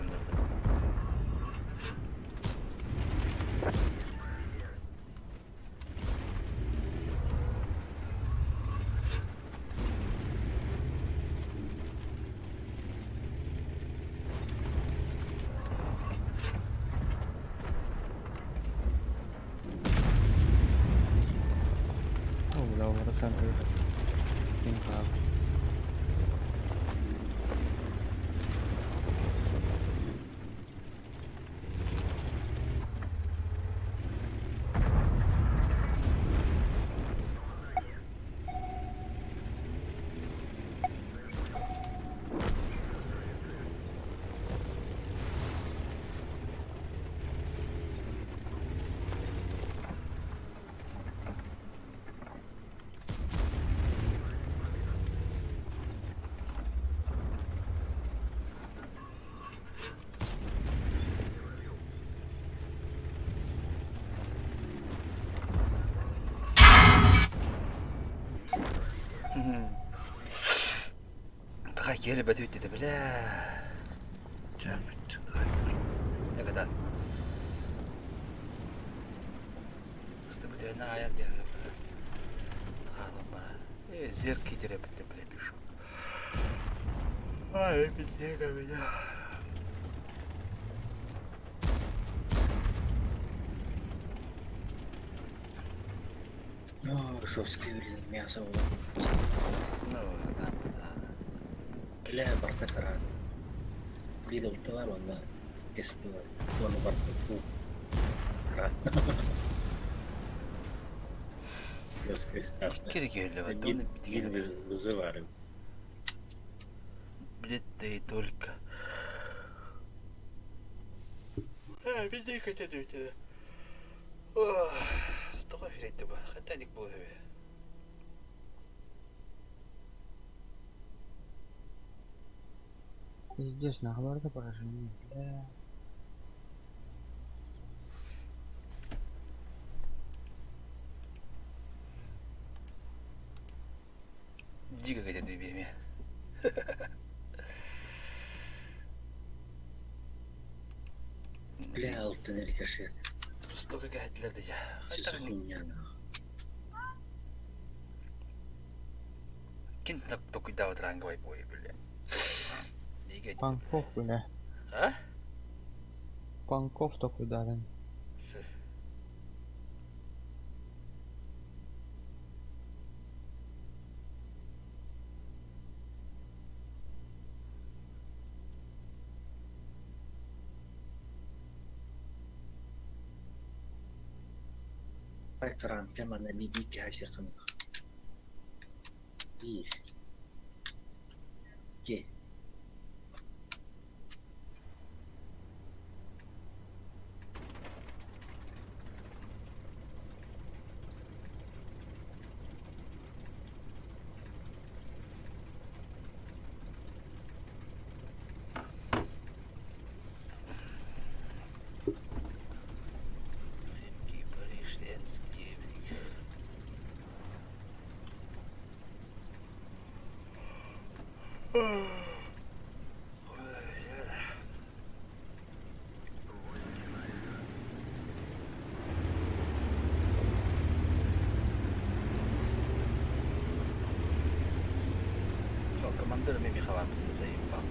Оо, бля, олоро сан ким хаалла. Бага келе бәтүт деді бля. Я когда Стыбыт на аяр дер бля. Халым бара. Зерки дере бітті бля пишу. Ай, бедняга меня. Ну, жесткий, блин, мясо было. Ну, да, да. Бля, барта каран. Лидл товар, он на тестовый. Он барта фу. Кран. Икки киһилэбэт, уонна Биир вызывары. Блядь, да и только. Види хотят ведь. Тоҕо эфирейді бу? Хантаник буолуо эбит. Пиздец, нахуй это поражение, бля. Дико хотят бибиэми. Бля, алтын рикошет. Жестоко кэһэтилэр да Что за хуйня нахуй? Кин токуйдаабыт ранговай бой, бля. Дико. Панков, бля. А? Панков такой дарен. Экран манна биби кэһэсиэххин Биир. Икки. Париж, Энский, Командир Михайлов заебал.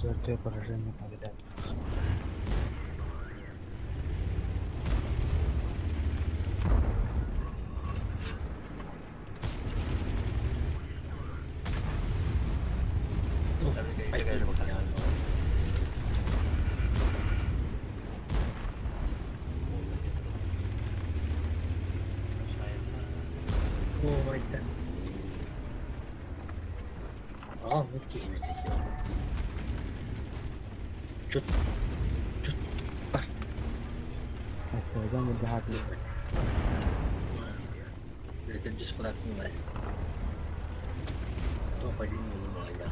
Четвертое поражение подряд. Оо, айда. Аҕам киһини Чут. Чут. Бар. Это я Это бесплатный власть. Топ-1 не моя.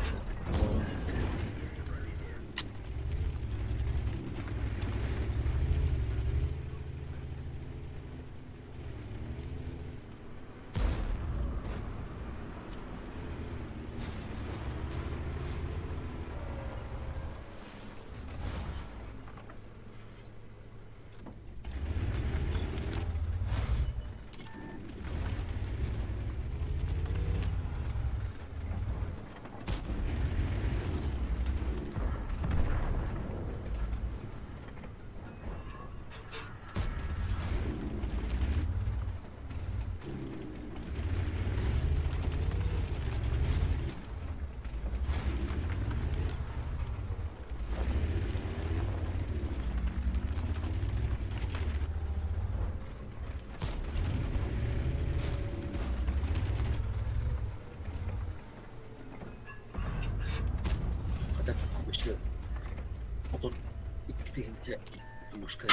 Хата өссө 32 тыһыынча улууска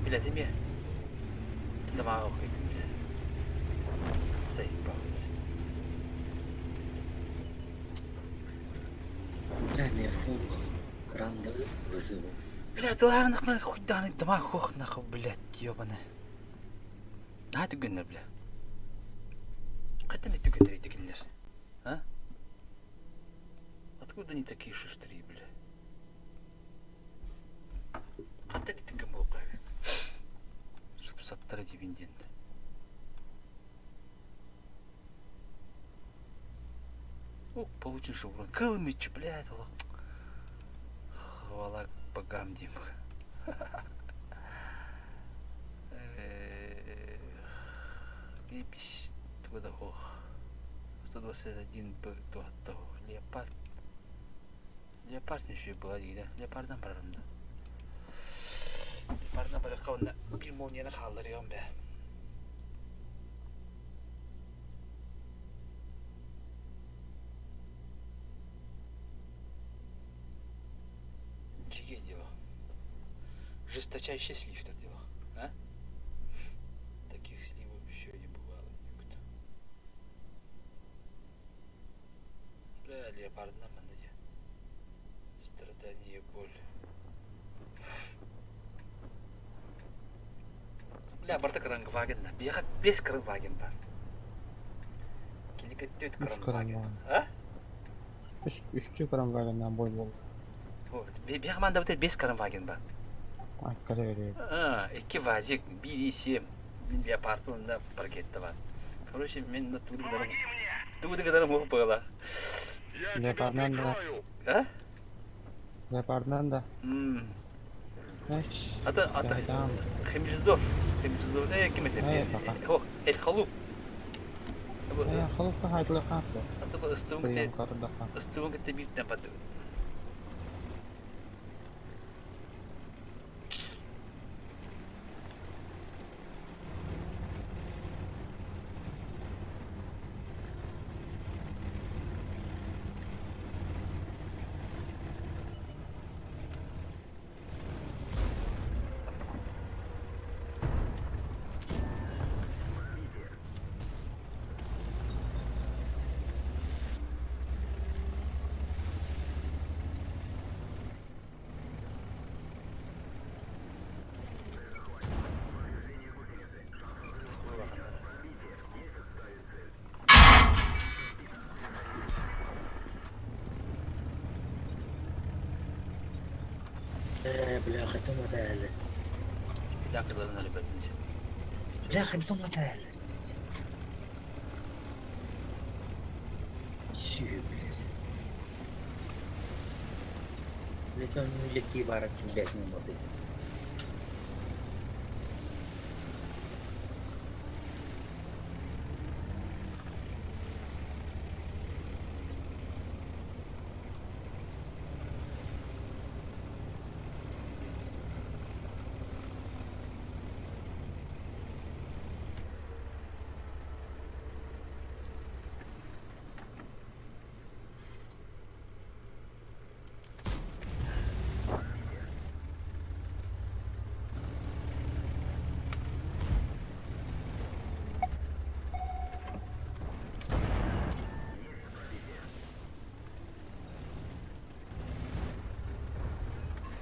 Билэтим я. Тамаға оқитын бля. Заебал, бля. Бля, мен фул кранды вызыву. Бля, дыларын нахуй хуйданы дама хох нахуй, блядь, ёбаный. Наһаа түгэннэр, бля. Қайтан түгэннэр итигиннэр? А? Откуда они такие шустрые, бля? Қандай түгэн болқай? Сып-саптара дебин денді. Ох, получен шеврон. Кылмыч, блядь, Аллах. Хвала богам, Дима. Бипись, туда ох. 121 Б, Леопард. Леопард еще была, да? Леопардан барарым да. Леопардан барар bir молнияны қалдырыйым бе. Чиге дело. Жесточайший слив дело. А? Таких сливов еще не бывало никто. Бля, леопард нам надо. Страдание, боль. Бля, барта крангваген да. Беха бес крангваген бар. Килика төт Үш крангваген. крангваген. А? Үш үстүү крангвагеннан бой болду. Вот. Беха манда бит бес крангваген бар. Айткара берет. А, iki вазик, 1,7. Леопард да паркетте бар. Короче, мен на туды кадарым. Туды кадарым оқып бағала. Леопарднан да. А? Леопарднан да. М. Эш. Ата ата Жайдан. Хемилздов. Хемилздов. Э, ким это? Э, пока. О, Эль Халуп. Э, халупка хайдылы капты. Ата бу ыстуын Прием кете кардаха. ыстуын кете бир бады. Ыстуы бақандара. Э, бля, хатым отель. Педакыларын әлбәтінше. Бля, хатым отель. Сүй, блядь. Блядь, он леки барып бесін болды.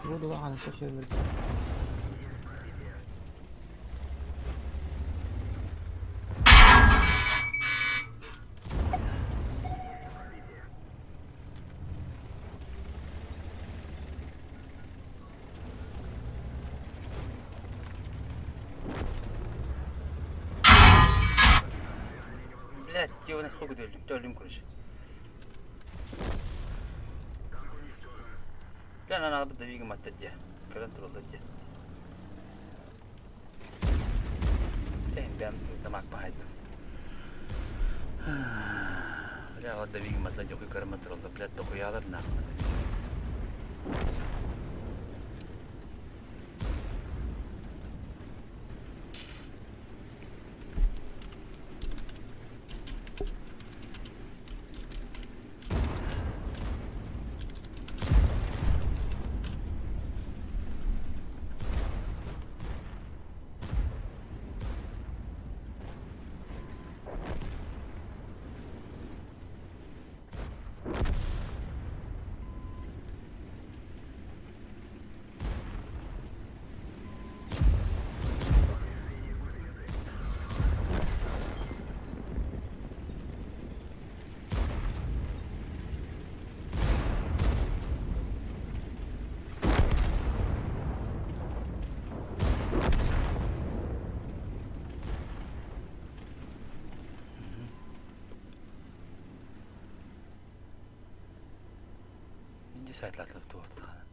Буду лаганы шешер. Блядь, я на сколько дөлүм, дөлүм короче. Бля, на надо давигам аттадья. Каран туралдадья. Тәйін бәм тамақ пахайдым. Бля, вот давигам атладья хуй карама туралда. Блядь, дохуялар нахуй. Десайтлатлар туохтаҕына.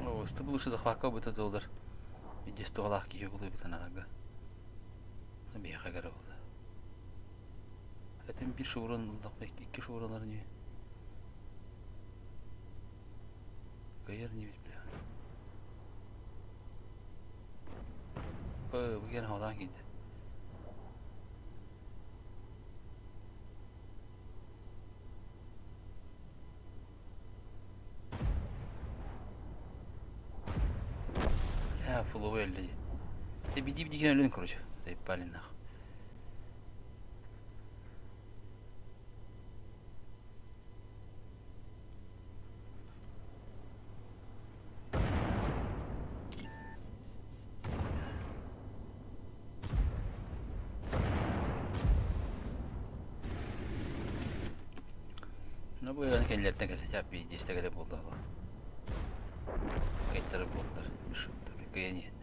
Оо, лучше захвакка быта доллар. Видес туһалаах киһи булуйбутан аларга. Биһиэхэ кэрэ буолла. Этим bir шеврон ыллахпа икки шевронлар не. Кайыр не бит бля. Бу ген хадан киде. Я фуловый өлле. Э биди биди кен өлүн короче. Заебали нахуй. Ну бу ыан кэллэртэн кэлэ чап биирдиэстэ кэлэ буолла Кайтары буоллар кыйан иһэн.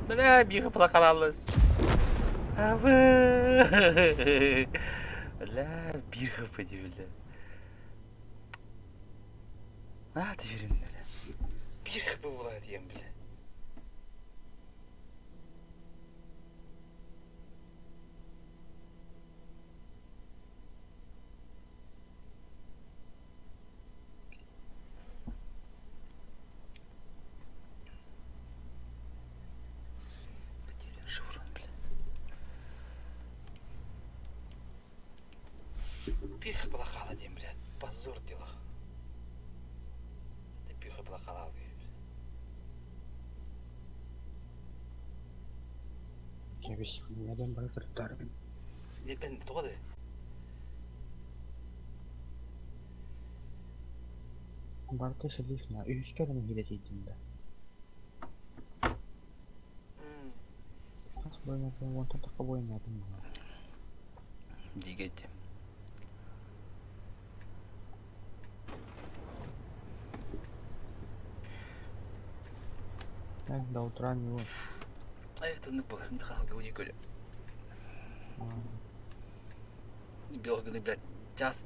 Бля, биха плакалалыс. Абы. Бля, бир хп бля. А, ты верин, бля. Бир хп була диэн, бля. Потерян шеврон, бля. Пиха блахала дем, блядь. Позор дела. Ты пиха блахала, Кэбис, нeden бары кырыттарбын. Лепен тоҕо Барыта сэлииф на үһүскэ эрэ нэһиилэ тиийдим да. Хас буойнатын уонтан тахха буойнаатым буолар. Дигеть. Так, до утра не вот. Эх, тыннык буолар. Мин хаалга уни көрө. Белганы, блядь, час,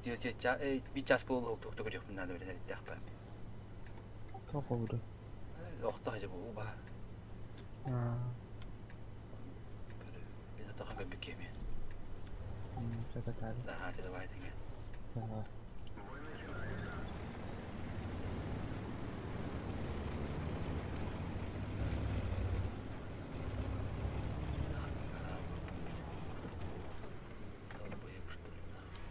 би час буолу туохта көрүөхпүн наада билэн эрдэхпэ. Тоқ oldu. Охто хажа бу ба. Бин атаха көбүк кеме. Секретарь. Да, давай теңе. Да. Долбоеб, что ли, нахуй.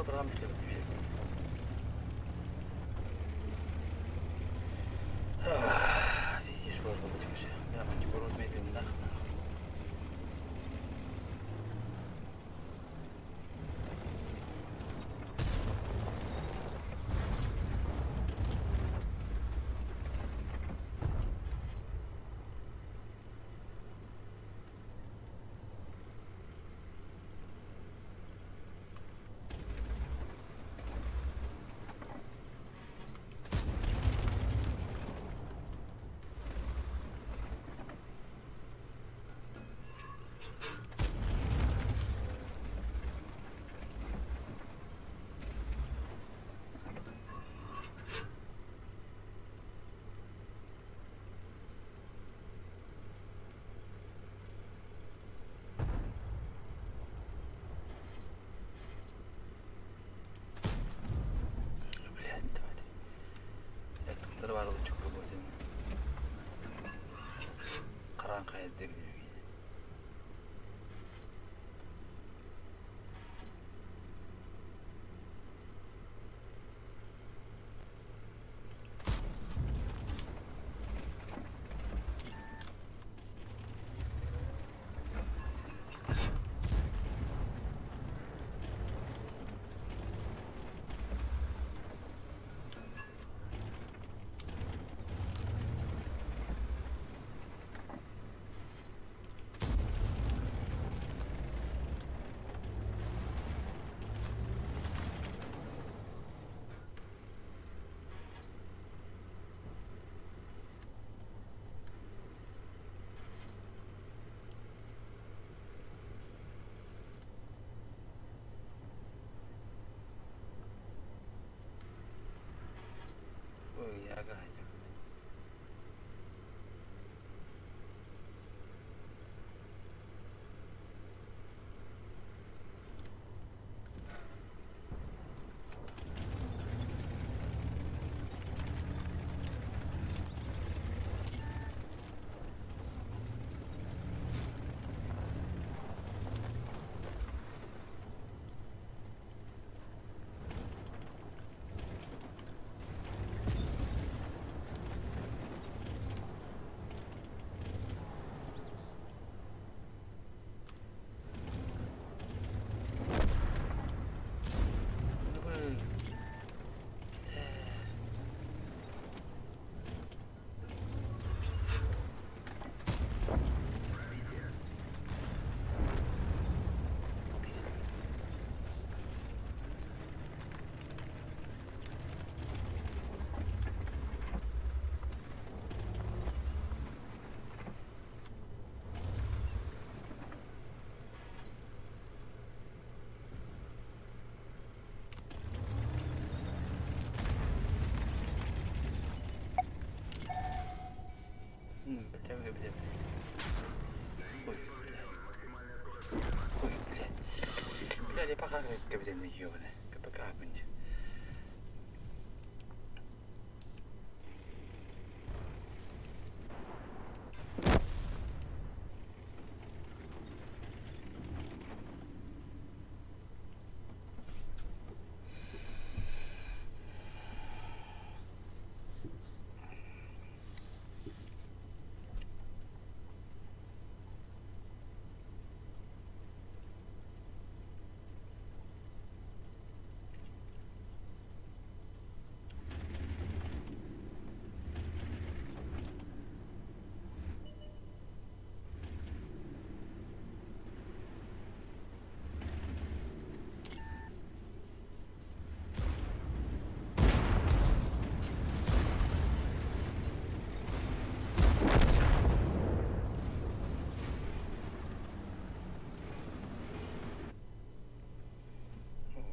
Тула бырам билбит биэрдэ. Пиздец буолар буолла түмүсэ. Мен аманчы борун медленнах. Блядь, давайте. Эттуктары бар чукка будет. Каран кайда Ой, яга. Ой, бля. Ой, бля. Бля, не пока капитан ёбаный. КПК блядь.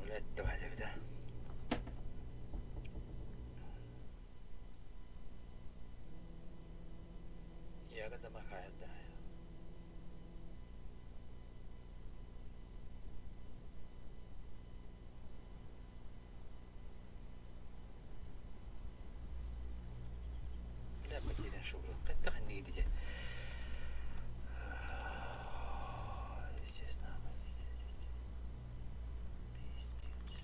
Блядь, давай, давай, да. Ягода махает, да. Бля, потерян шубу. Как не идите. Естественно, естественно. Пиздец.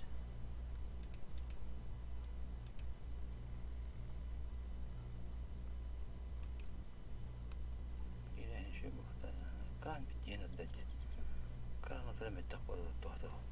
Туох.